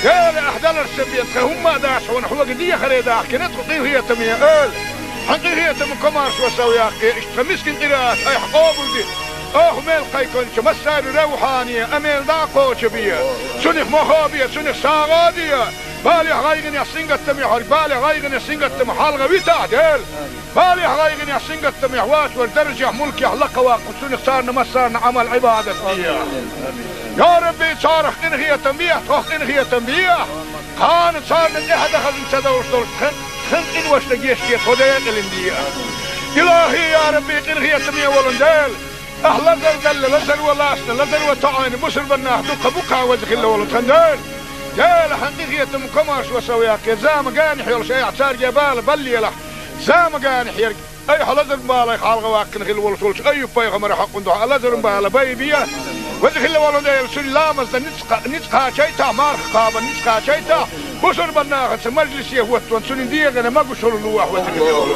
Эла, ахь даларца бен тхан хӀумма а дац хьуна, хьоьга дехаре дахкина тхо, къинхетаме Эла. Хьан къинхетам, комаршо сов яккхе, иштта тхан мискин къираат айхьа къобалде. Оха мел кхайкхинчу массарна ревхьане а мел дӀа а кхочу бе. Цунах мохо бе, цунах сагӀа а де. Балехь, гӀайгӀанехь, сингаттамехь верг, балехь, гӀайгӀанехь, сингаттамах хьалха витахь, Дела. Балехь, гӀайгӀанехь, сингаттамехь воцург даржехь, мулкехь лакха ваккха, цунах царна массарна Ӏамал, Ӏибадат де. Я Рабби, царах къинхетам бехьа, тхох къинхетам бехьа. Кхана царна тӀаьхьа дан хазна ца довш долуш тхан Тхан къиношта гечде тхо декъалин де. Илахи, я Рабби, къинхетаме волун Дела, ахь лазар далла, лазар валасна, лазар ва тоӀайна бусурбаннах дукха букха ваза хилла волун тхан Дела. Дела, хьан къинхетам комарш ва сав яккхе, замагани хьелаш, айхьа царге бала баллелахь, замагани хьерг. Айхьа лазар балай халгӀа ваккхина хилла волуш волчу Айюб-пайхамара хьакъун дуьхьа лазарун бала бай бе. Веза хилла волу Дела, цуьнан ламазна ницкъ-, ницкъ кхачайта, марха кхаба ницкъ кхачайта, бусурбаннахаца мажлисе хӀоттон, цуьнан дегӀана магушалла луахь, веза хилла волу.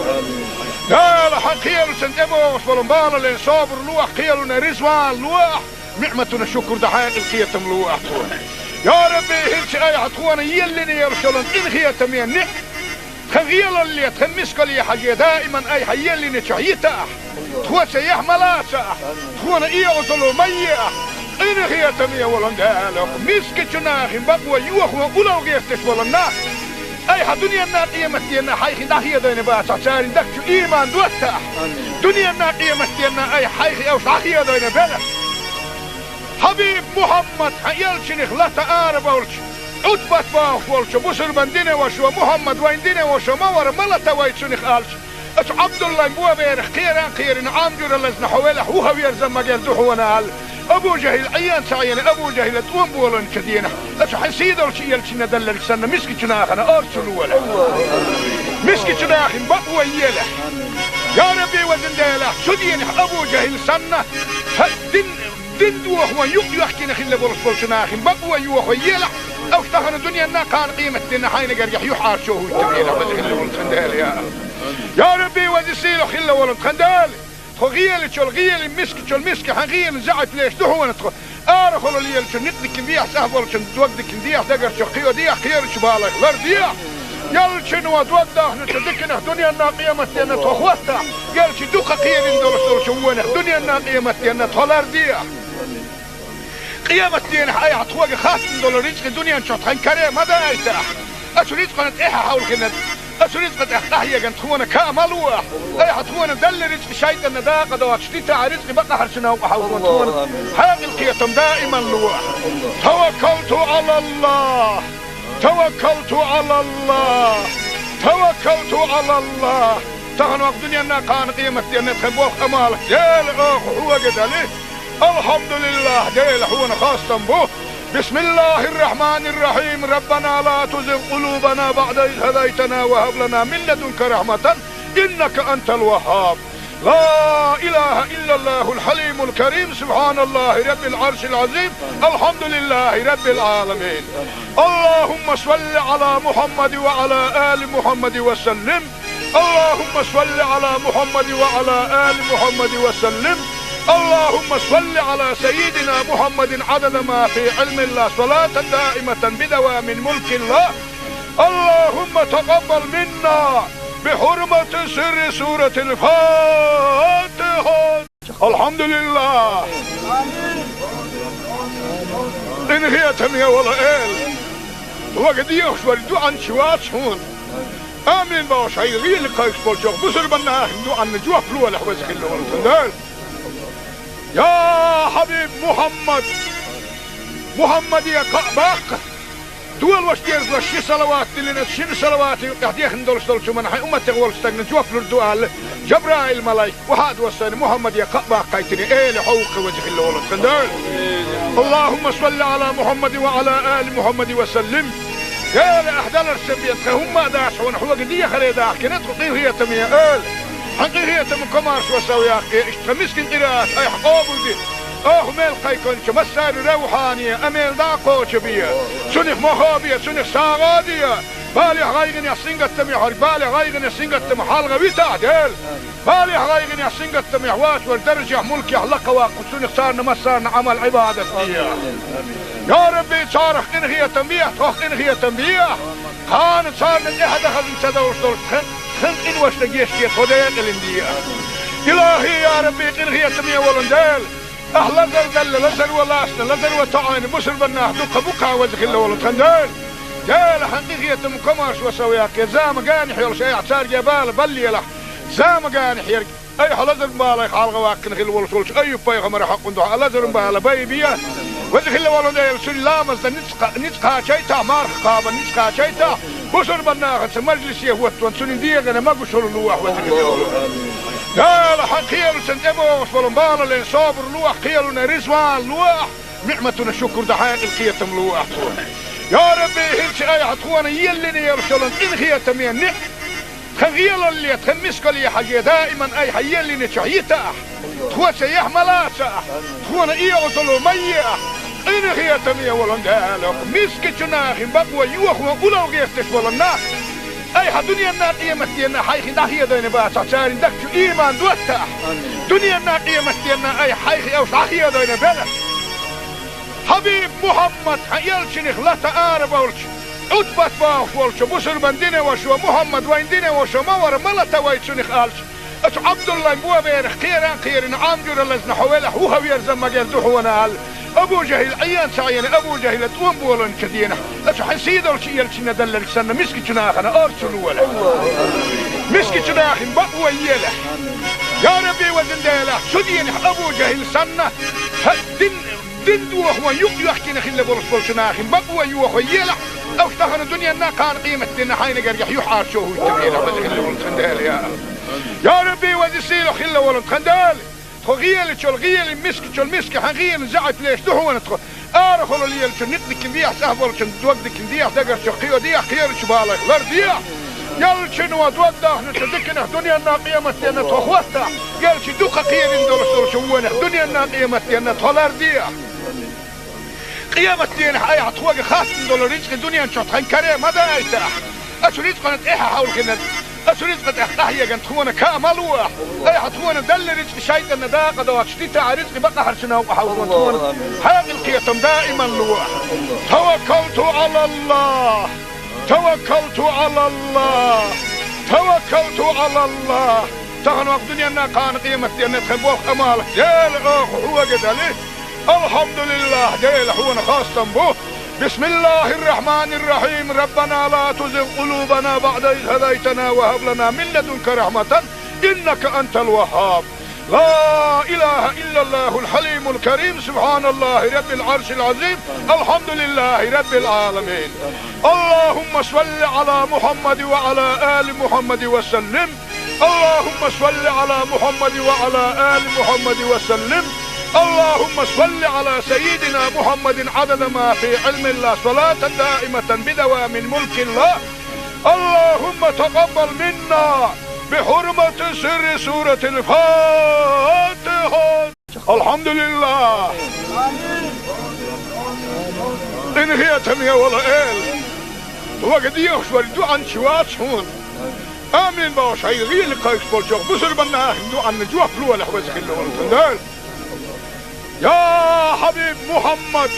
Дела, хьан кхелучун тӀебогӀуш болу балален собар луахь, кхелуна ризван луахь, ниӀматуна шукур дан хьекъал кхетам луахь тхуна. Я Рабби, хӀинца айхьа тхуна еллина йолуш йолун къинхетаме ниӀ Тхан гӀелалле, тхан мискалле хьажий, даиман айхьа еллинчохь йита ахь. Тхоца яхь ма лаца ахь. Тхуна эгӀазало ма е ахь. Къинхетаме волун Дела, мискачу нахин бакъо йохо улал гӀерташ волу нах. Айхьа дуьненна къематденна хьайхи дӀахедайна бацахь, царин дагчу иман дотта ахь. Дуьненна къематденна айхьа хьайхи уьш дӀахедайна белахь. Хьабиб Мухьаммад, хьан элчанах лата ара болчу, Ӏутбат бохуш волчу бусурбан динан вашо, Мухьаммад вайн динан вашо ма вара, ма лата вай цунах аьлча, оцу Ӏабдуллайн боберах кхеран кхерина, Ӏамжура лазна хьо велахь, вуха верзан магар ду хьуна аьлла. Абу ЖахӀил Ӏен ца Ӏена, Абу ЖахӀила тӀом боланчу денахь, оцу хьан сийдолчу элчанна далларг санна, мискачу нахана орцу лолахь. Мискачу нахин бакъо елахь. Я Рабби, везан Дела, цу денахь Абу ЖахӀил санна, хьан дин Дин дохо юкъ йоьхкина хилла болуш болчу нахин бакъо йохо елахь, уьш тахана дуьненна кхана къематденна хьайна гергахь юьхьӀаьржо хӀуттабелахь, веза хилла волу тхан Дела, я. Я Рабби, веза сийлахь хилла волу тхан Дела, тхо гӀелачул гӀели, мискачул миски, хьан гӀелин заьӀап леш ду хьуна тхо. Арахула лелачу никъ дикин дехьа, цӀахь болчун дог дикин дехьа, дагарчу кхио дехьа, кхерачу балайх лар дехьа. Ялчино дог дахначу диканах дуьненна къематденна тхо хӀоттахь, ялчи дукха кхерина долуш долчу вонах дуьненна къематденна тхо лардехьа. Къематденахь айхьа тхоьга хаттам долу рицкъи дуьнен чохь тхан каре ма дайтахь. Оцу рицкъана тӀаьхьа хьовлхина, оцу рицкъа тӀехь къахьеган тхуна ка ма луахь. Айхьа тхуна далла рицкъи шайтӀанна дакъа доцуш дитахь, рицкъи бакъахьарчу новкъа хьовлхо тхуна хьекъал кхетам даиман луахь. Таваккалту Ӏалаллахь. Таваккалту Ӏалаллахь! Таваккалту Ӏалаллахь! Тахана вакъ дуьненна кхана къематденна тхан болх-Ӏамал Дела оха хьоьга дали. Алхьамдулиллахь, Дела хьуна хастам бу! Бисмиллахьир-рахьманир-рахьим! Раббана ла тузигъ къулубана баӀда из хӀадайтана ва хӀаб лана мин ладунка рахьматан, иннака антал ваххаб! لا إله إلا الله الحليم الكريم، سبحان الله رب العرش العظيم، الحمد لله رب العالمين. اللهم صل على محمد وعلى آل محمد وسلم. اللهم صل على محمد وعلى آل محمد وسلم. اللهم صل على سيدنا محمد عدد ما في علم الله، صلاة دائمة بدوام ملك الله. اللهم تقبل منا بحرمة سر سورة الفاتحة. الحمد لله. Къинхетаме волу Эла, вага дехаш вара дуьхьанча вац хьуна. Амин бохуш, хьайн гӀийла кхайкхаш болчохь бусурбан нахана дуьхьанна жоп лолахь, веза хилла волу тхан Дела. Я хьабиб Мухьаммад! Мухьаммаде кхаъ баккха! Долош дезалаш ши салават диллина, шина салавата юкъехь дехна долуш долчу хӀуманна хьайн умматех волчу стагна жоп лур ду аьлла, Жабраил-малайк, вахьа а доссайна, Мухьаммаде кхаъ баккхайтина, Эла хьо ву-кх, веза хилла волу тхан Дела. اللهم صل على محمد وعلى آل محمد وسلم. Дела, ахь даларсан бен тхан хӀумма а дац хьуна, хьоьга дехаре дахкина тхо, къинхетаме Эла. Хьан къинхетам комарш ва сов яккхе, иштта тхан мискин къираат айхьа къобалде. Оха мел кхайкхинчу массарна равхьане а мел дӀа а кхочу бе. Цунах мохо а бе, цунах сагӀа а де. Балех, гӀайгӀанех, сингаттамех верг, балех, гӀайгӀанех, сингаттамах хьалха витахь, Дела. Балех, гӀайгӀанех, сингаттамех воцу верг даржехь, мулкехь лакхаваккха, цунах царна массарна Ӏамал-Ӏибадат де. Я Рабби, царах къинхетам бехьа, тхох къинхетам бехьа. Кхана царна тӀаьхьа дан хазна ца довш долчу тхан, тхан къиношна гечде тхо декъалин де. Илахи, я Рабби, къинхетаме волун Дела, ахь лазар далла, лазар ва ласна, лазар ва тоӀайна бусурбан нах дукха бу-кх, веза хилла волу тхан Дела. Дела, хьан къинхетам комарш ва сов яккхе, замагани хьелаш, айхьа царге бала баллелахь, замагани хьерг. Айхьа лазар балай халгӀа ваккхина хилла волуш волчу Айюб-пайхамара хьакъун дуьхьа лазарун бала бай бе. Веза хилла волу Дела, цуьнан ламазна ницкъ, ницкъ кхачайта, марха кхаба ницкъ кхачайта, Бусурбан нахаца мажлисе хӀоттаван цунна дегӀана могушалла лолахь, веза хилла волу Дела. Хьан кхелашна тӀебогӀуш болу балален собар лолахь, кхелана риза ван лолахь, ниӀматана шукур дан хьекъал, кхетам лолахь тхуна. Я Рабби, хӀинца айхьа тхуна еллина йолуш йолу къинхетаме ниӀ-, тхан гӀелалле, тхан мискалле хьажий, даиман айхьа еллинчохь йитахь. Тхо цаьхьа ма лацахь, тхуна и Ӏазап ма ехь, къинхетаме волу Дела, мискачу нахана бакъо йохо уллохь гӀерташ болу нах, айхьа дуьненна, къематденна хьайх дӀахедийна бацахь, церан дагчу иман доттахь. Дуьненна, къематденна айхьа хьайх уьш дӀахедийна белахь. Хьабиб Мухьаммад, хьан элчанах лата ара болчу, Ӏутбат бохуш волчу бусурбан динан вашас: «Мухьаммад вайн динан ваша ма вара, ма лата вай цунах», аьлча, оцу Ӏабдуллайн боберах кхеран кхерина, Ӏам жуьра лазна хьо велахь, вуха верза магар ду хьуна аьлла, Абу ЖахӀил Ӏен ца Ӏийна, Абу ЖахӀила тӀом болийначу дийнахь, оцу хьан сийлахьчу элчанна делларг санна, мискачу нахана орцу лолахь. Мискачу нахана бакъо елахь. Я Рабби, везан Дела, цу дийнахь Абу ЖахӀил санна, хьан дин Дин дохо юкъ йоьхкина хилла болуш болчу нахана бакъо йохо елахь, уьш тахана дуьненна, кхана къематденна хьайна гергахь юьхьӀаьржо хӀуттабелахь, веза хилла волу тхан Дела, я Аллах. Я Рабби, веза сийлахь хилла волу тхан Дела. Тхо гӀелачул гӀелин, мискачул миска хьан гӀелин заьӀап леш ду хьуна тхо. Арахула лелачу никъ дикина дехьа, цӀахь болчун дог дикина дехьа, дагарчу кхио дехьа, кхерачу балайх лардехьа. Ялчуьнан дог дахначу диканах дуьненна, къематденна тхо хӀоттахь, ялчу дукха кхерина долуш долчу вонах дуьненна, къематденна тхо лардехьа. Къематденахь айхьа тхоьга хаттам долу рицкъа дуьнен чохь тхан каре ма дайтахь. Оцу рицкъана тӀаьхьа хьовлхина, оцу рицкъа тӀехь къахьегна тхуна ка ма лолахь. Айхьа тхуна делла рицкъа шайтӀанна дакъа доцуш дитахь, рицкъа бакъахьарчу новкъа хьовзо тхуна хьекъал, кхетам даиман лолахь. Таваккалту Ӏалаллах. Таваккалту Ӏалаллах! Таваккалту Ӏалаллах! Тахана ваха дуьненна, кхана къематденна тхан болх, амал, Дела, оха хьоьга дали. АлхьамдулиллахӀ, Дела, хьуна хастам бу. بسم الله الرحمن الرحيم. ربنا لا تزغ قلوبنا بعد إذ هديتنا وهب لنا من لدنك رحمة إنك أنت الوهاب. لا إله إلا الله الحليم الكريم، سبحان الله رب العرش العظيم، الحمد لله رب العالمين. اللهم صل على محمد وعلى آل محمد وسلم. اللهم صل على محمد وعلى آل محمد وسلم. اللهم صل على سيدنا محمد عدد ما في علم الله، صلاة دائمة بدوام ملك الله. اللهم تقبل منا بحرمة سر سورة الفاتحة. الحمد لله. Къинхетаме волу Эла, вага дехаш вара дуьхьанча вац хьуна. Амин бохуш, хьайн гӀийла кхайкхаш болчу бусурбан нахана дуьхьанна жоп лолахь, веза хилла волу тхан Дела. Я хьабиб Мухьаммад,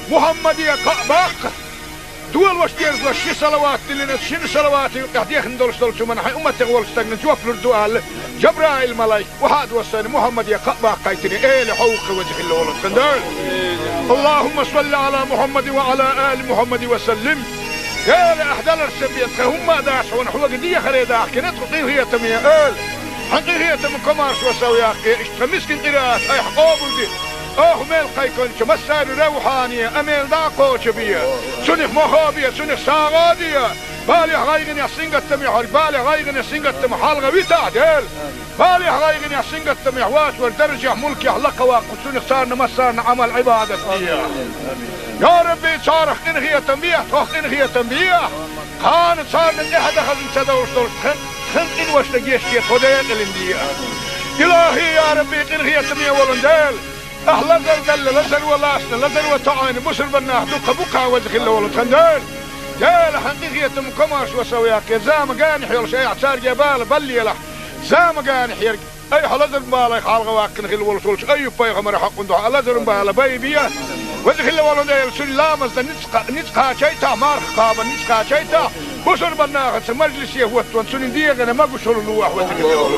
Мухьаммаде кхаъ баккха. Дола ваша дезалаш ши салават диллина, шина салаватан юкъахь дехна долуш долчу хӀуманна хьайн умматех волчу стагана жоп лур ду аьлла, Жабраил-малайк охьа а доссийна, Мухьаммаде кхаъ баккхийтина, Эла, хьо ву-кх, веза хилла волу тхан Дела. اللهم صل على محمد وعلى آل محمد وسلم. Дела, ахь даларца бен тхан хӀумма а дац хьуна, хьоьга дехаре дахкина тхо, къинхетаме Эла. Хьан къинхетаман комаршо сов яккхий, иштта тхан мискин къираат айхьа къобалде. Оха мел кхайкхинчу массарна равхьане, амел дӀа а кхочу бе. Цунах мохо бе, цунах сагӀа де. Балех, гӀайгӀанех, сингаттамех верг балех, гӀайгӀанех, сингаттамах хьалха витахь, Дела. Балех, гӀайгӀанех, сингаттамех вац вара даржехь, мулкехь лакха ваккха, цунах царна массарна Ӏамал, Ӏибадат де. Я Рабби, царах къинхетам бе, тхох къинхетам бе. Кхана царна тӀаьхьа дан хазна ца довш долуш тхан, тхан къиношна гечде, тхо декъалина де. Илахьи, я Рабби, къинхетаме волу Дела, ахь лазар делла, лазар ван лаьцна, лазар ван тоьӀна бусурбан нах дуккха бу-кх, веза хилла волу тхан Дела. Дела, хьан къинхетаман комаршо сов яккхий, зама генахь йолуш айхьа цаьрга бала баллалахь. Зама генахь ерг айхьа лазаран балех хьалха ваьккхина хилла волуш волчу Айюб-пайхамаран хьокъан дуьхьа лазаран бала байбе. Веза хилла волу Дела, цуьнан ламазна ницкъ, ницкъ кхачийтахь, марха кхабарна ницкъ кхачийтахь, бусурбан нахаца мажлисе хӀоттаван цуьнан дегӀана могушалла лолахь, веза хилла волу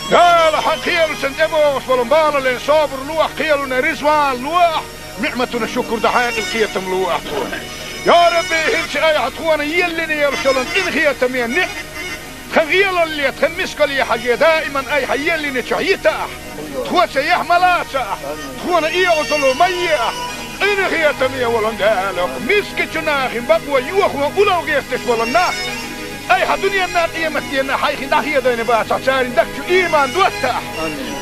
Дела. Хьан кхелашна тӀебогӀуш болу балален собар лолахь, кхелана риза ван лолахь, ниӀматана шукур дан хьекъал, кхетам лолахь тхуна. Я Рабби, хӀинца айхьа тхуна еллина йолуш йолу къинхетаме ниӀ- Тхан гӀелалле, тхан мискалле хьажий, даиман айхьа еллинчохь йитахь. Тхо цаьхьа ма лацахь, тхуна и Ӏазап ма ехь. Къинхетаме волу Дела, мискачу нахана бакъо йохо улло гӀерташ болу нах, айхьа дуьненна, къематденна хьайх дӀахедийна бацахь, церан дагчу ийман доттахь.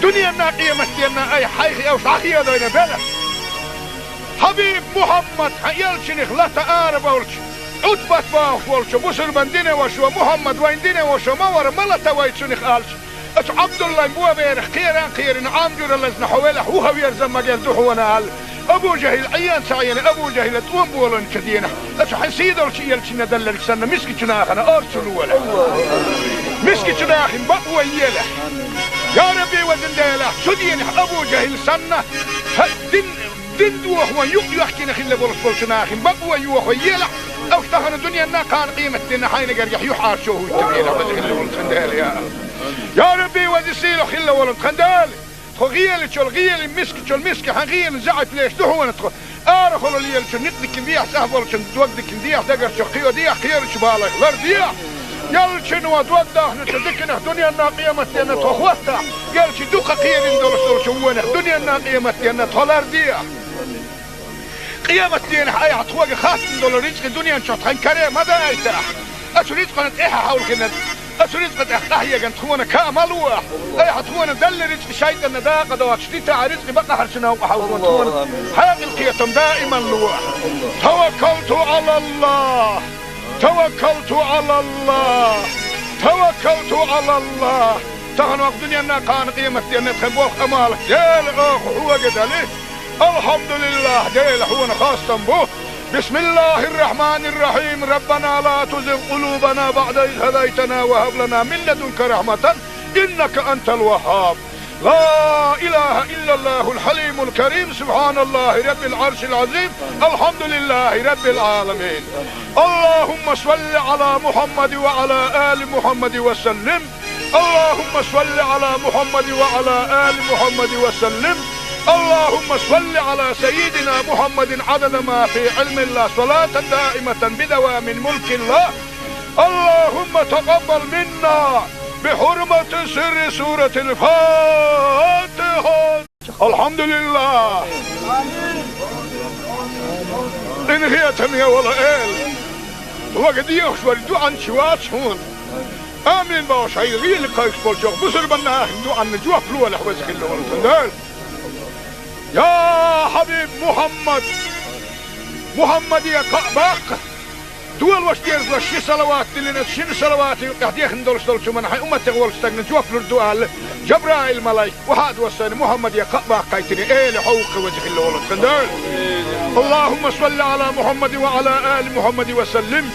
Дуьненна, къематденна айхьа хьайх уьш дӀахедийна белахь. Хьабиб Мухьаммад, хьан элчанах лата арабевлча, Ӏутбат бохуш волчу бусурбан динан вашас, Мухьаммад вайн динан ваша ма вара, ма лата вай цунах аьлча, оцу Ӏабдуллайн боберах кхеран кхерина Ӏам жуьра лазна хьо велахь, вухаверза магар ду хьуна аьлла, Абу ЖахӀил Ӏен ца Ӏена, Абу ЖахӀила тӀом боланчу дийнахь, оцу хьан сийдолчу элчанна далларг санна, мискачу нахана орцу лолахь. Мискачу нахана бакъо елахь. Я Рабби, везан Дела, цу дийнахь Абу ЖахӀил санна, хьан дин, дин дохо юкъ йоьхкина хилла болуш болчу нахана бакъо йохо елахь, уьш тахана дуьненна, кхана къематденна хьайна гергахь юьхьӀаьржо хӀуттабелахь, веза хилла волу тхан Дела, я. Я Рабби, веза сийлахь хилла волу тхан Дела, тхо гӀелачул гӀеле, мискачул миска хьан гӀелан заьӀап леш ду хьуна тхо. Арахула лелачу ницкъ дикина дехьа, цӀахь болчун дог дикина дехьа, дагарчу кхио дехьа, кхерачу балех лардехьа. Ялчуьнан дог дахначу диканах дуьненна, къематденна тхо хӀоттахь, ялчу дукха кхерина долуш долчу вонах дуьненна, къематденна тхо лардехьа. Къематдийнахь айхьа тхоьга хаттам долу рицкъа дуьнен чохь тхан каре ма дайтахь. Оцу рицкъана тӀаьхьа хьовлхина, оцу рицкъа тӀехь къахьегна тхуна каа ма лохь. Айхьа тхуна делла рицкъа шайтӀанна дакъа доцуш дитахь, рицкъа бакъахьарчу новкъа хьовзо тхуна хьекъал, кхетам даиман лохь. Таваккалту Ӏалаллахь! Таваккалту Ӏалаллахь! Таваккалту Ӏалаллахь! Тахана ваха дуьненна, кхана къематденна тхан болх, Ӏамал, Дела, оха хьоьга дали. Алхьамдулиллахь, Дела, хьуна хастам бу. بسم الله الرحمن الرحيم. ربنا لا تزغ قلوبنا بعد إذ هديتنا وهب لنا من لدنك رحمة إنك أنت الوهاب. لا إله إلا الله الحليم الكريم. سبحان الله رب العرش العظيم. الحمد لله رب العالمين. اللهم صل على محمد وعلى آل محمد وسلم. اللهم صل على محمد وعلى آل محمد وسلم. اللهم صل على سيدنا محمد عدد ما في علم الله، صلاة دائمة بدوام ملك الله. اللهم تقبل منا بحرمة سر سورة الفاتحة. Алхьамдулиллахь! Къинхетаме волу Эла, хьоьга дехаш верг дуьхьал чу вац хьуна. Амин бохуш, хьайн гӀийла кхайкхаш болчу бусурбан нахана дуьхьанна жоп лолахь, веза хилла волу тхан Дела. Я Хьабиб Мухьаммад! Мухьаммаде кхаъ баккха! Дола ваша деза ваша ши салават диллина, шина салавата юкъахь дехна долуш долчу хӀуманна хьайн умматех волчу стагна жоп лур ду аьлла, Жабраил-малайк охьа а доссийна, Мухьаммаде кхаъ баккхийтина, Эла хьовха, веза хилла волу тхан Дела. اللهم صل على محمد وعلى آل محمد وسلم.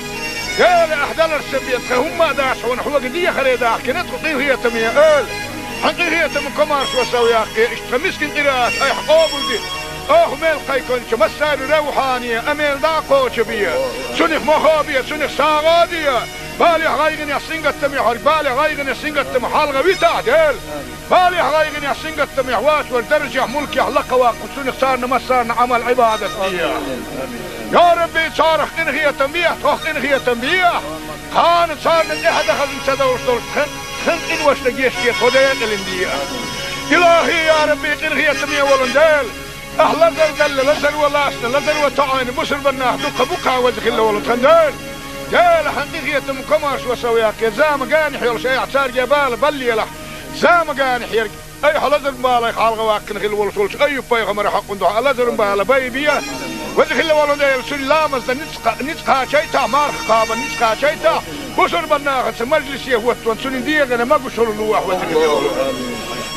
Эла, ахь даларш ца бен, тхан хӀумма а дац хьуна, хьоьга дехаре дахкина тхо, къинхетаме Эла. Хьан къинхетам, комаьршо сов яккхий, иштта тхан мискин къираат айхьа къобалде. Оха мел кхайкхинчу массарна равхьане, амел дӀа а кхочу бе. Цунах мохо бе, цунах сагӀа а де. Балех, гӀайгӀанех, сингаттамех верг, балех, гӀайгӀанех, сингаттамах хьалха витахь, Дела. Балех, гӀайгӀанех, сингаттамех вац верг даржехь, мулкехь лакха ваккха, цунах царна массарна Ӏамал-Ӏибадат де. Я Рабби, царах къинхетам бехьа, тхох къинхетам бехьа. Кхана царна тӀаьхьа дан хазна ца довлуш долуш тхан, тхан къиношна гечде, тхо декъалина де. Илахьи, я Рабби, къинхетаме волу Дела! Ахь лазар делла, лазар ван лаьцна, лазар ван тоьӀна бусурбан нах дукха бу-кх, веза хилла волу тхан Дела. Дела, хьан къинхетам, комаьршо сов яккхий, зама генахь йолуш айхьа цаьрга бала баллалахь. Зама генахь ерг айхьа лазаран балех хьалха ваккхина хилла волуш волчу Айюб-пайхамаран хьокъан дуьхьа лазаран бала байбе. Веза хилла волу Дела, цуьнан ламазна ницкъ кха-, ницкъ кхачийтахь, марха кхабарна ницкъ кхачийтахь, бусурбан нахаца мажлисе хӀоттаван цуьнан дегӀана могушалла лохь, веза хилла волу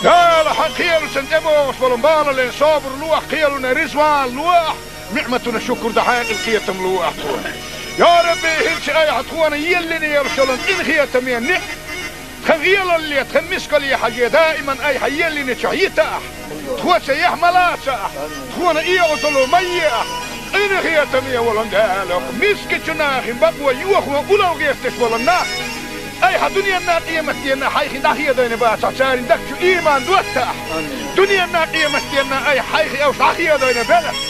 Дела. Хьан кхелашна тӀебогӀуш болу балале собар лохь, кхелана резаван лохь, ниӀматана шукур дан хьекъал, кхетам лохь тхуна. Я Рабби, хӀинца айхьа тхуна еллина йолуш йолу къинхетаме ниӀ-, тхан гӀелалле, тхан мискалле хьажий, даиман айхьа еллинчохь йитахь, тхоца яхь ма лацахь, тхуна и Ӏазап ма еахь. Къинхетаме волу Дела, мискачу нахана бакъо йохо улло гӀерташ болу нах, айхьа дуьненна, къематденна хьайх дӀахедийна бацахь, церан дагчу ийман доттахь. Дуьненна, къематденна айхьа хьайх уьш дӀахедийна белахь.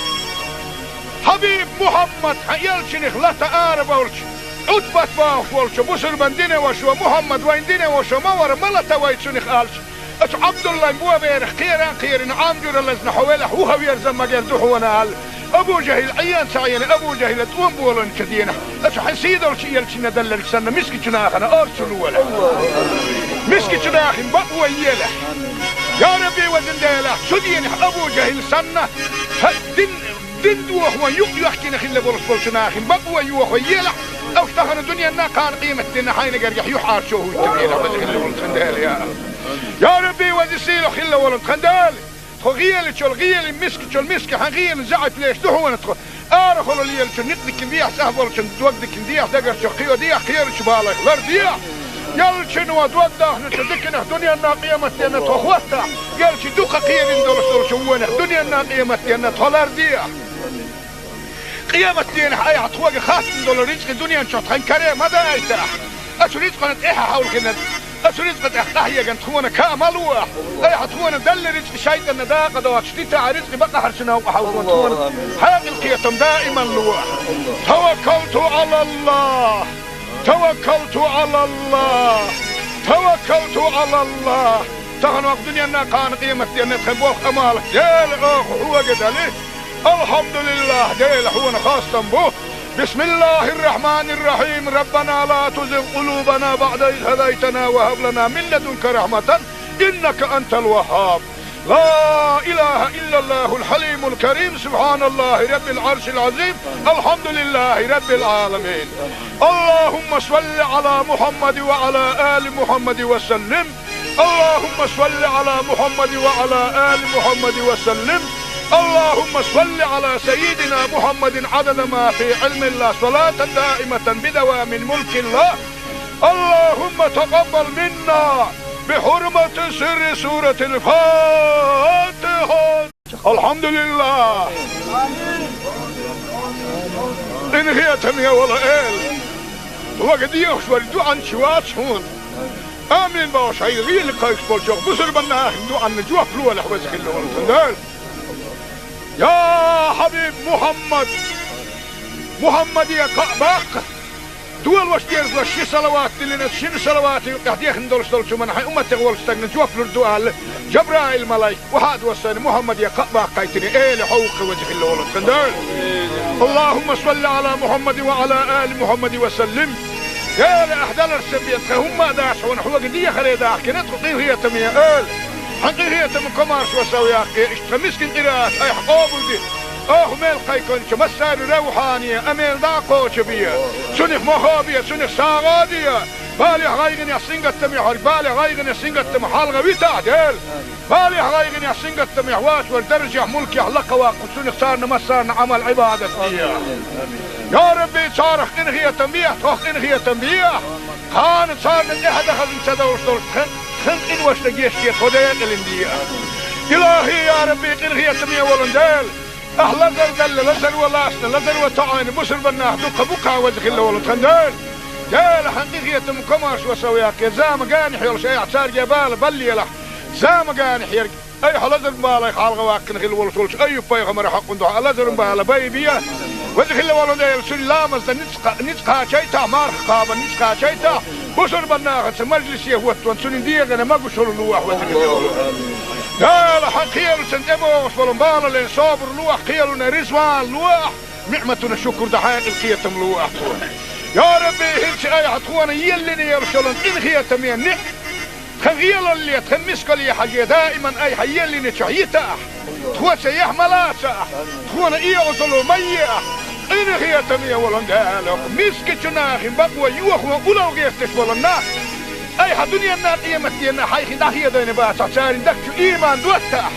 Хьабиб Мухьаммад, хьан элчанах лата арабевлча, Ӏутбат бохуш волчу бусурбан динан вашас, Мухьаммад вайн динан ваша ма вара, ма лата вай цунах аьлча, оцу Ӏабдуллайн боберах кхеран кхерина Ӏам жуьра лазна хьо велахь, вухаверза магар ду хьуна аьлла, Абу-Жахьил Ӏийна ца Ӏийна, Абу-Жахьила тӀом боланчу дийнахь, аса хьайн сий долчу элчанна делларг санна, мискачу нахана орцу лолахь. Мискачу нахана бакъо елахь. Я Рабби, везан Дела, цу дийнахь Абу-Жахьил санна, хьан дин, дин дохо юкъ йоьхкина хилла болуш болчу нахана бакъо йохо елахь. Аса тахана дуьненна, кхана къематдийнна хьайна гергахь юьхьӀаьржо хӀуттур елахь, веза хилла волу тхан Дела, я. Я Рабби, веза сийлахь хилла волу тхан Дела. Тхо гӀелачул гӀелин, мискачул миска хьан гӀелин заьӀап леш ду хьуна тхо. Арахула лелачу никъ дикина дехьа, цӀахь болчун дог дикина дехьа, дагарчу кхио дехьа, кхерачу балайх лар дехьа. Яллачуьнан дог дахначу диканах дуьненна, къематденна тхо хӀоттахь, яллачу дукха кхерина долуш долчу вонах дуьненна, къематденна тхо лар дехьа. Къематденахь айхьа тхоьга хаттам долу рицкъи дуьнен чохь тхан каре ма дайтахь. Оцу рицкъана тӀаьхьа хьовлхина, оцу рицкъа тӀехь къахьегна тхуна ка ма лохь. Айхьа тхуна делла рицкъи шайтӀанна дакъа доцуш дитахь, рицкъи бакъахьарчу новкъа хьовзо тхуна хьекъал, кхетам даиман лохь. Таваккалту Ӏалаллахь! Таваккалту Ӏалаллахь! Таваккалту Ӏалаллахь! Тахана ваха дуьненна, кхана къематденна тхан болх, Ӏамал, Дела, оха хьоьга дали. Алхьамдулиллахь, Дела, хьуна хастам бу. بسم الله الرحمن الرحيم. ربنا لا تزغ قلوبنا بعد إذ هديتنا وهب لنا من لدنك رحمة إنك أنت الوهاب. لا إله إلا الله الحليم الكريم. سبحان الله رب العرش العظيم. الحمد لله رب العالمين. اللهم صل على محمد وعلى آل محمد وسلم. اللهم صل على محمد وعلى آل محمد وسلم. اللهم صل على سيدنا محمد عدد ما في علم الله، صلاة دائمة بدوام ملك الله. اللهم تقبل منا بحرمة سر سورة الفاتحة. Алхьамдулиллахь! Къинхетаме волу Эла! Вага дехаш вара дуьхьанча вац хьуна. Амин бохуш, хьайн гӀийла кхайкхаш болчу бусурба нахана дуьхьанна жоп лолахь, веза хилла волу тхан Дела. Я Хьабиб Мухьаммад! Мухьаммаде кхаъ баккха! Долуш дезалаш ши салават диллина, шина салавата юкъехь дехна долуш долчу хӀуманна хьайн умматех волчу стагна жоп лур ду аьлла, Жабраил-малайк, вахьа а доссийна, Мухьаммаде кхаъ баккхийтина, Эла хьовха, веза хилла волу тхан Дела. اللهم صل على محمد وعلى آل محمد وسلم. Эла, ахь даларца бен тхан хӀумма а дац хьуна, хьоьга дехаре дахкина тхо, къинхетаме Эла. Хьан къинхетам, комаршо сов яккхий, иштта тхан мискин къираат айхьа къобалде. Оха мел кхайкхинчу массарна равхьане, амел дӀа а кхочу бе. Цунах мохо бе, цунах сагӀа а де. Балех, гӀайгӀанех, сингаттамех верг, балех, гӀайгӀанех, сингаттамах хьалха витахь, Дела. Балех, гӀайгӀанех, сингаттамех вац верг даржехь, мулкехь лакха ваккха, цунах царна массарна Ӏамал, Ӏибадат де. Я Рабби, царах къинхетам бехьа, тхох къинхетам бехьа. Кхана царна тӀаьхьа дан хазна ца довлуш долчу тхан, тхан къиношна гечде тхо декъалина де. Илахи, я Рабби, къинхетаме волу Дела! Ахь лазар делла, лазаро лаьцна, лазаро тоьӀна бусурба нах дуккха бу кхана, веза хилла волу тхан Дела. Дела, хьан къинхетам, комаршо сов яккхий, зама генахь йолуш айхьа цаьрга бала баллалахь. Зама генахь ерг айхьа лазаран балех хьалха ваккхина хилла волуш волчу Айюб-пайхамаран хьокъан дуьхьа лазаран бала байбе. Веза хилла волу Дела, цуьнан ламаз дан ницкъ кха-, ницкъ кхачийтахь, марха кхаба ницкъ кхачийтахь, бусурба нахаца мажлисе хӀоттон цуьнан дегӀана могушалла лохь, веза хилла волу Дела. Хьан кхелашна тӀебогӀуш болу балален собар лохь, кхелана резаван лохь, ниӀматана шукур дан хьекъал, кхетам лохь тхуна. Я Рабби, хӀинца айхьа тхуна еллина йолуш йолу къинхетаме ниӀ-, тхан гӀелалле, тхан мискалле хьажий, даиман айхьа еллинчохь йитахь. Тхо цаьрца яхь ма лацахь, тхуна оьгӀазло ма ехь. Къинхетаме волу Дела, мискачу нахана бакъо йохо улло гӀерташ болу нах айхьа дуьненна, къематденна хьайх дӀахедийна бацахь, церан дагчу ийман доттахь.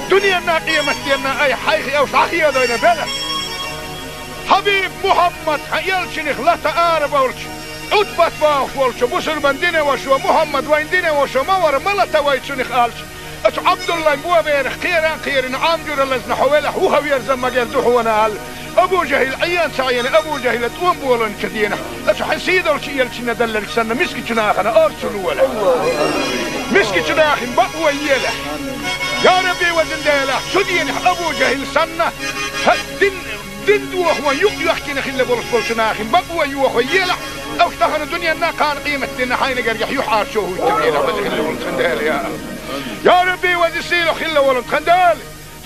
Дуьненна, къематденна айхьа хьайх уьш дӀахедийна белахь. Хьабиб Мухьаммад, хьан элчанах лата арабевлча, Ӏутбат бохуш волчу бусурбан динан вашас: «Мухьаммад вайн динан ваша ма вара, ма лата вай цунах», — аьлча, оцу Ӏабдуллайн боберах кхеран а кхерина, Ӏам жуьра лазна хьо велахь, вухаверза магар ду хьуна аьлла, Абу-Жахьил Ӏийна ца Ӏийна, Абу-Жахьила тӀом боланчу дийнахь, оцу хьайн сий долчу элчанна делларг санна, мискачу нахана орцу лолахь. Мискачу нахана бакъо елахь. Я Рабби, везан Дела, цу дийнахь Абу-Жахьил санна, хьан дин Дин дохо юкъ йоьхкина хилла болуш болчу нахана бакъо йохо елахь, аса тахана дуьненна, кхана къематденна хьайна гергахь юьхьӀаьржо хӀуттур елахь, веза хилла волу тхан Дела, я. Я Рабби, веза сийлахь хилла волу тхан Дела!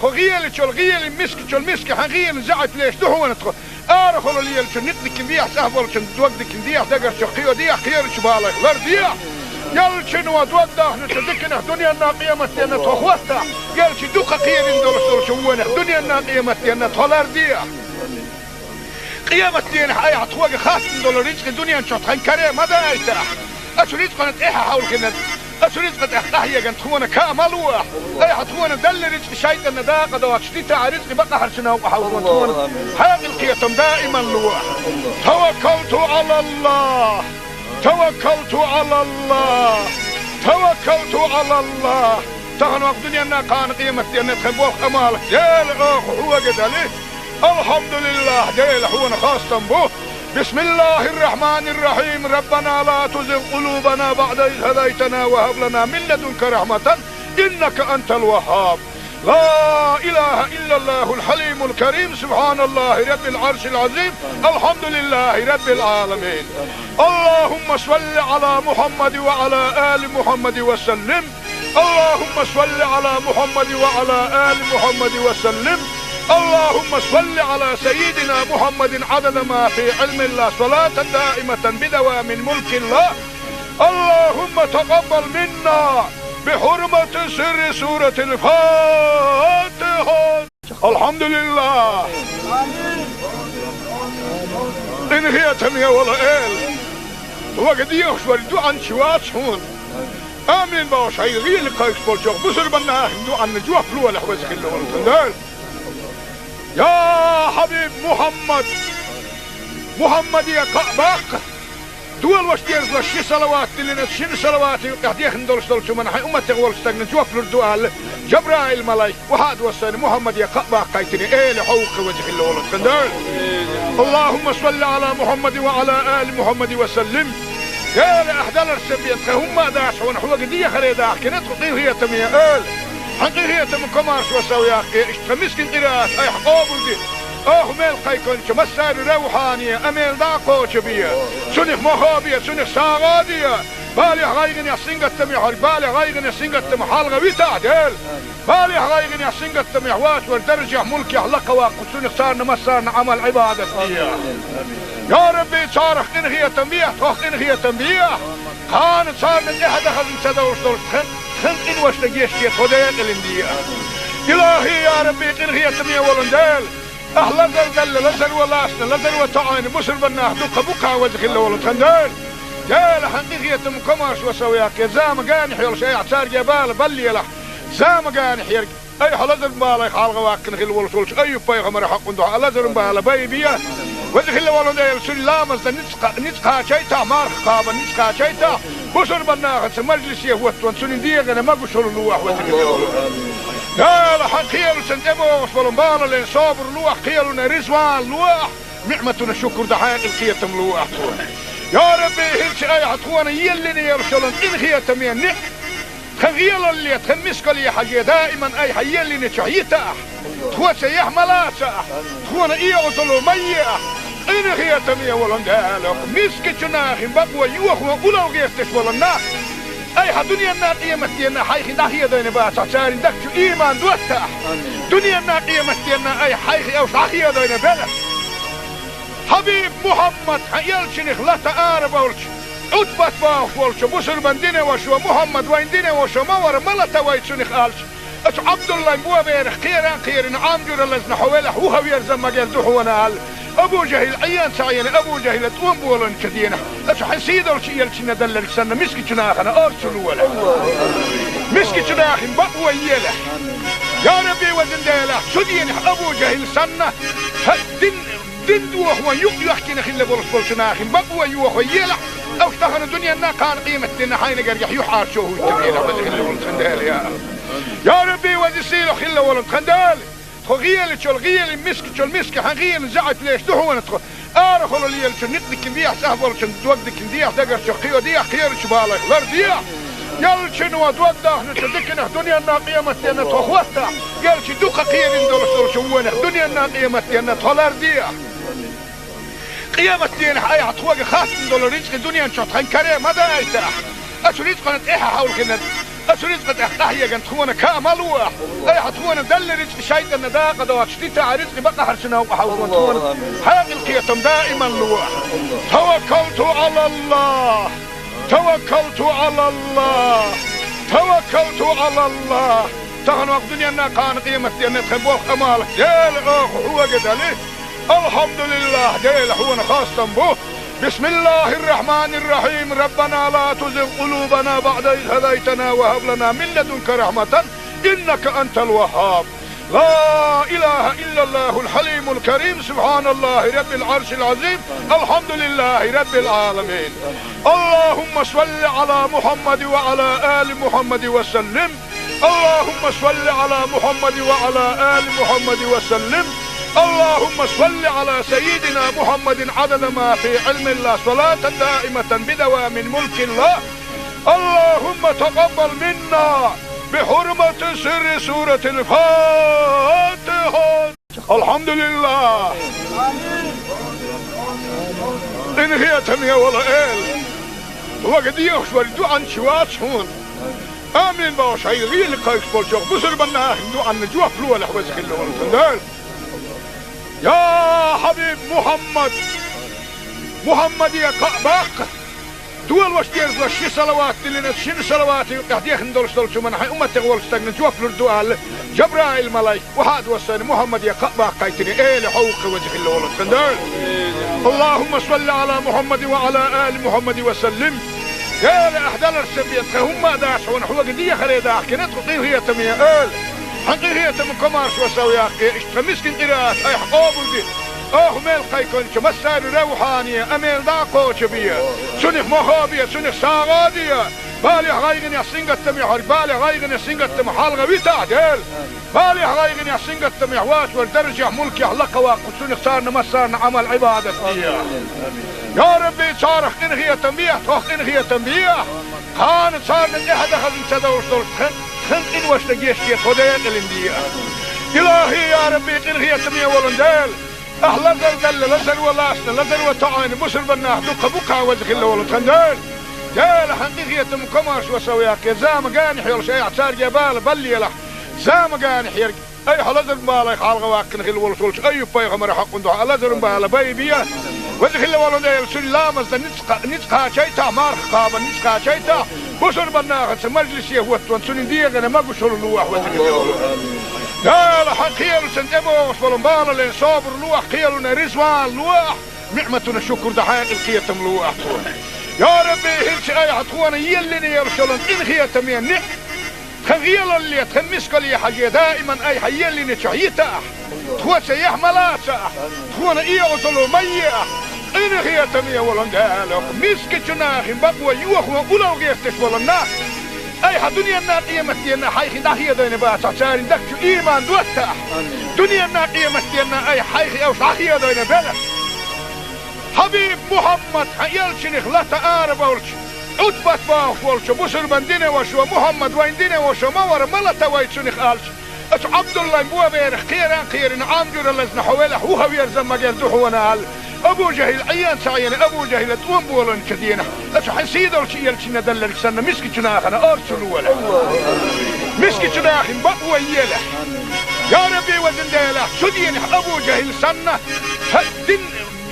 Тхо гӀелачул гӀелин, мискачул миска хьан гӀелин заьӀап леш ду хьуна тхо. Арахула лелачун никъ дикин дехьа, цӀахь болчун дог дикин дехьа, дагарчу кхийо дехьа, кхерачу балайх лар дехьа. Ялчун ва дог дахначу диканах дуьненна къематденна тхо хӀоттахь, ялчи дукха кхерина долуш долчу вонах дуьненна къематденна тхо лар дехьа. Къематденахь айхьа тхоьга хаттам долу рицкъи дуьнен чохь тхан каре ма дайтахь. Оцу рицкъана тӀаьхьа хьовлхина, оцу рицкъа тӀехь къахьеган тхуна ка ма луахь. Айхьа тхуна далла рицкъи шайтӀанна дакъа доцуш дитахь, рицкъи бакъахьарчу новкъа хьовлхун тхуна хьекъал, кхетам даиман луахь. Таваккалту Ӏалаллахь! Таваккалту Ӏалаллахь! Таваккалту Ӏалаллахь! Тахана вакъ дуьненна кхана къематденна тхан болх амал Дела оха хьоьга дали. Алхьамдулиллахь, Дела, хьуна хастам бу. Бисмиллахьир-рахьманир-рахьим. Раббана ла тузигъ къулубана баӀда из хӀадайтана ва хӀаб лана мин ладунка рахьматан, иннака антал ваххьаб. Ла илахьа иллаллахьул хьалимул карим. Субхьаналлахьи раббил Ӏаршил Ӏазим. Алхьамдулиллахьи раббил Ӏаламин. Аллахьумма салли Ӏала Мухьаммадин ва Ӏала али Мухьаммадин ва саллим. اللهم صل على محمد وعلى آل محمد وسلم. اللهم صل على سيدنا محمد عدد ما في علم الله، صلاة دائمة بدوام ملك الله. اللهم تقبل منا بحرمة سر سورة الفاتحة. Алхьамдулиллахь! Къинхетаме волу Эла! Вага дехаш вара дуьхьанча вац хьуна. Амин бохуш, хьайн гӀийла кхайкхаш болчохь бусурбан нахана дуьхьанна жоп лолахь, веза хилла волу тхан Дела. Я Хьабиб Мухьаммад! Мухьаммаде кхаъ баккха! Дола ваша дезалаш ши салават диллина, шина салаватан юкъахь дехна долуш долчу хӀуманна хьайн умматех волчу стагна жоп лур ду аьлла, Жабраил-малайк, вахьад вассайна Мухьаммаде кхаъ баккхайтина, Эла хьовха, веза хилла волу тхан Дела. Аллахьумма салли Ӏала Мухьаммадин ва Ӏала али Мухьаммадин ва саллим. Дела, ахь даларца бен тхан хӀумма а дац хьуна, хьоьга дехаре дахкина тхо, къинхетаме Эла. Хьан къинхетам комаршо сов яккхий, иштта тхан мискин къираат айхьа къобалде. Оха мел кхайкхинчу массаьрна равхьане а мел дӀа а кхочу бе. Цунах мохо бе, цунах сагӀа а де. Балех, гӀайгӀанех, сингаттамех верг, балех, гӀайгӀанех, сингаттамах хьалха витахь, Дела. Балех, гӀайгӀанех, сингаттамех вац вара даржехь, мулкехь лакха ваккха, цунах царна массарна Ӏамал-Ӏибадат де. Я Рабби, царах къинхетам бехьа, тхох къинхетам бехьа. Кхана царна тӀаьхьа дахазна ца довш долуш тхан, тхан къиношна гечде, тхо декъалин де. Илахьи, я Рабби, къинхетаме волун Дела! Ахь лазар далла, лазар ван лаьцна, лазар ван тоьӀна бусурбан нах дуккха бу кхана, веза хилла волу тхан Дела. Дела, хьан къинхетам комаршо сов яккхий, зама генахь йолуш айхьа цаьрга бала баллалахь. Зама генахь ерг айхьа лазаран балайх хьалха ваккхина хилла волуш волчу Айюб-пайхамаран хьакъан дуьхьа лазаран бала байбе. Веза хилла волу Дела, цуьнан ламазна ницкъ кха-, ницкъ кхачийтахь, марха кхабарна ницкъ кхачийтахь, бусурбан нахаца мажлисе хӀоттаван цуьнан дегӀана могушалла лолахь, веза хилла волу Дела. Хьан кхелашна тӀебогӀуш болу балале собар лолахь, кхелана резаван лолахь, ниӀматана шукур дан хьекъал, кхетам лолахь тхуна. Я Рабби, хӀинца айхьа тхуна еллина йолуш йолу къинхетаме ниӀ тхан гӀелалле, тхан мискалле хьажий, даиман айхьа еллинчохь йитахь, тхоца яхь ма лацахь, тхуна оьгӀазло ма ехь. Къинхетаме волун Дела, мискачу нахана бакъо йохо улло гӀерташ болу нах айхьа дуьненна, къематденна хьайх дӀахедийна бацахь, церан дагчу ийман доттахь. Дуьненна, къематденна айхьа хьайх уьш дӀахедийна белахь. Хьабиб Мухьаммад, хьан элчанах лата ара болчу, Ӏутбат бохуш волчу бусурбан динан вашас: «Мухьаммад вайн динан ваша ма вара, ма лата вай цунах», – аьлча, оцу Ӏабдуллайн боберах кхеран кхерина Ӏам жуьра лазна хьо велахь, вуха верза магар ду хьуна аьлла, Абу ЖахӀил Ӏен ца Ӏийна, Абу ЖахӀила тӀом боланчу дийнахь, оцу хьан сийлахьчу элчанна далларг санна, мискачу нахана орцу лолахь. Мискачу нахана бакъо елахь. Я Рабби, везан Дела, цу дийнахь Абу ЖахӀил санна, хьан дин Дин дохо юкъ йоьхкина хилла болуш болчу нахана бакъо йохо елахь, уьш тахана дуьненна, кхана къематденна хьайна гергахь юьхьӀаьржо хӀуьттур елахь, веза хилла волу тхан Дела, я. Я Рабби, веза сийлахь хилла волу тхан Дела! Тхо гӀелачул гӀелин, мискачул миска хьан гӀелин заьӀап леш ду хьуна тхо. Арахула лелачун никъ дикин дехьа, цӀахь болчун дог дикин дехьа, дагарчу кхийо дехьа, кхерачу балайх лар дехьа. Ялчун ва дог дахначу диканах дуьненна, къематденна тхо хӀоттахь, ялчи дукха кхерина долуш долчу вонах дуьненна, къематденна тхо лар дехьа. Къематденахь айхьа тхоьга хаттам долу рицкъи дуьнен чохь тхан каре ма дайтахь. Оцу рицкъана тӀаьхьа хьовлхина, Ацу рицкъа тӀехь къахьеган тхуна каа ма луахь. Айхьа тхуна далла рицкъа шайтӀанна дакъа доцуш дитахь, рицкъа бакъахьарчу новкъа хьовзо тхуна. Хьекъал кхетам даиман луахь. Таваккалту Ӏалаллах. Таваккалту Ӏалаллах. Таваккалту Ӏалаллах. Тахана вакъ дуьненна кхана къематденна тхан болх амалах Дела оха хьога дали. Алхьамдулиллах, Дела хьуна хастам бу. بسم الله الرحمن الرحيم. ربنا لا تزغ قلوبنا بعد إذ هديتنا وهب لنا من لدنك رحمة إنك أنت الوهاب. لا إله إلا الله الحليم الكريم. سبحان الله رب العرش العظيم. الحمد لله رب العالمين. اللهم صل على محمد وعلى آل محمد وسلم. اللهم صل على محمد وعلى آل محمد وسلم. اللهم صل على سيدنا محمد عدد ما في علم الله، صلاة دائمة بدوام ملك الله. اللهم تقبل منا بحرمة سر سورة الفاتحة. الحمد لله. Къинхетаме вола Эла, хьога дехаш вара дуӀан чу вац хьуна. Амин бохуш, хьайн гӀийла кхайкхаш болчохь бусурбанна ахин дуӀанна жоп лолахь, веза хилла волу тхан Дела. Я Хьабиб Мухьаммад! Мухьаммаде кхаъ баккха! Долош дерзош ши салават диллина, шина салавата юкъехь дехна долуш долчу хӀуманна хьайн умматех волчу стагна жоп лур ду аьлла, Жабраил-малайк, вахьа а доссийна, Мухьаммаде кхаъ баккхийтина, Эла хьо ву-кх, веза хилла волу тхан Дела. اللهم صل على محمد وعلى آل محمد وسلم. Эла, ахь даларш ца бен, тхан хӀумма а дац хьуна, хьога дехаре дахкина тхо, къинхетаме Эла. Хьан къинхетам комаршо сов яккхий, иштта тхан мискин къираат айхьа къобалде. Оха мел кхайкхинчу массарна равхьане, а мел дӀа а кхочу бе. Цунах мохо бе, цунах сагӀа а де. Балехь, гӀайгӀанехь, сингаттамехь верг балех, гӀайгӀанех, сингаттамах хьалха витахь, Дела. Балехь, гӀайгӀанехь, сингаттамехь воцург даржехь, мулкехь лакха ваккха, цунах царна массарна Ӏамал, Ӏибадат де. Я Рабби, царах къинхетам бехь, тхох къинхетам бехь. Кхана царна тӀаьхьа дан хазна ца довш долуш тхан, тхан къиношна гечде, тхо декъалина де. Илахьи, я Рабби, къинхетаме волу Дела. Ахь лазар делла, лазар ван лаьцна, лазар ван тоьӀна бусурбаннах дукха бу-кх, веза хилла волу тхан Дела. Дела, хьан къинхетам комаршо сов яккхий, зама генахь йолуш айхьа цаьрга бала баллалахь. Зама генахь ерг айхьа лазаран балех хьалха ваккхина хилла волуш волчу Айюб-пайхамаран хьокъан дуьхьа лазаран бала байбе. Веза хилла волу Дела, цуьнан ламазна ницкъ кха-, ницкъ кхачийтахь, марха кхабарна ницкъ кхачийтахь, бусурбаннахаца мажлисе хӀоттаван цуьнан дегӀана могушалла лолахь, веза хилла волу Дела. Дела, хьан кхелашна тӀебогӀуш болу балале собар лолахь, кхелана реза ван лолахь, ниӀматана шукур дан хьекъал кхетам лолахь тхуна. Я Рабби, хӀинца айхьа тхуна еллина йолуш йолу къинхетаме ниӀ тхан гӀелалле, тхан мискалле хьажий, даиман айхьа еллинчохь йитахь. Тхо цаьхьа ма лацахь, тхуна оьгӀазло ма ехь. Къинхетаме волу Дела, мискачу нахана бакъо йохо улал гӀерташ болу нах айхьа дуьненна, къематденна хьайх дӀахедийна бацахь, церан дагчу иман доттахь. Дуьненна, къематденна айхьа хьайх уьш дӀахедийна белахь. Хьабиб Мухьаммад, хьан элчанах лата ара болчу, Ӏутбат бохуш волчу бусурбан динан вашо, Мухьаммад вайн динан вашо ма вара, ма лата вай цунах аьлча, оцу Ӏабдуллайн боберах кхеран а кхерина, Ӏам жуьра лазна хьо велахь, вуха верза магар ду хьуна аьлла, Абу ЖахӀил Ӏен ца Ӏийна, Абу ЖахӀила тӀом болийначу дийнахь, оцу хьан сийдолчу элчанна делларг санна, мискачу нахана орцу лолахь. Мискачу нахана бакъо елахь. Я Рабби, везан Дела, цу дийнахь Абу ЖахӀил санна, хьан дин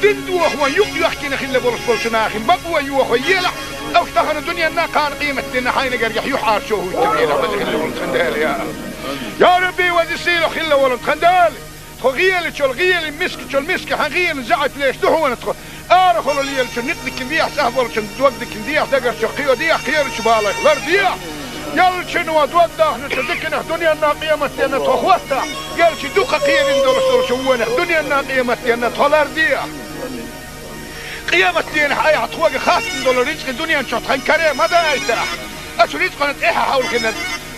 Дин дохо юкъ йоьхкина хилла болуш болчу нахана бакъо йохо елахь, уьш тахана дуьненна, кхана къематденна хьайна гергахь юьхьӀаьржо хӀуттабелахь, веза хилла волу тхан Дела, я Аллах. Я Рабби, веза сийлахь хилла волу тхан Дела! Тхо гӀелачул гӀелин, мискачул миска хьан гӀелин заьӀап леш ду хьуна тхо. Арахула лелачун никъ дикина дехьа, цӀахь болчун дог дикина дехьа, дагарчу кхио дехьа, кхерачу балайх лар дехьа. Ялчуьнан дог дахначу диканах дуьненна, къематденна тхо хӀоттахь, ялчи дукха кхерина долуш долчу вонах дуьненна, къематденна тхо лар дехьа. Къематденахь айхьа тхоьга хаттам долу рицкъа дуьнен чохь тхан каре ма дайтахь. Оцу рицкъана тӀаьхьа хьовлхина,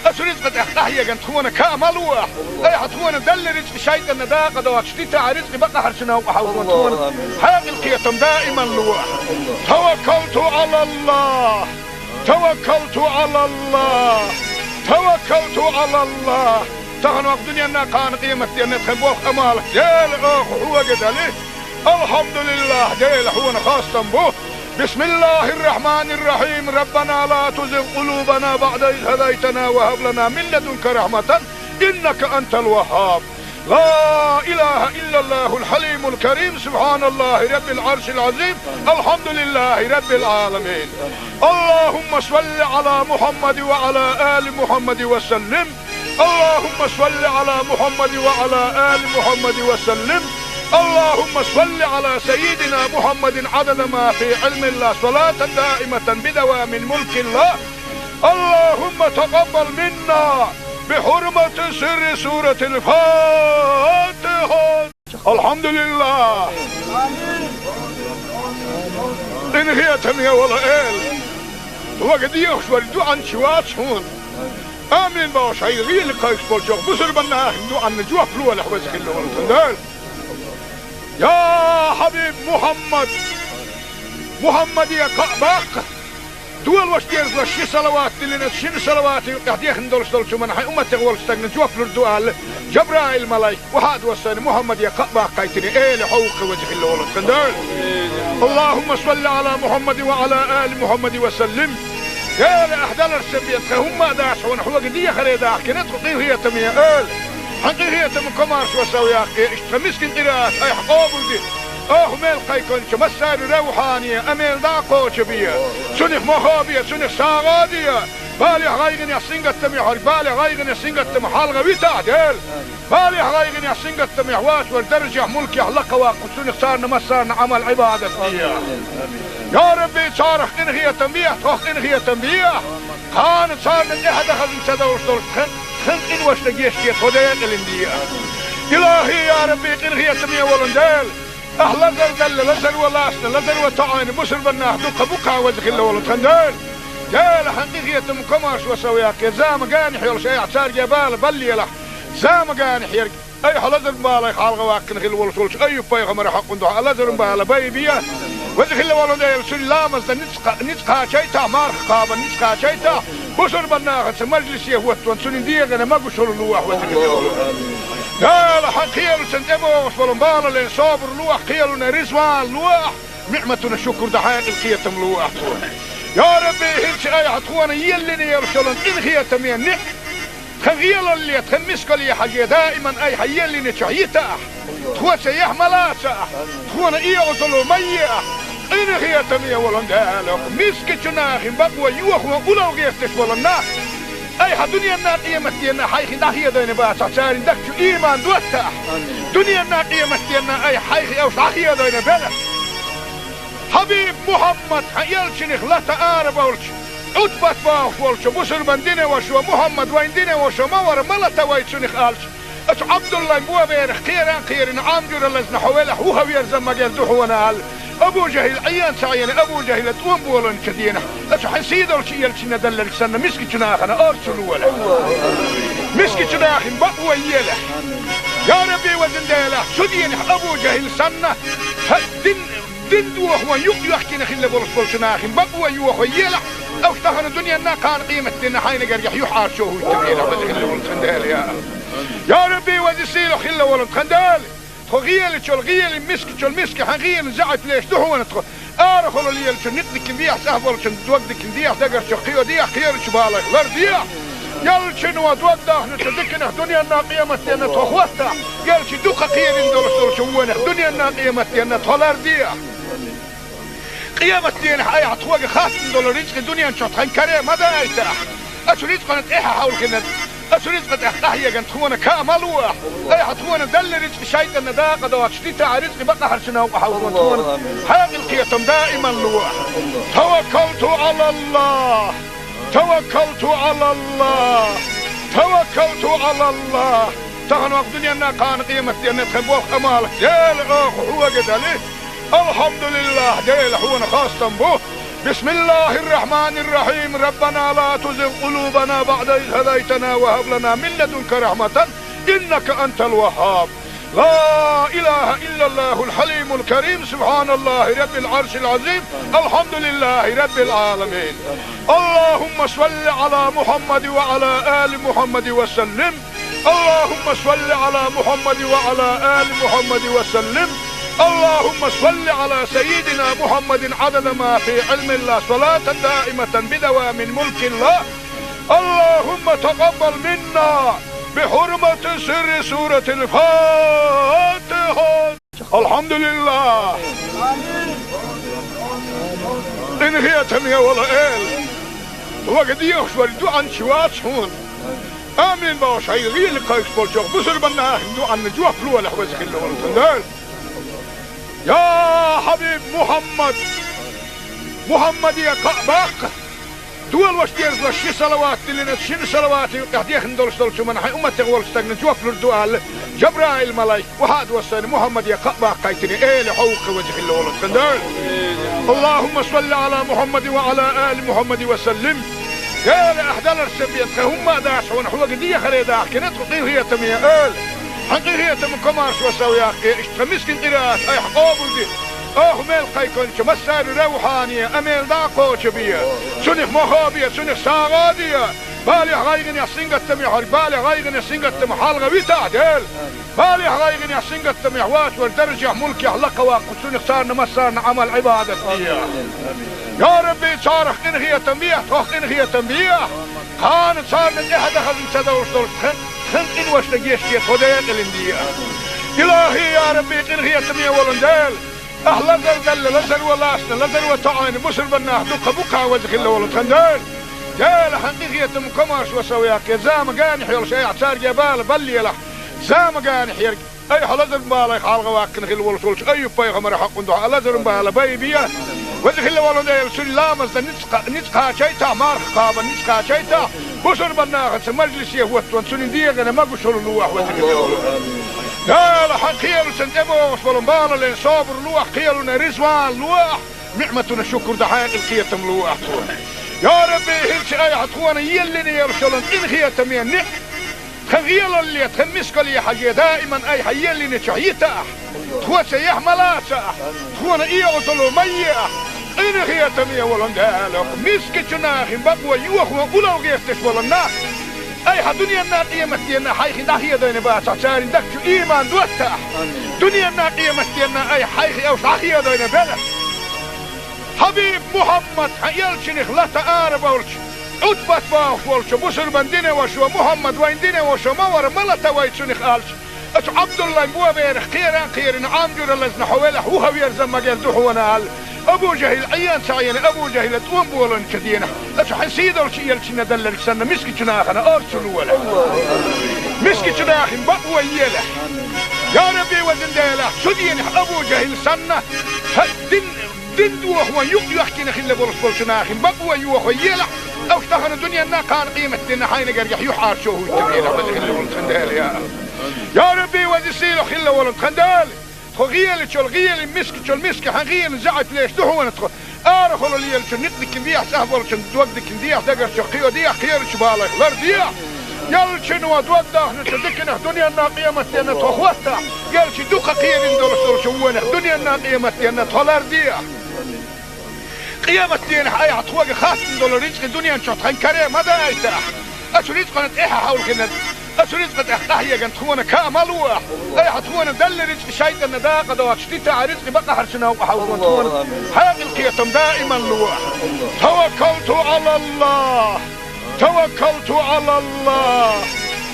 оцу рицкъа тӀехь къахьеган тхуна каа ма луахь. Айхьа тхуна далла рицкъа шайтӀанна дакъа доцуш дитахь, рицкъа бакъахьарчу новкъа хьовзо тхуна. Хьекъал кхетам даиман луахь. Таваккалту Ӏалаллах! Таваккалту Ӏалаллах! Таваккалту Ӏалаллах! Тахана вакъ дуьненна, кхана къематденна тхан болх амалах Дела оха хьога дали. Алхьамдулиллах, Дела хьуна хастам бу. بسم الله الرحمن الرحيم. ربنا لا تزغ قلوبنا بعد إذ هديتنا وهب لنا من لدنك رحمة إنك أنت الوهاب. لا إله إلا الله الحليم الكريم. سبحان الله رب العرش العظيم. الحمد لله رب العالمين. اللهم صل على محمد وعلى آل محمد وسلم. اللهم صل على محمد وعلى آل محمد وسلم. اللهم صل على سيدنا محمد عدد ما في علم الله، صلاة دائمة بدوام ملك الله. اللهم تقبل منا بحرمة سر سورة الفاتحة. الحمد لله. Къинхетаме вола Эла, вага дехаш вара дуӀан чу вац хьона. Амин бохуш, хьайга гӀийла кхайкхаш болчу бусурбан нахана дуӀанна жоп лолахь, веза хилла волу тхан Дела. Я хьабиб Мухьаммад, Мухьаммаде кхаъ баккха, долош дезалаш ши салават диллина, шина салавата юкъехь дехна долуш долчу хӀуманна хьайн умматех волчу стагна жоп лур ду аьлла, Жабраил-малайк, вахьа а доссийна, Мухьаммаде кхаъ баккхийтина, Эла, хьо ву-кх веза хилла волу тхан Дела. اللهم صل على محمد وعلى آل محمد وسلم. Эла, ахь даларца бен тхан хӀумма а дац хьуна, хьоьга дехаре дахкина тхо, къинхетаме Эла. Хьан къинхетам, комаршо сов яккхий, иштта тхан мискин къираат айхьа къобалде. Оха мел кхайкхинчу массаьрна равхьане, а мел дӀа а кхочу бе. Цунах мохо бе, цунах сагӀа а де. Балех, гӀайгӀанех, сингаттамех верг, балех, гӀайгӀанех, сингаттамах хьалха витахь, Дела. Балех, гӀайгӀанех, сингаттамех воцург даржехь, мулкехь лакхаваккха, цунах царна массарна Ӏамал-Ӏибадат де. Я Рабби, царах къинхетам бехьа, тхох къинхетам бехьа. Кхана царна тӀаьхьа дан хазна ца довлуш долчу тхан, тхан къиношна гечде, тхо декъалина де. Илахи, я Рабби, къинхетаме волу Дела. Ахь лазар делла, лазаро лаьцна, лазаро тоӀийна бусурбан нах дуккха бу-кх, веза хилла волу тхан Дела. Дела, хьан къинхетам, комаршо сов яккхий, зама генахь йолуш айхьа цаьрга бала баллалахь. Зама генахь ерг айхьа лазаран балех хьалха ваккхина хилла волуш волчу Айюб-пайхамаран хьокъан дуьхьа лазаран бала байбе. Веза хилла волу Дела, цуьнан ламаз дан ницкъ кха-, ницкъ кхачийтахь, марха кхаба ницкъ кхачийтахь, бусурбан нахаца мажлисе хӀоттаван цуьнан дегӀана могушалла лолахь, веза хилла волу Дела. Хьан кхелашна тӀебогӀуш болу бала лан собар лолахь, кхелана реза ван лолахь, ниӀматана шукур дан хьекъал, кхетам лолахь тхуна. Я Рабби, хӀинца айхьа тхуна еллина йолуш йолу къинхетаме ниӀ-, тхан гӀелалле, тхан мискалле хьажий, даиман айхьа еллинчохь йитахь, тхоца яхь ма лацахь, тхуна оьгӀазло ма ехь, къинхетаме волу Дела, мискачу нахана бакъо йохо улло гӀерташ болу нах. Айхьа дуьненна, къематденна хьайх дӀахедийна бацахь, церан дагчу ийман доттахь. Дуьненна, къематденна айхьа хьайх уьш дӀахедийна белахь. Хьабиб Мухьаммад, хьан элчанах лата арабевлча, Ӏутбат бохуш волчу бусурбан динан вашас: «Мухьаммад вайн динан ваша ма вара, ма лата вай цунах», — аьлча, оцу Ӏабдуллайн боберах кхеран а кхерина, Ӏам жуьра лазна хьо велахь, вуха верза магар ду хьуна аьлла, Абу ЖахӀил Ӏен ца Ӏийна, Абу ЖахӀила тӀом болийначу дийнахь, оцу хьан сийдолчу элчанна делларг санна, мискачу нахана орцу лолахь. Мискачу нахана бакъо елахь. Я Рабби, везан Дела, цу дийнахь Абу ЖахӀил санна, хьан дин, дин дохо ван юкъайохкина хилла болуш болчу нахана бакъо йохо елахь, уьш тахана дуьненна, кхана къематденна хьайна гергахь юьхьӀаьржо хӀуттабелахь, веза хилла волу тхан Дела, я. Я Рабби, веза сийлахь хилла волу тхан Дела. Тхо гӀелачул гӀелин, мискачул миска хьан гӀелин заьӀап леш ду хьуна тхо. Арахула лелачун некъ дикина дехьа, цӀахь болчун дог дикина дехьа, дагарчух кхио дехьа, кхерачу балех лар дехьа. Ялчуьнан дог дахначу диканах дуьненна, къематденна тхо хӀоттахь, ялчу дукха кхерина долуш долчу вонах дуьненна, къематденна тхо лар дехьа. Къематдийнахь айхьа тхоьга хаттам долу рицкъа дуьнен чохь тхан каре ма дайтахь. Оцу рицкъана тӀаьхьа хьовлхина, оцу рицкъа тӀехь къахьегна тхуна ка а ма лолахь. Айхьа тхуна делла рицкъа шайтӀанна дакъа доцуш дитахь, рицкъа бакъахьарчу новкъа хьовзо тхуна хьекъал, кхетам даиман лолахь. Таваккалту Ӏалаллахь! Таваккалту Ӏалаллахь! Таваккалту Ӏалаллахь! Тахана ваха дуьненна, кхана къематденна тхан болх, Ӏамал, Дела, оха хьоьга дали. Алхьамдулиллахь, Дела, хьуна хастам бу. بسم الله الرحمن الرحيم. ربنا لا تزغ قلوبنا بعد إذ هديتنا وهب لنا من لدنك رحمة إنك أنت الوهاب. لا إله إلا الله الحليم الكريم. سبحان الله رب العرش العظيم. الحمد لله رب العالمين. اللهم صل على محمد وعلى آل محمد وسلم. اللهم صل على محمد وعلى آل محمد وسلم. اللهم صل على سيدنا محمد عدد ما في علم الله، صلاة دائمة بدوام ملك الله. اللهم تقبل منا بحرمة سر سورة الفاتحة. الحمد لله. Къинхетам я, вала Эла. Вага дехаш вар дуӀанча вац хьона. Амин бохаш, хьай гӀийла кхайкаш болчох бусурбанна ахин дуӀанна жоп лолахь, веза хилла волу Дела. Я хьабиб Мухьаммад! Мухьаммаде кхаъ баккха! Дола ваша деза ши салават диллина, шина салавата юкъехь дехна долуш долчу хӀуманна хьайн умматех волчу стагна жоп лур ду аьлла, Жабраил-малайк, вахьа а доссийна, Мухьаммаде кхаъ баккхийтина, Эла хьо ву-кх, веза хилла волу Дела. اللهم صل على محمد وعلى آل محمد وسلم. Дела, ахь даларца бен тхан хӀумма а дац хьуна, хьоьга дехаре дахкина тхо, къинхетаме Эла. Хьан къинхетам комаьршо сов яккхий, иштта тхан мискин къираат айхьа къобалде. Оха мел кхайкхинчу массаьрга равхьане, амел дӀа а кхочу бе. Цунах мохо бе, цунах сагӀа а де. Балех, гӀайгӀанех, сингаттамех верг, балех, гӀайгӀанех, сингаттамах хьалха витахь, Дела. Балех, гӀайгӀанех, сингаттамех вац вара даржехь, мулкехь лакха ваккха, цунах царна массарна Ӏамал, Ӏибадат де. Я Рабби, царах къинхетам бе, тхох къинхетам бе. Кхана царна тӀаьхьа дан хазна ца довш долуш тхан, тхан къиношна гечде, тхо декъалина де. Илахи, я Рабби, къинхетаме волу Дела. Ахь лазар делла, лазаро лаьцна, лазаро тоӀийна бусурбаннах дуккха бу-кх, веза хилла волу тхан Дела. Дела, хьан къинхетам комаьршо сов яккхий, зама генахь йолуш айхьа цаьрга бала баллалахь. Зама генахь ерг айхьа лазаран балех хьалха ваьккхина хилла волуш волчу Айюб-пайхамаран хьокъан дуьхьа лазаран бала байбе. Веза хилла волу Дела, цуьнан ламазна ницкъ кха-, ницкъ кхачийтахь, марха кхабарна ницкъ кхачийтахь, бусурбаннахаца мажлисе хӀоттаван цуьнан дегӀана могушалла лолахь, веза хилла волу. Дела, хьан кхелашна тӀебогӀуш болу балале собар лолахь, кхелана реза вала лолахь, ниӀматана шукур дан хьекъал, кхетам лолахь тхуна. Я Рабби, хӀинца айхьа тхуна еллина йолуш йолу къинхетаме ниӀ-, тхан гӀелалле, тхан мискалле хьажий, даиман айхьа еллинчохь йитахь, тхоца яхь ма лацахь, тхуна оьгӀазло ма ехь, къинхетаме волу Дела, мискачу нахана бакъо йохо улло гӀерташ болу нах айхьа дуьненна, къематденна хьайх дӀахедийна бацахь, церан дагчу ийман доттахь. Дуьненна, къематденна айхьа хьайх уьш дӀахедийна белахь. Хьабиб Мухьаммад, хьан элчанах лата арабевлча, Ӏутбат бохуш волчу бусурбан динан вашас: «Мухьаммад, вайн динан ваша ма вара, ма лата вай цунах», — аьлча, оцу Ӏабдуллайн боберах кхера а кхерина, Ӏам жуьра лазна хьо велахь, вухаверза магар ду хьуна аьлла, Абу ЖахӀил Ӏен ца Ӏийна, Абу ЖахӀила тӀом болийначу денахь, оцу хьан сийдолчу элчанна делларг санна, мискачу нахана орца лолахь. Мискачу нахана бакъо елахь. Я Рабби, везан Дела, цу денахь Абу ЖахӀил санна, хьан дин, дин дохо юкъ йоьхкина хилла болуш болчу нахана бакъо йохо елахь, уьш тахана дуьненна, кхана къематденна хьайна гергахь юьхьӀаьржо хӀуттур елахь, веза хилла волу тхан Дела, я. Я Рабби, веза сийлахь хилла волу тхан Дела. Тхо гӀелачул гӀеле, мискачул миска хьан гӀелан заьӀап леш ду хьуна тхо. Арахула лелачу никъ дикина дехьа, цӀахь болчун дог дикина дехьа, дагарчу кхио дехьа, кхерачу балех лар дехьа. Элчано дог дахначу диканах дуьненна, къематденна тхо хӀоттахь, элча дукха кхерина долуш долчу вонах дуьненна, къематденна тхо лар дехьа. Къематденахь айхьа тхоьга хаттам долу рицкъа дуьнен чохь тхан каре ма дайтахь. Оцу рицкъана тӀаьхьа хьовлхина, оцу рицкъа тӀехь къахьегна тхуна каа ма лолахь. Айхьа тхуна делла рицкъа шайтӀанна дакъа доцуш дитахь, рицкъа бакъахьарчу новкъа хьовзо тхуна хьекъал, кхетам даиман лолахь. Таваккалту Ӏалаллахь! Таваккалту Ӏалаллахь!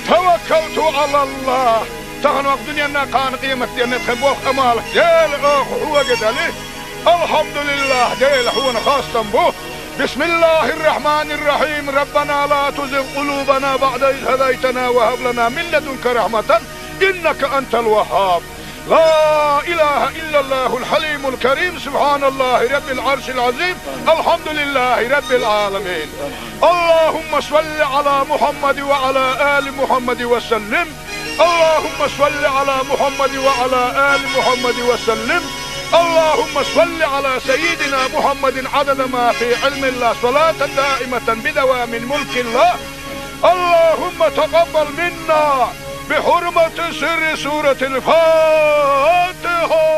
Таваккалту Ӏалаллахь! Тахана ваха дуьненна, кхана къематденна тхан болх, Ӏамал Дела оха хьоьга дали. Алхьамдулиллахь, Дела, хьуна хастам бу. بسم الله الرحمن الرحيم. ربنا لا تزغ قلوبنا بعد إذ هديتنا وهب لنا من لدنك رحمة إنك أنت الوهاب. لا إله إلا الله الحليم الكريم. سبحان الله رب العرش العظيم. الحمد لله رب العالمين. اللهم صل على محمد وعلى آل محمد وسلم. اللهم صل على محمد وعلى آل محمد وسلم. اللهم صل على سيدنا محمد عدد ما في علم الله، صلاة دائمة بدوام ملك الله. اللهم تقبل منا بحرمة سر سورة الفاتحة.